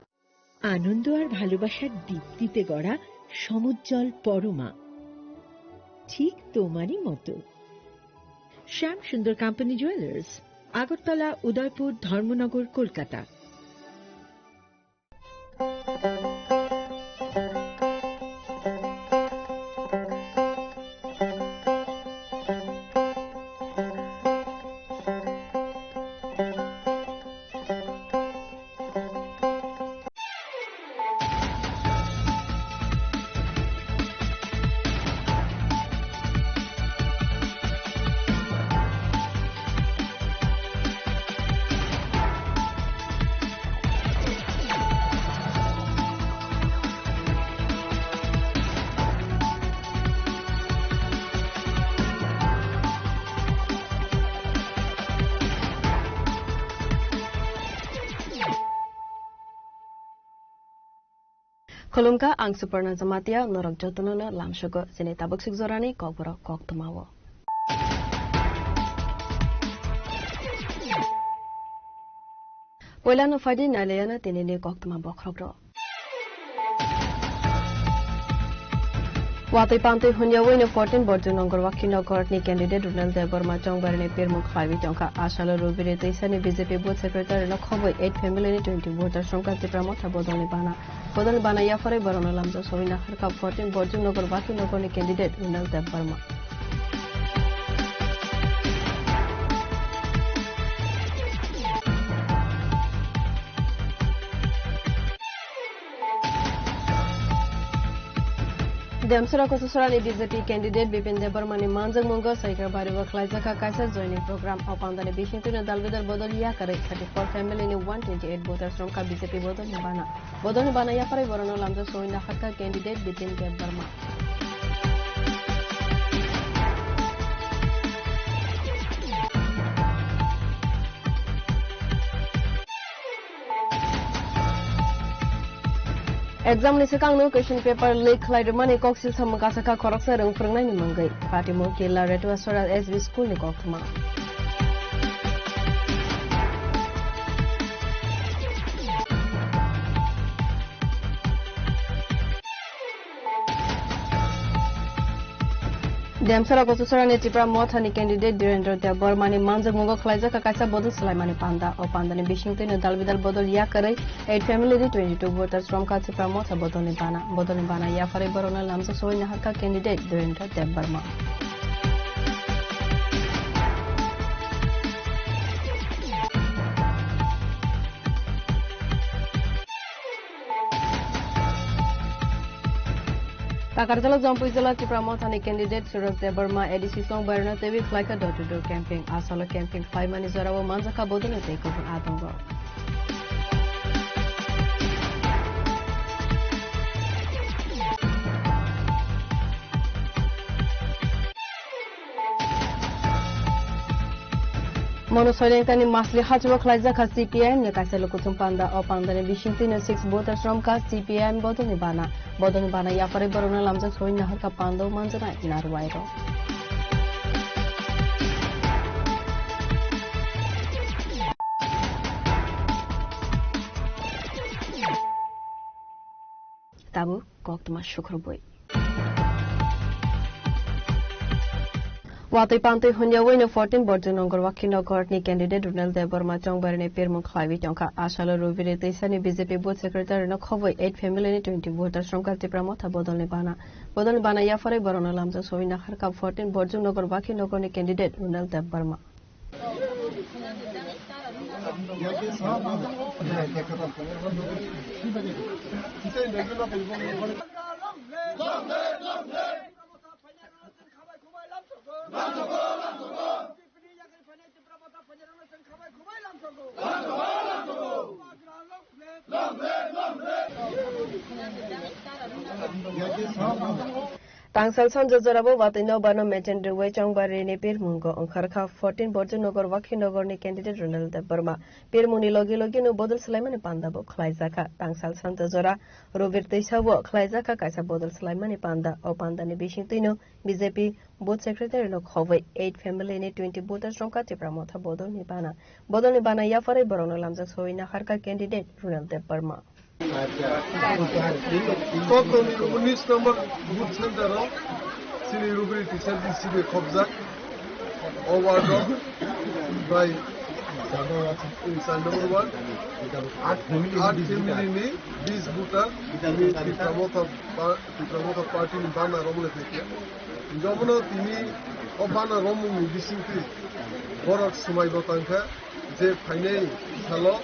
আনন্দ আর ভালোবাসার দীপ্তিতে গড়া সমুজ্জ্বল পরমা, ঠিক তোমারই মতো। শ্যাম সুন্দর কোম্পানি জুয়েলার্স, আগরতলা, উদয়পুর, ধর্মনগর, Kolkata. Khulumkha, ang Suparna Jamatia, norok jotono no lamsogo chini tabuk sik jorani kokborok koktwmao. Poilano phaidi nailayano tinini koktwma bokhorok rok. Watwi pantwi hunya wino fourteen Borjungnogor Wakhinogor ni candidate Runal Debbarma chongbarini pirmung khlaiwi tongkha. Asalo Rubiri twisani B J P booth secretary no khobwi eight family ni twenty voters wngkha Tipra Motha bodolni bana. Bodolni bana yapharwi borokno lamjak sogwi naharkha fourteen Borjungnogor Wakhinogor ni candidate Runal Debbarma. Demsora Kususorani B J P candidate Bipin Debbarmani manjakmungo Saikra Baribo khlaijakha kaisa joining program. O pandani bisingtwino dalbidal bodol yakarwi thirty-four family ni one twenty-eight voters wngkha B J P bodolni bana. Bodolni bana yapharwi borokno lamjak sogwi naharkha candidate Bipin Debbarma. Exam ni swkangno question paper leak khlai rwmani kok silsa mwkasakha khoroksa rwng phwrwngnaini mungwi. Patimo Killa Retuasora S B school ni koktwma. Demsara Kochusorani Tipra Mothani candidate Dhirendra Debbarmani manjakmungo khwlaijakha kaisa bodol swlaimani panda. O pandani bisingtwino dalbidal bodol yakarwi eight family ni twenty-two voters romkha Tipra Motha bodolni bana. Bodolni bana yapharwi borokno lamjak sogwi naharkha candidate Dhirendra Debbarma. Takarjala Jampui jala Tipra Mothani candidate Suraj Debbarma A D C song bairona tewi khlaikha door to door camping. Asalo camping khlaimani jorao manjakha bodolni tei kubun adongo. Mono Soilengtani Masli hachwk khlaijak kha C P I M ni kaisa lukuchung panda. O pandani bisingtwino six voters romkha C P I M bodolni bana. Bodolni bana yapharwi borokno lamjak sogwi naharkha panda o manjaknai narwai rok. Tabuk koktwma sukrubwi. Watwi pantwi hwnyawi no fourteen Borjing Nongor Wakhi Nogor ni candidate Runal Debbarma Chongbarini pirmung khlaiwi tongkha. Asalo Rubiri Twisani B J P booth secretary no khobwi eight family ni twenty voters romkha Tipra Motha bodolni bana. Bodolni bana yapharwi borokno lamjak sogwi naharkha fourteen Borjing Nogor Wakhi Nogor ni candidate Runal Debbarma. Tangsal sanja jorabo watwi nokbar no maintain rwui Chongbarini pirmungo wngkharkha fourteen Borjing Nogor Wakhi Nogor ni candidate Runal Debbarma. Pirmungni logi logi no bodol swlaimani panda bo khlaijakha. Tangsal sanja jora Rubir Twisao khlaijakha kaisa bodol swlaimani panda. O pandani bisingtwino B J P booth secretary no khobwi eight family ni twenty voters romkha Tipra Motha bodolni bana. Bodolni bana yapharwi borokno lamjak sogwi naharkha candidate Runal Debbarma. Kokromni unis number booth center o chini Rubiri Tisa D C bai khobjak. O ward o bai char number ward, aat family ni bis voter, Tipra Motha ba-, Tipra Motha party ni bana romlai phaikha. Jomono tini o bana romungni bisingtwi borok swmai bo tangkha je phainai salo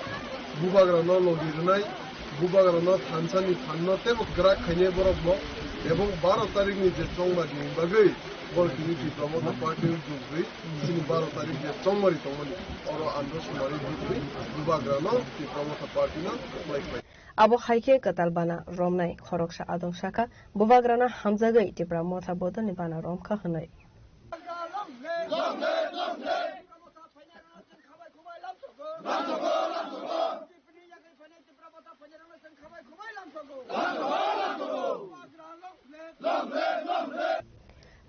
bubagrano logi rwnai, bubagrano thansani phanno teibo kwrak khainai borokno, ebong baro tarikni je chongmani bagwi borok tini Tipra Motha party o jugwi chini baro tarik je chongmani tongmani oro andro sumari bugwi bubagrano Tipra Motha party no khlai khlai. Abo hai khe kwtal bana romnai khoroksa adong sakha, bubagrano hamjagwi Tipra Motha bodolni bana romkha hwnwi.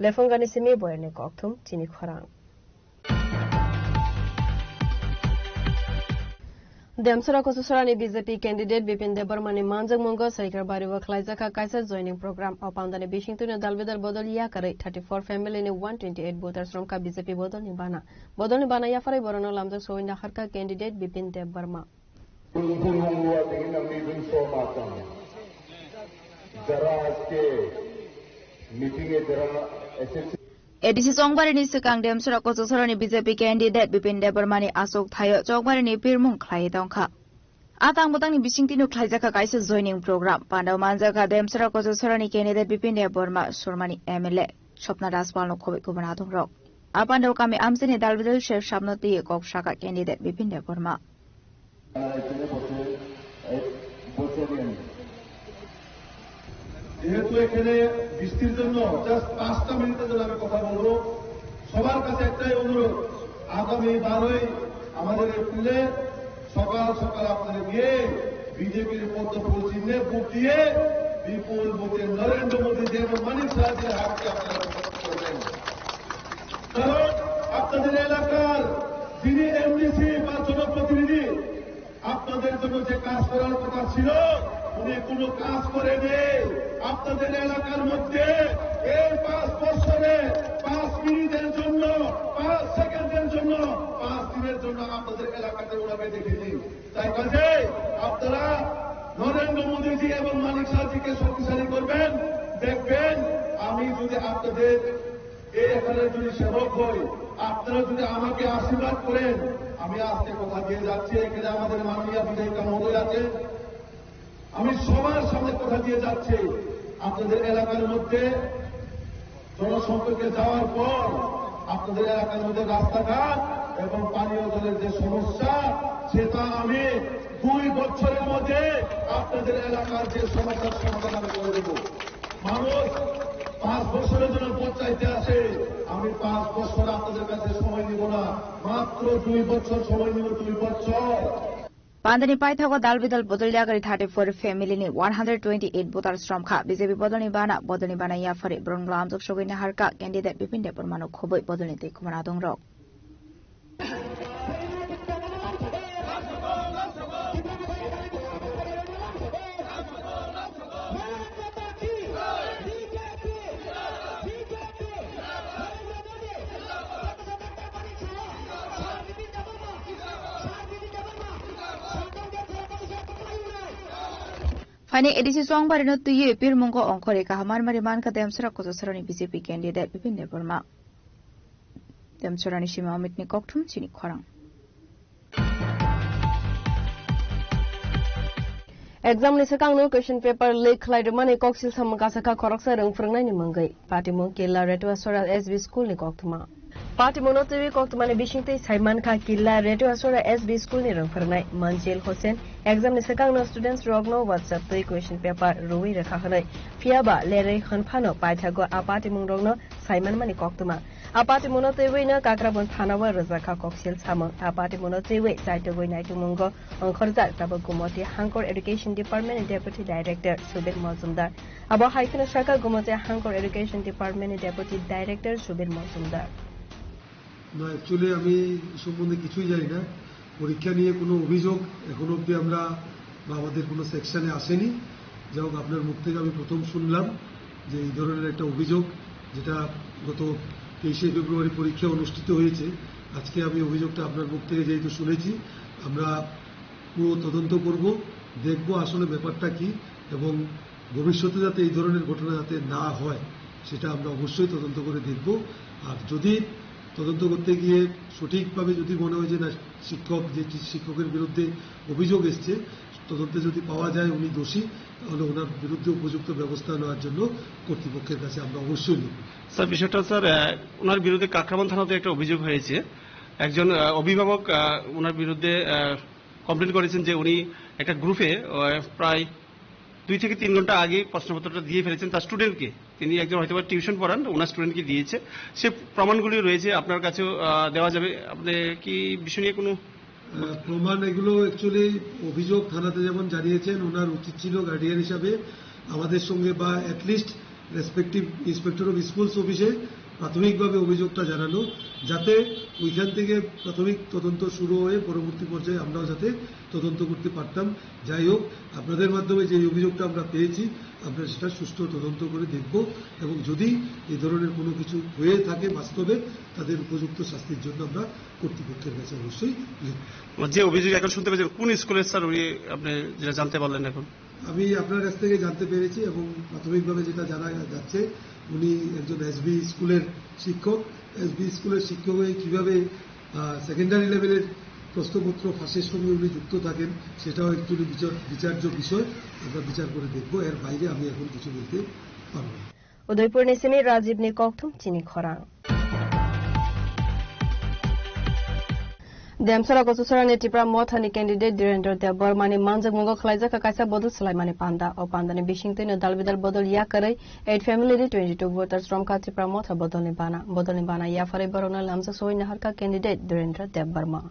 Lephungani simi boyarni kokthum chini khorang. Demsora Kochusorani B J P candidate Bipin Debbarmani manjakmungo Saikarbari o khlaijakha kaisa joining program. O pandani bisingtwino dalbidal bodol yakarwi thirty four family ni one twenty eight voters romkha B J P bodolni bana. Bodolni bana yapharwi borokno lamjak sogwi naharkha candidate Bipin Debbarma. Bumung lua dingin ang ni ring so matang. Jara aske meeting e jara S S C. A D C Chongbarini swkang Demsora Kochusorani B J P candidate Bipin Debbarmani achuk thaio Chongbarini pirmung khlaiwi tongkha. A tang bwtangni bisingtwino khlaijakha kaisa joining program. Pandao manjakha Demsora Kochusorani candidate Bipin Debbarma, Surmani M L A Swapna Rajpalno khobwi kubun adongrok. A pandao kami amchaini dalbidal sep sapno twiwi kok sakha candidate Bipin Debbarma. যেহেতু এখানে বৃষ্টির জন্য just পাঁচটা মিনিটের জন্য আমি কথা বলবো, সবার কাছে একটাই অনুরোধ, আগামী বারোই আমাদের এপ্রিলে সকাল সকাল আপনারা গিয়ে বিজেপির পদ্ম ফুল চিহ্নে ভোট দিয়ে বিপুল ভোটে নরেন্দ্র মোদী এবং মানিক সাহাকে হারতে আপনারা প্রস্তুত করবেন। কারণ আপনাদের এলাকার যিনি এমডিসি বা জনপ্রতিনিধি, আপনাদের জন্য যে কাজ করার কথা ছিল, উনি কোনো কাজ করেনি। আপনাদের এলাকার মধ্যে এই পাঁচ বছরে পাঁচ মিনিটের জন্য, পাঁচ সেকেন্ডের জন্য, পাঁচ দিনের জন্য আপনাদের এলাকাতে ওনাকে দেখেনি। তাই কাজেই আপনারা নরেন্দ্র মোদীজি এবং মানিক সাহাজিকে শক্তিশালী করবেন। দেখবেন, আমি যদি আপনাদের এই এখানে যদি সেবক হই, আপনারা যদি আমাকে আশীর্বাদ করেন, আমি আজকে কথা দিয়ে যাচ্ছি, এখানে আমাদের মাননীয় বিধায়িকা মহোদয় আছে, আমি সবার সামনে কথা দিয়ে যাচ্ছি, আপনাদের এলাকার মধ্যে জনসম্পর্কে যাওয়ার পর আপনাদের এলাকার মধ্যে রাস্তাঘাট এবং পানীয় জলের যে সমস্যা, সেটা আমি দুই বছরের মধ্যে আপনাদের এলাকার যে সমস্যার সমাধান আমি করে দেবো। মানুষ পাঁচ বছরের জন্য ভোট চাইতে আসে, আমি পাঁচ বছর আপনাদের কাছে সময় নিব না, মাত্র দুই বছর সময় নিব, দুই বছর। Pandani paithago dal bidal bodol yagari thirty four family ni one hundred twenty eight voters romkha. B J P bodolni bana, bodolni bana yaphari borok lamjok sogwi naharkha candidate Bipin Debbarmano khobwi bodolni twi khumana dongrok. Phaini A D C Chongbarino twiwi pirmungo ongkhorwi kaham marmari mankha Demsora Kochasarani B J P candidate Bipin Debbarma. Demsorani simi Amitni kokthum chini khorang. Exam ni swkangno question paper leak khlai rwmani koksil samung kasakha khoroksa rwng phwrwngnaini mungwi. Patimung Killa Retuasora S B school ni koktwma. Patimungno twiwi koktwmani bisingtwi saimankha Killa Retuasora S B school ni rwng phwrwngnai Manjil Hossain exam ni swkangno students rokno WhatsApp twi question paper rwui rwkha hwnwi. Phiyaba lerwi hwnphano paithago a patimungrokno saimanmani koktwma. A patimungno twiwi no Kakrabon thanao rwjakha koksil samung. A patimungno twiwi chaitugwi naitugmungo ongkhorjak tabuk Gumoti Hangkor Education Department ni Deputy Director Subir Mojumdar. Abo hai kheno sakha Gumoti Hangkor Education Department ni Deputy Director Subir Mojumdar. না, actually আমি এই সম্বন্ধে কিছুই জানি না। পরীক্ষা নিয়ে কোনো অভিযোগ এখনো অবধি আমরা বা আমাদের কোনো সেকশনে আসেনি। যাই হোক, আপনার মুখ থেকে আমি প্রথম শুনলাম যে এই ধরনের একটা অভিযোগ, যেটা গত তেইশে ফেব্রুয়ারি পরীক্ষা অনুষ্ঠিত হয়েছে। আজকে আমি অভিযোগটা আপনার মুখ থেকে যেহেতু শুনেছি, আমরা পুরো তদন্ত করব, দেখব আসলে ব্যাপারটা কি এবং ভবিষ্যতে যাতে এই ধরনের ঘটনা যাতে না হয়, সেটা আমরা অবশ্যই তদন্ত করে দেখব। আর যদি তদন্ত করতে গিয়ে সঠিকভাবে যদি মনে হয় যে না, শিক্ষক, যে টি-, শিক্ষকের বিরুদ্ধে অভিযোগ এসছে, তদন্তে যদি পাওয়া যায় উনি দোষী, তাহলে ওনার বিরুদ্ধে উপযুক্ত ব্যবস্থা নেওয়ার জন্য কর্তৃপক্ষের কাছে আমরা অবশ্যই নেব। স্যার, বিষয়টা স্যার, আহ, ওনার বিরুদ্ধে কাকরাবন থানাতে একটা অভিযোগ হয়েছে। একজন, আহ, অভিভাবক, আহ, ওনার বিরুদ্ধে, আহ, কমপ্লেন করেছেন যে উনি একটা গ্রুপে, আহ, প্রায় দুই থেকে তিন ঘন্টা আগে প্রশ্নপত্রটা দিয়ে ফেলেছেন তার স্টুডেন্টকে। তিনি একজন হয়তো বা টিউশন পড়ান, ওনার স্টুডেন্টকে দিয়েছে। সে প্রমাণগুলি রয়েছে আপনার কাছেও, আহ, দেওয়া যাবে। আপনি কি বিষয় নিয়ে কোনো আহ, প্রমাণ এগুলো actually অভিযোগ থানাতে যেমন জানিয়েছেন, ওনার উচিত ছিল গার্ডিয়ান হিসাবে আমাদের সঙ্গে বা at least respective inspector of schools অফিসে প্রাথমিকভাবে অভিযোগটা জানানো, যাতে ওইখান থেকে প্রাথমিক তদন্ত শুরু হয়ে পরবর্তী পর্যায়ে আমরাও যাতে তদন্ত করতে পারতাম। যাই হোক, আপনাদের মাধ্যমে যে অভিযোগটা আমরা পেয়েছি, আমরা সেটা সুষ্ঠু তদন্ত করে দেখব এবং যদি এই ধরনের কোনো কিছু হয়ে থাকে বাস্তবে, তাদের উপযুক্ত শাস্তির জন্য আমরা কর্তৃপক্ষের কাছে অবশ্যই লিখব। যে অভিযোগ এখন শুনতে পেয়েছেন, কোন স্কুলের স্যার উনি, আপনি যেটা জানতে পারলেন এখন? আমি আপনার কাছ থেকে জানতে পেরেছি এবং প্রাথমিকভাবে যেটা জানা যাচ্ছে, উনি একজন এসবি স্কুলের শিক্ষক। এসবি স্কুলের শিক্ষক হয়ে কীভাবে, আহ, সেকেন্ডারি লেভেলের প্রশ্নপত্র ফাঁসের সঙ্গে উনি যুক্ত থাকেন, সেটাও একচুয়ালি বিচার, বিচার্য বিষয়। আমরা বিচার করে দেখব, এর বাইরে আমি এখন কিছু বলতে পারব না। Udaipurni simi Rajibni kokthum chini khorang. Demsora Kochasarani Tipra Mothani candidate Dhirendra Debbarmani manjakmungo khwlaijakha kaisa bodol swlaimani panda. O pandani bisingtwino dalbidal bodol yakarwi eight family ni twenty two voters romkha Tipra Motha bodolni bana. Bodolni bana yapharwi borokno lamjak sogwi naharkha candidate Dhirendra Debbarma.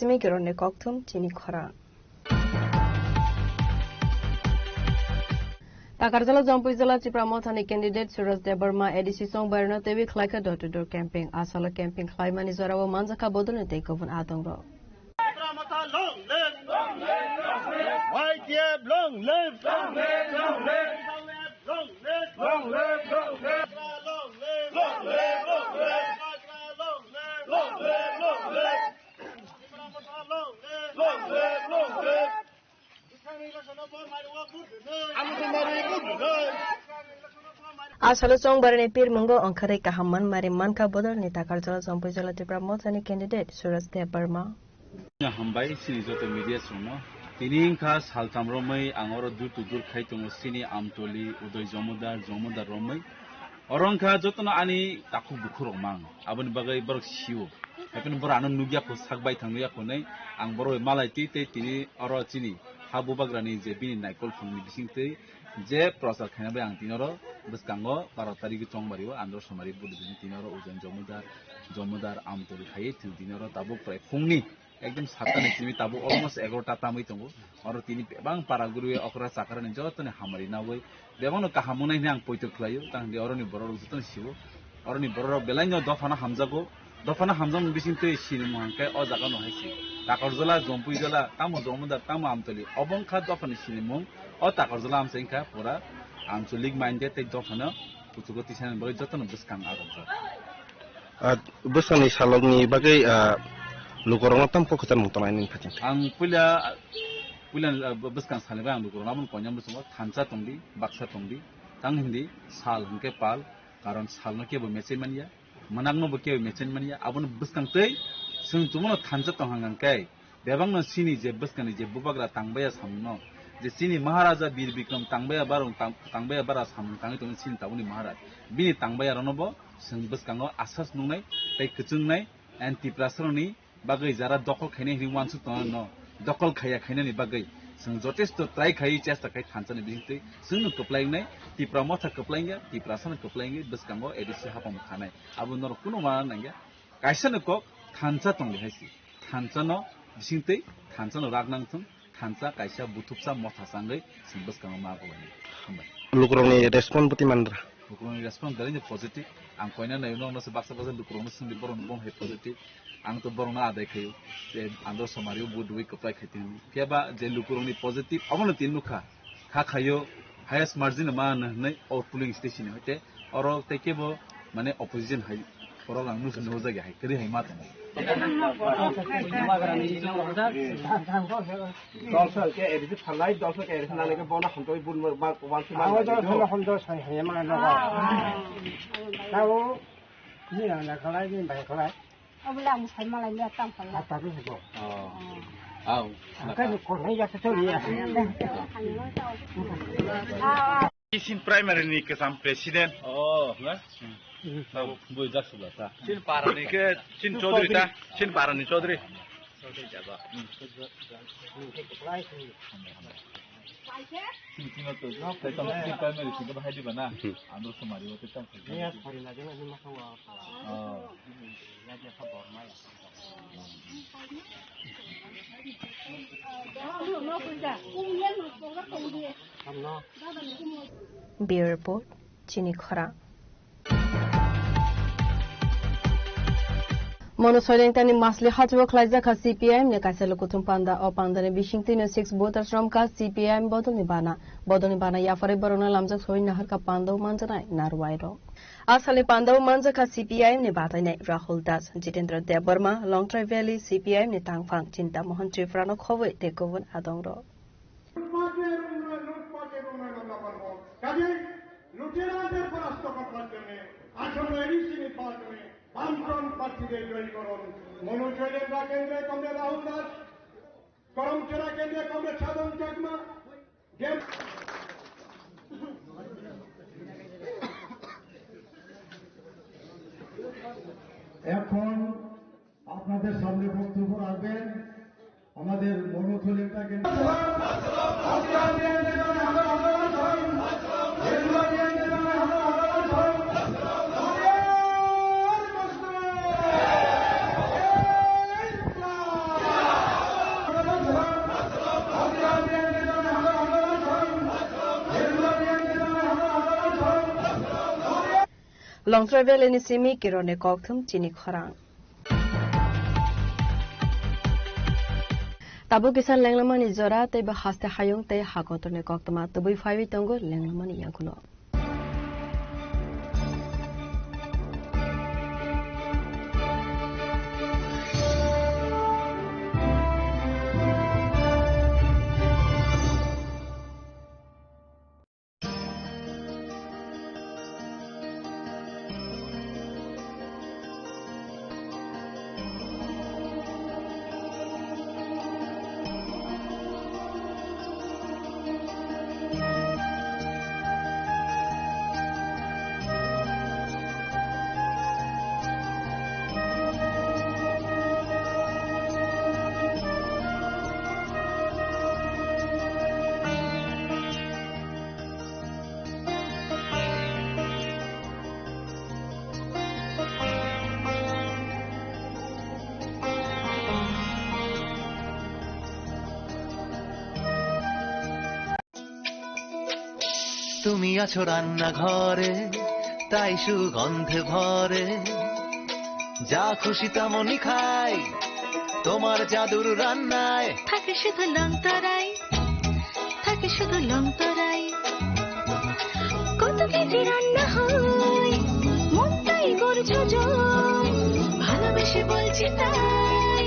simi kironni kokthum chini khorang. Takarjala Jompuijala Tipra Mothani candidate Suraj Debbarma A D C chongbarno teiwi khlaikha door to door camping. Asalo camping khlaimani jorao manjakha bodolni tei kubun adongrok. Tipra Motha long live! Long live, long live! Y T F long live! Long live, long live! Long live! Long live, long live! Long live, long live! Long live, long live! Long live, long live! Tipra Motha long live! Long live, long live! Asalo chongbarni pirmungo ongkharwi kaham manmari mankha bodolni Takarjala Jompuijala Tipra Mothani candidate Suraj Debbarma. Hambai chini joto media songno. Tini wngkha saltam romwi ang oro door to door khai tongo chini Amtoli, Udoi Jomodar, Jomodar romwi. Oro wngkha jotono ani takhuk bukhuk rok mang. Aboni bagwi borok sio. Haikhe borok ano nukya kho sak bai thang nukya kho nai. Ang borok bai malai twi tei tini oro chini ha bubagrani je bini naikol phungni bisingtwi je prochar khaina bai ang tini oro bwskango baro tarigwi chongbario andro somari budi bini tini oro Ujain Jomodar, Jomodar Amtoli khaiwi thwng tini oro tabuk prai phungni ekdom satta ni simi tabuk almost egarota tamwi tongo. Oro tini bebang para gurui okra chakra ni joto ni hamari nawi bebang no kaham wngnai hwnwi ang poito khlaio. Tang di oroni borok rok joto ni sibo. Oroni borok rok belai no dophano hamjago. Dophano hamjakmani bising twi sinimung hwnkhe o jaga no hai se. Takarjala, Jompuijala, tamo Jomodar, tamo Amtoli. Obo wngkha dophani sinimung. O Takarjala amchai wngkha pura anchalik minded tei dophano kuchugo tisani bagwi jotono bwskang ajakjak. Ah, bwskangni salokni bagwi, ah, lukurokno tamo kok kwcharmung tongnai nini phaising? Ang puila, puila, ah, bwskang salni bagwi ang lukurokno aboni koinani bwskango thansa tongdi, baksa tongdi, tang hindi sal hwnkhe pal, karon salno kebo mechai manya, mwnakno bo kebo mechai manya, abono bwskang twi chwng tongmano thansa tong hwnkhe, bebakno chini je bwskangni je bubagra tangbaiya samungno, je chini Maharaja Bir Bikram tangbaiya barung tang-, tangbaiya bara samung tangwi tongwi chini tabukni Maharaj. Bini tangbaiya rokno bo chwng bwskango asas nuknai tei kwchwngnai, and Tiprasarokni bagwi jara dokol khainai hinwi uansuk tongnai no, dokol khaiya khainani bagwi chwng jotesto try khai chesta khai thansani bisingtwi chwngno kwplai wngnai, Tipra Motha kwplai wngya, Tiprasano kwplai wngwi bwskango A D C hapang bo khanai. Abo norok kunu uana nangya. Kaisa no kok thansa tongdi hai se. Thansa no bisingtwi thansa no rak nang thung, thansa kaisa buthupsa motha changwi chwng bwskango ma bo lainai. Hambai. Lukurokni response bwtwi manra? Lukurokni response belai no positive. Ang koina nai nokno se baksa baksa lukurokno swngdi borokno bom hai positive. Ang to borokno adai khaio. Je andro somari o vote rwi kwplai khai tini. Phiya ba je lukurokni positive abono tin nukha. Kha khaio highest margin ma hwnwi o polling station ni hoite oro tei kebo mane opposition hai borok ang nukha nukjagya hai kwrwi hai ma tongo. Dol sal ke erisi phalai, dol sal ke erisi nalai ke bono hamtoi bun ma, ma, wan si ma. Abo dol sal hom dol sal hai ma no. Tao ni na na khalai ni bai khalai. Obole ang sai malai ni tang phalai. Ata ri bo. Oh. Au. Ka ni ko ni ya se to ya. Isin primary ni kesam president. Oh, na? Sabo bui jak sula ta. Chin para ni ke, chin chaudhary ta, chin para ni chaudhary. Chin, chin to, no, te tong chin primary chin to bahai di bana. Ando sumari wo te tong. Oh. Bureau Report, Chini Khorang. Mono Soilengtani Masli hachwk khlaijak kha C P I M ni kaisa lukuthum panda. O panda ni bisingtwi no six voters romkha C P I M bodol ni bana. Bodol ni bana yapharwi borokno lamjak soi naharkha panda o manjanai narwai rok. A salni pandao manjakha C P I M ni batainai Rahul Das, Jitendra Debbarma, Longtrai Valley C P I M ni tangphang Chinta Mohan Tripura no khobwi tei kubun adong rok. লুটপাটের উন্নয়ন, লুটপাটের উন্নয়ন আমরা পারবো। কাজেই লুটেরাদের পরাস্ত করবার জন্য আসন্ন এডিসি নির্বাচনে বামফ্রন্ট প্রার্থীদের জয়ী করুন। মনোনয়ন কেন্দ্রে কমরেড রাহুল দাস, করমচড়া কেন্দ্রে কমরেড সাধন চাকমা, এখন আপনাদের সামনে বক্তব্য রাখবেন আমাদের মনোথলিকা কেন্দ্র। Longtrai Valley ni simi Kiron ni kokthum chini khorang. Tabuk kisa lenglamani jora tei bo haste hayung tei hakotor ni koktwma tubui phaiwi tongo lenglamani yagulo. তুমি আছো রান্নাঘরে, তাই সুগন্ধে ভরে। যা খুশি তেমনই খাই, তোমার জাদুর রান্নায়। থাকে শুধু লংতরাই, থাকে শুধু লংতরাই। কত কেজি রান্না হয়, মনটাই করছো জয়। ভালোবেসে বলছি তাই।